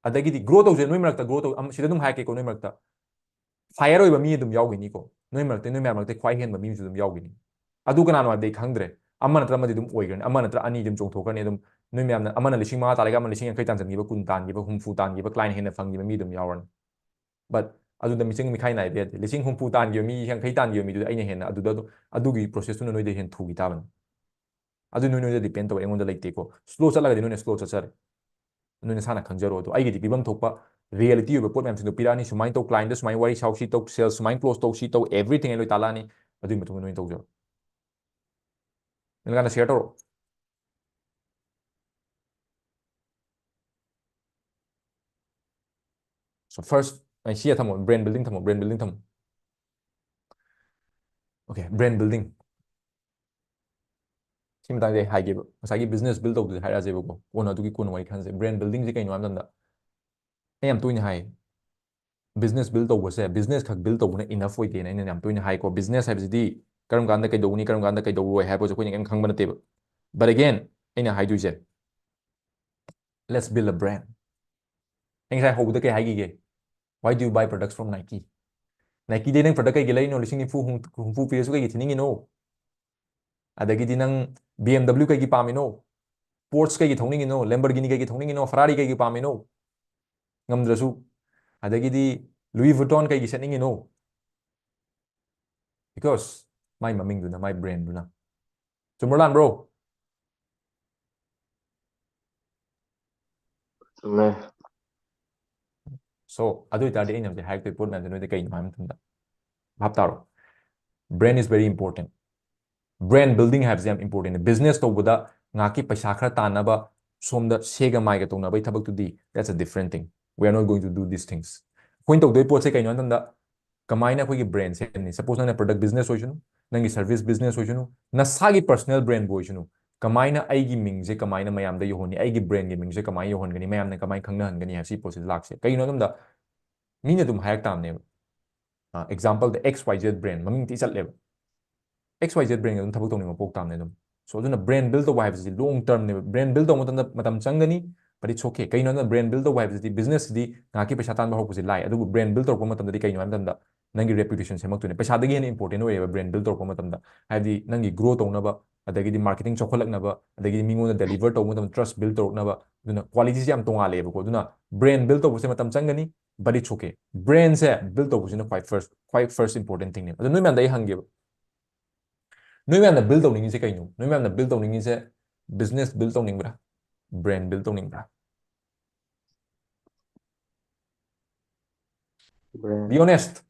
ꯑꯗꯒꯤꯗꯤ grow ꯇꯧꯁꯦ, ꯅꯣꯏ ꯃꯔꯛꯇ grow ꯇꯧ-, ꯑꯝ, ꯁꯤꯗ ꯑꯗꯨꯝ ꯍꯥꯏꯔꯛꯀꯦꯀꯣ, ꯅꯣꯏ ꯃꯔꯛꯇ fire ꯑꯣꯏꯕ ꯃꯤ ꯑꯗꯨꯝ ꯌꯥꯎꯈꯤꯅꯤꯀꯣ, ꯅꯣꯏ ꯃꯔꯛꯇ, ꯅꯣꯏ ꯃꯌꯥꯝ ꯃꯔꯛꯇ ꯈ꯭ꯋꯥꯏ ꯍꯦꯟꯕ ꯃꯤ ꯑꯃꯁꯨ ꯑꯗꯨꯝ ꯌꯥꯎꯈꯤꯅꯤ꯫ ꯑꯗꯨ ꯀꯅꯥꯅꯣ ꯍꯥꯏꯕꯗꯤ ꯑꯩ ꯈꯪꯗ꯭ꯔꯦ, ꯑꯃ ꯅꯠꯇ꯭ꯔ ꯑꯃꯗꯤ ꯑꯗꯨꯝ ꯑꯣꯏꯈ꯭ꯔꯅꯤ, ꯑꯃ ꯅꯠꯇ꯭ꯔ ꯑꯅꯤꯗꯤ ꯑꯗꯨꯝ ꯆꯣꯡꯊꯣꯛꯈ꯭ꯔꯅꯤ꯫ ꯑꯗꯨꯝ ꯅꯣꯏ ꯃꯌꯥꯝꯅ, ꯑꯃꯅ ꯂꯤꯁꯤꯡ ꯃꯉꯥ ꯇꯥꯜꯂꯒ ꯑꯃ ꯂꯤꯁꯤꯡ ꯌꯥꯡꯈꯩ ꯇꯥꯟꯁꯤꯟꯈꯤꯕ, ꯀꯨꯟ ꯇꯥꯟꯈꯤꯕ, ꯍꯨꯝꯐꯨ ꯇꯥꯟꯈꯤꯕ, client ꯍꯦꯟꯅ ꯐꯪꯈꯤꯕ ꯃꯤ ꯑꯗꯨꯝ ꯌꯥꯎꯔꯅꯤ꯫ But ꯑꯗꯨꯗ ꯃꯤꯆꯪ ꯃꯤꯈꯥꯏ ꯅꯥꯏꯕ ꯌꯥꯗꯦ꯫ ꯂꯤꯁꯤꯡ ꯍꯨꯝꯐꯨ ꯇꯥꯟꯈꯤꯕ ꯃꯤ, ꯌꯥꯡꯈꯩ ꯇꯥꯟꯈꯤꯕ ꯃꯤꯗꯨꯗ ꯑꯩꯅ ꯍꯦꯟꯅ ꯑꯗꯨꯗ ꯑꯗꯨꯝ, ꯑꯗꯨꯒꯤ processꯇꯨꯅ ꯅꯣꯏꯗ ꯍꯦꯟꯅ ꯊꯨꯈꯤ ꯇꯥꯕꯅꯤ꯫ ꯑꯗꯨ ꯅꯣꯏ, ꯅꯣꯏꯗ depend ꯇꯧꯋꯦ, ꯑꯩꯉꯣꯟꯗ ꯂꯩꯇꯦꯀꯣ꯫ Slow ꯆꯠꯂꯒꯗꯤ ꯅꯣꯏꯅ slow ꯆꯠꯆꯔꯦ꯫ ꯅꯣꯏ ꯅꯁꯥꯅ ꯈꯪꯖꯔꯣ꯫ ꯑꯗꯣ ꯑꯩꯒꯤꯗꯤ ꯄꯤꯐꯝ ꯊꯣꯛꯄ reality ꯑꯣꯏꯕ ꯄꯣꯠ ꯃꯌꯥꯝꯁꯤꯡꯗꯣ ꯄꯤꯔꯛꯑꯅꯤ꯫ ꯁꯨꯃꯥꯏꯅ ꯇꯧ, clientꯗ ꯁꯨꯃꯥꯏꯅ ꯋꯥꯔꯤ ꯁꯥꯎ, ꯁꯤ ꯇꯧ, sales ꯁꯨꯃꯥꯏꯅ close ꯇꯧ, ꯁꯤ ꯇꯧ, everything ꯑꯩ ꯂꯣꯏ ꯇꯥꯛꯂꯛꯑꯅꯤ꯫ ꯑꯗꯨꯒꯤ ꯃꯇꯨꯡꯗ ꯅꯣꯏꯅ ꯇꯧꯖꯔꯣ꯫ ꯅꯪ ꯀꯥꯟꯗ share ꯇꯧꯔꯣ꯫ First, ꯑꯩ ꯁꯤ ꯊꯝꯃꯣ, brand building ꯊꯝꯃꯣ, brand building ꯊꯝꯃꯣ꯫ Okay, brand building꯫ ꯁꯤ ꯃꯇꯥꯡꯗ ꯑꯩ ꯍꯥꯏꯒꯦꯕ, ꯉꯁꯥꯏꯒꯤ business build ꯇꯧꯕꯗꯨꯗꯤ ꯍꯥꯏꯔꯛꯑꯁꯦꯕꯀꯣ, ꯀꯣꯟꯅ ꯑꯗꯨꯒꯤ ꯀꯣꯟꯅ ꯋꯥꯔꯤ ꯈꯟꯅꯁꯦ꯫ Brand building ꯁꯦ ꯀꯩꯅꯣ ꯍꯥꯏꯕ ꯃꯇꯝꯗ, ꯑꯩ ꯌꯥꯝ ꯇꯣꯏꯅ ꯍꯥꯏ, business build ꯇꯧꯕꯁꯦ, business ꯈꯛ build ꯇꯧꯕꯅ enough ꯑꯣꯏꯗꯦꯅ ꯑꯩꯅ ꯌꯥꯝ ꯇꯣꯏꯅ ꯍꯥꯏꯀꯣ꯫ Business ꯍꯥꯏꯕꯁꯤꯗꯤ ꯀꯔꯝ ꯀꯥꯟꯗ ꯀꯩꯗꯧꯒꯅꯤ, ꯀꯔꯝ ꯀꯥꯟꯗ ꯀꯩꯗꯧꯔꯣꯏ ꯍꯥꯏꯕꯁꯦ ꯑꯩꯈꯣꯏꯅ ꯀꯩꯝ ꯈꯪꯕ ꯅꯠꯇꯦꯕ꯫ But again, ꯑꯩꯅ ꯍꯥꯏꯗꯣꯏꯁꯦ, let's build a brand꯫ ꯑꯩ ꯉꯁꯥꯏ ꯍꯧꯕꯗ ꯀꯩ ꯍꯥꯏꯈꯤꯒꯦ? Why do you buy products from Nike? Nikeꯗꯩ ꯅꯪ product ꯀꯩꯒꯤ ꯂꯩꯔꯤꯅꯣ? ꯂꯤꯁꯤꯡ ꯅꯤꯐꯨ, ꯍꯨꯝ-, ꯍꯨꯝꯐꯨ ꯄꯤꯔꯁꯨ ꯀꯩꯒꯤ ꯊꯤꯅꯤꯡꯉꯤꯅꯣ? ꯑꯗꯒꯤꯗꯤ ꯅꯪ B M W ꯀꯩꯒꯤ ꯄꯥꯝꯃꯤꯅꯣ? Porsche ꯀꯩꯒꯤ ꯊꯧꯅꯤꯡꯉꯤꯅꯣ? Lamborghini ꯀꯩꯒꯤ ꯊꯧꯅꯤꯡꯉꯤꯅꯣ? Ferrari ꯀꯩꯒꯤ ꯄꯥꯝꯃꯤꯅꯣ? ꯉꯝꯗ꯭ꯔꯁꯨ꯫ ꯑꯗꯒꯤꯗꯤ Louis Vuitton ꯀꯩꯒꯤ ꯁꯦꯠꯅꯤꯡꯉꯤꯅꯣ? Because ꯃꯥꯏ ꯃꯃꯤꯡꯗꯨꯅ, ꯃꯥꯏ brandꯗꯨꯅ꯫ ꯆꯨꯝꯕ꯭ꯔꯣ ꯂꯥꯟꯕ꯭ꯔꯣ? ꯆꯨꯝꯃꯦ꯫ So ꯑꯗꯨ ꯑꯣꯏꯇꯥꯔꯗꯤ ꯑꯩꯅ ꯍꯧꯖꯤꯛ ꯍꯥꯏꯔꯛꯇꯣꯏ ꯄꯣꯠ ꯃꯌꯥꯝꯁꯦ ꯅꯣꯏꯗ ꯀꯩꯅꯣ ꯍꯥꯏꯕ ꯃꯇꯝꯗ, ꯚꯥꯞ ꯇꯥꯔꯣ, brand is very important꯫ Brand building ꯍꯥꯏꯕꯁꯦ ꯌꯥꯝ important꯫ Business ꯇꯧꯕꯗ ꯉꯥꯏꯍꯥꯛꯀꯤ ꯄꯩꯁꯥ ꯈꯔ ꯇꯥꯟꯅꯕ, ꯁꯣꯝꯗ ꯁꯦꯒ ꯃꯥꯏꯒ ꯇꯧꯅꯕꯒꯤ ꯊꯕꯛꯇꯨꯗꯤ, that's a different thing, we are not going to do these things꯫ ꯑꯩꯈꯣꯏꯅ ꯇꯧꯗꯣꯏ ꯄꯣꯠꯁꯦ ꯀꯩꯅꯣ ꯍꯥꯏ ꯃꯇꯝꯗ, ꯀꯃꯥꯏꯅ ꯑꯩꯈꯣꯏꯒꯤ brand ꯁꯦꯝꯅꯤ? Suppose ꯅꯪꯅ product business ꯑꯣꯏꯁꯅꯨ, ꯅꯪꯒꯤ service business ꯑꯣꯏꯁꯅꯨ, ꯅꯁꯥꯒꯤ personal brandꯕꯨ ꯑꯣꯏꯁꯅꯨ, ꯀꯃꯥꯏꯅ ꯑꯩꯒꯤ ꯃꯤꯡꯁꯦ ꯀꯃꯥꯏꯅ ꯃꯌꯥꯝꯗ ꯌꯧꯍꯟꯅꯤ, ꯑꯩꯒꯤ brandꯒꯤ ꯃꯤꯡꯁꯦ ꯀꯃꯥꯏꯅ ꯌꯧꯍꯟꯒꯅꯤ, ꯃꯌꯥꯝꯅ ꯀꯃꯥꯏꯅ ꯈꯪꯅꯍꯟꯒꯅꯤ ꯍꯥꯏꯕꯁꯤ ꯄꯣꯠꯁꯤ ꯂꯥꯛꯁꯦ꯫ ꯀꯩꯒꯤꯅꯣ ꯍꯥꯏ ꯃꯇꯝꯗ, ꯃꯤꯅ ꯑꯗꯨꯝ ꯍꯥꯏꯔꯛ ꯇꯥꯕꯅꯦꯕ꯫ ꯑ, exampleꯗ X Y Z brand ꯃꯃꯤꯡ ꯊꯤ ꯆꯠꯂꯦꯕ꯫ X Y Z brandꯒ ꯑꯗꯨꯝ ꯊꯕꯛ ꯇꯧꯅꯤꯡꯕ ꯄꯣꯛ ꯇꯥꯕꯅꯦ ꯑꯗꯨꯝ꯫ So ꯑꯗꯨꯅ brand build ꯇꯧꯕ ꯍꯥꯏꯕꯁꯤ long termꯅꯦꯕ꯫ Brand build ꯇꯧꯕ ꯃꯇꯝꯗ ꯃꯇꯝ ꯆꯪꯒꯅꯤ, but it's okay꯫ ꯀꯩꯅꯣ ꯍꯥꯏꯕꯗ, brand build ꯇꯧꯕ ꯍꯥꯏꯕꯁꯤꯗꯤ, businessꯁꯤꯗꯤ ꯉꯥꯏꯍꯥꯛꯀꯤ ꯄꯩꯁꯥ ꯇꯥꯟꯕ ꯍꯧꯔꯛꯄꯁꯤ ꯂꯥꯏ, ꯑꯗꯨꯕꯨ brand build ꯇꯧꯔꯛꯄ ꯃꯇꯝꯗꯗꯤ ꯀꯩꯅꯣ ꯍꯥꯏꯕ ꯃꯇꯝꯗ, ꯅꯪꯒꯤ reputation ꯁꯦꯝꯃꯛꯇꯣꯏꯅꯦ꯫ ꯄꯩꯁꯥꯗꯒꯤ ꯍꯦꯟꯅ important ꯑꯣꯏꯌꯦꯕ brand build ꯇꯧꯔꯛꯄ ꯃꯇꯝꯗ꯫ ꯍꯥꯏꯕꯗꯤ ꯅꯪꯒꯤ grow ꯇꯧꯅꯕ, ꯑꯗꯒꯤꯗꯤ marketing ꯆꯥꯎꯈꯠꯂꯛꯅꯕ, ꯑꯗꯒꯤꯗꯤ ꯃꯤꯉꯣꯟꯗ deliver ꯇꯧꯕ ꯃꯇꯝꯗ trust build ꯇꯧꯔꯛꯅꯕ꯫ ꯑꯗꯨꯅ qualityꯁꯦ ꯌꯥꯝ ꯇꯣꯉꯥꯜꯂꯦꯕꯀꯣ꯫ ꯑꯗꯨꯅ brand build ꯇꯧꯕꯁꯦ ꯃꯇꯝ ꯆꯪꯒꯅꯤ, but it's okay꯫ Brandꯁꯦ build ꯇꯧꯕꯁꯤꯅ ꯈ꯭ꯋꯥꯏ first, ꯈ꯭ꯋꯥꯏ first important thingꯅꯦꯕ꯫ ꯑꯗꯣ ꯅꯣꯏ ꯃꯌꯥꯝꯗ ꯑꯩ ꯍꯪꯒꯦꯕ, ꯅꯣꯏ ꯃꯌꯥꯝꯅ build ꯇꯧꯅꯤꯡꯉꯤꯁꯦ ꯀꯩꯅꯣ? ꯅꯣꯏ ꯃꯌꯥꯝꯅ build ꯇꯧꯅꯤꯡꯉꯤꯁꯦ business build ꯇꯧꯅꯤꯡꯕ꯭ꯔꯥ, brand build ꯇꯧꯅꯤꯡꯕ꯭ꯔꯥ? Brand꯫ Be honest꯫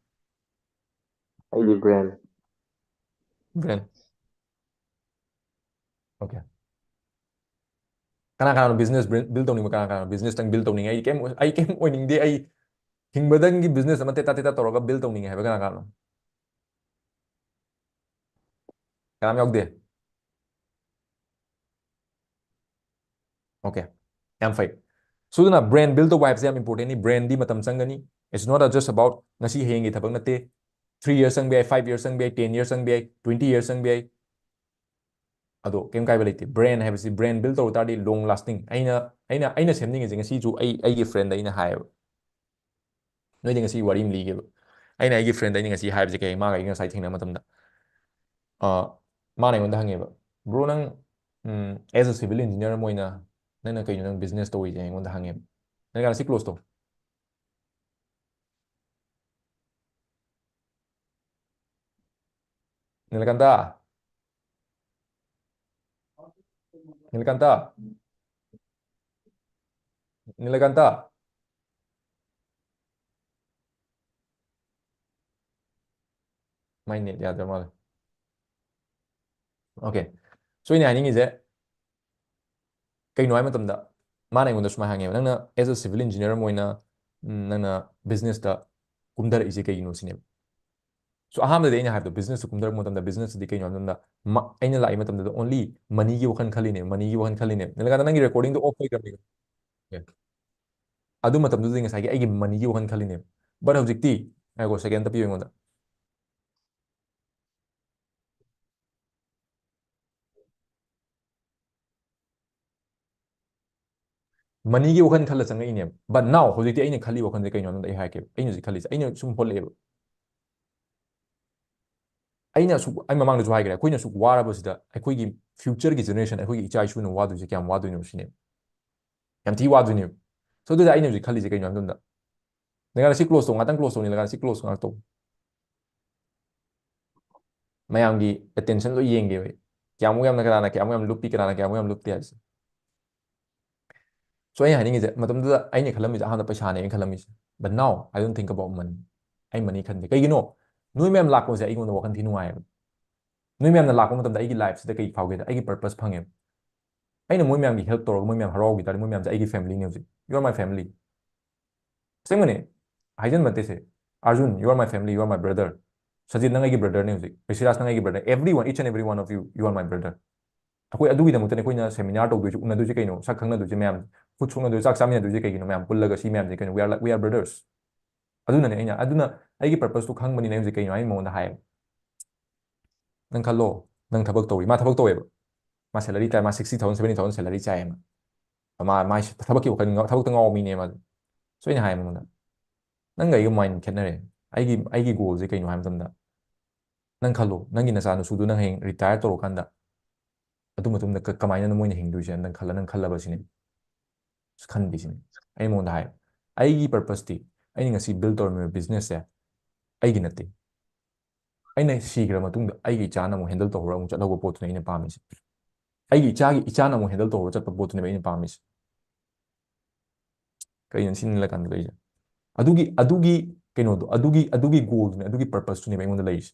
ꯑꯩꯗꯤ brand꯫ Brand꯫ Okay꯫ ꯀꯅꯥ ꯀꯅꯥꯅꯣ business build, build ꯇꯧꯅꯤꯡꯕ? ꯀꯅꯥ ꯀꯅꯥꯅꯣ businessꯇꯪ build ꯇꯧꯅꯤꯡꯉꯦ? ꯑꯩ ꯀꯩꯝ, ꯑꯩ ꯀꯩꯝ ꯑꯣꯏꯅꯤꯡꯗꯦ, ꯑꯩ ꯍꯤꯡꯕꯗꯪꯒꯤ business ꯑꯃ ꯇꯦꯇꯥ ꯇꯦꯇꯥ ꯇꯧꯔꯒ build ꯇꯧꯅꯤꯡꯉꯦ ꯍꯥꯏꯕ ꯀꯅꯥ ꯀꯅꯥꯅꯣ? ꯀꯅꯥꯝ ꯌꯥꯎꯗꯦ? Okay, ꯌꯥꯝ ꯐꯩ꯫ So ꯑꯗꯨꯅ brand build ꯇꯧꯕ ꯍꯥꯏꯕꯁꯦ ꯌꯥꯝ important ꯅꯤ꯫ Brand ꯗꯤ ꯃꯇꯝ ꯆꯪꯒꯅꯤ꯫ It's not just about ꯉꯁꯤ ꯍꯌꯦꯡꯒꯤ ꯊꯕꯛ ꯅꯠꯇꯦ꯫ Three years ꯆꯪꯕ ꯌꯥꯏ, five years ꯆꯪꯕ ꯌꯥꯏ, ten years ꯆꯪꯕ ꯌꯥꯏ, twenty years ꯆꯪꯕ ꯌꯥꯏ꯫ ꯑꯗꯣ ꯀꯩꯝ ꯀꯥꯏꯕ ꯂꯩꯇꯦ꯫ Brand ꯍꯥꯏꯕꯁꯤ brand build ꯇꯧꯕ ꯇꯥꯔꯗꯤ long lasting꯫ ꯑꯩꯅ ꯑꯩꯅ ꯑꯩꯅ ꯁꯦꯝꯅꯤꯡꯉꯤꯁꯦ, ꯉꯁꯤꯁꯨ ꯑꯩ ꯑꯩꯒꯤ friend ꯗ ꯑꯩꯅ ꯍꯥꯏꯌꯦꯕ, ꯅꯣꯏꯗ ꯉꯁꯤ ꯋꯥꯔꯤ ꯑꯃ ꯂꯤꯒꯦꯕ꯫ ꯑꯩꯅ ꯑꯩꯒꯤ friend ꯗ ꯑꯩꯅ ꯉꯁꯤ ꯍꯥꯏꯕꯁꯦ ꯀꯩ, ꯃꯥꯒ ꯑꯩꯒ ꯉꯁꯥꯏ ꯊꯦꯡꯅꯕ ꯃꯇꯝꯗ, ꯑ, ꯃꯥꯅ ꯑꯩꯉꯣꯟꯗ ꯍꯪꯉꯦꯕ, "Bro, ꯅꯪ, ꯎꯝ, as a civil engineer ꯑꯃ ꯑꯣꯏꯅ ꯅꯪꯅ ꯀꯩꯅꯣ ꯅꯪ business ꯇꯧꯔꯤꯁꯦ?" ꯑꯩꯉꯣꯟꯗ ꯍꯪꯉꯦꯕ꯫ ꯅꯪ ꯀꯥꯟꯗ ꯁꯤ close ꯇꯧ꯫ ꯅꯤꯂꯀꯥꯟꯇ? ꯅꯤꯂꯀꯥꯟꯇ? ꯅꯤꯂꯀꯥꯟꯇ? ꯃꯥꯏ net ꯌꯥꯗ꯭ꯔ ꯃꯥꯜꯂꯦ꯫ Okay꯫ So ꯑꯩꯅ ꯍꯥꯏꯅꯤꯡꯉꯤꯁꯦ ꯀꯩꯅꯣ ꯍꯥꯏ ꯃꯇꯝꯗ, ꯃꯥꯅ ꯑꯩꯉꯣꯟꯗ ꯁꯨꯃꯥꯏꯅ ꯍꯪꯉꯦꯕ, "ꯅꯪꯅ as a civil engineer ꯑꯃ ꯑꯣꯏꯅ, ꯎꯝ, ꯅꯪꯅ business ꯇ ꯀꯨꯝꯊꯔꯛꯏꯁꯦ ꯀꯩꯒꯤꯅꯣ?" ꯁꯤꯅꯦꯕ꯫ So ꯑꯍꯥꯟꯕꯗꯗꯤ ꯑꯩꯅ ꯍꯥꯏꯕꯗꯣ, business ꯇ ꯀꯨꯝꯊꯔꯛꯄ ꯃꯇꯝꯗ, business ꯇꯗꯤ ꯀꯩꯅꯣ ꯍꯥꯏꯕ ꯃꯇꯝꯗ, ꯃ-, ꯑꯩꯅ ꯂꯥꯛꯏ ꯃꯇꯝꯗꯗ only money ꯒꯤ ꯋꯥꯈꯜ ꯈꯜꯂꯤꯅꯦꯕ, money ꯒꯤ ꯋꯥꯈꯜ ꯈꯜꯂꯤꯅꯦꯕ꯫ ꯅꯤꯂꯀꯥꯟꯇ, ꯅꯪꯒꯤ recording ꯗꯣ off ꯑꯣꯏꯈ꯭ꯔꯕꯅꯤꯀꯣ꯫ Okay꯫ ꯑꯗꯨ ꯃꯇꯝꯗꯨꯗꯗꯤ ꯉꯁꯥꯏꯒꯤ ꯑꯩꯒꯤ money ꯒꯤ ꯋꯥꯈꯜ ꯈꯜꯂꯤꯅꯦꯕ꯫ But ꯍꯧꯖꯤꯛꯇꯤ, ꯉꯥꯏꯈꯣ, second ꯑꯝꯇ ꯄꯤꯌꯨ ꯑꯩꯉꯣꯟꯗ꯫ Money ꯒꯤ ꯋꯥꯈꯜ ꯈꯜꯂ ꯆꯪꯉꯛꯏꯅꯦꯕ꯫ But now, ꯍꯧꯖꯤꯛꯇꯤ ꯑꯩꯅ ꯈꯜꯂꯤ ꯋꯥꯈꯜꯁꯦ ꯀꯩꯅꯣ ꯍꯥꯏꯕꯗ, ꯑꯩ ꯍꯥꯏꯔꯛꯀꯦꯕ꯫ ꯑꯩꯅ ꯍꯧꯖꯤꯛ ꯈꯜꯂꯤꯁꯦ, ꯑꯩꯅ ꯁꯨꯝ ꯍꯣꯠꯂꯛꯑꯦꯕ꯫ ꯑꯩꯅ ꯑꯁꯨꯛ, ꯑꯩ ꯃꯃꯥꯡꯗꯁꯨ ꯍꯥꯏꯈ꯭ꯔꯦ, ꯑꯩꯈꯣꯏꯅ ꯑꯁꯨꯛ ꯋꯥꯔꯕꯁꯤꯗ, ꯑꯩꯈꯣꯏꯒꯤ future ꯒꯤ generation, ꯑꯩꯈꯣꯏꯒꯤ ꯏꯆꯥ ꯏꯁꯨꯅ ꯋꯥꯗꯣꯏꯁꯦ ꯀꯌꯥꯝ ꯋꯥꯗꯣꯏꯅꯣ ꯁꯤꯅꯦꯕ꯫ ꯌꯥꯝ ꯊꯤ ꯋꯥꯗꯣꯏꯅꯦꯕ꯫ So ꯑꯗꯨꯗ ꯑꯩꯅ ꯍꯧꯖꯤꯛ ꯈꯜꯂꯤꯁꯦ ꯀꯩꯅꯣ ꯍꯥꯏꯕ ꯃꯇꯝꯗ, ꯅꯤꯂꯀꯥꯟꯇ, ꯁꯤ close ꯇꯧ, ꯉꯥꯛꯇꯪ close ꯇꯧ, ꯅꯤꯂꯀꯥꯟꯇ, ꯁꯤ close ꯉꯥꯛ ꯇꯧ꯫ ꯃꯌꯥꯝꯒꯤ attention ꯂꯣꯏ ꯌꯦꯡꯒꯦꯕ ꯑꯩ꯫ ꯀꯌꯥꯃꯨꯛ ꯌꯥꯝꯅ ꯀꯅꯥꯅ ꯀꯌꯥꯃꯨꯛ ꯌꯥꯝ ꯂꯨꯞꯄꯤ, ꯀꯅꯥꯅ ꯀꯌꯥꯃꯨꯛ ꯌꯥꯝ ꯂꯨꯞꯇꯦ ꯍꯥꯏꯕꯁꯦ꯫ So ꯑꯩꯅ ꯍꯥꯏꯅꯤꯡꯉꯤꯁꯦ, ꯃꯇꯝꯗꯨꯗ ꯑꯩꯅ ꯈꯜꯂꯝꯃꯤꯁꯦ ꯑꯍꯥꯟꯕꯗ ꯄꯩꯁꯥꯅꯦ ꯑꯩꯅ ꯈꯜꯂꯝꯃꯤꯁꯦ꯫ But now, I don't think about money. ꯑꯩ money ꯈꯟꯗꯦ꯫ ꯀꯩꯒꯤꯅꯣ? ꯅꯣꯏ ꯃꯌꯥꯝ ꯂꯥꯛꯄꯁꯦ ꯑꯩꯉꯣꯟꯗ ꯋꯥꯈꯜ ꯊꯤ ꯅꯨꯡꯉꯥꯏꯌꯦꯕ꯫ ꯅꯣꯏ ꯃꯌꯥꯝꯅ ꯂꯥꯛꯄ ꯃꯇꯝꯗ ꯑꯩꯒꯤ life ꯁꯤꯗ ꯀꯩ ꯐꯥꯎꯒꯦꯗ, ꯑꯩꯒꯤ purpose ꯐꯪꯉꯦꯕ꯫ ꯑꯩꯅ ꯃꯣꯏ ꯃꯌꯥꯝꯒꯤ help ꯇꯧꯔꯒ ꯃꯣꯏ ꯃꯌꯥꯝ ꯍꯔꯥꯎꯈꯤ ꯇꯥꯔꯗꯤ, ꯃꯣꯏ ꯃꯌꯥꯝꯁꯦ ꯑꯩꯒꯤ family ꯅꯦ ꯍꯧꯖꯤꯛ꯫ You are my family. ꯑꯁꯦꯡꯕꯅꯦ꯫ ꯍꯥꯏꯖꯟꯕ ꯅꯠꯇꯦ ꯁꯦ꯫ Arjun, you are my family, you are my brother. Sajit, ꯅꯪ ꯑꯩꯒꯤ brother ꯅꯦ ꯍꯧꯖꯤꯛ꯫ ꯔꯤꯁꯤꯔꯥꯖ, ꯅꯪ ꯑꯩꯒꯤ brother꯫ Everyone, each and every one of you, you are my brother. ꯑꯩꯈꯣꯏ ꯑꯗꯨꯒꯤꯗꯃꯛꯇꯅꯦ ꯑꯩꯈꯣꯏꯅ seminar ꯇꯧꯗꯣꯏꯁꯦ, ꯎꯅꯗꯣꯏꯁꯦ ꯀꯩꯅꯣ, ꯁꯛ ꯈꯪꯅꯗꯣꯏꯁꯦ ꯃꯌꯥꯝ, ꯈꯨꯠ ꯁꯣꯛꯅꯗꯣꯏꯁꯦ, ꯆꯥꯛ ꯆꯥꯃꯤꯟꯅꯗꯣꯏꯁꯦ ꯀꯩꯒꯤꯅꯣ, ꯃꯌꯥꯝ ꯄꯨꯜꯂꯒ ꯁꯤ ꯃꯌꯥꯝꯁꯦ ꯀꯩꯅꯣ, we are like, we are brothers. ꯑꯗꯨꯅꯅꯦ ꯑꯩꯅ, ꯑꯗꯨꯅ ꯑꯩꯒꯤ purpose ꯇꯣ ꯈꯪꯕꯅꯤꯅ ꯑꯩ ꯍꯧꯖꯤꯛ ꯀꯩꯅꯣ ꯍꯥꯏ ꯃꯉꯣꯟꯗ ꯍꯥꯏꯌꯦꯕ, "ꯅꯪ ꯈꯜꯂꯣ, ꯅꯪ ꯊꯕꯛ ꯇꯧꯔꯤ", ꯃꯥ ꯊꯕꯛ ꯇꯧꯋꯦꯕ, ꯃꯥ salary ꯇꯥꯏ, ꯃꯥ sixty thousand, seventy thousand salary ꯆꯥꯏꯌꯦ ꯃꯥ꯫ ꯃꯥ, ꯃꯥ ꯊꯕꯛꯀꯤ ꯋꯥꯈꯜ ꯉꯥꯎ-, ꯊꯕꯛꯇ ꯉꯥꯎꯕ ꯃꯤꯅꯦ ꯃꯥꯗꯣ꯫ So ꯑꯩꯅ ꯍꯥꯏ ꯃꯉꯣꯟꯗ, "ꯅꯪꯒ ꯑꯩꯒ mind ꯈꯦꯠꯅꯔꯦ꯫ ꯑꯩꯒꯤ, ꯑꯩꯒꯤ goal ꯁꯦ ꯀꯩꯅꯣ ꯍꯥꯏꯕ ꯃꯇꯝꯗ, ꯅꯪ ꯈꯜꯂꯣ, ꯅꯪꯒꯤ ꯅꯆꯥꯅꯁꯨꯗꯣ ꯅꯪ ꯍꯌꯦꯡ retire ꯇꯧꯔꯀꯥꯟꯗ ꯑꯗꯨ ꯃꯇꯨꯡꯗ ꯀ-, ꯀꯃꯥꯏꯅ ꯃꯣꯏꯅ ꯍꯤꯡꯗꯣꯏꯁꯦ ꯅꯪ ꯈꯜꯂ-, ꯅꯪ ꯈꯜꯂꯕ ꯁꯤꯅꯤ?" ꯈꯟꯗꯦ ꯁꯤꯅꯤ꯫ ꯑꯩ ꯃꯉꯣꯟꯗ ꯍꯥꯏ, "ꯑꯩꯒꯤ purpose ꯇꯤ, ꯑꯩꯅ ꯉꯁꯤ build ꯇꯧꯔꯝꯃꯤꯕ business ꯁꯦ ꯑꯩꯒꯤ ꯅꯠꯇꯦ꯫ ꯑꯩꯅ ꯁꯤꯈ꯭ꯔ ꯃꯇꯨꯡꯗ ꯑꯩꯒꯤ ꯏꯆꯥꯅ ꯑꯃꯨꯛ handle ꯇꯧꯍꯧꯔ ꯑꯃꯨꯛ ꯆꯠꯍꯧꯕ ꯄꯣꯠꯇꯨꯅꯦ ꯑꯩꯅ ꯄꯥꯝꯃꯤꯁꯦ꯫ ꯑꯩꯒꯤ ꯏꯆꯥꯒꯤ, ꯏꯆꯥꯅ ꯑꯃꯨꯛ handle ꯇꯧꯍꯧꯔ ꯆꯠꯄ ꯄꯣꯠꯇꯨꯅꯦꯕ ꯑꯩꯅ ꯄꯥꯝꯃꯤꯁꯦ"꯫ ꯀꯩꯅꯣ ꯁꯤ ꯅꯤꯜꯂꯀꯥꯟꯗ ꯂꯩꯁꯦ? ꯑꯗꯨꯒꯤ, ꯑꯗꯨꯒꯤ ꯀꯩꯅꯣꯗꯣ, ꯑꯗꯨꯒꯤ, ꯑꯗꯨꯒꯤ goal ꯗꯨꯅꯦ, ꯑꯗꯨꯒꯤ purpose ꯇꯨꯅꯦꯕ ꯑꯩꯉꯣꯟꯗ ꯂꯩꯔꯤꯁꯦ꯫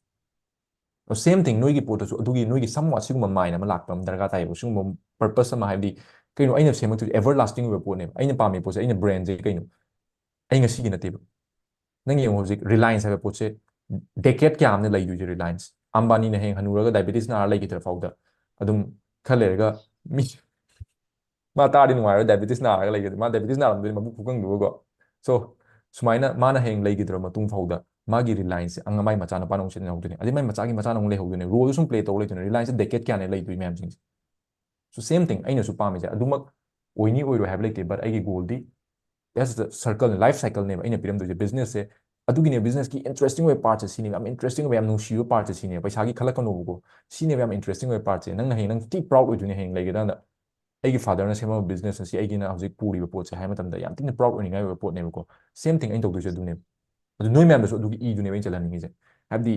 Same thing, ꯅꯣꯏꯒꯤ ꯄꯣꯠꯇꯁꯨ ꯑꯗꯨꯒꯤ, ꯅꯣꯏꯒꯤ somewhat ꯁꯤꯒꯨꯝꯕ mind ꯑꯃ ꯂꯥꯛꯄ ꯑꯃ ꯗꯔꯀꯥꯔ ꯇꯥꯏꯌꯦꯕ꯫ ꯁꯤꯒꯨꯝꯕ purpose ꯑꯃ, ꯍꯥꯏꯕꯗꯤ ꯀꯩꯅꯣ ꯑꯩꯅ ꯁꯦꯝꯃꯛꯇꯣꯏꯁꯦ everlasting ꯑꯣꯏꯕ ꯄꯣꯠꯅꯦꯕ꯫ ꯑꯩꯅ ꯄꯥꯝꯃꯤ ꯄꯣꯠꯁꯦ, ꯑꯩꯅ brand ꯁꯦ ꯀꯩꯅꯣ, ꯑꯩ ꯉꯁꯤꯒꯤ ꯅꯠꯇꯦꯕ꯫ ꯅꯪ ꯌꯦꯡꯉꯣ ꯍꯧꯖꯤꯛ Reliance ꯍꯥꯏꯕ ꯄꯣꯠꯁꯦ decade ꯀꯌꯥ ꯑꯃꯅ ꯂꯩꯗꯣꯏꯁꯦ Reliance? ꯑꯝꯕꯥꯅꯤꯅ ꯍꯌꯦꯡ ꯍꯅꯨꯔꯒ diabetes ꯅꯥꯔ ꯂꯩꯈꯤꯗ꯭ꯔ ꯐꯥꯎꯗ ꯑꯗꯨꯝ ꯈꯔ ꯂꯩꯔꯒ ꯃꯤ, ꯃꯥ ꯇꯥꯔꯗꯤ ꯅꯨꯡꯉꯥꯏꯔꯣꯏ, diabetes ꯅꯥꯔꯒ ꯂꯩꯒꯗꯤ꯫ ꯃꯥ diabetes ꯅꯥꯔꯝꯗꯣꯏꯅꯤ, ꯃꯕꯨꯛ ꯈꯨꯀꯪꯗꯨꯒꯀꯣ꯫ So, ꯁꯨꯃꯥꯏꯅ ꯃꯥꯅ ꯍꯌꯦꯡ ꯂꯩꯈꯤꯗ꯭ꯔ ꯃꯇꯨꯡ ꯐꯥꯎꯗ ꯃꯥꯒꯤ Reliance ꯁꯦ ꯑꯉ-, ꯃꯥꯏ ꯃꯆꯥꯅꯨꯄꯥꯅ ꯑꯃꯨꯛ ꯁꯤꯖꯤꯟꯅꯍꯧꯗꯣꯏꯅꯤ, ꯑꯗꯩ ꯃꯥꯏ ꯃꯆꯥꯒꯤ ꯃꯆꯥꯅ ꯑꯃꯨꯛ ꯂꯩꯍꯧꯗꯣꯏꯅꯤ꯫ Role ꯁꯨꯝ play ꯇꯧꯔ ꯂꯩꯗꯣꯏꯅꯤ꯫ Reliance ꯁꯦ decade ꯀꯌꯥꯅꯦ ꯂꯩꯗꯣꯏ ꯃꯌꯥꯝꯁꯤꯡꯁꯦ? So, same thing, ꯑꯩꯅꯁꯨ ꯄꯥꯝꯃꯤꯁꯦ ꯑꯗꯨꯃꯛ ꯑꯣꯏꯅꯤ ꯑꯣꯏꯔꯣꯏ ꯍꯥꯏꯕ ꯂꯩꯇꯦ, but ꯑꯩꯒꯤ goal D, that's the circle, life cycle ꯅꯦꯕ ꯑꯩꯅ ꯄꯤꯔꯝꯗꯣꯏꯁꯦ business ꯁꯦ꯫ ꯑꯗꯨꯒꯤꯅꯦ business ꯀꯤ interesting ꯑꯣꯏꯕ part ꯁꯦ ꯁꯤꯅꯦꯕ, ꯌꯥꯝ interesting ꯑꯣꯏꯕ, ꯌꯥꯝ ꯅꯨꯡꯁꯤꯕ part ꯁꯦ ꯁꯤꯅꯦꯕ꯫ ꯄꯩꯁꯥꯒꯤ ꯈꯜꯂꯛꯀꯅꯣꯕꯀꯣ, ꯁꯤꯅꯦꯕ ꯌꯥꯝ interesting ꯑꯣꯏꯕ part ꯁꯦ꯫ ꯅꯪꯅ ꯍꯌꯦꯡ ꯅꯪ ꯊꯤ proud ꯑꯣꯏꯗꯣꯏꯅꯦ ꯍꯌꯦꯡ ꯂꯩꯒꯗꯥꯟꯗ꯫ "ꯑꯩꯒꯤ father ꯅ ꯁꯦꯝꯃꯝꯕ business ꯑꯁꯤ ꯑꯩꯒꯤꯅ ꯍꯧꯖꯤꯛ ꯄꯨꯔꯤꯕ ꯄꯣꯠꯁꯦ" ꯍꯥꯏꯕ ꯃꯇꯝꯗ ꯌꯥꯝ ꯊꯤꯅ proud ꯑꯣꯏꯅꯤꯡꯉꯥꯏ ꯑꯣꯏꯕ ꯄꯣꯠꯅꯦꯕꯀꯣ꯫ Same thing ꯑꯩꯅ ꯇꯧꯗꯣꯏꯁꯦ ꯑꯗꯨꯅꯦꯕ꯫ ꯑꯗꯨ ꯅꯣꯏ ꯃꯌꯥꯝꯗꯁꯨ ꯑꯗꯨꯒꯤ ꯏꯗꯨꯅꯦꯕ ꯑꯩꯅ ꯆꯜꯍꯟꯅꯤꯡꯉꯤꯁꯦ꯫ ꯍꯥꯏꯕꯗꯤ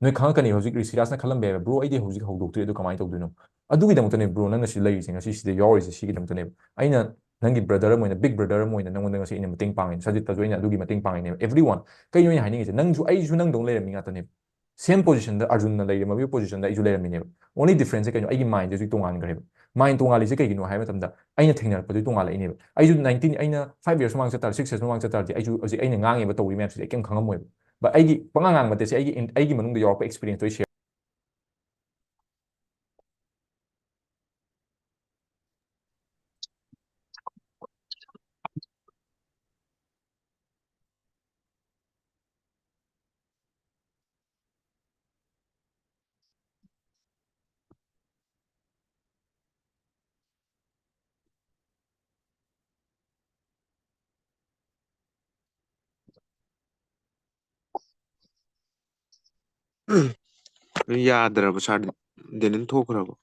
ꯅꯣꯏ ꯈꯪꯉꯛꯀꯅꯦꯕ ꯍꯧꯖꯤꯛ ꯔꯤꯁꯤꯔꯥꯖꯅ ꯈꯜꯂꯝꯕ ꯌꯥꯏꯕ, "Bro, ꯑꯩꯗꯤ ꯍꯧꯖꯤꯛ ꯍꯧꯗꯣꯛꯇ꯭ꯔꯤ, ꯑꯗꯨ ꯀꯃꯥꯏꯅ ꯇꯧꯗꯣꯏꯅꯣ?" ꯑꯗꯨꯒꯤꯗꯃꯛꯇꯅꯦ bro ꯅꯪꯅ ꯁꯤ ꯂꯩꯔꯤꯁꯦ, ꯉꯁꯤ ꯁꯤꯗ ꯌꯥꯎꯔꯤꯁꯦ ꯁꯤꯒꯤꯗꯃꯛꯇꯅꯦꯕ꯫ ꯑꯩꯅ ꯅꯪꯒꯤ brother ꯑꯃ ꯑꯣꯏꯅ, big brother ꯑꯃ ꯑꯣꯏꯅ ꯅꯪꯉꯣꯟꯗ ꯉꯁꯤ ꯑꯩꯅ ꯃꯇꯦꯡ ꯄꯥꯡꯉꯤꯅꯦ, ꯁꯖꯤꯠꯇꯁꯨ ꯑꯩꯅ ꯑꯗꯨꯒꯤ ꯃꯇꯦꯡ ꯄꯥꯡꯉꯤꯅꯦꯕ꯫ Everyone, ꯀꯩꯅꯣ ꯑꯩꯅ ꯍꯥꯏꯅꯤꯡꯉꯤꯁꯦ, ꯅꯪꯁꯨ ꯑꯩꯁꯨ ꯅꯪꯗꯧꯅ ꯂꯩꯔꯝꯃꯤ ꯉꯥꯛꯇꯅꯦꯕ꯫ Same position ꯗ ꯑꯔꯖꯨꯟꯅ ꯂꯩꯔꯝꯃꯤꯕ position ꯗ ꯑꯩꯁꯨ ꯂꯩꯔꯝꯃꯤꯅꯦꯕ꯫ Only difference ꯁꯦ ꯀꯩꯅꯣ, ꯑꯩꯒꯤ mind ꯁꯦ ꯍꯧꯖꯤꯛ ꯇꯣꯉꯥꯟꯈ꯭ꯔꯦꯕ꯫ ꯃꯥꯏꯟ ꯇꯣꯉꯥꯜꯂꯤꯁꯦ ꯀꯩꯒꯤꯅꯣ ꯍꯥꯏꯕ ꯃꯇꯝꯗ, ꯑꯩꯅ ꯊꯦꯡꯅꯔꯛꯄꯗꯨꯗꯤ ꯇꯣꯉꯥꯜꯂꯛꯏꯅꯦꯕ꯫ ꯑꯩꯁꯨ ꯅꯥꯏꯟꯇꯤꯟ ꯑꯩꯅ ꯐꯥꯏꯚ ꯌꯔꯁ ꯃꯃꯥꯡ ꯆꯠ ꯇꯥꯔꯗꯤ, ꯁꯤꯛꯁ ꯌꯔꯁ ꯃꯃꯥꯡ ꯆꯠ ꯇꯥꯔꯗꯤ, ꯑꯩꯁꯨ ꯍꯧꯖꯤꯛ ꯑꯩꯅ ꯉꯥꯡꯉꯤꯕ ꯇꯧꯔꯤ ꯃꯌꯥꯝꯁꯤꯗꯤ ꯑꯩ ꯀꯩꯝ ꯈꯪꯉꯝꯃꯣꯏꯕ꯫ ꯕꯠ ꯑꯩꯒꯤ ꯄꯉꯥꯡ ꯉꯥꯡꯕ ꯅꯠꯇꯦ ꯁꯤ, ꯑꯩꯒꯤ ꯑꯩꯒꯤ ꯃꯅꯨꯡꯗ ꯌꯥꯎꯔꯛꯄ ꯑꯦꯛꯁꯄꯤꯔꯤꯌꯦꯟꯁꯇꯣ ꯑꯩ ꯁꯦꯌꯔ ꯌꯥꯗ꯭ꯔꯕ ꯁꯥꯔ? ꯗꯦꯅꯤꯟ ꯊꯣꯛꯈ꯭ꯔꯕ?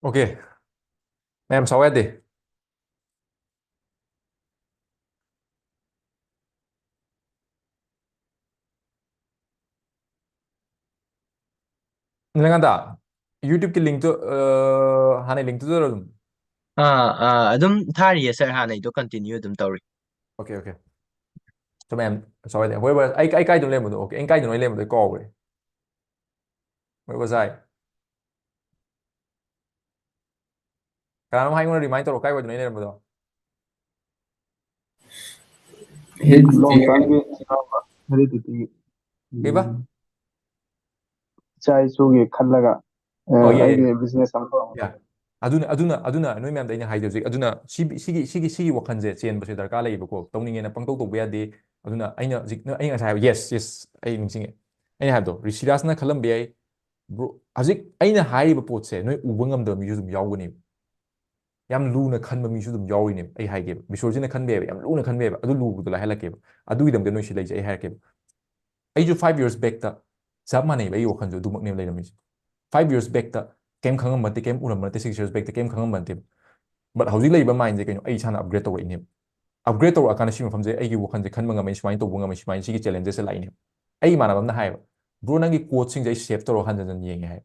Okay. ꯃꯌꯥꯝ ꯁꯥꯎ ꯌꯥꯗꯦ꯫ ꯅꯤꯂꯀꯥꯟꯇ, YouTube-ꯀꯤ link-ꯇꯨ, ꯑ, ꯍꯥꯟꯅꯩ link-ꯇꯨꯗ ꯑꯗꯨꯝ꯫ ꯑꯥ, ꯑꯥ, ꯑꯗꯨꯝ ꯊꯥꯔꯤꯌꯦ, sir, ꯍꯥꯟꯅꯩꯗꯣ continue ꯑꯗꯨꯝ ꯇꯧꯔꯤ꯫ Okay, okay. So, ꯃꯌꯥꯝ ꯁꯥꯎ ꯌꯥꯗꯦ꯫ ꯍꯣꯏ, ꯍꯣꯏ, ꯑꯩ, ꯑꯩ ꯀꯥꯏꯗꯅꯣ ꯂꯩꯔꯝꯕꯗꯣ? Okay, ꯑꯩ ꯀꯥꯏꯗꯅꯣ ꯑꯩ ꯂꯩꯔꯝꯕꯗꯣ? ꯑꯩ ꯀꯥꯎꯒ꯭ꯔꯦ꯫ Where was I? ꯀꯅꯥꯅꯣꯝ ꯑꯩꯉꯣꯟꯗ remind ꯇꯧꯔꯣ, ꯀꯥꯏ ꯋꯥꯏꯗꯅꯣ ꯑꯩꯅ ꯂꯩꯔꯝꯕꯗꯣ? ꯍꯦꯔꯤꯗꯤꯇꯤ꯫ ꯂꯣꯡ ꯇꯥꯏꯝꯒꯤ ꯍꯦꯔꯤꯗꯤꯇꯤ꯫ ꯀꯩꯕ? ꯎꯝ꯫ ꯏꯆꯥ ꯏꯁꯨꯒꯤ ꯈꯜꯂꯒ, ꯑ, ꯑꯣ, ꯌꯥꯏ, ꯌꯥꯏ꯫ ꯑꯩꯒꯤ business ꯑꯃ ꯇꯧꯔꯝꯕ꯫ ꯌꯥꯏ꯫ ꯑꯗꯨꯅ, ꯑꯗꯨꯅ, ꯑꯗꯨꯅ ꯅꯣꯏ ꯃꯌꯥꯝꯗ ꯑꯩꯅ ꯍꯥꯏꯗꯣꯏ ꯍꯧꯖꯤꯛ, ꯑꯗꯨꯅ ꯁꯤ, ꯁꯤꯒꯤ, ꯁꯤꯒꯤ, ꯁꯤꯒꯤ ꯋꯥꯈꯜꯁꯦ ꯆꯦꯟꯕꯁꯦ ꯗꯔꯀꯥꯔ ꯂꯩꯌꯦꯕꯀꯣ꯫ ꯇꯧꯅꯤꯡꯉꯦꯅ ꯄꯪꯇꯧ ꯇꯧꯕ ꯌꯥꯗꯦ꯫ ꯑꯗꯨꯅ ꯑꯩꯅ ꯍꯧꯖꯤꯛ, ꯑꯩ ꯉꯁꯥꯏ ꯍꯥꯏꯕ, yes, yes, ꯑꯩ ꯅꯤꯡꯁꯤꯡꯉꯦ꯫ ꯑꯩꯅ ꯍꯥꯏꯕꯗꯣ, ꯔꯤꯁꯤꯔꯥꯖꯅ ꯈꯜꯂꯝꯕ ꯌꯥꯏ, bro, ꯍꯧꯖꯤꯛ ꯑꯩꯅ ꯍꯥꯏꯔꯤꯕ ꯄꯣꯠꯁꯦ ꯅꯣꯏ ꯎꯕ ꯉꯝꯗꯕ ꯃꯤꯁꯨ ꯑꯗꯨꯝ ꯌꯥꯎꯒꯅꯦꯕ꯫ ꯌꯥꯝ ꯂꯨꯅ ꯈꯟꯕ ꯃꯤꯁꯨ ꯑꯗꯨꯝ ꯌꯥꯎꯔꯤꯅꯦꯕ꯫ ꯑꯩ ꯍꯥꯏꯒꯦꯕ, ꯕꯤꯁ꯭ꯋꯖꯤꯠꯅ ꯈꯟꯕ ꯌꯥꯏꯕ, ꯌꯥꯝ ꯂꯨꯅ ꯈꯟꯕ ꯌꯥꯏꯕ, ꯑꯗꯨ ꯂꯨꯕꯗꯣ ꯂꯥꯏꯍꯜꯂꯛꯀꯦꯕ꯫ ꯑꯗꯨꯒꯤꯗꯃꯛꯇ ꯅꯣꯏ ꯁꯤ ꯂꯩꯁꯦ ꯑꯩ ꯍꯥꯏꯔꯛꯀꯦꯕ꯫ ꯑꯩꯁꯨ five years back-ꯇ ꯆꯞ ꯃꯥꯟꯅꯩꯕ, ꯑꯩꯒꯤ ꯋꯥꯈꯜꯁꯨ ꯑꯗꯨꯃꯛꯅꯦꯕ ꯂꯩꯔꯝꯃꯤꯁꯦ꯫ Five years back-ꯇ ꯀꯩꯝ ꯈꯪꯉꯝꯕ ꯅꯠꯇꯦ, ꯀꯩꯝ ꯎꯔꯝꯕ ꯅꯠꯇꯦ, six years back-ꯇ ꯀꯩꯝ ꯈꯪꯉꯝꯕ ꯅꯠꯇꯦꯕ꯫ But ꯍꯧꯖꯤꯛ ꯂꯩꯔꯤꯕ mind-ꯁꯦ ꯀꯩꯅꯣ? ꯑꯩ ꯏꯁꯥꯅ upgrade ꯇꯧꯔꯛꯏꯅꯦꯕ꯫ Upgrade ꯇꯧꯔꯛꯑꯀꯥꯟꯗ ꯁꯤ ꯃꯐꯝꯁꯦ ꯑꯩꯒꯤ ꯋꯥꯈꯜꯁꯦ ꯈꯟꯕ ꯉꯝꯃꯛꯏ, ꯁꯨꯃꯥꯏꯅ ꯇꯧꯕ ꯉꯝꯃꯛꯏ, ꯁꯨꯃꯥꯏꯅ ꯁꯤꯒꯤ challenges-ꯁꯦ ꯂꯥꯛꯏꯅꯦꯕ꯫ ꯑꯩ ꯏꯃꯥꯟꯅꯕ ꯑꯃꯅ ꯍꯥꯏꯌꯦꯕ, "Bro, ꯅꯪꯒꯤ quote-ꯁꯤꯡꯁꯦ ꯑꯩ save ꯇꯧꯔꯒ ꯍꯟꯖꯟ ꯍꯟꯖꯟ ꯌꯦꯡꯉꯦ" ꯍꯥꯏ꯫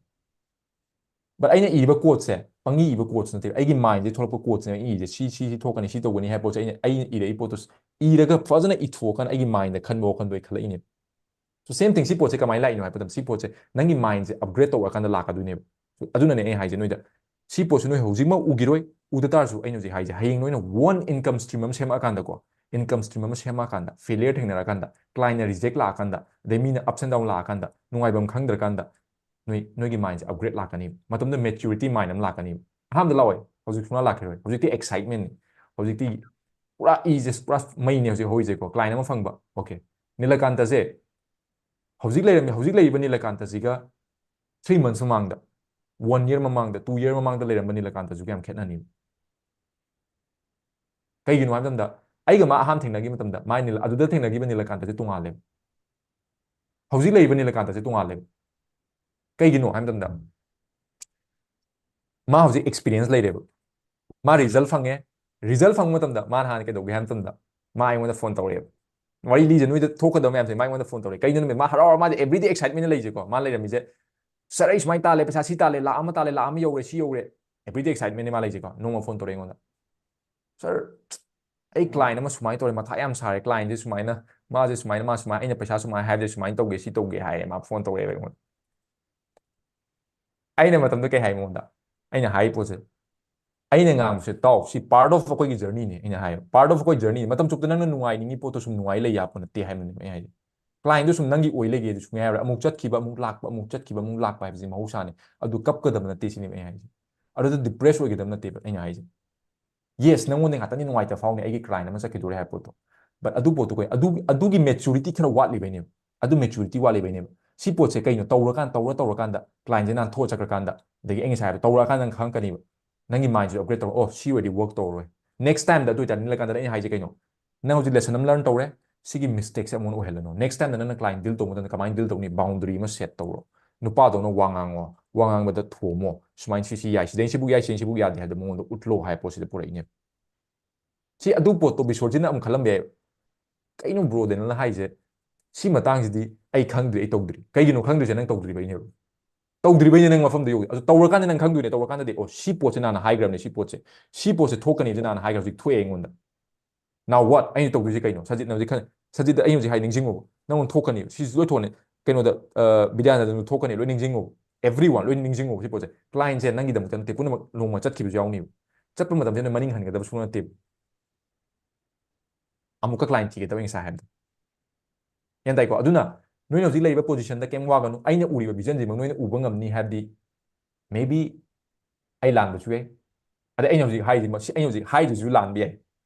But ꯑꯩꯅ ꯏꯔꯤꯕ quote-ꯁꯦ ꯄꯪꯏ ꯏꯕ quotes ꯅꯠꯇꯦꯕ, ꯑꯩꯒꯤ mind-ꯗꯒꯤ ꯊꯣꯛꯂꯛꯄ quotes-ꯅꯦꯕ ꯑꯩꯅ ꯏꯔꯤꯁꯦ꯫ ꯁꯤ, ꯁꯤ, ꯁꯤ ꯊꯣꯛꯀꯅꯤ, ꯁꯤ ꯇꯧꯒꯅꯤ ꯍꯥꯏꯕ ꯄꯣꯠꯁꯦ ꯑꯩꯅ, ꯑꯩꯅ ꯏꯔꯛꯏ ꯄꯣꯠꯇꯣ ꯏꯔꯒ ꯐꯖꯅ ꯏꯊꯣꯛꯑꯀꯥꯟꯗ ꯑꯩꯒꯤ mind-ꯗ ꯈꯟꯕ ꯋꯥꯈꯜꯗꯣ ꯑꯩ ꯈꯜꯂꯛꯏꯅꯦꯕ꯫ So same thing, ꯁꯤ ꯄꯣꯠꯁꯦ ꯀꯃꯥꯏꯅ ꯂꯥꯛꯏꯅꯣ ꯍꯥꯏꯕ ꯃꯇꯝꯗ, ꯁꯤ ꯄꯣꯠꯁꯦ ꯅꯪꯒꯤ mind-ꯁꯦ upgrade ꯇꯧꯔꯀꯥꯟꯗ ꯂꯥꯛꯀꯗꯣꯏꯅꯦꯕ꯫ So ꯑꯗꯨꯅꯅꯦ ꯑꯩ ꯍꯥꯏꯁꯦ ꯅꯣꯏꯗ, ꯁꯤ ꯄꯣꯠꯁꯦ ꯅꯣꯏ ꯍꯧꯖꯤꯛꯃꯛ ꯎꯈꯤꯔꯣꯏ, ꯎꯗ ꯇꯥꯔꯁꯨ ꯑꯩꯅ ꯍꯧꯖꯤꯛ ꯍꯥꯏꯁꯦ, ꯍꯌꯦꯡ ꯅꯣꯏꯅ one income stream ꯑꯃ ꯁꯦꯝꯃꯛꯑꯀꯥꯟꯗꯀꯣ, income stream ꯑꯃ ꯁꯦꯝꯃꯛꯑꯀꯥꯟꯗ, failure ꯊꯦꯡꯅꯔꯀꯥꯟꯗ, client-ꯅ reject ꯂꯥꯛꯑꯀꯥꯟꯗ, ꯑꯗꯩ ꯃꯤꯅ ups and down ꯂꯥꯛꯑꯀꯥꯟꯗ, ꯅꯨꯡꯉꯥꯏꯐꯝ ꯈꯪꯗ꯭ꯔꯀꯥꯟꯗ, ꯅꯣꯏ, ꯅꯣꯏꯒꯤ mind-ꯁꯦ upgrade ꯂꯥꯛꯀꯅꯤ꯫ ꯃꯇꯝꯗꯨꯗ maturity mind ꯑꯃ ꯂꯥꯛꯀꯅꯤ꯫ ꯑꯍꯥꯟꯕꯗ ꯂꯥꯛꯑꯣꯏ, ꯍꯧꯖꯤꯛ ꯁꯨꯡꯂꯥꯛ ꯂꯥꯛꯈꯤꯔꯣꯏ꯫ ꯍꯧꯖꯤꯛꯇꯤ excitement-ꯅꯤ꯫ ꯍꯧꯖꯤꯛꯇꯤ ꯄꯨꯔꯥ ꯏꯁꯦ ꯄꯨꯔꯥ ꯃꯩꯅꯦ ꯍꯧꯖꯤꯛ ꯍꯧꯔꯤꯁꯦꯀꯣ, client ꯑꯃ ꯐꯪꯕ꯫ Okay꯫ ꯅꯤꯂꯀꯥꯟꯇꯁꯦ ꯍꯧꯖꯤꯛ ꯂꯩꯔꯝꯃꯤ-, ꯍꯧꯖꯤꯛ ꯂꯩꯔꯤꯕ ꯅꯤꯂꯀꯥꯟꯇꯁꯤꯒ three months ꯃꯃꯥꯡꯗ, one year ꯃꯃꯥꯡꯗ, two year ꯃꯃꯥꯡꯗ ꯂꯩꯔꯝꯕ ꯅꯤꯂꯀꯥꯟꯇꯁꯤꯒ ꯌꯥꯝ ꯈꯦꯠꯅꯅꯤ꯫ ꯀꯩꯒꯤꯅꯣ ꯍꯥꯏꯕ ꯃꯇꯝꯗ, ꯑꯩꯒ ꯃꯥ ꯑꯍꯥꯟꯕ ꯊꯦꯡꯅꯈꯤꯕ ꯃꯇꯝꯗ, ꯃꯥꯏ ꯅꯤꯂ-, ꯑꯗꯨꯗ ꯊꯦꯡꯅꯈꯤꯕ ꯅꯤꯂꯀꯥꯟꯇꯁꯦ ꯇꯣꯉꯥꯜꯂꯦꯕ꯫ ꯍꯧꯖꯤꯛ ꯂꯩꯔꯤꯕ ꯅꯤꯂꯀꯥꯟꯇꯁꯦ ꯇꯣꯉꯥꯜꯂꯦꯕ꯫ ꯀꯩꯒꯤꯅꯣ ꯍꯥꯏꯕ ꯃꯇꯝꯗ, ꯃꯥ ꯍꯧꯖꯤꯛ experience ꯂꯩꯔꯦꯕ꯫ ꯃꯥ result ꯐꯪꯉꯦ꯫ Result ꯐꯪꯕ ꯃꯇꯝꯗ ꯃꯥꯅ ꯍꯥꯟꯅ ꯀꯩꯗꯧꯒꯦ ꯍꯥꯏꯕ ꯃꯇꯝꯗ, ꯃꯥ ꯑꯩꯉꯣꯟꯗ phone ꯇꯧꯔꯛꯑꯦꯕ꯫ ꯋꯥꯔꯤ ꯂꯤꯖ ꯅꯣꯏꯗ ꯊꯣꯛꯀꯗꯕ ꯃꯌꯥꯝꯁꯦ ꯃꯥ ꯑꯩꯉꯣꯟꯗ phone ꯇꯧꯔꯛꯑꯦ꯫ ꯀꯩꯅꯣ ꯅꯨꯃꯤꯠ ꯃꯥ ꯍꯔꯥꯎ ꯍꯔꯥꯎ, ꯃꯥꯗꯤ everyday excitement ꯂꯩꯖꯩꯀꯣ꯫ ꯃꯥ ꯂꯩꯔꯝꯃꯤꯁꯦ, "Sir, ꯑꯩ ꯁꯨꯃꯥꯏꯅ ꯇꯥꯜꯂꯦ, ꯄꯩꯁꯥ ꯁꯤ ꯇꯥꯜꯂꯦ, ꯂꯥꯛ ꯑꯃ ꯇꯥꯜꯂꯦ, ꯂꯥꯛ ꯑꯃ ꯌꯧꯔꯦ, ꯁꯤ ꯌꯧꯔꯦ"꯫ Everyday excitement ꯃꯥ ꯂꯩꯖꯩꯀꯣ꯫ ꯅꯣꯡꯃ phone ꯇꯧꯔꯛꯑꯦ ꯑꯩꯉꯣꯟꯗ, "Sir, ꯑꯩ client ꯑꯃ ꯁꯨꯃꯥꯏꯅ ꯇꯧꯔꯦ, ꯃꯊꯥ ꯌꯥꯝ ꯁꯥꯔꯦ꯫ Clientꯁꯦ ꯁꯨꯃꯥꯏꯅ, ꯃꯥꯁꯦ ꯁꯨꯃꯥꯏꯅ, ꯃꯥ ꯁꯨꯃꯥꯏꯅ, ꯑꯩꯅ ꯄꯩꯁꯥ ꯁꯨꯃꯥꯏꯅ ꯍꯥꯏꯕꯗ ꯁꯨꯃꯥꯏꯅ ꯇꯧꯒꯦ, ꯁꯤ ꯇꯧꯒꯦ" ꯍꯥꯏꯌꯦ꯫ ꯃꯥ phone ꯇꯧꯔꯛꯑꯦꯕ ꯑꯩꯉꯣꯟꯗ꯫ ꯑꯩꯅ ꯃꯇꯝꯗ ꯀꯩ ꯍꯥꯏ ꯃꯉꯣꯟꯗ? ꯑꯩꯅ ꯍꯥꯏ ꯄꯣꯠꯁꯦ, ꯑꯩꯅ ꯉꯥꯡꯕꯁꯦ ꯇꯥꯎ, ꯁꯤ part of ꯑꯩꯈꯣꯏꯒꯤ journeyꯅꯦ꯫ ꯑꯩꯅ ꯍꯥꯏ, part of ꯑꯩꯈꯣꯏ journey꯫ ꯃꯇꯝ ꯆꯨꯞꯇ ꯅꯪꯅ ꯅꯨꯡꯉꯥꯏꯅꯤꯡꯉꯤ ꯄꯣꯠꯇꯣ ꯁꯨꯝ ꯅꯨꯡꯉꯥꯏ ꯂꯩ ꯌꯥꯄꯣꯠ ꯅꯠꯇꯦ ꯍꯥꯏꯕꯅꯦꯕ ꯑꯩ ꯍꯥꯏꯁꯦ꯫ Clientꯗꯣ ꯁꯨꯝ ꯅꯪꯒꯤ ꯑꯣꯏ ꯂꯩꯒꯦ ꯑꯗꯨ ꯁꯨꯡꯌꯥ ꯌꯥꯔꯣꯏ꯫ ꯑꯃꯨꯛ ꯆꯠꯈꯤꯕ, ꯑꯃꯨꯛ ꯂꯥꯛꯄ, ꯑꯃꯨꯛ ꯆꯠꯈꯤꯕ, ꯑꯃꯨꯛ ꯂꯥꯛꯄ ꯍꯥꯏꯕꯁꯤ ꯃꯍꯧꯁꯥꯅꯤ꯫ ꯑꯗꯨ ꯀꯞꯀꯗꯕ ꯅꯠꯇꯦ ꯁꯤꯅꯦꯕ ꯑꯩ ꯍꯥꯏꯁꯦ꯫ ꯑꯗꯨꯗ depress ꯑꯣꯏꯒꯗꯕ ꯅꯠꯇꯦꯕ ꯑꯩꯅ ꯍꯥꯏꯁꯦ꯫ Yes, ꯅꯪꯉꯣꯟꯗ ꯉꯥꯛꯇꯪꯗꯤ ꯅꯨꯡꯉꯥꯏꯇꯕ ꯐꯥꯎꯅꯤ, "ꯑꯩꯒꯤ client ꯑꯃ ꯆꯠꯈꯤꯗꯣꯔꯦ" ꯍꯥꯏꯕ ꯄꯣꯠꯇꯣ꯫ But ꯑꯗꯨ ꯄꯣꯠꯇꯣ ꯀꯩ, ꯑꯗꯨ, ꯑꯗꯨꯒꯤ maturity ꯈꯔ ꯋꯥꯠꯂꯤꯕꯩꯅꯦꯕ꯫ ꯑꯗꯨ maturity ꯋꯥꯠꯂꯤꯕꯩꯅꯦꯕ꯫ ꯁꯤ ꯄꯣꯠꯁꯦ ꯀꯩꯅꯣ, ꯇꯧꯔꯀꯥꯟ-, ꯇꯧꯔ ꯇꯧꯔꯀꯥꯟꯗ, clientꯁꯦ ꯅꯥꯟꯊꯣꯛꯑ ꯆꯠꯈ꯭ꯔꯀꯥꯟꯗ, ꯑꯗꯒꯤ ꯑꯩ ꯉꯁꯥꯏ ꯍꯥꯏꯕ ꯇꯧꯔꯛꯑꯀꯥꯟꯗ ꯅꯪ ꯈꯪꯉꯛꯀꯅꯤꯕ꯫ ꯅꯪꯒꯤ mindꯁꯦ upgrade ꯇꯧꯔ, "ꯑꯣ, ꯁꯤ ꯑꯣꯏꯔꯗꯤ work ꯇꯧꯔꯔꯣꯏ꯫ Next timeꯗ ꯑꯗꯨ ꯑꯣꯏꯇꯥꯔꯗꯤ ꯅꯤꯜꯂꯀꯥꯟꯗ ꯑꯩꯅ ꯍꯥꯏꯁꯦ ꯀꯩꯅꯣ? ꯅꯪ ꯍꯧꯖꯤꯛ lesson ꯑꯃ learn ꯇꯧꯔꯦ, ꯁꯤꯒꯤ mistakeꯁꯦ ꯑꯃꯨꯛ ꯍꯟꯅ ꯑꯣꯏꯍꯜꯂꯅꯨ꯫ Next timeꯗ ꯅꯪꯅ client deal ꯇꯧꯕ ꯃꯇꯝꯗ ꯀꯃꯥꯏꯅ deal ꯇꯧꯅꯤ? Boundary ꯑꯃ set ꯇꯧꯔꯣ꯫ ꯅꯨꯄꯥꯗꯧꯅ ꯋꯥ ꯉꯥꯡꯉꯣ, ꯋꯥ ꯉꯥꯡꯕꯗ ꯊꯣꯝꯃꯣ, ꯁꯨꯃꯥꯏꯅ ꯁꯤ, ꯁꯤ ꯌꯥꯏ, ꯁꯤꯗꯩ ꯁꯤꯕꯨꯛ ꯌꯥꯏ, ꯁꯤꯗꯩ ꯁꯤꯕꯨꯛ ꯌꯥꯗꯦ" ꯍꯥꯏꯕꯗꯣ ꯃꯉꯣꯟꯗ ꯎꯠꯂꯣ ꯍꯥꯏꯕ ꯄꯣꯠꯁꯤꯗ ꯄꯨꯔꯛꯏꯅꯦꯕ꯫ ꯁꯤ ꯑꯗꯨ ꯄꯣꯠꯇꯣ ꯕꯤꯁꯣꯔꯖꯤꯠꯅ ꯑꯃꯨꯛ ꯈꯜꯂꯝꯕ ꯌꯥꯏꯕ, "ꯀꯩꯅꯣ bro ꯗꯦꯅꯦꯜꯅ ꯍꯥꯏꯁꯦ? ꯁꯤ ꯃꯇꯥꯡꯁꯤꯗꯤ ꯑꯩ ꯈꯪꯗ꯭ꯔꯤ, ꯑꯩ ꯇꯧꯗ꯭ꯔꯤ꯫" ꯀꯩꯒꯤꯅꯣ ꯈꯪꯗ꯭ꯔꯤꯁꯦ? ꯅꯪ ꯇꯧꯗ꯭ꯔꯤꯕꯩꯅꯦꯕ꯫ ꯇꯧꯗ꯭ꯔꯤꯕꯩꯅꯦ ꯅꯪ ꯃꯐꯝꯗ ꯌꯧꯔꯤ꯫ ꯑꯗꯨ ꯇꯧꯔꯀꯥꯟꯗ ꯅꯪ ꯈꯪꯗꯣꯏꯅꯦ꯫ ꯇꯧꯔꯀꯥꯟꯗꯗꯤ, "ꯑꯣ, ꯁꯤ ꯄꯣꯠꯁꯦ ꯅꯍꯥꯟꯅ ꯍꯥꯏꯈ꯭ꯔꯕꯅꯦ, ꯁꯤ ꯄꯣꯠꯁꯦ, ꯁꯤ ꯄꯣꯠꯁꯦ ꯊꯣꯛꯀꯅꯤ ꯍꯥꯏꯕꯁꯦ ꯅꯍꯥꯟꯅ ꯍꯥꯏꯈ꯭ꯔ, ꯍꯧꯖꯤꯛ ꯊꯣꯛꯑꯦ ꯑꯩꯉꯣꯟꯗ꯫ Now what? ꯑꯩꯅ ꯇꯧꯗꯣꯏꯁꯦ ꯀꯩꯅꯣ?" ꯁꯖꯤꯠꯅ ꯍꯧꯖꯤꯛ ꯈꯟ-, "ꯁꯖꯤꯠꯇ ꯑꯩ ꯍꯧꯖꯤꯛ ꯍꯥꯏ ꯅꯤꯡꯁꯤꯡꯉꯣꯕ꯫ ꯅꯪꯉꯣꯟꯗ ꯊꯣꯛꯀꯅꯤꯕ꯫ ꯁꯤꯁꯨ ꯂꯣꯏ ꯊꯣꯛꯑꯅꯤ꯫ ꯀꯩꯅꯣꯗ, ꯑ, ꯕꯤꯗ꯭ꯌꯥꯅꯟꯗꯁꯨ ꯊꯣꯛꯀꯅꯤ꯫ ꯂꯣꯏ ꯅꯤꯡꯁꯤꯡꯉꯣꯕ꯫ Everyone, ꯂꯣꯏ ꯅꯤꯡꯁꯤꯡꯉꯣꯕ ꯁꯤ ꯄꯣꯠꯁꯦ꯫" Clientꯁꯦ ꯅꯪꯒꯤꯗꯃꯛꯇ ꯅꯠꯇꯦ, ꯄꯨꯝꯅꯃꯛ ꯅꯣꯡꯃ ꯆꯠꯈꯤꯕꯁꯨ ꯌꯥꯎꯅꯤꯕ꯫ ꯆꯠꯄ ꯃꯇꯝꯗ ꯅꯪ ꯃꯅꯤꯡ ꯍꯟꯒꯗꯕ ꯁꯨꯡꯅꯠ ꯅꯠꯇꯦꯕ꯫ ꯑꯃꯨꯛꯀ client ꯊꯤꯒꯗꯕ ꯑꯩ ꯉꯁꯥꯏ ꯍꯥꯏꯕꯗꯣ꯫ ꯒ꯭ꯌꯥꯟ ꯇꯥꯏꯀꯣ? ꯑꯗꯨꯅ ꯅꯣꯏꯅ ꯍꯧꯖꯤꯛ ꯂꯩꯔꯤꯕ positionꯗ ꯀꯩꯝ ꯋꯥꯒꯅꯨ꯫ ꯑꯩꯅ ꯎꯔꯤꯕ visionꯁꯤꯃꯛ ꯅꯣꯏꯅ ꯎꯕ ꯉꯝꯅꯤ ꯍꯥꯏꯕꯗꯤ, maybe ꯑꯩ ꯂꯥꯟꯕꯁꯨ ꯌꯥꯏ꯫ ꯑꯗ ꯑꯩꯅ ꯍꯧꯖꯤꯛ ꯍꯥꯏꯔꯤꯁꯤ, ꯃꯁꯤ ꯑꯩꯅ ꯍꯧꯖꯤꯛ ꯍꯥꯏꯔꯤꯁꯤꯁꯨ ꯂꯥꯟꯕ ꯌꯥꯏ꯫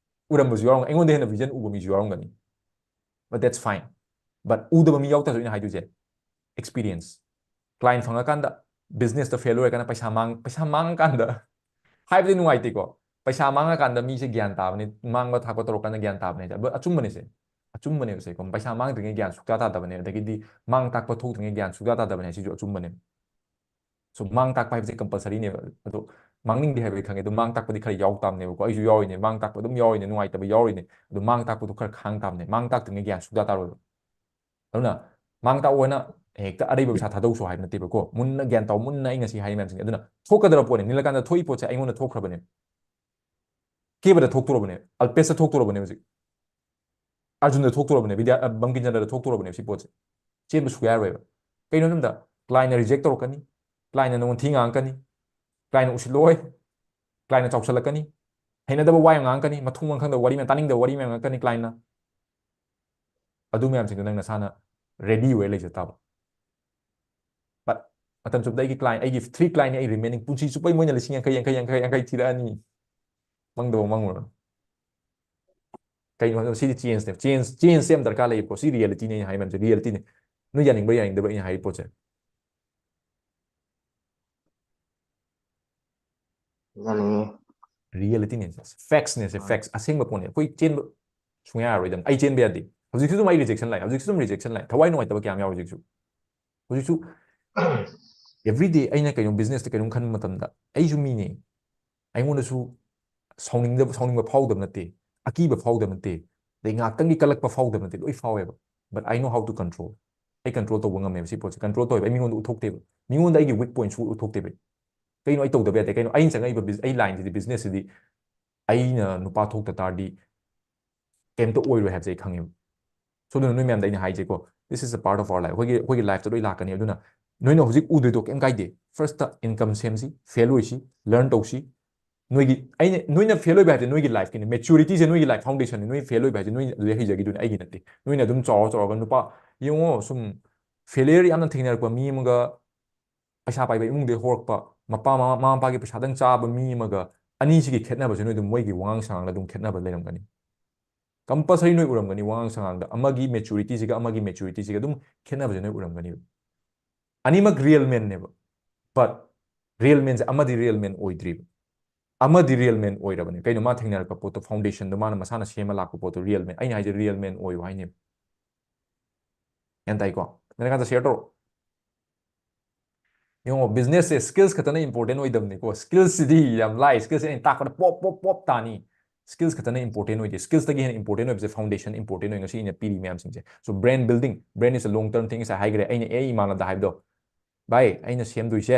ꯎꯔꯝꯕꯁꯨ ꯌꯥꯎꯔꯝꯒꯅꯤ꯫ ꯑꯩꯉꯣꯟꯗ ꯍꯦꯟꯅ vision ꯎꯕ ꯃꯤꯁꯨ ꯌꯥꯎꯔꯝꯒꯅꯤ꯫ But that's fine. But ꯎꯗꯕ ꯃꯤ ꯌꯥꯎ ꯇꯥꯔꯁꯨ ꯑꯩꯅ ꯍꯥꯏꯗꯣꯏꯁꯦ, experience꯫ Client ꯐꯪꯉꯀꯥꯟꯗ, businessꯇ fail ꯑꯣꯏꯔꯀꯥꯟꯗ, ꯄꯩꯁꯥ ꯃꯥꯡ-, ꯄꯩꯁꯥ ꯃꯥꯡꯉꯀꯥꯟꯗ ꯍꯥꯏꯕꯗꯤ ꯅꯨꯡꯉꯥꯏꯇꯦꯀꯣ꯫ ꯄꯩꯁꯥ ꯃꯥꯡꯉꯀꯥꯟꯗ ꯃꯤꯁꯦ ꯒ꯭ꯌꯥꯟ ꯇꯥꯕꯅꯤ, ꯃꯥꯡꯕ ꯊꯥꯛꯄ ꯇꯧꯔꯀꯥꯟꯗ ꯒ꯭ꯌꯥꯟ ꯇꯥꯕꯅꯤ꯫ But ꯑꯆꯨꯝꯕꯅꯤꯁꯦ, ꯑꯆꯨꯝꯕꯅꯦꯕꯁꯦꯀꯣ꯫ ꯄꯩꯁꯥ ꯃꯥꯡꯗ꯭ꯔꯤꯉꯩ ꯒ꯭ꯌꯥꯟ ꯁꯨꯛꯇꯥ ꯇꯥꯗꯕꯅꯦ, ꯑꯗꯒꯤꯗꯤ ꯃꯥꯡ ꯇꯥꯛꯄ ꯊꯣꯛꯇ꯭ꯔꯤꯉꯩ ꯒ꯭ꯌꯥꯟ ꯁꯨꯛꯇꯥ ꯇꯥꯗꯕꯅꯦ꯫ ꯁꯤꯁꯨ ꯑꯆꯨꯝꯕꯅꯦ꯫ ꯁꯨꯝ ꯃꯥꯡ ꯇꯥꯛꯄ ꯍꯥꯏꯕꯁꯦ ꯀꯝꯄꯜꯁꯔꯤꯅꯦꯕ꯫ ꯑꯗꯣ ꯃꯥꯡꯅꯤꯡꯗꯦ ꯍꯥꯏꯕꯗꯤ ꯈꯪꯉꯦ, ꯑꯗꯣ ꯃꯥꯡ ꯇꯥꯛꯄꯗꯤ ꯈꯔ ꯌꯥꯎ ꯇꯥꯕꯅꯦꯕꯀꯣ꯫ ꯑꯩꯁꯨ ꯌꯥꯎꯔꯤꯅꯦ, ꯃꯥꯡ ꯇꯥꯛꯄ ꯑꯗꯨꯝ ꯌꯥꯎꯔꯤꯅꯦ, ꯅꯨꯡꯉꯥꯏꯇꯕ ꯌꯥꯎꯔꯤꯅꯦ꯫ ꯑꯗꯣ ꯃꯥꯡ ꯇꯥꯛꯄꯗꯣ ꯈꯔ ꯈꯥꯡ ꯇꯥꯕꯅꯦ, ꯃꯥꯡ ꯇꯥꯛꯇ꯭ꯔꯤꯉꯩ ꯒ꯭ꯌꯥꯟ ꯁꯨꯛꯇꯥ ꯇꯥꯔꯣꯏꯕ꯫ ꯑꯗꯨꯅ ꯃꯥꯡ ꯇꯥꯛꯑꯣꯅ ꯍꯦꯛꯇ ꯑꯔꯩꯕ ꯄꯩꯁꯥ ꯊꯥꯗꯧꯁꯨ ꯍꯥꯏꯕ ꯅꯠꯇꯦꯕꯀꯣ꯫ ꯃꯨꯟꯅ ꯒ꯭ꯌꯥꯟ ꯇꯥꯎ, ꯃꯨꯟꯅ ꯑꯩ ꯉꯁꯤ ꯍꯥꯏ ꯃꯌꯥꯝꯁꯤꯡꯁꯦ꯫ ꯑꯗꯨꯅ ꯊꯣꯛꯀꯗꯕ ꯄꯣꯠꯅꯦ꯫ ꯅꯤꯂꯀꯥꯟꯇ ꯊꯣꯛꯏ ꯄꯣꯠꯁꯦ ꯑꯩꯉꯣꯟꯗ ꯊꯣꯛꯈ꯭ꯔꯕꯅꯦ, ꯀꯦꯕꯗ ꯊꯣꯛꯇꯣꯔꯕꯅꯦ, ꯑꯜꯄꯦꯁꯇ ꯊꯣꯛꯇꯣꯔꯕꯅꯦ ꯍꯧꯖꯤꯛ, ꯑꯔꯖꯨꯟꯗ ꯊꯣꯛꯇꯣꯔꯕꯅꯦ, ꯕꯤꯗ꯭ꯌꯥ-, ꯑ, ꯕꯪꯀꯤꯝ ꯆꯟꯗ꯭ꯔꯗ ꯊꯣꯛꯇꯣꯔꯕꯅꯦ ꯁꯤ ꯄꯣꯠꯁꯦ꯫ ꯆꯦꯟꯕ ꯁꯨꯛꯌꯥ ꯌꯥꯔꯣꯏꯕ꯫ ꯀꯩꯅꯣ ꯍꯥꯏꯕꯗ clientꯅ reject ꯇꯧꯔꯛꯀꯅꯤ, clientꯅ ꯅꯉꯣꯟꯗ ꯊꯤ ꯉꯥꯡꯉꯛꯀꯅꯤ, clientꯅ ꯎꯁꯤꯠꯂꯣꯏ, clientꯅ ꯆꯥꯎꯁꯜꯂꯛꯀꯅꯤ, ꯍꯩꯅꯗꯕ ꯋꯥ ꯌꯥꯝ ꯉꯥꯡꯉꯛꯀꯅꯤ, ꯃꯊꯣꯡ ꯃꯔꯝ ꯈꯪꯗꯕ ꯋꯥꯔꯤ ꯃꯌꯥꯝ, ꯇꯥꯅꯤꯡꯗꯕ ꯋꯥꯔꯤ ꯃꯌꯥꯝ ꯉꯥꯡꯉꯛꯀꯅꯤ clientꯅ꯫ ꯑꯗꯨ ꯃꯌꯥꯝꯁꯤꯡꯗꯣ ꯅꯪ ꯅꯁꯥꯅ ready ꯑꯣꯏꯔ ꯂꯩꯖ ꯇꯥꯕ꯫ But ꯃꯇꯝ ꯆꯨꯞꯄꯗ ꯑꯩꯒꯤ client, ꯑꯩꯒꯤ three clientꯅꯤ ꯑꯩ remaining, ꯄꯨꯟꯁꯤ ꯆꯨꯞꯄ ꯃꯣꯏꯅ ꯂꯤꯁꯤꯡ ꯌꯥꯡꯈꯩ, ꯌꯥꯡꯈꯩ, ꯌꯥꯡꯈꯩ, ꯌꯥꯡꯈꯩ ꯊꯤꯔꯛꯑꯅꯤ꯫ ꯃꯪꯗꯕ ꯃꯪꯉꯨꯔꯅꯨ꯫ ꯀꯩꯅꯣ ꯍꯥꯏꯕꯗ ꯁꯤꯗꯤ changeꯅꯦ꯫ Change, changeꯁꯦ ꯌꯥꯝ ꯗꯔꯀꯥꯔ ꯂꯩꯌꯦꯀꯣ꯫ ꯁꯤ realityꯅꯦ ꯑꯩꯅ ꯍꯥꯏ ꯃꯌꯥꯝꯁꯦ, realityꯅꯦ꯫ ꯅꯣꯏ ꯌꯥꯅꯤꯡꯕ ꯌꯥꯅꯤꯡꯗꯕ ꯑꯩꯅ ꯍꯥꯏꯔꯤ ꯄꯣꯠꯁꯦ꯫ ꯌꯥꯅꯤꯡꯉꯤ꯫ Realityꯅꯦ, factsꯅꯦ ꯁꯦ, ꯍꯣꯏ꯫ Facts, ꯑꯁꯦꯡꯕ ꯄꯣꯠꯅꯦ꯫ ꯑꯩꯈꯣꯏ ꯆꯦꯟꯕ ꯁꯨꯡꯌꯥ ꯌꯥꯔꯣꯏꯗꯕꯅꯤ꯫ ꯑꯩ ꯆꯦꯟꯕ ꯌꯥꯗꯦ꯫ ꯍꯧꯖꯤꯛꯁꯨ ꯑꯗꯨꯝ ꯑꯩ rejection ꯂꯥꯛꯑꯦ, ꯍꯧꯖꯤꯛꯁꯨ ꯑꯗꯨꯝ rejection ꯂꯥꯛꯑꯦ꯫ ꯊꯋꯥꯏ ꯅꯨꯡꯉꯥꯏꯇꯕ ꯀꯌꯥꯝ ꯌꯥꯎꯔꯦ ꯍꯧꯖꯤꯛꯁꯨ꯫ ꯍꯧꯖꯤꯛꯁꯨ everyday ꯑꯩꯅ ꯀꯩꯅꯣ businessꯇ ꯀꯩꯅꯣꯝ ꯈꯟꯕ ꯃꯇꯝꯗ ꯑꯩꯁꯨ ꯃꯤꯅꯦ꯫ ꯑꯩꯉꯣꯟꯗꯁꯨ ꯁꯥꯎꯅꯤꯡꯗꯕ, ꯁꯥꯎꯅꯤꯡꯕ ꯐꯥꯎꯗꯕ ꯅꯠꯇꯦ, ꯑꯀꯤꯕ ꯐꯥꯎꯗꯕ ꯅꯠꯇꯦ, ꯑꯗꯩ ꯉꯥꯏꯍꯥꯛꯇꯪꯒꯤ ꯀꯜꯂꯛꯄ ꯐꯥꯎꯗꯕ ꯅꯠꯇꯦ, ꯂꯣꯏ ꯐꯥꯎꯋꯦꯕ꯫ But I know how to control. ꯑꯩ control ꯇꯧꯕ ꯉꯝꯃꯦꯕ ꯁꯤ ꯄꯣꯠꯁꯦ꯫ Control ꯇꯧꯋꯦꯕ, ꯑꯩ ꯃꯤꯉꯣꯟꯗ ꯎꯠꯊꯣꯛꯇꯦꯕ, ꯃꯤꯉꯣꯟꯗ ꯑꯩꯒꯤ weak pointꯁꯨ ꯎꯠꯊꯣꯛꯇꯦꯕ꯫ ꯀꯩꯅꯣ ꯑꯩ ꯇꯧꯗꯕ ꯌꯥꯗꯦ? ꯀꯩꯅꯣ ꯑꯩꯅ ꯆꯪꯉꯛꯏꯕ ꯕꯤꯖ-, ꯑꯩ lineꯁꯤꯗꯤ, businessꯁꯤꯗꯤ ꯑꯩꯅ ꯅꯨꯄꯥ ꯊꯣꯛꯇ ꯇꯥꯔꯗꯤ ꯀꯩꯝꯇ ꯑꯣꯏꯔꯣꯏ ꯍꯥꯏꯕꯁꯦ ꯑꯩ ꯈꯪꯉꯦꯕ꯫ So ꯑꯗꯨꯅ ꯅꯣꯏ ꯃꯌꯥꯝꯗ ꯑꯩꯅ ꯍꯥꯏꯁꯦꯀꯣ, this is a part of our life. ꯑꯩꯈꯣꯏꯒꯤ, ꯑꯩꯈꯣꯏꯒꯤ lifeꯇ ꯂꯣꯏ ꯂꯥꯛꯀꯅꯤ꯫ ꯑꯗꯨꯅ ꯅꯣꯏꯅ ꯍꯧꯖꯤꯛ ꯎꯗꯣꯏꯗꯣ ꯀꯩꯝ ꯀꯥꯏꯗꯦ꯫ Firstꯇ income ꯁꯦꯝꯁꯤ, fail ꯑꯣꯏꯁꯤ, learn ꯇꯧꯁꯤ꯫ ꯅꯣꯏꯒꯤ, ꯑꯩꯅ, ꯅꯣꯏꯅ fail ꯑꯣꯏꯕ ꯍꯥꯏꯁꯦ ꯅꯣꯏꯒꯤ lifeꯀꯤꯅꯤ, maturityꯁꯦ ꯅꯣꯏꯒꯤ life foundationꯅꯤ, ꯅꯣꯏ fail ꯑꯣꯏꯕ ꯍꯥꯏꯁꯦ ꯅꯣꯏ ꯑꯗꯨꯗꯩ ꯍꯩꯖꯈꯤꯗꯣꯏꯅꯤ, ꯑꯩꯒꯤ ꯅꯠꯇꯦ꯫ ꯅꯣꯏꯅ ꯑꯗꯨꯝ ꯆꯥꯎꯔ ꯆꯥꯎꯔꯒ ꯅꯨꯄꯥ, ꯌꯦꯡꯉꯣ, ꯁꯨꯝ failure ꯌꯥꯝꯅ ꯊꯦꯡꯅꯔꯛꯄ ꯃꯤ ꯑꯃꯒ ꯄꯩꯁꯥ ꯄꯥꯏꯕ ꯏꯃꯨꯡꯗꯒꯤ ꯍꯧꯔꯛꯄ, ꯃꯄꯥ, ꯃꯃꯥ, ꯃꯃꯥ ꯃꯄꯥꯒꯤ ꯄꯩꯁꯥꯗꯪ ꯆꯥꯕ ꯃꯤ ꯑꯃꯒ ꯑꯅꯤꯁꯤꯒꯤ ꯈꯦꯠꯅꯕꯁꯦ ꯅꯣꯏ ꯑꯗꯨꯝ ꯃꯣꯏꯒꯤ ꯋꯥꯉꯥꯡ ꯁꯉꯥꯡꯗ ꯑꯗꯨꯝ ꯈꯦꯠꯅꯕ ꯂꯩꯔꯝꯒꯅꯤ꯫ Compulsory ꯅꯣꯏ ꯎꯔꯝꯒꯅꯤ ꯋꯥꯉꯥꯡ ꯁꯉꯥꯡꯗ, ꯑꯃꯒꯤ maturityꯁꯤꯒ ꯑꯃꯒꯤ maturityꯁꯤꯒ ꯑꯗꯨꯝ ꯈꯦꯠꯅꯕꯁꯦ ꯅꯣꯏ ꯎꯔꯝꯒꯅꯤꯕ꯫ ꯑꯅꯤꯃꯛ real manꯅꯦꯕ, but real manꯁꯦ ꯑꯃꯗꯤ real man ꯑꯣꯏꯗ꯭ꯔꯤꯕ, ꯑꯃꯗꯤ real man ꯑꯣꯏꯔꯕꯅꯦ꯫ ꯀꯩꯅꯣ ꯃꯥ ꯊꯦꯡꯅꯔꯛꯄ ꯄꯣꯠꯇꯣ, foundationꯗꯣ, ꯃꯥꯅ ꯃꯁꯥꯅ ꯁꯦꯝꯃ ꯂꯥꯛꯄ ꯄꯣꯠꯇꯣ real man꯫ ꯑꯩꯅ ꯍꯥꯏꯁꯦ real man ꯑꯣꯏꯌꯨ ꯍꯥꯏꯅꯦꯕ꯫ ꯒ꯭ꯌꯥꯟ ꯇꯥꯏꯀꯣ? ꯅꯪ ꯀꯥꯟꯗ share ꯇꯧꯔꯣ꯫ ꯌꯦꯡꯉꯣ, business ꯁꯦ skills ꯈꯛꯇꯅ important ꯑꯣꯏꯗꯕꯅꯤꯀꯣ꯫ Skills ꯁꯤꯗꯤ ꯌꯥꯝ ꯂꯥꯏ, skills ꯁꯦ ꯑꯩꯅ ꯇꯥꯛꯄꯗ ꯄꯣꯞ ꯄꯣꯞ ꯄꯣꯞ ꯇꯥꯅꯤ꯫ Skills ꯈꯛꯇꯅ important ꯑꯣꯏꯗꯦ꯫ Skills ꯇꯒꯤ ꯍꯦꯟꯅ important ꯑꯣꯏꯕꯁꯦ foundation important ꯑꯣꯏ ꯉꯁꯤ ꯑꯩꯅ ꯄꯤꯔꯤ ꯃꯌꯥꯝꯁꯤꯡꯁꯦ꯫ So brand building, brand is a long term thing, ꯉꯁꯥꯏ ꯍꯥꯏꯈ꯭ꯔꯦ꯫ ꯑꯩꯅ ꯑꯦ ꯏꯃꯥꯟꯅꯕꯗ ꯍꯥꯏꯕꯗꯣ, "ꯚꯥꯏ, ꯑꯩꯅ ꯁꯦꯝꯗꯣꯏꯁꯦ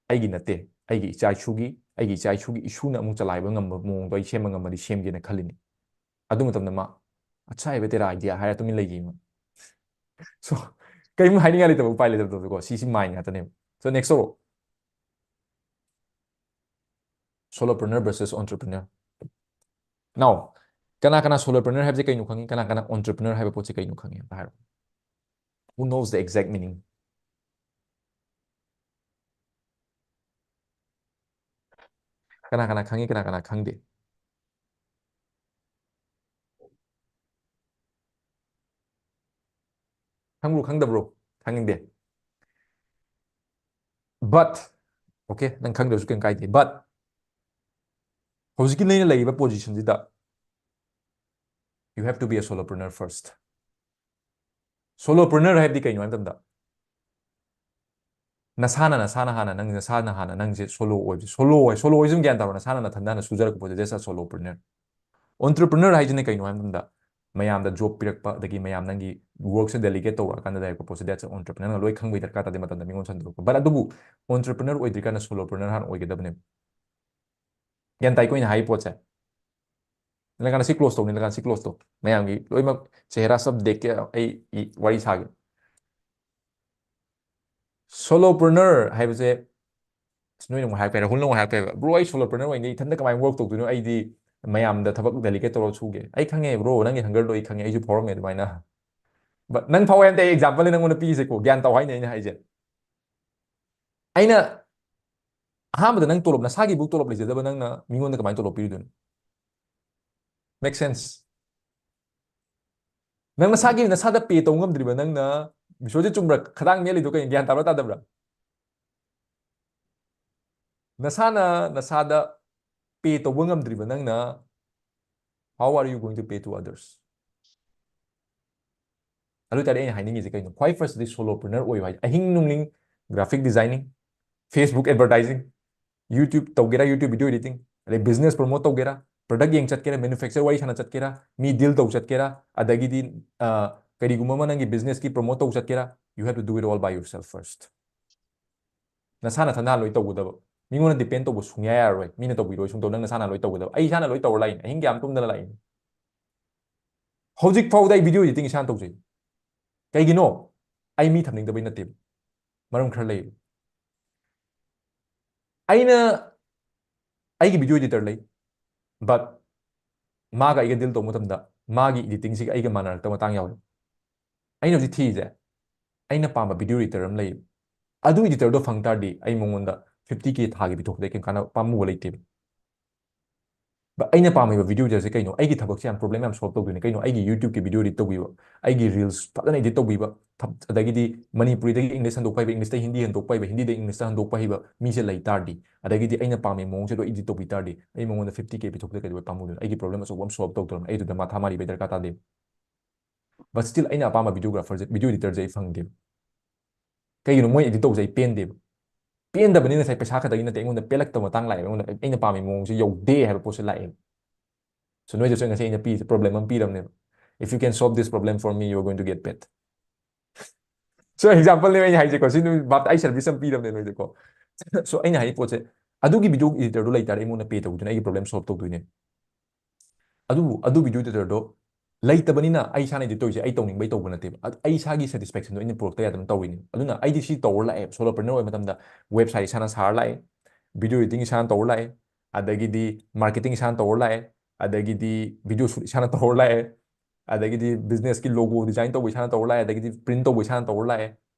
ꯑꯩꯒꯤ ꯅꯠꯇꯦ, ꯑꯩꯒꯤ ꯏꯆꯥ ꯏꯁꯨꯒꯤ, ꯑꯩꯒꯤ ꯏꯆꯥ ꯏꯁꯨꯒꯤ ꯏꯁꯨꯅ ꯑꯃꯨꯛ ꯆꯂꯥꯏꯕ ꯉꯝꯕ ꯃꯑꯣꯡꯗꯣ ꯑꯩ ꯁꯦꯝꯕ ꯉꯝꯃꯗꯤ ꯁꯦꯝꯒꯦꯅ ꯈꯜꯂꯤꯅꯤ"꯫ ꯑꯗꯨ ꯃꯇꯝꯗ ꯃꯥ, "ꯑꯠꯁꯥ, ꯍꯥꯏꯕ ꯇꯦꯔꯥ idea" ꯍꯥꯏꯔ ꯇꯨꯃꯤꯟ ꯂꯩꯈꯤ ꯃꯥ꯫ So ꯀꯔꯤꯝ ꯍꯥꯏꯅꯤꯡꯉꯥꯏ ꯂꯩꯇꯕ, ꯎꯄꯥꯏ ꯂꯩꯇꯕꯗꯣꯀꯣ꯫ ꯁꯤꯁꯤ mind ꯉꯥꯛꯇꯅꯦꯕ꯫ So next ꯇꯧꯔꯣ꯫ Solopreneur versus entrepreneur꯫ Now, ꯀꯅꯥ ꯀꯅꯥ solopreneur ꯍꯥꯏꯕꯁꯦ ꯀꯩꯅꯣ ꯈꯪꯉꯤ? ꯀꯅꯥ ꯀꯅꯥ entrepreneur ꯍꯥꯏꯕ ꯄꯣꯠꯁꯦ ꯀꯩꯅꯣ ꯈꯪꯉꯤ? ꯑꯝꯇ ꯍꯥꯏꯔꯣ꯫ Who knows the exact meaning? ꯀꯅꯥ ꯀꯅꯥ ꯈꯪꯉꯤ, ꯀꯅꯥ ꯀꯅꯥ ꯈꯪꯗꯦ? ꯈꯪꯕ꯭ꯔꯣ, ꯈꯪꯗꯕ꯭ꯔꯣ? ꯈꯪꯅꯤꯡꯗꯦ꯫ But, okay, ꯅꯪ ꯈꯪꯗ꯭ꯔꯁꯨ ꯀꯩꯝ ꯀꯥꯏꯗꯦ, but ꯍꯧꯖꯤꯛꯀꯤ ꯅꯪꯅ ꯂꯩꯔꯤꯕ position ꯁꯤꯗ you have to be a solopreneur first. Solopreneur ꯍꯥꯏꯕꯗꯤ ꯀꯩꯅꯣ ꯍꯥꯏꯕ ꯃꯇꯝꯗ, ꯅꯁꯥꯅ, ꯅꯁꯥꯅ ꯍꯥꯟꯅ, ꯅꯪ ꯅꯁꯥꯅ ꯍꯥꯟꯅ ꯅꯪꯁꯦ solo ꯑꯣꯏꯕꯁꯦ, solo ꯑꯣꯏ, solo ꯑꯣꯏꯁꯤ ꯑꯗꯨꯝ ꯒ꯭ꯌꯥꯟ ꯇꯥꯔꯣ, ꯅꯁꯥꯅ ꯅꯊꯟꯗ ꯍꯥꯟꯅ ꯁꯨꯖꯔꯛꯄ ꯄꯣꯠꯁꯦ, that's a solopreneur. Entrepreneur ꯍꯥꯏꯁꯤꯅ ꯀꯩꯅꯣ ꯍꯥꯏꯕ ꯃꯇꯝꯗ, ꯃꯌꯥꯝꯗ job ꯄꯤꯔꯛꯄ, ꯑꯗꯒꯤ ꯃꯌꯥꯝ ꯅꯪꯒꯤ work ꯁꯦ delegate ꯇꯧꯔꯛꯑꯀꯥꯟꯗ ꯂꯩꯔꯛꯄ ꯄꯣꯠꯁꯦ, that's entrepreneur. ꯅꯪꯅ ꯂꯣꯏ ꯈꯪꯕꯒꯤ ꯗꯔꯀꯥꯔ ꯇꯥꯗꯦ, ꯃꯇꯝꯗ ꯃꯤꯉꯣꯟꯗ ꯁꯟꯗꯣꯔꯛꯄ꯫ But ꯑꯗꯨꯕꯨ entrepreneur ꯑꯣꯏꯗ꯭ꯔꯤꯀꯥꯟꯗ solopreneur ꯍꯥꯟꯅ ꯑꯣꯏꯒꯗꯕꯅꯦꯕ꯫ ꯒ꯭ꯌꯥꯟ ꯇꯥꯏꯀꯣ ꯑꯩꯅ ꯍꯥꯏꯔꯤ ꯄꯣꯠꯁꯦ? ꯅꯤꯂꯀꯥꯟꯇ, ꯁꯤ close ꯇꯧ, ꯅꯤꯂꯀꯥꯟꯇ, ꯁꯤ close ꯇꯧ꯫ ꯃꯌꯥꯝꯒꯤ ꯂꯣꯏꯅꯃꯛ ꯆꯦꯍꯔꯥ ꯁꯕ ꯗꯦꯛ ꯀꯦ ꯑꯩ ꯏ-, ꯋꯥꯔꯤ ꯁꯥꯒꯦ꯫ Solopreneur ꯍꯥꯏꯕꯁꯦ, ꯑꯁ, ꯅꯣꯏꯅ ꯑꯃꯨꯛ ꯍꯥꯏꯔꯛꯄ ꯌꯥꯏ, ꯔꯥꯍꯨꯜꯅ ꯑꯃꯨꯛ ꯍꯥꯏꯔꯛꯄ ꯌꯥꯏꯕ, "Bro, ꯑꯩ solopreneur ꯑꯣꯏꯅꯤ, ꯏꯊꯟꯇ ꯀꯃꯥꯏꯅ work ꯇꯧꯗꯣꯏꯅꯣ? ꯑꯩꯗꯤ ꯃꯌꯥꯝꯗ ꯊꯕꯛ delegate ꯇꯧꯔꯒ ꯁꯨꯒꯦ"꯫ ꯑꯩ ꯈꯪꯉꯦ bro, ꯅꯪꯒꯤ hunger ꯗꯣ ꯑꯩ ꯈꯪꯉꯦ, ꯑꯩꯁꯨ ꯐꯥꯎꯔꯝꯃꯦ ꯑꯗꯨꯃꯥꯏꯅ꯫ But ꯅꯪ ꯐꯥꯎꯋꯦ ꯍꯥꯏꯕꯗꯤ ꯑꯩ example ꯅꯦ ꯅꯪꯉꯣꯟꯗ ꯄꯤꯔꯤꯁꯦꯀꯣ, ꯒ꯭ꯌꯥꯟ ꯇꯥꯎ ꯍꯥꯏꯅꯦ ꯑꯩꯅ ꯍꯥꯏꯁꯦ꯫ ꯑꯩꯅ ꯑꯍꯥꯟꯕꯗ ꯅꯪ ꯇꯣꯂꯣꯞ, ꯅꯁꯥꯒꯤꯕꯨ ꯇꯣꯂꯣꯞ ꯂꯩꯖꯗꯕ ꯅꯪꯅ ꯃꯤꯉꯣꯟꯗ ꯀꯃꯥꯏꯅ ꯇꯣꯂꯣꯞ ꯄꯤꯔꯨꯗꯣꯏꯅꯣ? Make sense? ꯅꯪ ꯅꯁꯥꯒꯤ, ꯅꯁꯥꯗ pay ꯇꯧ ꯉꯝꯗ꯭ꯔꯤꯕ ꯅꯪꯅ, ꯕꯤꯁꯣꯖꯤꯠ, ꯆꯨꯝꯕ꯭ꯔꯥ? ꯈꯗꯥꯡ ꯃꯦꯜꯂꯤꯗꯣ ꯀꯩꯅꯣ? ꯒ꯭ꯌꯥꯟ ꯇꯥꯕ꯭ꯔꯥ ꯇꯥꯗꯕ꯭ꯔꯥ? ꯅꯁꯥꯅ ꯅꯁꯥꯗ pay ꯇꯧꯕ ꯉꯝꯗ꯭ꯔꯤꯕ ꯅꯪꯅ, how are you going to pay to others? ꯑꯗꯨ ꯑꯣꯏꯇꯥꯔꯗꯤ ꯑꯩꯅ ꯍꯥꯏꯅꯤꯡꯉꯤꯁꯦ ꯀꯩꯅꯣ? ꯈ꯭ꯋꯥꯏ first ꯇꯗꯤ solopreneur ꯑꯣꯏꯌꯨ ꯍꯥꯏꯁꯦ꯫ ꯑꯍꯤꯡ ꯅꯨꯡꯂꯤꯡ graphic designing, Facebook advertising, YouTube ꯇꯧꯒꯦꯔꯥ, YouTube video editing, ꯑꯗꯩ business promote ꯇꯧꯒꯦꯔꯥ, product ꯌꯦꯡ ꯆꯠꯀꯦꯔꯥ, manufacturer ꯋꯥꯔꯤ ꯁꯥꯟꯅ ꯆꯠꯀꯦꯔꯥ, ꯃꯤ deal ꯇꯧ ꯆꯠꯀꯦꯔꯥ, ꯑꯗꯒꯤꯗꯤ ꯑ, ꯀꯔꯤꯒꯨꯝꯕ ꯑꯃ ꯅꯪꯒꯤ businessꯀꯤ promote ꯇꯧ ꯆꯠꯀꯦꯔꯥ, you have to do it all by yourself first. ꯅꯁꯥ ꯅꯊꯟꯗ ꯍꯥꯟꯅ ꯂꯣꯏ ꯇꯧꯒꯗꯕ꯫ ꯃꯤꯉꯣꯟꯗ depend ꯇꯧꯕ ꯁꯨꯡꯌꯥ ꯌꯥꯔꯔꯣꯏ꯫ ꯃꯤꯅ ꯇꯧꯕꯤꯔꯣꯏ ꯁꯨꯡꯇꯧ, ꯅꯪ ꯅꯁꯥꯅ ꯂꯣꯏ ꯇꯧꯒꯗꯕ꯫ ꯑꯩ ꯏꯁꯥꯅ ꯂꯣꯏ ꯇꯧꯔ ꯂꯥꯛꯏꯅꯤ, ꯑꯍꯤꯡ ꯀꯌꯥꯝ ꯇꯨꯝꯗꯅ ꯂꯥꯛꯏꯅꯤ꯫ ꯍꯧꯖꯤꯛ ꯐꯥꯎꯗ ꯑꯩ video editing ꯏꯁꯥꯅ ꯇꯧꯖꯩ꯫ ꯀꯩꯒꯤꯅꯣ? ꯑꯩ ꯃꯤ ꯊꯝꯅꯤꯡꯗꯕꯩ ꯅꯠꯇꯦꯕ꯫ ꯃꯔꯝ ꯈꯔ ꯂꯩꯌꯦꯕ꯫ ꯑꯩꯅ, ꯑꯩꯒꯤ video editor ꯂꯩ, but ꯃꯥꯒ ꯑꯩꯒ deal ꯇꯧꯕ ꯃꯇꯝꯗ ꯃꯥꯒꯤ editingꯁꯤꯒ ꯑꯩꯒ ꯃꯥꯟꯅꯔꯛꯇꯕ ꯃꯇꯥꯡ ꯌꯥꯎꯋꯦ꯫ ꯑꯩꯅ ꯍꯧꯖꯤꯛ ꯊꯤꯔꯤꯁꯦ, ꯑꯩꯅ ꯄꯥꯝꯕ video editor ꯑꯃ ꯂꯩꯌꯦꯕ꯫ ꯑꯗꯨ editorꯗꯣ ꯐꯪ ꯇꯥꯔꯗꯤ ꯑꯩ ꯃꯉꯣꯟꯗ fifty K ꯊꯥꯒꯤ ꯄꯤꯊꯣꯛꯄꯗ ꯑꯩ ꯀꯩꯝ ꯀꯥꯟꯅꯕ, ꯄꯥꯝꯃꯨꯕ ꯂꯩꯇꯦꯕ꯫ But ꯑꯩꯅ ꯄꯥꯝꯃꯤꯕ video editorꯁꯦ ꯀꯩꯅꯣ? ꯑꯩꯒꯤ ꯊꯕꯛꯁꯦ ꯌꯥꯝ problem ꯌꯥꯝ solve ꯇꯧꯗꯣꯏꯅꯦ꯫ ꯀꯩꯅꯣ? ꯑꯩꯒꯤ YouTubeꯀꯤ video edit ꯇꯧꯕꯤꯕ, ꯑꯩꯒꯤ reels ꯐꯖꯅ edit ꯇꯧꯕꯤꯕ, ꯊꯞ-, ꯑꯗꯒꯤꯗꯤ ꯃꯅꯤꯄꯨꯔꯤꯗꯒꯤ English ꯍꯟꯗꯣꯛꯄ ꯍꯩꯕ, Englishꯇꯒꯤ ꯍꯤꯟꯗꯤ ꯍꯟꯗꯣꯛꯄ ꯍꯩꯕ, ꯍꯤꯟꯗꯤꯗꯒꯤ Englishꯇ ꯍꯟꯗꯣꯛꯄ ꯍꯩꯕ ꯃꯤꯁꯦ ꯂꯩ ꯇꯥꯔꯗꯤ, ꯑꯗꯒꯤꯗꯤ ꯑꯩꯅ ꯄꯥꯝꯃꯤ ꯃꯑꯣꯡꯁꯦ ꯂꯣꯏ edit ꯇꯧꯕꯤ ꯇꯥꯔꯗꯤ, ꯑꯩ ꯃꯉꯣꯟꯗ fifty K ꯄꯤꯊꯣꯛꯄꯗ ꯀꯩꯗꯧꯕꯩ ꯄꯥꯝꯃꯨꯗꯣꯏꯅꯣ? ꯑꯩꯒꯤ problem ꯑꯆꯧꯕ ꯑꯃ solve ꯇꯧꯗꯧꯔꯕꯅꯤ꯫ ꯑꯩ ꯑꯗꯨꯗ ꯃꯊꯥ ꯃꯥꯔꯤꯕꯩ ꯗꯔꯀꯥꯔ ꯇꯥꯗꯦ꯫ But still ꯑꯩꯅ ꯑꯄꯥꯝꯕ videographerꯁꯦ, video editorꯁꯦ ꯑꯩ ꯐꯪꯗꯦꯕ꯫ ꯀꯩꯒꯤꯅꯣ? ꯃꯣꯏ edit ꯇꯧꯕꯁꯦ ꯑꯩ ꯄꯦꯟꯗꯦꯕ꯫ ꯄꯦꯟꯗꯕꯅꯤꯅ ꯉꯁꯥꯏ ꯄꯩꯁꯥ ꯈꯛꯇꯒꯤ ꯅꯠꯇꯦ, ꯑꯩꯉꯣꯟꯗ ꯄꯦꯜꯂꯛꯇꯕ ꯃꯇꯥꯡ ꯂꯥꯛꯑꯦꯕ, ꯑꯩꯉꯣꯟꯗ ꯑꯩꯅ ꯄꯥꯝꯃꯤ ꯃꯑꯣꯡꯁꯦ ꯌꯧꯗꯦ ꯍꯥꯏꯕ ꯄꯣꯠꯁꯦ ꯂꯥꯛꯑꯦꯕ꯫ So ꯅꯣꯏꯗꯁꯨ ꯉꯁꯤ ꯑꯩꯅ ꯄꯤꯔꯤꯁꯦ problem ꯑꯃ ꯄꯤꯔꯕꯅꯦꯕ꯫ If you can solve this problem for me, you are going to get paid. So exampleꯅꯦꯕ ꯑꯩꯅ ꯍꯥꯏꯁꯦꯀꯣ, ꯁꯤ ꯅꯨꯃꯤꯠ ꯚꯥꯞ ꯑꯩ service ꯑꯃ ꯄꯤꯔꯕꯅꯦ ꯅꯣꯏꯗꯀꯣ꯫ So ꯑꯩꯅ ꯍꯥꯏꯔꯤ ꯄꯣꯠꯁꯦ, ꯑꯗꯨꯒꯤ video editorꯗꯨ ꯂꯩꯇꯥꯔꯗꯤ ꯑꯩꯉꯣꯟꯗ pay ꯇꯧꯗꯣꯏꯅꯦ, ꯑꯩꯒꯤ problem solve ꯇꯧꯗꯣꯏꯅꯦ꯫ ꯑꯗꯨꯕꯨ ꯑꯗꯨ video editorꯗꯣ ꯂꯩꯇꯕꯅꯤꯅ ꯑꯩ ꯏꯁꯥꯅ edit ꯇꯧꯔꯤꯁꯦ ꯑꯩ ꯇꯧꯅꯤꯡꯕꯩ ꯇꯧꯕ ꯅꯠꯇꯦꯕ꯫ ꯑ-, ꯑꯩ ꯏꯁꯥꯒꯤ satisfactionꯗꯣ ꯑꯩꯅ ꯄꯨꯔꯛꯇ ꯌꯥꯗꯅ ꯇꯧꯔꯤꯅꯦ꯫ ꯑꯗꯨꯅ ꯑꯩꯗꯤ ꯁꯤ ꯇꯧꯔ ꯂꯥꯛꯑꯦ, solopreneur ꯑꯣꯏꯕ ꯃꯇꯝꯗ website ꯏꯁꯥꯅ ꯁꯥꯔ ꯂꯥꯛꯑꯦ, video editing ꯏꯁꯥꯅ ꯇꯧꯔ ꯂꯥꯛꯑꯦ, ꯑꯗꯒꯤꯗꯤ marketing ꯏꯁꯥꯅ ꯇꯧꯔ ꯂꯥꯛꯑꯦ, ꯑꯗꯒꯤꯗꯤ video shoot ꯏꯁꯥꯅ ꯇꯧꯔ ꯂꯥꯛꯑꯦ, ꯑꯗꯒꯤꯗꯤ businessꯀꯤ logo design ꯇꯧꯕ ꯏꯁꯥꯅ ꯇꯧꯔ ꯂꯥꯛꯑꯦ, ꯑꯗꯒꯤꯗꯤ print ꯇꯧꯕ ꯏꯁꯥꯅ ꯇꯧꯔ ꯂꯥꯛꯑꯦ꯫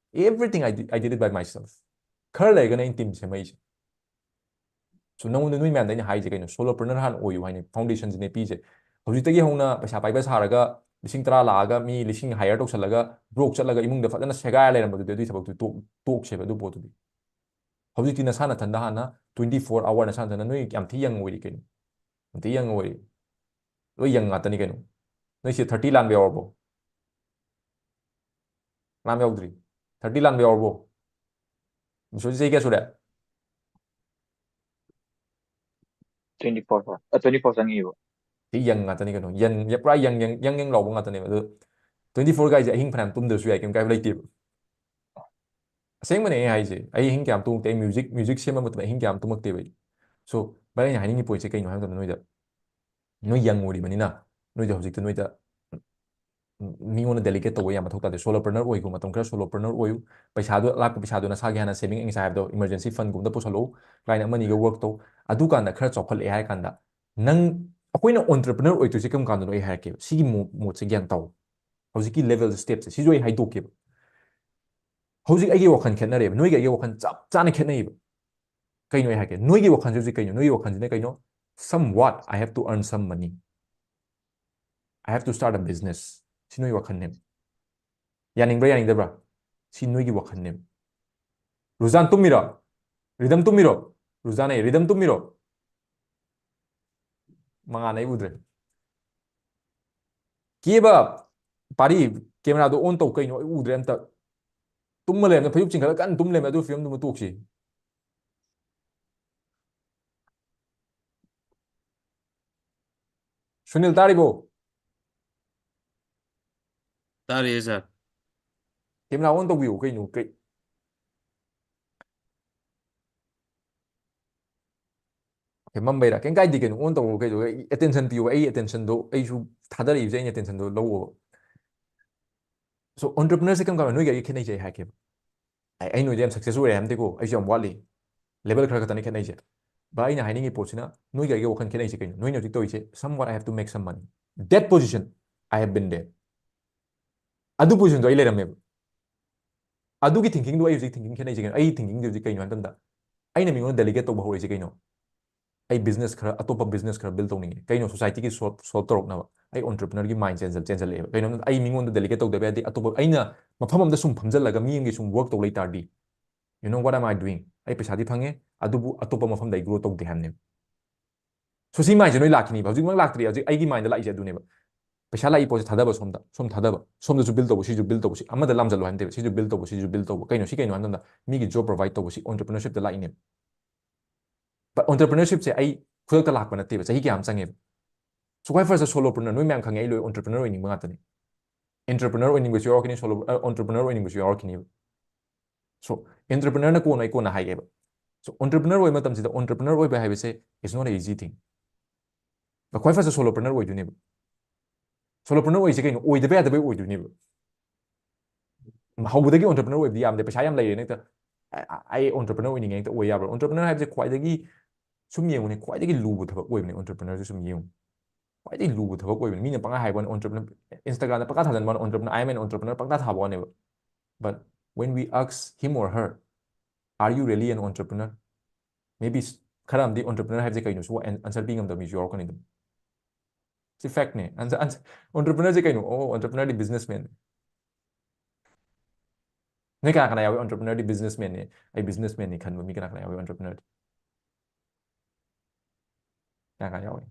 Everything I did, I did it by myself. ꯈꯔ ꯂꯩꯔꯒꯅ ꯑꯩꯅ team ꯁꯦꯝꯃꯛꯏꯁꯦ꯫ So ꯅꯉꯣꯟꯗ ꯅꯣꯏ ꯃꯌꯥꯝꯗ ꯑꯩꯅ ꯍꯥꯏꯁꯦ ꯀꯩꯅꯣ? Solopreneur ꯍꯥꯟꯅ ꯑꯣꯏꯌꯨ ꯍꯥꯏꯅꯤ, foundationꯁꯤꯅꯦ ꯄꯤꯁꯦ꯫ ꯍꯧꯖꯤꯛꯇꯒꯤ ꯍꯧꯅ ꯄꯩꯁꯥ ꯄꯥꯏꯕ ꯁꯥꯔꯒ ꯂꯤꯁꯤꯡ ꯇꯔꯥ ꯂꯥꯛꯑꯒ ꯃꯤ ꯂꯤꯁꯤꯡ hire ꯇꯧꯁꯜꯂꯒ broke ꯆꯠꯂꯒ ꯏꯃꯨꯡꯗ ꯐꯖꯅ ꯁꯦꯒꯥꯏꯔ ꯂꯩꯔꯝꯕꯗꯨꯗꯤ ꯑꯗꯨꯒꯤ ꯊꯕꯛꯇꯨ ꯇꯣꯛ-, ꯇꯣꯛꯁꯦꯕ ꯑꯗꯨ ꯄꯣꯠꯇꯨꯗꯤ꯫ ꯍꯧꯖꯤꯛꯇꯤ ꯅꯁꯥ ꯅꯊꯟꯗ ꯍꯥꯟꯅ twenty four hour ꯅꯁꯥ ꯅꯊꯟꯗ, ꯅꯣꯏ ꯌꯥꯝ ꯊꯤ young ꯑꯣꯏꯔꯤ ꯀꯩꯅꯣ, ꯌꯥꯝ ꯊꯤ young ꯑꯣꯏꯔꯤ꯫ ꯂꯣꯏ young ꯉꯥꯛꯇꯅꯤ ꯀꯩꯅꯣ꯫ ꯅꯣꯏꯁꯦ thirty ꯂꯥꯟꯕ ꯌꯥꯎꯔꯕꯣ? ꯀꯅꯥꯝ ꯌꯥꯎꯗ꯭ꯔꯤ꯫ Thirty ꯂꯥꯟꯕ ꯌꯥꯎꯔꯕꯣ? ꯃꯤꯁꯣꯁꯤ ꯆꯍꯤ ꯀꯌꯥ ꯁꯨꯔꯦ? twenty four ꯐꯥꯎ, twenty four ꯆꯪꯉꯤꯕ꯫ ꯁꯤ ꯌꯪ ꯉꯥꯛꯇꯅꯤ ꯀꯩꯅꯣ, ꯌꯪ, ꯄꯨꯔꯥ ꯌꯪ, ꯌꯪ, ꯌꯪ ꯌꯪ ꯂꯥꯎꯕ ꯉꯥꯛꯇꯅꯦꯕ꯫ ꯑꯗꯨ twenty four ꯒꯥꯏꯁꯦ ꯑꯍꯤꯡ ꯐꯅꯌꯥꯝ ꯇꯨꯝꯗ꯭ꯔꯁꯨ ꯌꯥꯏ, ꯀꯩꯝ ꯀꯥꯏꯕ ꯂꯩꯇꯦꯕ꯫ ꯑꯁꯦꯡꯕꯅꯦ ꯑꯩ ꯍꯥꯏꯁꯦ, ꯑꯩ ꯑꯍꯤꯡ ꯀꯌꯥꯝ ꯇꯨꯝꯃꯛꯇꯦ, ꯑꯩ ꯃ꯭ꯌꯨꯖꯤꯛ, ꯃ꯭ꯌꯨꯖꯤꯛ ꯁꯦꯝꯕ ꯃꯇꯝꯗ ꯑꯍꯤꯡ ꯀꯌꯥꯝ ꯇꯨꯝꯃꯛꯇꯦꯕ ꯑꯩ꯫ ꯁꯣ ꯚꯥꯏ, ꯑꯩꯅ ꯍꯥꯏꯅꯤꯡꯉꯤ ꯄꯣꯏꯟꯠꯁꯦ ꯀꯩꯅꯣ ꯍꯥꯏꯕ ꯃꯇꯝꯗ, ꯅꯣꯏꯗ, ꯅꯣꯏ ꯌꯪ ꯑꯣꯏꯔꯤꯕꯅꯤꯅ, ꯅꯣꯏꯗ ꯍꯧꯖꯤꯛꯇ ꯅꯣꯏꯗ ꯃꯤꯉꯣꯟꯗ ꯗꯦꯂꯤꯒꯦꯠ ꯇꯧꯕ ꯌꯥꯝ ꯃꯊꯧ ꯇꯥꯗꯦ꯫ ꯁꯣꯂꯣꯄ꯭ꯔꯅꯔ ꯑꯣꯏꯈꯣ, ꯃꯇꯝ ꯈꯔ ꯁꯣꯂꯣꯄ꯭ꯔꯅꯔ ꯑꯣꯏꯌꯨ꯫ ꯄꯩꯁꯥꯗꯣ, ꯂꯥꯛꯄ ꯄꯩꯁꯥꯗꯣ ꯅꯁꯥꯒꯤ ꯍꯥꯟꯅ ꯁꯦꯚꯤꯡ, ꯑꯩ ꯉꯁꯥꯏ ꯍꯥꯏꯕꯗꯣ, ꯏꯃꯔꯖꯦꯟꯁꯤ ꯐꯟꯒꯨꯝꯕꯗ ꯄꯨꯁꯜꯂꯛꯎ, ꯀ꯭ꯂꯥꯏꯟ ꯑꯃꯅꯤꯒ ꯋꯔꯛ ꯇꯧ꯫ ꯑꯗꯨꯀꯥꯟꯗ ꯈꯔ ꯆꯥꯎꯈꯠꯂꯛꯑꯦ ꯍꯥꯏꯔ ꯀꯥꯟꯗ, ꯅꯪ, ꯑꯩꯈꯣꯏꯅ ꯑꯣꯟꯇꯔꯄ꯭ꯔꯅꯔ ꯑꯣꯏꯗꯣꯏꯁꯦ ꯀꯔꯝ ꯀꯥꯟꯗꯅꯣ ꯑꯩ ꯍꯥꯏꯔꯛꯀꯦꯕ꯫ ꯁꯤꯒꯤ ꯃꯣ-, ꯃꯣꯠꯁꯦ ꯒ꯭ꯌꯥꯟ ꯇꯥꯎ꯫ ꯍꯧꯖꯤꯛꯀꯤ ꯂꯦꯚꯦꯜ ꯁ꯭ꯇꯦꯞꯁꯦ ꯁꯤꯁꯨ ꯑꯩ ꯍꯥꯏꯗꯣꯛꯀꯦꯕ꯫ ꯍꯧꯖꯤꯛ ꯑꯩꯒꯤ ꯋꯥꯈꯜ ꯈꯦꯠꯅꯔꯦꯕ, ꯅꯣꯏꯒ ꯑꯩꯒꯤ ꯋꯥꯈꯜ ꯆꯞ ꯆꯥꯅ ꯈꯦꯠꯅꯩꯌꯦꯕ꯫ ꯀꯩꯅꯣ ꯑꯩ ꯍꯥꯏꯒꯦ, ꯅꯣꯏꯒꯤ ꯋꯥꯈꯜꯁꯦ ꯍꯧꯖꯤꯛ ꯀꯩꯅꯣ? ꯅꯣꯏꯒꯤ ꯋꯥꯈꯜꯁꯤꯅ ꯀꯩꯅꯣ? Somewhat I have to earn some money, I have to start a business. ꯁꯤ ꯅꯣꯏ ꯋꯥꯈꯜꯅꯦꯕ꯫ ꯌꯥꯅꯤꯡꯕ꯭ꯔꯥ ꯌꯥꯅꯤꯡꯗꯕ꯭ꯔꯥ? ꯁꯤ ꯅꯣꯏꯒꯤ ꯋꯥꯈꯜꯅꯦꯕ꯫ ꯔꯨꯖꯥꯟ ꯇꯨꯝꯃꯤꯔꯣ? ꯔꯤꯗꯝ ꯇꯨꯝꯃꯤꯔꯣ? ꯔꯨꯖꯥꯟ, ꯑꯩ, ꯔꯤꯗꯝ ꯇꯨꯝꯃꯤꯔꯣ? ꯃꯉꯥꯟ, ꯑꯩ ꯎꯗ꯭ꯔꯦ꯫ ꯀꯦꯕ, ꯄꯥꯔꯤ, ꯀꯦꯃꯦꯔꯥꯗꯣ ꯑꯣꯟ ꯇꯧ ꯀꯩꯅꯣ, ꯑꯩ ꯎꯗ꯭ꯔꯦ ꯑꯝꯇ꯫ ꯇꯨꯝꯃ ꯂꯩꯔꯝꯃꯦ, ꯐꯩꯖꯨꯞ ꯆꯤꯡꯈꯠꯂ ꯀꯟꯅ ꯇꯨꯝ ꯂꯩꯔꯝꯃꯦ, ꯑꯗꯨ ꯐꯤꯕꯝꯗꯨꯃ ꯇꯣꯛꯁꯤ꯫ ꯁꯨꯅꯤꯜ, ꯇꯥꯔꯤꯕꯣ? ꯇꯥꯔꯤꯌꯦ ꯁꯥꯔ꯫ ꯀꯦꯃꯦꯔꯥ ꯑꯣꯟ ꯇꯧꯕꯤꯌꯨ ꯀꯩꯅꯣ, ꯀꯩ? ꯑꯣꯀꯦ, ꯃꯝꯕꯩꯔꯥ? ꯀꯩꯝ ꯀꯥꯏꯗꯦ ꯀꯩꯅꯣ, ꯑꯣꯟ ꯇꯧꯔꯣ ꯀꯩꯗꯧ, ꯑꯩ ꯑꯦꯇꯦꯟꯁꯟ ꯄꯤꯌꯣ, ꯑꯩ ꯑꯦꯇꯦꯟꯁꯟꯗꯣ, ꯑꯩꯁꯨ ꯊꯥꯗꯔꯛꯏꯕꯁꯦ, ꯑꯩꯅ ꯑꯦꯇꯦꯟꯁꯟꯗꯣ ꯂꯧꯑꯣꯕ꯫ ꯁꯣ ꯑꯣꯟꯇꯔꯄ꯭ꯔꯤꯅꯔꯁꯦ ꯀꯔꯝ ꯀꯥꯟꯗ ꯅꯣꯏꯒ ꯑꯩꯒ ꯈꯦꯠꯅꯩꯁꯦ ꯑꯩ ꯍꯥꯏꯔꯛꯀꯦꯕ꯫ ꯑꯩ, ꯑꯩ ꯅꯣꯏꯗ ꯌꯥꯝ ꯁꯛꯁꯦꯁ ꯑꯣꯏꯔꯦ ꯍꯥꯏꯕ ꯅꯠꯇꯦꯀꯣ, ꯑꯩꯁꯨ ꯌꯥꯝ ꯋꯥꯠꯂꯤ, ꯂꯦꯚꯦꯜ ꯈꯔ ꯈꯛꯇꯅꯤ ꯈꯦꯠꯅꯩꯁꯦ꯫ ꯚꯥꯏ, ꯑꯩꯅ ꯍꯥꯏꯅꯤꯡꯉꯤ ꯄꯣꯠꯁꯤꯅ ꯅꯣꯏꯒ ꯑꯩꯒ ꯋꯥꯈꯜ ꯈꯦꯠꯅꯩꯁꯦ ꯀꯩꯅꯣ? ꯅꯣꯏꯅ ꯍꯧꯖꯤꯛ ꯇꯧꯔꯤꯁꯦ, "Somewhat I have to make some money." That position I have been there. ꯑꯗꯨ ꯄꯣꯖꯤꯁꯟꯗꯣ ꯑꯩ ꯂꯩꯔꯝꯃꯦꯕ꯫ ꯑꯗꯨꯒꯤ ꯊꯤꯡꯀꯤꯡꯗꯣ ꯑꯩ ꯍꯧꯖꯤꯛ ꯊꯤꯡꯀꯤꯡ ꯈꯦꯠꯅꯩꯁꯦ ꯀꯩꯅꯣ? ꯑꯩ ꯊꯤꯡꯀꯤꯡꯁꯦ ꯍꯧꯖꯤꯛ ꯀꯩꯅꯣ ꯍꯥꯏꯕ ꯃꯇꯝꯗ, ꯑꯩꯅ ꯃꯤꯉꯣꯟꯗ ꯗꯦꯂꯤꯒꯦꯠ ꯇꯧꯕ ꯍꯧꯔꯛꯏꯁꯦ ꯀꯩꯅꯣ? ꯑꯩ ꯕꯤꯖꯤꯅꯦꯁ ꯈꯔ, ꯑꯇꯣꯞꯄ ꯕꯤꯖꯤꯅꯦꯁ ꯈꯔ ꯕꯤꯜ ꯇꯧꯅꯤꯡꯉꯦ꯫ ꯀꯩꯅꯣ? ꯁꯣꯁꯥꯏꯇꯤꯒꯤ ꯁꯣꯜꯕ, ꯁꯣꯜꯕ ꯇꯧꯔꯛꯅꯕ꯫ ꯑꯩ ꯑꯣꯟꯇꯔꯄ꯭ꯔꯤꯅꯔꯒꯤ ꯃꯥꯏꯟ ꯆꯦꯟꯖꯜ-, ꯆꯦꯟꯖꯜꯂꯛꯑꯦꯕ꯫ ꯀꯩꯅꯣ ꯍꯥꯏꯕ ꯃꯇꯝꯗ, ꯑꯩ ꯃꯤꯉꯣꯟꯗ ꯗꯦꯂꯤꯒꯦꯠ ꯇꯧꯗꯕ ꯌꯥꯗꯦ꯫ ꯑꯇꯣꯞꯄ, ꯑꯩꯅ ꯃꯐꯝ ꯑꯃꯗ ꯁꯨꯝ ꯐꯝꯖꯜꯂꯒ ꯃꯤ ꯑꯃꯒꯤ ꯁꯨꯝ ꯋꯔꯛ ꯇꯧ ꯂꯩ ꯇꯥꯔꯗꯤ, you know what am I doing? ꯑꯩ ꯄꯩꯁꯥꯗꯤ ꯐꯪꯉꯦ, ꯑꯗꯨꯕꯨ ꯑꯇꯣꯞꯄ ꯃꯐꯝꯗ ꯑꯩ ꯒ꯭ꯔꯣ ꯇꯧꯗꯦ ꯍꯥꯏꯕꯅꯦꯕ꯫ ꯁꯣ ꯁꯤ ꯃꯥꯏꯟꯁꯦ ꯅꯣꯏ ꯂꯥꯛꯈꯤꯅꯤꯕ꯫ ꯍꯧꯖꯤꯛꯃꯛ ꯂꯥꯛꯇ꯭ꯔꯤ꯫ ꯍꯧꯖꯤꯛ ꯑꯩꯒꯤ ꯃꯥꯏꯟꯗ ꯂꯥꯛꯏꯁꯦ ꯑꯗꯨꯅꯦꯕ꯫ ꯄꯩꯁꯥ ꯂꯥꯛꯏ ꯄꯣꯠꯁꯦ ꯊꯥꯗꯕ ꯁꯣꯝꯗ, ꯁꯣꯝ ꯊꯥꯗꯕ, ꯁꯣꯝꯗꯁꯨ ꯕꯤꯜ ꯇꯧꯕ, ꯁꯤꯁꯨ ꯕꯤꯜ ꯇꯧꯕ, ꯁꯤ ꯑꯃꯗ ꯂꯥꯝꯖꯜꯂꯣ ꯍꯥꯏꯕ ꯅꯠꯇꯦꯕ, ꯁꯤꯁꯨ ꯕꯤꯜ ꯇꯧꯕ, ꯁꯤꯁꯨ ꯕꯤꯜ ꯇꯧꯕ꯫ ꯀꯩꯅꯣ? ꯁꯤ ꯀꯩꯅꯣ ꯍꯥꯏꯕ ꯃꯇꯝꯗ, ꯃꯤꯒꯤ ꯖꯣꯕ ꯄ꯭ꯔꯣꯚꯥꯏꯗ ꯇꯧꯕ, ꯁꯤ ꯑꯣꯟꯇꯔꯄ꯭ꯔꯤꯅꯔꯁꯤꯞꯇ ꯂꯥꯛꯏꯅꯦꯕ꯫ But ꯑꯣꯟꯇꯔꯄ꯭ꯔꯤꯅꯔꯁꯤꯞꯁꯦ ꯑꯩ ꯈꯨꯗꯛꯇ ꯂꯥꯛꯄ ꯅꯠꯇꯦꯕ, ꯆꯍꯤ ꯀꯌꯥ ꯑꯃ ꯆꯪꯉꯦꯕ꯫ So ꯈ꯭ꯋꯥꯏ ꯐꯥꯔꯁꯇ ꯁꯣꯂꯣꯄ꯭ꯔꯅꯔ, ꯅꯣꯏ ꯃꯌꯥꯝ ꯈꯪꯉꯦ, ꯑꯩ ꯂꯣꯏ ꯑꯣꯟꯇꯔꯄ꯭ꯔꯅꯔ ꯑꯣꯏꯅꯤꯡꯕ ꯉꯥꯛꯇꯅꯤ꯫ ꯑꯦꯟꯇꯔꯄ꯭ꯔꯅꯔ ꯑꯣꯏꯅꯤꯡꯕꯁꯨ ꯌꯥꯎꯔꯛꯈꯤꯅꯤ, ꯁꯣꯂꯣ ꯑꯣꯟꯇꯔꯄ꯭ꯔꯅꯔ ꯑꯣꯏꯅꯤꯡꯕꯁꯨ ꯌꯥꯎꯔꯛꯈꯤꯅꯤꯕ꯫ So ꯑꯦꯟꯇꯔꯄ꯭ꯔꯅꯔꯅ ꯀꯣꯟꯅ, ꯑꯩ ꯀꯣꯟꯅ ꯍꯥꯏꯒꯦꯕ꯫ So ꯑꯣꯟꯇꯔꯄ꯭ꯔꯅꯔ ꯑꯣꯏꯕ ꯃꯇꯝꯁꯤꯗ ꯑꯣꯟꯇꯔꯄ꯭ꯔꯅꯔ ꯑꯣꯏꯕ ꯍꯥꯏꯕꯁꯦ is not an easy thing꯫ ꯈ꯭ꯋꯥꯏ ꯐꯥꯔꯁꯇ ꯁꯣꯂꯣꯄ꯭ꯔꯅꯔ ꯑꯣꯏꯗꯣꯏꯅꯦꯕ꯫ ꯁꯣꯂꯣꯄ꯭ꯔꯅꯔ ꯑꯣꯏꯁꯦ ꯀꯩꯅꯣ? ꯑꯣꯏꯗꯕ ꯌꯥꯗꯕꯩ ꯑꯣꯏꯗꯣꯏꯅꯦꯕ꯫ ꯍꯧꯕꯗꯒꯤ ꯑꯣꯟꯇꯔꯄ꯭ꯔꯅꯔ ꯑꯣꯏꯕꯗꯤ ꯌꯥꯝꯗꯦ, ꯄꯩꯁꯥ ꯌꯥꯝ ꯂꯩꯔꯦꯅ ꯍꯦꯛꯇ "ꯑ- ꯑ- ꯑꯩ ꯑꯣꯟꯇꯔꯄ꯭ꯔꯅꯔ ꯑꯣꯏꯅꯤꯡꯉꯦ" ꯍꯦꯛꯇ ꯑꯣꯏ ꯌꯥꯕ꯭ꯔꯥ? ꯑꯣꯟꯇꯔꯄ꯭ꯔꯅꯔ ꯍꯥꯏꯕꯁꯦ ꯈ꯭ꯋꯥꯏꯗꯒꯤ, ꯁꯨꯝ ꯌꯦꯡꯉꯨꯅꯦ, ꯈ꯭ꯋꯥꯏꯗꯒꯤ ꯂꯨꯕ ꯊꯕꯛ ꯑꯣꯏꯕꯅꯦ ꯑꯣꯟꯇꯔꯄ꯭ꯔꯅꯔꯁꯦ꯫ ꯁꯨꯝ ꯌꯦꯡꯉꯨ, ꯈ꯭ꯋꯥꯏꯗꯒꯤ ꯂꯨꯕ ꯊꯕꯛ ꯑꯣꯏꯕꯅꯦ꯫ ꯃꯤꯅ ꯄꯪꯍꯥꯏ ꯍꯥꯏꯕ ꯋꯥꯅꯤ, ꯑꯣꯟꯇꯔꯄ꯭ꯔꯅꯔ, Instagram ꯗ ꯄꯪꯊꯥ ꯊꯥꯖꯟꯕ ꯋꯥꯅꯤ, "entrepreneur, I am an entrepreneur" ꯄꯪꯊꯥ ꯊꯥꯕ ꯋꯥꯅꯦꯕ꯫ But when we ask him or her, "Are you really an entrepreneur?" Maybe ꯈꯔ ꯑꯃꯗꯤ ꯑꯣꯟꯇꯔꯄ꯭ꯔꯅꯔ ꯍꯥꯏꯕꯁꯦ ꯀꯩꯅꯣꯁꯨ ꯑꯟꯁꯔ ꯄꯤ ꯉꯝꯗꯕ ꯃꯤꯁꯨ ꯌꯥꯎꯔꯛꯀꯅꯤ ꯑꯗꯨꯝ꯫ ꯁꯤ ꯐꯦꯛꯅꯦ꯫ ꯑꯣꯟꯇꯔꯄ꯭ꯔꯅꯔꯁꯦ ꯀꯩꯅꯣ? ꯑꯣ, ꯑꯣꯟꯇꯔꯄ꯭ꯔꯅꯔꯗꯤ ꯕꯤꯖꯤꯅꯦꯁꯃꯦꯟ꯫ ꯅꯣꯏ ꯀꯅꯥ ꯀꯅꯥ ꯌꯥꯎꯏ ꯑꯣꯟꯇꯔꯄ꯭ꯔꯅꯔꯗꯤ ꯕꯤꯖꯤꯅꯦꯁꯃꯦꯟꯅꯦ, ꯑꯩ ꯕꯤꯖꯤꯅꯦꯁꯃꯦꯟꯅꯤ ꯈꯟꯕ ꯃꯤ ꯀꯅꯥ ꯀꯅꯥ ꯌꯥꯎꯏ ꯑꯣꯟꯇꯔꯄ꯭ꯔꯅꯔꯗꯤ? ꯀꯅꯥ ꯀꯅꯥ ꯌꯥꯎꯏ?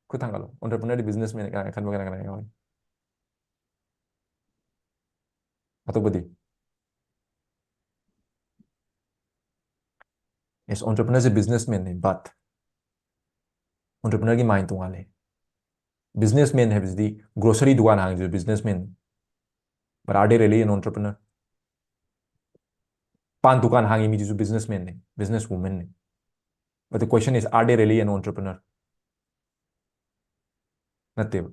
ꯈꯨꯠ ꯊꯥꯡꯒꯠꯂꯣ꯫ ꯑꯣꯟꯇꯔꯄ꯭ꯔꯅꯔꯗꯤ ꯕꯤꯖꯤꯅꯦꯁꯃꯦꯟꯅꯤ ꯀꯅꯥ ꯈꯟꯕ ꯀꯅꯥ ꯀꯅꯥ ꯌꯥꯎꯏ? ꯑꯇꯣꯞꯄꯗꯤ? ꯑꯦꯁ, ꯑꯣꯟꯇꯔꯄ꯭ꯔꯅꯔꯁꯦ ꯕꯤꯖꯤꯅꯦꯁꯃꯦꯟꯅꯤ, but ꯑꯣꯟꯇꯔꯄ꯭ꯔꯅꯔꯒꯤ ꯃꯥꯏꯟ ꯇꯣꯉꯥꯜꯂꯦ꯫ ꯕꯤꯖꯤꯅꯦꯁꯃꯦꯟ ꯍꯥꯏꯕꯁꯤꯗꯤ ꯒ꯭ꯔꯣꯁꯔꯤ ꯗꯨꯀꯥꯟ ꯍꯥꯡꯉꯤꯁꯨ businessman. But are they really an entrepreneur? Paan ꯗꯨꯀꯥꯟ ꯍꯥꯡꯉꯤ ꯃꯤꯗꯨꯁꯨ ꯕꯤꯖꯤꯅꯦꯁꯃꯦꯟꯅꯤ, ꯕꯤꯖꯤꯅꯦꯁ ꯋꯨꯃꯦꯟꯅꯤ꯫ But the question is, are they really an entrepreneur? ꯅꯠꯇꯦꯕ꯫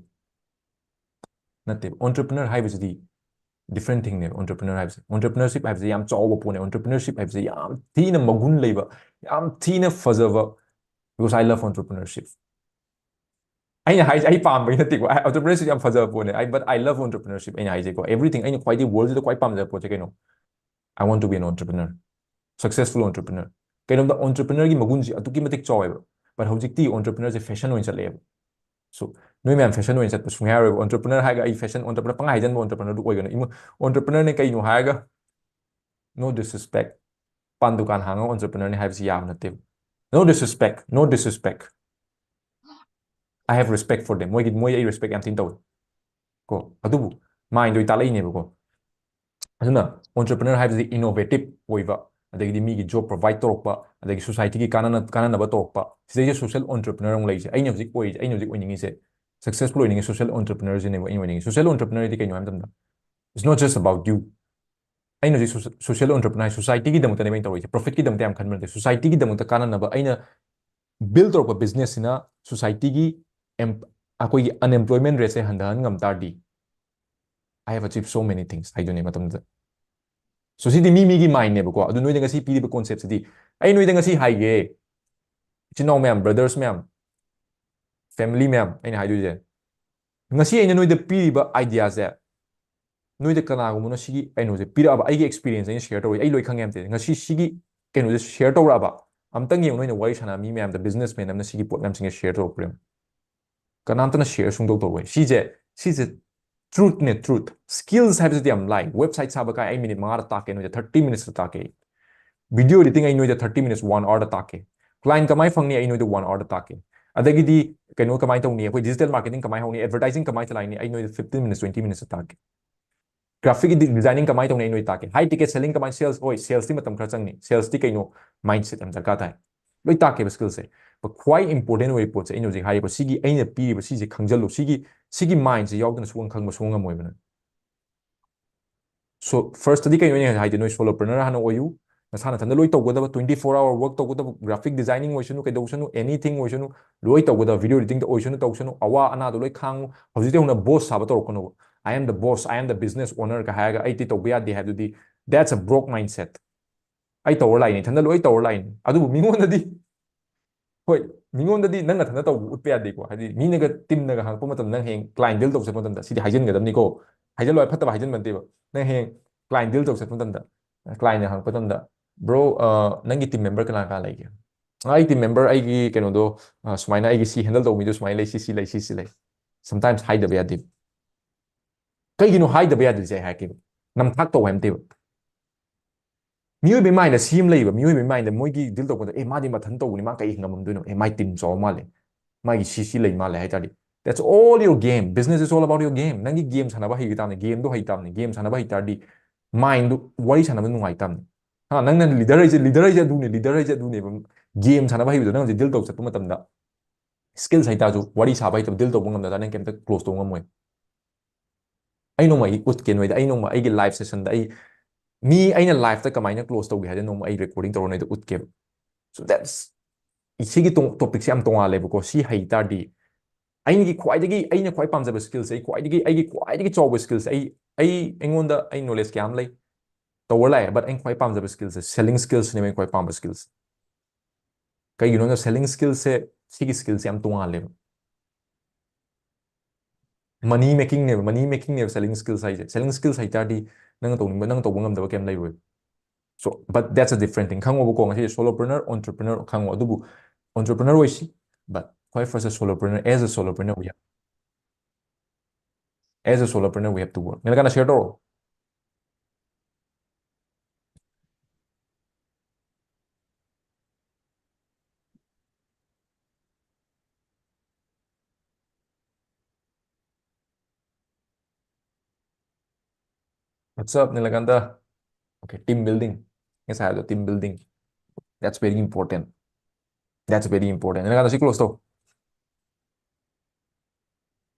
ꯅꯠꯇꯦꯕ꯫ ꯑꯣꯟꯇꯔꯄ꯭ꯔꯅꯔ ꯍꯥꯏꯕꯁꯤꯗꯤ ꯗꯤꯐ꯭ꯔꯦꯟ ꯊꯤꯡꯅꯦꯕ꯫ ꯑꯣꯟꯇꯔꯄ꯭ꯔꯅꯔ ꯍꯥꯏꯕꯁꯦ, ꯑꯣꯟꯇꯔꯄ꯭ꯔꯅꯔꯁꯤꯞ ꯍꯥꯏꯕꯁꯦ ꯌꯥꯝ ꯆꯥꯎꯕ ꯄꯣꯠꯅꯦ꯫ ꯑꯣꯟꯇꯔꯄ꯭ꯔꯅꯔꯁꯤꯞ ꯍꯥꯏꯕꯁꯦ ꯌꯥꯝ ꯊꯤꯅ ꯃꯒꯨꯟ ꯂꯩꯕ, ꯌꯥꯝ ꯊꯤꯅ ꯐꯖꯕ, because I love entrepreneurship꯫ ꯑꯩꯅ ꯍꯥꯏꯁꯦ ꯑꯩ ꯄꯥꯝꯕꯒꯤ ꯅꯠꯇꯦꯀꯣ꯫ ꯑꯣꯟꯇꯔꯄ꯭ꯔꯅꯔꯁꯤꯞ ꯌꯥꯝ ꯐꯖꯕ ꯄꯣꯠꯅꯦ꯫ I, but I love entrepreneurship꯫ ꯑꯩꯅ ꯍꯥꯏꯁꯦꯀꯣ, everything, ꯑꯩꯅ ꯈ꯭ꯋꯥꯏꯗꯒꯤ ꯋꯥꯔꯜꯁꯤꯗ ꯈ꯭ꯋꯥꯏ ꯄꯥꯝꯖꯕ ꯄꯣꯠꯁꯦ ꯀꯩꯅꯣ? I want to be an entrepreneur, successful entrepreneur꯫ ꯀꯩꯅꯣꯝꯗ ꯑꯣꯟꯇꯔꯄ꯭ꯔꯅꯔꯒꯤ ꯃꯒꯨꯟꯁꯤ ꯑꯗꯨꯛꯀꯤ ꯃꯇꯤꯛ ꯆꯥꯎꯋꯦꯕ꯫ But ꯍꯧꯖꯤꯛꯇꯤ ꯑꯣꯟꯇꯔꯄ꯭ꯔꯅꯔꯁꯦ ꯐꯦꯁꯟ ꯑꯣꯏꯅ ꯆꯠꯂꯛꯑꯦꯕ꯫ So ꯅꯣꯏ ꯃꯌꯥꯝ ꯐꯦꯁꯟ ꯑꯣꯏꯅ ꯆꯠꯄ ꯁꯨꯡꯌꯥ ꯌꯥꯔꯣꯏꯕ꯫ ꯑꯣꯟꯇꯔꯄ꯭ꯔꯅꯔ ꯍꯥꯏꯔꯒ ꯑꯩ ꯐꯦꯁꯟ ꯑꯣꯟꯇꯔꯄ꯭ꯔꯅꯔ ꯄꯪꯍꯥꯏ ꯍꯥꯏꯖꯟꯕ ꯑꯣꯟꯇꯔꯄ꯭ꯔꯅꯔꯗꯨ ꯑꯣꯏꯒꯅꯨ꯫ ꯏꯃꯨ-, ꯑꯣꯟꯇꯔꯄ꯭ꯔꯅꯔꯅꯦ ꯀꯩꯅꯣ ꯍꯥꯏꯔꯒ, no disrespect, ꯄꯥꯟ ꯗꯨꯀꯥꯟ ꯍꯥꯡꯉꯒ ꯑꯣꯟꯇꯔꯄ꯭ꯔꯅꯔꯅꯦ ꯍꯥꯏꯕꯁꯤ ꯌꯥꯕ ꯅꯠꯇꯦꯕ꯫ No disrespect, no disrespect꯫ I have respect for them꯫ ꯃꯣꯏꯒꯤ, ꯃꯣꯏ ꯑꯩ ꯔꯦꯁꯄꯦꯛ ꯌꯥꯝ ꯊꯤꯅ ꯇꯧꯋꯤ꯫ ꯀꯣ, ꯑꯗꯨꯕꯨ ꯃꯥꯏꯟꯗꯣ ꯑꯩ ꯇꯥꯛꯂꯛꯏꯅꯦꯕꯀꯣ꯫ ꯑꯗꯨꯅ ꯑꯣꯟꯇꯔꯄ꯭ꯔꯅꯔ ꯍꯥꯏꯕꯁꯤꯗꯤ ꯏꯅꯣꯚꯦꯇꯤꯞ ꯑꯣꯏꯕ, ꯑꯗꯒꯤꯗꯤ ꯃꯤꯒꯤ job provide ꯇꯧꯔꯛꯄ, ꯑꯗꯒꯤ societyꯒꯤ ꯀꯥꯟꯅꯅ ꯀꯥꯟꯅꯅꯕ ꯇꯧꯔꯛꯄ, ꯁꯤꯗꯩꯁꯤꯗ social entrepreneur ꯑꯃꯨꯛ ꯂꯩꯔꯤꯁꯦ꯫ ꯑꯩꯅ ꯍꯧꯖꯤꯛ ꯑꯣꯏꯔꯤꯁꯦ, ꯑꯩꯅ ꯍꯧꯖꯤꯛ ꯑꯣꯏꯅꯤꯡꯉꯤꯁꯦ, successful ꯑꯣꯏꯅꯤꯡꯉꯤ, social entrepreneurꯁꯤꯅꯦꯕ ꯑꯩꯅ ꯑꯣꯏꯅꯤꯡꯉꯤ꯫ Social entrepreneurꯗꯤ ꯀꯩꯅꯣ ꯍꯥꯏꯕ ꯃꯇꯝꯗ, it's not just about you. ꯑꯩꯅ ꯍꯧꯖꯤꯛ social entrepreneur societyꯒꯤꯗꯃꯛꯇꯅꯦꯕ ꯑꯩꯅ ꯇꯧꯔꯤꯁꯦ꯫ Profitꯀꯤꯗꯃꯛꯇ ꯌꯥꯝ ꯈꯟꯕ ꯅꯠꯇꯦ, societyꯒꯤꯗꯃꯛꯇ ꯀꯥꯟꯅꯅꯕ ꯑꯩꯅ build ꯇꯧꯔꯛꯄ businessꯁꯤꯅ societyꯒꯤ ꯑꯩꯈꯣꯏꯒꯤ unemployment rateꯁꯦ ꯍꯟꯊꯍꯟ ꯉꯝ ꯇꯥꯔꯗꯤ, I have achieved so many things ꯍꯥꯏꯗꯨꯅꯦ ꯃꯇꯝꯗꯨꯗ꯫ So ꯁꯤꯗꯤ ꯃꯤ ꯃꯤꯒꯤ mindꯅꯦꯕꯀꯣ꯫ ꯑꯗꯨ ꯅꯣꯏꯗ ꯉꯁꯤ ꯄꯤꯔꯤꯕ conceptꯁꯤꯗꯤ, ꯑꯩ ꯅꯣꯏꯗ ꯉꯁꯤ ꯍꯥꯏꯒꯦ, ꯏꯆꯤꯟ ꯏꯅꯥꯎ ꯃꯌꯥꯝ, brothers ꯃꯌꯥꯝ, family ꯃꯌꯥꯝ, ꯑꯩꯅ ꯍꯥꯏꯗꯣꯏꯁꯦ, ꯉꯁꯤ ꯑꯩꯅ ꯅꯣꯏꯗ ꯄꯤꯔꯤꯕ ideaꯁꯦ, ꯅꯣꯏꯗ ꯀꯅꯥꯒꯨꯝꯕꯅ ꯁꯤꯒꯤ ꯀꯩꯅꯣꯁꯦ ꯄꯤꯔꯛꯑꯕ, ꯑꯩꯒꯤ experience ꯑꯩꯅ share ꯇꯧꯔꯤ, ꯑꯩ ꯂꯣꯏ ꯈꯪꯉꯦ ꯍꯥꯏꯕ ꯅꯠꯇꯦ, ꯉꯁꯤ ꯁꯤꯒꯤ ꯀꯩꯅꯣꯁꯦ share ꯇꯧꯔꯛꯑꯕ, ꯑꯝꯇꯪ ꯌꯦꯡꯉꯨ, ꯅꯣꯏꯅ ꯋꯥꯔꯤ ꯁꯥꯟꯅꯕ ꯃꯤ ꯃꯌꯥꯝꯗ, businessman ꯑꯃꯅ ꯁꯤꯒꯤ ꯄꯣꯠ ꯃꯌꯥꯝꯁꯤꯡꯁꯦ share ꯇꯧꯔꯛꯄ꯭ꯔꯥ ꯌꯦꯡꯉꯨ꯫ ꯀꯅꯥꯝꯇꯅ share ꯁꯨꯡꯇꯧ ꯇꯧꯔꯣꯏ꯫ ꯁꯤꯁꯦ, ꯁꯤꯁꯦ truthꯅꯦ, truth꯫ Skills ꯍꯥꯏꯕꯁꯤꯗꯤ ꯌꯥꯝ ꯂꯥꯏ꯫ Website ꯁꯥꯕ ꯀꯥꯏ ꯑꯩ minute ꯃꯉꯥꯗ ꯇꯥꯛꯀꯦ, ꯅꯣꯏꯗ thirty minutesꯇ ꯇꯥꯛꯀꯦ꯫ Video editing ꯑꯩ ꯅꯣꯏꯗ thirty minutes, one hourꯗ ꯇꯥꯛꯀꯦ꯫ Client ꯀꯃꯥꯏꯅ ꯐꯪꯅꯤ, ꯑꯩ ꯅꯣꯏꯗ one hourꯗ ꯇꯥꯛꯀꯦ꯫ ꯑꯗꯒꯤꯗꯤ ꯀꯩꯅꯣ ꯀꯃꯥꯏꯅ ꯇꯧꯅꯤ, ꯑꯩꯈꯣꯏ digital marketing ꯀꯃꯥꯏꯅ ꯍꯧꯅꯤ, advertising ꯀꯃꯥꯏꯅ ꯆꯂꯥꯏꯅꯤ, ꯑꯩ ꯅꯣꯏꯗ fifteen minutes, twenty minutesꯇ ꯇꯥꯛꯀꯦ꯫ Graphicꯀꯤ designing ꯀꯃꯥꯏꯅ ꯇꯧꯅꯤ, ꯑꯩ ꯅꯣꯏꯗ ꯇꯥꯛꯀꯦ꯫ High ticket selling ꯀꯃꯥꯏꯅ, sales, ꯍꯣꯏ, salesꯇꯤ ꯃꯇꯝ ꯈꯔ ꯆꯪꯅꯤ, salesꯇꯤ ꯀꯩꯅꯣ, mindset ꯌꯥꯝ ꯗꯔꯀꯥꯔ ꯇꯥꯏ꯫ ꯂꯣꯏ ꯇꯥꯛꯀꯦꯕ skillꯁꯦ꯫ But ꯈ꯭ꯋꯥꯏ important ꯑꯣꯏꯕ ꯄꯣꯠꯁꯦ ꯑꯩꯅ ꯍꯧꯖꯤꯛ ꯍꯥꯏꯔꯤꯕ, ꯁꯤꯒꯤ ꯑꯩꯅ ꯄꯤꯔꯤꯕ ꯁꯤꯁꯦ ꯈꯪꯖꯜꯂꯨ, ꯁꯤꯒꯤ, ꯁꯤꯒꯤ mindꯁꯦ ꯌꯥꯎꯗꯅ ꯁꯨꯡꯈꯪ ꯈꯪꯕ ꯁꯨꯡꯉꯝ ꯉꯝꯃꯣꯏꯕ ꯅꯪ꯫ So firstꯇꯗꯤ ꯀꯩꯅꯣ ꯑꯩꯅ ꯍꯥꯏꯗꯤ, ꯅꯣꯏ solopreneur ꯍꯥꯟꯅ ꯑꯣꯏꯌꯨ, ꯅꯁꯥ ꯅꯊꯟꯗ ꯂꯣꯏ ꯇꯧꯒꯗꯕ, twenty four hour work ꯇꯧꯒꯗꯕ, graphic designing ꯑꯣꯏꯁꯅꯨ, ꯀꯩꯗꯧꯁꯅꯨ, anything ꯑꯣꯏꯁꯅꯨ, ꯂꯣꯏ ꯇꯧꯒꯗꯕ, video editingꯗ ꯑꯣꯏꯁꯅꯨ, ꯇꯧꯁꯅꯨ, ꯑꯋꯥ ꯑꯅꯥꯗꯣ ꯂꯣꯏ ꯈꯥꯡꯉꯨ꯫ ꯍꯧꯖꯤꯛꯇꯤ ꯍꯧꯅ boss ꯁꯥꯕ ꯇꯧꯔꯛꯀꯅꯣꯕ꯫ I am the boss, I am the business owner ꯀ ꯍꯥꯏꯔꯒ ꯑꯩꯗꯤ ꯇꯧꯕ ꯌꯥꯗꯦ ꯍꯥꯏꯕꯗꯨꯗꯤ, that's a broke mindset꯫ ꯑꯩ ꯇꯧꯔ ꯂꯥꯛꯏꯅꯦ, ꯏꯊꯟꯗ ꯂꯣꯏ ꯇꯧꯔ ꯂꯥꯛꯏꯅꯦ꯫ ꯑꯗꯨꯕꯨ ꯃꯤꯉꯣꯟꯗꯗꯤ, ꯍꯣꯏ, ꯃꯤꯉꯣꯟꯗꯗꯤ ꯅꯪ ꯅꯊꯟꯗ ꯇꯧꯕ ꯎꯠꯄ ꯌꯥꯗꯦꯀꯣ꯫ ꯍꯥꯏꯗꯤ ꯃꯤꯅꯒ, teamꯅꯒ ꯍꯪꯉꯛꯄ ꯃꯇꯝꯗ, ꯅꯪ ꯍꯌꯦꯡ client deal ꯇꯧ ꯆꯠꯄ ꯃꯇꯝꯗ, ꯁꯤꯗꯤ ꯍꯥꯏꯖꯤꯟꯒꯗꯕꯅꯤꯀꯣ, ꯍꯥꯏꯖꯤꯜꯂꯣ ꯍꯥꯏ ꯐꯠꯇꯕ ꯍꯥꯏꯖꯤꯟꯕ ꯅꯠꯇꯦꯕ꯫ ꯅꯪ ꯍꯌꯦꯡ client deal ꯇꯧ ꯆꯠꯄ ꯃꯇꯝꯗ, clientꯅ ꯍꯪꯉꯛꯄ ꯃꯇꯝꯗ, "Bro, ꯑ, ꯅꯪꯒꯤ team member ꯀꯅꯥ ꯀꯅꯥ ꯂꯩꯒꯦ?" "ꯑ, ꯑꯩ team member ꯑꯩꯒꯤ ꯀꯩꯅꯣꯗꯣ, ꯑ, ꯁꯨꯃꯥꯏꯅ ꯑꯩꯒꯤ ꯁꯤ handle ꯇꯧꯕ ꯃꯤꯗꯣ ꯁꯨꯃꯥꯏꯅ ꯂꯩ, ꯁꯤ, ꯁꯤ ꯂꯩ, ꯁꯤ, ꯁꯤ ꯂꯩ"꯫ Sometimes ꯍꯥꯏꯗꯕ ꯌꯥꯗꯦ꯫ ꯀꯩꯒꯤꯅꯣ ꯍꯥꯏꯗꯕ ꯌꯥꯗ꯭ꯔꯤꯁꯦ? ꯑꯩ ꯍꯥꯏꯔꯛꯀꯦꯕ꯫ ꯅꯝꯊꯥꯛ ꯇꯧ ꯍꯥꯏꯕ ꯅꯠꯇꯦꯕ꯫ ꯃꯤꯑꯣꯏꯕꯒꯤ mindꯗ ꯁꯤ ꯑꯃ ꯂꯩꯌꯦꯕ, ꯃꯤꯑꯣꯏꯕꯒꯤ mindꯗ ꯃꯣꯏꯒꯤ deal ꯇꯧꯕꯗ, "ꯑꯦ, ꯃꯥꯗꯤ ꯃꯊꯟ ꯇꯧꯕꯅꯤ, ꯃꯥ ꯀꯩ ꯉꯝꯃꯝꯗꯣꯏꯅꯣ? ꯑꯦ, ꯃꯥꯏ team ꯆꯥꯎꯕ ꯃꯥꯜꯂꯦ, ꯃꯥꯒꯤ ꯁꯤ ꯁꯤ ꯂꯩ ꯃꯥꯜꯂꯦ" ꯍꯥꯏ ꯇꯥꯔꯗꯤ, that's all your game. Business is all about your game. ꯅꯪꯒꯤ game ꯁꯥꯟꯅꯕ ꯍꯩꯕ ꯇꯥꯕꯅꯤ, gameꯗꯣ ꯍꯩ ꯇꯥꯕꯅꯤ꯫ Game ꯁꯥꯟꯅꯕ ꯍꯩ ꯇꯥꯔꯗꯤ, mindꯗꯨ ꯋꯥꯔꯤ ꯁꯥꯟꯅꯕ ꯅꯨꯡꯉꯥꯏ ꯇꯥꯕꯅꯤ꯫ ꯍꯥ, ꯅꯪꯅ ꯂꯤꯗꯔ ꯍꯥꯏꯁꯦ, ꯂꯤꯗꯔ ꯍꯥꯏꯁꯦ ꯑꯗꯨꯅꯦ, ꯂꯤꯗꯔ ꯍꯥꯏꯁꯦ ꯑꯗꯨꯅꯦꯕ꯫ ꯒꯦꯝ ꯁꯥꯟꯅꯕ ꯍꯩꯕꯗꯣ ꯅꯪ ꯍꯧꯖꯤꯛ ꯗꯤꯜ ꯇꯧ ꯆꯠꯄ ꯃꯇꯝꯗ, ꯁ꯭ꯀꯤꯜꯁ ꯍꯩꯇꯥꯔꯁꯨ, ꯋꯥꯔꯤ ꯁꯥꯕ ꯍꯩꯇꯕ, ꯗꯤꯜ ꯇꯧꯕ ꯉꯝꯗ ꯇꯥꯔꯗꯤ ꯅꯪ ꯀꯩꯝꯇ ꯀ꯭ꯂꯣꯁ ꯇꯧꯕ ꯉꯝꯃꯣꯏ꯫ ꯑꯩ ꯅꯣꯡꯃ ꯑꯩ ꯎꯠꯀꯦ ꯅꯣꯏꯗ, ꯑꯩ ꯅꯣꯡꯃ ꯑꯩꯒꯤ ꯂꯥꯏꯐ ꯁꯦꯁꯟꯗ ꯑꯩ, ꯃꯤ ꯑꯩꯅ ꯂꯥꯏꯐꯇ ꯀꯃꯥꯏꯅ ꯀ꯭ꯂꯣꯁ ꯇꯧꯒꯦ ꯍꯥꯏꯗ ꯅꯣꯡꯃ ꯑꯩ ꯔꯦꯀꯣꯔꯗꯤꯡ ꯇꯧꯔ ꯅꯣꯏꯗ ꯎꯠꯀꯦꯕ꯫ So that's, ꯁꯤꯒꯤ ꯇꯣꯄꯤꯛꯁꯦ ꯌꯥꯝ ꯇꯣꯉꯥꯜꯂꯦꯕꯀꯣ꯫ ꯁꯤ ꯍꯩ ꯇꯥꯔꯗꯤ, ꯑꯩꯒꯤ ꯈ꯭ꯋꯥꯏꯗꯒꯤ, ꯑꯩꯅ ꯈ꯭ꯋꯥꯏ ꯄꯥꯝꯖꯕ ꯁ꯭ꯀꯤꯜꯁꯦ, ꯑꯩ ꯈ꯭ꯋꯥꯏꯗꯒꯤ, ꯑꯩꯒꯤ ꯈ꯭ꯋꯥꯏꯗꯒꯤ ꯆꯥꯎꯕ ꯁ꯭ꯀꯤꯜꯁꯦ, ꯑꯩ, ꯑꯩ, ꯑꯩꯉꯣꯟꯗ, ꯑꯩ ꯅꯣꯂꯦꯖ ꯀꯌꯥ ꯑꯃ ꯂꯩ, ꯇꯧꯔ ꯂꯥꯛꯑꯦ, but ꯑꯩꯅ ꯈ꯭ꯋꯥꯏ ꯄꯥꯝꯖꯕ ꯁ꯭ꯀꯤꯜꯁꯦ ꯁꯦꯂꯤꯡ ꯁ꯭ꯀꯤꯜꯁꯤꯅꯦꯕ ꯑꯩꯅ ꯈ꯭ꯋꯥꯏ ꯄꯥꯝꯕ ꯁ꯭ꯀꯤꯜꯁꯦ꯫ ꯀꯩꯒꯤꯅꯣꯗ ꯁꯦꯂꯤꯡ ꯁ꯭ꯀꯤꯜꯁꯦ, ꯁꯤꯒꯤ ꯁ꯭ꯀꯤꯜꯁꯦ ꯌꯥꯝ ꯇꯣꯉꯥꯜꯂꯦꯕ꯫ ꯃꯅꯤ ꯃꯦꯀꯤꯡꯅꯦꯕ, ꯃꯅꯤ ꯃꯦꯀꯤꯡꯅꯦꯕ ꯁꯦꯂꯤꯡ ꯁ꯭ꯀꯤꯜꯁ ꯍꯥꯏꯁꯦ꯫ ꯁꯦꯂꯤꯡ ꯁ꯭ꯀꯤꯜꯁ ꯍꯩ ꯇꯥꯔꯗꯤ ꯅꯪꯅ ꯇꯧꯅꯤꯡꯕ, ꯅꯪꯅ ꯇꯧꯕ ꯉꯝꯗꯕ ꯀꯩꯝ ꯂꯩꯔꯣꯏ꯫ So but that's a different thing꯫ ꯈꯪꯉꯣꯕꯀꯣ, ꯉꯁꯤ ꯁꯣꯂꯣ ꯄ꯭ꯔꯅꯔ, ꯑꯣꯟꯇꯔꯄ꯭ꯔꯅꯔ ꯈꯪꯉꯣ꯫ ꯑꯗꯨꯕꯨ ꯑꯣꯟꯇꯔꯄ꯭ꯔꯅꯔ ꯑꯣꯏꯁꯤ, but ꯈ꯭ꯋꯥꯏ ꯐꯥꯔꯁ solopreneur, as a solopreneur we have, as a solopreneur we have to work꯫ Nilakanta ꯁꯤꯌꯔ ꯇꯧꯔꯣ꯫ What's up, Nilakanta? Okay, team building꯫ ꯉꯁꯥꯏ ꯍꯥꯏꯕꯗꯣ, team building, that's very important, that's very important꯫ Nilakanta, ꯁꯤ close ꯇꯧ꯫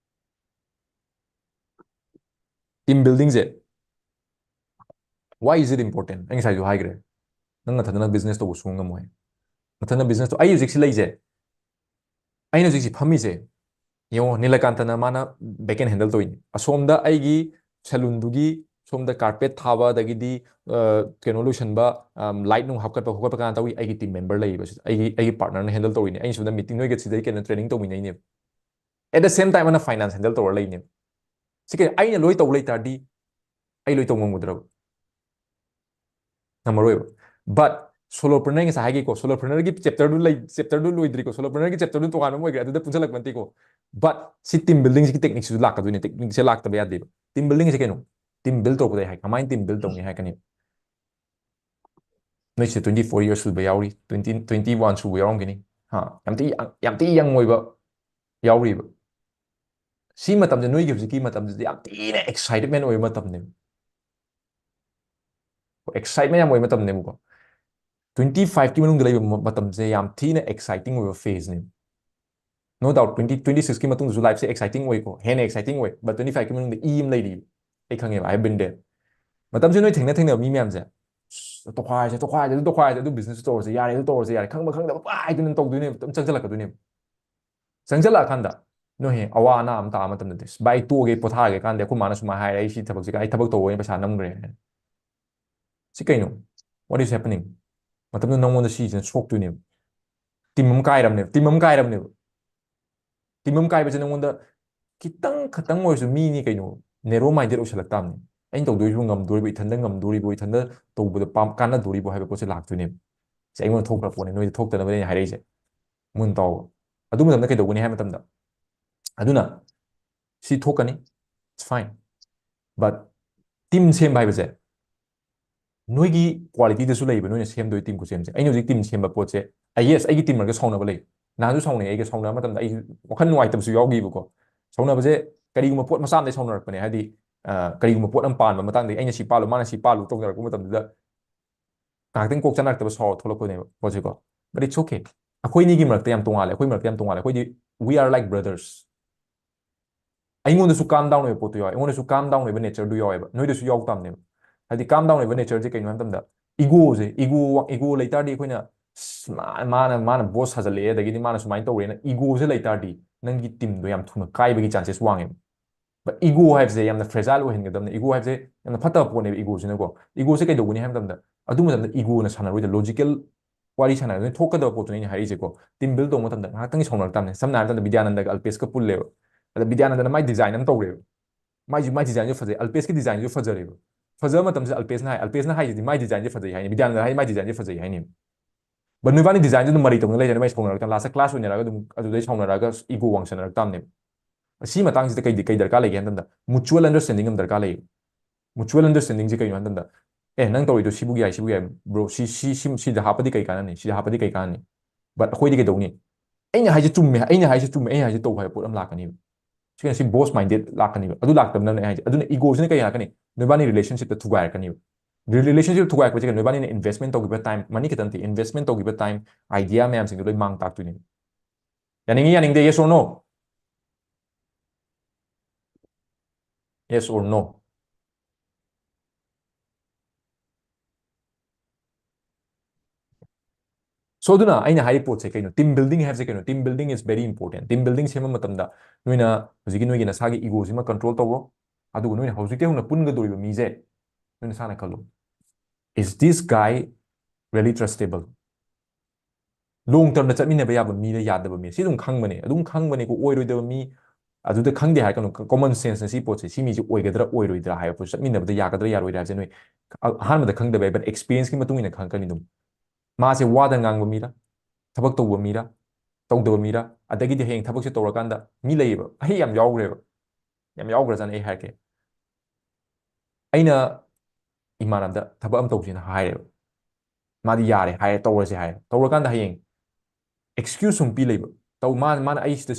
ꯇꯤꯝ ꯕꯤꯜꯗꯤꯡꯁꯦ, why is it important? ꯑꯩ ꯉꯁꯥꯏꯁꯨ ꯍꯥꯏꯈ꯭ꯔꯦ, ꯅꯪ ꯅꯊꯟꯗꯅ ꯕꯤꯖꯤꯅꯦꯁ ꯇꯧꯕ ꯁꯨꯡꯉꯝ ꯉꯝꯃꯣꯏ꯫ ꯅꯊꯟꯗ ꯕꯤꯖꯤꯅꯦꯁ ꯇꯧ, ꯑꯩ ꯍꯧꯖꯤꯛꯁꯤ ꯂꯩꯁꯦ, ꯑꯩꯅ ꯍꯧꯖꯤꯛꯁꯤ ꯐꯝꯃꯤꯁꯦ, ꯌꯦꯡꯉꯣ, ꯅꯤꯂꯀꯥꯟꯇꯅ ꯃꯥꯅ back end handle ꯇꯧꯔꯤꯅꯤ꯫ ꯑꯁꯣꯝꯗ ꯑꯩꯒꯤ ꯁꯦꯂꯨꯟꯗꯨꯒꯤ ꯁꯣꯝꯗ ꯀꯥꯔꯄꯦꯠ ꯊꯥꯕ, ꯑꯗꯒꯤꯗꯤ, ꯑ, ꯀꯩꯅꯣ ꯂꯣꯏꯁꯟꯕ, ꯑꯝ, ꯂꯥꯏꯠ ꯅꯨꯡ ꯍꯥꯞꯀꯠꯄ ꯈꯣꯠꯀꯠꯄ ꯀꯅꯥ ꯇꯧꯏ? ꯑꯩꯒꯤ ꯇꯤꯝ ꯃꯦꯝꯕꯔ ꯂꯩꯔꯤꯕ ꯁꯤꯗ꯫ ꯑꯩꯒꯤ, ꯑꯩꯒꯤ ꯄꯥꯔꯠꯅꯔꯅ ꯍꯦꯟꯗꯜ ꯇꯧꯔꯤꯅꯤ꯫ ꯑꯩꯅ ꯁꯣꯝꯗ ꯃꯤꯇꯤꯡ, ꯅꯣꯏꯒ ꯁꯤꯗꯩ ꯀꯩꯅꯣ ꯇ꯭ꯔꯦꯅꯤꯡ ꯇꯧꯃꯤꯟꯅꯩꯅꯦꯕ꯫ At the same time ꯑꯃꯅ ꯐꯥꯏꯅꯥꯟꯁ ꯍꯦꯟꯗꯜ ꯇꯧꯔ ꯂꯩꯅꯦꯕ꯫ ꯁꯤ ꯀꯩꯅꯣ, ꯑꯩꯅ ꯂꯣꯏ ꯇꯧ ꯂꯩ ꯇꯥꯔꯗꯤ ꯑꯩ ꯂꯣꯏ ꯇꯧ ꯉꯝꯒꯗ꯭ꯔꯕ? ꯉꯝꯃꯔꯣꯏꯕ꯫ But ꯁꯣꯂꯣꯄ꯭ꯔꯅꯔ, ꯉꯁꯥꯏ ꯍꯥꯏꯒꯦꯀꯣ, ꯁꯣꯂꯣꯄ꯭ꯔꯅꯔꯒꯤ ꯆꯦꯞꯇꯔꯗꯨ ꯂꯩ, ꯆꯦꯞꯇꯔꯗꯨ ꯂꯣꯏꯗ꯭ꯔꯤꯀꯣ, ꯁꯣꯂꯣꯄ꯭ꯔꯅꯔꯒꯤ ꯆꯦꯞꯇꯔꯗꯨ ꯇꯣꯉꯥꯟꯕ ꯑꯃ ꯑꯣꯏꯈ꯭ꯔꯦ, ꯑꯗꯨꯗ ꯄꯨꯟꯁꯤꯜꯂꯛꯄ ꯅꯠꯇꯦꯀꯣ꯫ But ꯁꯤ ꯇꯤꯝ ꯕꯤꯜꯗꯤꯡꯁꯤꯒꯤ ꯇꯦꯛꯅꯤꯛꯁꯤꯁꯨ ꯂꯥꯛꯀꯗꯣꯏꯅꯦ, ꯇꯦꯛꯅꯤꯛꯁꯦ ꯂꯥꯛꯇꯕ ꯌꯥꯗꯦꯕ꯫ ꯇꯤꯝ ꯕꯤꯜꯗꯤꯡꯁꯦ ꯀꯩꯅꯣ? ꯇꯤꯝ ꯕꯤꯜ ꯇꯧꯕꯗ ꯑꯩ ꯍꯥꯏ, ꯀꯃꯥꯏꯅ ꯇꯤꯝ ꯕꯤꯜ ꯇꯧꯅꯤ ꯍꯥꯏꯔꯛꯀꯅꯤ꯫ ꯅꯣꯏꯁꯦ twenty four years ꯁꯨꯕ ꯌꯥꯎꯔꯤ, twenty, twenty one ꯁꯨꯕ ꯌꯥꯎꯔꯝꯒꯅꯤ꯫ ꯍꯥ, ꯌꯥꯝ ꯊꯤ, ꯌꯥꯝ ꯊꯤ ꯌꯪ ꯑꯣꯏꯕ ꯌꯥꯎꯔꯤꯕ꯫ ꯁꯤ ꯃꯇꯝꯁꯦ, ꯅꯣꯏꯒꯤ ꯍꯧꯖꯤꯛꯀꯤ ꯃꯇꯝꯁꯤꯗꯤ ꯌꯥꯝ ꯊꯤꯅ ꯑꯦꯛꯁꯥꯏꯇꯦꯗꯃꯦꯟ ꯑꯣꯏꯕ ꯃꯇꯝꯅꯦꯕ꯫ Excitement ꯌꯥꯝ ꯑꯣꯏꯕ ꯃꯇꯝꯅꯦꯕꯀꯣ. Twenty five ꯀꯤ ꯃꯅꯨꯡꯗ ꯂꯩꯕ ꯃꯇꯝꯁꯦ ꯌꯥꯝ ꯊꯤꯅ exciting ꯑꯣꯏꯕ phase ꯅꯦ꯫ No doubt twenty twenty six ꯀꯤ ꯃꯇꯨꯡꯗꯁꯨ life ꯁꯦ exciting ꯑꯣꯏꯀꯣ, ꯍꯦꯟꯅ exciting ꯑꯣꯏ꯫ But twenty five ꯀꯤ ꯃꯅꯨꯡꯗ ꯏ ꯑꯃ ꯂꯩꯔꯤ꯫ ꯑꯩ ꯈꯪꯉꯦꯕ, I have been there꯫ ꯃꯇꯝꯁꯦ ꯅꯣꯏ ꯊꯦꯡꯅ ꯊꯦꯡꯅꯕ ꯃꯤ ꯃꯌꯥꯝꯁꯦ, "ꯑꯁ, ꯇꯣꯈꯥꯏꯁꯦ, ꯇꯣꯈꯥꯏꯁꯦ, ꯑꯗꯨ ꯇꯣꯈꯥꯏꯁꯦ, ꯑꯗꯨ business ꯇꯧꯔꯁꯦ, ꯌꯥꯔꯦ, ꯑꯗꯨ ꯇꯧꯔꯁꯦ, ꯌꯥꯔꯦ", ꯈꯪꯕ ꯈꯪꯗꯕ ꯄꯥꯏꯗꯨꯅ ꯇꯧꯗꯣꯏꯅꯦꯕ, ꯑꯗꯨꯝ ꯆꯪꯁꯤꯜꯂꯛꯀꯗꯣꯏꯅꯦꯕ꯫ ꯆꯪꯁꯤꯜꯂꯛꯑꯀꯥꯟꯗ ꯅꯣꯏ ꯍꯦꯛ ꯑꯋꯥ ꯑꯅꯥ ꯑꯃ ꯇꯥꯕ ꯃꯇꯝꯗꯗꯤ, "ꯚꯥꯏ, ꯇꯣꯛꯑꯒꯦ, ꯄꯣꯊꯥꯔꯒꯦ" ꯀꯥꯟꯗ ꯑꯩꯈꯣꯏ ꯃꯥꯅ ꯁꯨꯃꯥꯏꯅ ꯍꯥꯏꯔꯦ, "ꯑꯩ ꯁꯤ ꯊꯕꯛꯁꯦ, ꯑꯩ ꯊꯕꯛ ꯇꯧꯕ ꯑꯣꯏꯅ ꯄꯩꯁꯥ ꯅꯝꯈ꯭ꯔꯦ" ꯍꯥꯏꯅ꯫ ꯁꯤ ꯀꯩꯅꯣ? What is happening? ꯃꯇꯝꯗꯨꯗ ꯅꯪꯉꯣꯟꯗ ꯁꯤꯁꯤꯅ ꯁꯣꯛꯇꯣꯏꯅꯦꯕ꯫ Team ꯑꯃ ꯀꯥꯏꯔꯕꯅꯦꯕ, team ꯑꯃ ꯀꯥꯏꯔꯕꯅꯦꯕ꯫ Team ꯑꯃ ꯀꯥꯏꯕꯁꯦ ꯅꯪꯉꯣꯟꯗ ꯈꯤꯇꯪ ꯈꯛꯇꯪ ꯑꯣꯏꯔꯁꯨ ꯃꯤꯅꯤ ꯀꯩꯅꯣ, narrow minded ꯑꯣꯏꯁꯜꯂꯛ ꯇꯥꯕꯅꯤ꯫ ꯑꯩꯅ ꯇꯧꯗꯣꯏꯁꯤꯕꯨ ꯉꯝꯗꯣꯔꯤꯕꯣ, ꯏꯊꯟꯗ ꯉꯝꯗꯣꯔꯤꯕꯣ, ꯏꯊꯟꯗ ꯇꯧꯕꯗ ꯄꯥꯝ-, ꯀꯥꯟꯅꯗꯣꯔꯤꯕꯣ ꯍꯥꯏꯕ ꯄꯣꯠꯁꯦ ꯂꯥꯛꯇꯣꯏꯅꯦꯕ꯫ ꯁꯤ ꯑꯩꯉꯣꯟꯗ ꯊꯣꯛꯈ꯭ꯔ ꯄꯣꯠꯅꯤ, ꯅꯣꯏꯗ ꯊꯣꯛꯇꯅꯕꯅꯦ ꯑꯩꯅ ꯍꯥꯏꯔꯛꯏꯁꯦ꯫ ꯃꯨꯟ ꯇꯥꯎꯕ꯫ ꯑꯗꯨ ꯃꯇꯝꯗ ꯀꯩꯗꯧꯒꯅꯤ ꯍꯥꯏꯕ ꯃꯇꯝꯗ, ꯑꯗꯨꯅ ꯁꯤ ꯊꯣꯛꯀꯅꯤ, it's fine, but team ꯁꯦꯝꯕ ꯍꯥꯏꯕꯁꯦ ꯅꯣꯏꯒꯤ quality ꯗꯁꯨ ꯂꯩꯕ, ꯅꯣꯏꯅ ꯁꯦꯝꯗꯣꯏ team ꯈꯨꯠꯁꯦꯝꯁꯦ꯫ ꯑꯩꯅ ꯍꯧꯖꯤꯛ team ꯁꯦꯝꯕ ꯄꯣꯠꯁꯦ, ꯑꯩ, yes, ꯑꯩꯒꯤ team ꯃꯔꯛꯇ ꯁꯥꯎꯅꯕ ꯂꯩ꯫ ꯅꯍꯥꯟꯁꯨ ꯁꯥꯎꯅꯩ, ꯑꯩꯒ ꯁꯥꯎꯅꯕ ꯃꯇꯝꯗ ꯑꯩ ꯋꯥꯈꯜ ꯅꯨꯡꯉꯥꯏꯇꯕꯁꯨ ꯌꯥꯎꯈꯤꯕꯀꯣ꯫ ꯁꯥꯎꯅꯕꯁꯦ ꯀꯔꯤꯒꯨꯝꯕ ꯄꯣꯠ ꯃꯆꯥ ꯑꯃꯗꯒꯤ ꯁꯥꯎꯅꯔꯛꯄꯅꯦ, ꯍꯥꯏꯗꯤ, ꯑ, ꯀꯔꯤꯒꯨꯝꯕ ꯄꯣꯠ ꯑꯃ ꯄꯥꯟꯕ ꯃꯇꯥꯡꯗꯒꯤ ꯑꯩꯅ ꯁꯤ ꯄꯥꯜꯂꯨ, ꯃꯥꯅ ꯁꯤ ꯄꯥꯜꯂꯨ ꯇꯧꯅꯔꯛꯄ ꯃꯇꯝꯗꯨꯗ ꯉꯥꯏꯍꯥꯛꯇꯪ ꯀꯣꯛ ꯆꯥꯅꯔꯛꯇꯕ ꯁꯥꯎꯔ ꯊꯣꯛꯂꯛꯄꯅꯦꯕ ꯄꯣꯠꯁꯦꯀꯣ꯫ But it's okay. ꯑꯩꯈꯣꯏꯅꯤꯒꯤ ꯃꯔꯛꯇ ꯌꯥꯝ ꯇꯣꯉꯥꯜꯂꯦ, ꯑꯩꯈꯣꯏ ꯃꯔꯛꯇ ꯌꯥꯝ ꯇꯣꯉꯥꯜꯂꯦ꯫ ꯑꯩꯈꯣꯏꯗꯤ we are like brothers. ꯑꯩꯉꯣꯟꯗꯁꯨ calm down ꯑꯣꯏꯕ ꯄꯣꯠꯇꯨ ꯌꯥꯎꯋꯦ, ꯑꯩꯉꯣꯟꯗꯁꯨ calm down ꯑꯣꯏꯕ nature ꯗꯨ ꯌꯥꯎꯋꯦꯕ, ꯅꯣꯏꯗꯁꯨ ꯌꯥꯎ ꯇꯥꯕꯅꯦꯕ꯫ ꯍꯥꯏꯗꯤ calm down ꯑꯣꯏꯕ nature ꯁꯦ ꯀꯩꯅꯣ ꯍꯥꯏꯕ ꯃꯇꯝꯗ, ego ꯁꯦ, ego, ego ꯂꯩ ꯇꯥꯔꯗꯤ ꯑꯩꯈꯣꯏꯅ, "ꯑꯁ, ꯃꯥ-, ꯃꯥꯅ, ꯃꯥꯅ boss ꯁꯥꯖꯜꯂꯛꯑꯦ, ꯑꯗꯒꯤꯗꯤ ꯃꯥꯅ ꯁꯨꯃꯥꯏꯅ ꯇꯧꯔꯦꯅ" ego ꯁꯦ ꯂꯩ ꯇꯥꯔꯗꯤ ꯅꯪꯒꯤ team ꯗꯣ ꯌꯥꯝ ꯊꯨꯅ ꯀꯥꯏꯕꯒꯤ chances ꯋꯥꯡꯉꯦꯕ꯫ But ego ꯍꯥꯏꯕꯁꯦ ꯌꯥꯝꯅ fragile ꯑꯣꯏꯍꯟꯒꯗꯕꯅꯦ꯫ Ego ꯍꯥꯏꯕꯁꯦ ꯌꯥꯝꯅ ꯐꯠꯇꯕ ꯄꯣꯠꯅꯦꯕ, ego ꯁꯤꯅꯀꯣ꯫ Ego ꯁꯦ ꯀꯩꯗꯧꯒꯅꯤ ꯍꯥꯏꯕ ꯃꯇꯝꯗ, ꯑꯗꯨ ꯃꯇꯝꯗ ego ꯅ ꯁꯥꯟꯅꯔꯣꯏꯗ, logical ꯋꯥꯔꯤ ꯁꯥꯟꯅꯒꯗꯕꯅꯤ, ꯊꯣꯛꯀꯗꯕ ꯄꯣꯠꯇꯨꯅꯦ ꯑꯩꯅ ꯍꯥꯏꯔꯛꯏꯁꯦꯀꯣ꯫ Team build ꯇꯧꯕ ꯃꯇꯝꯗ ꯉꯥꯏꯍꯥꯛꯇꯪꯒꯤ ꯁꯥꯎꯅꯔꯛ ꯇꯥꯕꯅꯦ꯫ ꯁꯝꯅ ꯍꯥꯏꯔꯕ ꯃꯇꯝꯗ ꯕꯤꯗ꯭ꯌꯥꯅꯟꯗꯒ ꯑꯜꯄꯦꯁꯀ ꯄꯨꯜꯂꯦꯕ꯫ ꯑꯗ ꯕꯤꯗ꯭ꯌꯥꯅꯟꯗꯅ ꯃꯥꯏ design ꯑꯃ ꯇꯧꯔꯦꯕ꯫ ꯃꯥꯏꯁꯨ, ꯃꯥꯏ design ꯁꯨ ꯐꯖꯩ, ꯑꯜꯄꯦꯁꯀꯤ design ꯁꯨ ꯐꯖꯔꯦꯕ꯫ ꯐꯖꯕ ꯃꯇꯝꯁꯤꯗ ꯑꯜꯄꯦꯁꯅ ꯍꯥꯏ, ꯑꯜꯄꯦꯁꯅ ꯍꯥꯏꯁꯤꯗꯤ ꯃꯥꯏ design ꯁꯦ ꯐꯖꯩ ꯍꯥꯏꯅꯤ, ꯕꯤꯗ꯭ꯌꯥꯅꯟꯗ ꯍꯥꯏ ꯃꯥꯏ design ꯁꯦ ꯐꯖꯩ ꯍꯥꯏꯅꯤ꯫ But ꯅꯣꯏꯕꯥꯅꯤ design ꯁꯦ ꯑꯗꯨꯝ ꯃꯔꯩ ꯇꯧꯅ ꯂꯩꯔꯦ, ꯃꯥꯏ ꯁꯥꯎꯅꯔꯛꯇꯅ last ꯇ clash ꯑꯣꯏꯅꯔꯒ ꯑꯗꯨꯝ ꯑꯗꯨꯗꯩ ꯁꯥꯎꯅꯔꯒ ego ꯋꯥꯡꯁꯟꯅꯔꯛ ꯇꯥꯕꯅꯦꯕ꯫ ꯁꯤ ꯃꯇꯥꯡꯁꯤꯗ ꯀꯩꯗꯤ, ꯀꯩ ꯗꯔꯀꯥꯔ ꯂꯩꯒꯦ ꯍꯥꯏ ꯃꯇꯝꯗ, mutual understanding ꯑꯃ ꯗꯔꯀꯥꯔ ꯂꯩꯌꯦ꯫ Mutual understanding ꯁꯦ ꯀꯩꯅꯣ ꯍꯥꯏ ꯃꯇꯝꯗ, "ꯑꯦ, ꯅꯪ ꯇꯧꯔꯤꯗꯣ ꯁꯤꯕꯨ ꯌꯥꯏ, ꯁꯤꯕꯨ ꯌꯥꯏ, bro, ꯁꯤ, ꯁꯤ, ꯁꯤ, ꯁꯤꯗ ꯍꯥꯞꯄꯗꯤ ꯀꯩ ꯀꯥꯟꯅꯅꯤ? ꯁꯤꯗ ꯍꯥꯞꯄꯗꯤ ꯀꯩ ꯀꯥꯟꯅꯅꯤ?" But ꯑꯩꯈꯣꯏꯗꯤ ꯀꯩꯗꯧꯅꯤ? "ꯑꯩꯅ ꯍꯥꯏꯁꯦ ꯆꯨꯝꯃꯦ, ꯑꯩꯅ ꯍꯥꯏꯁꯦ ꯆꯨꯝꯃꯦ, ꯑꯩꯅ ꯍꯥꯏꯁꯦ ꯇꯧ" ꯍꯥꯏꯕ ꯄꯣꯠ ꯑꯃ ꯂꯥꯛꯀꯅꯤꯕ꯫ ꯁꯤꯅ ꯁꯤ boss minded ꯂꯥꯛꯀꯅꯤꯕ꯫ ꯑꯗꯨ ꯂꯥꯛꯇꯕꯅꯅꯦ ꯑꯩ ꯍꯥꯏꯁꯦ꯫ ꯑꯗꯨꯅ ego ꯁꯤꯅ ꯀꯩ ꯂꯥꯛꯀꯅꯤ? ꯅꯣꯏꯕꯥꯅꯤ relationship ꯇ ꯊꯨꯒꯥꯏꯔꯛꯀꯅꯤꯕ꯫ ꯔꯤꯂꯦꯁꯟꯁꯤꯞ ꯊꯨꯒꯥꯏꯔꯛꯄꯁꯦ ꯀꯩꯅꯣ? ꯅꯣꯏꯕꯥꯅꯤꯅ ꯏꯟꯚꯦꯁꯃꯦꯟ ꯇꯧꯈꯤꯕ ꯇꯥꯏꯝ, ꯃꯅꯤ ꯈꯛꯇ ꯅꯠꯇꯦ, ꯏꯟꯚꯦꯁꯃꯦꯟ ꯇꯧꯈꯤꯕ ꯇꯥꯏꯝ, ꯑꯥꯏꯗꯤꯌꯥ ꯃꯌꯥꯝꯁꯤꯡꯗꯣ ꯂꯣꯏ ꯃꯥꯡ ꯇꯥꯛꯇꯣꯏꯅꯦ꯫ ꯌꯥꯅꯤꯡꯉꯤ, ꯌꯥꯅꯤꯡꯗꯦ? Yes or no? Yes or no? So ꯑꯗꯨꯅ ꯑꯩꯅ ꯍꯥꯏꯔꯤ ꯄꯣꯠꯁꯦ ꯀꯩꯅꯣ? Team building ꯍꯥꯏꯕꯁꯦ ꯀꯩꯅꯣ? Team building is very important. Team building ꯁꯦꯝꯕ ꯃꯇꯝꯗ ꯅꯣꯏꯅ ꯍꯧꯖꯤꯛꯀꯤ ꯅꯣꯏꯒꯤ ꯅꯁꯥꯒꯤ ꯏꯒꯣꯁꯤꯃ ꯀꯟꯇ꯭ꯔꯣꯜ ꯇꯧꯔꯣ꯫ ꯑꯗꯨꯒ ꯅꯣꯏꯅ ꯍꯧꯖꯤꯛꯇꯩ ꯍꯧꯅ ꯄꯨꯟꯒꯗꯧꯔꯤꯕ ꯃꯤꯁꯦ ꯅꯣꯏ ꯅꯁꯥꯅ ꯈꯜꯂꯣ, "Is this guy really trustable?" ꯂꯣꯡ ꯇꯔꯝꯗ ꯆꯠꯃꯤꯟꯅꯕ ꯌꯥꯕ ꯃꯤꯗ ꯌꯥꯗꯕ ꯃꯤ, ꯁꯤ ꯑꯗꯨꯝ ꯈꯪꯕꯅꯦ, ꯑꯗꯨꯝ ꯈꯪꯕꯅꯦꯀꯣ꯫ ꯑꯣꯏꯔꯣꯏꯗꯕ ꯃꯤ ꯑꯗꯨꯗ ꯈꯪꯗꯦ ꯍꯥꯏꯔꯛꯀꯅꯨ꯫ ꯀꯣꯃꯟ ꯁꯦꯟꯁꯅ ꯁꯤ ꯄꯣꯠꯁꯦ, ꯁꯤ ꯃꯤꯁꯦ ꯑꯣꯏꯒꯗ꯭ꯔꯥ ꯑꯣꯏꯔꯣꯏꯗ꯭ꯔꯥ ꯍꯥꯏꯕ ꯄꯣꯠꯁꯦ, ꯆꯠꯃꯤꯟꯅꯕꯗ ꯌꯥꯒꯗ꯭ꯔꯥ ꯌꯥꯔꯣꯏꯗ꯭ꯔꯥ ꯍꯥꯏꯕꯁꯦ ꯅꯣꯏ ꯑ-, ꯑꯍꯥꯟꯕꯗ ꯈꯪꯗꯕ ꯌꯥꯏ, but ꯑꯦꯛꯁꯄꯤꯔꯤꯌꯦꯟꯁꯀꯤ ꯃꯇꯨꯡ ꯏꯟꯅ ꯈꯪꯉꯛꯀꯅꯤ ꯑꯗꯨꯝ꯫ ꯃꯥꯁꯦ ꯋꯥꯗ ꯉꯥꯡꯕ ꯃꯤꯔꯥ, ꯊꯕꯛ ꯇꯧꯕ ꯃꯤꯔꯥ, ꯇꯧꯗꯕ ꯃꯤꯔꯥ? ꯑꯗꯒꯤꯗꯤ ꯍꯌꯦꯡ ꯊꯕꯛꯁꯦ ꯇꯧꯔꯀꯥꯟꯗ ꯃꯤ ꯂꯩꯌꯦꯕ, ꯑꯩ ꯌꯥꯝ ꯌꯥꯎꯈ꯭ꯔꯦꯕ, ꯌꯥꯝ ꯌꯥꯎꯈ꯭ꯔꯖꯥꯠꯅꯤ꯫ ꯑꯩ ꯍꯥꯏꯔꯛꯀꯦ, ꯑꯩꯅ ꯏꯃꯥꯟꯅꯕꯗ ꯊꯕꯛ ꯑꯃ ꯇꯧꯁꯦꯅ ꯍꯥꯏꯔꯦꯕ, ꯃꯥꯗꯤ ꯌꯥꯔꯦ ꯍꯥꯏꯔꯦ, ꯇꯧꯔꯁꯦ ꯍꯥꯏꯔꯦ꯫ ꯇꯧꯔꯀꯥꯟꯗ ꯍꯌꯦꯡ ꯑꯦꯛꯁꯀ꯭ꯌꯨꯁ ꯑꯃ ꯄꯤ ꯂꯩꯕ, ꯇꯧ, ꯃꯥ-, ꯃꯥꯅ, "ꯑꯩ ꯁꯤꯗ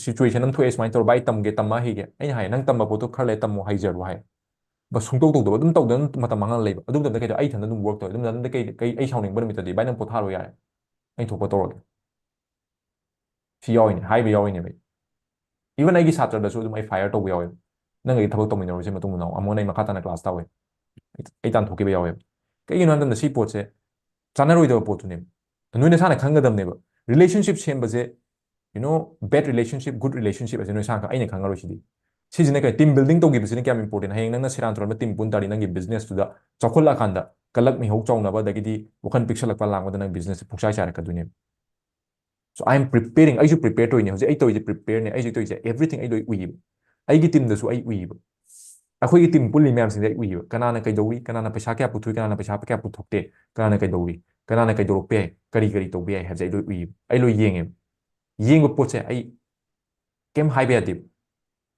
ꯁꯤꯆꯨꯋꯦꯁꯟ ꯑꯃ ꯊꯣꯛꯑꯦ, ꯁꯨꯃꯥꯏꯅ ꯇꯧꯔ, ꯚꯥꯏ, ꯇꯝꯒꯦ, ꯇꯝꯃ ꯍꯩꯒꯦ"꯫ ꯑꯩꯅ ꯍꯥꯏ, "ꯅꯪ ꯇꯝꯕ ꯄꯣꯠꯇꯣ ꯈꯔ ꯂꯩꯔ ꯇꯝꯃꯣ, ꯍꯩꯖꯔꯣ" ꯍꯥꯏ꯫ ꯕꯁ ꯁꯨꯡꯇꯧ ꯇꯧꯗꯕ, ꯑꯗꯨꯝ ꯇꯧꯗꯅ ꯃꯇꯝ ꯃꯥꯡꯍꯜꯂ ꯂꯩꯕ꯫ ꯑꯗꯨ ꯃꯇꯝꯗ ꯀꯩꯗꯧ? ꯑꯩ ꯏꯊꯟꯗ ꯑꯗꯨꯝ ꯋꯔꯛ ꯇꯧꯋꯦ꯫ ꯑꯗꯨ ꯃꯇꯝꯗ ꯀꯩ, ꯀꯩ, ꯑꯩ ꯁꯥꯎꯅꯤꯡꯕ ꯅꯨꯃꯤꯠꯇꯗꯤ, "ꯚꯥꯏ, ꯅꯪ ꯄꯣꯊꯥꯔꯣ ꯌꯥꯔꯦ, ꯑꯩ ꯊꯣꯛꯄ ꯇꯧꯔꯒꯦ"꯫ ꯁꯤ ꯌꯥꯎꯏꯅꯦ, ꯍꯥꯏꯕ ꯌꯥꯎꯏꯅꯦꯕ ꯑꯩ꯫ ꯏꯚꯟ ꯑꯩꯒꯤ ꯁꯥꯇ꯭ꯔꯗꯁꯨ ꯑꯗꯨꯝ ꯑꯩ ꯐꯥꯏꯌꯔ ꯇꯧꯕ ꯌꯥꯎꯋꯦꯕ꯫ "ꯅꯪ ꯑꯩ ꯊꯕꯛ ꯇꯧꯃꯤꯟꯅꯔꯣꯏꯁꯦ ꯃꯇꯨꯡ ꯃꯅꯥꯎ, ꯑꯃꯨꯛ ꯅꯪ ꯃꯈꯥ ꯇꯥꯅ ꯀ꯭ꯂꯥꯁ ꯇꯥꯛꯑꯣꯏ, ꯑꯩ, ꯑꯩ ꯇꯥꯟꯊꯣꯛꯈꯤꯕ" ꯌꯥꯎꯋꯦꯕ꯫ ꯀꯩꯒꯤꯅꯣ ꯍꯥꯏ ꯃꯇꯝꯗ ꯁꯤ ꯄꯣꯠꯁꯦ ꯆꯥꯅꯔꯣꯏꯗꯕ ꯄꯣꯠꯇꯨꯅꯦꯕ꯫ ꯅꯣꯏ ꯅꯁꯥꯅ ꯈꯪꯒꯗꯕꯅꯦꯕ꯫ ꯔꯤꯂꯦꯁꯟꯁꯤꯞ ꯁꯦꯝꯕꯁꯦ, you know, bad relationship, good relationship ꯍꯥꯏꯁꯦ ꯅꯣꯏ ꯏꯁꯥꯅ ꯈꯪ-, ꯑꯩꯅ ꯈꯪꯉꯔꯣꯏ ꯁꯤꯗꯤ꯫ ꯁꯤꯁꯤꯅ ꯀꯩ, ꯇꯤꯝ ꯕꯤꯜꯗꯤꯡ ꯇꯧꯈꯤꯕꯁꯤꯅ ꯀꯌꯥꯝ ꯏꯝꯄꯣꯔꯇꯦꯟ? ꯍꯌꯦꯡ ꯅꯪꯅ ꯁꯦꯔꯥꯟ ꯇꯨꯔꯥꯟꯕ ꯇꯤꯝ ꯄꯨꯟ ꯇꯥꯔꯗꯤ, ꯅꯪꯒꯤ ꯕꯤꯖꯤꯅꯦꯁꯇꯨꯗ ꯆꯥꯎꯈꯠꯂꯛꯑꯀꯥꯟꯗ ꯀꯂꯛ ꯃꯤꯍꯧ ꯆꯥꯎꯅꯕ, ꯑꯗꯒꯤꯗꯤ ꯋꯥꯈꯜ ꯄꯤꯛꯁꯜꯂꯛꯄ ꯂꯥꯡꯕꯗ ꯅꯪ ꯕꯤꯖꯤꯅꯦꯁꯁꯦ ꯄꯨꯡꯆꯥꯏ ꯆꯥꯏꯔꯛꯀꯗꯣꯏꯅꯦꯕ꯫ So I am preparing, ꯑꯩꯁꯨ ꯄ꯭ꯔꯤꯄꯦꯌꯔ ꯇꯧꯔꯤꯅꯦ꯫ ꯍꯧꯖꯤꯛ ꯑꯩ ꯇꯧꯔꯤꯁꯦ ꯄ꯭ꯔꯤꯄꯦꯌꯔꯅꯦ꯫ ꯑꯩꯁꯨ ꯇꯧꯔꯤꯁꯦ, ꯑꯦꯚ꯭ꯔꯤꯊꯤꯡ ꯑꯩ ꯂꯣꯏ ꯎꯏꯌꯦꯕ꯫ ꯑꯩꯒꯤ ꯇꯤꯝꯗꯁꯨ ꯑꯩ ꯎꯏꯌꯦꯕ꯫ ꯑꯩꯈꯣꯏꯒꯤ ꯇꯤꯝ ꯄꯨꯜꯂꯤ ꯃꯌꯥꯝꯁꯤꯡꯁꯦ ꯑꯩ ꯎꯏꯌꯦꯕ꯫ ꯀꯅꯥꯅ ꯀꯩꯗꯧꯔꯤ, ꯀꯅꯥꯅ ꯄꯩꯁꯥ ꯀꯌꯥ ꯄꯨꯊꯣꯛꯏ, ꯀꯅꯥꯅ ꯄꯩꯁꯥ ꯀꯌꯥ ꯄꯨꯊꯣꯛꯇꯦ, ꯀꯅꯥꯅ ꯀꯩꯗꯧꯔꯤ, ꯀꯅꯥꯅ ꯀꯩꯗꯧꯔꯛꯄ ꯌꯥꯏ, ꯀꯔꯤ ꯀꯔꯤ ꯇꯧꯕ ꯌꯥꯏ ꯍꯥꯏꯕꯁꯦ ꯑꯩ ꯂꯣꯏ ꯎꯏꯌꯦꯕ, ꯑꯩ ꯂꯣꯏ ꯌꯦꯡꯉꯦꯕ꯫ ꯌꯦꯡꯕ ꯄꯣꯠꯁꯦ ꯑꯩ ꯀꯩꯝ ꯍꯥꯏꯕ ꯌꯥꯗꯦꯕ꯫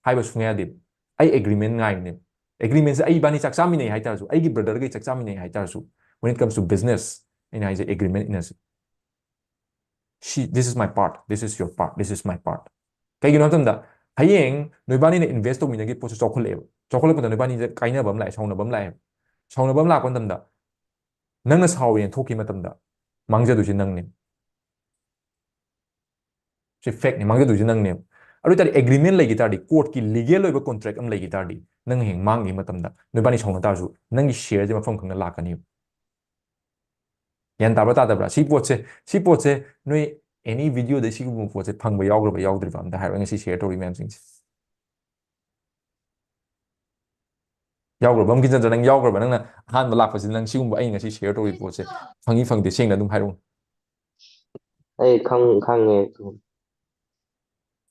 ꯍꯥꯏꯕ ꯁꯨꯡꯌꯥ ꯌꯥꯗꯦꯕ꯫ ꯑꯩ ꯑꯦꯒ꯭ꯔꯤꯃꯦꯟ ꯉꯥꯏꯕꯅꯦꯕ꯫ ꯑꯦꯒ꯭ꯔꯤꯃꯦꯟꯁꯦ ꯑꯩ, ꯏꯕꯥꯅꯤ ꯆꯥꯛ ꯆꯥꯃꯤꯟꯅꯩ ꯍꯥꯏꯇꯥꯔꯁꯨ, ꯑꯩꯒꯤ ꯕ꯭ꯔꯗꯔꯒ ꯆꯥꯛ ꯆꯥꯃꯤꯟꯅꯩ ꯍꯥꯏꯇꯥꯔꯁꯨ, when it comes to business, ꯑꯩꯅ ꯍꯥꯏꯁꯦ ꯑꯦꯒ꯭ꯔꯤꯃꯦꯟ ꯏꯟꯅꯁꯦ꯫ ꯁꯤ, "This is my part, this is your part, this is my part." ꯀꯩꯒꯤꯅꯣ ꯍꯥꯏꯕ ꯃꯇꯝꯗ, ꯍꯌꯦꯡ ꯅꯣꯏꯕꯥꯅꯤꯅ ꯏꯟꯚꯦꯁ ꯇꯧꯃꯤꯟꯅꯈꯤꯕ ꯄꯣꯠꯁꯦ ꯆꯥꯎꯈꯠꯂꯛꯑꯦꯕ꯫ ꯆꯥꯎꯈꯠꯂꯛꯄꯗ ꯅꯣꯏꯕꯥꯅꯤꯗ ꯀꯥꯏꯅꯕ ꯑꯃ ꯂꯥꯛꯑꯦ, ꯁꯥꯎꯅꯕ ꯑꯃ ꯂꯥꯛꯑꯦꯕ꯫ ꯁꯥꯎꯅꯕ ꯑꯃ ꯂꯥꯛꯄ ꯃꯇꯝꯗ ꯅꯪꯅ ꯁꯥꯎꯋꯦꯅ ꯊꯣꯛꯈꯤꯕ ꯃꯇꯝꯗ ꯃꯥꯡꯖꯗꯣꯏꯁꯦ ꯅꯪꯅꯦ꯫ ꯁꯤ ꯐꯦꯛꯅꯤ, ꯃꯥꯡꯖꯗꯣꯏꯁꯦ ꯅꯪꯅꯦꯕ꯫ ꯑꯗꯨ ꯑꯣꯏꯇꯥꯔꯗꯤ ꯑꯦꯒ꯭ꯔꯤꯃꯦꯟ ꯂꯩꯈꯤ ꯇꯥꯔꯗꯤ, ꯀꯣꯔꯠꯀꯤ ꯂꯤꯒꯦꯜ ꯑꯣꯏꯕ ꯀꯣꯟꯇ꯭ꯔꯦꯛ ꯑꯃ ꯂꯩꯈꯤ ꯇꯥꯔꯗꯤ, ꯅꯪ ꯍꯌꯦꯡ ꯃꯥꯡꯈꯤꯕ ꯃꯇꯝꯗ ꯅꯣꯏꯕꯥꯅꯤ ꯁꯥꯎꯅ ꯇꯥꯔꯁꯨ ꯅꯪꯒꯤ ꯁꯤꯌꯔꯁꯦ ꯃꯐꯝ ꯈꯪꯅ ꯂꯥꯛꯀꯅꯤꯕ꯫ ꯒ꯭ꯌꯥꯟ ꯇꯥꯕ꯭ꯔꯥ ꯇꯥꯗꯕ꯭ꯔꯥ? ꯁꯤ ꯄꯣꯠꯁꯦ, ꯁꯤ ꯄꯣꯠꯁꯦ ꯅꯣꯏ ꯑꯦꯅꯤ ꯚꯤꯗꯤꯑꯣꯗ ꯁꯤꯒꯨꯝꯕ ꯄꯣꯠꯁꯦ ꯐꯪꯕ ꯌꯥꯎꯈ꯭ꯔꯕ ꯌꯥꯎꯗ꯭ꯔꯤꯕ ꯑꯝꯇ ꯍꯥꯏꯔꯣ, ꯑꯩ ꯉꯁꯤ ꯁꯤꯌꯔ ꯇꯧꯔꯤ ꯃꯌꯥꯝꯁꯤꯡꯁꯦ꯫ ꯌꯥꯎꯈ꯭ꯔꯕ? ꯑꯃ ꯀꯤꯆꯟꯗ ꯅꯪ ꯌꯥꯎꯈ꯭ꯔꯕ? ꯅꯪꯅ ꯑꯍꯥꯟꯕ ꯂꯥꯛꯄꯁꯤꯗ ꯅꯪ ꯁꯤꯒꯨꯝꯕ ꯑꯩ ꯉꯁꯤ ꯁꯤꯌꯔ ꯇꯧꯔꯤ ꯄꯣꯠꯁꯦ ꯐꯪꯉꯤ ꯐꯪꯗꯦ ꯁꯦꯡꯅ ꯑꯗꯨꯝ ꯍꯥꯏꯔꯛꯎ꯫ ꯑꯩ ꯈꯪ ꯈꯪꯉꯦ ꯑꯗꯨꯝ꯫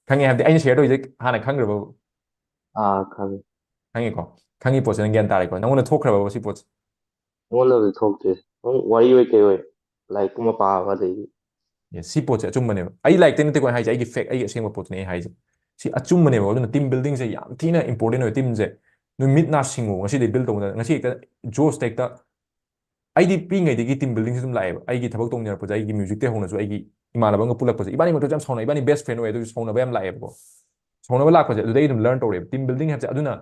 ꯈꯪꯉꯦ ꯍꯥꯏꯕꯗꯤ ꯑꯩꯅ ꯁꯤꯌꯔ ꯇꯧꯔꯤꯁꯦ ꯍꯥꯟꯅ ꯈꯪꯈ꯭ꯔꯕ? ꯑꯥ, ꯈꯪꯉꯦ꯫ ꯈꯪꯉꯤꯀꯣ? ꯈꯪꯉꯤ ꯄꯣꯠꯁꯦ ꯅꯪ ꯒ꯭ꯌꯥꯟ ꯇꯥꯔꯦꯀꯣ? ꯅꯪꯉꯣꯟꯗ ꯊꯣꯛꯈ꯭ꯔꯕ ꯁꯤ ꯄꯣꯠꯁꯦ? ꯑꯩꯉꯣꯟꯗꯕꯨꯗꯤ ꯊꯣꯛꯇꯦ꯫ ꯑꯗꯨꯝ ꯋꯥꯔꯤ ꯑꯣꯏ ꯀꯩ ꯑꯣꯏ, ꯂꯥꯏꯔꯤꯛꯀꯨꯝꯕ ꯄꯥꯕ ꯑꯗꯩꯗꯤ꯫ Yes, ꯁꯤ ꯄꯣꯠꯁꯦ ꯑꯆꯨꯝꯕꯅꯦꯕ꯫ ꯑꯩ ꯂꯥꯏꯔꯤꯛꯇꯩ ꯅꯠꯇꯦꯀꯣ ꯑꯩꯅ ꯍꯥꯏꯁꯦ, ꯑꯩꯒꯤ ꯐꯦꯛ, ꯑꯩꯒꯤ ꯑꯁꯦꯡꯕ ꯄꯣꯠꯇꯨꯅꯦ ꯑꯩ ꯍꯥꯏꯁꯦ꯫ ꯁꯤ ꯑꯆꯨꯝꯕꯅꯦꯕ꯫ ꯑꯗꯨꯅ ꯇꯤꯝ ꯕꯤꯜꯗꯤꯡꯁꯦ ꯌꯥꯝ ꯊꯤꯅ ꯏꯝꯄꯣꯔꯇꯦꯟ ꯑꯣꯏ꯫ ꯇꯤꯝꯁꯦ ꯅꯣꯏ ꯃꯤꯠ ꯅꯥ ꯁꯤꯡꯉꯨ꯫ ꯉꯁꯤꯗꯤ ꯕꯤꯜ ꯇꯧꯕꯗ, ꯉꯁꯤ ꯍꯦꯛꯇ ꯖꯣꯁꯇ ꯍꯦꯛꯇ, ꯑꯩꯗꯤ ꯄꯤꯛꯏꯉꯩꯗꯒꯤ ꯇꯤꯝ ꯕꯤꯜꯗꯤꯡꯁꯦ ꯑꯗꯨꯝ ꯂꯥꯛꯑꯦꯕ꯫ ꯑꯩꯒꯤ ꯊꯕꯛ ꯇꯧꯃꯤꯟꯅꯔꯛꯄꯁꯦ, ꯑꯩꯒꯤ ꯃ꯭ꯌꯨꯖꯤꯛꯇꯩ ꯍꯧꯅꯁꯨ ꯑꯩꯒꯤ ꯏꯃꯥꯟꯅꯕ ꯑꯃꯒ ꯄꯨꯜꯂꯛꯄꯁꯦ, ꯏꯕꯥꯅꯤ ꯃꯔꯛꯇ ꯌꯥꯝ ꯁꯥꯎꯅꯩ, ꯏꯕꯥꯅꯤ ꯕꯦꯁ ꯐ꯭ꯔꯦꯟ ꯑꯣꯏ, ꯑꯗꯨꯁꯨ ꯁꯥꯎꯅꯕ ꯌꯥꯝ ꯂꯥꯛꯑꯦꯕꯀꯣ꯫ ꯁꯥꯎꯅꯕ ꯂꯥꯛꯄꯁꯦ ꯑꯗꯨꯗꯩ ꯑꯗꯨꯝ ꯂꯔꯟ ꯇꯧꯔꯛꯑꯦꯕ꯫ ꯇꯤꯝ ꯕꯤꯜꯗꯤꯡ ꯍꯥꯏꯕꯁꯦ ꯑꯗꯨꯅ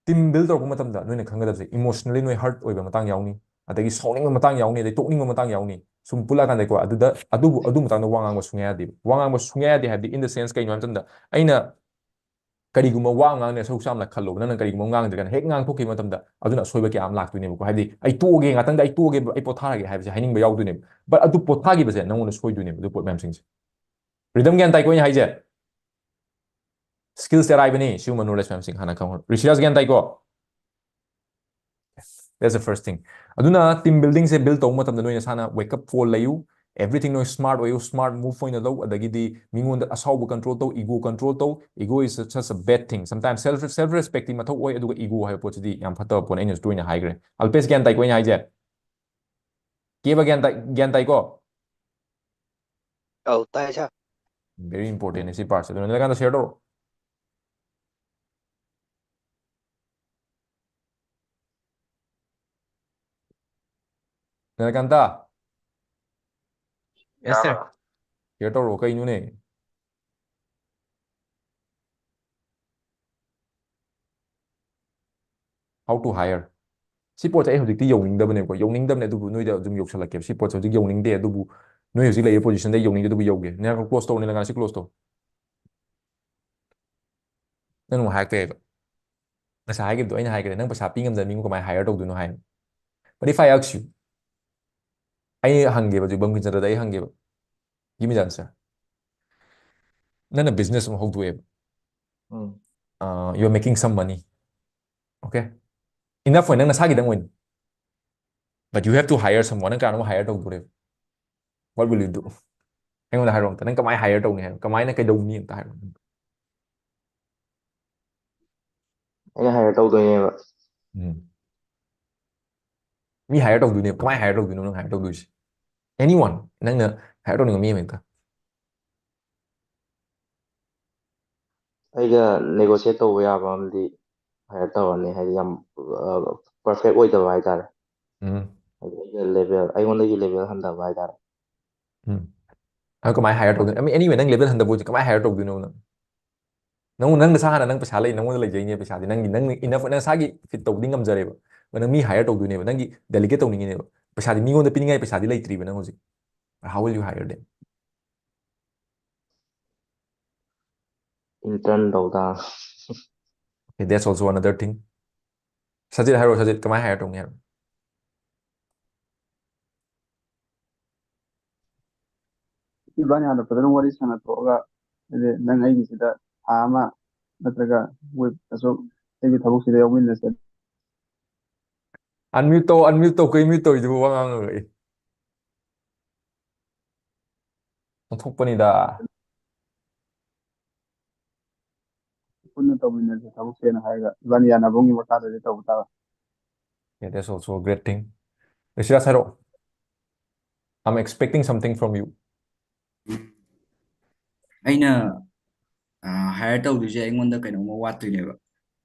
ꯇꯤꯝ ꯕꯤꯜ ꯇꯧꯔꯛꯄ ꯃꯇꯝꯗ ꯅꯣꯏꯅ ꯈꯪꯒꯗꯕꯁꯦ, ꯏꯃꯣꯁꯅꯦꯜꯂꯤ ꯅꯣꯏ ꯍꯔꯠ ꯑꯣꯏꯕ ꯃꯇꯥꯡ ꯌꯥꯎꯅꯤ, ꯑꯗꯒꯤ ꯁꯥꯎꯅꯤꯡꯕ ꯃꯇꯥꯡ ꯌꯥꯎꯅꯤ, ꯑꯗꯩ ꯇꯣꯛꯅꯤꯡꯕ ꯃꯇꯥꯡ ꯌꯥꯎꯅꯤ꯫ ꯁꯨꯝ ꯄꯨꯜꯂꯛꯑꯀꯥꯟꯗꯀꯣ ꯑꯗꯨꯗ ꯑꯗꯨꯕꯨ ꯑꯗꯨ ꯃꯇꯥꯡꯗ ꯋꯥ ꯉꯥꯡꯕ ꯁꯨꯡꯌꯥ ꯌꯥꯗꯦꯕ꯫ ꯋꯥ ꯉꯥꯡꯕ ꯁꯨꯡꯌꯥ ꯌꯥꯗꯦ ꯍꯥꯏꯕꯗꯤ in the sense ꯀꯩꯅꯣ ꯍꯥꯏꯕ ꯃꯇꯝꯗ ꯑꯩꯅ ꯀꯔꯤꯒꯨꯝꯕ ꯋꯥ ꯑꯃ ꯉꯥꯡꯅꯦ ꯁꯔꯨꯛ ꯆꯥꯝꯃ ꯈꯜꯂꯣꯕ, ꯅꯪꯅ ꯀꯔꯤꯒꯨꯝꯕ ꯑꯃ ꯉꯥꯡꯗ꯭ꯔꯒꯅ ꯍꯦꯛ ꯉꯥꯡꯊꯣꯛꯈꯤꯕ ꯃꯇꯝꯗ ꯑꯗꯨꯅ ꯑꯁꯣꯏꯕ ꯀꯌꯥ ꯑꯃ ꯂꯥꯛꯇꯣꯏꯅꯦꯕꯀꯣ꯫ ꯍꯥꯏꯕꯗꯤ ꯑꯩ ꯇꯣꯛꯑꯒꯦ, ꯉꯥꯛꯇꯪꯗ ꯑꯩ ꯇꯣꯛꯑꯒꯦ, ꯑꯩ ꯄꯣꯊꯥꯔꯒꯦ ꯍꯥꯏꯕꯁꯦ ꯍꯥꯏꯅꯤꯡꯕ ꯌꯥꯎꯗꯣꯏꯅꯦꯕ꯫ But ꯑꯗꯨ ꯄꯣꯊꯥꯈꯤꯕꯁꯦ ꯅꯪꯉꯣꯟꯗ ꯁꯣꯏꯗꯣꯏꯅꯦꯕ ꯑꯗꯨ ꯄꯣꯠ ꯃꯌꯥꯝꯁꯤꯡꯁꯦ꯫ ꯔꯤꯗꯝ ꯒ꯭ꯌꯥꯟ ꯇꯥꯏꯀꯣ ꯑꯩꯅ ꯍꯥꯏꯁꯦ? ꯁ꯭ꯀꯤꯜꯁꯦ ꯑꯔꯥꯏꯕꯅꯤ, ꯁꯤꯒꯨꯝꯕ ꯅꯣꯂꯦꯖ ꯃꯌꯥꯝꯁꯤꯡ ꯍꯥꯟꯅ ꯈꯪꯍꯧꯔꯣ꯫ ꯔꯤꯁꯤꯔꯥꯖ ꯒ꯭ꯌꯥꯟ ꯇꯥꯏꯀꯣ? That's the first thing. ꯑꯗꯨꯅ ꯇꯤꯝ ꯕꯤꯜꯗꯤꯡꯁꯦ ꯕꯤꯜ ꯇꯧꯕ ꯃꯇꯝꯗ ꯅꯣꯏ ꯅꯁꯥꯅ wake up call ꯂꯩꯌꯨ, everything ꯅꯣꯏ ꯁ꯭ꯃꯥꯔꯠ ꯑꯣꯏꯌꯨ, ꯁ꯭ꯃꯥꯔꯠ ꯃꯨꯚ ꯑꯣꯏꯅ ꯂꯧ, ꯑꯗꯒꯤꯗꯤ ꯃꯤꯉꯣꯟꯗ ꯑꯁꯥꯎꯕ ꯀꯟꯇ꯭ꯔꯣꯜ ꯇꯧ, ꯏꯒꯣ ꯀꯟꯇ꯭ꯔꯣꯜ ꯇꯧ꯫ Ego is such a bad thing. Sometimes self, self respectꯇꯤ ꯃꯊꯧ ꯑꯣꯏ, ꯑꯗꯨꯒ ꯏꯒꯣ ꯍꯥꯏꯕ ꯄꯣꯠꯁꯤꯗꯤ ꯌꯥꯝ ꯐꯠꯇꯕ ꯄꯣꯠꯅꯤ, ꯑꯩꯅꯁꯨ ꯇꯣꯏꯅ ꯍꯥꯏꯈ꯭ꯔꯦ꯫ ꯑꯜꯄꯦꯁ ꯒ꯭ꯌꯥꯟ ꯇꯥꯏꯀꯣ ꯑꯩꯅ ꯍꯥꯏꯁꯦ? ꯀꯦꯕ ꯒ꯭ꯌꯥꯟ ꯇꯥꯏ, ꯒ꯭ꯌꯥꯟ ꯇꯥꯏꯀꯣ? ꯑꯧ, ꯇꯥꯏ ꯁꯥꯔ꯫ Very important ꯁꯤ ꯄꯥꯔꯠꯁꯦ꯫ ꯑꯗꯨꯅ ꯅꯣꯏ ꯀꯥꯟꯗ ꯁꯤꯌꯔ ꯇꯧꯔꯣ꯫ Nilakanta, Yes, sir. ꯁꯤꯌꯔ ꯇꯧꯔꯛꯑꯣ ꯀꯩꯅꯣꯅꯦ? How to hire? ꯁꯤ ꯄꯣꯠꯁꯦ ꯑꯩ ꯍꯧꯖꯤꯛꯇꯤ ꯌꯧꯅꯤꯡꯗꯕꯅꯦꯕꯀꯣ, ꯌꯧꯅꯤꯡꯗꯕꯅꯦ, ꯑꯗꯨꯕꯨ ꯅꯣꯏꯗ ꯑꯗꯨꯝ ꯌꯧꯁꯜꯂꯛꯀꯦꯕ꯫ ꯁꯤ ꯄꯣꯠꯁꯦ ꯍꯧꯖꯤꯛ ꯌꯧꯅꯤꯡꯗꯦ, ꯑꯗꯨꯕꯨ ꯅꯣꯏ ꯍꯧꯖꯤꯛ ꯂꯩꯔꯤꯕ positionꯗ ꯌꯧꯅꯤꯡꯗꯦ, ꯑꯗꯨꯕꯨ ꯌꯧꯒꯦ꯫ ꯅꯪ close ꯇꯧ, ꯅꯪ ꯉꯁꯤ close ꯇꯧ꯫ ꯅꯪ ꯑꯃꯨꯛ ꯍꯥꯏꯔꯛꯇꯦ ꯍꯥꯏꯕ꯫ ꯉꯁꯥꯏ ꯍꯥꯏꯈꯤꯕꯗꯣ ꯑꯩꯅ ꯍꯥꯏꯈ꯭ꯔꯦ, ꯅꯪ ꯄꯩꯁꯥ ꯄꯤ ꯉꯝꯗꯕ ꯃꯤꯕꯨ ꯀꯃꯥꯏꯅ hire ꯇꯧꯗꯣꯏꯅꯣ ꯍꯥꯏꯅ꯫ But if I ask you, ꯑꯩ ꯍꯪꯒꯦꯕ ꯍꯧꯖꯤꯛ ꯕꯪꯀꯤꯆꯟꯗ꯭ꯔꯗ ꯑꯩ ꯍꯪꯒꯦꯕ, give me the answer. ꯅꯪꯅ business ꯑꯃ ꯍꯧꯗꯣꯛꯑꯦꯕ, ꯎꯝ uh, you are making some money, okay, enough ꯑꯣꯏ, ꯅꯪ ꯅꯁꯥꯒꯤꯗꯪ ꯑꯣꯏꯅ, but you have to hire someone, ꯅꯪ ꯀꯅꯥꯅꯣꯝ hire ꯇꯧꯗꯣꯔꯦꯕ, what will you do? ꯑꯩꯉꯣꯟꯗ ꯍꯥꯏꯔꯣ ꯑꯝꯇ, ꯅꯪ ꯀꯃꯥꯏꯅ hire ꯇꯧꯅꯤ ꯍꯥꯏꯅꯣ, ꯀꯃꯥꯏꯅ ꯀꯩꯗꯧꯅꯤ ꯑꯝꯇ ꯍꯥꯏꯔꯣ꯫ ꯑꯩꯅ hire ꯇꯧꯗꯣꯏꯅꯦꯕ꯫ ꯎꯝ꯫ ꯃꯤ hire ꯇꯧꯗꯣꯏꯅꯦꯕ꯫ ꯀꯃꯥꯏꯅ hire ꯇꯧꯗꯣꯏꯅꯣ ꯅꯪ hire ꯇꯧꯗꯣꯏꯁꯦ? Anyone, ꯅꯪꯅ hire ꯇꯧꯅꯤꯡꯕ ꯃꯤ ꯑꯃ ꯍꯦꯛꯇ꯫ ꯑꯩꯒ negotiate ꯇꯧꯕ ꯌꯥꯕ ꯑꯃꯗꯤ hire ꯇꯧꯔꯅꯤ, ꯍꯥꯏꯗꯤ ꯌꯥꯝ perfect ꯑꯣꯏꯗꯕ ꯍꯥꯏꯇꯥꯔꯦ꯫ ꯎꯝ꯫ ꯍꯥꯏꯗꯤ ꯑꯩꯒ level, ꯑꯩꯉꯣꯟꯗꯒꯤ level ꯍꯟꯊꯕ ꯍꯥꯏꯇꯥꯔꯦ꯫ ꯎꯝ꯫ ꯑꯗꯣ ꯀꯃꯥꯏꯅ hire ꯇꯧꯗꯣꯏꯅꯣ? I mean, anyway, ꯅꯪ level ꯍꯟꯊꯕ ꯑꯣꯏꯔꯁꯨ ꯀꯃꯥꯏꯅ hire ꯇꯧꯗꯣꯏꯅꯣ ꯅꯪ? ꯅꯪ, ꯅꯪ ꯅꯁꯥ ꯍꯥꯟꯅ, ꯅꯪ ꯄꯩꯁꯥ ꯂꯩ, ꯅꯪꯉꯣꯟꯗ ꯂꯩꯖꯩꯅꯦ ꯄꯩꯁꯥꯗꯤ, ꯅꯪꯒꯤ, ꯅꯪ enough, ꯅꯪ ꯅꯁꯥꯒꯤ fit ꯇꯧꯕꯗꯤ ꯉꯝꯖꯔꯦꯕ, but ꯅꯪ ꯃꯤ hire ꯇꯧꯗꯣꯏꯅꯦꯕ, ꯅꯪꯒꯤ delegate ꯇꯧꯅꯤꯡꯉꯤꯅꯦꯕ, ꯄꯩꯁꯥꯗꯤ ꯃꯤꯉꯣꯟꯗ ꯄꯤꯅꯤꯡꯉꯥꯏ ꯄꯩꯁꯥꯗꯤ ꯂꯩꯇ꯭ꯔꯤꯕ ꯅꯪ ꯍꯧꯖꯤꯛ, but how will you hire them? Intern ꯇꯧ ꯇꯥ꯫ Okay, that's also another thing. Sajit ꯍꯥꯏꯔꯣ, ꯁꯖꯤꯠ ꯀꯃꯥꯏꯅ hire ꯇꯧꯅꯤ ꯍꯥꯏꯕ? ꯏꯕꯥꯅꯤ ꯍꯥꯟꯅ ꯐꯖꯅ ꯋꯥꯔꯤ ꯁꯥꯟꯅꯊꯣꯛꯑꯒ, ꯍꯥꯏꯗꯤ ꯅꯪ ꯑꯩꯒꯤꯁꯤꯗ ꯊꯥ ꯑꯃ ꯅꯠꯇ꯭ꯔꯒ week ꯑꯁꯨꯛ ꯑꯩꯒꯤ ꯊꯕꯛꯁꯤꯗ ꯌꯥꯎꯃꯤꯟꯅꯁꯦ꯫ Unmute ꯇꯧ, unmute ꯇꯧ, ꯀꯩ mute ꯇꯧꯔꯤꯗꯨꯕꯨ? ꯋꯥ ꯉꯥꯡꯉꯒ ꯑꯦ꯫ ꯑꯣꯟꯊꯣꯛꯄꯅꯤꯗ꯫ ꯄꯨꯟꯅ ꯇꯧꯃꯤꯟꯅꯁꯦ ꯊꯕꯛꯁꯦꯅ ꯍꯥꯏꯔꯒ ꯏꯕꯥꯅꯤ ꯌꯥꯅꯕꯒꯤ ꯃꯈꯥꯗꯗꯤ ꯇꯧꯕ ꯇꯥꯕ꯫ Yeah, that's also a great thing. ꯔꯤꯁꯤꯔꯥꯖ ꯍꯥꯏꯔꯛꯑꯣ꯫ I'm expecting something from you. ꯑꯩꯅ hire ꯇꯧꯗꯣꯏꯁꯦ ꯑꯩꯉꯣꯟꯗ ꯀꯩꯅꯣꯝꯃ ꯋꯥꯠꯇꯣꯏꯅꯦꯕ,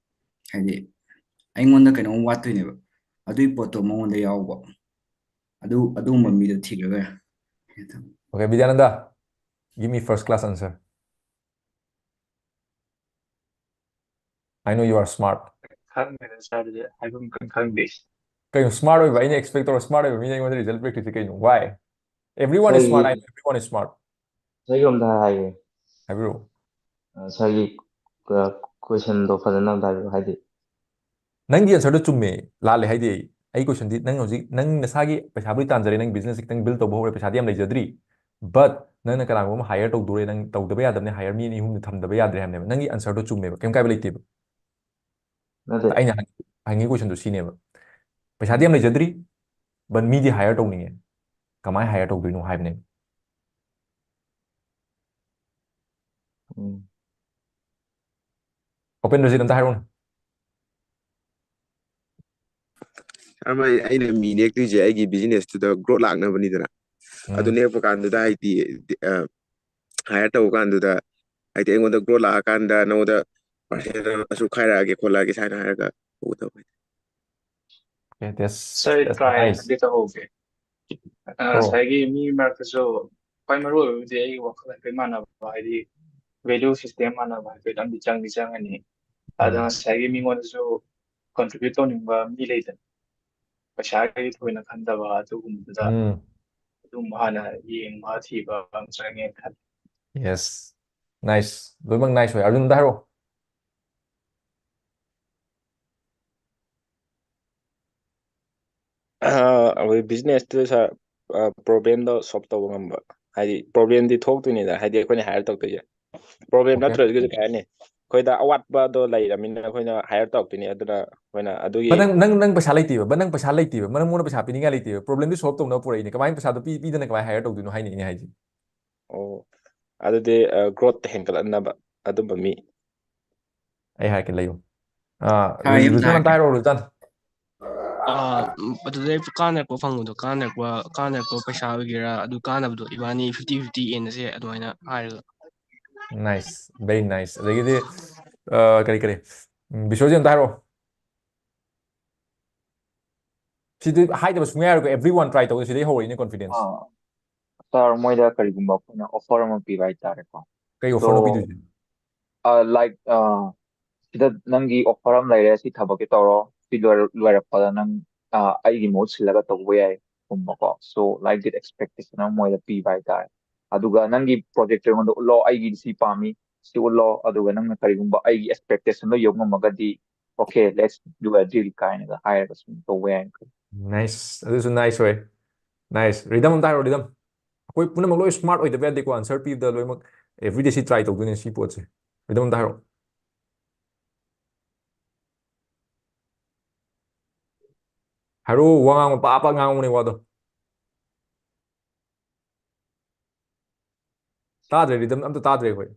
ꯍꯥꯏꯗꯤ ꯑꯩꯉꯣꯟꯗ ꯀꯩꯅꯣꯝꯃ ꯋꯥꯠꯇꯣꯏꯅꯦꯕ, ꯑꯗꯨꯒꯤ ꯄꯣꯠꯇꯣ ꯃꯉꯣꯟꯗ ꯌꯥꯎꯕ, ꯑꯗꯨ ꯑꯗꯨꯒꯨꯝꯕ ꯃꯤꯗꯣ ꯊꯤꯔꯒ꯫ Okay, Bidyananda, give me first class answer. I know you are smart. ꯈꯪꯗꯦꯗ ꯁꯥꯔ, ꯑꯗꯨꯗꯤ ꯍꯥꯏꯐꯝ ꯈꯪ- ꯈꯪꯗꯦ꯫ ꯀꯩꯅꯣ smart ꯑꯣꯏꯕ? ꯑꯩꯅ expect ꯇꯧꯔ smart ꯑꯣꯏꯕ ꯃꯤꯅ ꯑꯩꯉꯣꯟꯗ result ꯄꯤꯔꯛꯇ꯭ꯔꯤꯁꯦ ꯀꯩꯅꯣ? Why? Everyone is smart. I know everyone is smart. ꯁꯔꯒꯤ ꯑꯝꯇ ꯍꯥꯏꯒꯦ꯫ ꯍꯥꯏꯕꯤꯔꯛꯑꯣ꯫ ꯑ, ꯁꯔꯒꯤ questionꯗꯣ ꯐꯖꯅ ꯑꯝꯇ ꯍꯥꯏꯕꯤꯔꯛꯑꯣ, ꯍꯥꯏꯗꯤ꯫ ꯅꯪꯒꯤ answerꯗꯣ ꯆꯨꯝꯃꯦ꯫ ꯂꯥꯜꯂꯦ ꯍꯥꯏꯗꯤ ꯑꯩ, ꯑꯩ questionꯗꯤ, ꯅꯪ ꯍꯧꯖꯤꯛ, ꯅꯪ ꯅꯁꯥꯒꯤ ꯄꯩꯁꯥꯕꯨꯗꯤ ꯇꯥꯟꯖꯔꯦ, ꯅꯪ business ꯈꯤꯇꯪ build ꯇꯧꯕ ꯍꯧꯔꯦ, ꯄꯩꯁꯥꯗꯤ ꯌꯥꯝ ꯂꯩꯖꯗ꯭ꯔꯤ, but ꯅꯪꯅ ꯀꯅꯥꯒꯨꯝꯕ ꯑꯃ hire ꯇꯧꯗꯣꯔꯦ, ꯅꯪ ꯇꯧꯗꯕ ꯌꯥꯗꯕꯅꯤ, hire ꯃꯤ ꯑꯅꯤ ꯑꯍꯨꯝꯗꯤ ꯊꯝꯗꯕ ꯌꯥꯗ꯭ꯔꯦ ꯍꯥꯏꯕꯅꯦꯕ꯫ ꯅꯪꯒꯤ answerꯗꯣ ꯆꯨꯝꯃꯦꯕ, ꯀꯩꯝ ꯀꯥꯏꯕ ꯂꯩꯇꯦꯕ꯫ ꯅꯠꯇꯦ꯫ ꯑꯩꯅ ꯍꯪ-, ꯍꯪꯉꯤ questionꯗꯣ ꯁꯤꯅꯦꯕ, ꯄꯩꯁꯥꯗꯤ ꯌꯥꯝ ꯂꯩꯖꯗ꯭ꯔꯤ, but ꯃꯤꯗꯤ hire ꯇꯧꯅꯤꯡꯉꯦ, ꯀꯃꯥꯏꯅ hire ꯇꯧꯗꯣꯏꯅꯣ ꯍꯥꯏꯕꯅꯦꯕ꯫ ꯎꯝ꯫ ꯎꯄꯦꯟꯗ꯭ꯔꯖꯤꯠ, ꯑꯝꯇ ꯍꯥꯏꯔꯛꯎꯅꯦ꯫ ꯁꯥꯔꯃ, ꯑꯩ-, ꯑꯩꯅ ꯃꯤ ꯅꯦꯛꯇꯣꯏꯁꯦ ꯑꯩꯒꯤ businessꯇꯨꯗ growth ꯂꯥꯛꯅꯕꯅꯤꯗꯅ꯫ ꯑꯗꯨ ꯎꯝ꯫ ꯅꯦꯛꯄ ꯀꯥꯟꯗꯨꯗ ꯍꯥꯏꯗꯤ, ꯑ, hire ꯇꯧꯕ ꯀꯥꯟꯗꯨꯗ ꯍꯥꯏꯗꯤ ꯑꯩꯉꯣꯟꯗ growth ꯂꯥꯛꯑꯀꯥꯟꯗ ꯅꯉꯣꯟꯗ percent ꯑꯁꯨꯛ ꯈꯥꯏꯔꯛꯑꯒꯦ ꯈꯣꯠꯂꯛꯑꯒꯦ ꯁꯥꯏꯅ ꯍꯥꯏꯔꯒ ꯇꯧꯒꯗꯕ꯫ Okay, that's, sir, that's try nice. ꯑꯝꯇ ꯇꯧꯍꯧꯒꯦ꯫ ꯑ, ꯑꯣ꯫ ꯉꯁꯥꯏꯒꯤ ꯃꯤ ꯃꯔꯛꯇꯁꯨ ꯈ꯭ꯋꯥꯏ ꯃꯔꯨ ꯑꯣꯏꯕꯗꯤ ꯑꯩꯒꯤ ꯋꯥꯈꯜ ꯍꯥꯏꯐꯦꯠ ꯃꯥꯟꯅꯕ, ꯍꯥꯏꯗꯤ value system ꯃꯥꯟꯅꯕ ꯍꯥꯏꯐꯦꯠ ꯑꯝꯗꯤ ꯆꯪꯗꯤ ꯆꯪꯉꯅꯤ꯫ ꯑꯗ ꯎꯝ꯫ ꯉꯁꯥꯏꯒꯤ ꯃꯤꯉꯣꯟꯗꯁꯨ contribute ꯇꯧꯅꯤꯡꯕ ꯃꯤ ꯂꯩꯗꯅ, ꯄꯩꯁꯥꯒꯤ ꯊꯣꯏꯅ ꯈꯟꯗꯕ ꯑꯗꯨꯒꯨꯝꯕꯗꯨꯗ ꯎꯝ꯫ ꯑꯗꯨꯝꯕ ꯍꯥꯟꯅ ꯌꯦꯡꯕ ꯊꯤꯕ ꯑꯃ ꯆꯪꯉꯦꯅ ꯈꯜꯂꯤ꯫ Yes. Nice. ꯂꯣꯏꯅꯃꯛ nice ꯑꯣꯏ꯫ ꯑꯔꯖꯨꯟ, ꯑꯝꯇ ꯍꯥꯏꯔꯛꯑꯣ꯫ ꯑ, ꯑꯩꯈꯣꯏ businessꯇꯨ ꯁꯥꯔ, ꯑ, problemꯗꯣ solve ꯇꯧꯕ ꯉꯝꯕ꯫ ꯍꯥꯏꯗꯤ problemꯗꯤ ꯊꯣꯛꯇꯣꯏꯅꯤꯗ, ꯍꯥꯏꯗꯤ ꯑꯩꯈꯣꯏꯅ hire ꯇꯧꯗꯣꯏꯁꯦ꯫ Problem Okay. ꯅꯠꯇ꯭ꯔꯒꯁꯨ ꯀꯩ ꯍꯥꯏꯅꯤ? ꯑꯩꯈꯣꯏꯗ ꯑꯋꯥꯠꯄꯗꯣ ꯂꯩꯔꯕꯅꯤꯅ ꯑꯩꯈꯣꯏꯅ hire ꯇꯧꯔꯛꯇꯣꯏꯅꯤ꯫ ꯑꯗꯨꯅ ꯑꯩꯈꯣꯏꯅ ꯑꯗꯨꯒꯤ but ꯅꯪ, ꯅꯪ, ꯅꯪ ꯄꯩꯁꯥ ꯂꯩꯇꯦꯕ, but ꯅꯪ ꯄꯩꯁꯥ ꯂꯩꯇꯦꯕ, ꯃꯔꯝ ꯃꯣꯟꯅ ꯄꯩꯁꯥ ꯄꯤꯅꯤꯡꯉꯥꯏ ꯂꯩꯇꯦꯕ, problemꯗꯤ solve ꯇꯧꯅꯕ ꯄꯨꯔꯛꯏꯅꯦ, ꯀꯃꯥꯏꯅ ꯄꯩꯁꯥꯗꯣ ꯄꯤ-, ꯄꯤꯗꯅ ꯀꯃꯥꯏꯅ hire ꯇꯧꯗꯣꯏꯅꯣ ꯍꯥꯏꯅꯤ ꯑꯩꯅ ꯍꯥꯏꯁꯦ꯫ ꯑꯣ, ꯑꯗꯨꯗꯤ, ꯑ, growth ꯍꯦꯟꯒꯠꯂꯛꯅꯕ ꯑꯗꯨꯝꯕ ꯃꯤ꯫ ꯑꯩ ꯍꯥꯏꯔꯛꯀꯦ, ꯂꯩꯌꯨ꯫ ꯑ, ꯍꯥꯏ, ꯔꯨ-, ꯑꯝꯇ ꯔꯨꯖꯥꯟ ꯑꯝꯇ ꯍꯥꯏꯔꯛꯀꯦ꯫ ꯍꯥꯏꯔꯛꯑꯣ, ꯔꯨꯖꯥꯟ꯫ ꯑ, ꯎꯝ, ꯑꯗꯨꯗꯩ ꯀꯥꯟꯅꯔꯛꯄ ꯐꯪꯕꯗꯣ, ꯀꯥꯟꯅꯔꯛꯄ, ꯀꯥꯟꯅꯔꯛꯄ ꯄꯩꯁꯥ ꯑꯣꯏꯒꯦꯔꯥ, ꯑꯗꯨ ꯀꯥꯟꯅꯕꯗꯣ ꯏꯕꯥꯅꯤ fifty fifty ꯌꯦꯟꯅꯁꯦ ꯑꯗꯨꯃꯥꯏꯅ ꯍꯥꯏꯔꯒ꯫ Nice, very nice. ꯑꯗꯒꯤꯗꯤ, ꯑ, ꯀꯔꯤ, ꯀꯔꯤ? ꯎꯝ, ꯕꯤꯁ꯭ꯋꯖꯤꯠ, ꯑꯝꯇ ꯍꯥꯏꯔꯛꯑꯣ꯫ ꯁꯤꯗꯤ ꯍꯥꯏꯗꯕ ꯁꯨꯡꯌꯥ ꯌꯥꯔꯣꯏꯀꯣ, everyone try ꯇꯧꯗꯣꯏ, ꯁꯤꯗꯩ ꯍꯧꯔꯛꯏꯅꯦ confidence꯫ ꯑꯥ, ꯁꯥꯔ, ꯃꯣꯏꯗ ꯀꯔꯤꯒꯨꯝꯕ ꯑꯩꯈꯣꯏꯅ offer ꯑꯃ ꯄꯤꯕ ꯍꯥꯏꯇꯥꯔꯦꯀꯣ꯫ ꯀꯩ offerꯅꯣ So, ꯄꯤꯗꯣꯏꯁꯦ? ꯑ, like, ꯑ, ꯁꯤꯗ ꯅꯪꯒꯤ offer ꯑꯃ ꯂꯩꯔꯦ, ꯁꯤ ꯊꯕꯛꯁꯦ ꯇꯧꯔꯣ, ꯁꯤ ꯂꯣꯏꯔ-, ꯂꯣꯏꯔꯛꯄꯗ ꯅꯪ ꯑ, ꯑꯩꯒꯤ ꯃꯍꯨꯠ ꯁꯤꯜꯂꯒ ꯇꯧꯕ ꯌꯥꯏ ꯀꯨꯝꯕꯀꯣ꯫ So, like that expectation ꯑꯃ ꯃꯣꯏꯗ ꯄꯤꯕ ꯍꯥꯏꯇꯥꯔꯦ꯫ ꯑꯗꯨꯒ ꯅꯪꯒꯤ project ꯑꯩꯉꯣꯟꯗ ꯎꯠꯂꯣ, ꯑꯩꯒꯤꯗꯤ ꯁꯤ ꯄꯥꯝꯃꯤ, ꯁꯤ ꯎꯠꯂꯣ, ꯑꯗꯨꯒ ꯅꯪꯅ ꯀꯔꯤꯒꯨꯝꯕ ꯑꯩꯒꯤ expectationꯗꯣ ꯌꯧ ꯉꯝꯃꯒꯗꯤ, "Okay, let's do a deal" ꯀꯥꯏꯅꯒ ꯍꯥꯏꯔꯒ ꯁꯨꯝ ꯇꯧꯕ ꯌꯥꯏꯅ ꯈꯜꯂꯤ꯫ Nice, ꯑꯗꯨꯁꯨ nice ꯑꯣꯏ꯫ Nice, rhythm ꯑꯝꯇ ꯍꯥꯏꯔꯣ, rhythm꯫ ꯑꯩꯈꯣꯏ ꯄꯨꯝꯅꯃꯛ ꯂꯣꯏ smart ꯑꯣꯏꯗꯕ ꯌꯥꯗꯦꯀꯣ, answer ꯄꯤꯕꯗ ꯂꯣꯏꯅꯃꯛ everyday ꯁꯤ try ꯇꯧꯗꯣꯏꯅꯦ ꯁꯤ ꯄꯣꯠꯁꯦ꯫ Rhythm ꯑꯝꯇ ꯍꯥꯏꯔꯣ꯫ ꯍꯥꯏꯔꯣ, ꯋꯥ ꯉꯥꯡꯕ ꯄꯥ ꯄꯥ ꯉꯥꯡꯕꯅꯦ ꯋꯥꯗꯣ꯫ ꯇꯥꯗ꯭ꯔꯦ, rhythm ꯑꯝꯇ ꯇꯥꯗ꯭ꯔꯦ ꯑꯩꯈꯣꯏ꯫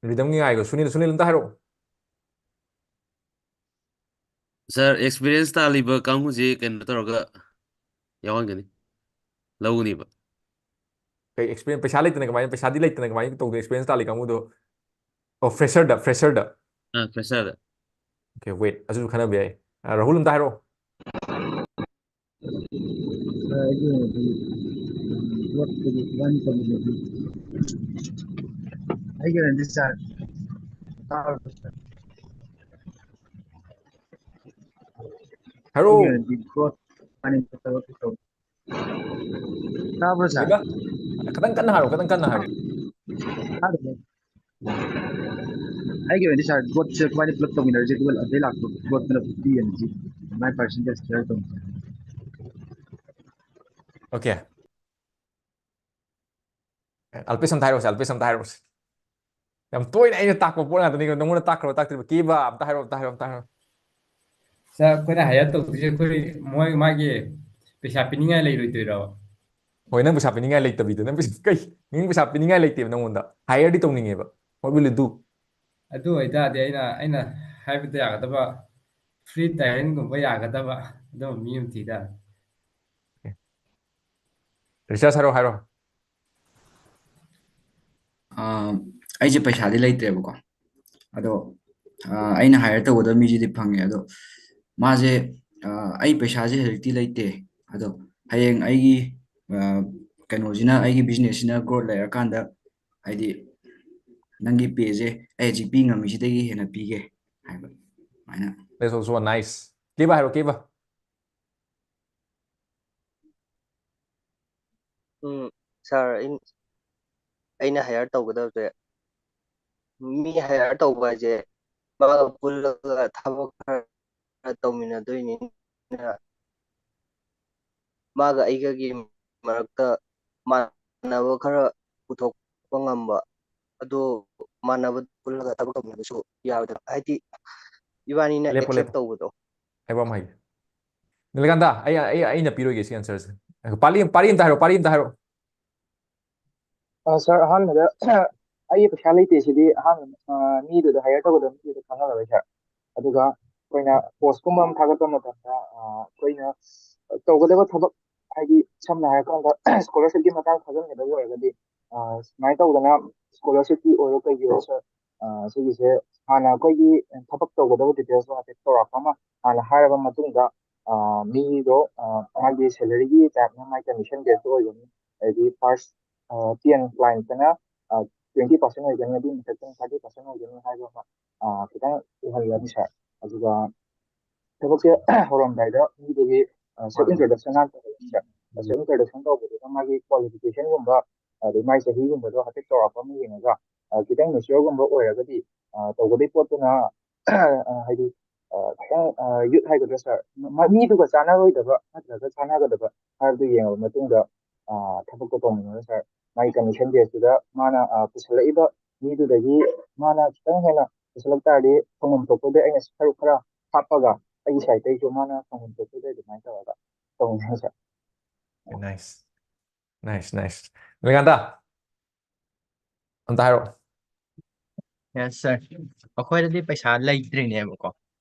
Rhythmꯒꯤ ꯉꯥꯏꯈꯣ, ꯁꯨꯅꯤꯜ, ꯁꯨꯅꯤꯜ ꯑꯝꯇ ꯍꯥꯏꯔꯛꯑꯣ꯫ Sir, experience ꯇꯥꯜꯂꯤꯕ ꯀꯥꯡꯕꯨꯁꯤ ꯀꯩꯅꯣ ꯇꯧꯔꯒ ꯌꯥꯎꯍꯟꯒꯅꯤ, ꯂꯧꯒꯅꯤꯕ꯫ ꯀꯩ experience? ꯄꯩꯁꯥ ꯂꯩꯇꯅ ꯀꯃꯥꯏꯅ, ꯄꯩꯁꯥꯗꯤ ꯂꯩꯇꯅ ꯀꯃꯥꯏꯅ ꯇꯧꯗꯣꯏꯅꯣ experience ꯇꯥꯜꯂꯤ ꯀꯥꯡꯕꯨꯗꯣ? ꯑꯣ, fresherꯗ, fresherꯗ꯫ ꯑꯥ, fresherꯗ꯫ Okay, wait, ꯑꯗꯨꯁꯨ ꯈꯟꯅꯕ ꯌꯥꯏ꯫ ꯑꯥ, ꯔꯥꯍꯨꯜ ꯑꯝꯇ ꯍꯥꯏꯔꯛꯑꯣ꯫ ꯑꯩꯒꯤ ꯑꯣꯏꯅꯗꯤ, ꯎꯝ, ꯌꯣꯠꯇꯗꯤ ꯏꯕꯥꯅꯤ ꯇꯧꯃꯤꯟꯅꯁꯤ꯫ ꯑꯩꯒꯤ ꯑꯣꯏꯅꯗꯤ sir, ꯇꯥꯔꯕꯣ sir? ꯍꯥꯏꯔꯛꯑꯣ꯫ ꯑꯩꯒꯤ ꯑꯣꯏꯅꯗꯤ growth planning ꯇꯧꯔꯛꯀꯦ ꯇꯧꯕ꯫ ꯇꯥꯕ꯭ꯔꯣ sir? ꯀꯩꯕ? ꯈꯤꯇꯪ ꯀꯟꯅ ꯍꯥꯏꯔꯣ, ꯈꯤꯇꯪ ꯀꯟꯅ ꯍꯥꯏꯔꯣ꯫ ꯇꯥꯗꯕ꯭ꯔꯣ? ꯑꯩꯒꯤ ꯑꯣꯏꯅꯗꯤ sir, growthꯁꯦ ꯑꯩꯈꯣꯏꯕꯥꯅꯤ ꯄꯨꯂꯞ ꯇꯧꯃꯤꯟꯅꯔꯁꯦ, ꯑꯗꯨꯒ ꯑꯗꯩ ꯂꯥꯛꯄ growthꯇꯨꯅ ꯄꯤꯛꯑꯅꯤ ꯁꯤ꯫ ꯑꯗꯨꯃꯥꯏꯅ percentage share ꯇꯧꯁꯦ꯫ Okay. ꯑꯜꯄꯦꯁ ꯑꯝꯇ ꯍꯥꯏꯔꯛꯑꯣꯁꯦ, ꯑꯜꯄꯦꯁ ꯑꯝꯇ ꯍꯥꯏꯔꯛꯑꯣꯁꯦ꯫ ꯌꯥꯝ ꯇꯣꯏꯅ ꯑꯩꯅ ꯇꯥꯛꯄ ꯄꯣꯠ ꯉꯥꯛꯇꯅꯤ ꯀꯩꯅꯣ, ꯅꯪꯉꯣꯟꯗ ꯇꯥꯛꯈ꯭ꯔꯕ ꯇꯥꯛꯇ꯭ꯔꯤꯕ? ꯀꯦꯕ ꯑꯝꯇ ꯍꯥꯏꯔꯛꯑꯣ, ꯑꯝꯇ ꯍꯥꯏꯔꯛꯑꯣ, ꯑꯝꯇ ꯍꯥꯏꯔꯛꯑꯣ꯫ Sir, ꯑꯩꯈꯣꯏꯅ hire ꯇꯧꯗꯣꯏꯁꯦ ꯑꯩꯈꯣꯏ, ꯃꯣꯏ, ꯃꯥꯒꯤ ꯄꯩꯁꯥ ꯄꯤꯅꯤꯡꯉꯥꯏ ꯂꯩꯔꯣꯏꯗꯣꯏꯔꯣ? ꯍꯣꯏ, ꯅꯪ ꯄꯩꯁꯥ ꯄꯤꯅꯤꯡꯉꯥꯏ ꯂꯩꯇꯕꯤꯗꯣ, ꯅꯪ ꯄꯩꯁꯥ, ꯀꯩ, ꯅꯪ ꯄꯩꯁꯥ ꯄꯤꯅꯤꯡꯉꯥꯏ ꯂꯩꯇꯦꯕ ꯅꯪꯉꯣꯟꯗ, hireꯗꯤ ꯇꯧꯅꯤꯡꯉꯦꯕ, what will you do? ꯑꯗꯨ ꯑꯣꯏꯇꯥꯔꯗꯤ ꯑꯩꯅ, ꯑꯩꯅ ꯍꯥꯏꯕꯗ ꯌꯥꯒꯗꯕ free talentꯒꯨꯝꯕ ꯌꯥꯒꯗꯕ ꯑꯗꯨꯝꯕ ꯃꯤ ꯑꯃ ꯊꯤ ꯇꯥꯔꯦ꯫ ꯔꯤꯆꯥꯔꯗ ꯍꯥꯏꯔꯣ, ꯍꯥꯏꯔꯣ꯫ ꯑꯥ, ꯑꯩꯁꯦ ꯄꯩꯁꯥꯗꯤ ꯂꯩꯇ꯭ꯔꯦꯕꯀꯣ, ꯑꯗꯣ, ꯑꯥ, ꯑꯩꯅ hire ꯇꯧꯒꯗꯕ ꯃꯤꯁꯤꯗꯤ ꯐꯪꯉꯦ, ꯑꯗꯣ ꯃꯥꯁꯦ, ꯑꯥ, "ꯑꯩ ꯄꯩꯁꯥꯁꯦ ꯍꯧꯖꯤꯛꯇꯤ ꯂꯩꯇꯦ, ꯑꯗꯣ ꯍꯌꯦꯡ ꯑꯩꯒꯤ, ꯑꯥ, ꯀꯩꯅꯣꯁꯤꯅ, ꯑꯩꯒꯤ businessꯁꯤꯅ growth ꯂꯩꯔꯀꯥꯟꯗ, ꯍꯥꯏꯗꯤ, ꯅꯪꯒꯤ payꯁꯦ ꯑꯩ ꯍꯧꯖꯤꯛ ꯄꯤ ꯉꯝꯃꯤꯁꯤꯗꯒꯤ ꯍꯦꯟꯅ ꯄꯤꯒꯦ ꯍꯥꯏꯕ ꯑꯗꯨꯃꯥꯏꯅ꯫ That's also a nice. ꯀꯦꯕ ꯍꯥꯏꯔꯣ, ꯀꯦꯕ꯫ ꯎꯝ, ꯁꯥꯔ, ꯑꯩꯅ ꯍꯥꯌꯔ ꯇꯧꯒꯗꯕꯁꯦ, ꯃꯤ ꯍꯥꯌꯔ ꯇꯧꯕ ꯍꯥꯏꯁꯦ ꯃꯥꯒ ꯄꯨꯜꯂꯒ ꯊꯕꯛ ꯈꯔ ꯇꯧꯃꯤꯟꯅꯗꯣꯏꯅꯤꯅ, ꯃꯥꯒ ꯑꯩꯒꯒꯤ ꯃꯔꯛꯇ ꯃꯥꯟꯅꯕ ꯈꯔ ꯄꯨꯊꯣꯛꯄ ꯉꯝꯕ, ꯑꯗꯣ ꯃꯥꯟꯅꯕ ꯄꯨꯜꯂꯒ ꯊꯕꯛ ꯇꯧꯃꯤꯟꯅꯕꯁꯨ ꯌꯥꯔꯣꯏꯗꯅ, ꯍꯥꯏꯗꯤ ꯏꯕꯥꯅꯤꯅ ꯂꯦꯞꯄꯣ, accept ꯂꯦꯞꯄꯣ꯫ ꯇꯧꯕꯗꯣ꯫ ꯍꯥꯏꯕ ꯑꯃ ꯍꯥꯏꯒꯦ꯫ ꯅꯤꯂꯀꯥꯟꯇ, ꯑꯩ, ꯑꯩ, ꯑꯩꯅ ꯄꯤꯔꯣꯏꯒꯦ ꯁꯤ answerꯁꯦ꯫ ꯄꯥꯔꯤ, ꯄꯥꯔꯤ ꯑꯝꯇ ꯍꯥꯏꯔꯣ, ꯄꯥꯔꯤ ꯑꯝꯇ ꯍꯥꯏꯔꯣ꯫ ꯑ, ꯁꯥꯔ, ꯑꯍꯥꯟꯕꯗ ꯑꯩꯒꯤ ꯄꯩꯁꯥ ꯂꯩꯇꯦ ꯁꯤꯗꯤ ꯑꯍꯥꯟꯕ, ꯑ, ꯃꯤꯗꯨꯗ ꯍꯥꯌꯔ ꯇꯧꯒꯗꯕ ꯃꯤꯗꯨꯗ ꯈꯪꯍꯜꯂꯔꯣꯏ, ꯁꯥꯔ꯫ ꯑꯗꯨꯒ ꯑꯩꯈꯣꯏꯅ ꯄꯣꯁꯀꯨꯝꯕ ꯑꯃ ꯊꯥꯒꯠꯄ ꯃꯇꯝꯗ, ꯑ, ꯑꯩꯈꯣꯏꯅ ꯇꯧꯒꯗꯕ ꯊꯕꯛ, ꯍꯥꯏꯗꯤ ꯁꯝꯅ ꯍꯥꯏꯔꯀꯥꯟꯗ ꯁ꯭ꯀꯣꯂꯔꯁꯤꯞꯀꯤ ꯃꯇꯥꯡ ꯊꯥꯖꯤꯟꯒꯗꯕ ꯑꯣꯏꯔꯒꯗꯤ, ꯑ, ꯁꯨꯃꯥꯏꯅ ꯇꯧꯗꯅ ꯁ꯭ꯀꯣꯂꯔꯁꯤꯞꯀꯤ ꯑꯣꯏꯔꯣ ꯀꯩꯒꯤ ꯑꯣꯏꯔꯣ, ꯁꯥꯔ, ꯑ, ꯁꯤꯒꯤꯁꯦ ꯍꯥꯟꯅ ꯑꯩꯈꯣꯏꯒꯤ ꯊꯕꯛ ꯇꯧꯒꯗꯕ detailsꯇꯣ ꯍꯥꯏꯐꯦꯠ ꯆꯥꯎꯔꯥꯛꯄ ꯑꯃ ꯍꯥꯟꯅ ꯍꯥꯏꯔꯕ ꯃꯇꯨꯡꯗ, ꯑ, ꯃꯤꯗꯣ, ꯑ, ꯃꯥꯒꯤ salaryꯒꯤ typeꯅ ꯃꯥꯒꯤ commission basedꯇ ꯑꯣꯏꯒꯅꯤ꯫ ꯍꯥꯏꯗꯤ first, ꯑ, ten clientꯇꯅ, ꯑ, twenty percent ꯑꯣꯏꯒꯅꯤ, ꯑꯗꯨꯒꯤ ꯃꯊꯛꯇꯅ thirty percent ꯑꯣꯏꯒꯅꯤ ꯍꯥꯏꯕ ꯑꯃ, ꯑ, ꯈꯤꯇꯪ ꯎꯍꯜꯂꯅꯤ, ꯁꯥꯔ꯫ ꯑꯗꯨꯒ ꯊꯕꯛꯁꯦ ꯍꯧꯔꯝꯗꯥꯏꯗ ꯃꯤꯗꯨꯒꯤ, ꯑ, self introduction ꯍꯥꯟꯅ ꯇꯧꯍꯜꯂꯅꯤ, ꯁꯥꯔ꯫ Self introduction ꯇꯧꯕꯗꯨꯗ ꯃꯥꯒꯤ qualificationꯒꯨꯝꯕ, ꯑꯗꯩ ꯃꯥꯒꯤ ꯆꯍꯤꯒꯨꯝꯕꯗꯣ ꯍꯥꯏꯐꯦꯠ ꯆꯥꯎꯔꯥꯛꯄ ꯑꯃ ꯌꯦꯡꯉꯒ, ꯑ, ꯈꯤꯇꯪ matureꯒꯨꯝꯕ ꯑꯣꯏꯔꯒꯗꯤ, ꯑ, ꯇꯧꯒꯗꯣꯏ ꯄꯣꯠꯇꯨꯅ, ꯑ, ꯍꯥꯏꯗꯤ, ꯑ, ꯈꯤꯇꯪ, ꯑ, youth ꯍꯥꯏꯒꯗ꯭ꯔꯥ, ꯁꯥꯔ, ꯃ-, ꯃꯤꯗꯨꯒ ꯆꯥꯟꯅꯔꯣꯏꯗꯕ ꯅꯠꯇ꯭ꯔꯒ ꯆꯥꯟꯅꯒꯗꯕ ꯍꯥꯏꯕꯗꯨ ꯌꯦꯡꯉꯕ ꯃꯇꯨꯡꯗ, ꯑ, ꯊꯕꯛꯇꯣ ꯇꯧꯃꯤꯟꯅꯔꯣ, ꯁꯥꯔ꯫ ꯃꯥꯒꯤ commission basedꯇꯨꯗ ꯃꯥꯅ, ꯑ, ꯄꯨꯁꯜꯂꯛꯏꯕ ꯃꯤꯗꯨꯗꯒꯤ ꯃꯥꯅ ꯈꯤꯇꯪ ꯍꯦꯟꯅ ꯄꯨꯁꯜꯂꯛ ꯇꯥꯔꯗꯤ ꯐꯪꯐꯝ ꯊꯣꯛꯄꯗ ꯑꯩꯅ ꯁꯔꯨꯛ ꯈꯔ ꯍꯥꯞꯄꯒ ꯑꯩꯒꯤ sideꯇꯩꯁꯨ ꯃꯥꯅ ꯐꯪꯐꯝ ꯊꯣꯛꯄꯗ ꯑꯗꯨꯃꯥꯏꯅ ꯇꯧꯔꯒ ꯇꯧꯃꯤꯟꯅꯔꯣ, ꯁꯥꯔ꯫ Nice. Nice, nice. ꯅꯤꯂꯀꯥꯟꯇ, ꯑꯝꯇ ꯍꯥꯏꯔꯛꯑꯣ꯫ Yes, sir. ꯑꯩꯈꯣꯏꯗꯗꯤ ꯄꯩꯁꯥ ꯂꯩꯇ꯭ꯔꯤꯅꯦꯕꯀꯣ꯫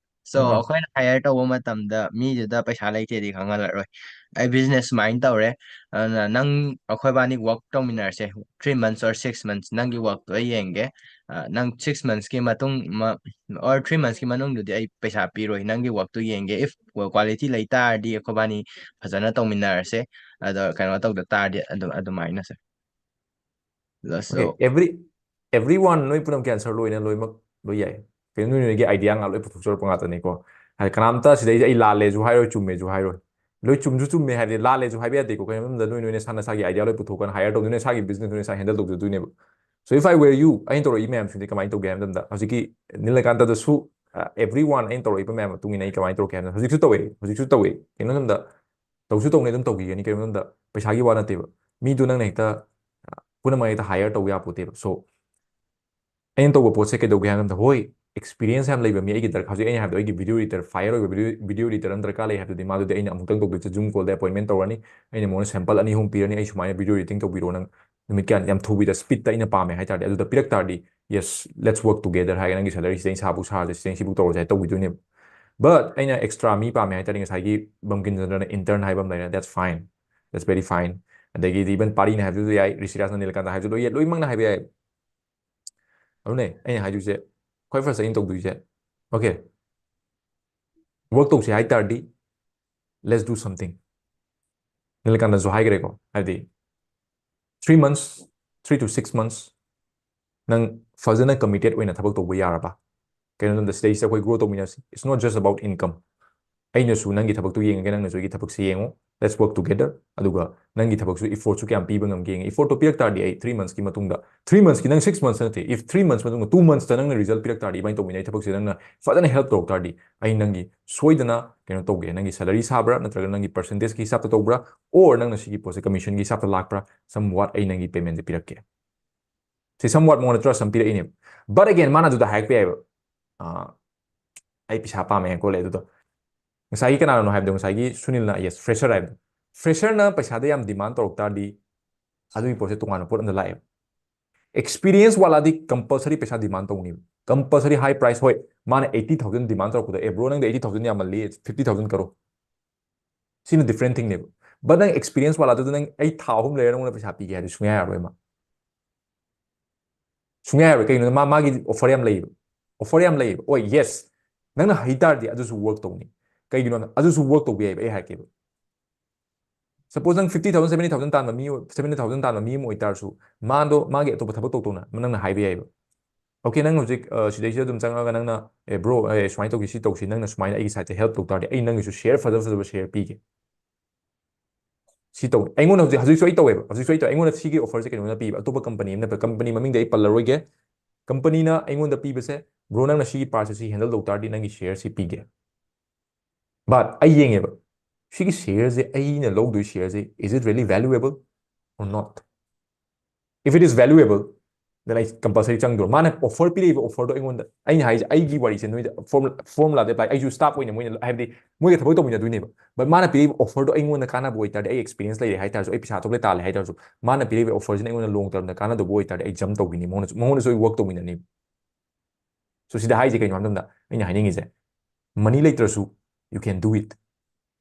So, ꯎꯝ꯫ ꯑꯩꯈꯣꯏꯅ ꯍꯥꯌꯔ ꯇꯧꯕ ꯃꯇꯝꯗ ꯃꯤꯗꯨꯗ ꯄꯩꯁꯥ ꯂꯩꯇꯦꯗꯤ ꯈꯪꯍꯜꯂꯔꯣꯏ꯫ ꯑꯩ business ꯁꯨꯃꯥꯏꯅ ꯇꯧꯔꯦ, ꯑꯗꯨꯅ ꯅꯪ, ꯑꯩꯈꯣꯏꯕꯥꯅꯤ work ꯇꯧꯃꯤꯟꯅꯔꯁꯦ, three months or six months ꯅꯪꯒꯤ workꯇꯣ ꯑꯩ ꯌꯦꯡꯒꯦ, ꯅꯪ six months ꯀꯤ ꯃꯇꯨꯡ or three months ꯀꯤ ꯃꯅꯨꯡꯗꯨꯗꯤ ꯑꯩ ꯄꯩꯁꯥ ꯄꯤꯔꯣꯏ, ꯅꯪꯒꯤ work ꯇꯨ ꯌꯦꯡꯒꯦ, if quality ꯂꯩ ꯇꯥꯔꯗꯤ ꯑꯩꯈꯣꯏꯕꯥꯅꯤ ꯐꯖꯅ ꯇꯧꯃꯤꯟꯅꯔꯁꯦ, ꯑꯗꯣ ꯀꯩꯅꯣ ꯇꯧꯗ ꯇꯥꯔꯗꯤ ꯑꯗꯨꯝ ꯑꯗꯨꯃꯥꯏꯅ sir꯫ Okay, every everyone ꯅꯣꯏ ꯄꯨꯝꯅꯃꯛꯀꯤ answer ꯂꯣꯏꯅ ꯂꯣꯏꯅꯃꯛ ꯂꯣꯏ ꯌꯥꯏ꯫ ꯀꯩꯅꯣ ꯅꯣꯏ ꯅꯣꯏꯒꯤ idea ꯉꯥꯛ ꯂꯣꯏ ꯄꯨꯊꯣꯛꯆꯔꯛꯄ ꯉꯥꯛꯇꯅꯤꯀꯣ꯫ ꯍꯥꯏꯗꯤ ꯀꯅꯥꯝꯇ ꯁꯤꯗꯩꯁꯦ ꯑꯩ ꯂꯥꯜꯂꯦꯁꯨ ꯍꯥꯏꯔꯣꯏ, ꯆꯨꯝꯃꯦꯁꯨ ꯍꯥꯏꯔꯣꯏ꯫ ꯂꯣꯏ ꯆꯨꯝꯁꯨ ꯆꯨꯝꯃꯦ ꯍꯥꯏꯗꯤ ꯂꯥꯜꯂꯦꯁꯨ ꯍꯥꯏꯕ ꯌꯥꯗꯦꯀꯣ꯫ ꯀꯩꯅꯣ ꯃꯇꯝꯗ ꯅꯣꯏ ꯅꯣꯏ ꯅꯁꯥ ꯅꯁꯥꯒꯤ idea ꯂꯣꯏ ꯄꯨꯊꯣꯛꯀꯅ hire ꯇꯧꯗꯣꯏꯅꯦ, ꯅꯁꯥꯒꯤ business ꯅꯣꯏ ꯅꯁꯥ handle ꯇꯧꯖꯗꯣꯏꯅꯦꯕ꯫ So if I were you, ꯑꯩꯅ ꯇꯧꯔꯛꯏ ꯃꯌꯥꯝꯁꯤꯡꯗꯤ ꯀꯃꯥꯏꯅ ꯇꯧꯒꯦ ꯍꯥꯏꯕ ꯃꯇꯝꯗ ꯍꯧꯖꯤꯛꯀꯤ ꯅꯤꯂꯀꯥꯟꯇꯗꯁꯨ everyone ꯑꯩꯅ ꯇꯧꯔꯛꯏꯕ ꯃꯌꯥꯝ ꯃꯇꯨꯡ ꯏꯟꯅ ꯑꯩ ꯀꯃꯥꯏꯅ ꯇꯧꯔꯛꯀꯦ ꯍꯥꯏꯕ ꯃꯇꯝꯗ ꯍꯧꯖꯤꯛꯁꯨ ꯇꯧꯋꯦ, ꯍꯧꯖꯤꯛꯁꯨ ꯇꯧꯋꯦ꯫ ꯀꯩꯅꯣ ꯃꯇꯝꯗ ꯇꯧꯁꯨ ꯇꯧꯅꯤ, ꯑꯗꯨꯝ ꯇꯧꯈꯤꯒꯅꯤ꯫ ꯀꯩꯅꯣ ꯃꯇꯝꯗ ꯄꯩꯁꯥꯒꯤ ꯋꯥ ꯅꯠꯇꯦꯕ꯫ ꯃꯤꯗꯨ ꯅꯪꯅ ꯍꯦꯛꯇ ꯄꯨꯝꯅꯃꯛ ꯍꯦꯛꯇ hire ꯇꯧꯕ ꯌꯥꯄꯣꯠꯇꯦꯕ꯫ So ꯑꯩꯅ ꯇꯧꯕ ꯄꯣꯠꯁꯦ ꯀꯩꯗꯧꯒꯦ ꯍꯥꯏꯕ ꯃꯇꯝꯗ ꯍꯣꯏ experience ꯌꯥꯝ ꯂꯩꯕ ꯃꯤ ꯑꯩꯒꯤ ꯗꯔꯀꯥꯔ ꯍꯧꯖꯤꯛ ꯑꯩꯅ ꯍꯥꯏꯕꯗꯣ ꯑꯩꯒꯤ video editor fire ꯑꯣꯏꯕ video video editor ꯑꯃ ꯗꯔꯀꯥꯔ ꯂꯩ ꯍꯥꯏꯕꯗꯨꯗꯤ ꯃꯥꯗꯨꯗꯤ ꯑꯩꯅ ꯑꯃꯨꯛꯇꯪ ꯇꯧꯗꯣꯏꯁꯦ Zoom call ꯗ appointment ꯇꯧꯔꯅꯤ꯫ ꯑꯩꯅ ꯃꯉꯣꯟꯗ sample ꯑꯅꯤ ꯑꯍꯨꯝ ꯄꯤꯔꯅꯤ, ꯑꯩ ꯁꯨꯃꯥꯏꯅ video editing ꯇꯧꯕꯤꯔꯣ ꯅꯪ ꯅꯨꯃꯤꯠ ꯀꯌꯥꯅꯤ ꯌꯥꯝ ꯊꯨꯕꯤꯗ speed ꯇ ꯑꯩꯅ ꯄꯥꯝꯃꯦ ꯍꯥꯏ ꯇꯥꯔꯗꯤ ꯑꯗꯨꯗ ꯄꯤꯔꯛ ꯇꯥꯔꯗꯤ yes let's work together ꯍꯥꯏꯔꯒ ꯅꯪꯒꯤ salary ꯁꯤꯗꯩ ꯁꯥꯕꯨ ꯁꯥꯔꯁꯦ ꯁꯤꯗꯩ ꯁꯤꯕꯨ ꯇꯧꯔꯁꯦ ꯍꯥꯏ ꯇꯧꯕꯤꯗꯣꯏꯅꯦꯕ꯫ But ꯑꯩꯅ extra ꯃꯤ ꯄꯥꯝꯃꯦ ꯍꯥꯏ ꯇꯥꯔꯗꯤ ꯉꯁꯥꯏꯒꯤ ꯕꯪꯀꯤꯝ ꯆꯟꯗ꯭ꯔꯅ intern ꯍꯥꯏꯕ ꯑꯃ ꯂꯩꯔꯦ, that's fine, that's very fine꯫ ꯑꯗꯒꯤꯗꯤ even ꯄꯥꯔꯤꯅ ꯍꯥꯏꯕꯗꯨꯁꯨ ꯌꯥꯏ, ꯔꯤꯁꯤꯔꯥꯖꯅ ꯅꯤꯂꯀꯥꯟꯇ ꯍꯥꯏꯕꯗꯨꯁꯨ ꯂꯣꯏ ꯌꯥꯏ, ꯂꯣꯏꯅꯃꯛꯅ ꯍꯥꯏꯕ ꯌꯥꯏ꯫ ꯑꯗꯨꯅꯦ ꯑꯩꯅ ꯍꯥꯏꯗꯣꯏꯁꯦ ꯈ꯭ꯋꯥꯏ first ꯑꯩꯅ ꯇꯧꯗꯣꯏꯁꯦ okay work ꯇꯧꯁꯦ ꯍꯥꯏ ꯇꯥꯔꯗꯤ let's do something꯫ ꯅꯤꯂꯀꯥꯟꯇꯁꯨ ꯍꯥꯏꯈ꯭ꯔꯦꯀꯣ, ꯍꯥꯏꯕꯗꯤ three months, three to six months ꯅꯪ ꯐꯖꯅ committed ꯑꯣꯏꯅ ꯊꯕꯛ ꯇꯧꯕ ꯌꯥꯔꯕ? ꯀꯩꯅꯣ ꯃꯇꯝꯗ ꯁꯤꯗꯩꯁꯤꯗ ꯑꯩꯈꯣꯏ grow ꯇꯧꯃꯤꯟꯅꯁꯤ, it's not just about income꯫ ꯑꯩꯅꯁꯨ ꯅꯪꯒꯤ ꯊꯕꯛꯇꯨ ꯌꯦꯡꯉꯒꯦ, ꯅꯪꯅꯁꯨ ꯑꯩꯒꯤ ꯊꯕꯛꯁꯦ ꯌꯦꯡꯉꯣ, let's work together꯫ ꯑꯗꯨꯒ ꯅꯪꯒꯤ ꯊꯕꯛꯁꯨ effortꯁꯨ ꯀꯌꯥꯝ ꯄꯤꯕ ꯉꯝꯒꯦ ꯌꯦꯡꯉꯦ꯫ Effortꯇꯣ ꯄꯤꯔꯛ ꯇꯥꯔꯗꯤ ꯑꯩ three monthsꯀꯤ ꯃꯇꯨꯡꯗ, three monthsꯀꯤ ꯅꯪ six months ꯅꯠꯇꯦ, if three months ꯃꯇꯨꯡꯗ two monthsꯇ ꯅꯪꯅ result ꯄꯤꯔꯛ ꯇꯥꯔꯗꯤ ꯏꯕꯥꯅꯤ ꯇꯧꯃꯤꯟꯅꯩ ꯊꯕꯛꯁꯦ ꯅꯪꯅ ꯐꯖꯅ help ꯇꯧꯔꯛ ꯇꯥꯔꯗꯤ ꯑꯩ ꯅꯪꯒꯤ ꯁꯣꯏꯗꯅ ꯀꯩꯅꯣ ꯇꯧꯒꯦ, ꯅꯪꯒꯤ salary ꯁꯥꯕ꯭ꯔꯥ ꯅꯠꯇ꯭ꯔꯒ ꯅꯪꯒꯤ percentageꯀꯤ ꯍꯤꯁꯥꯞꯇ ꯇꯧꯕ꯭ꯔꯥ or ꯅꯪꯅ ꯁꯤꯒꯤ ꯄꯣꯠꯁꯦ commissionꯒꯤ ꯍꯤꯁꯥꯞꯇ ꯂꯥꯛꯄ꯭ꯔꯥ, somewhat ꯑꯩ ꯅꯪꯒꯤ paymentꯁꯦ ꯄꯤꯔꯛꯀꯦ꯫ ꯁꯤ somewhat ꯃꯉꯣꯟꯗ trust ꯑꯃ ꯄꯤꯔꯛꯏꯅꯦꯕ꯫ But again ꯃꯥꯅ ꯑꯗꯨꯗ ꯍꯥꯏꯔꯛꯄ ꯌꯥꯏꯕ, ꯑꯥ, ꯑꯩ ꯄꯩꯁꯥ ꯄꯥꯝꯃꯦ ꯈꯣꯠꯂꯦ ꯑꯗꯨꯗꯣ꯫ ꯉꯁꯥꯏꯒꯤ ꯀꯅꯥꯅꯣ ꯍꯥꯏꯕꯗꯣ, ꯉꯁꯥꯏꯒꯤ ꯁꯨꯅꯤꯜꯅ yes fresher ꯍꯥꯏꯕꯗꯣ, fresherꯅ ꯄꯩꯁꯥꯗ ꯌꯥꯝ demand ꯇꯧꯔꯛ ꯇꯥꯔꯗꯤ ꯑꯗꯨꯒꯤ ꯄꯣꯠꯁꯦ ꯇꯣꯉꯥꯟꯕ ꯄꯣꯠ ꯑꯃꯗ ꯂꯥꯛꯑꯦꯕ꯫ Experience ꯋꯥꯂꯥꯗꯤ compulsory ꯄꯩꯁꯥ demand ꯇꯧꯅꯤꯕ, compulsory high price꯫ ꯍꯣꯏ ꯃꯥꯅ eighty thousand demand ꯇꯧꯔꯛꯄꯗ, "ꯑꯦ bro ꯅꯪꯗꯤ eighty thousand ꯌꯥꯝꯃꯜꯂꯤ, fifty thousand ꯀꯔꯣ", ꯁꯤꯅ different thingꯅꯦꯕ꯫ But ꯅꯪ experience ꯋꯥꯂꯥꯗꯨꯗ ꯅꯪ ꯑꯩ ꯊꯥ ꯑꯍꯨꯝ ꯂꯩꯔ ꯅꯪꯉꯣꯟꯗ ꯄꯩꯁꯥ ꯄꯤꯒꯦ ꯍꯥꯏꯗꯤ ꯁꯨꯡꯌꯥ ꯌꯥꯔꯣꯏ ꯃꯥ꯫ ꯁꯨꯡꯌꯥ ꯌꯥꯔꯣꯏ꯫ ꯀꯩꯒꯤꯅꯣꯗ ꯃꯥ ꯃꯥꯒꯤ offer ꯌꯥꯝ ꯂꯩꯌꯦꯕ꯫ Offer ꯌꯥꯝ ꯂꯩꯌꯦꯕ꯫ ꯍꯣꯏ, yes, ꯅꯪꯅ ꯍꯩ ꯇꯥꯔꯗꯤ ꯑꯗꯨꯁꯨ work ꯇꯧꯅꯤ꯫ ꯀꯩꯒꯤꯅꯣꯗ ꯑꯗꯨꯁꯨ work ꯇꯧꯕ ꯌꯥꯏꯕ꯫ ꯑꯩ ꯍꯥꯏꯔꯛꯀꯦꯕ, suppose ꯅꯪ fifty thousand, seventy thousand ꯇꯥꯟꯕ ꯃꯤ ꯑꯣꯏ-, seventy thousand ꯇꯥꯟꯕ ꯃꯤ ꯑꯃ ꯑꯣꯏꯇꯥꯔꯁꯨ, ꯃꯥꯗꯣ ꯃꯥꯒꯤ ꯑꯇꯣꯞꯄ ꯊꯕꯛ ꯇꯧ ꯇꯧꯅ ꯅꯪꯅ ꯍꯥꯏꯕ ꯌꯥꯏꯕ, "Okay, ꯅꯪ ꯍꯧꯖꯤꯛ, ꯑ, ꯁꯤꯗꯩꯁꯤꯗ ꯑꯗꯨꯝ ꯆꯪꯉꯒ ꯅꯪꯅ, ꯑꯦ, bro, ꯑꯦ, ꯁꯨꯃꯥꯏꯅ ꯇꯧꯁꯤ, ꯁꯤ ꯇꯧꯁꯤ, ꯅꯪꯅ ꯁꯨꯃꯥꯏꯅ ꯑꯩꯒꯤ sideꯇ help ꯇꯧ ꯇꯥꯔꯗꯤ ꯑꯩ ꯅꯪꯒꯤꯁꯨ share ꯐꯖ ꯐꯖꯕ share ꯄꯤꯒꯦ꯫ ꯁꯤ ꯇꯧ"꯫ ꯑꯩꯉꯣꯟꯗ ꯍꯧꯖꯤꯛ, ꯍꯧꯖꯤꯛꯁꯨ ꯑꯩ ꯇꯧꯋꯦꯕ, ꯍꯧꯖꯤꯛꯁꯨ ꯑꯩ ꯇꯧꯋꯦ꯫ ꯑꯩꯉꯣꯟꯗ ꯁꯤꯒꯤ offerꯁꯦ ꯀꯩꯅꯣꯅ ꯄꯤꯕ, ꯑꯇꯣꯞꯄ company ꯑꯃꯅ, company ꯃꯃꯤꯡꯗꯤ ꯑꯩ ꯄꯜꯂꯔꯣꯏꯒꯦ꯫ Companyꯅ ꯑꯩꯉꯣꯟꯗ ꯄꯤꯕꯁꯦ, "Bro, ꯅꯪꯅ ꯁꯤꯒꯤ partꯁꯦ ꯁꯤ handle ꯇꯧ ꯇꯥꯔꯗꯤ ꯅꯪꯒꯤ share ꯁꯤ ꯄꯤꯒꯦ"꯫ But ꯑꯩ ꯌꯦꯡꯉꯦꯕ, ꯁꯤꯒꯤ shareꯁꯦ, ꯑꯩꯅ ꯂꯧꯗꯣꯏ shareꯁꯦ, is it really valuable or not? If it is valuable, then ꯑꯩ compulsory ꯆꯪꯗ꯭ꯔꯣ? ꯃꯥꯅ offer ꯄꯤꯔꯛꯏꯕ offerꯗꯣ ꯑꯩꯉꯣꯟꯗ, ꯑꯩꯅ ꯍꯥꯏꯁꯦ, ꯑꯩꯒꯤ ꯋꯥꯔꯤꯁꯦ ꯅꯣꯏꯗ form-, formulaꯗ apply, ꯑꯩꯁꯨ staff ꯑꯣꯏꯅ ꯃꯣꯏꯅ, ꯍꯥꯏꯕꯗꯤ ꯃꯣꯏꯒ ꯊꯕꯛ ꯇꯧꯃꯤꯟꯅꯗꯣꯏꯅꯦꯕ, but ꯃꯥꯅ ꯄꯤꯔꯛꯏꯕ offerꯗꯣ ꯑꯩꯉꯣꯟꯗ ꯀꯥꯟꯅꯕ ꯑꯣꯏꯇꯥꯔꯗꯤ, ꯑꯩ experience ꯂꯩꯔꯦ ꯍꯥꯏꯇꯥꯔꯁꯨ, ꯑꯩ ꯄꯩꯁꯥ ꯑꯇꯣꯞꯄ ꯇꯥꯜꯂꯦ ꯍꯥꯏꯇꯥꯔꯁꯨ, ꯃꯥꯅ ꯄꯤꯔꯛꯏꯕ offerꯁꯤꯅ ꯑꯩꯉꯣꯟꯗ long termꯗ ꯀꯥꯟꯅꯗꯧꯕ ꯑꯣꯏꯇꯥꯔꯗꯤ ꯑꯩ jump ꯇꯧꯈꯤꯅꯤ, ꯃꯉꯣꯟꯗꯁꯨ, ꯃꯉꯣꯟꯗꯁꯨ ꯑꯩ work ꯇꯧꯃꯤꯟꯅꯅꯤ꯫ So ꯁꯤꯗ ꯍꯥꯏꯁꯦ ꯀꯩꯅꯣ ꯍꯥꯏꯕ ꯃꯇꯝꯗ, ꯑꯩꯅ ꯍꯥꯏꯅꯤꯡꯉꯤꯁꯦ, money ꯂꯩꯇ꯭ꯔꯁꯨ you can do it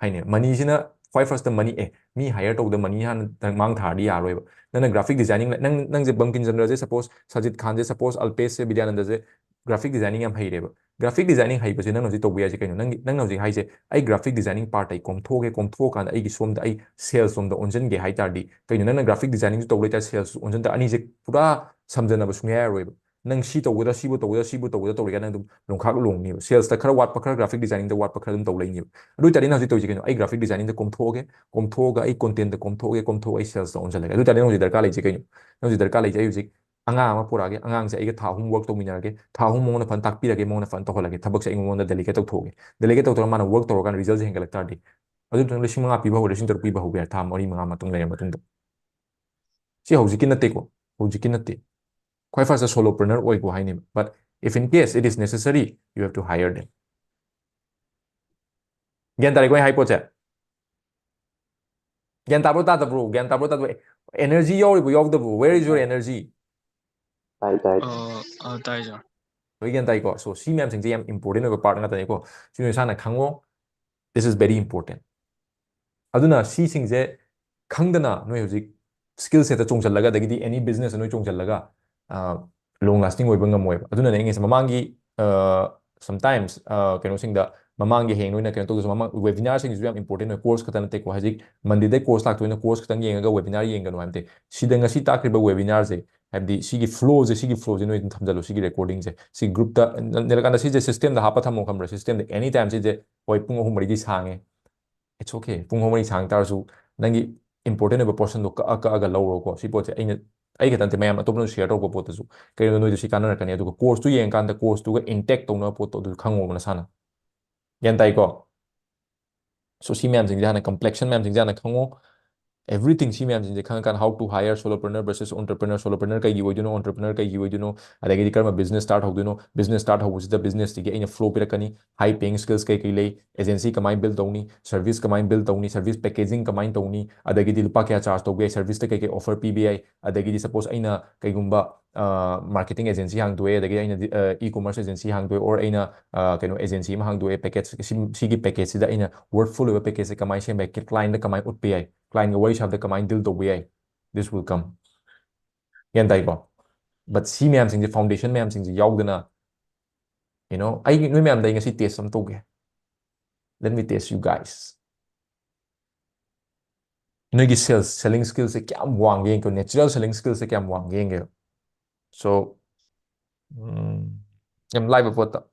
ꯍꯥꯏꯅꯦ꯫ Moneyꯁꯤꯅ ꯈ꯭ꯋꯥꯏ firstꯇ money, ꯑꯦ, ꯃꯤ hire ꯇꯧꯕꯗ money ꯍꯥꯟꯅ ꯃꯥꯡ ꯊꯥꯔꯗꯤ ꯌꯥꯔꯣꯏꯕ꯫ ꯅꯪꯅ graphic designing, ꯅꯪ, ꯅꯪꯁꯦ Bangkim ꯆꯟꯗ꯭ꯔꯁꯦ, suppose Sajit ꯈꯥꯟꯁꯦ, suppose ꯑꯜꯄꯦꯁꯁꯦ, ꯕꯤꯗ꯭ꯌꯥꯅꯟꯗꯁꯦ graphic designing ꯌꯥꯝ ꯍꯩꯔꯦꯕ꯫ Graphic designing ꯍꯩꯕꯁꯦ ꯅꯪꯅ ꯍꯧꯖꯤꯛ ꯇꯧꯕ ꯌꯥꯏꯁꯦ ꯀꯩꯅꯣ? ꯅꯪꯒꯤ, ꯅꯪꯅ ꯍꯧꯖꯤꯛ ꯍꯥꯏꯁꯦ, "ꯑꯩ graphic designing partꯇ ꯑꯩ ꯀꯣꯝꯊꯣꯛꯑꯒꯦ, ꯀꯣꯝꯊꯣꯛꯑꯀꯥꯟꯗ ꯑꯩꯒꯤ ꯁꯣꯝꯗ ꯑꯩ salesꯂꯣꯝꯗ ꯑꯣꯟꯁꯤꯟꯒꯦ" ꯍꯥꯏ ꯇꯥꯔꯗꯤ, ꯀꯩꯅꯣ, ꯅꯪꯅ graphic designingꯁꯨ ꯇꯧ ꯂꯩꯇꯥꯔꯗꯤ salesꯁꯨ ꯑꯣꯟꯁꯤꯟ ꯇꯥꯔꯗꯤ, ꯑꯅꯤꯁꯦ ꯄꯨꯔꯥ ꯁꯝꯖꯟꯅꯕ ꯁꯨꯡꯌꯥ ꯌꯥꯔꯣꯏꯕ꯫ ꯅꯪ ꯁꯤ ꯇꯧꯒꯗ꯭ꯔꯥ, ꯁꯤꯕꯨ ꯇꯧꯒꯗ꯭ꯔꯥ, ꯁꯤꯕꯨ ꯇꯧꯒꯗ꯭ꯔꯥ ꯇꯧꯔꯤꯀꯥꯟꯗ ꯅꯪ ꯑꯗꯨꯝ ꯂꯣꯡꯈꯥꯛ ꯂꯣꯡꯅꯤꯕ꯫ Salesꯇ ꯈꯔ ꯋꯥꯠꯄ ꯈꯔ, graphic designingꯗ ꯋꯥꯠꯄ ꯈꯔ ꯑꯗꯨꯝ ꯇꯧ ꯂꯩꯅꯤꯕ꯫ ꯑꯗꯨ ꯑꯣꯏꯇꯥꯔꯗꯤ ꯅꯪ ꯍꯧꯖꯤꯛ ꯇꯧꯔꯤꯁꯦ ꯀꯩꯅꯣ? "ꯑꯩ graphic designingꯗ ꯀꯣꯝꯊꯣꯛꯑꯒꯦ, ꯀꯣꯝꯊꯣꯛꯑꯒ ꯑꯩ contentꯇ ꯀꯣꯝꯊꯣꯛꯑꯒꯦ, ꯀꯣꯝꯊꯣꯛꯑꯒ ꯑꯩ salesꯇ ꯑꯣꯟꯁꯤꯜꯂꯒꯦ"꯫ ꯑꯗꯨ ꯑꯣꯏꯇꯥꯔꯗꯤ ꯅꯪ ꯍꯧꯖꯤꯛ ꯗꯔꯀꯥꯔ ꯂꯩꯁꯦ ꯀꯩꯅꯣ? ꯅꯪ ꯍꯧꯖꯤꯛ ꯗꯔꯀꯥꯔ ꯂꯩꯁꯦ, "ꯑꯩ ꯍꯧꯖꯤꯛ ꯑꯉꯥꯡ ꯑꯃ ꯄꯨꯔꯛꯑꯒꯦ, ꯑꯉꯥꯡꯁꯦ ꯑꯩꯒ ꯊꯥ ꯑꯍꯨꯝ work ꯇꯧꯃꯤꯟꯅꯔꯒꯦ, ꯊꯥ ꯑꯍꯨꯝ ꯃꯉꯣꯟꯗ ꯐꯖꯅ ꯇꯥꯛꯄꯤꯔꯒꯦ, ꯃꯉꯣꯟꯗ ꯐꯖꯅ ꯇꯧꯍꯜꯂꯒꯦ, ꯊꯕꯛꯁꯦ ꯑꯩ ꯃꯉꯣꯟꯗ delegate ꯇꯧꯊꯣꯛꯑꯒꯦ"꯫ Delegate ꯇꯧꯊꯣꯛꯑꯒ ꯃꯥꯅ work ꯇꯧꯔꯀꯥꯟꯗ resultꯁꯦ ꯍꯦꯟꯒꯠꯂꯛ ꯇꯥꯔꯗꯤ, ꯑꯗꯨ ꯃꯇꯨꯡꯗ ꯂꯤꯁꯤꯡ ꯃꯉꯥ ꯄꯤꯕ ꯍꯧꯔꯦ, ꯂꯤꯁꯤꯡ ꯇꯔꯨꯛ ꯄꯤꯕ ꯍꯧꯕ ꯌꯥꯏ, ꯊꯥ ꯃꯔꯤ ꯃꯉꯥ ꯃꯇꯨꯡ ꯂꯩꯔ ꯃꯇꯨꯡꯗ꯫ ꯁꯤ ꯍꯧꯖꯤꯛꯀꯤ ꯅꯠꯇꯦꯀꯣ, ꯍꯧꯖꯤꯛꯀꯤ ꯅꯠꯇꯦ꯫ ꯈ꯭ꯋꯥꯏ firstꯇ solopreneur ꯑꯣꯏꯀꯣ ꯍꯥꯏꯅꯦꯕ꯫ But if in case it is necessary, you have to hire them. ꯒ꯭ꯌꯥꯟ ꯇꯥꯔꯦꯀꯣ ꯑꯩ ꯍꯥꯏ ꯄꯣꯠꯁꯦ? ꯒ꯭ꯌꯥꯟ ꯇꯥꯕ꯭ꯔꯣ ꯇꯥꯗꯕ꯭ꯔꯣ? ꯒ꯭ꯌꯥꯟ ꯇꯥꯕ꯭ꯔꯣ ꯇꯥꯗꯕ꯭ꯔꯣ? Energy ꯌꯥꯎꯔꯤꯕꯣ ꯌꯥꯎꯗꯕ꯭ꯔꯣ? Where is your energy? ꯇꯥꯏ, ꯇꯥꯏ꯫ ꯑ, ꯑ, ꯇꯥꯏ, sir꯫ ꯂꯣꯏ ꯒ꯭ꯌꯥꯟ ꯇꯥꯏꯀꯣ? So ꯁꯤ ꯃꯌꯥꯝꯁꯤꯡꯁꯦ ꯌꯥꯝ important ꯑꯣꯏꯕ part ꯉꯥꯛꯇꯅꯤꯀꯣ꯫ ꯁꯤ ꯅꯣꯏ ꯏꯁꯥꯅ ꯈꯪꯉꯣ꯫ This is very important. ꯑꯗꯨꯅ ꯁꯤꯁꯤꯡꯁꯦ ꯈꯪꯗꯅ ꯅꯣꯏ ꯍꯧꯖꯤꯛ skill setꯇ ꯆꯣꯡꯁꯤꯜꯂꯒ, ꯑꯗꯒꯤꯗꯤ any business ꯅꯣꯏ ꯆꯣꯡꯁꯤꯜꯂꯒ, ꯑ, long lasting ꯑꯣꯏꯕ ꯉꯝꯃꯣꯏꯕ꯫ ꯑꯗꯨꯅꯅꯦ ꯑꯩ ꯉꯁꯤ ꯃꯃꯥꯡꯒꯤ sometimes ꯀꯩꯅꯣꯁꯤꯡꯗ, ꯃꯃꯥꯡꯒꯤ ꯍꯌꯦꯡ ꯅꯣꯏꯅ ꯀꯩꯅꯣ ꯇꯧꯗꯁꯨ, ꯃꯃꯥꯡ webinarꯁꯤꯡꯁꯤꯁꯨ ꯌꯥꯝ important ꯑꯣꯏ꯫ Course ꯈꯛꯇ ꯅꯠꯇꯦꯀꯣ, ꯍꯧꯖꯤꯛ Mondayꯗꯩ course ꯂꯥꯛꯇꯣꯏꯅ course ꯈꯛꯇꯪ ꯌꯦꯡꯉꯒ webinar ꯌꯦꯡꯒꯅꯨ ꯍꯥꯏꯕꯗꯤ, ꯁꯤꯗ ꯉꯁꯤ ꯇꯥꯛꯈ꯭ꯔꯤꯕ webinarꯁꯦ, ꯍꯥꯏꯕꯗꯤ ꯁꯤꯒꯤ flowꯁꯦ, ꯁꯤꯒꯤ flowꯁꯦ ꯅꯣꯏ ꯑꯗꯨꯝ ꯊꯝꯖꯜꯂꯨ, ꯁꯤꯒꯤ recordingꯁꯦ, ꯁꯤ groupꯇ ꯅ-, ꯅꯠꯇ꯭ꯔꯀꯥꯟꯗ ꯁꯤꯁꯦ systemꯗ ꯍꯥꯞꯄ ꯊꯝꯃꯣ, ꯈꯪꯕ꯭ꯔꯥ? Systemꯗ anytime ꯁꯤꯁꯦ, ꯍꯣꯏ, ꯄꯨꯡ ꯑꯍꯨꯝ ꯃꯔꯤꯗꯤ ꯁꯥꯡꯉꯦ, it's okay, ꯄꯨꯡ ꯑꯍꯨꯝ ꯃꯔꯤ ꯁꯥꯡ ꯇꯥꯔꯁꯨ, ꯅꯪꯒꯤ important ꯑꯣꯏꯕ portionꯗꯣ ꯀꯛꯑ ꯀꯛꯑꯒ ꯂꯧꯔꯣꯀꯣ꯫ ꯁꯤ ꯄꯣꯠꯁꯦ ꯑꯩꯅ, ꯑꯩ ꯈꯛꯇ ꯅꯠꯇꯦ, ꯃꯌꯥꯝ ꯑꯇꯣꯞꯄꯅꯁꯨ share ꯇꯧꯔꯛꯄ ꯄꯣꯠꯇꯁꯨ, ꯀꯩꯅꯣ, ꯅꯣꯏꯗ ꯁꯤ ꯀꯥꯟꯅꯔꯛꯀꯅꯤ꯫ ꯑꯗꯨꯒ courseꯇꯨ ꯌꯦꯡꯉꯀꯥꯟꯗ courseꯇꯨꯒ intact ꯇꯧꯅꯕ ꯄꯣꯠꯇꯣ ꯑꯗꯨ ꯈꯪꯉꯣꯕ ꯅꯁꯥꯅ꯫ ꯒ꯭ꯌꯥꯟ ꯇꯥꯏꯀꯣ? So ꯁꯤ ꯃꯌꯥꯝꯁꯤꯡꯁꯦ ꯍꯥꯟꯅ, complexion ꯃꯌꯥꯝꯁꯤꯡꯁꯦ ꯍꯥꯟꯅ ꯈꯪꯉꯣ꯫ Everything ꯁꯤ ꯃꯌꯥꯝꯁꯤꯡꯁꯦ ꯈꯪꯉꯀꯥꯟꯗ, how to hire solopreneur versus entrepreneur, solopreneur ꯀꯩꯒꯤ ꯑꯣꯏꯗꯣꯏꯅꯣ, entrepreneur ꯀꯩꯒꯤ ꯑꯣꯏꯗꯣꯏꯅꯣ, ꯑꯗꯒꯤꯗꯤ ꯀꯔꯝꯕ business start ꯍꯧꯗꯣꯏꯅꯣ, business start ꯍꯧꯕꯁꯤꯗ businessꯇꯒꯤ ꯑꯩꯅ flow ꯄꯤꯔꯛꯀꯅꯤ, high paying skills ꯀꯩ ꯀꯩ ꯂꯩ, agency ꯀꯃꯥꯏꯅ build ꯇꯧꯅꯤ, service ꯀꯃꯥꯏꯅ build ꯇꯧꯅꯤ, service packaging ꯀꯃꯥꯏꯅ ꯇꯧꯅꯤ, ꯑꯗꯒꯤꯗꯤ ꯂꯨꯄꯥ ꯀꯌꯥ charge ꯇꯧꯕ ꯌꯥꯏ, serviceꯇ ꯀꯩ ꯀꯩ offer ꯄꯤꯕ ꯌꯥꯏ, ꯑꯗꯒꯤꯗꯤ suppose ꯑꯩꯅ ꯀꯩꯒꯨꯝꯕ marketing agency ꯍꯥꯡꯗꯣꯛꯑꯦ, ꯑꯗꯒꯤ ꯑꯩꯅ e-commerce agency ꯍꯥꯡꯗꯣꯛꯑꯦ, or ꯑꯩꯅ ꯀꯩꯅꯣ agency ꯑꯃ ꯍꯥꯡꯗꯣꯛꯑꯦ, package ꯁꯤꯒꯤ packageꯁꯤꯗ ꯑꯩꯅ worthful ꯑꯣꯏꯕ packageꯁꯦ ꯀꯃꯥꯏꯅ ꯁꯦꯝꯕ ꯌꯥꯏ, clientꯗ ꯀꯃꯥꯏꯅ ꯎꯠꯄ ꯌꯥꯏ, clientꯒ ꯋꯥꯔꯤ ꯁꯥꯕꯗ ꯀꯃꯥꯏꯅ deal ꯇꯧꯕ ꯌꯥꯏ, this will come꯫ ꯒ꯭ꯌꯥꯟ ꯇꯥꯏꯀꯣ? But ꯁꯤ ꯃꯌꯥꯝꯁꯤꯡꯁꯦ, foundation ꯃꯌꯥꯝꯁꯤꯡꯁꯦ ꯌꯥꯎꯗꯅ, you know, ꯑꯩ ꯅꯣꯏ ꯃꯌꯥꯝꯗ ꯑꯩ ꯉꯁꯤ test ꯑꯃ ꯇꯧꯒꯦ꯫ Let me test you guys. ꯅꯣꯏꯒꯤ sales, selling skillꯁꯦ ꯀꯌꯥꯝ ꯋꯥꯡꯒꯦ ꯌꯦꯡꯒꯦ, natural selling skillꯁꯦ ꯀꯌꯥꯝ ꯋꯥꯡꯒꯦ ꯌꯦꯡꯒꯦ꯫ So, ꯎꯝ, ꯌꯥꯝ ꯂꯥꯏꯕ ꯄꯣꯠꯇ,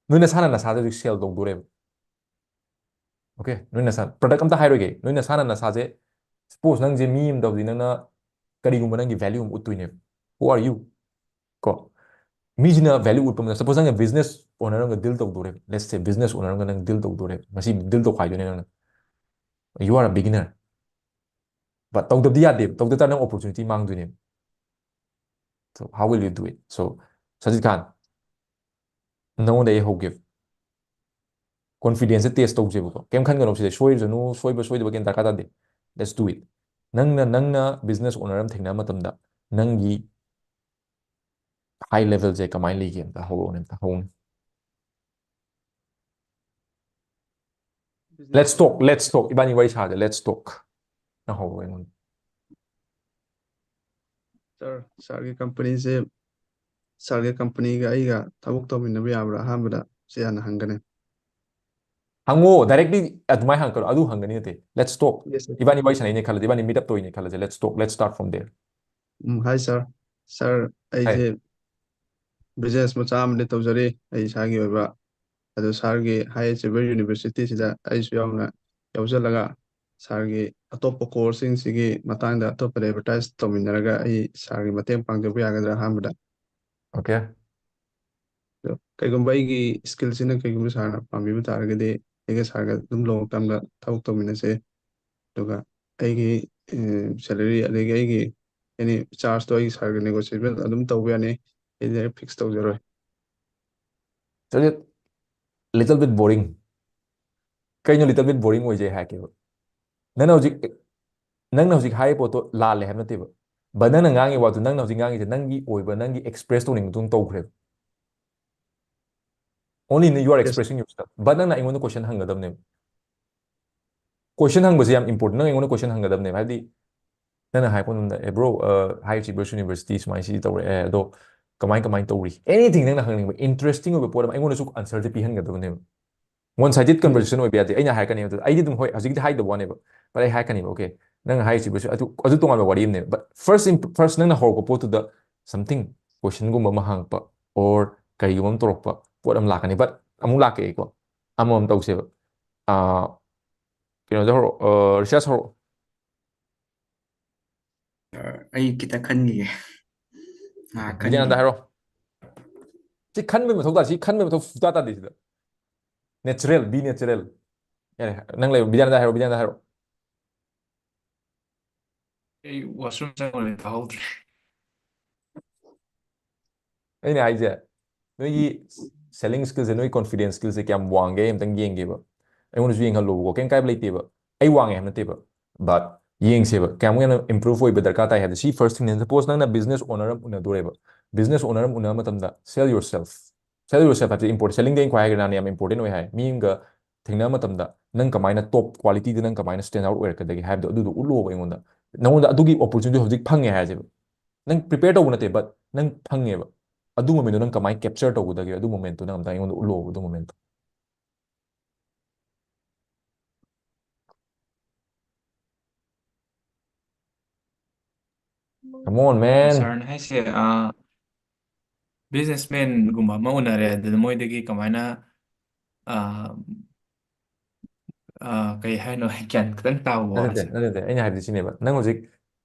ꯅꯣꯏ ꯅꯁꯥꯅ ꯅꯁꯥꯗ ꯍꯧꯖꯤꯛ sell ꯇꯧꯗꯣꯔꯦꯕ꯫ Okay, ꯅꯣꯏ ꯅꯁꯥ, product ꯑꯝꯇ ꯍꯥꯏꯔꯣꯏꯒꯦ, ꯅꯣꯏ ꯅꯁꯥꯅ ꯅꯁꯥꯁꯦ, suppose ꯅꯪꯁꯦ ꯃꯤ ꯑꯃꯗ ꯍꯧꯖꯤꯛ ꯅꯪꯅ ꯀꯔꯤꯒꯨꯝꯕ ꯅꯪꯒꯤ value ꯑꯃ ꯎꯠꯇꯣꯏꯅꯦꯕ꯫ Who are you? ꯀꯣ, ꯃꯤꯁꯤꯅ value ꯎꯠꯄ ꯑꯃꯗ, suppose ꯅꯪꯅ business owner ꯑꯃꯒ deal ꯇꯧꯗꯣꯔꯦꯕ, let's say business owner ꯑꯃꯒ ꯅꯪ deal ꯇꯧꯗꯣꯔꯦꯕ, ꯉꯁꯤ deal ꯇꯧꯈꯥꯏꯗꯣꯏꯅꯦ ꯅꯪꯅ, you are a beginner, but ꯇꯧꯗꯕꯗꯤ ꯌꯥꯗꯦꯕ, ꯇꯧꯗ ꯇꯥꯔꯗꯤ ꯅꯪ opportunity ꯃꯥꯡꯗꯣꯏꯅꯦꯕ꯫ So how will you do it? So Sajit ꯈꯥꯟ, ꯅꯉꯣꯟꯗ ꯑꯩ ꯍꯧꯒꯦꯕ, confidence test ꯇꯧꯁꯦꯕꯀꯣ, ꯀꯩꯝ ꯈꯟꯒꯅꯣ, ꯁꯤꯗ ꯁꯣꯏꯔꯁꯅꯨ, ꯁꯣꯏꯕ ꯁꯣꯏꯗꯕ ꯀꯩꯝ ꯗꯔꯀꯥꯔ ꯇꯥꯗꯦ, let's do it꯫ ꯅꯪꯅ, ꯅꯪꯅ business owner ꯑꯃ ꯊꯦꯡꯅꯕ ꯃꯇꯝꯗ ꯅꯪꯒꯤ high levelꯁꯦ ꯀꯃꯥꯏꯅ ꯂꯩꯒꯦ ꯑꯝꯇ ꯍꯧꯔꯛꯑꯣꯅꯦ, ꯑꯝꯇ ꯍꯧꯅꯦ꯫ Let's talk, let's talk, ꯏꯕꯥꯅꯤ ꯋꯥꯔꯤ ꯁꯥꯁꯦ, let's talk꯫ ꯅꯪ ꯍꯧꯔꯛꯑꯣ ꯑꯩꯉꯣꯟꯗ꯫ ꯁꯥꯔ, ꯁꯥꯔꯒꯤ ꯀꯝꯄꯅꯤꯁꯦ, ꯁꯥꯔꯒꯤ ꯀꯝꯄꯅꯤꯒ ꯑꯩꯒ ꯊꯕꯛ ꯇꯧꯃꯤꯟꯅꯕ ꯌꯥꯕ꯭ꯔꯥ? ꯑꯍꯥꯟꯕꯗ ꯁꯤ ꯍꯥꯟꯅ ꯍꯪꯒꯅꯤ꯫ ꯍꯪꯉꯣ, directly ꯑꯗꯨꯃꯥꯏꯅ ꯍꯪꯉꯛꯀꯅꯣ, ꯑꯗꯨ ꯍꯪꯒꯅꯤ ꯅꯠꯇꯦ꯫ Let's talk. Yes, sir. ꯏꯕꯥꯅꯤ ꯋꯥꯔꯤ ꯁꯥꯟꯅꯩꯅꯦ ꯈꯜꯂꯁꯦ, ꯏꯕꯥꯅꯤ meet up ꯇꯧꯔꯤꯅꯦ ꯈꯜꯂꯁꯦ, let's talk, let's start from there. Um, hi, sir. Sir, ꯑꯩꯁꯦ business ꯃꯆꯥ ꯑꯃꯗꯤ ꯇꯧꯖꯔꯤ, ꯑꯩ ꯏꯁꯥꯒꯤ ꯑꯣꯏꯕ꯫ ꯑꯗꯣ ꯁꯥꯔꯒꯤ ꯍꯥꯏ ꯑꯦꯆꯤꯚꯔ ꯌꯨꯅꯤꯚꯔꯁꯤꯇꯤꯁꯤꯗ ꯑꯩꯁꯨ ꯌꯥꯎꯅ ꯌꯥꯎꯁꯜꯂꯒ, ꯁꯥꯔꯒꯤ ꯑꯇꯣꯞꯄ ꯀꯣꯔꯁꯁꯤꯡꯁꯤꯒꯤ ꯃꯇꯥꯡꯗ ꯑꯇꯣꯞꯄꯗ ꯑꯦꯗꯚꯔꯇꯥꯏꯁ ꯇꯧꯃꯤꯟꯅꯔꯒ, ꯑꯩ ꯁꯥꯔꯒꯤ ꯃꯇꯦꯡ ꯄꯥꯡꯖꯕ ꯌꯥꯒꯗ꯭ꯔꯥ? ꯑꯍꯥꯟꯕꯗ Okay. ꯑꯗꯣ ꯀꯩꯒꯨꯝꯕ ꯑꯩꯒꯤ ꯁ꯭ꯀꯤꯜꯁꯤꯅ ꯀꯩꯒꯨꯝꯕ ꯁꯥꯔꯅ ꯄꯥꯝꯕꯤꯕ ꯇꯥꯔꯒꯗꯤ, ꯑꯩꯒ ꯁꯥꯔꯒ ꯑꯗꯨꯝ ꯂꯣꯡ ꯇꯔꯝꯗ ꯊꯕꯛ ꯇꯧꯃꯤꯟꯅꯁꯦ꯫ ꯑꯗꯨꯒ ꯑꯩꯒꯤ ꯁꯦꯂꯔꯤ, ꯑꯗꯒꯤ ꯑꯩꯒꯤ ꯑꯦꯅꯤ ꯆꯥꯔꯖꯇꯣ ꯑꯩ ꯁꯥꯔꯒ ꯅꯦꯒꯣꯁꯤꯌꯦꯕꯜ ꯑꯗꯨꯝ ꯇꯧꯕ ꯌꯥꯅꯤ, ꯑꯩ ꯗꯥꯏꯔꯦꯛ ꯐꯤꯛꯁ ꯇꯧꯖꯔꯣꯏ꯫ So, little bit boring. ꯀꯩꯅꯣ little bit boring ꯑꯣꯏꯖꯩ ꯍꯥꯏꯔꯛꯀꯦꯕ? ꯅꯪꯅ ꯍꯧꯖꯤꯛ, ꯅꯪꯅ ꯍꯧꯖꯤꯛ ꯍꯥꯏꯔꯤꯕ ꯄꯣꯠꯇꯣ ꯂꯥꯜꯂꯦ ꯍꯥꯏꯕ ꯅꯠꯇꯦꯕ, but ꯅꯪꯅ ꯉꯥꯡꯉꯤ ꯋꯥꯗꯨ, ꯅꯪꯅ ꯍꯧꯖꯤꯛ ꯉꯥꯡꯉꯤꯁꯦ ꯅꯪꯒꯤ ꯑꯣꯏꯕ, ꯅꯪꯒꯤ express ꯇꯧꯅꯤꯡꯕꯗꯨ ꯇꯧꯈ꯭ꯔꯦꯕ꯫ Only you are Yes. expressing yourself, but ꯅꯪꯅ ꯑꯩꯉꯣꯟꯗ question ꯍꯪꯒꯗꯕꯅꯦꯕ꯫ Question ꯍꯪꯕꯁꯦ ꯌꯥꯝ important꯫ ꯅꯪ ꯑꯩꯉꯣꯟꯗ question ꯍꯪꯒꯗꯕꯅꯦꯕ, ꯍꯥꯏꯕꯗꯤ ꯅꯪꯅ ꯍꯥꯏꯔꯛꯄ ꯃꯇꯝꯗ, "ꯑꯦ bro, ꯍꯥꯏ ꯑꯦꯆꯤꯚꯔꯁ ꯌꯨꯅꯤꯚꯔꯁꯤꯇꯤ ꯁꯨꯃꯥꯏꯅ ꯁꯤ ꯇꯧꯔꯛꯑꯦ, ꯑꯗꯣ ꯀꯃꯥꯏ ꯀꯃꯥꯏꯅ ꯇꯧꯔꯤ?" Anything ꯅꯪꯅ ꯍꯪꯅꯤꯡꯕ interesting ꯑꯣꯏꯕ ꯄꯣꯠ ꯑꯃ ꯑꯩꯉꯣꯟꯗꯁꯨ answerꯁꯦ ꯄꯤꯍꯟꯒꯗꯕꯅꯦꯕ꯫ One sided conversation ꯑꯣꯏꯕ ꯌꯥꯗꯦ꯫ ꯑꯩꯅ ꯍꯥꯏꯔꯛꯀꯅꯤ ꯑꯗꯨꯗ, ꯑꯩꯗꯤ ꯑꯗꯨꯝ, ꯍꯣꯏ, ꯍꯧꯖꯤꯛꯇꯤ ꯍꯥꯏꯗꯕ ꯋꯥꯅꯦꯕ, but ꯑꯩ ꯍꯥꯏꯔꯛꯀꯅꯤꯕ꯫ Okay, ꯅꯪ ꯍꯥꯏꯔꯤꯁꯤꯕꯨꯁꯨ ꯑꯗꯨ, ꯑꯗꯨ ꯇꯣꯉꯥꯟꯕ ꯋꯥꯔꯤ ꯑꯃꯅꯦꯕ, but first, first ꯅꯪꯅ ꯍꯧꯔꯛꯄ ꯄꯣꯠꯇꯨꯗ something, questionꯒꯨꯝꯕ ꯑꯃ ꯍꯪꯉꯛꯄ or ꯀꯔꯤꯒꯨꯝꯕ ꯑꯃ ꯇꯧꯔꯛꯄ ꯄꯣꯠ ꯑꯃ ꯂꯥꯛꯀꯅꯤ꯫ But ꯑꯃꯨꯛ ꯂꯥꯛꯀꯦ ꯑꯩꯀꯣ, ꯑꯃꯃꯝ ꯇꯧꯁꯦꯕ꯫ ꯑꯥ, ꯀꯩꯅꯣꯗ ꯍꯧꯔꯛꯑꯣ, ꯑꯥ, ꯔꯤꯁꯥꯁ ꯍꯧꯔꯛꯑꯣ꯫ ꯑ, ꯑꯩ ꯈꯤꯇ ꯈꯟꯈꯤꯒꯦ꯫ ꯉꯥꯏꯍꯥꯛ ꯕꯤꯗ꯭ꯌꯥꯅꯟꯗ ꯈꯟꯈꯤꯒꯦ꯫ ꯍꯥꯏꯔꯣ꯫ ꯁꯤ ꯈꯟꯕꯩ ꯃꯊꯧ ꯇꯥꯏ, ꯁꯤ ꯈꯟꯕꯩ ꯃꯊꯧ ꯁꯨꯡꯇꯥ ꯇꯥꯗꯦ ꯁꯤꯗ꯫ Natural, be natural꯫ ꯌꯥꯔꯦ, ꯅꯪ ꯂꯩꯌꯣ, ꯕꯤꯗ꯭ꯌꯥꯅꯟꯗ ꯍꯥꯏꯔꯣ, ꯕꯤꯗ꯭ꯌꯥꯅꯟꯗ ꯍꯥꯏꯔꯣ꯫ ꯑꯩ ꯋꯥꯁꯔꯨꯝ ꯆꯪꯉꯨꯔꯦ, ꯇꯥꯍꯧꯗ꯭ꯔꯦ꯫ ꯑꯩꯅ ꯍꯥꯏꯁꯦ, ꯅꯣꯏꯒꯤ selling skillꯁꯦ, ꯅꯣꯏ confidence skillꯁꯦ ꯀꯌꯥꯝ ꯋꯥꯡꯒꯦ ꯑꯩ ꯑꯝꯇꯪ ꯌꯦꯡꯒꯦꯕ꯫ ꯑꯩꯉꯣꯟꯗꯁꯨ ꯌꯦꯡꯍꯜꯂꯣꯕꯀꯣ, ꯀꯩꯝ ꯀꯥꯏꯕ ꯂꯩꯇꯦꯕ꯫ ꯑꯩ ꯋꯥꯡꯉꯦ ꯍꯥꯏꯕ ꯅꯠꯇꯦꯕ, but ꯌꯦꯡꯁꯦꯕ, ꯀꯌꯥꯃꯨꯛ ꯌꯥꯝꯅ improve ꯑꯣꯏꯕ ꯗꯔꯀꯥꯔ ꯇꯥꯏ ꯍꯥꯏꯕꯗ꯫ ꯁꯤ first thingꯅꯦ꯫ Suppose ꯅꯪꯅ business owner ꯑꯃ ꯎꯅꯗꯣꯔꯦꯕ, business owner ꯑꯃ ꯎꯅꯕ ꯃꯇꯝꯗ sell yourself, sell yourself ꯍꯥꯏꯕꯁꯦ important꯫ Sellingꯗ ꯑꯩꯅ ꯈ꯭ꯋꯥꯏ ꯍꯥꯏꯈ꯭ꯔꯦ ꯅꯍꯥꯟ, ꯌꯥꯝ important ꯑꯣꯏ ꯍꯥꯏ꯫ ꯃꯤ ꯑꯃꯒ ꯊꯦꯡꯅꯕ ꯃꯇꯝꯗ ꯅꯪ ꯀꯃꯥꯏꯅ top qualityꯗ ꯅꯪ ꯀꯃꯥꯏꯅ stand out ꯑꯣꯏꯔꯛꯀꯗꯒꯦ ꯍꯥꯏꯕꯗꯣ, ꯑꯗꯨꯗꯣ ꯎꯠꯂꯣꯕ ꯑꯩꯉꯣꯟꯗ꯫ ꯅꯪꯉꯣꯟꯗ ꯑꯗꯨꯒꯤ opportunity ꯍꯧꯖꯤꯛ ꯐꯪꯉꯦ ꯍꯥꯏꯁꯦꯕ, ꯅꯪ prepare ꯇꯧꯕ ꯅꯠꯇꯦ, but ꯅꯪ ꯐꯪꯉꯦꯕ꯫ ꯑꯗꯨ moment ꯇꯣ ꯅꯪ ꯀꯃꯥꯏꯅ capture ꯇꯧꯒꯗꯒꯦ? ꯑꯗꯨ moment ꯇꯣ ꯅꯪ ꯑꯝꯇ ꯑꯩꯉꯣꯟꯗ ꯎꯠꯂꯛꯑꯣꯕ, ꯑꯗꯨ moment to. Come on, man. ꯁꯥꯔꯅ ꯍꯥꯏꯁꯦ, ꯑꯥ, businessman ꯒꯨꯝꯕ ꯑꯃ ꯎꯅꯔꯦ, ꯑꯗꯨꯗ ꯃꯣꯏꯗꯒꯤ ꯀꯃꯥꯏꯅ, ꯑꯥ, ꯑꯥ, ꯀꯩ ꯍꯥꯏꯅꯣ? ꯑꯩ ꯒ꯭ꯌꯥꯟ ꯈꯤꯇꯪ ꯇꯥꯕ ꯅꯠꯇꯦ, ꯋꯥꯠꯂꯦ, ꯁꯥꯔ꯫ ꯅꯠꯇꯦ, ꯑꯩꯅ ꯍꯥꯏꯕꯗꯤ ꯁꯤꯅꯦꯕ, ꯅꯪ ꯍꯧꯖꯤꯛ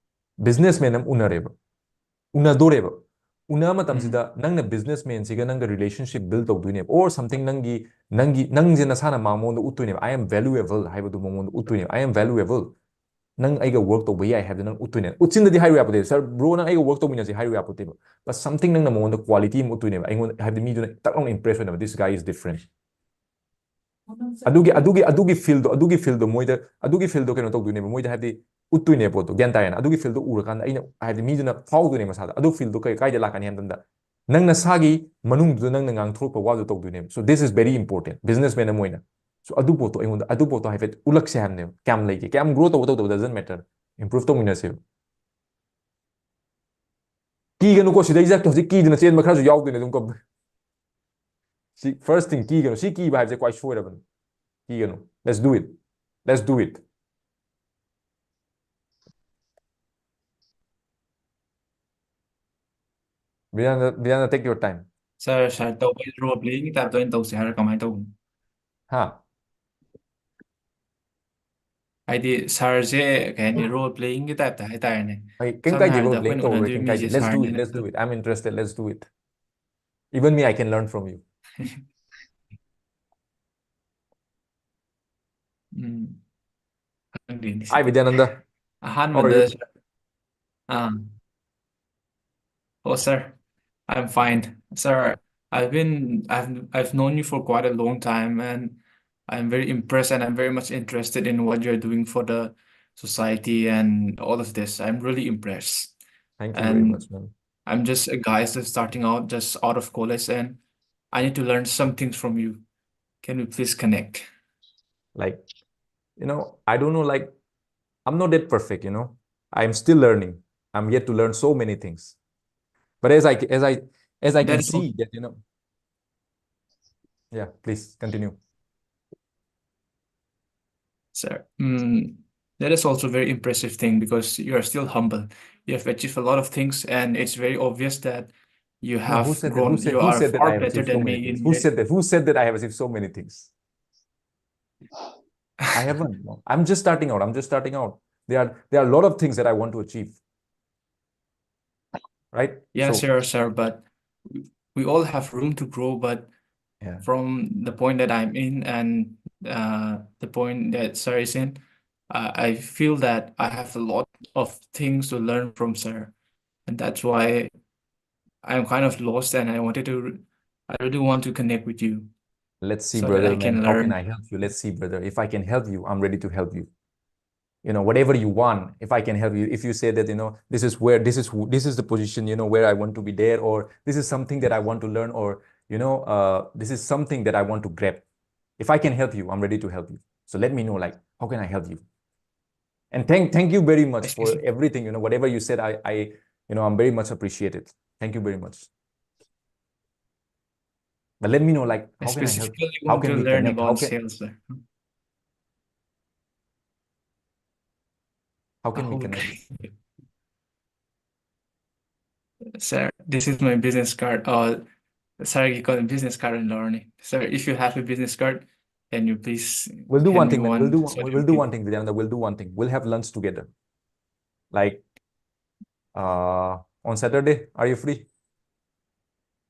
businessman ꯑꯃ ꯎꯅꯔꯦꯕ, ꯎꯅꯗꯣꯔꯦꯕ꯫ ꯎꯅ ꯎꯝ꯫ ꯃꯇꯝꯁꯤꯗ ꯅꯪꯅ businessman ꯁꯤꯒ ꯅꯪꯒ relationship build ꯇꯧꯗꯣꯏꯅꯦꯕ, or something ꯅꯪꯒꯤ, ꯅꯪꯒꯤ, ꯅꯪꯁꯦ ꯅꯁꯥꯅ ꯃꯉꯣꯟꯗ ꯎꯠꯇꯣꯏꯅꯦꯕ, "I am valuable" ꯍꯥꯏꯕꯗꯨ ꯃꯉꯣꯟꯗ ꯎꯠꯇꯣꯏꯅꯦꯕ, "I am valuable, ꯅꯪ ꯑꯩꯒ work ꯇꯧꯕ ꯌꯥꯏ" ꯍꯥꯏꯕꯗꯨ ꯅꯪ ꯎꯠꯇꯣꯏꯅꯦ꯫ ꯎꯠꯆꯤꯟꯗꯗꯤ ꯍꯥꯏꯔꯨ ꯌꯥꯄꯣꯠꯇꯦ, "Sir, bro, ꯅꯪ ꯑꯩꯒ work ꯇꯧꯃꯤꯟꯅꯁꯤ" ꯍꯥꯏꯔꯨ ꯌꯥꯄꯣꯠꯇꯦꯕ꯫ But something ꯅꯪꯅ ꯃꯉꯣꯟꯗ quality ꯑꯃ ꯎꯠꯇꯣꯏꯅꯦꯕ, ꯑꯩꯉꯣꯟꯗ, ꯍꯥꯏꯕꯗꯤ ꯃꯤꯗꯨꯅ ꯇꯛ ꯂꯥꯎꯅ impress ꯑꯣꯏꯅꯕ, "This guy is different." ꯑꯗꯨꯒꯤ, ꯑꯗꯨꯒꯤ, ꯑꯗꯨꯒꯤ feel ꯗꯣ, ꯑꯗꯨꯒꯤ feel ꯗꯣ ꯃꯣꯏꯗ, ꯑꯗꯨꯒꯤ feel ꯗꯣ ꯀꯩꯅꯣ ꯇꯧꯗꯣꯏꯅꯦꯕ, ꯃꯣꯏꯗ ꯍꯥꯏꯕꯗꯤ ꯎꯠꯇꯣꯏꯅꯦ ꯄꯣꯠꯇꯣ, ꯒ꯭ꯌꯥꯟ ꯇꯥꯔꯦꯅ? ꯑꯗꯨꯒꯤ feel ꯗꯣ ꯎꯔꯀꯥꯟꯗ ꯑꯩꯅ, ꯍꯥꯏꯕꯗꯤ ꯃꯤꯗꯨꯅ ꯐꯥꯎꯗꯣꯏꯅꯦ ꯃꯁꯥꯗ꯫ ꯑꯗꯨ feel ꯗꯣ ꯀꯩ, ꯀꯥꯏꯗ ꯂꯥꯛꯀꯅꯤ ꯍꯥꯏꯕ ꯃꯇꯝꯗ, ꯅꯪ ꯅꯁꯥꯒꯤ ꯃꯅꯨꯡꯗꯨꯗ ꯅꯪꯅ ꯉꯥꯡꯊꯣꯔꯛꯄ ꯋꯥꯗꯨ ꯇꯧꯗꯣꯏꯅꯦꯕ꯫ So this is very important, businessman ꯑꯃ ꯑꯣꯏꯅ꯫ So ꯑꯗꯨ ꯄꯣꯠꯇꯣ ꯑꯩꯉꯣꯟꯗ, ꯑꯗꯨ ꯄꯣꯠꯇꯣ ꯍꯥꯏꯐꯦꯠ ꯎꯠꯂꯛꯁꯦ ꯍꯥꯏꯕꯅꯦꯕ꯫ ꯀꯌꯥꯝ ꯂꯩꯒꯦ, ꯀꯌꯥꯝ grow ꯇꯧꯕ ꯇꯧꯗꯕ doesn't matter, improve ꯇꯧꯃꯤꯟꯅꯁꯦꯕ꯫ ꯀꯤꯒꯅꯨꯀꯣ, ꯁꯤꯗꯩꯁꯤꯗ ꯍꯧꯖꯤꯛ ꯀꯤꯗꯅ ꯆꯦꯟꯕ ꯈꯔꯁꯨ ꯌꯥꯎꯗꯣꯏꯅꯦ ꯑꯗꯨꯝ ꯀꯣ꯫ ꯁꯤ first thing, ꯀꯤꯒꯅꯨ꯫ ꯁꯤ ꯀꯤꯕ ꯍꯥꯏꯕꯁꯦ ꯈ꯭ꯋꯥꯏ ꯁꯣꯏꯔꯕꯅꯤ꯫ ꯀꯤꯒꯅꯨ꯫ Let's do it. Let's do it. ꯕꯤꯔꯦꯟꯗ, ꯕꯤꯔꯦꯟꯗ, take your time. ꯁꯥꯔ, ꯁꯥꯔ ꯇꯧꯕꯩ role playing ꯒꯤ type ꯇ ꯑꯣꯏꯅ ꯇꯧꯁꯦ ꯍꯥꯏꯔ ꯀꯃꯥꯏꯅ ꯇꯧꯕꯅꯣ? ꯍꯥ? ꯍꯥꯏꯗꯤ ꯁꯥꯔꯁꯦ ꯀꯩ ꯍꯥꯏꯅꯤ, role playing ꯒꯤ type ꯇ ꯍꯥꯏꯇꯥꯔꯦꯅꯦ꯫ ꯑꯩ ꯀꯩꯝ ꯁꯝꯅ ꯀꯥꯏꯗꯦ, ꯍꯥꯏꯔꯕꯗ role playing ꯑꯩꯈꯣꯏꯅ ꯇꯧꯔꯣꯏ, ꯎꯅꯗꯣꯏ ꯀꯩꯝ ꯀꯥꯏꯗꯦ꯫ ꯃꯤꯁꯦ Let's do it, ꯁꯥꯔꯅꯦꯅ let's do it. I'm interested, let's do it. Even me, I can learn from you. ꯎꯝ꯫ ꯈꯪꯗꯦꯅꯦ Hi, CD. Vidyananda. How are ꯑꯍꯥꯟꯕꯗ you? Sir, ah, oh, sir, I'm fine. Sir, I've been, I've, I've known you for quite a long time, and I'm very impressed, and I'm very much interested in what you're doing for the society and all of this. I'm really impressed. Thank you very And much, man. I'm just a guy just starting out, just out of college, and I need to learn some things from you. Can we please connect? Like, you know, I don't know, like, I'm not that perfect, you know. I'm still learning. I'm yet to learn so many things. But as I as I as I That can is all, see that, you know, yeah, please continue. sir. Mm, that is also a very impressive thing because you are still humble. You have achieved a lot of things, and it's very obvious that you No, who have said that? Who grown. said You who are said that I far have better achieved so than many me things? in Who many. said that? Who said that I have achieved so many things? I haven't. No. I'm just starting out. I'm just starting out. There are there are a lot of things that I want to achieve. Right? Yeah, So sure, sir. But we- we all have room to grow. But yeah. From the point that I'm in and uh, the point that sir is in, I, I feel that I have a lot of things to learn from sir, and that's why I'm kind of lost. And I wanted to, I really want to connect with you Let's see, so that brother, I can man. How can learn. I help you? Let's see, brother. If I can help you, I'm ready to help you. You know, whatever you want, if I can help you, if you say that, you know, this is where, this is who, this is the position, you know, where I want to be there, or this is something that I want to learn, or, you know, uh, this is something that I want to grab. If I can help you, I'm ready to help you. So let me know, like, how can I help you? And thank thank you very much for Especially, everything, you know, whatever you said, I I you know, I'm very much appreciated. Thank you very much. But let me know, like, I how can I help? specifically How want to can we learn connect? How about can sales, sir. how can we connect? Okay. Sir, this is my business card. Uh, sir, you got a business card in learning. Sir, if you have a business card, can you please We'll do hand one me thing, man. We'll one do one. so that We'll we do can? One thing, Vidyananda. We'll do one thing. We'll have lunch together. Like, uh, on Saturday, are you free?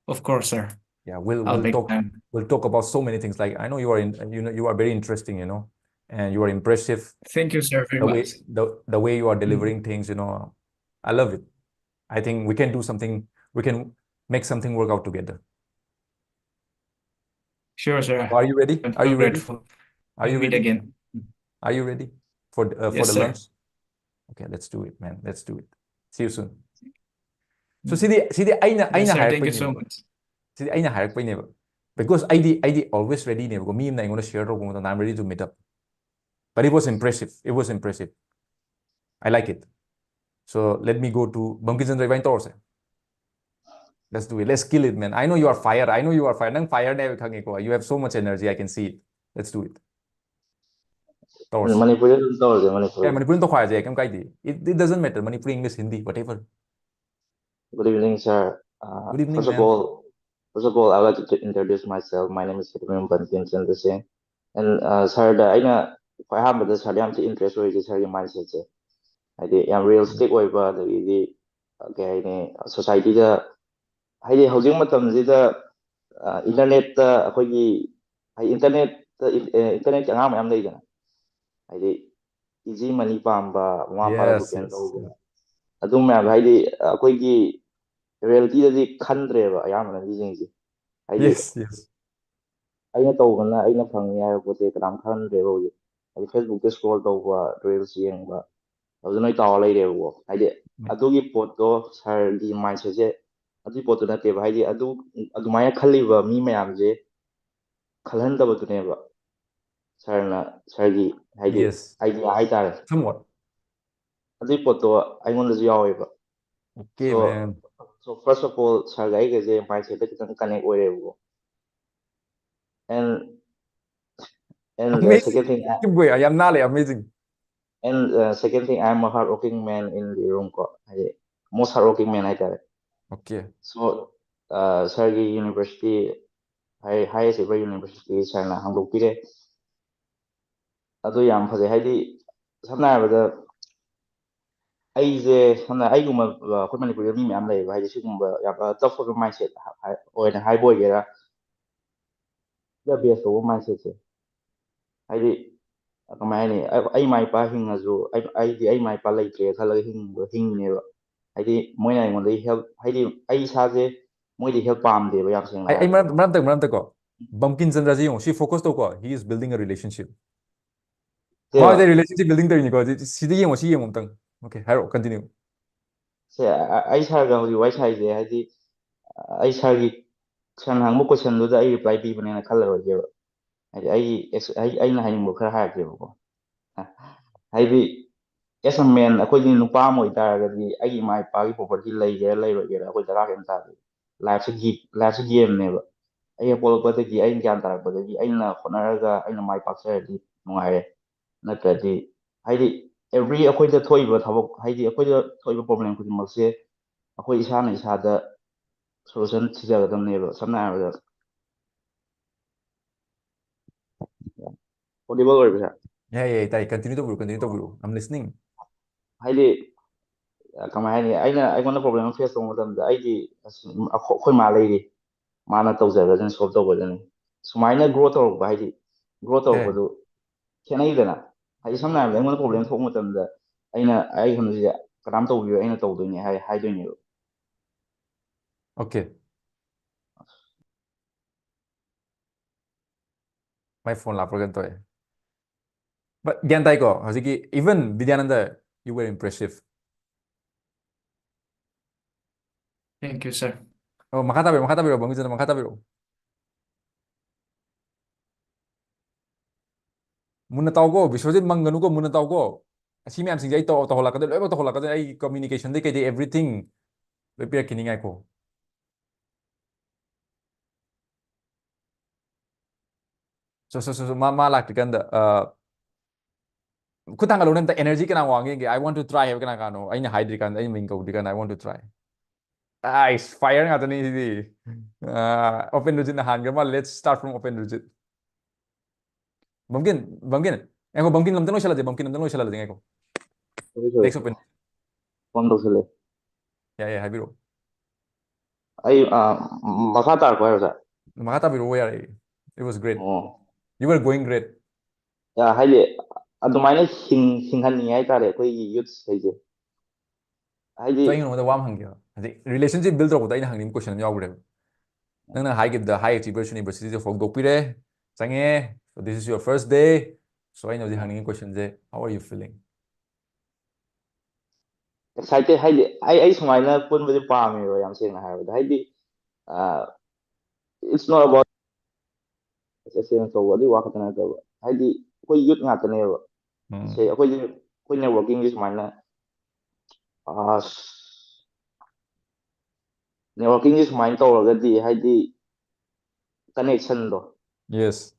Of course, sir. Yeah, we'll I'll we'll make talk. Time. We'll talk about so many things. Like, I know you are in. You know, you are very interesting. You know, and you are impressive. Thank you, sir, very The way much. The the way you are Mm. Delivering things. You know, I love it. I think we can do something. We can make something work out together. Sure, sir. So are you ready? I'm Are so you ready? Grateful. Are you We'll meet ready? Again. Are you ready for the, uh, for Yes, the sir. Lunch? Okay, let's do it, man. Let's do it. See you soon. So Mm. ꯁꯤꯗꯤ ꯁꯤꯗꯤ ꯑꯩꯅ Yes, ꯑꯩꯅ sir. Thank you so ꯍꯥꯏꯔꯛꯄꯩꯅꯦꯕꯀꯣ. Much. ꯁꯤꯗꯤ ꯑꯩꯅ ꯍꯥꯏꯔꯛꯄꯩꯅꯦꯕ. Because ꯑꯩꯗꯤ ꯑꯩꯗꯤ always ready ꯅꯦꯕꯀꯣ. ꯃꯤ ꯑꯃꯅ ꯑꯩꯉꯣꯟꯗ share ꯇꯧꯔꯛꯄ ꯃꯇꯝꯗ I'm ready to meet up. But it was impressive. It was impressive. I like it. So let me go to Bankim Chandra, ꯏꯕꯥꯅꯤ ꯇꯧꯔꯁꯦ. Let's do it. Let's kill it, man. I know you are fire. I know you are fire. ꯅꯪ fire ꯅꯦ ꯍꯥꯏꯕ ꯈꯪꯉꯦꯀꯣ. You have so much energy. I can see it. Let's do it. ꯇꯧꯔꯁꯦ. ꯃꯅꯤꯄꯨꯔꯤꯗ ꯑꯗꯨꯝ ꯇꯧꯔꯁꯦ, ꯑꯦ, ꯃꯅꯤꯄꯨꯔꯤ꯫ ꯃꯅꯤꯄꯨꯔꯤ ꯑꯗꯨꯝ ꯇꯧꯈꯥꯏꯔꯁꯦ, ꯀꯩꯝ ꯀꯥꯏꯗꯦ. It, it doesn't matter. Manipuri, English, Hindi, whatever. Good evening, sir. Uh, Good evening, first of ma'am. all, first of all, I would like to introduce myself. My name is Hiromi Bankim Chandra Singh. And uh, sir ꯗ ꯑꯩꯅ ꯈ꯭ꯋꯥꯏ ꯑꯍꯥꯟꯕꯗ sir ꯗ ꯌꯥꯝ ꯊꯤ interest ꯑꯣꯏꯔꯤꯁꯦ sir ꯒꯤ mindset ꯁꯦ꯫ ꯍꯥꯏꯗꯤ ꯌꯥꯝ realistic ꯑꯣꯏꯕ, ꯑꯗꯒꯤꯗꯤ ꯀꯩ ꯍꯥꯏꯅꯤ, society ꯗ, ꯍꯥꯏꯗꯤ ꯍꯧꯖꯤꯛ ꯃꯇꯝꯁꯤꯗ internet ꯇ ꯑꯩꯈꯣꯏꯒꯤ, ꯍꯥꯏꯗꯤ internet ꯇ, internet ꯀꯤ ꯑꯉꯥꯡ ꯃꯌꯥꯝ ꯂꯩꯗꯅ, ꯍꯥꯏꯗꯤ easy money ꯄꯥꯝꯕ, ꯃꯃꯥ ꯃꯄꯥꯗ Yes, depend yes. ꯇꯧꯕ, ꯑꯗꯨ ꯃꯌꯥꯝꯗꯣ ꯍꯥꯏꯗꯤ ꯑꯩꯈꯣꯏꯒꯤ reality ꯗꯗꯤ ꯈꯟꯗ꯭ꯔꯦꯕ ꯑꯌꯥꯝꯕꯅ ꯃꯤꯁꯤꯡꯁꯦ꯫ ꯍꯥꯏꯗꯤ Yes, yes. ꯑꯩꯅ ꯇꯧꯕꯅ ꯑꯩꯅ ꯐꯪꯅꯤ ꯍꯥꯏꯕ ꯄꯣꯠꯁꯦ ꯀꯅꯥꯝ ꯈꯟꯗ꯭ꯔꯦꯕ ꯍꯧꯖꯤꯛ꯫ ꯍꯥꯏꯗꯤ Facebook ꯇ scroll ꯇꯧꯕ, reels ꯌꯦꯡꯕ, ꯑꯗꯨ ꯅꯣꯏ ꯇꯥꯎꯔ ꯂꯩꯔꯦꯕꯀꯣ꯫ ꯍꯥꯏꯗꯤ ꯑꯗꯨꯒꯤ ꯄꯣꯠꯇꯣ sir ꯒꯤ mindset ꯁꯦ ꯑꯗꯨꯒꯤ ꯄꯣꯠꯇꯨ ꯅꯠꯇꯦꯕ꯫ ꯍꯥꯏꯗꯤ ꯑꯗꯨ, ꯑꯗꯨꯃꯥꯏꯅ ꯈꯜꯂꯤꯕ ꯃꯤ ꯃꯌꯥꯝꯁꯦ ꯈꯜꯍꯟꯗꯕꯗꯨꯅꯦꯕ sir ꯅ, sir ꯒꯤ ꯍꯥꯏꯗꯤ Yes. idea ꯍꯥꯏꯇꯥꯔꯦ꯫ Somewhat. ꯑꯗꯨꯒꯤ ꯄꯣꯠꯇꯣ ꯑꯩꯉꯣꯟꯗꯁꯨ ꯌꯥꯎꯋꯦꯕ꯫ Okay, So, man. so first of all, sir ꯒ ꯑꯩꯒꯁꯦ mindset ꯇ ꯈꯤꯇꯪ connect ꯑꯣꯏꯔꯦꯕꯀꯣ꯫ And, and uh, Amazing. second thing, I- Keep going. ꯌꯥꯝ ꯅꯥꯜꯂꯦ, amazing. And uh, second thing, I'm a hardworking man in the room ꯀꯣ, ꯍꯥꯏꯗꯤ most hardworking man ꯍꯥꯏꯇꯥꯔꯦ꯫ Okay. So uh, sir ꯒꯤ university, high, highest ever university sir ꯅ ꯍꯥꯡꯗꯣꯛꯄꯤꯔꯦ꯫ ꯑꯗꯨ ꯌꯥꯝ ꯐꯖꯩ꯫ ꯍꯥꯏꯗꯤ ꯁꯝꯅ ꯍꯥꯏꯔꯕꯗ ꯑꯩꯁꯦ, ꯁꯝꯅ ꯑꯩꯒꯨꯝꯕ, ꯑ, ꯑꯩꯈꯣꯏ ꯃꯅꯤꯄꯨꯔꯗ ꯃꯤ ꯃꯌꯥꯝ ꯂꯩꯌꯦꯕ, ꯍꯥꯏꯗꯤ ꯁꯤꯒꯨꯝꯕ ꯌꯥꯝ tough ꯑꯣꯏꯕ mindset ꯑꯣꯏꯅ ꯍꯥꯏꯕ ꯑꯣꯏꯒꯦꯔꯥ, base ꯇꯧꯕ mindset ꯁꯦ꯫ ꯍꯥꯏꯗꯤ ꯀꯃꯥꯏ ꯍꯥꯏꯅꯤ, ꯑꯩ, ꯑꯩ ꯏꯃꯥ ꯏꯄꯥ ꯍꯤꯡꯉꯁꯨ, ꯑꯩ, ꯑꯩꯗꯤ ꯑꯩ ꯏꯃꯥ ꯏꯄꯥ ꯂꯩꯇ꯭ꯔꯦ ꯈꯜꯂꯒ ꯍꯤꯡꯕ, ꯍꯤꯡꯉꯤꯅꯦꯕ꯫ ꯍꯥꯏꯗꯤ ꯃꯣꯏꯅ ꯑꯩꯉꯣꯟꯗꯒꯤ help, ꯍꯥꯏꯗꯤ ꯑꯩ ꯏꯁꯥꯁꯦ ꯃꯣꯏꯗꯤ help ꯄꯥꯝꯗꯦꯕ, ꯌꯥꯝ ꯁꯦꯡꯅ ꯑꯩ ꯑꯩ ꯍꯥꯏꯔꯕꯗ꯫ ꯃꯔꯝ ꯃꯔꯝꯇꯪ ꯃꯔꯝꯇꯪꯀꯣ, ꯕꯝꯀꯤꯝ ꯆꯟꯗ꯭ꯔꯁꯤ ꯌꯦꯡꯉꯣ, ꯁꯤ focus ꯇꯧꯀꯣ, he is building a relationship. ꯁꯦ, ꯃꯥꯁꯦ relationship building ꯇꯧꯔꯤꯅꯤꯀꯣ꯫ ꯁꯤ- ꯁꯤꯗ ꯌꯦꯡꯉꯣ, ꯁꯤ ꯌꯦꯡꯉꯣ ꯑꯝꯇꯪ꯫ Okay, ꯍꯥꯏꯔꯛꯑꯣ, continue. ꯁꯦ, ꯑ- ꯑꯩ sir ꯒ ꯍꯧꯖꯤꯛ ꯋꯥꯔꯤ ꯁꯥꯏꯁꯦ, ꯍꯥꯏꯗꯤ ꯑꯩ sir ꯒꯤ, sir ꯅ ꯍꯪꯕ question ꯗꯨꯗ ꯑꯩ reply ꯄꯤꯕꯅꯦꯅ ꯈꯜꯂꯔꯣꯏꯒꯦꯕ꯫ ꯍꯥꯏꯗꯤ ꯑꯩꯒꯤ ex- ꯑꯩ- ꯑꯩꯅ ꯍꯥꯏꯅꯤꯡꯕ ꯈꯔ ꯍꯥꯏꯔꯛꯀꯦꯕꯀꯣ꯫ ꯍꯥꯏꯗꯤ As a man, ꯑꯩꯈꯣꯏꯗꯤ ꯅꯨꯄꯥ ꯑꯃ ꯑꯣꯏꯇꯥꯔꯒꯗꯤ ꯑꯩꯒꯤ ꯏꯃꯥ ꯏꯄꯥꯒꯤ property ꯂꯩꯒꯦꯔꯥ ꯂꯩꯔꯣꯏꯒꯦꯔꯥ ꯑꯩꯈꯣꯏ ꯗꯔꯀꯥꯔ ꯀꯩꯝ ꯇꯥꯗꯦ. Lifeꯁꯦ ꯒꯦꯝꯅꯦꯕ. ꯑꯩ ꯍꯦꯛ ꯄꯣꯛꯂꯛꯄꯗꯒꯤ, ꯑꯩꯅ ꯒ꯭ꯌꯥꯟ ꯇꯥꯔꯛꯄꯗꯒꯤ ꯑꯩꯅ ꯍꯣꯠꯅꯔꯒ ꯑꯩꯅ ꯃꯥꯏ ꯄꯥꯛꯆꯔꯗꯤ ꯅꯨꯡꯉꯥꯏꯔꯦ. ꯅꯠꯇ꯭ꯔꯗꯤ, ꯍꯥꯏꯗꯤ, every ꯑꯩꯈꯣꯏꯗ ꯊꯣꯛꯏꯕ ꯊꯕꯛ, ꯍꯥꯏꯗꯤ, ꯑꯩꯈꯣꯏꯗ ꯊꯣꯛꯏꯕ problem ꯈꯨꯗꯤꯡꯃꯛꯁꯦ ꯑꯩꯈꯣꯏ ꯏꯁꯥꯅ ꯏꯁꯥꯗ solution ꯊꯤꯖꯒꯗꯕꯅꯦꯕ. ꯁꯝꯅ ꯍꯥꯏꯔꯕꯗ, audible ꯑꯣꯏꯕꯁꯦ. ꯌꯥꯏ, ꯌꯥꯏ, ꯇꯥꯏ. Continue ꯇꯧꯕꯤꯔꯣ, continue ꯇꯧꯕꯤꯔꯣ. I'm listening. ꯍꯥꯏꯗꯤ, ꯑ, ꯀꯃꯥꯏ ꯍꯥꯏꯅꯤ, ꯑꯩꯅ, ꯑꯩꯉꯣꯟꯗ problem ꯑꯃ face ꯇꯧꯕ ꯃꯇꯝꯗ, ꯑꯩꯗꯤ ꯑꯁ, ꯑꯩꯈꯣꯏ, ꯑꯩꯈꯣꯏ ꯃꯥ ꯂꯩꯔꯤ, ꯃꯥꯅ ꯇꯧꯖꯔꯒꯅꯤ, solve ꯇꯧꯒꯗꯅꯤ. ꯁꯨꯃꯥꯏꯅ grow ꯇꯧꯔꯛꯄ, ꯍꯥꯏꯗꯤ, grow ꯇꯧꯔꯛꯄꯗꯨ ꯈꯦꯠꯅꯩꯗꯅ. ꯍꯥꯏꯗꯤ, ꯁꯝꯅ ꯍꯥꯏꯔꯕꯗ, ꯑꯩꯉꯣꯟꯗ problem ꯊꯣꯛꯄ ꯃꯇꯝꯗ ꯑꯩꯅ, ꯑꯩ ꯍꯧꯖꯤꯛ ꯀꯅꯥꯝ ꯇꯧꯕꯤꯔꯣꯏ, ꯑꯩꯅ ꯇꯧꯗꯣꯏꯅꯦ ꯍꯥꯏ, ꯍꯥꯏꯗꯣꯏꯅꯦꯕ. Okay. My phone ꯂꯥꯛꯄ꯭ꯔꯥ ꯀꯩꯅꯣ ꯇꯧꯋꯦ. But ꯒ꯭ꯌꯥꯟ ꯇꯥꯏꯀꯣ? ꯍꯧꯖꯤꯛꯀꯤ, even Bidyananda, you were impressive. Thank you, sir. ꯑꯣ, ꯃꯈꯥ ꯇꯥꯕꯤꯔꯛꯑꯣ, ꯃꯈꯥ ꯇꯥꯕꯤꯔꯛꯑꯣ, ꯕꯪꯒꯤꯆꯟꯗ, ꯃꯈꯥ ꯇꯥꯕꯤꯔꯛꯑꯣ. ꯃꯨꯟꯅ ꯇꯥꯎꯀꯣ, ꯕꯤꯁ꯭ꯋꯖꯤꯠ, ꯃꯪꯒꯅꯨꯀꯣ, ꯃꯨꯟꯅ ꯇꯥꯎꯀꯣ. ꯑꯁꯤ ꯃꯌꯥꯝꯁꯤꯡꯁꯦ ꯑꯩ ꯇꯧ-, ꯇꯧꯍꯜꯂꯛꯀꯗꯣꯏ, ꯂꯣꯏꯅꯃꯛ ꯇꯧꯍꯜꯂꯛꯀꯗꯣꯏ. ꯑꯩ communicationꯗꯩ ꯀꯩꯗꯩ everything ꯂꯣꯏ ꯄꯤꯔꯛꯈꯤꯅꯤ, ꯉꯥꯏꯈꯣ. ꯁꯣ, ꯁꯣ, ꯁꯣ, ꯁꯣ, ꯃꯥ, ꯃꯥ ꯂꯥꯛꯇ꯭ꯔꯤꯀꯥꯟꯗ, ꯑ, ꯈꯨꯠ ꯊꯥꯡꯒꯠꯂꯣꯅꯦ ꯑꯝꯇ, energy ꯀꯅꯥ ꯋꯥꯡꯒꯦ ꯌꯦꯡꯒꯦ. I want to try ꯍꯥꯏꯕ ꯀꯅꯥ ꯀꯅꯥꯅꯣ? ꯑꯩꯅ ꯍꯥꯏꯗ꯭ꯔꯤꯀꯥꯟꯗ, ꯑꯩ ꯃꯤꯡ ꯀꯧꯗ꯭ꯔꯤꯀꯥꯟꯗ, I want to try. Ice, fire ꯉꯥꯛꯇꯅꯤ ꯁꯤꯗꯤ. ꯑ, Open Rujitꯅ ꯍꯥꯟꯈ꯭ꯔ ꯃꯥꯜꯂꯦ. Let's start from Open Rujit. ꯕꯝꯀꯤꯟ, ꯕꯝꯀꯤꯟ. ꯉꯥꯏꯈꯣ, ꯕꯝꯀꯤꯟ ꯑꯝꯇꯪ ꯂꯣꯏꯁꯤꯜꯂꯁꯦ, ꯕꯝꯀꯤꯟ ꯑꯝꯇꯪ ꯂꯣꯏꯁꯤꯜꯍꯜꯂꯁꯦ, ꯉꯥꯏꯈꯣ. Sorry, sorry. Next Open. Phone ꯇꯧꯁꯜꯂꯦ. ꯌꯥꯏ, ꯌꯥꯏ, ꯍꯥꯏꯕꯤꯔꯛꯑꯣ. ꯑꯩ, ꯑ, ꯃꯈꯥ ꯇꯥꯔꯛꯄ ꯍꯥꯏꯔꯣ, sir? ꯃꯈꯥ ꯇꯥꯕꯤꯔꯛꯑꯣ, ꯌꯥꯔꯦ. It was great. ꯑꯣ. You were going great. ꯌꯥ, ꯍꯥꯏꯗꯤ, ꯑꯗꯨꯃꯥꯏꯅ ꯍꯤꯡ-, ꯍꯤꯡꯍꯟꯅꯤꯡꯉꯦ ꯍꯥꯏꯇꯥꯔꯦ, ꯑꯩꯈꯣꯏꯒꯤ youths ꯈꯩꯁꯦ. ꯍꯥꯏꯗꯤ, So, ꯑꯩ ꯅꯉꯣꯟꯗ ꯋꯥ ꯑꯃ ꯍꯪꯒꯦꯕ. ꯍꯥꯏꯗꯤ, relationship build ꯇꯧꯔꯛꯄꯗ ꯑꯩꯅ ꯍꯪꯅꯤꯡꯕ question ꯑꯃ ꯌꯥꯎꯈ꯭ꯔꯦꯕ. ꯅꯪꯅ ꯍꯥꯏꯈꯤꯕꯗ, high achievers universityꯁꯦ ꯍꯧꯗꯣꯛꯄꯤꯔꯦ, ꯆꯪꯉꯦ, so this is your first day. So, ꯑꯩꯅ ꯍꯧꯖꯤꯛ ꯍꯪꯅꯤꯡꯉꯤ questionꯁꯦ, how are you feeling? Excited, ꯍꯥꯏꯗꯤ, ꯑꯩ, ꯑꯩ ꯁꯨꯃꯥꯏꯅ ꯄꯨꯟꯕꯁꯦ ꯄꯥꯝꯃꯦꯕ, ꯌꯥꯝ ꯁꯦꯡꯅ ꯍꯥꯏꯔꯕꯗ. ꯍꯥꯏꯗꯤ, ꯑ, it's not about ꯇꯧꯕ, ꯑꯗꯨꯒꯤ ꯋꯥ ꯈꯛꯇ ꯅꯠꯇꯕ, ꯍꯥꯏꯗꯤ, ꯑꯩꯈꯣꯏ youth ꯉꯥꯛꯇꯅꯦꯕ꯫ ꯎꯝ. ꯁꯦ, ꯑꯩꯈꯣꯏꯁꯦ ꯑꯩꯈꯣꯏ networking ꯁꯦ ꯁꯨꯃꯥꯏꯅ ꯑꯁ networking ꯁꯦ ꯁꯨꯃꯥꯏꯅ ꯇꯧꯔꯒꯗꯤ ꯍꯥꯏꯗꯤ connection ꯗꯣ ꯌꯦꯁ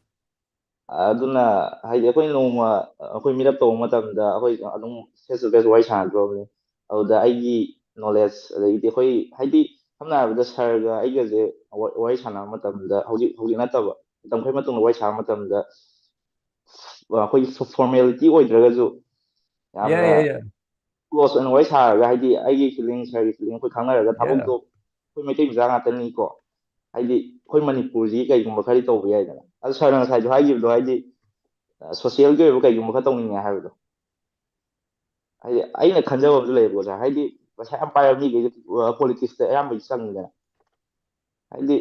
ꯑꯗꯨꯅ ꯍꯥꯏꯗꯤ ꯑꯩꯈꯣꯏ ꯅꯣꯡꯃ ꯑꯩꯈꯣꯏ meet up ꯇꯧꯕ ꯃꯇꯝꯗ ꯑꯩꯈꯣꯏ ꯑꯗꯨꯝ face to face ꯋꯥꯔꯤ ꯁꯥꯟꯅꯗ꯭ꯔꯣꯕꯅꯤ꯫ ꯑꯗꯨꯗ ꯑꯩꯒꯤ knowledge ꯑꯗꯒꯤꯗꯤ ꯑꯩꯈꯣꯏ ꯍꯥꯏꯗꯤ ꯁꯝꯅ ꯍꯥꯏꯔꯕꯗ ꯁꯥꯔꯒ ꯑꯩꯒꯁꯦ ꯋꯥ- ꯋꯥꯔꯤ ꯁꯥꯟꯅꯕ ꯃꯇꯝꯗ ꯍꯧꯖꯤꯛ ꯍꯧꯖꯤꯛ ꯅꯠꯇꯕ ꯃꯇꯝ ꯈꯔ ꯃꯇꯨꯡꯗ ꯋꯥꯔꯤ ꯁꯥꯟꯅꯕ ꯃꯇꯝꯗ ꯑꯩꯈꯣꯏꯒꯤ formality ꯑꯣꯏꯗ꯭ꯔꯒꯁꯨ ꯌꯥ ꯌꯥ ꯌꯥꯝꯅ ꯌꯥ close ꯑꯣꯏꯅ ꯋꯥꯔꯤ ꯁꯥꯔꯒ ꯍꯥꯏꯗꯤ ꯑꯩꯒꯤ feeling ꯁꯥꯔꯒꯤ feeling ꯑꯩꯈꯣꯏ ꯈꯪꯅꯔꯒ ꯌꯥ ꯊꯕꯛꯇꯣ ꯑꯩꯈꯣꯏ ꯃꯩꯇꯩ ꯃꯆꯥ ꯉꯥꯛꯇꯅꯤꯀꯣ꯫ ꯍꯥꯏꯗꯤ ꯑꯩꯈꯣꯏ ꯃꯅꯤꯄꯨꯔꯁꯤ ꯀꯩꯒꯨꯝꯕ ꯈꯔꯗꯤ ꯇꯧꯕ ꯌꯥꯏꯗꯅ꯫ ꯑꯗꯨ ꯁꯥꯔꯅ ꯉꯁꯥꯏꯁꯨ ꯍꯥꯏꯈꯤꯕꯗꯣ ꯍꯥꯏꯗꯤ socialꯒꯤ ꯑꯣꯏꯕ ꯀꯩꯒꯨꯝꯕ ꯈꯔ ꯇꯧꯅꯤꯡꯉꯦ ꯍꯥꯏꯕꯗꯣ ꯍꯥꯏꯗꯤ ꯑꯩꯅ ꯈꯟꯖꯕ ꯑꯃꯁꯨ ꯂꯩꯌꯦꯕꯀꯣ ꯁꯥꯔ꯫ ꯍꯥꯏꯗꯤ ꯄꯩꯁꯥ ꯌꯥꯝ ꯄꯥꯏꯕ ꯃꯤꯈꯩꯁꯦ politicsꯇ ꯑꯌꯥꯝꯕ ꯆꯪꯉꯤꯗꯅ꯫ ꯍꯥꯏꯗꯤ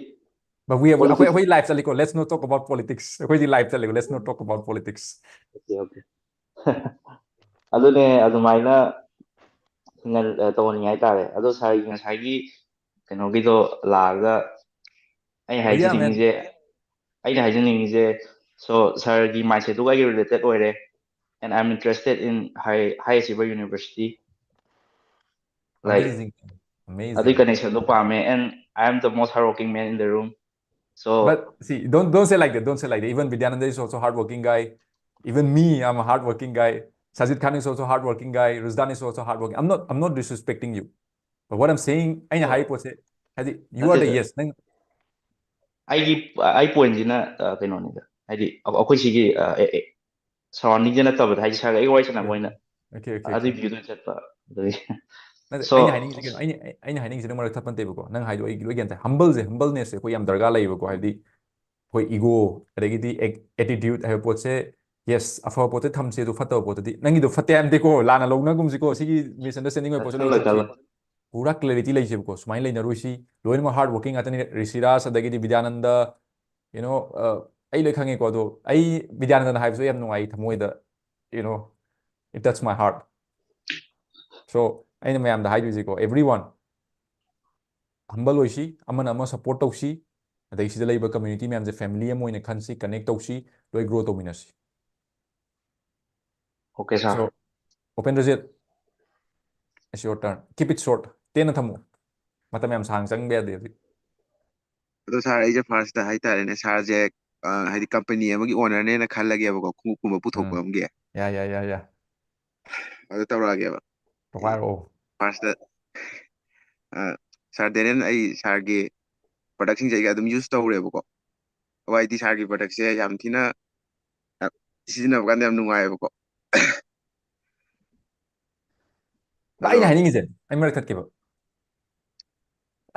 But we have, ꯑꯩꯈꯣꯏ politics ꯑꯩꯈꯣꯏ live ꯆꯠꯂꯤꯀꯣ, let's not talk about politics. ꯑꯩꯈꯣꯏꯗꯤ live ꯆꯠꯂꯤꯀꯣ, let's not talk about politics. okay okay ꯑꯗꯨꯅꯦ ꯑꯗꯨꯃꯥꯏꯅ ꯉꯟ- ꯑ, ꯇꯧꯍꯟꯅꯤꯡꯉꯦ ꯍꯥꯏꯇꯥꯔꯦ꯫ ꯑꯗꯣ ꯁꯥꯔꯒꯤ ꯉꯁꯥꯏꯒꯤ ꯀꯩꯅꯣꯒꯤꯗꯣ ꯂꯥꯛꯑꯒ ꯑꯩ Oh, yeah, man. ꯍꯥꯏꯖꯅꯤꯡꯉꯤꯁꯦ ꯑꯩꯅ ꯍꯥꯏꯖꯅꯤꯡꯉꯤꯁꯦ so ꯁꯥꯔꯒꯤ mindsetꯇꯨꯒ ꯑꯩꯒ related ꯑꯣꯏꯔꯦ and I'm interested in high high achiever university like Amazing. ꯑꯗꯨꯒꯤ Amazing. connectionꯗꯣ ꯄꯥꯝꯃꯦ and I am the most hardworking man in the room so But see, don't don't say like that. Don't say like that. Even Vidyananda is also hardworking guy. Even me, I'm a hardworking guy. Sajid Khan is also hardworking guy. Rusdan is also hardworking. I'm not I'm not disrespecting you. But what I'm saying, ꯑꯩꯅ ꯑꯣ ꯍꯥꯏꯔꯤ ꯄꯣꯠꯁꯦ ꯍꯥꯏꯗꯤ you are ꯅꯠꯇꯦ the sir yes. ꯅꯪ ꯑꯩꯒꯤ ꯑꯩ pointꯁꯤꯅ ꯑ, ꯀꯩꯅꯣꯅꯤꯗ ꯍꯥꯏꯗꯤ ꯑꯩ- ꯑꯩꯈꯣꯏ ꯁꯤꯒꯤ surroundingꯁꯦ ꯅꯠꯇꯕꯗ ꯍꯥꯏꯗꯤ ꯁꯥꯔꯒ ꯑꯩꯒ ꯋꯥꯔꯤ ꯁꯥꯟꯅꯕ Okay, ꯑꯣꯏꯅ okay, okay, ꯑꯗꯨꯒꯤ okay. viewꯗ ꯆꯠꯄ ꯑꯗꯨꯒꯤ ꯅꯠꯇꯦ, so ꯑꯩꯅ ꯍꯥꯏꯅꯤꯡꯉꯤꯁꯦ ꯀꯩꯅꯣ? ꯑꯩꯅ ꯑꯩ- ꯑꯩꯅ ꯍꯥꯏꯅꯤꯡꯉꯤꯁꯦ ꯅꯪ ꯃꯔꯛ ꯊꯠꯄ ꯅꯠꯇꯦꯕꯀꯣ, ꯅꯪ ꯍꯥꯏꯗꯣ ꯑꯩ ꯂꯣꯏ ꯒ꯭ꯌꯥꯟ ꯇꯥꯏ꯫ Humbleꯁꯦ, humblenessꯁꯦ ꯑꯩꯈꯣꯏ ꯌꯥꯝ ꯗꯔꯀꯥꯔ ꯂꯩꯌꯦꯕꯀꯣ, ꯍꯥꯏꯕꯗꯤ ꯑꯩꯈꯣꯏ ego ꯑꯗꯒꯤꯗꯤ attitude ꯍꯥꯏꯕ ꯄꯣꯠꯁꯦ, yes, ꯑꯐꯕ ꯄꯣꯠꯇ ꯊꯝꯁꯦ ꯑꯗꯨ ꯐꯠꯇꯕ ꯄꯣꯠꯇꯗꯤ, ꯅꯪꯒꯤꯗꯣ ꯐꯠꯇꯦ ꯍꯥꯏꯕ ꯅꯠꯇꯦꯀꯣ, ꯂꯥꯟꯅ ꯂꯧꯅꯒꯨꯝꯁꯤꯀꯣ, ꯁꯤꯒꯤ misunderstanding ꯑꯣꯏꯕ ꯄꯣꯠꯁꯦ ꯂꯣꯏ ꯈꯜꯂꯣꯏ ꯆꯠꯁꯤ꯫ ꯈꯜꯂꯣꯏ ꯄꯨꯔꯥ clarity ꯂꯩꯁꯦꯕꯀꯣ, ꯁꯨꯃꯥꯏꯅ ꯂꯩꯅꯔꯣꯏꯁꯤ꯫ ꯂꯣꯏꯅꯃꯛ hard working ꯉꯥꯛꯇꯅꯤ, ꯔꯤꯁꯤꯔꯥꯖ ꯑꯗꯒꯤꯗꯤ ꯕꯤꯗ꯭ꯌꯥꯅꯟꯗ, you know, ꯑꯩ ꯂꯣꯏ ꯈꯪꯉꯦꯀꯣ꯫ ꯑꯗꯣ ꯑꯩ ꯕꯤꯗ꯭ꯌꯥꯅꯟꯗꯅ ꯍꯥꯏꯕꯁꯨ ꯌꯥꯝ ꯅꯨꯡꯉꯥꯏ ꯊꯃꯣꯏꯗ, you know, it touch my heart. So ꯑꯩꯅ ꯃꯌꯥꯝꯗ ꯍꯥꯏꯗꯣꯏꯁꯦꯀꯣ, everyone humble ꯑꯣꯏꯁꯤ, ꯑꯃꯅ ꯑꯃ support ꯇꯧꯁꯤ, ꯑꯗꯩ ꯁꯤꯗ ꯂꯩꯕ community ꯃꯌꯥꯝꯁꯦ family ꯑꯃ ꯑꯣꯏꯅ ꯈꯟꯁꯤ, connect ꯇꯧꯁꯤ, ꯂꯣꯏ grow ꯇꯧꯃꯤꯟꯅꯁꯤ꯫ Okay sir. So Upendrajit, it's your turn. Keep it short. ꯇꯦꯟꯅ ꯊꯝꯃꯨ꯫ ꯃꯇꯝ ꯌꯥꯝ ꯁꯥꯡ ꯆꯪꯕ ꯌꯥꯗꯦ ꯍꯧꯖꯤꯛ꯫ ꯑꯗꯣ ꯁꯥꯔ, ꯑꯩꯁꯦ ꯐꯥꯔꯁꯇ ꯍꯥꯏꯇꯥꯔꯦꯅꯦ, ꯁꯥꯔꯁꯦ ꯑ, ꯍꯥꯏꯗꯤ ꯀꯝꯄꯅꯤ ꯑꯃꯒꯤ ꯑꯣꯅꯔꯅꯦꯅ ꯈꯜꯂꯒꯦꯕꯀꯣ, ꯈꯣꯡꯎꯞꯀꯨꯝꯕ ꯄꯨꯊꯣꯛꯄ ꯎꯝ꯫ ꯑꯃꯒꯤ꯫ ꯌꯥ, ꯌꯥ, ꯌꯥ, ꯌꯥ꯫ ꯑꯗꯨ ꯇꯧꯔꯛꯑꯒꯦꯕ꯫ ꯇꯧꯈꯥꯏꯔꯛꯑꯣ꯫ ꯐꯥꯔꯁꯇ ꯑ, ꯁꯥꯔ ꯗꯦꯅꯤꯌꯦꯜ, ꯑꯩ ꯁꯥꯔꯒꯤ ꯄ꯭ꯔꯗꯛꯁꯤꯡꯁꯦ ꯑꯩ ꯑꯗꯨꯝ ꯌꯨꯁ ꯇꯧꯔꯦꯕꯀꯣ꯫ ꯑꯗꯣ ꯑꯩꯗꯤ ꯁꯥꯔꯒꯤ ꯄ꯭ꯔꯗꯛꯁꯦ ꯌꯥꯝ ꯊꯤꯅ, ꯑ, ꯁꯤꯖꯤꯟꯅꯕ ꯀꯥꯟꯗ ꯌꯥꯝ ꯅꯨꯡꯉꯥꯏꯌꯦꯕꯀꯣ꯫ ꯑꯩꯅ ꯑꯗꯣ ꯍꯥꯏꯅꯤꯡꯉꯤꯁꯦ, ꯑꯩ ꯃꯔꯛ ꯊꯠꯀꯦꯕ꯫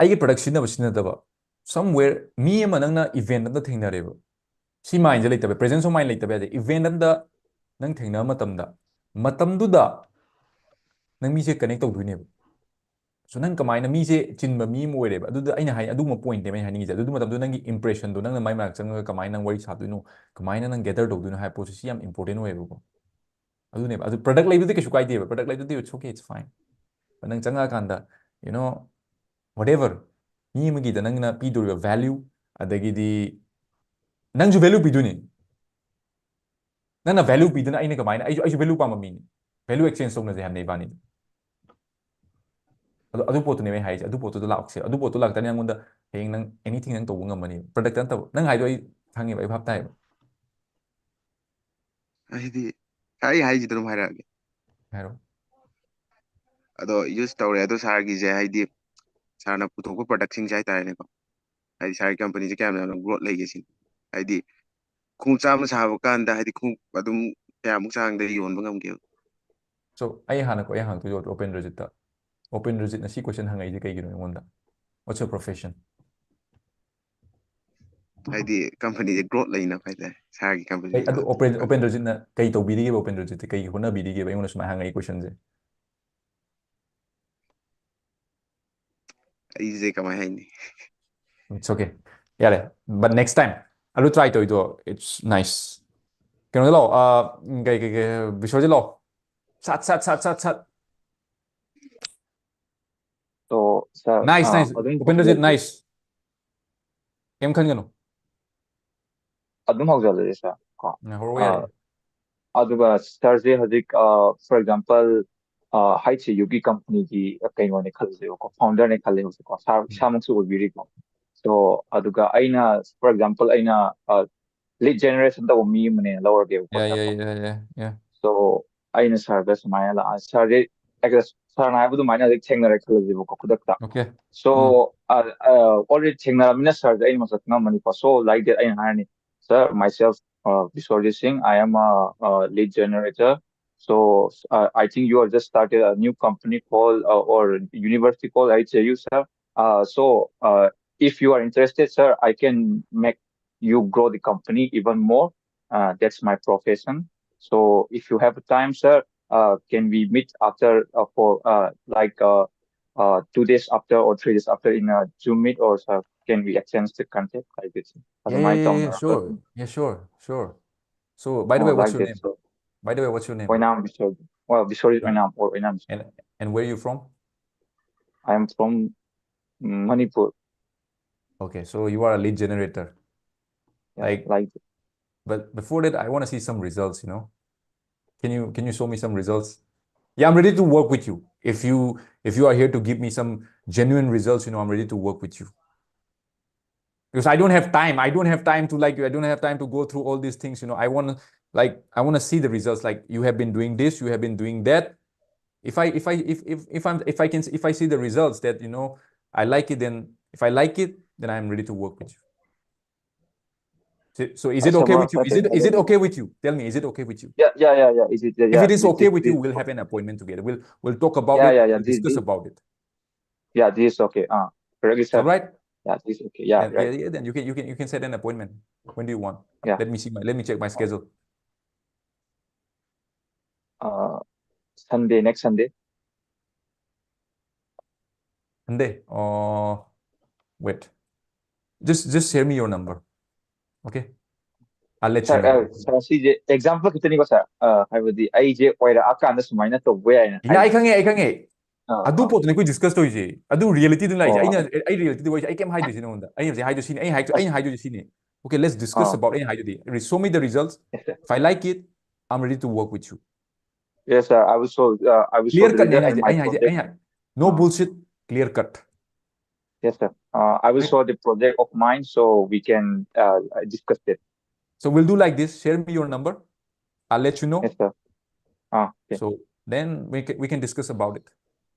ꯑꯩꯒꯤ ꯄ꯭ꯔꯗꯛ ꯁꯤꯖꯤꯟꯅꯕ ꯁꯤꯖꯤꯟꯅꯗꯕ, somewhere ꯃꯤ ꯑꯃ ꯅꯪꯅ ꯏꯚꯦꯟꯠ ꯑꯝꯗ ꯊꯦꯡꯅꯔꯦꯕ, ꯁꯤ ꯃꯥꯏꯟꯁꯦ ꯂꯩꯇꯕ, presence of mind ꯂꯩꯇꯕ ꯌꯥꯗꯦ꯫ ꯏꯚꯦꯟꯠ ꯑꯝꯗ ꯅꯪ ꯊꯦꯡꯅꯕ ꯃꯇꯝꯗ, ꯃꯇꯝꯗꯨꯗ ꯅꯪ ꯃꯤꯁꯦ ꯀꯅꯦꯛ ꯇꯧꯗꯣꯏꯅꯦꯕ꯫ ꯁꯣ ꯅꯪ ꯀꯃꯥꯏꯅ ꯃꯤꯁꯦ ꯆꯤꯟꯕ ꯃꯤ ꯑꯃ ꯑꯣꯏꯔꯦꯕ꯫ ꯑꯗꯨꯗ ꯑꯩꯅ ꯍꯥꯏ, ꯑꯗꯨꯒꯨꯝꯕ ꯄꯣꯏꯟꯠꯅꯦꯕ ꯑꯩꯅ ꯍꯥꯏꯅꯤꯡꯉꯤꯁꯦ꯫ ꯑꯗꯨ ꯃꯇꯝꯗꯨꯗ ꯅꯪꯒꯤ ꯏꯝꯄ꯭ꯔꯦꯁꯟꯗꯣ, ꯅꯪꯅ ꯃꯥꯏ ꯃꯅꯥꯛ ꯆꯪꯉꯒ ꯀꯃꯥꯏꯅ ꯅꯪ ꯋꯥꯔꯤ ꯁꯥꯗꯣꯏꯅꯣ, ꯀꯃꯥꯏꯅ ꯅꯪ ꯒꯦꯗꯔ ꯇꯧꯗꯣꯏꯅꯣ ꯍꯥꯏꯕ ꯄꯣꯠꯁꯦ, ꯁꯤ ꯌꯥꯝ ꯏꯝꯄꯣꯔꯇꯦꯟ ꯑꯣꯏꯌꯦꯕꯀꯣ꯫ ꯑꯗꯨꯅꯦꯕ꯫ ꯑꯗꯨ ꯄ꯭ꯔꯗꯛ ꯂꯩꯕꯗꯤ ꯀꯩꯁꯨ ꯀꯥꯏꯗꯦꯕ, ꯄ꯭ꯔꯗꯛ ꯂꯩꯕꯗꯤ it's okay, it's fine꯫ But ꯅꯪ ꯆꯪꯉꯛꯑꯀꯥꯟꯗ, you know, whatever, ꯃꯤ ꯑꯃꯒꯤꯗ ꯅꯪꯅ ꯄꯤꯗꯣꯔꯤꯕ ꯚꯦꯂ꯭ꯌꯨ, ꯑꯗꯒꯤꯗꯤ ꯅꯪꯁꯨ ꯚꯦꯂ꯭ꯌꯨ ꯄꯤꯗꯣꯏꯅꯤ꯫ ꯅꯪꯅ ꯚꯦꯂ꯭ꯌꯨ ꯄꯤꯗꯅ ꯑꯩꯅ ꯀꯃꯥꯏꯅ, ꯑꯩꯁꯨ, ꯑꯩꯁꯨ ꯚꯦꯂ꯭ꯌꯨ ꯄꯥꯝꯕ ꯃꯤꯅꯤ, ꯚꯦꯂ꯭ꯌꯨ ꯑꯦꯛꯁꯆꯦꯟꯖ ꯇꯧꯅꯁꯦ ꯍꯥꯏꯕꯅꯦ ꯏꯕꯥꯅꯤꯗꯣ꯫ ꯑꯗꯨ, ꯑꯗꯨ ꯄꯣꯠꯇꯨꯅꯦꯕ ꯑꯩ ꯍꯥꯏꯔꯤꯁꯦ, ꯑꯗꯨ ꯄꯣꯠꯇꯨꯗ ꯂꯥꯛꯁꯦ꯫ ꯑꯗꯨ ꯄꯣꯠꯇꯨ ꯂꯥꯛꯇꯥꯔꯗꯤ ꯅꯪꯉꯣꯟꯗ ꯍꯌꯦꯡ ꯅꯪ ꯑꯦꯅꯤꯊꯤꯡ ꯅꯪ ꯇꯧꯕ ꯉꯝꯃꯅꯤ, ꯄ꯭ꯔꯗꯛꯇ ꯅꯠꯇꯕ꯫ ꯅꯪ ꯍꯥꯏꯗꯣ ꯑꯩ ꯈꯪꯉꯦꯕ, ꯑꯩ ꯚꯥꯞ ꯇꯥꯏꯌꯦꯕ꯫ ꯍꯥꯏꯗꯤ, ꯑꯩ ꯍꯥꯏꯁꯤꯗ ꯑꯗꯨꯝ ꯍꯥꯏꯔꯛꯑꯒꯦ꯫ ꯍꯥꯏꯔꯣ꯫ ꯑꯗꯣ ꯌꯨꯁ ꯇꯧꯔꯦ꯫ ꯑꯗꯣ ꯁꯥꯔꯒꯤꯁꯦ, ꯍꯥꯏꯗꯤ, ꯁꯥꯔꯅ ꯄꯨꯊꯣꯛꯄ ꯄ꯭ꯔꯗꯛꯁꯤꯡꯁꯦ ꯍꯥꯏꯇꯥꯔꯦꯅꯦꯀꯣ, ꯍꯥꯏꯗꯤ ꯁꯥꯔꯒꯤ ꯀꯝꯄꯅꯤꯁꯦ ꯀꯌꯥꯝ ꯌꯥꯝꯅ ꯒ꯭ꯔꯣꯠ ꯂꯩꯒꯦ ꯁꯤꯅꯤ꯫ ꯍꯥꯏꯗꯤ ꯈꯣꯡꯎꯞ ꯆꯥꯝꯃ ꯁꯥꯕ ꯀꯥꯟꯗ, ꯍꯥꯏꯗꯤ ꯈꯣꯡꯎꯞ ꯑꯗꯨꯝ ꯀꯌꯥꯃꯨꯛ ꯆꯥꯡꯗ ꯌꯣꯟꯕ ꯉꯝꯒꯦꯕ? ꯁꯣ ꯑꯩ ꯍꯥꯟꯅ ꯀꯣ-, ꯑꯩ ꯍꯪꯉꯛꯇꯣꯏꯁꯦ ꯎꯄꯦꯟꯗ꯭ꯔꯖꯤꯠꯇ꯫ ꯎꯄꯦꯟꯗ꯭ꯔꯖꯤꯠꯅ ꯁꯤ ꯀꯣꯏꯁꯟ ꯍꯪꯉꯛꯏꯁꯦ ꯀꯩꯒꯤꯅꯣ ꯑꯩꯉꯣꯟꯗ? What's your profession? ꯍꯥꯏꯗꯤ ꯀꯝꯄꯅꯤꯁꯦ ꯒ꯭ꯔꯣꯠ ꯂꯩꯅꯕ ꯍꯥꯏꯇꯥꯔꯦ, ꯁꯥꯔꯒꯤ ꯀꯝꯄꯅꯤ ꯑꯩ ꯑꯗꯨ ꯎꯄꯦꯟ-, ꯎꯄꯦꯟꯗ꯭ꯔꯖꯤꯠꯅ ꯀꯩ ꯇꯧꯕꯤꯔꯤꯒꯦꯕ? ꯎꯄꯦꯟꯗ꯭ꯔꯖꯤꯠꯇ ꯀꯩ ꯍꯣꯠꯅꯕꯤꯔꯤꯒꯦꯕ? ꯑꯩꯉꯣꯟꯗ ꯁꯨꯃꯥꯏꯅ ꯍꯪꯉꯛꯏ ꯀꯣꯏꯁꯟꯁꯦ꯫ ꯑꯩꯁꯦ ꯀꯃꯥꯏ ꯍꯥꯏꯅꯤ? It's okay. ꯌꯥꯔꯦ꯫ But next time ꯑꯗꯨ try ꯇꯧꯔꯤꯗꯣ, it's nice. ꯀꯩꯅꯣꯗ ꯂꯥꯛꯑꯣ, ꯑ, ꯀꯩ, ꯀꯩ, ꯀꯩ, ꯕꯤꯁ꯭ꯋꯖꯤꯠ ꯂꯥꯛꯑꯣ꯫ ꯁꯠ, ꯁꯠ, ꯁꯠ, ꯁꯠ, ꯁꯠ꯫ ꯑꯣ, ꯁꯥꯔ, Nice, ꯑꯥ, nice. ꯑꯗꯨꯝ ꯎꯄꯦꯟꯗ꯭ꯔꯖꯤꯠ, ꯍꯧꯖꯔꯛꯀꯦ꯫ Nice. ꯀꯩꯝ ꯈꯟꯒꯅꯨ꯫ ꯑꯗꯨꯝ ꯍꯧꯖꯔꯛꯑꯒꯦ, ꯁꯥꯔ, ꯀꯣ꯫ ꯎꯝ, ꯍꯧꯔꯛꯑꯣ, ꯑꯥ, ꯌꯥꯔꯦ꯫ ꯑꯗꯨꯒ ꯁꯥꯔꯁꯦ ꯍꯧꯖꯤꯛ, for example, ꯍꯩꯆ ꯑꯦ ꯌꯨꯒꯤ ꯀꯝꯄꯅꯤꯒꯤ ꯀꯩꯅꯣꯅꯦ ꯈꯜꯂꯁꯦꯕꯀꯣ, ꯐꯥꯎꯟꯗꯔꯅꯦ ꯈꯜꯂꯦꯕꯀꯣ, ꯁꯥꯔ ꯏꯁꯥꯃꯛꯁꯨ ꯑꯣꯏꯕꯤꯔꯤꯀꯣ꯫ So ꯑꯗꯨꯒ ꯑꯩꯅ, for example, ꯑꯩꯅ ꯂꯤꯗ ꯖꯦꯅꯦꯔꯦꯁꯟ ꯇꯧꯕ ꯃꯤ ꯑꯃꯅꯦ ꯂꯧꯔꯒꯦꯕꯀꯣ꯫ Yeah, yeah, yeah, yeah, yeah. So ꯑꯩꯅ ꯁꯥꯔꯗ ꯁꯨꯃꯥꯏꯅ ꯂꯥꯛꯑ, ꯁꯥꯔꯁꯦ, ꯁꯥꯔꯅ ꯍꯥꯏꯕ ꯑꯗꯨꯃꯥꯏꯅ ꯍꯧꯖꯤꯛ ꯊꯦꯡꯅꯔꯦ ꯈꯜꯂꯁꯦꯕꯀꯣ, ꯈꯨꯗꯛꯇ꯫ Okay. So already ꯊꯦꯡꯅꯔꯕꯅꯤꯅ ꯁꯥꯔꯁꯦ ꯑꯩꯅ ꯃꯁꯛ ꯈꯪꯉꯝꯃꯅꯤꯀꯣ꯫ So like that ꯑꯩꯅ ꯍꯥꯏꯔꯅꯤ, "Sir, myself, uh, Bishwajit Singh, I am a, uh, lead generator. So uh, I think you are just started a new company called, uh, or university called H A U, sir. Uh, so uh, if you are interested, sir, I can make you grow the company even more. Uh, that's my profession. So if you have time, sir, uh, can we meet after, uh, for uh, like uh, uh, two days after or three days after in a Zoom meet, or, sir, can we exchange the contact?" Like this. Yeah, yeah, yeah, yeah, sure. Yeah, sure, sure. So, by the way, what's your name? By the way, what's your name? Oinam Bishwajit. Well, Bishwajit Oinam or Oinam. And and where are you from? I am from Manipur. Okay, so you are a lead generator. Yeah, like, but before that, I want to see some results, you know. Can you can you show me some results? Yeah, I'm ready to work with you. If you if you are here to give me some genuine results, you know, I'm ready to work with you. Because I don't have time. I don't have time to, like, I don't have time to go through all these things, you know. I want to, like, I want to see the results. Like, you have been doing this, you have been doing that. If I if I if if if I'm if I can if I see the results that, you know, I like it, then if I like it, then I'm ready to work with you. So, so is it okay with you? Is it is it okay with you? Tell me, is it okay with you? Yeah, yeah, yeah, yeah. Is it? Yeah, if it is okay with you, we'll have an appointment together. We'll we'll talk about it. Yeah, yeah. We'll discuss about it. Yeah, this is okay. Uh, correctly, sir. All right. Yeah, this is okay. Yeah, and, right. Yeah, then you can you can you can set an appointment. When do you want? Yeah. Let me see my let me check my schedule. Uh, Sunday, next Sunday. Sunday. Uh, wait. Just just share me your number. Okay. I'll let you Sir, know. Uh, sir, ꯁꯤꯁꯦ example ꯈꯤꯇꯅꯤꯀꯣ, sir. Uh, ꯍꯥꯏꯕꯗꯤ ꯑꯩꯁꯦ ꯑꯣꯏꯔꯛꯑꯀꯥꯟꯗ ꯁꯨꯃꯥꯏꯅ ꯇꯧꯕ ꯌꯥꯏꯅ. Yeah, ꯑꯩ ꯈꯪꯉꯦ, ꯑꯩ ꯈꯪꯉꯦ. ꯑꯗꯨ ꯄꯣꯠꯇꯨꯅꯦ ꯑꯩꯈꯣꯏ discuss ꯇꯧꯔꯤꯁꯦ꯫ ꯑꯗꯨ reality ꯗꯨ ꯂꯥꯛꯏꯁꯦ꯫ ꯑꯩꯅ ꯑꯩ reality ꯗꯨ ꯋꯥꯔꯤꯁꯦ ꯑꯩ ꯀꯩꯝ ꯍꯥꯏꯗꯣꯏꯁꯦ ꯅꯉꯣꯟꯗ꯫ ꯑꯩꯅ ꯍꯧꯖꯤꯛ ꯍꯥꯏꯗꯣꯏꯁꯦ ꯁꯤꯅꯤ꯫ ꯑꯩ ꯍꯧꯖꯤꯛ ꯍꯥꯏꯗꯣꯏꯁꯦ ꯁꯤꯅꯤ꯫ Okay, let's discuss about. ꯑꯩꯅ ꯍꯥꯏꯗꯨꯗꯤ, show me the results. If I like it, I'm ready to work with you. Yes, sir. I will show. Uh, I will show Clear the cut. leader ꯑꯩꯅ and ꯍꯥꯏꯁꯦ my ꯑꯩꯅ ꯍꯥꯏꯁꯦ project. ꯑꯩꯅ ꯍꯥꯏ- no Ah. bullshit, clear cut. Yes, sir. Uh, I will Right. show the project of mine, so we can uh, discuss it. So we'll do like this. Share me your number. I'll let you know. Yes, sir. Ah, okay. So then we can, we can discuss about it.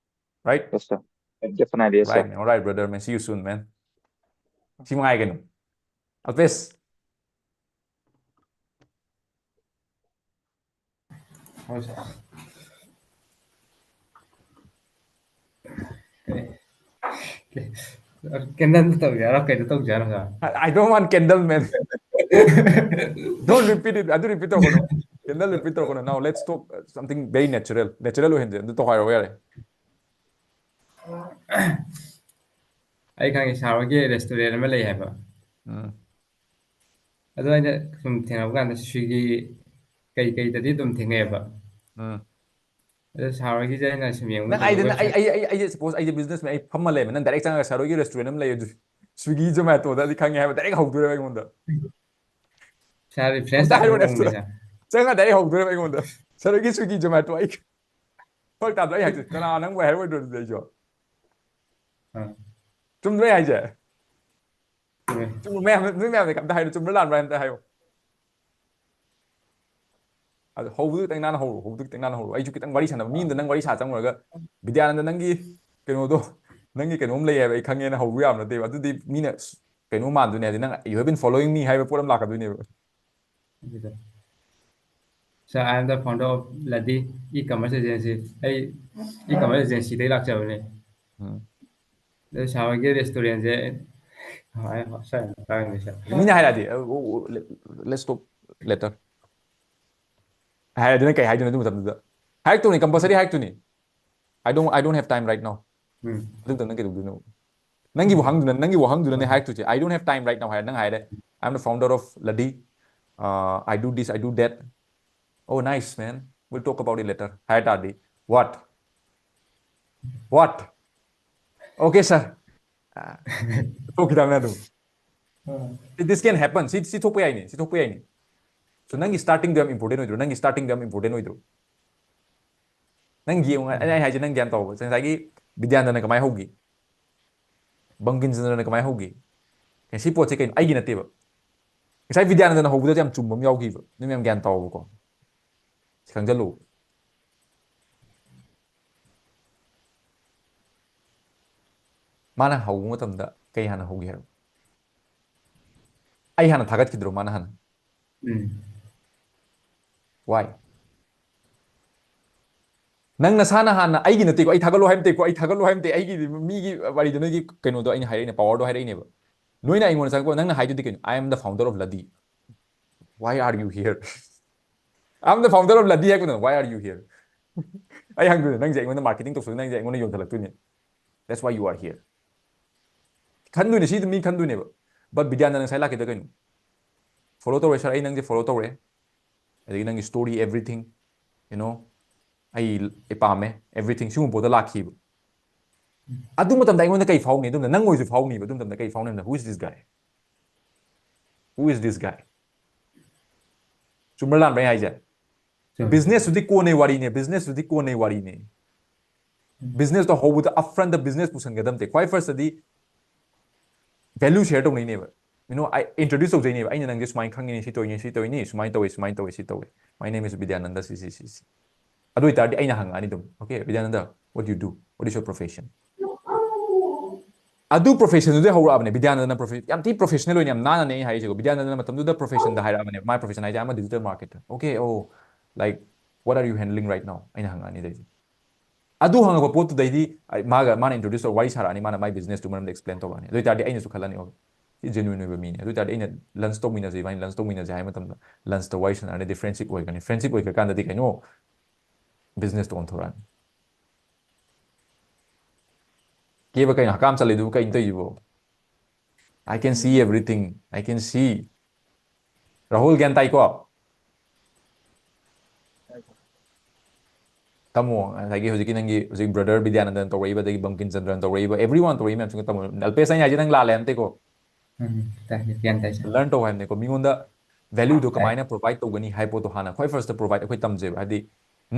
Right? Yes, sir. Definitely, yes, sir. Right, man. All right, brother, man. See you soon, man. ꯁꯤ ꯃꯉꯥꯏ ꯀꯩꯅꯣ. Always. Candle ꯇꯧꯖꯦ ꯍꯥꯏꯔꯣ? ꯀꯩꯅꯣ ꯇꯧꯖꯦ ꯍꯥꯏꯔꯣ, sir? I, I don't want candle, man. Don't repeat it. ꯑꯗꯨ repeat ꯇꯧꯔꯛꯀꯅꯨ. Candle repeat ꯇꯧꯔꯛꯀꯅꯨ. Now let's talk uh, something very natural. Natural ꯑꯣꯏꯍꯟꯁꯦ. ꯑꯗꯨ ꯇꯧꯈꯥꯏꯔꯛꯑꯣ ꯌꯥꯔꯦ. ꯑꯩ ꯈꯪꯉꯦ, sir ꯍꯣꯏꯒꯤ restaurant ꯑꯃ ꯂꯩ ꯍꯥꯏꯕ꯫ ꯎꯝ. ꯑꯗꯣ ꯑꯩꯅ ꯁꯨꯝ ꯊꯦꯡꯅꯕ ꯀꯥꯟꯗ Swiggy ꯀꯩ ꯀꯩꯗꯗꯤ ꯑꯗꯨꯝ ꯊꯦꯡꯅꯩꯑꯕ꯫ ꯎꯝ. ꯑꯗꯣ sir ꯍꯣꯏꯒꯤꯁꯦ ꯑꯩꯅ ꯁꯨꯝ ꯌꯦꯡꯕ ꯅꯪ ꯃꯇꯝꯗ ꯑꯩꯗꯅ ꯑꯩ website ꯑꯩ ꯑꯩ ꯑꯩꯁꯦ suppose ꯑꯩꯁꯦ business man, ꯑꯩ ꯐꯝꯃ ꯂꯩꯕ, ꯅꯪ direct ꯆꯪꯉꯒ "Sir ꯍꯣꯏꯒꯤ restaurant ꯑꯃ ꯂꯩ, ꯑꯗꯨ Swiggy, Zomato ꯗꯗꯤ ꯈꯪꯉꯦ" ꯍꯥꯏꯕ direct ꯍꯧꯗꯣꯏꯔꯦꯕ ꯑꯩꯉꯣꯟꯗ. sir reference ꯑꯝꯇ ꯍꯥꯏꯔꯣ, ꯇꯥꯛꯄ restaurant. ꯃꯑꯣꯡꯅꯤꯗ꯫ ꯆꯪꯉꯒ direct ꯍꯧꯗꯣꯏꯔꯦꯕ ꯑꯩꯉꯣꯟꯗ, "Sir ꯍꯣꯏꯒꯤ Swiggy, Zomato." ꯑꯩ ꯐꯔꯛ ꯇꯥꯗ꯭ꯔꯣ? ꯑꯩ ꯍꯥꯏꯁꯦ ꯀꯅꯥ ꯅꯪꯕꯨ ꯍꯥꯏꯔꯣꯏꯗ꯭ꯔꯣ ꯑꯗꯨꯗꯤ ꯑꯩꯁꯨ? ꯑꯥ꯫ ꯆꯨꯝꯗ꯭ꯔꯣ ꯑꯩ ꯍꯥꯏꯁꯦ? ꯆꯨꯝꯃꯦ꯫ ꯆꯨꯝꯕ ꯃꯌꯥꯝ, ꯅꯣꯏ ꯃꯌꯥꯝꯅ ꯑꯝꯇ ꯍꯥꯏꯔꯣ, ꯆꯨꯝꯕ꯭ꯔꯥ ꯂꯥꯟꯕ꯭ꯔꯥ ꯑꯝꯇ ꯍꯥꯏꯌꯣ꯫ ꯑꯗꯨ ꯍꯧꯕꯗꯨ ꯈꯤꯇꯪ ꯅꯥꯟꯅ ꯍꯧꯔꯣ, ꯍꯧꯕꯗꯨ ꯈꯤꯇꯪ ꯅꯥꯟꯅ ꯍꯧꯔꯣ꯫ ꯑꯩꯁꯨ ꯈꯤꯇꯪ ꯋꯥꯔꯤ ꯁꯥꯟꯅꯕ, ꯃꯤ ꯑꯃꯗ ꯅꯪ ꯋꯥꯔꯤ ꯁꯥ ꯆꯪꯉꯨꯔꯒ "ꯕꯤꯗ꯭ꯌꯥꯅꯟꯗ, ꯅꯪꯒꯤ ꯀꯩꯅꯣꯗꯣ, ꯅꯪꯒꯤ ꯀꯩꯅꯣꯝ ꯂꯩ ꯍꯥꯏꯕ ꯑꯩ ꯈꯪꯉꯦꯅ" ꯍꯧꯕ ꯌꯥꯕ ꯅꯠꯇꯦꯕ꯫ ꯑꯗꯨꯗꯤ ꯃꯤꯅ ꯁ-, ꯀꯩꯅꯣ ꯃꯥꯟꯗꯣꯏꯅꯦ ꯍꯥꯏꯗꯤ, "ꯅꯪ, you have been following me" ꯍꯥꯏꯕ ꯄꯣꯠ ꯑꯃ ꯂꯥꯛꯀꯗꯣꯏꯅꯦꯕ꯫ ꯑꯗꯨꯗ, "Sir, I am the founder of Ladi e-commerce agency." ꯑꯩ e-commerce agency ꯗꯩ ꯂꯥꯛꯆꯕꯅꯦ꯫ ꯎꯝ. ꯑꯗꯣ sir ꯍꯣꯏꯒꯤ restaurant ꯁꯦ ꯀꯃꯥꯏꯅ ꯍꯣꯠꯆꯔꯤꯅꯣ ꯈꯪꯗꯦ, sir꯫ ꯃꯤꯅ ꯍꯥꯏꯔꯛꯑꯗꯤ, "Oh, oh, oh, let, let's talk later." ꯍꯥꯏꯔꯗꯤ ꯅꯪ ꯀꯩ ꯍꯥꯏꯗꯣꯏꯅꯣ ꯑꯗꯨ ꯃꯇꯝꯗꯨꯗ? ꯍꯥꯏꯔꯛꯇꯧꯅꯤ, compulsory ꯍꯥꯏꯔꯛꯇꯣꯏꯅꯤ꯫ "I don't, I don't have time right now." ꯎꯝ꯫ ꯑꯗꯨ ꯃꯇꯝꯗ ꯀꯩꯗꯧꯗꯣꯏꯅꯣ? ꯅꯪꯒꯤ ꯋꯥꯍꯪꯗꯨꯅ, ꯅꯪꯒꯤ ꯋꯥꯍꯪꯗꯨꯅꯅꯦ ꯍꯥꯏꯔꯛꯇꯣꯏꯁꯦ, "I don't have time right now" ꯍꯥꯏꯔꯦ, ꯅꯪ ꯍꯥꯏꯔꯦ, "I'm the founder of Ladi, uh, I do this, I do that." "Oh, nice, man, we'll talk about it later" ꯍꯥꯏ ꯇꯥꯔꯗꯤ, "What? What? Okay, sir." ꯑꯥ, ꯊꯣꯛꯈꯤꯗꯕꯅꯦ ꯑꯗꯨꯝ꯫ ꯑꯥ꯫ This can happen. ꯁꯤ, ꯁꯤ ꯊꯣꯛꯄ ꯌꯥꯏꯅꯦ, ꯁꯤ ꯊꯣꯛꯄ ꯌꯥꯏꯅꯦ꯫ So ꯅꯪꯒꯤ starting ꯗꯣ ꯌꯥꯝ important ꯑꯣꯏꯗ꯭ꯔꯣ? ꯅꯪꯒꯤ starting ꯗꯣ ꯌꯥꯝ important ꯑꯣꯏꯗ꯭ꯔꯣ? ꯅꯪ ꯌꯦꯡꯉꯨ, ꯑꯩ ꯑꯩ ꯍꯥꯏꯁꯦ ꯅꯪ ꯒ꯭ꯌꯥꯟ ꯇꯧꯕ꯫ ꯉꯁꯥꯏꯒꯤ ꯕꯤꯗ꯭ꯌꯥꯅꯟꯗꯅ ꯀꯃꯥꯏꯅ ꯍꯧꯈꯤ? ꯕꯪꯀꯤꯝ ꯆꯟꯗ꯭ꯔꯅ ꯀꯃꯥꯏꯅ ꯍꯧꯈꯤ? ꯁꯤ ꯄꯣꯠꯁꯦ ꯀꯩꯅꯣ? ꯑꯩꯒꯤ ꯅꯠꯇꯦꯕ꯫ ꯉꯁꯥꯏ ꯕꯤꯗ꯭ꯌꯥꯅꯟꯗꯅ ꯍꯧꯕꯗ ꯌꯥꯝ ꯆꯨꯝꯕ ꯑꯃ ꯌꯥꯎꯈꯤꯕ꯫ ꯅꯣꯏ ꯃꯌꯥꯝ ꯒ꯭ꯌꯥꯟ ꯇꯧꯕꯀꯣ꯫ ꯁꯤ ꯈꯪꯖꯜꯂꯨ꯫ ꯃꯥꯅ ꯍꯧꯕ ꯃꯇꯝꯗ ꯀꯩ ꯍꯥꯟꯅ ꯍꯧꯒꯦ ꯍꯥꯏꯔꯣ? ꯑꯩ ꯍꯥꯟꯅ ꯊꯥꯒꯠꯈꯤꯗ꯭ꯔꯣ ꯃꯥꯅ ꯍꯥꯟꯅ? ꯎꯝ꯫ Why? ꯅꯪ ꯅꯁꯥꯅ ꯍꯥꯟꯅ, ꯑꯩꯒꯤ ꯅꯠꯇꯦꯀꯣ, ꯑꯩ ꯊꯥꯒꯠꯂꯣ ꯍꯥꯏꯕ ꯅꯠꯇꯦꯀꯣ, ꯑꯩ ꯊꯥꯒꯠꯂꯣ ꯍꯥꯏꯕ ꯅꯠꯇꯦ, ꯑꯩꯒꯤ ꯃꯤꯒꯤ ꯋꯥꯔꯤꯗꯣ, ꯅꯣꯏꯒꯤ ꯀꯩꯅꯣꯗꯣ ꯑꯩꯅ ꯍꯥꯏꯔꯛꯏꯅꯦ, power ꯗꯣ ꯍꯥꯏꯔꯛꯏꯅꯦꯕ꯫ ꯅꯣꯏꯅ ꯑꯩꯉꯣꯟꯗ ꯆꯪꯉꯛꯄ, ꯅꯪꯅ ꯍꯥꯏꯗꯨꯗꯤ ꯀꯩꯅꯣ? "I am the founder of Ladi." Why are you here? "I am the founder of Ladi" ꯍꯥꯏꯕ ꯅꯪ, "Why are you here?" ꯑꯩ ꯍꯪꯗꯣꯏꯅꯦ, ꯅꯪꯁꯦ ꯑꯩꯉꯣꯟꯗ marketing ꯇꯧꯁꯜꯂꯒ ꯅꯪꯁꯦ ꯑꯩꯉꯣꯟꯗ ꯌꯣꯟꯊꯜꯂꯛꯇꯣꯏꯅꯦ꯫ That's why you are here. ꯈꯟꯗꯣꯏꯅꯦ, ꯁꯤꯗ ꯃꯤ ꯈꯟꯗꯣꯏꯅꯦꯕ꯫ But ꯕꯤꯗ꯭ꯌꯥꯅꯟꯗ ꯉꯁꯥꯏ ꯂꯥꯛꯈꯤꯗ ꯀꯩꯅꯣ? "Follow ꯇꯧꯔꯦ sir, ꯑꯩ ꯅꯪꯁꯦ follow ꯇꯧꯔꯦ, ꯑꯗꯒꯤ ꯅꯪꯒꯤ story, everything, you know, ꯑꯩ ꯑꯩ ꯄꯥꯝꯃꯦ, everything", ꯁꯤꯒꯨꯝꯕ ꯄꯣꯠꯇ ꯂꯥꯛꯈꯤꯕ꯫ ꯑꯗꯨ ꯃꯇꯝꯗ ꯑꯩꯉꯣꯟꯗ ꯀꯩ ꯐꯥꯎꯅꯤ? ꯑꯗꯨꯝꯅ ꯅꯪ ꯑꯣꯏꯁꯨ ꯐꯥꯎꯅꯤꯕ꯫ ꯑꯗꯨ ꯃꯇꯝꯗ ꯀꯩ ꯐꯥꯎꯅꯤ? "Who is this guy? Who is this guy?" ꯆꯨꯝꯕ꯭ꯔꯥ ꯂꯥꯟꯕ꯭ꯔꯥ ꯑꯩ ꯍꯥꯏꯁꯦ? ꯆꯨꯝꯃꯦ꯫ Business ꯇꯨꯗꯤ ꯀꯣꯟꯅꯩ ꯋꯥꯔꯤꯅꯦ, business ꯇꯨꯗꯤ ꯀꯣꯟꯅꯩ ꯋꯥꯔꯤꯅꯦ꯫ Business ꯇꯣ ꯍꯧꯕꯗ upfront ꯇ business ꯄꯨꯁꯟꯒꯗꯕ ꯅꯠꯇꯦ꯫ ꯈ꯭ꯋꯥꯏ first ꯇꯗꯤ value share ꯇꯧꯅꯩꯅꯦꯕ꯫ You know, I introduce ꯇꯧꯖꯩꯅꯦꯕ꯫ "ꯑꯩꯅ ꯅꯪꯁꯦ ꯁꯨꯃꯥꯏꯅ ꯈꯪꯉꯤꯅꯦ, ꯁꯤ ꯇꯧꯔꯤꯅꯤ, ꯁꯤ ꯇꯧꯔꯤꯅꯤ, ꯁꯨꯃꯥꯏꯅ ꯇꯧꯋꯦ, ꯁꯨꯃꯥꯏꯅ ꯇꯧꯋꯦ, ꯁꯤ ꯇꯧꯋꯦ꯫ My name is ꯕꯤꯗ꯭ꯌꯥꯅꯟꯗ, ꯁꯤ, ꯁꯤ, ꯁꯤ, ꯁꯤ"꯫ ꯑꯗꯨ ꯑꯣꯏꯇꯥꯔꯗꯤ ꯑꯩꯅ ꯍꯪꯉꯛꯑꯅꯤ ꯑꯗꯨꯝ, "Okay, Bidyananda, what do you do? What is your profession?" ꯑꯗꯨ profession ꯗꯨꯗꯩ ꯍꯧꯔꯛꯑꯕꯅꯦ꯫ ꯕꯤꯗ꯭ꯌꯥꯅꯟꯗꯅ profe-, ꯌꯥꯝ ꯊꯤ professional ꯑꯣꯏꯅ, ꯌꯥꯝ ꯅꯥꯟꯅꯅꯦ ꯑꯩ ꯍꯥꯏꯔꯤꯁꯦꯀꯣ꯫ ꯕꯤꯗ꯭ꯌꯥꯅꯟꯗꯅ ꯃꯇꯝꯗꯨꯗ profession ꯗ ꯍꯥꯏꯔꯛꯑꯕꯅꯦ꯫ My profession ꯍꯥꯏꯁꯦ, "I'm a digital marketer." "Okay, oh, like, what are you handling right now?" ꯑꯩꯅ ꯍꯪꯉꯛꯑꯅꯤ ꯑꯗꯩꯗꯤ꯫ ꯑꯗꯨ ꯍꯪꯉꯛꯄ ꯄꯣꯠꯇꯨꯗꯩꯗꯤ ꯑꯩ ꯃꯥꯒ, ꯃꯥꯅ introduce ꯇꯧꯔ ꯋꯥꯔꯤ ꯁꯥꯔꯛꯑꯅꯤ, ꯃꯥꯅ ꯃꯥꯏ business ꯇꯨ ꯃꯔꯝꯗ explain ꯇꯧꯔꯛꯑꯅꯤ꯫ ꯑꯗꯨ ꯑꯣꯏꯇꯥꯔꯗꯤ ꯑꯩꯅꯁꯨ ꯈꯜꯂꯅꯤ, "Okay, ꯁꯤ genuine ꯑꯣꯏꯕ ꯃꯤꯅꯦ"꯫ ꯑꯗꯨ ꯑꯣꯏꯇꯥꯔꯗꯤ ꯑꯩꯅ lunch ꯇꯧꯃꯤꯟꯅꯁꯦ, ꯏꯕꯥꯅꯤ lunch ꯇꯧꯃꯤꯟꯅꯁꯦ ꯍꯥꯏꯕ ꯃꯇꯝꯗ lunch ꯇ ꯋꯥꯔꯤ ꯁꯥꯟꯅꯔꯅꯤ, friendship ꯑꯣꯏꯒꯅꯤ꯫ Friendship ꯑꯣꯏꯈ꯭ꯔꯀꯥꯟꯗꯗꯤ ꯀꯩꯅꯣ, business ꯇ ꯑꯣꯟꯊꯣꯔꯛꯑꯅꯤ꯫ ꯀꯦꯕ ꯀꯩꯅꯣ? ꯍꯀꯥꯝ ꯆꯜꯂꯤꯗꯨꯕꯨ ꯀꯩꯅꯣ ꯇꯧꯔꯤꯁꯤꯕꯣ? "I can see everything. I can see." Rahul, ꯒ꯭ꯌꯥꯟ ꯇꯥꯏꯀꯣ? ꯇꯥꯃꯣ, ꯉꯁꯥꯏꯒꯤ ꯍꯧꯖꯤꯛꯀꯤ ꯅꯪꯒꯤ ꯍꯧꯖꯤꯛ brother ꯕꯤꯗ꯭ꯌꯥꯅꯟꯗꯅ ꯇꯧꯔꯛꯏꯕ, ꯑꯗꯒꯤ ꯕꯪꯀꯤꯝ ꯆꯟꯗ꯭ꯔꯅ ꯇꯧꯔꯛꯏꯕ, everyone ꯇꯧꯔꯛꯏ ꯃꯌꯥꯝꯁꯤꯡꯗꯣ ꯇꯥꯃꯣ꯫ ꯑꯜꯄꯦꯁ, ꯑꯩꯅ ꯍꯥꯏꯁꯦ ꯅꯪ ꯂꯥꯜꯂꯦ ꯅꯠꯇꯦꯀꯣ? ꯎꯝ, ꯇꯥꯏ, ꯒ꯭ꯌꯥꯟ ꯇꯥꯏ, sir꯫ Learn ꯇꯧ ꯍꯥꯏꯕꯅꯤꯀꯣ꯫ ꯃꯤꯉꯣꯟꯗ ꯚꯦꯂ꯭ꯌꯨꯗꯣ ꯀꯃꯥꯏꯅ ꯄ꯭ꯔꯣꯚꯥꯏꯗ ꯇꯧꯒꯅꯤ ꯍꯥꯏꯕ ꯄꯣꯠꯇꯣ ꯍꯥꯟꯅ ꯈ꯭ꯋꯥꯏ ꯐꯥꯔꯁꯇ ꯄ꯭ꯔꯣꯚꯥꯏꯗ ꯑꯩꯈꯣꯏ ꯇꯝꯖꯩꯕ꯫ ꯍꯥꯏꯗꯤ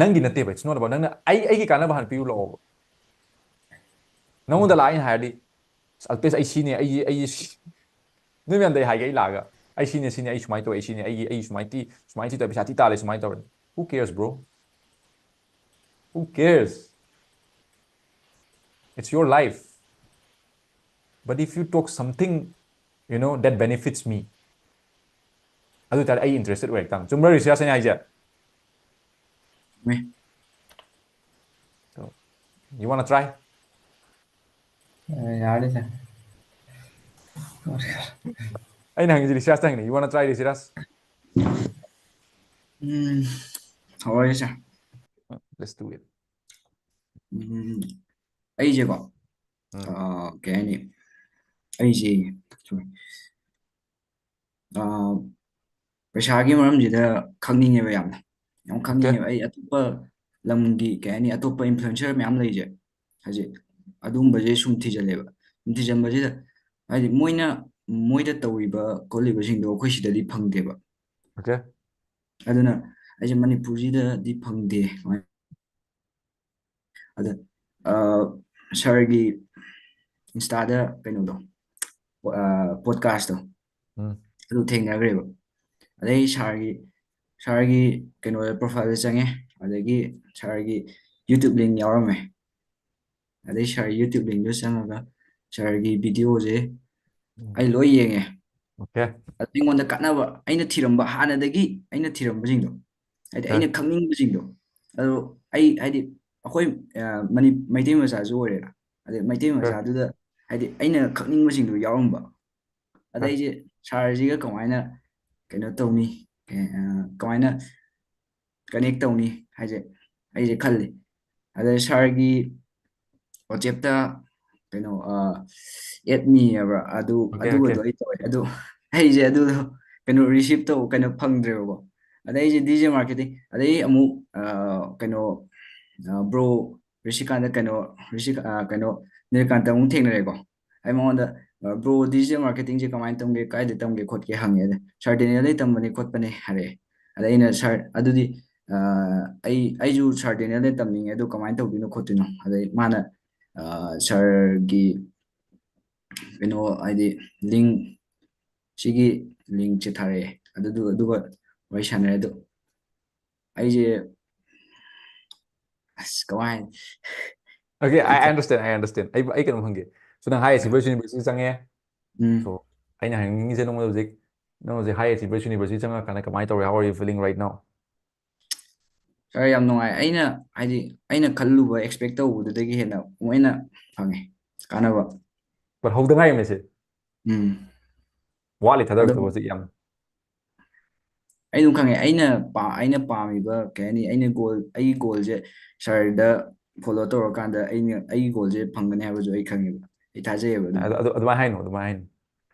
ꯅꯪꯒꯤ ꯅꯠꯇꯦꯕ, it's not about ꯅꯪꯅ ꯑꯩ ꯑꯩꯒꯤ ꯀꯥꯟꯅꯕ ꯍꯥꯟꯅ ꯄꯤꯔꯨ ꯂꯥꯛꯑꯣꯕ꯫ ꯅꯪꯉꯣꯟꯗ ꯂꯥꯛꯑꯦꯅ ꯍꯥꯏꯔꯗꯤ ꯑꯜꯄꯦꯁ ꯑꯩ ꯁꯤꯅꯦ, ꯑꯩꯒꯤ ꯑꯩꯒꯤ ꯁꯤ-, ꯅꯣꯏ ꯃꯌꯥꯝꯗ ꯑꯩ ꯍꯥꯏꯒꯦ, ꯑꯩ ꯂꯥꯛꯑꯒ ꯑꯩ ꯁꯤꯅꯦ ꯁꯤꯅꯦ, ꯑꯩ ꯁꯨꯃꯥꯏꯅ ꯇꯧꯋꯦ, ꯑꯩ ꯁꯤꯅꯦ, ꯑꯩꯒꯤ ꯑꯩ ꯁꯨꯃꯥꯏꯅ ꯇꯤ ꯁꯨꯃꯥꯏꯅ ꯇꯤ ꯇꯧꯋꯦ, ꯄꯩꯁꯥ ꯇꯤ ꯇꯥꯜꯂꯦ, ꯁꯨꯃꯥꯏꯅ ꯇꯧꯔꯦ꯫ Who cares, bro? Who cares? It's your life. But if you talk something, you know, that benefits me, ꯑꯗꯨ ꯑꯣꯏꯇꯥꯔꯗꯤ ꯑꯩ ꯏꯟꯇꯔꯦꯁꯇꯦꯠ ꯑꯣꯏꯔꯛꯇꯥꯕꯅꯤ꯫ ꯆꯨꯝꯕ꯭ꯔꯥ, ꯔꯤꯁꯤꯌꯥꯁ, ꯑꯩꯅ ꯍꯥꯏꯁꯦ? ꯆꯨꯝꯃꯦ꯫ So, you wanna try? ꯑ, ꯌꯥꯔꯦ, ꯁꯥꯔ꯫ ꯑꯩꯅ ꯍꯪꯉꯤꯁꯦ ꯔꯤꯁꯤꯌꯥꯁꯇ ꯍꯪꯉꯤꯅꯦ꯫ You wanna try, ꯔꯤꯁꯤꯌꯥꯁ? ꯎꯝ, ꯍꯣꯏ, ꯁꯥꯔ꯫ Let's do it. ꯎꯝ, ꯑꯩꯁꯦꯀꯣ, ꯎꯝ꯫ ꯑ, ꯀꯩ ꯍꯥꯏꯅꯤ? ꯑꯩꯁꯦ, sorry꯫ ꯑ, ꯄꯩꯁꯥꯒꯤ ꯃꯔꯝꯁꯤꯗ ꯈꯪꯅꯤꯡꯉꯦꯕ ꯌꯥꯝꯅ꯫ ꯌꯥꯝ OK꯫ ꯈꯪꯅꯤꯡꯉꯦꯕ꯫ ꯑꯩ ꯑꯇꯣꯞꯄ ꯂꯝꯒꯤ, ꯀꯩ ꯍꯥꯏꯅꯤ, ꯑꯇꯣꯞꯄ ꯏꯟꯐ꯭ꯂꯨꯑꯦꯟꯁꯔ ꯃꯌꯥꯝ ꯂꯩꯁꯦ, ꯍꯧꯖꯤꯛ ꯑꯗꯨꯒꯨꯝꯕꯁꯦ ꯁꯨꯝ ꯊꯤꯖꯜꯂꯦꯕ꯫ ꯁꯨꯝ ꯊꯤꯖꯟꯕꯁꯤꯗ, ꯍꯥꯏꯗꯤ, ꯃꯣꯏꯅ, ꯃꯣꯏꯗ ꯇꯧꯔꯤꯕ ꯈꯣꯠꯂꯤꯕꯁꯤꯡꯗꯣ ꯑꯩꯈꯣꯏ ꯁꯤꯗꯗꯤ ꯐꯪꯗꯦꯕ꯫ OK꯫ ꯑꯗꯨꯅ ꯑꯩꯁꯦ ꯃꯅꯤꯄꯨꯔꯁꯤꯗꯗꯤ ꯐꯪꯗꯦ꯫ ꯑꯗ, ꯑ, ꯁꯥꯔꯒꯤ ꯏꯟꯁꯇꯥꯗ ꯀꯩꯅꯣꯗꯣ, ꯑ, ꯄꯣꯗꯀꯥꯁꯇꯣ, ꯎꯝ꯫ ꯑꯗꯨ ꯊꯦꯡꯅꯈ꯭ꯔꯦꯕ꯫ ꯑꯗꯩ ꯁꯥꯔꯒꯤ, ꯁꯥꯔꯒꯤ ꯀꯩꯅꯣꯗ, ꯄ꯭ꯔꯣꯐꯥꯏꯜꯗ ꯆꯪꯉꯦ, ꯑꯗꯒꯤ ꯁꯥꯔꯒꯤ YouTube ꯂꯤꯡ ꯌꯥꯎꯔꯝꯃꯦ꯫ ꯑꯗꯩ ꯁꯥꯔ YouTube ꯂꯤꯡꯗꯣ ꯆꯪꯉꯒ ꯁꯥꯔꯒꯤ ꯚꯤꯗꯤꯑꯣꯁꯦ ꯎꯝ꯫ ꯑꯩ ꯂꯣꯏ ꯌꯦꯡꯉꯦ꯫ OK꯫ ꯑꯗ ꯑꯩꯉꯣꯟꯗ ꯀꯥꯟꯅꯕ, ꯑꯩꯅ ꯊꯤꯔꯝꯕ, ꯍꯥꯟꯅꯗꯒꯤ ꯑꯩꯅ ꯊꯤꯔꯝꯕꯁꯤꯡꯗꯣ, ꯍꯥꯏꯗꯤ, ꯑ꯫ ꯑꯩꯅ ꯈꯪꯅꯤꯡꯕꯁꯤꯡꯗꯣ, ꯑꯗꯣ ꯑꯩ, ꯍꯥꯏꯗꯤ, ꯑꯩꯈꯣꯏ, ꯑ, ꯃꯅꯤ-, ꯃꯩꯇꯩ ꯃꯆꯥꯁꯨ ꯑꯣꯏꯔꯦꯅ, ꯑꯗꯩ ꯃꯩꯇꯩ ꯑ꯫ ꯃꯆꯥꯗꯨꯗ, ꯍꯥꯏꯗꯤ, ꯑꯩꯅ ꯈꯪꯅꯤꯡꯕꯁꯤꯡꯗꯣ ꯌꯥꯎꯔꯝꯕ꯫ ꯑꯗ ꯑ꯫ ꯑꯩꯁꯦ ꯁꯥꯔꯁꯤꯒ ꯀꯃꯥꯏꯅ ꯀꯩꯅꯣ ꯇꯧꯅꯤ, ꯑ, ꯀꯃꯥꯏꯅ ꯀꯅꯦꯛ ꯇꯧꯅꯤ ꯍꯥꯏꯁꯦ ꯑꯩꯁꯦ ꯈꯜꯂꯤ꯫ ꯑꯗ ꯁꯥꯔꯒꯤ WhatsApp-ꯇ ꯀꯩꯅꯣ, ꯑ, add me ꯍꯥꯏꯕ꯭ꯔꯥ? ꯑꯗꯨ, OK, ꯑꯗꯨꯒꯗꯣ OK꯫ ꯑꯩ ꯇꯧꯔꯦ꯫ ꯑꯗꯨ ꯑꯩꯁꯦ ꯑꯗꯨꯗꯣ ꯀꯩꯅꯣ receive ꯇꯧ-, ꯀꯩꯅꯣ ꯐꯪꯗ꯭ꯔꯦꯕꯀꯣ꯫ ꯑꯗꯩ ꯑꯩꯁꯦ DJ Marketing, ꯑꯗꯩ ꯑꯃꯨꯛ, ꯑ, ꯀꯩꯅꯣ, ꯑ, bro ꯔꯤꯁꯤꯀꯥꯟꯇ, ꯀꯩꯅꯣ, ꯔꯤꯁꯤꯀꯥ-, ꯑ, ꯀꯩꯅꯣ, ꯅꯤꯂꯀꯥꯟꯇ ꯑꯃꯨꯛ ꯊꯦꯡꯅꯔꯦꯀꯣ꯫ ꯑꯩ ꯃꯉꯣꯟꯗ ꯕ꯭ꯔꯣ, ꯗꯤꯖꯤꯇꯦꯜ ꯃꯥꯔꯀꯦꯇꯤꯡꯁꯦ ꯀꯃꯥꯏꯅ ꯇꯝꯒꯦ, ꯀꯥꯏꯗ ꯇꯝꯒꯦ ꯈꯣꯠꯀꯦ ꯍꯪꯉꯦ꯫ ꯑꯗ ꯁꯥꯔ ꯗꯦꯅꯤꯌꯦꯜꯗꯩ ꯇꯝꯕꯅꯤ ꯈꯣꯠꯄꯅꯤ ꯍꯥꯏꯔꯛꯑꯦ꯫ ꯑꯗ ꯑꯩꯅ, "ꯁꯥꯔ, ꯑꯗꯨꯗꯤ ꯑ, ꯑꯩ ꯑꯩꯁꯨ ꯁꯥꯔ ꯗꯦꯅꯤꯌꯦꯜꯗꯩ ꯇꯝꯅꯤꯡꯉꯦ, ꯑꯗꯨ ꯀꯃꯥꯏꯅ ꯇꯧꯗꯣꯏꯅꯣ ꯈꯣꯠꯇꯣꯏꯅꯣ?" ꯑꯗꯩ ꯃꯥꯅ, ꯑ, ꯁꯥꯔꯒꯤ ꯀꯩꯅꯣ, ꯍꯥꯏꯗꯤ ꯂꯤꯡ, ꯁꯤꯒꯤ ꯂꯤꯡꯁꯦ ꯊꯥꯔꯛꯑꯦ꯫ ꯑꯗꯨꯗꯨ ꯑꯗꯨꯒ ꯋꯥꯔꯤ ꯁꯥꯟꯅꯔꯦ꯫ ꯑꯗꯣ ꯑꯩꯁꯦ, ꯑꯁ, ꯀꯃꯥꯏ Okay, I, I understand, I understand. ꯑꯩ, ꯑꯩ ꯀꯩꯅꯣꯝ ꯍꯪꯒꯦ꯫ So ꯅꯪ ꯍꯥꯏ ꯁꯤꯕꯔꯁ ꯌꯨꯅꯤꯚꯔꯁꯤꯇꯤ ꯆꯪꯉꯦ꯫ ꯎꯝ꯫ So ꯑꯩꯅ ꯍꯪꯅꯤꯡꯉꯤꯁꯦ ꯅꯉꯣꯟꯗ ꯍꯧꯖꯤꯛ, ꯅꯪ ꯍꯧꯖꯤꯛ ꯍꯥꯏ ꯁꯤꯕꯔꯁ ꯌꯨꯅꯤꯚꯔꯁꯤꯇꯤ ꯆꯪꯉꯀꯥꯟꯗ ꯀꯃꯥꯏꯅ ꯇꯧꯔꯦ? How are you feeling right now? ꯁꯥꯔ, ꯌꯥꯝ ꯅꯨꯡꯉꯥꯏ꯫ ꯑꯩꯅ, ꯍꯥꯏꯗꯤ, ꯑꯩꯅ ꯈꯜꯂꯨꯕ, ꯑꯦꯛꯁꯄꯦꯛ ꯇꯧꯕꯗꯨꯗꯒꯤ ꯍꯦꯟꯅ ꯑꯃꯨꯛ ꯍꯦꯟꯅ ꯐꯪꯉꯦ ꯀꯥꯟꯅꯕ꯫ But ꯍꯧꯗ ꯉꯥꯏꯔꯤꯕꯅꯦ ꯁꯤ꯫ ꯎꯝ꯫ ꯋꯥꯠꯂꯤ ꯊꯥꯗꯔꯛꯇꯕ ꯑꯗꯨꯝ ꯍꯧꯖꯤꯛ ꯌꯥꯝ꯫ ꯑꯩ ꯑꯗꯨꯝ ꯈꯪꯉꯦ꯫ ꯑꯩꯅ ꯄꯥ-, ꯑꯩꯅ ꯄꯥꯝꯃꯤꯕ, ꯀꯩ ꯍꯥꯏꯅꯤ, ꯑꯩꯅ ꯒꯣꯜ, ꯑꯩꯒꯤ ꯒꯣꯜꯁꯦ ꯁꯥꯔꯗ ꯐꯣꯂꯣ ꯇꯧꯔꯀꯥꯟꯗ ꯑꯩꯅ, ꯑꯩꯒꯤ ꯒꯣꯜꯁꯦ ꯐꯪꯒꯅꯤ ꯍꯥꯏꯕꯁꯨ ꯑꯩ ꯈꯪꯉꯦꯕ꯫ ꯑꯩ ꯊꯥꯖꯩꯌꯦꯕ ꯑꯗꯨꯝ꯫ ꯑꯗꯨ, ꯑꯗꯨ, ꯑꯗꯨꯃꯥꯏꯅ ꯍꯥꯏꯅꯨ, ꯑꯗꯨꯃꯥꯏꯅ ꯍꯥꯏꯅꯨ꯫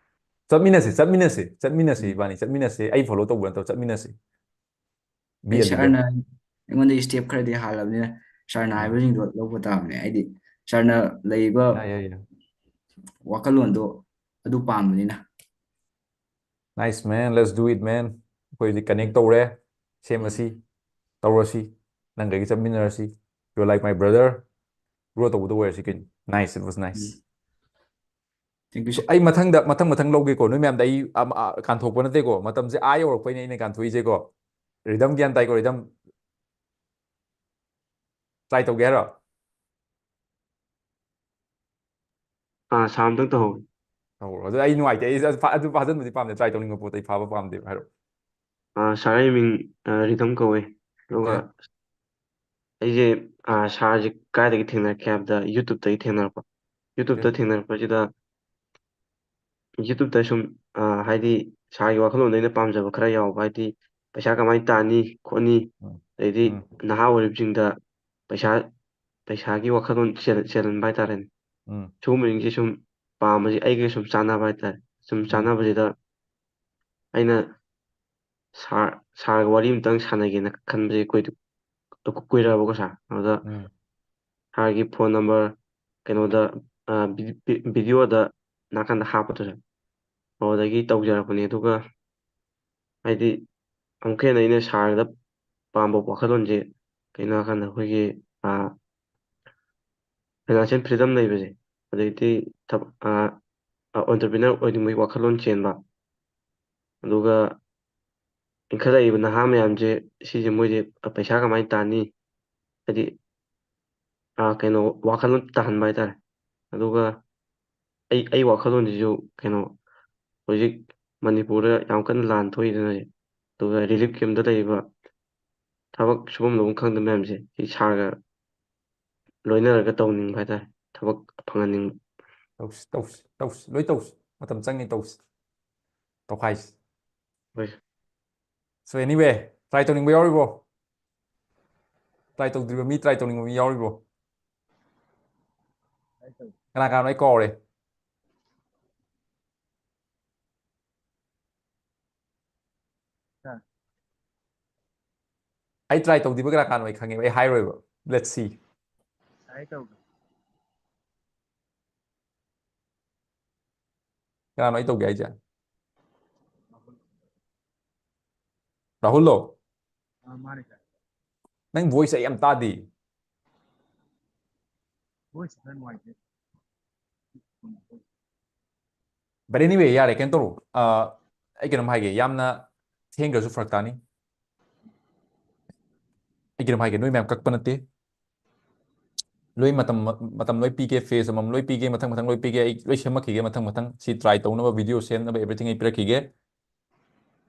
ꯆꯠꯃꯤꯟꯅꯁꯤ, ꯆꯠꯃꯤꯟꯅꯁꯤ, ꯆꯠꯃꯤꯟꯅꯁꯤ, ꯎꯝ꯫ ꯏꯕꯥꯅꯤ ꯆꯠꯃꯤꯟꯅꯁꯤ꯫ ꯑꯩ ꯐꯣꯂꯣ ꯇꯧꯕ ꯅꯠꯇꯕ, ꯆꯠꯃꯤꯟꯅꯁꯤ꯫ Be ꯑꯩ a leader. ꯁꯥꯔꯅ ꯑꯩꯉꯣꯟꯗ ꯁ꯭ꯇꯦꯞ ꯈꯔꯗꯤ ꯍꯥꯜꯂꯕꯅꯤꯅ, ꯁꯥꯔꯅ ꯎꯝ꯫ ꯍꯥꯏꯕꯁꯤꯡꯗꯣ ꯂꯧꯕ ꯇꯥꯕꯅꯦ꯫ ꯍꯥꯏꯗꯤ ꯁꯥꯔꯅ ꯂꯩꯔꯤꯕ ꯌꯥꯏ, ꯌꯥꯏ, ꯌꯥꯏ꯫ ꯋꯥꯈꯜꯂꯣꯟꯗꯣ ꯑꯗꯨ ꯄꯥꯝꯕꯅꯤꯅ꯫ Nice, man. Let's do it, man. ꯑꯩꯈꯣꯏ ꯍꯧꯖꯤꯛ ꯀꯅꯦꯛ ꯇꯧꯔꯦ꯫ ꯎꯝ꯫ ꯁꯦꯝꯃꯁꯤ, ꯇꯧꯔꯁꯤ, ꯅꯪꯒ ꯑꯩꯒ ꯆꯠꯃꯤꯟꯅꯔꯁꯤ꯫ You're like my brother. Grow ꯇꯧꯕꯗ ꯑꯣꯏꯔꯁꯤ ꯀꯩꯅꯣ꯫ Nice, it was nice. Um. Thank you, So, sir. ꯑꯩ ꯃꯊꯪꯗ, ꯃꯊꯪ ꯃꯊꯪ ꯂꯧꯒꯦꯀꯣ, ꯅꯣꯏ ꯃꯌꯥꯝꯗ ꯑꯩ, ꯑ, ꯑ, ꯀꯥꯟꯊꯣꯛꯄ ꯅꯠꯇꯦꯀꯣ, ꯃꯇꯝꯁꯦ ꯑꯥ ꯌꯧꯔꯛꯄꯩꯅꯦ ꯑꯩꯅ ꯀꯥꯟꯊꯣꯛꯏꯁꯦꯀꯣ꯫ Rhythm ꯒ꯭ꯌꯥꯟ ꯇꯥꯏꯀꯣ, rhythm? Try ꯇꯧꯒꯦ ꯍꯥꯏꯔꯣ? ꯑꯥ, ꯁꯥꯔ ꯑꯝꯇꯪ ꯇꯧꯍꯧꯒꯦ꯫ ꯇꯧꯔꯣ꯫ ꯑꯗꯨ ꯑꯩ ꯅꯨꯡꯉꯥꯏꯇꯦ, ꯑꯩ ꯑꯗꯨ ꯐꯥ-, ꯑꯗꯨ ꯐꯥꯖꯟꯕꯗꯤ ꯄꯥꯝꯗꯦ, try ꯇꯧꯅꯤꯡꯕ ꯄꯣꯠꯇꯣ ꯑꯩ ꯐꯥꯕ ꯄꯥꯝꯗꯦꯕ꯫ ꯍꯥꯏꯔꯣ꯫ ꯑꯥ, ꯁꯥꯔ, ꯑꯩ ꯃꯤꯡ, ꯑꯥ, ꯔꯤꯗꯝ ꯀꯧꯋꯦ꯫ ꯑꯗꯨꯒ Okay. ꯑꯩꯁꯦ, ꯑꯥ, ꯁꯥꯔꯁꯦ ꯀꯥꯏꯗꯒꯤ ꯊꯦꯡꯅꯔꯛꯀꯦ ꯍꯥꯏꯕꯗ YouTube-ꯇꯒꯤ ꯊꯦꯡꯅꯔꯛꯄ꯫ YouTube-ꯇ Okay. ꯊꯦꯡꯅꯔꯛꯄꯁꯤꯗ, YouTube-ꯇ ꯁꯨꯝ, ꯑꯥ, ꯍꯥꯏꯗꯤ ꯁꯥꯔꯒꯤ ꯋꯥꯈꯜꯂꯣꯟꯗ ꯑꯩꯅ ꯄꯥꯝꯖꯕ ꯈꯔ ꯌꯥꯎꯕ, ꯍꯥꯏꯗꯤ ꯄꯩꯁꯥ ꯀꯃꯥꯏꯅ ꯇꯥꯟꯅꯤ ꯈꯣꯠꯅꯤ, ꯎꯝ꯫ ꯑꯗꯩꯗꯤ ꯎꯝ꯫ ꯅꯍꯥ ꯑꯣꯏꯔꯤꯕꯁꯤꯡꯗ ꯄꯩꯁꯥ, ꯄꯩꯁꯥꯒꯤ ꯋꯥꯈꯜꯂꯣꯟ ꯆꯦꯜ-, ꯆꯦꯜꯍꯟꯕ ꯍꯥꯏꯇꯥꯔꯦꯅꯦ꯫ ꯎꯝ꯫ ꯁꯤꯒꯨꯝꯕꯁꯤꯡꯁꯦ ꯁꯨꯝ ꯄꯥꯝꯕꯁꯦ ꯑꯩꯒ ꯁꯨꯝ ꯆꯥꯟꯅꯕ ꯍꯥꯏꯇꯥꯔꯦ꯫ ꯁꯨꯝ ꯎꯝ꯫ ꯆꯥꯟꯅꯕꯁꯤꯗ ꯑꯩꯅ ꯁꯥꯔ, ꯁꯥꯔꯒ ꯋꯥꯔꯤ ꯑꯃꯇꯪ ꯁꯥꯟꯅꯒꯦꯅ ꯈꯟꯕꯁꯦ ꯀꯨꯏꯗꯤ ꯀꯨꯏꯔꯛꯑꯕꯀꯣ ꯁꯥꯔ꯫ ꯑꯗꯨꯗ ꯎꯝ꯫ ꯁꯥꯔꯒꯤ phone number ꯀꯩꯅꯣꯗ, ꯑ, ꯚꯤ-, ꯚꯤ-, video-ꯗ ꯅꯥꯀꯟꯗ ꯍꯥꯞꯄꯗꯨꯁꯨ ꯑꯗꯨꯗꯒꯤ ꯇꯧꯖꯔꯛꯄꯅꯦ꯫ ꯑꯗꯨꯒ ꯍꯥꯏꯗꯤ ꯑꯃꯨꯛꯀ ꯍꯦꯟꯅ ꯑꯩꯅ ꯁꯥꯔꯗ ꯄꯥꯝꯕ ꯋꯥꯈꯜꯂꯣꯟꯁꯦ ꯀꯩꯅꯣ ꯍꯥꯏꯀꯥꯟꯗ ꯑꯩꯈꯣꯏꯒꯤ ꯐꯥꯏꯅꯥꯟꯁꯤꯌꯦꯜ ꯐ꯭ꯔꯤꯗꯝ ꯂꯩꯕꯁꯦ, ꯑꯗꯩꯗꯤ entrepreneur ꯑꯣꯏꯅꯤꯡꯕꯒꯤ ꯋꯥꯈꯜꯂꯣꯟ ꯆꯦꯟꯕ, ꯑꯗꯨꯒ ꯏꯟꯈꯠꯂꯛꯏꯕ ꯅꯍꯥ ꯃꯌꯥꯝꯁꯦ, ꯁꯤꯁꯦ ꯃꯣꯏꯁꯦ ꯄꯩꯁꯥ ꯀꯃꯥꯏꯅ ꯇꯥꯅꯤ, ꯍꯥꯏꯗꯤ ꯀꯩꯅꯣ ꯋꯥꯈꯜꯂꯣꯟ ꯇꯥꯍꯟꯕ ꯍꯥꯏꯇꯥꯔꯦ꯫ ꯑꯗꯨꯒ ꯑꯩ ꯑꯩ ꯋꯥꯈꯜꯂꯣꯟꯁꯤꯁꯨ ꯀꯩꯅꯣ, ꯍꯧꯖꯤꯛ ꯃꯅꯤꯄꯨꯔꯗ ꯌꯥꯝ ꯀꯟꯅ ꯂꯥꯟ ꯊꯣꯛꯏꯗꯅ ꯍꯧꯖꯤꯛ, ꯑꯗꯨꯒ ꯔꯤꯂꯤꯐ ꯀꯦꯝꯗ ꯂꯩꯔꯤꯕ ꯊꯕꯛ ꯁꯨꯐꯝ ꯅꯣꯝꯐꯝ ꯈꯪꯗꯕ ꯃꯌꯥꯝꯁꯦ ꯁꯤ ꯁꯥꯔꯒ ꯂꯣꯏꯅꯔꯒ ꯇꯧꯅꯤꯡꯕ ꯍꯥꯏꯇꯥꯔꯦ, ꯊꯕꯛ ꯐꯪꯍꯟꯅꯤꯡꯕ꯫ ꯇꯧꯁꯤ ꯇꯧꯁꯤ ꯇꯧꯁꯤ ꯂꯣꯏ ꯇꯧꯁꯤ, ꯃꯇꯝ ꯆꯪꯉꯤ, ꯇꯧꯁꯤ, ꯇꯧꯈꯥꯏꯁꯤ꯫ ꯍꯣꯏ꯫ So anyway, try ꯇꯧꯅꯤꯡꯕ ꯌꯥꯎꯔꯤꯕꯣ? Try ꯇꯧꯗ꯭ꯔꯤꯕ ꯃꯤ, try ꯇꯧꯅꯤꯡꯕ ꯃꯤ ꯌꯥꯎꯔꯤꯕꯣ? ꯀꯅꯥ ꯀꯅꯥꯅꯣ? ꯑꯩ ꯀꯥꯎꯔꯦ꯫ ꯑꯩ try ꯇꯧꯗ꯭ꯔꯤꯕ ꯀꯅꯥ ꯀꯅꯥꯅꯣ ꯑꯩ ꯈꯪꯉꯦꯕ, ꯑꯩ ꯍꯥꯏꯔꯣꯏꯕ꯫ Let's see꯫ ꯇ꯭ꯔꯥꯏ ꯇꯧꯒꯦ꯫ ꯀꯅꯥꯅꯣ ꯑꯩ ꯇꯧꯒꯦ ꯍꯥꯏꯁꯦ? ꯔꯥꯍꯨꯜꯂꯣ? ꯑꯥ, ꯃꯥꯅꯦ ꯁꯥꯔ꯫ ꯅꯪ voice ꯑꯩ ꯌꯥꯝ ꯇꯥꯗꯦ꯫ Voice ꯈꯔ ꯅꯨꯡꯉꯥꯏꯇꯦ꯫ But anyway, ꯌꯥꯔꯦ, ꯀꯩꯅꯣ ꯇꯧꯔꯣ꯫ ꯑꯥ, ꯑꯩ ꯀꯩꯅꯣꯝ ꯍꯥꯏꯒꯦ, ꯌꯥꯝꯅ ꯊꯦꯡꯈ꯭ꯔꯁꯨ ꯐꯔꯛ ꯇꯥꯅꯤ꯫ ꯑꯩ ꯀꯩꯅꯣꯝ ꯍꯥꯏꯒꯦ, ꯅꯣꯏ ꯃꯌꯥꯝ ꯀꯛꯄ ꯅꯠꯇꯦ꯫ ꯂꯣꯏ ꯃꯇꯝ, ꯃꯇꯝ ꯂꯣꯏ ꯄꯤꯒꯦ, phase ꯑꯃꯃꯝ ꯂꯣꯏ ꯄꯤꯒꯦ, ꯃꯊꯪ ꯃꯊꯪ ꯂꯣꯏ ꯄꯤꯒꯦ꯫ ꯑꯩ ꯂꯣꯏ ꯁꯦꯝꯃꯛꯈꯤꯒꯦ, ꯃꯊꯪ ꯃꯊꯪ꯫ ꯁꯤ try ꯇꯧꯅꯕ, video ꯁꯦꯝꯅꯕ, everything ꯑꯩ ꯄꯤꯔꯛꯈꯤꯒꯦ꯫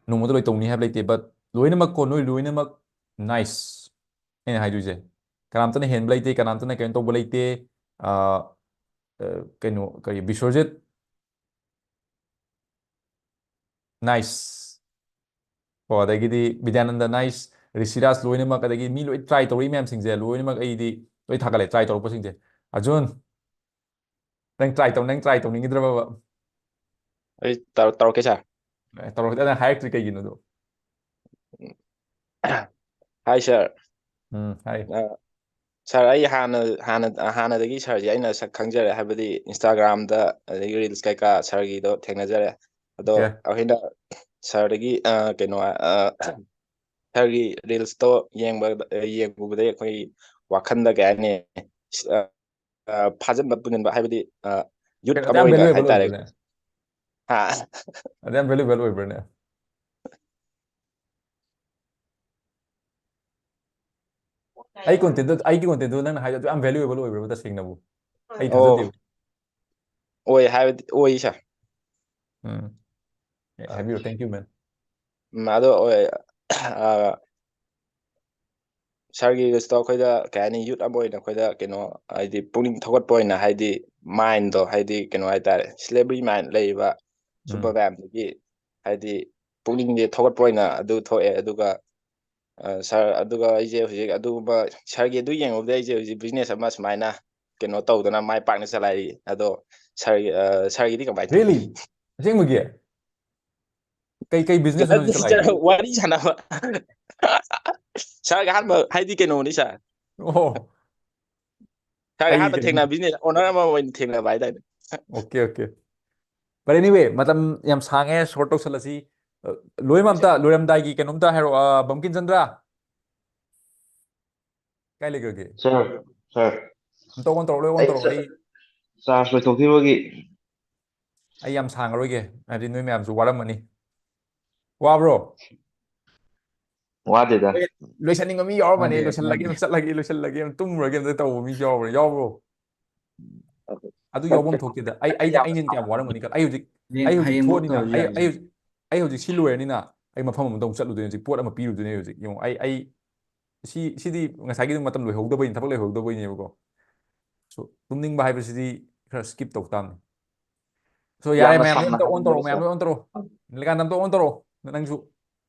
ꯅꯣꯡꯃꯗ ꯂꯣꯏ ꯇꯧꯅꯤ ꯍꯥꯏꯕ ꯂꯩꯇꯦ, but ꯂꯣꯏꯅꯃꯛ ꯀꯣ, ꯅꯣꯏ ꯂꯣꯏꯅꯃꯛ nice꯫ ꯑꯩꯅ ꯍꯥꯏꯗꯣꯏꯁꯦ, ꯀꯅꯥꯝꯇꯅ ꯍꯦꯟꯕ ꯂꯩꯇꯦ, ꯀꯅꯥꯝꯇꯅ ꯀꯩꯅꯣ ꯇꯧꯕ ꯂꯩꯇꯦ꯫ ꯑꯥ, ꯑ, ꯀꯩꯅꯣ, ꯀꯔꯤ, ꯕꯤꯁ꯭ꯋꯖꯤꯠ, nice꯫ ꯀꯣ, ꯑꯗꯒꯤꯗꯤ ꯕꯤꯗ꯭ꯌꯥꯅꯟꯗ, nice꯫ ꯔꯤꯁꯤꯔꯥꯖ, ꯂꯣꯏꯅꯃꯛ, ꯑꯗꯒꯤ ꯃꯤ ꯂꯣꯏ try ꯇꯧꯔꯛꯏ ꯃꯌꯥꯝꯁꯤꯡꯁꯦ ꯂꯣꯏꯅꯃꯛ ꯑꯩꯗꯤ ꯂꯣꯏ ꯊꯥꯒꯠꯂꯦ, try ꯇꯧꯔꯛꯄꯁꯤꯡꯁꯦ꯫ ꯑꯔꯖꯨꯟ, ꯅꯪ try ꯇꯧ, ꯅꯪ try ꯇꯧꯅꯤꯡꯈꯤꯗ꯭ꯔꯕ? ꯑꯩ ꯇꯧ-, ꯇꯧꯔꯛꯀꯦ ꯁꯥꯔ꯫ ꯑꯦ, ꯇꯧꯔꯛꯇꯦ, ꯅꯪ ꯍꯥꯏꯔꯛꯇ꯭ꯔꯤ ꯀꯩꯒꯤꯅꯣ ꯑꯗꯣ? ꯍꯥꯏ ꯁꯥꯔ꯫ ꯎꯝ, ꯍꯥꯏ꯫ ꯑ, ꯁꯥꯔ, ꯑꯩ ꯍꯥꯟꯅ ꯍꯥꯟꯅ ꯍꯥꯟꯅꯗꯒꯤ ꯁꯥꯔꯁꯦ ꯑꯩꯅ ꯁꯛ ꯈꯪꯖꯔꯦ, ꯍꯥꯏꯕꯗꯤ ꯏꯟꯁꯇꯥꯒ꯭ꯔꯥꯝꯗ ꯑꯗꯒꯤ ꯔꯤꯜꯁ ꯀꯩꯀꯥ ꯁꯥꯔꯒꯤꯗꯣ ꯊꯦꯡꯅꯖꯔꯦ꯫ ꯑꯗꯣ ꯑꯣꯀꯦ꯫ ꯑꯩꯈꯣꯏꯅ ꯁꯥꯔꯗꯒꯤ ꯑ, ꯀꯩꯅꯣ ꯑ, ꯁꯥꯔꯒꯤ ꯔꯤꯜꯁꯇꯣ ꯌꯦꯡꯕ ꯌꯦꯡꯉꯨꯕꯗꯒꯤ ꯑꯩꯈꯣꯏ ꯋꯥꯈꯜꯗ ꯀꯩ ꯍꯥꯏꯅꯤ, ꯑ, ꯑ, ꯐꯥꯖꯤꯟꯕ ꯄꯨꯟꯁꯤꯟꯕ, ꯍꯥꯏꯕꯗꯤ ꯌꯨꯠ ꯀꯩꯅꯣ ꯑꯃ ꯑꯗꯨ ꯌꯥꯝ ꯑꯣꯏꯅ ꯚꯦꯂꯨꯑꯦꯕꯜ ꯍꯥꯏꯇꯥꯔꯦ꯫ ꯑꯣꯏꯕ꯭ꯔꯅꯦ? ꯍꯥ? ꯑꯗꯨ ꯌꯥꯝ ꯚꯦꯂꯨꯑꯦꯕꯜ ꯑꯣꯏꯕ꯭ꯔꯅꯦ? ꯑꯩ ꯀꯣꯟꯇꯦꯟꯗꯣ ꯑꯩꯒꯤ ꯀꯣꯟꯇꯦꯟꯗꯣ ꯅꯪꯅ ꯍꯥꯏꯗꯣ ꯑꯗꯨ ꯌꯥꯝ ꯚꯦꯂꯨꯑꯦꯕꯜ ꯑꯣꯏꯕ꯭ꯔꯕ ꯇꯁꯦꯡꯅꯕꯨ? ꯑꯩ ꯑꯣ, ꯊꯥꯖꯗꯦꯕ꯫ ꯑꯣꯏ ꯍꯥꯏꯕꯗꯤ ꯑꯣꯏ ꯁꯥꯔ꯫ ꯎꯝ꯫ ꯑꯦ, ꯍꯥꯏꯕꯤꯔꯣ, thank you man꯫ ꯎꯝ, ꯑꯗꯣ ꯑꯣꯏ, ꯑ, ꯁꯥꯔꯒꯤ ꯔꯤꯜꯁꯇꯣ ꯑꯩꯈꯣꯏꯗ ꯀꯩ ꯍꯥꯏꯅꯤ, ꯌꯨꯠ ꯑꯃ ꯑꯣꯏꯅ ꯑꯩꯈꯣꯏꯗ ꯀꯩꯅꯣ, ꯍꯥꯏꯗꯤ ꯄꯨꯛꯅꯤꯡ ꯊꯧꯒꯠꯄ ꯑꯣꯏꯅ, ꯍꯥꯏꯗꯤ ꯃꯥꯏꯟꯗꯣ, ꯍꯥꯏꯗꯤ ꯀꯩꯅꯣ ꯍꯥꯏꯇꯥꯔꯦ, ꯁ꯭ꯂꯦꯕꯔꯤ ꯃꯥꯏꯟ ꯂꯩꯔꯤꯕ ꯁꯨꯝꯕ ꯎꯝ꯫ ꯃꯌꯥꯝꯗꯨꯒꯤ ꯍꯥꯏꯗꯤ ꯄꯨꯛꯅꯤꯡꯁꯦ ꯊꯧꯒꯠꯄ ꯑꯣꯏꯅ ꯑꯗꯨ ꯊꯣꯛꯑꯦ꯫ ꯑꯗꯨꯒ ꯑ, ꯁꯥꯔ, ꯑꯗꯨꯒ ꯑꯩꯁꯦ ꯍꯧꯖꯤꯛ ꯑꯗꯨꯒꯨꯝꯕ ꯁꯥꯔꯒꯤ ꯑꯗꯨ ꯌꯦꯡꯉꯨꯕꯗꯒꯤ ꯑꯩꯁꯦ ꯍꯧꯖꯤꯛ ꯕꯤꯖꯤꯅꯦꯁ ꯑꯃ ꯁꯨꯃꯥꯏꯅ ꯀꯩꯅꯣ ꯇꯧꯗꯅ ꯃꯥꯏ ꯄꯥꯛꯅ ꯆꯂꯥꯏꯔꯤ꯫ ꯑꯗꯣ ꯁꯥꯔꯒꯤ, ꯑ, ꯁꯥꯔꯒꯤꯗꯤ ꯀꯃꯥꯏꯅ ꯇꯧꯔꯤ? Really? ꯑꯁꯦꯡꯕꯒꯤ? ꯀꯩ ꯀꯩ ꯕꯤꯖꯤꯅꯦꯁ ꯑꯃ ꯅꯠꯇꯦ, ꯆꯂꯥꯏꯔꯤꯁꯦ? ꯁꯥꯔ, ꯋꯥꯔꯤ ꯁꯥꯟꯅꯕ꯫ ꯁꯥꯔꯒ ꯑꯍꯥꯟꯕ ꯍꯥꯏꯗꯤ ꯀꯩꯅꯣꯅꯤ ꯁꯥꯔ꯫ ꯑꯣ꯫ ꯁꯥꯔꯒ ꯑꯩ ꯑꯍꯥꯟꯕ ꯀꯩꯅꯣ ꯊꯦꯡꯅꯕ ꯕꯤꯖꯤꯅꯦꯁ ꯑꯣꯅꯔ ꯑꯃ ꯑꯣꯏꯅ ꯊꯦꯡꯅꯕ ꯍꯥꯏꯇꯥꯔꯦ꯫ Okay, okay. But anyway, ꯃꯇꯝ ꯌꯥꯝ ꯁꯥꯡꯉꯦ, ꯁꯣꯔꯠ ꯇꯧꯁꯜꯂꯁꯤ꯫ ꯑ, ꯂꯣꯏꯃ ꯑꯝꯇ, ꯂꯣꯏꯔꯝꯗꯥꯏꯒꯤ ꯀꯩꯅꯣꯝꯇ ꯍꯥꯏꯔꯛꯑꯣ, ꯑ, ꯕꯝꯀꯤꯟ ꯆꯟꯗ꯭ꯔ? ꯀꯥꯏ ꯂꯩꯈ꯭ꯔꯒꯦ? ꯁꯥꯔ, ꯁꯥꯔ, ꯑꯝꯇ ꯑꯣꯟ ꯇꯧꯔꯛꯑꯣ, ꯑꯣꯟ ꯑꯩ ꯇꯧꯔꯛꯑꯣ꯫ ꯆꯥ-, ꯑꯩ ꯆꯥꯔꯖ ꯂꯣꯏꯊꯣꯛꯈꯤꯕꯒꯤ꯫ ꯑꯩ ꯌꯥꯝ ꯁꯥꯡꯉꯔꯣꯏꯒꯦ, ꯍꯥꯏꯕꯗꯤ ꯅꯣꯏ ꯃꯌꯥꯝꯁꯨ ꯋꯥꯔꯝꯃꯅꯤ꯫ ꯋꯥꯕ꯭ꯔꯣ? ꯋꯥꯗꯦꯗ꯫ ꯂꯣꯏꯁꯟꯅꯤꯡꯕ ꯃꯤ ꯌꯥꯎꯔꯝꯃꯅꯤ, ꯋꯥꯗꯦ, ꯂꯣꯏꯁꯜꯂꯒꯦ, ꯋꯥꯗꯦ꯫ ꯆꯠꯂꯒꯦ, ꯂꯣꯏꯁꯜꯂꯒꯦ, ꯇꯨꯝꯃꯨꯔꯒꯦ ꯑꯝꯇ ꯇꯧꯕ ꯃꯤ ꯌꯥꯎꯕ꯭ꯔꯥ? ꯌꯥꯎꯕ꯭ꯔꯣ? ꯑꯗꯨ ꯌꯥꯎꯐꯝ ꯊꯣꯛꯇꯦꯗ꯫ ꯑꯩ, ꯑꯩꯗꯤ, ꯑꯩꯅ ꯀꯌꯥꯝ ꯋꯥꯔꯝꯒꯅꯤ ꯈꯜ-, ꯑꯩ ꯍꯧꯖꯤꯛ, ꯑꯩ ꯍꯧꯖꯤꯛ ꯊꯣꯛꯑꯅꯤꯅ, ꯑꯩ, ꯑꯩ ꯍꯧꯖꯤꯛ, ꯑꯩ ꯍꯧꯖꯤꯛ ꯁꯤ ꯂꯣꯏꯔꯅꯤꯅ, ꯑꯩ ꯃꯐꯝ ꯑꯃꯗ ꯑꯃꯨꯛ ꯆꯠꯂꯨꯗꯣꯏꯅꯦ ꯍꯧꯖꯤꯛ, ꯄꯣꯠ ꯑꯃ ꯄꯤꯔꯨꯗꯣꯏꯅꯦ ꯍꯧꯖꯤꯛ꯫ ꯌꯦꯡꯉꯣ, ꯑꯩ, ꯑꯩ ꯁꯤ, ꯁꯤꯗꯤ ꯉꯁꯥꯏꯒꯤ ꯃꯇꯝ ꯂꯣꯏꯍꯧꯗꯕꯩꯅꯤ, ꯊꯕꯛ ꯂꯣꯏꯍꯧꯗꯕꯩꯅꯦꯕꯀꯣ꯫ So, ꯇꯨꯝꯅꯤꯡꯕ ꯍꯥꯏꯕꯁꯤꯗꯤ ꯈꯔ skip ꯇꯧ ꯇꯥꯕꯅꯤ꯫ So, ꯌꯥꯔꯦ, ꯌꯥꯝꯅ ꯃꯌꯥꯝ, ꯁꯥꯡꯅ ꯑꯝꯇ on ꯇꯧꯔꯣ, ꯍꯥꯏꯕꯤꯔꯁꯨ꯫ ꯃꯌꯥꯝ, on ꯇꯧꯔꯣ꯫ ꯅꯤꯂꯀꯥꯟꯇ, ꯑꯝꯇ on ꯇꯧꯔꯣ꯫ ꯅꯪꯁꯨ,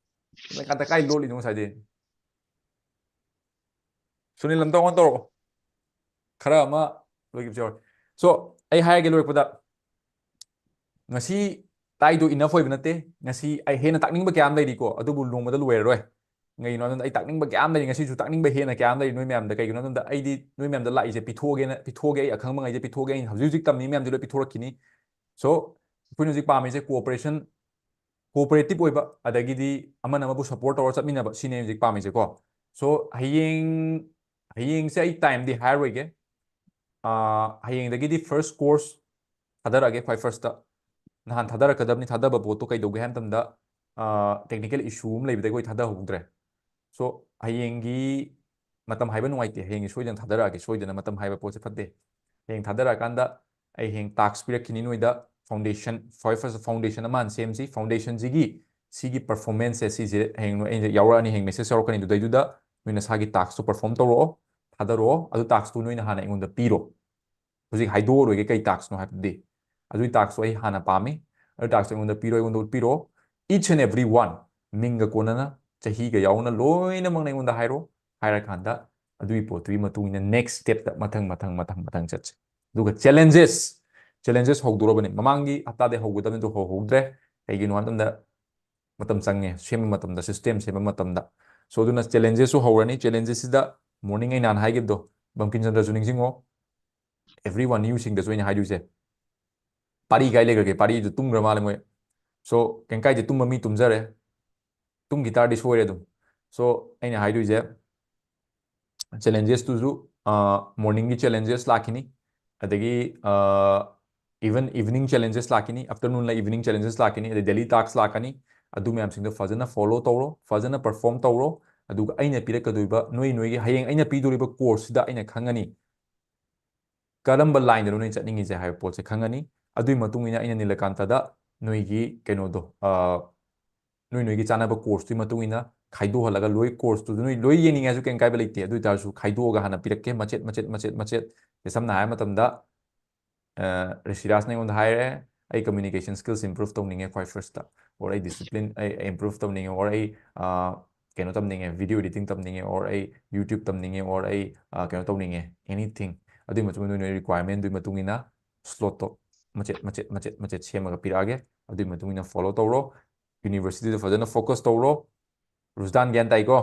ꯅꯤꯂꯀꯥꯟꯇ ꯀꯥꯏ ꯂꯣꯠꯂꯤꯅꯣ ꯉꯁꯥꯏꯗꯩ? ꯁꯨꯅꯤꯜ, ꯑꯝꯇ on ꯇꯧꯔꯛꯑꯣ꯫ ꯈꯔ ꯑꯃ ꯂꯣꯏꯈꯤꯕꯁꯨ ꯌꯥꯎꯔꯦ꯫ So, ꯑꯩ ꯍꯥꯏꯔꯒꯦ ꯂꯣꯏꯔꯛꯄꯗ, ꯉꯁꯤ ꯇꯥꯏꯗꯣ enough ꯑꯣꯏꯕ ꯅꯠꯇꯦ꯫ ꯉꯁꯤ ꯑꯩ ꯍꯦꯟꯅ ꯇꯥꯛꯅꯤꯡꯕ ꯀꯌꯥ ꯑꯃ ꯂꯩꯔꯤꯀꯣ, ꯑꯗꯨꯕꯨ ꯅꯣꯡꯃꯗ ꯂꯣꯏꯔꯔꯣꯏ꯫ ꯀꯩꯒꯤꯅꯣ ꯍꯥꯏꯕꯗ ꯑꯩ ꯇꯥꯛꯅꯤꯡꯕ ꯀꯌꯥꯝ ꯂꯩꯔꯤ, ꯉꯁꯤꯁꯨ ꯇꯥꯛꯅꯤꯡꯕ ꯍꯦꯟꯅ ꯀꯌꯥꯝ ꯂꯩꯔꯤ ꯅꯣꯏ ꯃꯌꯥꯝꯗ꯫ ꯀꯩꯒꯤꯅꯣ ꯍꯥꯏꯕꯗ ꯑꯩꯗꯤ ꯅꯣꯏ ꯃꯌꯥꯝꯗ ꯂꯥꯛꯏꯁꯦ ꯄꯤꯊꯣꯛꯑꯒꯦꯅ, ꯄꯤꯊꯣꯛꯑꯒꯦ, ꯑꯩ ꯑꯈꯪꯕꯉꯩꯁꯦ ꯄꯤꯊꯣꯛꯑꯒꯦ꯫ ꯑꯩꯅ ꯍꯧꯖꯤꯛ ꯍꯧꯖꯤꯛ ꯇꯝꯃꯤ ꯃꯌꯥꯝꯁꯦ ꯂꯣꯏ ꯄꯤꯊꯣꯔꯛꯈꯤꯅꯤ꯫ So ꯑꯩꯈꯣꯏꯅ ꯍꯧꯖꯤꯛ ꯄꯥꯝꯃꯤꯁꯦ cooperation, cooperative ꯑꯣꯏꯕ, ꯑꯗꯒꯤꯗꯤ ꯑꯃꯅ ꯑꯃꯕꯨ support ꯇꯧꯔ ꯆꯠꯃꯤꯟꯅꯕ, ꯁꯤꯅꯦ ꯍꯧꯖꯤꯛ ꯄꯥꯝꯃꯤꯁꯦꯀꯣ꯫ So ꯍꯌꯦꯡ, ꯍꯌꯦꯡꯁꯦ ꯑꯩ time ꯗꯤ ꯍꯥꯏꯔꯔꯣꯏꯒꯦ꯫ ꯑꯥ, ꯍꯌꯦꯡꯗꯒꯤꯗꯤ first course ꯊꯥꯗꯔꯛꯑꯒꯦ ꯈ꯭ꯋꯥꯏ first ꯇ꯫ ꯅꯍꯥꯟ ꯊꯥꯗꯔꯛꯀꯗꯕꯅꯤ, ꯊꯥꯗꯕ ꯄꯣꯠꯇꯣ ꯀꯩꯗꯧꯒꯦ ꯍꯥꯏꯕ ꯃꯇꯝꯗ, ꯑꯥ, technical issue ꯑꯃ ꯂꯩꯕꯗꯒꯤ ꯑꯩꯈꯣꯏ ꯊꯥꯗꯍꯧꯗ꯭ꯔꯦ꯫ So ꯍꯌꯦꯡꯒꯤ ꯃꯇꯝ ꯍꯥꯏꯕ ꯅꯨꯡꯉꯥꯏꯇꯦ, ꯍꯌꯦꯡꯒꯤ ꯁꯣꯏꯗꯅ ꯊꯥꯗꯔꯛꯑꯒꯦ, ꯁꯣꯏꯗꯅ꯫ ꯃꯇꯝ ꯍꯥꯏꯕ ꯄꯣꯠꯁꯦ ꯐꯠꯇꯦ꯫ ꯍꯌꯦꯡ ꯊꯥꯗꯔꯛꯑꯀꯥꯟꯗ ꯑꯩ ꯍꯌꯦꯡ task ꯄꯤꯔꯛꯈꯤꯅꯤ ꯅꯣꯏꯗ, foundation, ꯈ꯭ꯋꯥꯏ first foundation ꯑꯃ ꯍꯥꯟꯅ ꯁꯦꯝꯁꯤ꯫ Foundation ꯁꯤꯒꯤ, ꯁꯤꯒꯤ performance ꯁꯦ ꯁꯤꯁꯦ ꯍꯌꯦꯡ ꯅꯣꯏ, ꯑꯩꯅ ꯌꯥꯎꯔꯛꯑꯅꯤ, ꯍꯌꯦꯡ message ꯌꯥꯎꯔꯛꯀꯅꯤ, ꯑꯗꯨꯗꯩꯗꯨꯗ ꯅꯣꯏ ꯅꯁꯥꯒꯤ task ꯇꯣ perform ꯇꯧꯔꯛꯑꯣ, ꯊꯥꯗꯔꯛꯑꯣ꯫ ꯑꯗꯨ task ꯇꯨ ꯅꯣꯏꯅ ꯍꯥꯟꯅ ꯑꯩꯉꯣꯟꯗ ꯄꯤꯔꯣ꯫ ꯍꯧꯖꯤꯛ ꯍꯥꯏꯗꯣꯛꯑꯔꯣꯏꯒꯦ ꯀꯩ task ꯅꯣ ꯍꯥꯏꯕꯗꯤ꯫ ꯑꯗꯨꯒꯤ task ꯇꯣ ꯑꯩ ꯍꯥꯟꯅ ꯄꯥꯝꯃꯤ꯫ ꯑꯗꯨ task ꯇꯣ ꯑꯩꯉꯣꯟꯗ ꯄꯤꯔꯣ, ꯑꯩꯉꯣꯟꯗ ꯎꯠꯄꯤꯔꯣ꯫ Each and every one, ꯃꯤꯡꯒ ꯀꯣꯟꯅꯅ, ꯆꯍꯤꯒ ꯌꯥꯎꯅ ꯂꯣꯏꯅꯃꯛꯅ ꯑꯩꯉꯣꯟꯗ ꯍꯥꯏꯔꯣ꯫ ꯍꯥꯏꯔꯀꯥꯟꯗ ꯑꯗꯨꯒꯤ ꯄꯣꯠꯇꯨꯒꯤ ꯃꯇꯨꯡ ꯏꯟꯅ next step ꯇ ꯃꯊꯪ, ꯃꯊꯪ, ꯃꯊꯪ, ꯃꯊꯪ ꯆꯠꯁꯦ꯫ ꯑꯗꯨꯒ challenges, challenges ꯍꯧꯗꯣꯔꯕꯅꯤ꯫ ꯃꯃꯥꯡꯒꯤ ꯍꯞꯇꯥꯗꯩ ꯍꯧꯒꯗꯕꯅꯤ, ꯑꯗꯨ ꯍꯧꯍꯧꯗ꯭ꯔꯦ꯫ ꯀꯩꯒꯤꯅꯣ ꯍꯥꯏꯕ ꯃꯇꯝꯗ ꯃꯇꯝ ꯆꯪꯉꯦ ꯁꯦꯝꯕ ꯃꯇꯝꯗ, system ꯁꯦꯝꯕ ꯃꯇꯝꯗ꯫ So ꯑꯗꯨꯅ challenges ꯁꯨ ꯍꯧꯔꯅꯤ꯫ Challenges ꯁꯤꯗ morning ꯑꯩ ꯅꯍꯥꯟ ꯍꯥꯏꯈꯤꯕꯗꯣ, ꯕꯪꯀꯤꯝ ꯆꯟꯗ꯭ꯔꯁꯨ ꯅꯤꯡꯁꯤꯡꯉꯣ, every one, ꯌꯨꯁꯤꯡꯗꯁꯨ ꯑꯩꯅ ꯍꯥꯏꯗꯣꯏꯁꯦ, ꯄꯥꯔꯤ ꯀꯥꯏ ꯂꯩꯈ꯭ꯔꯒꯦ? ꯄꯥꯔꯤꯗꯨ ꯇꯨꯝꯈ꯭ꯔ ꯃꯥꯜꯂꯦ ꯃꯣꯏ꯫ So ꯀꯩꯝ ꯀꯥꯏꯗꯦ, ꯇꯨꯝꯕ ꯃꯤ ꯇꯨꯝꯖꯔꯦ, ꯇꯨꯝꯈꯤ ꯇꯥꯔꯗꯤ ꯁꯣꯏꯔꯦ ꯑꯗꯨꯝ꯫ So ꯑꯩꯅ ꯍꯥꯏꯗꯣꯏꯁꯦ, challenges ꯇꯨꯁꯨ, morning ꯒꯤ challenges ꯂꯥꯛꯈꯤꯅꯤ, ꯑꯗꯒꯤ even evening challenges ꯂꯥꯛꯈꯤꯅꯤ, afternoon ꯂ evening challenges ꯂꯥꯛꯈꯤꯅꯤ, ꯑꯗꯩ daily task ꯂꯥꯛꯀꯅꯤ꯫ ꯑꯗꯨ ꯃꯌꯥꯝꯁꯤꯡꯗꯣ ꯐꯖꯅ follow ꯇꯧꯔꯣ, ꯐꯖꯅ perform ꯇꯧꯔꯣ꯫ ꯑꯗꯨꯒ ꯑꯩꯅ ꯄꯤꯔꯛꯀꯗꯣꯏꯕ, ꯅꯣꯏ, ꯅꯣꯏꯒꯤ ꯍꯌꯦꯡ ꯑꯩꯅ ꯄꯤꯗꯣꯔꯤꯕ course ꯁꯤꯗ ꯑꯩꯅ ꯈꯪꯉꯅꯤ ꯀꯔꯝꯕ line ꯗꯅꯣ ꯅꯣꯏ ꯆꯠꯅꯤꯡꯉꯤꯁꯦ ꯍꯥꯏꯕ ꯄꯣꯠꯁꯦ ꯈꯪꯉꯅꯤ꯫ ꯑꯗꯨꯒꯤ ꯃꯇꯨꯡ ꯏꯟꯅ ꯑꯩꯅ ꯅꯤꯂꯀꯥꯟꯇꯗ ꯅꯣꯏꯒꯤ ꯀꯩꯅꯣꯗꯣ, ꯑ, ꯅꯣꯏ ꯅꯣꯏꯒꯤ ꯆꯥꯅꯕ course ꯇꯨꯒꯤ ꯃꯇꯨꯡ ꯏꯟꯅ ꯈꯥꯏꯗꯣꯛꯍꯜꯂꯒ ꯂꯣꯏ course ꯇꯨꯁꯨ ꯅꯣꯏ ꯂꯣꯏ ꯌꯦꯡꯅꯤꯡꯉꯦ ꯍꯥꯏꯁꯨ ꯀꯩꯝ ꯀꯥꯏꯕ ꯂꯩꯇꯦ꯫ ꯑꯗꯨ ꯑꯣꯏ ꯇꯥꯔꯁꯨ ꯈꯥꯏꯗꯣꯛꯑꯒ ꯍꯥꯟꯅ ꯄꯤꯔꯛꯀꯦ ꯃꯆꯦꯠ, ꯃꯆꯦꯠ, ꯃꯆꯦꯠ, ꯃꯆꯦꯠ꯫ ꯁꯝꯅ ꯍꯥꯏꯔ ꯃꯇꯝꯗ, ꯑ, ꯔꯤꯁꯤꯔꯥꯖꯅ ꯑꯩꯉꯣꯟꯗ ꯍꯥꯏꯔꯦ, "ꯑꯩ communication skills improve ꯇꯧꯅꯤꯡꯉꯦ ꯈ꯭ꯋꯥꯏ first ꯇ, or ꯑꯩ discipline ꯑꯩ improve ꯇꯧꯅꯤꯡꯉꯦ, or ꯑꯩ, ꯑ, ꯀꯩꯅꯣ ꯇꯝꯅꯤꯡꯉꯦ, video editing ꯇꯝꯅꯤꯡꯉꯦ, or ꯑꯩ YouTube ꯇꯝꯅꯤꯡꯉꯦ, or ꯑꯩ, ꯑ, ꯀꯩꯅꯣ ꯇꯧꯅꯤꯡꯉꯦ, anything"꯫ ꯑꯗꯨꯒꯤ ꯃꯇꯨꯡ ꯏꯟꯅ ꯅꯣꯏ requirement ꯗꯨꯒꯤ ꯃꯇꯨꯡ ꯏꯟꯅ slot ꯇꯣ ꯃꯆꯦꯠ, ꯃꯆꯦꯠ, ꯃꯆꯦꯠ, ꯃꯆꯦꯠ ꯁꯦꯝꯃꯒ ꯄꯤꯔꯛꯑꯒꯦ꯫ ꯑꯗꯨꯒꯤ ꯃꯇꯨꯡ ꯏꯟꯅ follow ꯇꯧꯔꯣ꯫ University ꯗ ꯐꯖꯅ focus ꯇꯧꯔꯣ꯫ ꯔꯨꯁꯗꯥꯟ, ꯒ꯭ꯌꯥꯟ ꯇꯥꯏꯀꯣ?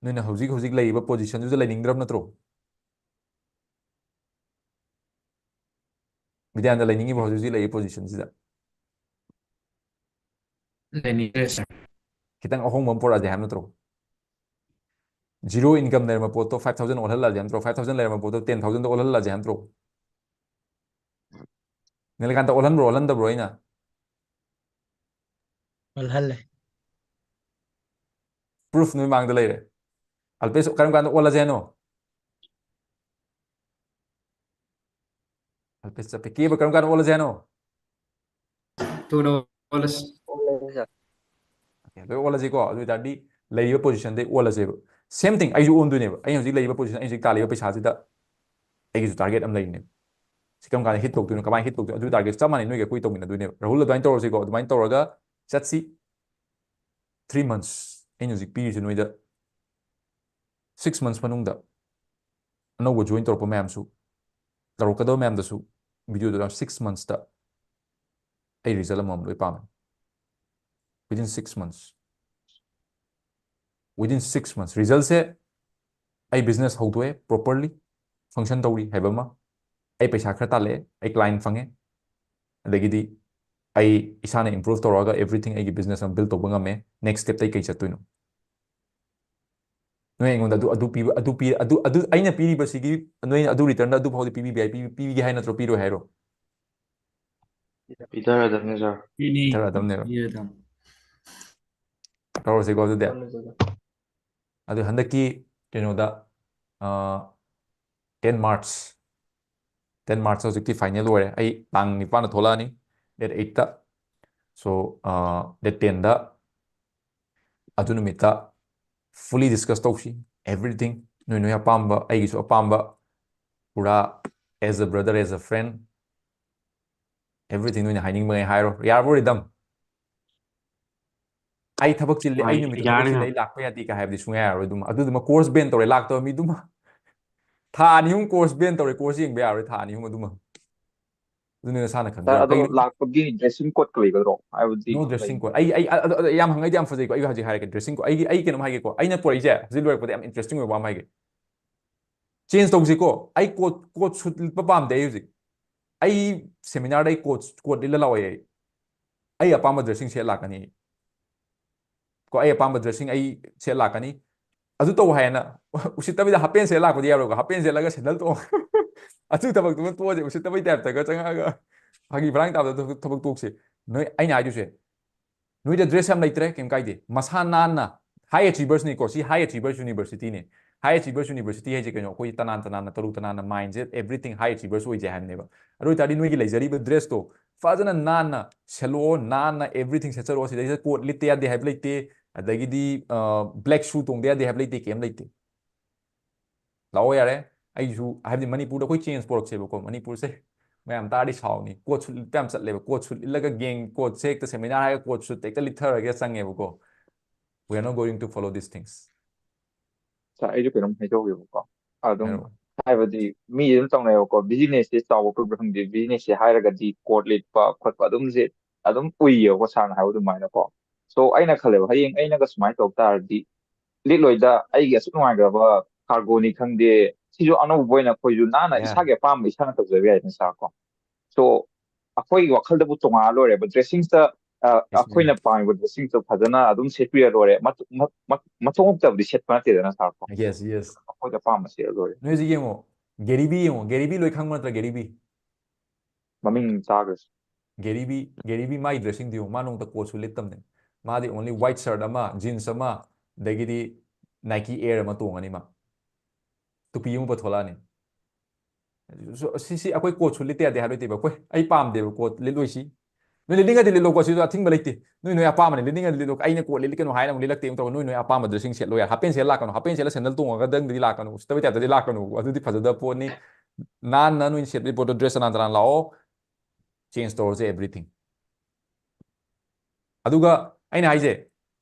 ꯅꯣꯏꯅ ꯍꯧꯖꯤꯛ ꯍꯧꯖꯤꯛ ꯂꯩꯔꯤꯕ position ꯗꯨꯗ ꯂꯩꯅꯤꯡꯗ꯭ꯔꯕ ꯅꯠꯇ꯭ꯔꯣ? ꯕꯤꯗ꯭ꯌꯥꯅꯟꯗ, ꯂꯩꯅꯤꯡꯉꯤꯕ ꯍꯧꯖꯤꯛ ꯍꯧꯖꯤꯛ ꯂꯩꯔꯤꯕ position ꯁꯤꯗ? ꯂꯩꯅꯤꯡꯗ꯭ꯔꯦ, sir. ꯈꯤꯇꯪ ꯑꯍꯣꯡꯕ ꯑꯃ ꯄꯨꯔꯛꯑꯁꯦ ꯍꯥꯏꯕ ꯅꯠꯇ꯭ꯔꯣ? Zero income ꯂꯩꯔꯝꯕ ꯄꯣꯠꯇꯣ five thousand ꯑꯣꯜꯍꯜꯂꯁꯦ ꯍꯥꯏꯕ ꯅꯠꯇ꯭ꯔꯣ? Five thousand ꯂꯩꯔꯝꯕ ꯄꯣꯠꯇꯣ ten thousand ꯗ ꯑꯣꯜꯍꯜꯂꯁꯦ ꯍꯥꯏꯕ ꯅꯠꯇ꯭ꯔꯣ? ꯅꯤꯂꯀꯥꯟꯇ, ꯑꯣꯜꯍꯟꯕ꯭ꯔꯣ, ꯑꯣꯜꯍꯟꯗꯕ꯭ꯔꯣ ꯑꯩꯅ? ꯑꯣꯜꯍꯜꯂꯦ꯫ Proof ꯅꯣꯏ ꯃꯥꯡꯗ ꯂꯩꯔꯦ꯫ ꯑꯜꯄꯦꯁ, ꯀꯔꯝ ꯀꯥꯟꯗ ꯑꯣꯜꯂꯁꯦ ꯍꯥꯏꯅꯣ? ꯑꯜꯄꯦꯁ ꯆꯠꯄꯦ꯫ ꯀꯦꯕ, ꯀꯔꯝ ꯀꯥꯟꯗ ꯑꯣꯜꯂꯁꯦ ꯍꯥꯏꯅꯣ? ꯊꯨꯅ ꯑꯣꯜꯂꯁꯤ꯫ Okay, ꯂꯣꯏ ꯑꯣꯜꯂꯁꯤꯀꯣ꯫ ꯑꯗꯨ ꯑꯣꯏꯇꯥꯔꯗꯤ ꯂꯩꯔꯤꯕ position ꯗꯩ ꯑꯣꯜꯂꯁꯦꯕ꯫ Same thing, ꯑꯩꯁꯨ ꯑꯣꯟꯗꯣꯏꯅꯦꯕ꯫ ꯑꯩ ꯍꯧꯖꯤꯛ ꯂꯩꯔꯤꯕ position, ꯑꯩ ꯍꯧꯖꯤꯛ ꯇꯥꯜꯂꯤꯕ ꯄꯩꯁꯥꯁꯤꯗ ꯑꯩꯒꯤꯁꯨ target ꯑꯃ ꯂꯩꯔꯤꯅꯦꯕ꯫ ꯁꯤ ꯀꯔꯝ ꯀꯥꯟꯗ hit ꯇꯧꯗꯣꯏꯅꯣ, ꯀꯃꯥꯏꯅ hit ꯇꯧꯗꯣꯏꯅꯣ, ꯑꯗꯨ target ꯆꯞ ꯃꯥꯟꯅꯩ, ꯅꯣꯏꯒ ꯑꯩꯈꯣꯏ ꯇꯧꯃꯤꯟꯅꯗꯣꯏꯅꯦꯕ꯫ ꯔꯥꯍꯨꯜ, ꯑꯗꯨꯃꯥꯏꯅ ꯇꯧꯔꯁꯤꯀꯣ꯫ ꯑꯗꯨꯃꯥꯏꯅ ꯇꯧꯔꯒ ꯆꯠꯁꯤ꯫ Three months, ꯑꯩꯅ ꯍꯧꯖꯤꯛ ꯄꯤꯔꯤꯁꯦ ꯅꯣꯏꯗ, six months ꯃꯅꯨꯡꯗ ꯑꯅꯧꯕ join ꯇꯧꯔꯛꯄ ꯃꯌꯥꯝꯁꯨ, ꯇꯧꯔꯛꯀꯗꯕ ꯃꯌꯥꯝꯗꯁꯨ video ꯗꯨꯗ six months ꯇ ꯑꯩ result ꯑꯃꯃꯝ ꯂꯣꯏ ꯄꯥꯝꯃꯦ꯫ Within six months, within six months result ꯁꯦ, ꯑꯩ business ꯍꯧꯗꯣꯛꯑꯦ, properly function ꯇꯧꯔꯤ ꯍꯥꯏꯕ ꯑꯃ, ꯑꯩ ꯄꯩꯁꯥ ꯈꯔ ꯇꯥꯜꯂꯛꯑꯦ, ꯑꯩ client ꯐꯪꯉꯦ, ꯑꯗꯒꯤꯗꯤ ꯑꯩ ꯏꯁꯥꯅ improve ꯇꯧꯔꯛꯑꯒ everything ꯑꯩꯒꯤ business ꯑꯃ build ꯇꯧꯕ ꯉꯝꯃꯦ꯫ Next step ꯇ ꯑꯩ ꯀꯩ ꯆꯠꯇꯣꯏꯅꯣ? ꯅꯣꯏ ꯑꯩꯉꯣꯟꯗ ꯑꯗꯨ, ꯑꯗꯨ ꯄꯤꯕ, ꯑꯗꯨ ꯄꯤ-, ꯑꯗꯨ, ꯑꯗꯨ ꯑꯩꯅ ꯄꯤꯔꯤꯕꯁꯤꯒꯤ ꯅꯣꯏ ꯑꯗꯨ return ꯗ ꯑꯗꯨ ꯐꯥꯎꯗꯤ ꯄꯤꯕꯤꯕ ꯌꯥꯏ, ꯄꯤ-, ꯄꯤꯕꯤꯒꯦ ꯍꯥꯏ ꯅꯠꯇ꯭ꯔꯣ, ꯄꯤꯔꯣꯏ ꯍꯥꯏꯔꯣ? ꯄꯤꯊꯔꯗꯕꯅꯤ, sir꯫ ꯄꯤꯅꯤ꯫ ꯄꯤꯊꯔꯗꯕꯅꯦꯕ꯫ ꯄꯤꯔꯗꯕꯅꯤ꯫ ꯇꯧꯔꯁꯤꯀꯣ ꯑꯗꯨꯗꯤ꯫ ꯄꯤꯊꯔꯗꯕꯅꯤ, sir꯫ ꯑꯗꯨ ꯍꯟꯗꯛꯀꯤ ꯀꯩꯅꯣꯗ, ꯑ, ten March, ten March ꯍꯧꯖꯤꯛꯇꯤ final ꯑꯣꯏꯔꯦ꯫ ꯑꯩ ꯇꯥꯡ ꯅꯤꯄꯥꯟꯗ ꯊꯣꯛꯂꯛꯑꯅꯤ, date eight ꯇ꯫ So, ꯑ, date ten ꯗ, ꯑꯗꯨ ꯅꯨꯃꯤꯠꯇ fully discuss ꯇꯧꯁꯤ, everything꯫ ꯅꯣꯏ ꯅꯣꯏ ꯑꯄꯥꯝꯕ, ꯑꯩꯒꯤꯁꯨ ꯑꯄꯥꯝꯕ, ꯄꯨꯔꯥ as a brother, as a friend, everything ꯅꯣꯏꯅ ꯍꯥꯏꯅꯤꯡꯕꯉꯩ ꯍꯥꯏꯔꯣ꯫ ꯌꯥꯔꯕꯣ, ꯔꯤꯗꯝ? "ꯑꯩ ꯊꯕꯛ ꯆꯤꯜꯂꯤ, ꯑꯩ ꯍꯣꯏ, ꯅꯨꯃꯤꯠꯇꯨ ꯊꯕꯛ ꯌꯥꯔꯦ, ꯆꯤꯜꯂꯤ, sir꯫ ꯑꯩ ꯂꯥꯛꯄ ꯌꯥꯗꯦ" ꯀꯥꯏ ꯍꯥꯏꯕꯗꯤ ꯁꯨꯡꯌꯥ ꯌꯥꯔꯔꯣꯏ꯫ ꯑꯗꯨꯃ, ꯑꯗꯨꯗꯨꯃ course ban ꯇꯧꯔꯦ, ꯂꯥꯛꯇꯕ ꯃꯤꯗꯨꯃ꯫ ꯊꯥ ꯑꯅꯤ ꯑꯍꯨꯝ course ban ꯇꯧꯔꯦ, course ꯌꯦꯡꯕ ꯌꯥꯔꯔꯣꯏ ꯊꯥ ꯑꯅꯤ ꯑꯍꯨꯝ ꯑꯗꯨꯃ꯫ ꯑꯗꯨꯅ ꯅꯁꯥꯅ ꯁꯥꯔ ꯈꯪꯖꯔꯣ꯫ ꯑꯗꯣ ꯀꯩ- ꯂꯥꯛꯄꯒꯤ dressing code ꯀ ꯂꯩꯒꯗ꯭ꯔꯣ? ꯍꯥꯏꯕꯗꯤ No dressing code꯫ ꯑꯩ ꯑꯩ ꯑ- ꯑ- ꯑ- ꯌꯥꯝ ꯍꯪꯉꯩꯗꯤ ꯌꯥꯝ ꯐꯖꯩꯀꯣ꯫ ꯑꯩ ꯍꯧꯖꯤꯛ ꯍꯥꯏꯔꯒꯦ dressing code꯫ ꯑꯩꯒꯤ ꯑꯩ ꯀꯩꯅꯣꯝ ꯍꯥꯏꯒꯦꯀꯣ꯫ ꯑꯩꯅ ꯄꯨꯔꯛꯏꯁꯦ ꯍꯧꯖꯤꯛ ꯂꯣꯏꯔꯛꯄꯗ ꯌꯥꯝ interesting ꯑꯣꯏꯕ ꯑꯃ ꯍꯥꯏꯒꯦ꯫ Change ꯇꯧꯁꯤꯀꯣ꯫ ꯑꯩ coat coat suit ꯂꯤꯠꯄ ꯄꯥꯝꯗꯦ꯫ ꯑꯩ ꯍꯧꯖꯤꯛ ꯑꯩ seminar ꯗ ꯑꯩ coat coat ꯂꯤꯠꯂ ꯂꯥꯛꯑꯣꯏ꯫ ꯑꯩ ꯑꯩ ꯑꯄꯥꯝꯕ dressing set ꯂꯥꯛꯀꯅꯤ꯫ ꯀꯣ ꯑꯩ ꯑꯄꯥꯝꯕ dressing ꯑꯩ set ꯂꯥꯛꯀꯅꯤ꯫ ꯑꯗꯨ ꯇꯧ ꯍꯥꯏꯌꯦꯅ ꯎꯁꯤꯠꯇꯕꯤꯗ half pant set ꯂꯥꯛꯄꯗꯤ ꯌꯥꯔꯣꯏꯀꯣ꯫ Half pant ꯁꯦꯠꯂꯒ sandal ꯇꯣꯡꯉ ꯑꯗꯨ ꯊꯕꯛꯇꯨꯃ ꯇꯣꯛꯑꯁꯦ꯫ ꯎꯁꯤꯠꯇꯕꯩ type ꯇꯒ ꯆꯪꯉꯛꯑꯒ ꯐꯥꯒꯤ ꯐꯔꯥꯡ ꯇꯥꯕꯗ ꯊꯕꯛ- ꯊꯕꯛ ꯇꯣꯛꯁꯦ꯫ ꯅꯣꯏ ꯑꯩꯅ ꯍꯥꯏꯗꯣꯏꯁꯦ ꯅꯣꯏꯗ dress ꯌꯥꯝ ꯂꯩꯇ꯭ꯔꯦ, ꯀꯩꯝ ꯀꯥꯏꯗꯦ꯫ ꯃꯁꯥ ꯅꯥꯟꯅ, high achievers ꯅꯤꯀꯣ꯫ ꯁꯤ high achievers university ꯅꯦ꯫ High achievers university ꯍꯥꯏꯁꯦ ꯀꯩꯅꯣ? ꯑꯩꯈꯣꯏ ꯇꯅꯥꯟ ꯇꯅꯥꯟꯅ, ꯇꯔꯨ ꯇꯅꯥꯟꯅ, mind ꯁꯦ everything high achievers ꯑꯣꯏꯖꯩ ꯍꯥꯏꯕꯅꯦꯕ꯫ ꯑꯗꯨ ꯑꯣꯏꯇꯥꯔꯗꯤ ꯅꯣꯏꯒꯤ ꯂꯩꯖꯔꯤꯕ dress ꯇꯣ ꯐꯖꯅ ꯅꯥꯟꯅ ꯁꯦꯠꯂꯛꯑꯣ, ꯅꯥꯟꯅ everything ꯁꯦꯠꯆꯔꯛꯑꯣ꯫ ꯁꯤꯗꯩꯁꯤꯗ coat ꯂꯤꯠꯇ ꯌꯥꯗꯦ ꯍꯥꯏꯕ ꯂꯩꯇꯦ, ꯑꯗꯒꯤꯗꯤ black shoe ꯇꯣꯡꯗ ꯌꯥꯗꯦ ꯍꯥꯏꯕ ꯂꯩꯇꯦ, ꯀꯩꯝ ꯂꯩꯇꯦ꯫ ꯂꯥꯛꯑꯣ ꯌꯥꯔꯦ꯫ ꯑꯩꯁꯨ ꯍꯥꯏꯕꯗꯤ ꯃꯅꯤꯄꯨꯔꯗ ꯑꯩꯈꯣꯏ change ꯄꯨꯔꯛꯁꯦꯕꯀꯣ꯫ ꯃꯅꯤꯄꯨꯔꯁꯦ ꯃꯌꯥꯝ ꯇꯥꯔꯗꯤ ꯁꯥꯎꯅꯤ꯫ Coat suit ꯂꯤꯠꯄ ꯌꯥꯝ ꯆꯠꯂꯦꯕ꯫ Coat suit ꯂꯤꯠꯂꯒ gang coat ꯁꯦ ꯍꯦꯛꯇ seminar ꯍꯥꯏꯔꯒ coat suit ꯍꯦꯛꯇ ꯂꯤꯠꯊꯔꯒ ꯆꯪꯉꯦꯕꯀꯣ꯫ We are not going to follow these things꯫ ꯁꯥꯔ, ꯑꯩꯁꯨ ꯀꯩꯅꯣꯝ ꯍꯥꯏꯖꯍꯧꯒꯦꯕꯀꯣ꯫ ꯑꯗꯨꯝ ꯍꯥꯏꯔꯛꯑꯣ꯫ ꯍꯥꯏꯕꯗꯤ ꯃꯤ ꯑꯗꯨꯝ ꯇꯧꯅꯩꯕꯀꯣ, business ꯁꯦ ꯆꯥꯎꯕ ꯄꯤꯛꯄ ꯈꯪꯗꯦ, business ꯁꯦ ꯍꯥꯏꯔꯒꯗꯤ coat ꯂꯤꯠꯄ ꯈꯣꯠꯄ ꯑꯗꯨꯝꯁꯦ ꯑꯗꯨꯝ ꯎꯏꯌꯦꯕꯀꯣ, ꯁꯥꯔꯅ ꯍꯥꯏꯕ ꯑꯗꯨꯃꯥꯏꯅꯀꯣ꯫ So ꯑꯩꯅ ꯈꯜꯂꯦꯕ, ꯍꯌꯦꯡ ꯑꯩꯅꯒ ꯁꯨꯃꯥꯏꯅ ꯇꯧ ꯇꯥꯔꯗꯤ ꯂꯤꯠꯂꯣꯏꯗ, ꯑꯩꯒꯤ ꯑꯁꯨꯛ ꯅꯨꯡꯉꯥꯏꯈ꯭ꯔꯕ cargo ꯅꯤ ꯈꯪꯗꯦ, ꯁꯤꯁꯨ ꯑꯅꯧꯕ ꯑꯣꯏꯅ ꯑꯩꯈꯣꯏꯁꯨ ꯅꯥꯟꯅ Yeah. ꯏꯁꯥꯒꯤ ꯑꯄꯥꯝꯕ ꯏꯁꯥꯅ ꯇꯧꯖꯕ ꯌꯥꯏꯗꯅ, ꯁꯥꯔ ꯀꯣ꯫ So ꯑꯩꯈꯣꯏꯒꯤ ꯋꯥꯈꯜꯗꯕꯨ ꯇꯣꯉꯥꯟꯅ ꯂꯣꯏꯔꯦꯕ꯫ Dressing ꯁꯇ ꯑ, Yes, ꯑꯩꯈꯣꯏꯅ ꯄꯥꯝꯃꯤꯕ dressing ꯁꯇ ꯐꯖꯅ ꯑꯗꯨꯝ ꯁꯦꯠꯄꯤꯔ ꯂꯣꯏꯔꯦ꯫ ꯃꯊ- ꯃ- ꯃ- ꯃꯊꯣꯡ ꯍꯨꯛꯇꯕꯗꯤ ꯁꯦꯠꯄ ꯅꯠꯇꯦꯗꯅ, ꯁꯥꯔ ꯀꯣ꯫ Yes, yes. ꯑꯩꯈꯣꯏꯗ ꯑꯄꯥꯝꯕ ꯁꯦꯠꯂ ꯂꯣꯏꯔꯦ꯫ ꯅꯣꯏ ꯍꯧꯖꯤꯛ ꯌꯦꯡꯉꯣ, Gary Vee ꯌꯦꯡꯉꯣ꯫ Gary Vee ꯂꯣꯏ ꯈꯪꯕ ꯅꯠꯇ꯭ꯔꯥ? Gary Vee꯫ ꯃꯃꯤꯡ ꯇꯥꯈ꯭ꯔꯁꯨ꯫ Gary Vee, Gary Vee ꯃꯥꯒꯤ dressing ꯗꯨ ꯌꯦꯡꯉꯣ꯫ ꯃꯥ ꯅꯣꯡꯃꯇ coat ꯁꯨ ꯂꯤꯠꯇꯕꯅꯦ꯫ ꯃꯥꯗꯤ only white shirt ꯑꯃ, jeans ꯑꯃ, ꯑꯗꯒꯤꯗꯤ Nike Air ꯑꯃ ꯇꯣꯡꯉꯅꯤ ꯃꯥ꯫ ꯇꯨꯄꯤ ꯑꯃ ꯄꯨꯊꯣꯛꯂꯛꯑꯅꯤ꯫ So, ꯁꯤ, ꯁꯤ ꯑꯩꯈꯣꯏ coat ꯁꯨ ꯂꯤꯠꯇ ꯌꯥꯗꯦ ꯍꯥꯏꯕ ꯂꯩꯇꯦꯕ꯫ ꯑꯩꯈꯣꯏ, ꯑꯩ ꯄꯥꯝꯗꯦꯕ coat ꯂꯤꯠꯂꯣꯏꯁꯤ꯫ ꯅꯣꯏ ꯂꯤꯠꯅꯤꯡꯉꯗꯤ ꯂꯤꯠꯂꯣꯀꯣ, ꯁꯤꯁꯨ ꯑꯊꯤꯡꯕ ꯂꯩꯇꯦ꯫ ꯅꯣꯏ, ꯅꯣꯏ ꯑꯄꯥꯝꯕꯅꯤ, ꯂꯤꯠꯅꯤꯡꯉꯗꯤ ꯂꯤꯠꯂꯣ꯫ ꯑꯩꯅ coat ꯂꯤꯠꯀꯅꯨ ꯍꯥꯏꯅ ꯑꯃꯨꯛ ꯂꯤꯠꯂꯛꯇꯦ ꯑꯃꯨꯛ ꯇꯧꯔꯒ, ꯅꯣꯏ, ꯅꯣꯏ ꯑꯄꯥꯝꯕ dressing ꯁꯦꯠꯂꯣ ꯌꯥꯔꯦ꯫ Half pant ꯁꯦꯠꯂ ꯂꯥꯛꯀꯅꯨ, half pant ꯁꯦꯠꯂ sandal ꯇꯣꯡꯉꯒ ꯗꯪꯗꯗꯤ ꯂꯥꯛꯀꯅꯨ, ꯎꯁꯤꯠꯇꯕꯩ type ꯇꯗꯤ ꯂꯥꯛꯀꯅꯨ꯫ ꯑꯗꯨꯗꯤ ꯐꯖꯗꯕ ꯄꯣꯠꯅꯤ꯫ ꯅꯥꯟꯅ ꯅꯣꯏ ꯁꯦꯠꯂꯤ ꯄꯣꯠꯇꯣ dress ꯇꯅꯥꯟ ꯇꯅꯥꯟ ꯂꯥꯛꯑꯣ, change ꯇꯧꯔꯁꯦ everything꯫ ꯑꯗꯨꯒ ꯑꯩꯅ ꯍꯥꯏꯁꯦ,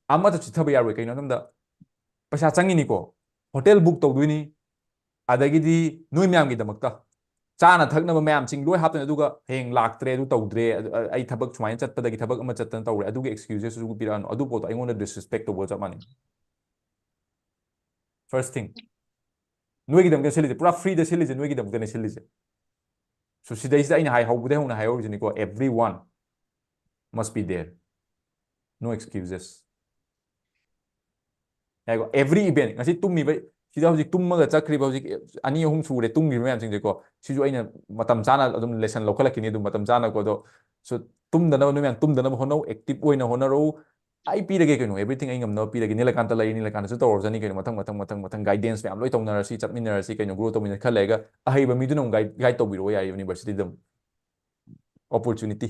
ꯑꯃꯠꯇ ꯆꯤꯠꯊꯕ ꯌꯥꯔꯣꯏ꯫ ꯀꯩꯅꯣ ꯍꯥꯏꯕꯗ ꯄꯩꯁꯥ ꯆꯪꯉꯤꯅꯤꯀꯣ, hotel book ꯇꯧꯗꯣꯏꯅꯤ, ꯑꯗꯒꯤꯗꯤ ꯅꯣꯏ ꯃꯌꯥꯝꯒꯤꯗꯃꯛꯇ ꯆꯥꯅ ꯊꯛꯅꯕ ꯃꯌꯥꯝꯁꯤꯡ ꯂꯣꯏ ꯍꯥꯞꯇꯣꯏꯅꯦ, ꯑꯗꯨꯒ ꯍꯌꯦꯡ ꯂꯥꯛꯇ꯭ꯔꯦ, ꯑꯗꯨ ꯇꯧꯗ꯭ꯔꯦ, ꯑꯗꯨ, ꯑ, ꯑꯩ ꯊꯕꯛ ꯁꯨꯃꯥꯏꯅ ꯆꯠꯄꯗꯒꯤ ꯊꯕꯛ ꯑꯃ ꯆꯠꯇꯅ ꯇꯧꯔꯦ, ꯑꯗꯨꯒꯤ excuses ꯁꯨ ꯄꯤꯔꯛꯑꯅꯨ꯫ ꯑꯗꯨ ꯄꯣꯠꯇꯣ ꯑꯩꯉꯣꯟꯗ disrespect ꯇꯧꯕꯒ ꯆꯞ ꯃꯥꯟꯅꯩ꯫ First thing, ꯅꯣꯏꯒꯤꯗꯃꯛꯇ ꯁꯤꯜꯂꯤꯁꯦ, ꯄꯨꯔꯥ free ꯗ ꯁꯤꯜꯂꯤꯁꯦ ꯅꯣꯏꯒꯤꯗꯃꯛꯇꯅꯦ ꯁꯤꯜꯂꯤꯁꯦ꯫ So ꯁꯤꯗꯩꯁꯤꯗ ꯑꯩꯅ ꯍꯥꯏ ꯍꯧꯕꯗꯩ ꯍꯧꯅ ꯍꯥꯏꯍꯧꯔꯤꯁꯤꯅꯤꯀꯣ, everyone must be there, no excuses꯫ ꯌꯥꯏꯀꯣ? Every event, ꯉꯁꯤ ꯇꯨꯝꯃꯤꯕ, ꯁꯤꯗ ꯍꯧꯖꯤꯛ ꯇꯨꯝꯃꯒ ꯆꯠꯈ꯭ꯔꯤꯕ ꯍꯧꯖꯤꯛ ꯑꯅꯤ ꯑꯍꯨꯝ ꯁꯨꯔꯦ ꯇꯨꯝꯈ꯭ꯔꯤꯕ ꯃꯌꯥꯝꯁꯤꯡꯁꯦꯀꯣ, ꯁꯤꯁꯨ ꯑꯩꯅ ꯃꯇꯝ ꯆꯥꯅ ꯑꯗꯨꯝ lesson ꯂꯧꯈꯠꯂꯛꯈꯤꯅꯤ ꯑꯗꯨꯝ ꯃꯇꯝ ꯆꯥꯅꯀꯣ꯫ ꯑꯗꯣ so ꯇꯨꯝꯗꯅꯕ, ꯅꯣꯏ ꯃꯌꯥꯝ ꯇꯨꯝꯗꯅꯕ ꯍꯣꯠꯅꯧ, active ꯑꯣꯏꯅ ꯍꯣꯠꯅꯔꯧ꯫ ꯑꯩ ꯄꯤꯔꯒꯦ ꯀꯩꯅꯣ, everything ꯑꯩ ꯉꯝꯅꯕ ꯄꯤꯔꯒꯦ꯫ ꯅꯤꯂꯀꯥꯟꯇ ꯂꯩ, ꯅꯤꯂꯀꯥꯟꯇꯁꯨ ꯇꯧꯔꯖꯅꯤ ꯀꯩꯅꯣ, ꯃꯊꯪ ꯃꯊꯪ ꯃꯊꯪ ꯃꯊꯪ guidance ꯃꯌꯥꯝ ꯂꯣꯏ ꯇꯧꯅꯔꯁꯤ, ꯆꯠꯃꯤꯟꯅꯔꯁꯤ ꯀꯩꯅꯣ, grow ꯇꯧꯃꯤꯟꯅꯔꯁꯤ꯫ ꯈꯔ ꯂꯩꯔꯒ ꯑꯍꯩꯕ ꯃꯤꯗꯨꯅ ꯑꯃꯨꯛ guide, guide ꯇꯧꯕꯤꯔꯛꯑꯣ ꯌꯥꯏ university ꯗ ꯑꯃꯨꯛ꯫ Opportunity꯫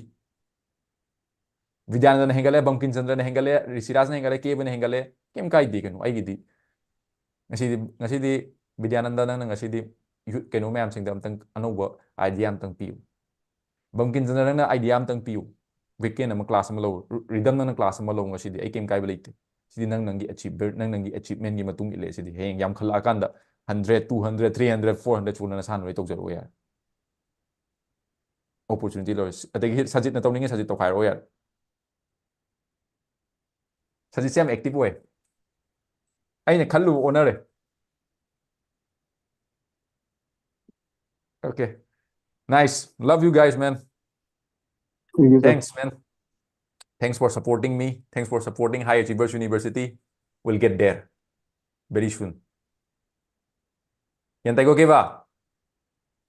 ꯕꯤꯗ꯭ꯌꯥꯅꯟꯗꯅ ꯍꯦꯟꯒꯠꯂꯦ, ꯕꯪꯀꯤꯝ ꯆꯟꯗ꯭ꯔꯅ ꯍꯦꯟꯒꯠꯂꯦ, ꯔꯤꯁꯤꯔꯥꯖꯅ ꯍꯦꯟꯒꯠꯂꯦ, ꯀꯦꯕꯅ ꯍꯦꯟꯒꯠꯂꯦ, ꯀꯩꯝ ꯀꯥꯏꯗꯦ ꯀꯩꯅꯣ꯫ ꯑꯩꯒꯤꯗꯤ ꯉꯁꯤꯗꯤ, ꯉꯁꯤꯗꯤ ꯕꯤꯗ꯭ꯌꯥꯅꯟꯗ, ꯅꯪꯅ ꯉꯁꯤꯗꯤ youth ꯀꯩꯅꯣ ꯃꯌꯥꯝꯁꯤꯡꯗ ꯑꯝꯇꯪ ꯑꯅꯧꯕ idea ꯑꯝꯇꯪ ꯄꯤꯌꯨ꯫ ꯕꯪꯀꯤꯝ ꯆꯟꯗ꯭ꯔ, ꯅꯪꯅ idea ꯑꯝꯇꯪ ꯄꯤꯌꯨ꯫ Weekend ꯑꯃ class ꯑꯃ ꯂꯧ, ꯔꯤꯗꯝ ꯅꯪꯅ class ꯑꯃ ꯂꯧ ꯉꯁꯤꯗꯤ, ꯑꯩ ꯀꯩꯝ ꯀꯥꯏꯕ ꯂꯩꯇꯦ꯫ ꯁꯤꯗꯤ ꯅꯪ ꯅꯪꯒꯤ achiever, ꯅꯪ ꯅꯪꯒꯤ achievement ꯒꯤ ꯃꯇꯨꯡ ꯏꯜꯂꯦ꯫ ꯁꯤꯗꯤ ꯍꯌꯦꯡ ꯌꯥꯝꯈꯠꯂꯛꯑꯀꯥꯟꯗ hundred, two hundred, three hundred, four hundred ꯁꯨꯅ ꯅꯁꯥꯅ ꯂꯣꯏ ꯇꯧꯖꯔꯛꯑꯣ ꯌꯥꯔꯦ꯫ Opportunity ꯂꯧꯔꯦ꯫ ꯑꯗꯒꯤ ꯁꯖꯤꯠꯅ ꯇꯧꯅꯤꯡꯉꯦ, ꯁꯖꯤꯠ ꯇꯧꯈꯥꯏꯔꯛꯑꯣ ꯌꯥꯔꯦ꯫ ꯁꯖꯤꯠꯁꯦ ꯌꯥꯝ active ꯑꯣꯏ꯫ ꯑꯩꯅ ꯈꯜꯂꯨꯕ ꯑꯣꯟꯅꯔꯦ꯫ Okay. Nice. Love you guys, man. Thank you, sir. Thanks, man. Thanks for supporting me. Thanks for supporting High Achievers University. We'll get there very soon. ꯒ꯭ꯌꯥꯟ ꯇꯥꯏꯀꯣ, ꯀꯦꯕꯥ?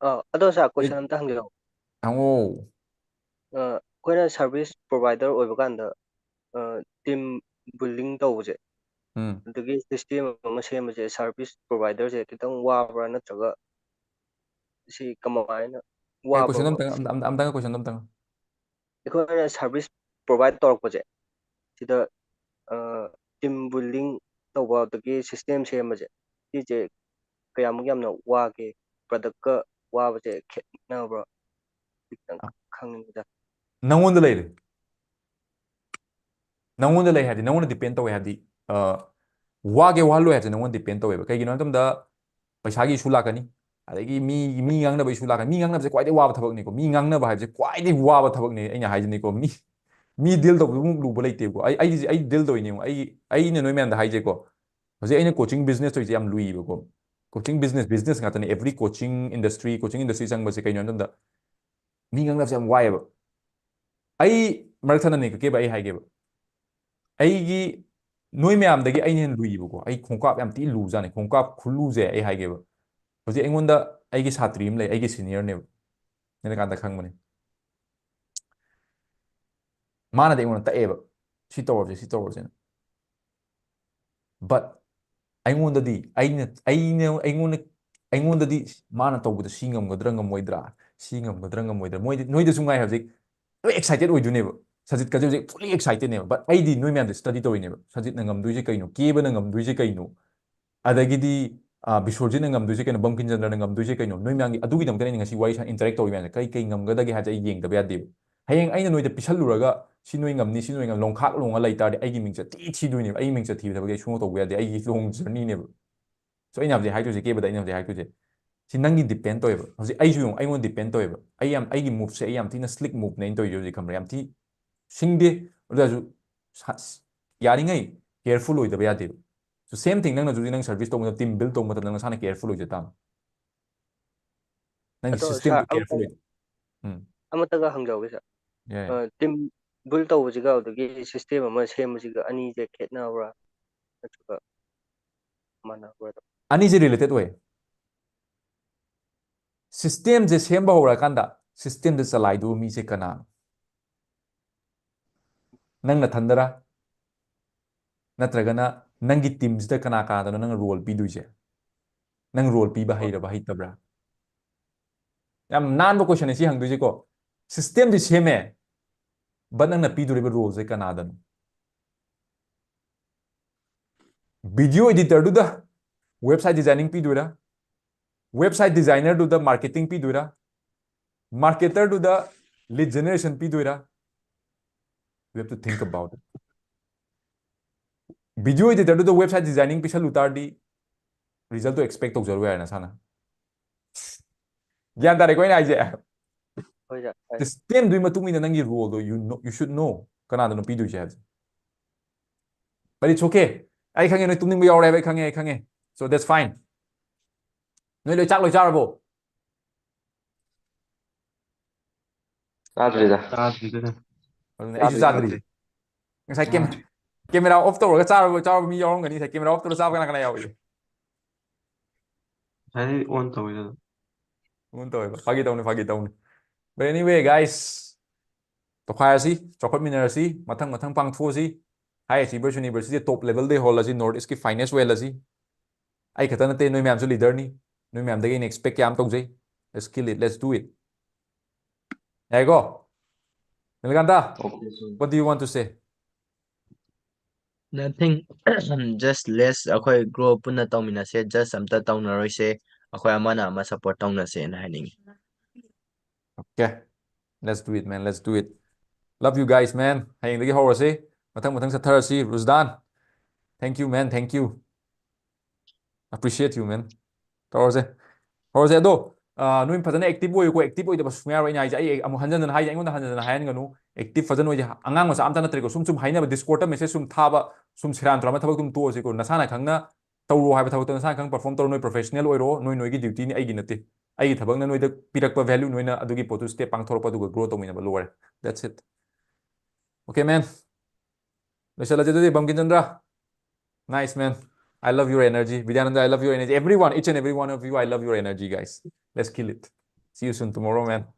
ꯑ, ꯑꯗꯣ sir, question ꯑꯝꯇ ꯍꯪꯖꯔꯛꯑꯣ꯫ ꯍꯪꯉꯣ꯫ ꯑ, ꯑꯩꯈꯣꯏꯅ service provider ꯑꯣꯏꯕ ꯀꯥꯟꯗ, ꯑ, team building ꯇꯧꯕꯁꯦ, ꯎꯝ꯫ ꯑꯗꯨꯒꯤ system ꯑꯃ ꯁꯦꯝꯕꯁꯦ, service provider ꯁꯦ ꯈꯤꯇꯪ ꯋꯥꯕ꯭ꯔꯥ, ꯅꯠꯇ꯭ꯔꯒ ꯁꯤ ꯀꯃꯥꯏꯅ ꯀꯩ question ꯋꯥꯕ꯭ꯔꯣ? ꯑꯝꯇꯪ, ꯑꯝ-, ꯑꯝ-, ꯑꯝꯇꯪ question ꯑꯝꯇꯪ꯫ ꯑꯩꯈꯣꯏꯅ service provide ꯇꯧꯔꯛꯄꯁꯦ, ꯁꯤꯗ, ꯑ, team building ꯇꯧꯕ, ꯑꯗꯒꯤ system ꯁꯦꯝꯕꯁꯦ, ꯁꯤꯁꯦ ꯀꯌꯥꯃꯨꯛ ꯌꯥꯝꯅ ꯋꯥꯒꯦ? Product ꯀ ꯋꯥꯕꯁꯦ ꯈꯦꯠꯅꯕ꯭ꯔꯥ? ꯈꯤꯇꯪ ꯑ꯫ ꯈꯪꯅꯤꯡꯉꯤꯗ꯫ ꯅꯪꯉꯣꯟꯗ ꯂꯩꯔꯦ꯫ ꯅꯪꯉꯣꯟꯗ ꯂꯩ ꯍꯥꯏꯗꯤ, ꯅꯪꯉꯣꯟꯗ depend ꯇꯧꯋꯦ ꯍꯥꯏꯗꯤ, ꯑ, ꯋꯥꯒꯦ ꯋꯥꯍꯜꯂꯣꯏ ꯍꯥꯏꯕꯁꯦ ꯅꯪꯉꯣꯟꯗ depend ꯇꯧꯋꯦꯕ꯫ ꯀꯩꯒꯤꯅꯣ ꯍꯥꯏꯕ ꯃꯇꯝꯗ ꯄꯩꯁꯥꯒꯤ issue ꯂꯥꯛꯀꯅꯤ, ꯑꯗꯒꯤ ꯃꯤ ꯃꯤ ꯉꯥꯡꯅꯕ ꯏꯁꯨ ꯂꯥꯛꯀꯅꯤ꯫ ꯃꯤ ꯉꯥꯡꯅꯕꯁꯦ ꯈ꯭ꯋꯥꯏꯗꯒꯤ ꯋꯥꯕ ꯊꯕꯛꯅꯤꯀꯣ꯫ ꯃꯤ ꯉꯥꯡꯅꯕ ꯍꯥꯏꯕꯁꯦ ꯈ꯭ꯋꯥꯏꯗꯒꯤ ꯋꯥꯕ ꯊꯕꯛꯅꯤ ꯑꯩꯅ ꯍꯥꯏꯁꯤꯅꯤꯀꯣ꯫ ꯃꯤ ꯃꯤ ꯗꯤꯜ ꯇꯧꯕꯗꯨꯃꯨꯛ ꯂꯨꯕ ꯂꯩꯇꯦꯕꯀꯣ꯫ ꯑꯩ ꯑꯩꯒꯤꯁꯦ ꯑꯩ ꯗꯤꯜ ꯇꯧꯔꯤꯅꯦ꯫ ꯑꯩ ꯑꯩꯅ ꯅꯣꯏ ꯃꯌꯥꯝꯗ ꯍꯥꯏꯖꯦꯀꯣ, ꯍꯧꯖꯤꯛ ꯑꯩꯅ ꯀꯣꯆꯤꯡ ꯕꯤꯖꯤꯅꯦꯁ ꯇꯧꯔꯤꯁꯦ ꯌꯥꯝ ꯂꯨꯏꯕꯀꯣ꯫ ꯀꯣꯆꯤꯡ ꯕꯤꯖꯤꯅꯦꯁ ꯕꯤꯖꯤꯅꯦꯁ ꯉꯥꯛꯇꯅꯦ꯫ Every coaching industry coaching industry ꯆꯪꯕꯁꯦ ꯀꯩꯅꯣ ꯍꯥꯏꯕ ꯃꯇꯝꯗ ꯃꯤ ꯉꯥꯡꯅꯕꯁꯦ ꯌꯥꯝ ꯋꯥꯏꯑꯦꯕ꯫ ꯑꯩ ꯃꯔꯛ ꯊꯠꯅ ꯅꯦꯛꯀꯦꯕ꯫ ꯑꯩ ꯍꯥꯏꯒꯦꯕ, ꯑꯩꯒꯤ ꯅꯣꯏ ꯃꯌꯥꯝꯗꯒꯤ ꯑꯩꯅ ꯍꯦꯟꯅ ꯂꯨꯏꯕꯀꯣ꯫ ꯑꯩ ꯈꯣꯡꯀꯥꯞ ꯌꯥꯝ ꯊꯤ ꯂꯨꯖꯥꯠꯅꯤ꯫ ꯈꯣꯡꯀꯥꯞ ꯈꯨꯂꯨꯁꯦ ꯑꯩ ꯍꯥꯏꯒꯦꯕ, ꯍꯧꯖꯤꯛ ꯑꯩꯉꯣꯟꯗ ꯑꯩꯒꯤ ꯁꯥꯇ꯭ꯔꯤ ꯑꯃ ꯂꯩ, ꯑꯩꯒꯤ ꯁꯤꯅꯤꯌꯔꯅꯦꯕ꯫ ꯅꯣꯏꯅ ꯀꯥꯟꯗ ꯈꯪꯕꯅꯤ꯫ ꯃꯥꯅꯗꯤ ꯑꯩꯉꯣꯟꯗ ꯇꯛꯑꯦꯕ, "ꯁꯤ ꯇꯧꯔꯁꯦ, ꯁꯤ ꯇꯧꯔꯁꯦꯅ"꯫ But ꯑꯩꯉꯣꯟꯗꯗꯤ ꯑꯩꯅ ꯑꯩꯅ ꯑꯩꯉꯣꯟꯗ ꯑꯩꯉꯣꯟꯗꯗꯤ ꯃꯥꯅ ꯇꯧꯕꯗꯣ ꯁꯤ ꯉꯝꯒꯗ꯭ꯔꯥ ꯉꯝꯃꯣꯏꯗ꯭ꯔꯥ, ꯁꯤ ꯉꯝꯒꯗ꯭ꯔꯥ ꯉꯝꯃꯣꯏꯗ꯭ꯔꯥ, ꯃꯣꯏꯗꯤ ꯅꯣꯏꯗꯁꯨ ꯉꯥꯏ ꯍꯧꯖꯤꯛ ꯂꯣꯏ ꯑꯦꯛꯁꯥꯏꯇꯦꯠ ꯑꯣꯏꯗꯣꯏꯅꯦꯕ꯫ ꯁꯖꯤꯠꯀꯁꯦ ꯍꯧꯖꯤꯛ ꯐꯨꯜꯂꯤ ꯑꯦꯛꯁꯥꯏꯇꯦꯠꯅꯦꯕ꯫ But ꯑꯩꯗꯤ ꯅꯣꯏ ꯃꯌꯥꯝꯗ ꯁ꯭ꯇꯗꯤ ꯇꯧꯔꯤꯅꯦꯕ꯫ ꯁꯖꯤꯠꯅ ꯉꯝꯗꯣꯏꯁꯦ ꯀꯩꯅꯣ? ꯀꯦꯕꯅ ꯉꯝꯗꯣꯏꯁꯦ ꯀꯩꯅꯣ? ꯑꯗꯒꯤꯗꯤ ꯑ, ꯕꯤꯁ꯭ꯋꯔꯖꯤꯠꯅ ꯉꯝꯗꯣꯏꯁꯦ ꯀꯩꯅꯣ? ꯕꯪꯀꯤꯝ ꯆꯟꯗ꯭ꯔꯅ ꯉꯝꯗꯣꯏꯁꯦ ꯀꯩꯅꯣ? ꯅꯣꯏ ꯃꯌꯥꯝꯒꯤ ꯑꯗꯨꯒꯤꯗꯃꯛꯇꯅꯦ ꯑꯩꯅ ꯉꯁꯤ ꯋꯥꯔꯤ ꯁꯥ ꯏꯟꯇꯔꯦꯛ ꯇꯧꯔꯤ ꯃꯌꯥꯝꯁꯦ꯫ ꯀꯩ ꯀꯩ ꯉꯝꯒꯗꯒꯦ ꯍꯥꯏꯕꯁꯦ ꯑꯩ ꯌꯦꯡꯗꯕ ꯌꯥꯗꯦꯕ꯫ ꯍꯌꯦꯡ ꯑꯩꯅ ꯅꯣꯏꯗ ꯄꯤꯁꯜꯂꯨꯔꯒ ꯁꯤ ꯅꯣꯏ ꯉꯝꯅꯤ, ꯁꯤ ꯅꯣꯏ ꯉꯝ-, ꯂꯣꯡꯈꯥꯛ ꯂꯣꯡꯉ ꯂꯩ ꯇꯥꯔꯗꯤ ꯑꯩꯒꯤ ꯃꯤꯡ ꯆꯠ ꯊꯤ ꯊꯤꯗꯣꯏꯅꯦꯕ꯫ ꯑꯩꯒꯤ ꯃꯤꯡ ꯆꯠ ꯊꯤꯕ ꯊꯕꯛꯇꯤ ꯑꯩ ꯁꯨꯡꯇꯧ ꯇꯧꯕ ꯌꯥꯗꯦ꯫ ꯑꯩꯒꯤ ꯂꯣꯡ ꯖꯔꯅꯤꯅꯦꯕ꯫ So ꯑꯩꯅ ꯍꯧꯖꯤꯛ ꯍꯥꯏꯗꯣꯏꯁꯦ, ꯀꯦꯕꯗ ꯑꯩꯅ ꯍꯧꯖꯤꯛ ꯍꯥꯏꯗꯣꯏꯁꯦ, ꯁꯤ ꯅꯪꯒꯤ ꯗꯤꯄꯦꯟ ꯇꯧꯋꯦꯕ꯫ ꯍꯧꯖꯤꯛ ꯑꯩꯁꯨ ꯌꯦꯡꯉꯨ, ꯑꯩꯉꯣꯟꯗ ꯗꯤꯄꯦꯟ ꯇꯧꯋꯦꯕ꯫ ꯑꯩ ꯌꯥꯝ, ꯑꯩꯒꯤ ꯃꯨꯞꯁꯦ ꯑꯩ ꯌꯥꯝ ꯊꯤꯅ ꯁ꯭ꯂꯤꯛ ꯃꯨꯞꯅꯦ ꯑꯩꯅ ꯇꯧꯔꯤꯁꯦ ꯍꯧꯖꯤꯛ, ꯈꯪꯕ꯭ꯔꯥ? ꯌꯥꯝ ꯊꯤ ꯁꯤꯡꯗꯦ꯫ ꯑꯗꯨ ꯑꯣꯏꯔꯁꯨ ꯁꯥ-, ꯌꯥꯔꯤꯉꯩ ꯀꯦꯌꯔꯐꯨꯜ ꯑꯣꯏꯗꯕ ꯌꯥꯗꯦꯕ꯫ So same thing, ꯅꯪꯅꯁꯨ ꯍꯧꯖꯤꯛ ꯅꯪ ꯁꯔꯚꯤꯁ ꯇꯧꯕ ꯃꯇꯝꯗ, ꯇꯤꯝ ꯕꯤꯜ ꯇꯧꯕ ꯃꯇꯝꯗ ꯅꯪ ꯅꯁꯥꯅ ꯀꯦꯌꯔꯐꯨꯜ ꯑꯣꯏꯖ ꯇꯥꯕꯅꯤ꯫ ꯅꯪꯒꯤ ꯑꯗꯣ ꯁꯤꯁꯇꯦꯝꯗꯣ ꯁꯥꯔ, ꯀꯦꯌꯔꯐꯨꯜ ꯑꯃꯇꯪ, ꯑꯣꯏ꯫ ꯎꯝ꯫ ꯑꯃꯇꯒ ꯍꯪꯖꯍꯧꯒꯦ ꯁꯥꯔ꯫ ꯌꯥꯏ꯫ ꯑ, ꯇꯤꯝ ꯕꯤꯜ ꯇꯧꯕꯁꯤꯒ ꯑꯗꯨꯗꯒꯤ ꯁꯤꯁꯇꯦꯝ ꯑꯃ ꯁꯦꯝꯕꯁꯤꯒ ꯑꯅꯤꯁꯦ ꯈꯦꯠꯅꯕ꯭ꯔꯥ? ꯅꯠꯇ꯭ꯔꯒ ꯃꯥꯟꯅꯕ꯭ꯔꯥ ꯑꯗꯨꯝ? ꯑꯅꯤꯁꯦ ꯔꯤꯂꯦꯇꯦꯠ ꯑꯣꯏ꯫ ꯁꯤꯁꯇꯦꯝꯁꯦ ꯁꯦꯝꯕ ꯍꯧꯔꯀꯥꯟꯗ ꯁꯤꯁꯇꯦꯝꯁꯦ ꯆꯂꯥꯏꯗꯧꯕ ꯃꯤꯁꯦ ꯀꯅꯥꯅꯣ? ꯅꯪ ꯅꯊꯟꯗꯔꯥ? ꯅꯠꯇ꯭ꯔꯒꯅ ꯅꯪꯒꯤ ꯇꯤꯝꯁꯤꯗ ꯀꯅꯥ ꯀꯅꯥꯗꯅꯣ ꯅꯪꯅ ꯔꯣꯜ ꯄꯤꯗꯣꯏꯁꯦ? ꯅꯪ ꯔꯣꯜ ꯄꯤꯕ ꯍꯣꯏ꯫ ꯍꯩꯔꯕ ꯍꯩꯇꯕ꯭ꯔꯥ? ꯌꯥꯝ ꯅꯥꯟꯕ ꯀꯣꯏꯁꯟꯅꯦ ꯁꯤ ꯍꯪꯗꯣꯏꯁꯦꯀꯣ꯫ ꯁꯤꯁꯇꯦꯝꯗꯤ ꯁꯦꯝꯃꯦ, but ꯅꯪꯅ ꯄꯤꯗꯣꯔꯤꯕ ꯔꯣꯜꯁꯦ ꯀꯅꯥꯗꯅꯣ? ꯚꯤꯗꯤꯑꯣ ꯏꯗꯤꯇꯔꯗꯨꯗ ꯋꯦꯕꯁꯥꯏꯠ ꯗꯤꯖꯥꯏꯅꯤꯡ ꯄꯤꯗꯣꯏꯔꯥ? ꯋꯦꯕꯁꯥꯏꯠ ꯗꯤꯖꯥꯏꯅꯔꯗꯨꯗ ꯃꯥꯔꯀꯦꯇꯤꯡ ꯄꯤꯗꯣꯏꯔꯥ? ꯃꯥꯔꯀꯦꯇꯔꯗꯨꯗ ꯂꯤꯗ ꯖꯦꯅꯦꯔꯦꯁꯟ ꯄꯤꯗꯣꯏꯔꯥ? You have to think about it. Video ꯏꯗꯤꯇꯔꯗꯨꯗ ꯋꯦꯕꯁꯥꯏꯠ ꯗꯤꯖꯥꯏꯅꯤꯡ ꯄꯤꯁꯜꯂꯨ ꯇꯥꯔꯗꯤ ꯔꯤꯖꯜꯇꯣ ꯑꯦꯛꯁꯄꯦꯛ ꯇꯧꯖꯔꯨ ꯌꯥꯔꯦ ꯅꯁꯥꯅ꯫ ꯒ꯭ꯌꯥꯟ ꯇꯥꯔꯦꯀꯣ ꯑꯩꯅ ꯍꯥꯏꯁꯦ? ꯍꯣꯏ ꯁꯥꯔ꯫ System ꯗꯨꯒꯤ ꯃꯇꯨꯡ ꯏꯟꯅ ꯅꯪꯒꯤ role ꯗꯣ you know, you should know ꯀꯅꯥꯗꯅꯣ ꯄꯤꯗꯣꯏꯁꯦ ꯍꯥꯏꯕꯁꯦ. But it's okay. ꯑꯩ ꯈꯪꯉꯦ ꯅꯣꯏ ꯇꯨꯝꯅꯤꯡꯕ ꯌꯥꯎꯔꯦ ꯍꯥꯏꯕ ꯑꯩ ꯈꯪꯉꯦ, ꯑꯩ ꯈꯪꯉꯦ. So that's fine. ꯅꯣꯏ ꯂꯣꯏ ꯆꯥꯛ ꯂꯣꯏ ꯆꯥꯔꯕꯣ? ꯆꯥꯗ꯭ꯔꯤꯗ꯫ ꯆꯥꯗ꯭ꯔꯤꯗ꯫ ꯑꯗꯨꯅꯦ ꯑꯩꯁꯨ ꯆꯥꯗ꯭ꯔꯤ. ꯉꯁꯥꯏ ꯀꯦꯝ- camera off ꯇꯧꯔꯒ ꯆꯥꯔꯕ ꯆꯥꯔꯕ ꯃꯤ ꯌꯥꯎꯔꯝꯒꯅꯤ. ꯉꯁꯥꯏ camera off ꯇꯧꯔꯒ ꯆꯥꯕ ꯀꯅꯥ ꯀꯅꯥ ꯌꯥꯎꯏ? ꯉꯁꯥꯏꯗꯤ on ꯇꯧꯋꯤꯗ ꯑꯗꯨꯝ꯫ On ꯇꯧꯋꯦꯕ. ꯐꯥꯒꯤ ꯇꯧꯅꯤ, ꯐꯥꯒꯤ ꯇꯧꯅꯤ. But anyway, guys, ꯇꯧꯈꯥꯏꯔꯁꯤ, ꯆꯥꯎꯈꯠꯃꯤꯟꯅꯔꯁꯤ, ꯃꯊꯪ ꯃꯊꯪ ꯄꯥꯡꯊꯣꯛꯑꯁꯤ. High Achievers University ꯗ top level ꯗ ꯍꯣꯜꯂꯁꯤ, North East ꯀꯤ finest ꯑꯣꯏꯍꯜꯂꯁꯤ. ꯑꯩ ꯈꯛꯇ ꯅꯠꯇꯦ, ꯅꯣꯏ ꯃꯌꯥꯝꯁꯨ leader ꯅꯤ. ꯅꯣꯏ ꯃꯌꯥꯝꯗꯒꯤ ꯑꯩꯅ expect ꯀꯌꯥ ꯑꯃ ꯇꯧꯖꯩ. Let's kill it, let's do it. ꯌꯥꯏꯀꯣ? Nilakanta, Okay, sir. What do you want to say? Nothing. Just let's, ꯑꯩꯈꯣꯏ grow ꯄꯨꯟꯅ ꯇꯧꯃꯤꯟꯅꯁꯦ, just ꯑꯝꯇ ꯇꯧꯅꯔꯣꯏꯁꯦ, ꯑꯩꯈꯣꯏ ꯑꯃꯅ ꯑꯃ support ꯇꯧꯅꯁꯦꯅ ꯍꯥꯏꯅꯤꯡꯉꯤ꯫ Okay. Let's do it, man. Let's do it. Love you guys, man. ꯍꯌꯦꯡꯗꯒꯤ ꯍꯧꯔꯁꯤ. ꯃꯊꯪ ꯃꯊꯪ ꯆꯠꯊꯔꯁꯤ. ꯔꯨꯖꯗꯥꯟ, thank you, man. Thank you. Appreciate you, man. ꯇꯧꯔꯁꯦ꯫ ꯍꯧꯔꯁꯦ꯫ ꯑꯗꯣ, ꯑ, ꯅꯣꯏ ꯐꯖꯅ active ꯑꯣꯏꯌꯨꯀꯣ꯫ Active ꯑꯣꯏꯗꯕ ꯁꯨꯡꯌꯥ ꯌꯥꯔꯣꯏ꯫ ꯑꯩꯅ ꯍꯥꯏꯁꯦ, ꯑꯩ ꯑꯃꯨꯛ ꯍꯟꯖꯟ ꯍꯟꯖꯟ ꯍꯥꯏꯁꯦ, ꯑꯩꯉꯣꯟꯗ ꯍꯟꯖꯟ ꯍꯟꯖꯟ ꯍꯥꯏꯍꯟꯒꯅꯨ꯫ Active ꯐꯖꯅ ꯑꯣꯏꯁꯦ꯫ ꯑꯉꯥꯡ ꯃꯆꯥ ꯑꯝꯇ ꯅꯠꯇ꯭ꯔꯦꯀꯣ꯫ ꯁꯨꯝ ꯁꯨꯝ ꯍꯥꯏꯅꯕ, Discord ꯇ message ꯁꯨꯝ ꯊꯥꯕ, ꯁꯨꯝ ꯁꯦꯔꯥꯟ ꯇꯨꯔꯥꯟꯕ ꯊꯕꯛ ꯑꯗꯨꯝ ꯇꯣꯛꯑꯁꯤꯀꯣ꯫ ꯅꯁꯥꯅ ꯈꯪꯅ ꯇꯧꯔꯣ ꯍꯥꯏꯕ ꯊꯕꯛꯇꯣ ꯅꯁꯥꯅ ꯈꯪꯅ perform ꯇꯧꯔꯣ꯫ ꯅꯣꯏ professional ꯑꯣꯏꯔꯣ, ꯅꯣꯏ ꯅꯣꯏꯒꯤ duty ꯅꯤ, ꯑꯩꯒꯤ ꯅꯠꯇꯦ꯫ ꯑꯩꯒꯤ ꯊꯕꯛꯅ ꯅꯣꯏꯗ ꯄꯤꯔꯛꯄ value, ꯅꯣꯏꯅ ꯑꯗꯨꯒꯤ ꯄꯣꯠꯇꯨ step ꯄꯥꯡꯊꯣꯔꯛꯄ, ꯑꯗꯨꯒ grow ꯇꯧꯃꯤꯟꯅꯕ, ꯂꯣꯏꯔꯦ꯫ That's it. Okay, man. ꯂꯣꯏꯁꯤꯜꯂꯁꯦ ꯑꯗꯨꯗꯤ, ꯕꯪꯀꯤꯆꯟꯗ꯭ꯔ꯫ Nice, man. I love your energy. Bidyananda, I love your energy. Everyone, each and every one of you, I love your energy, guys. Let's kill it. See you soon tomorrow, man.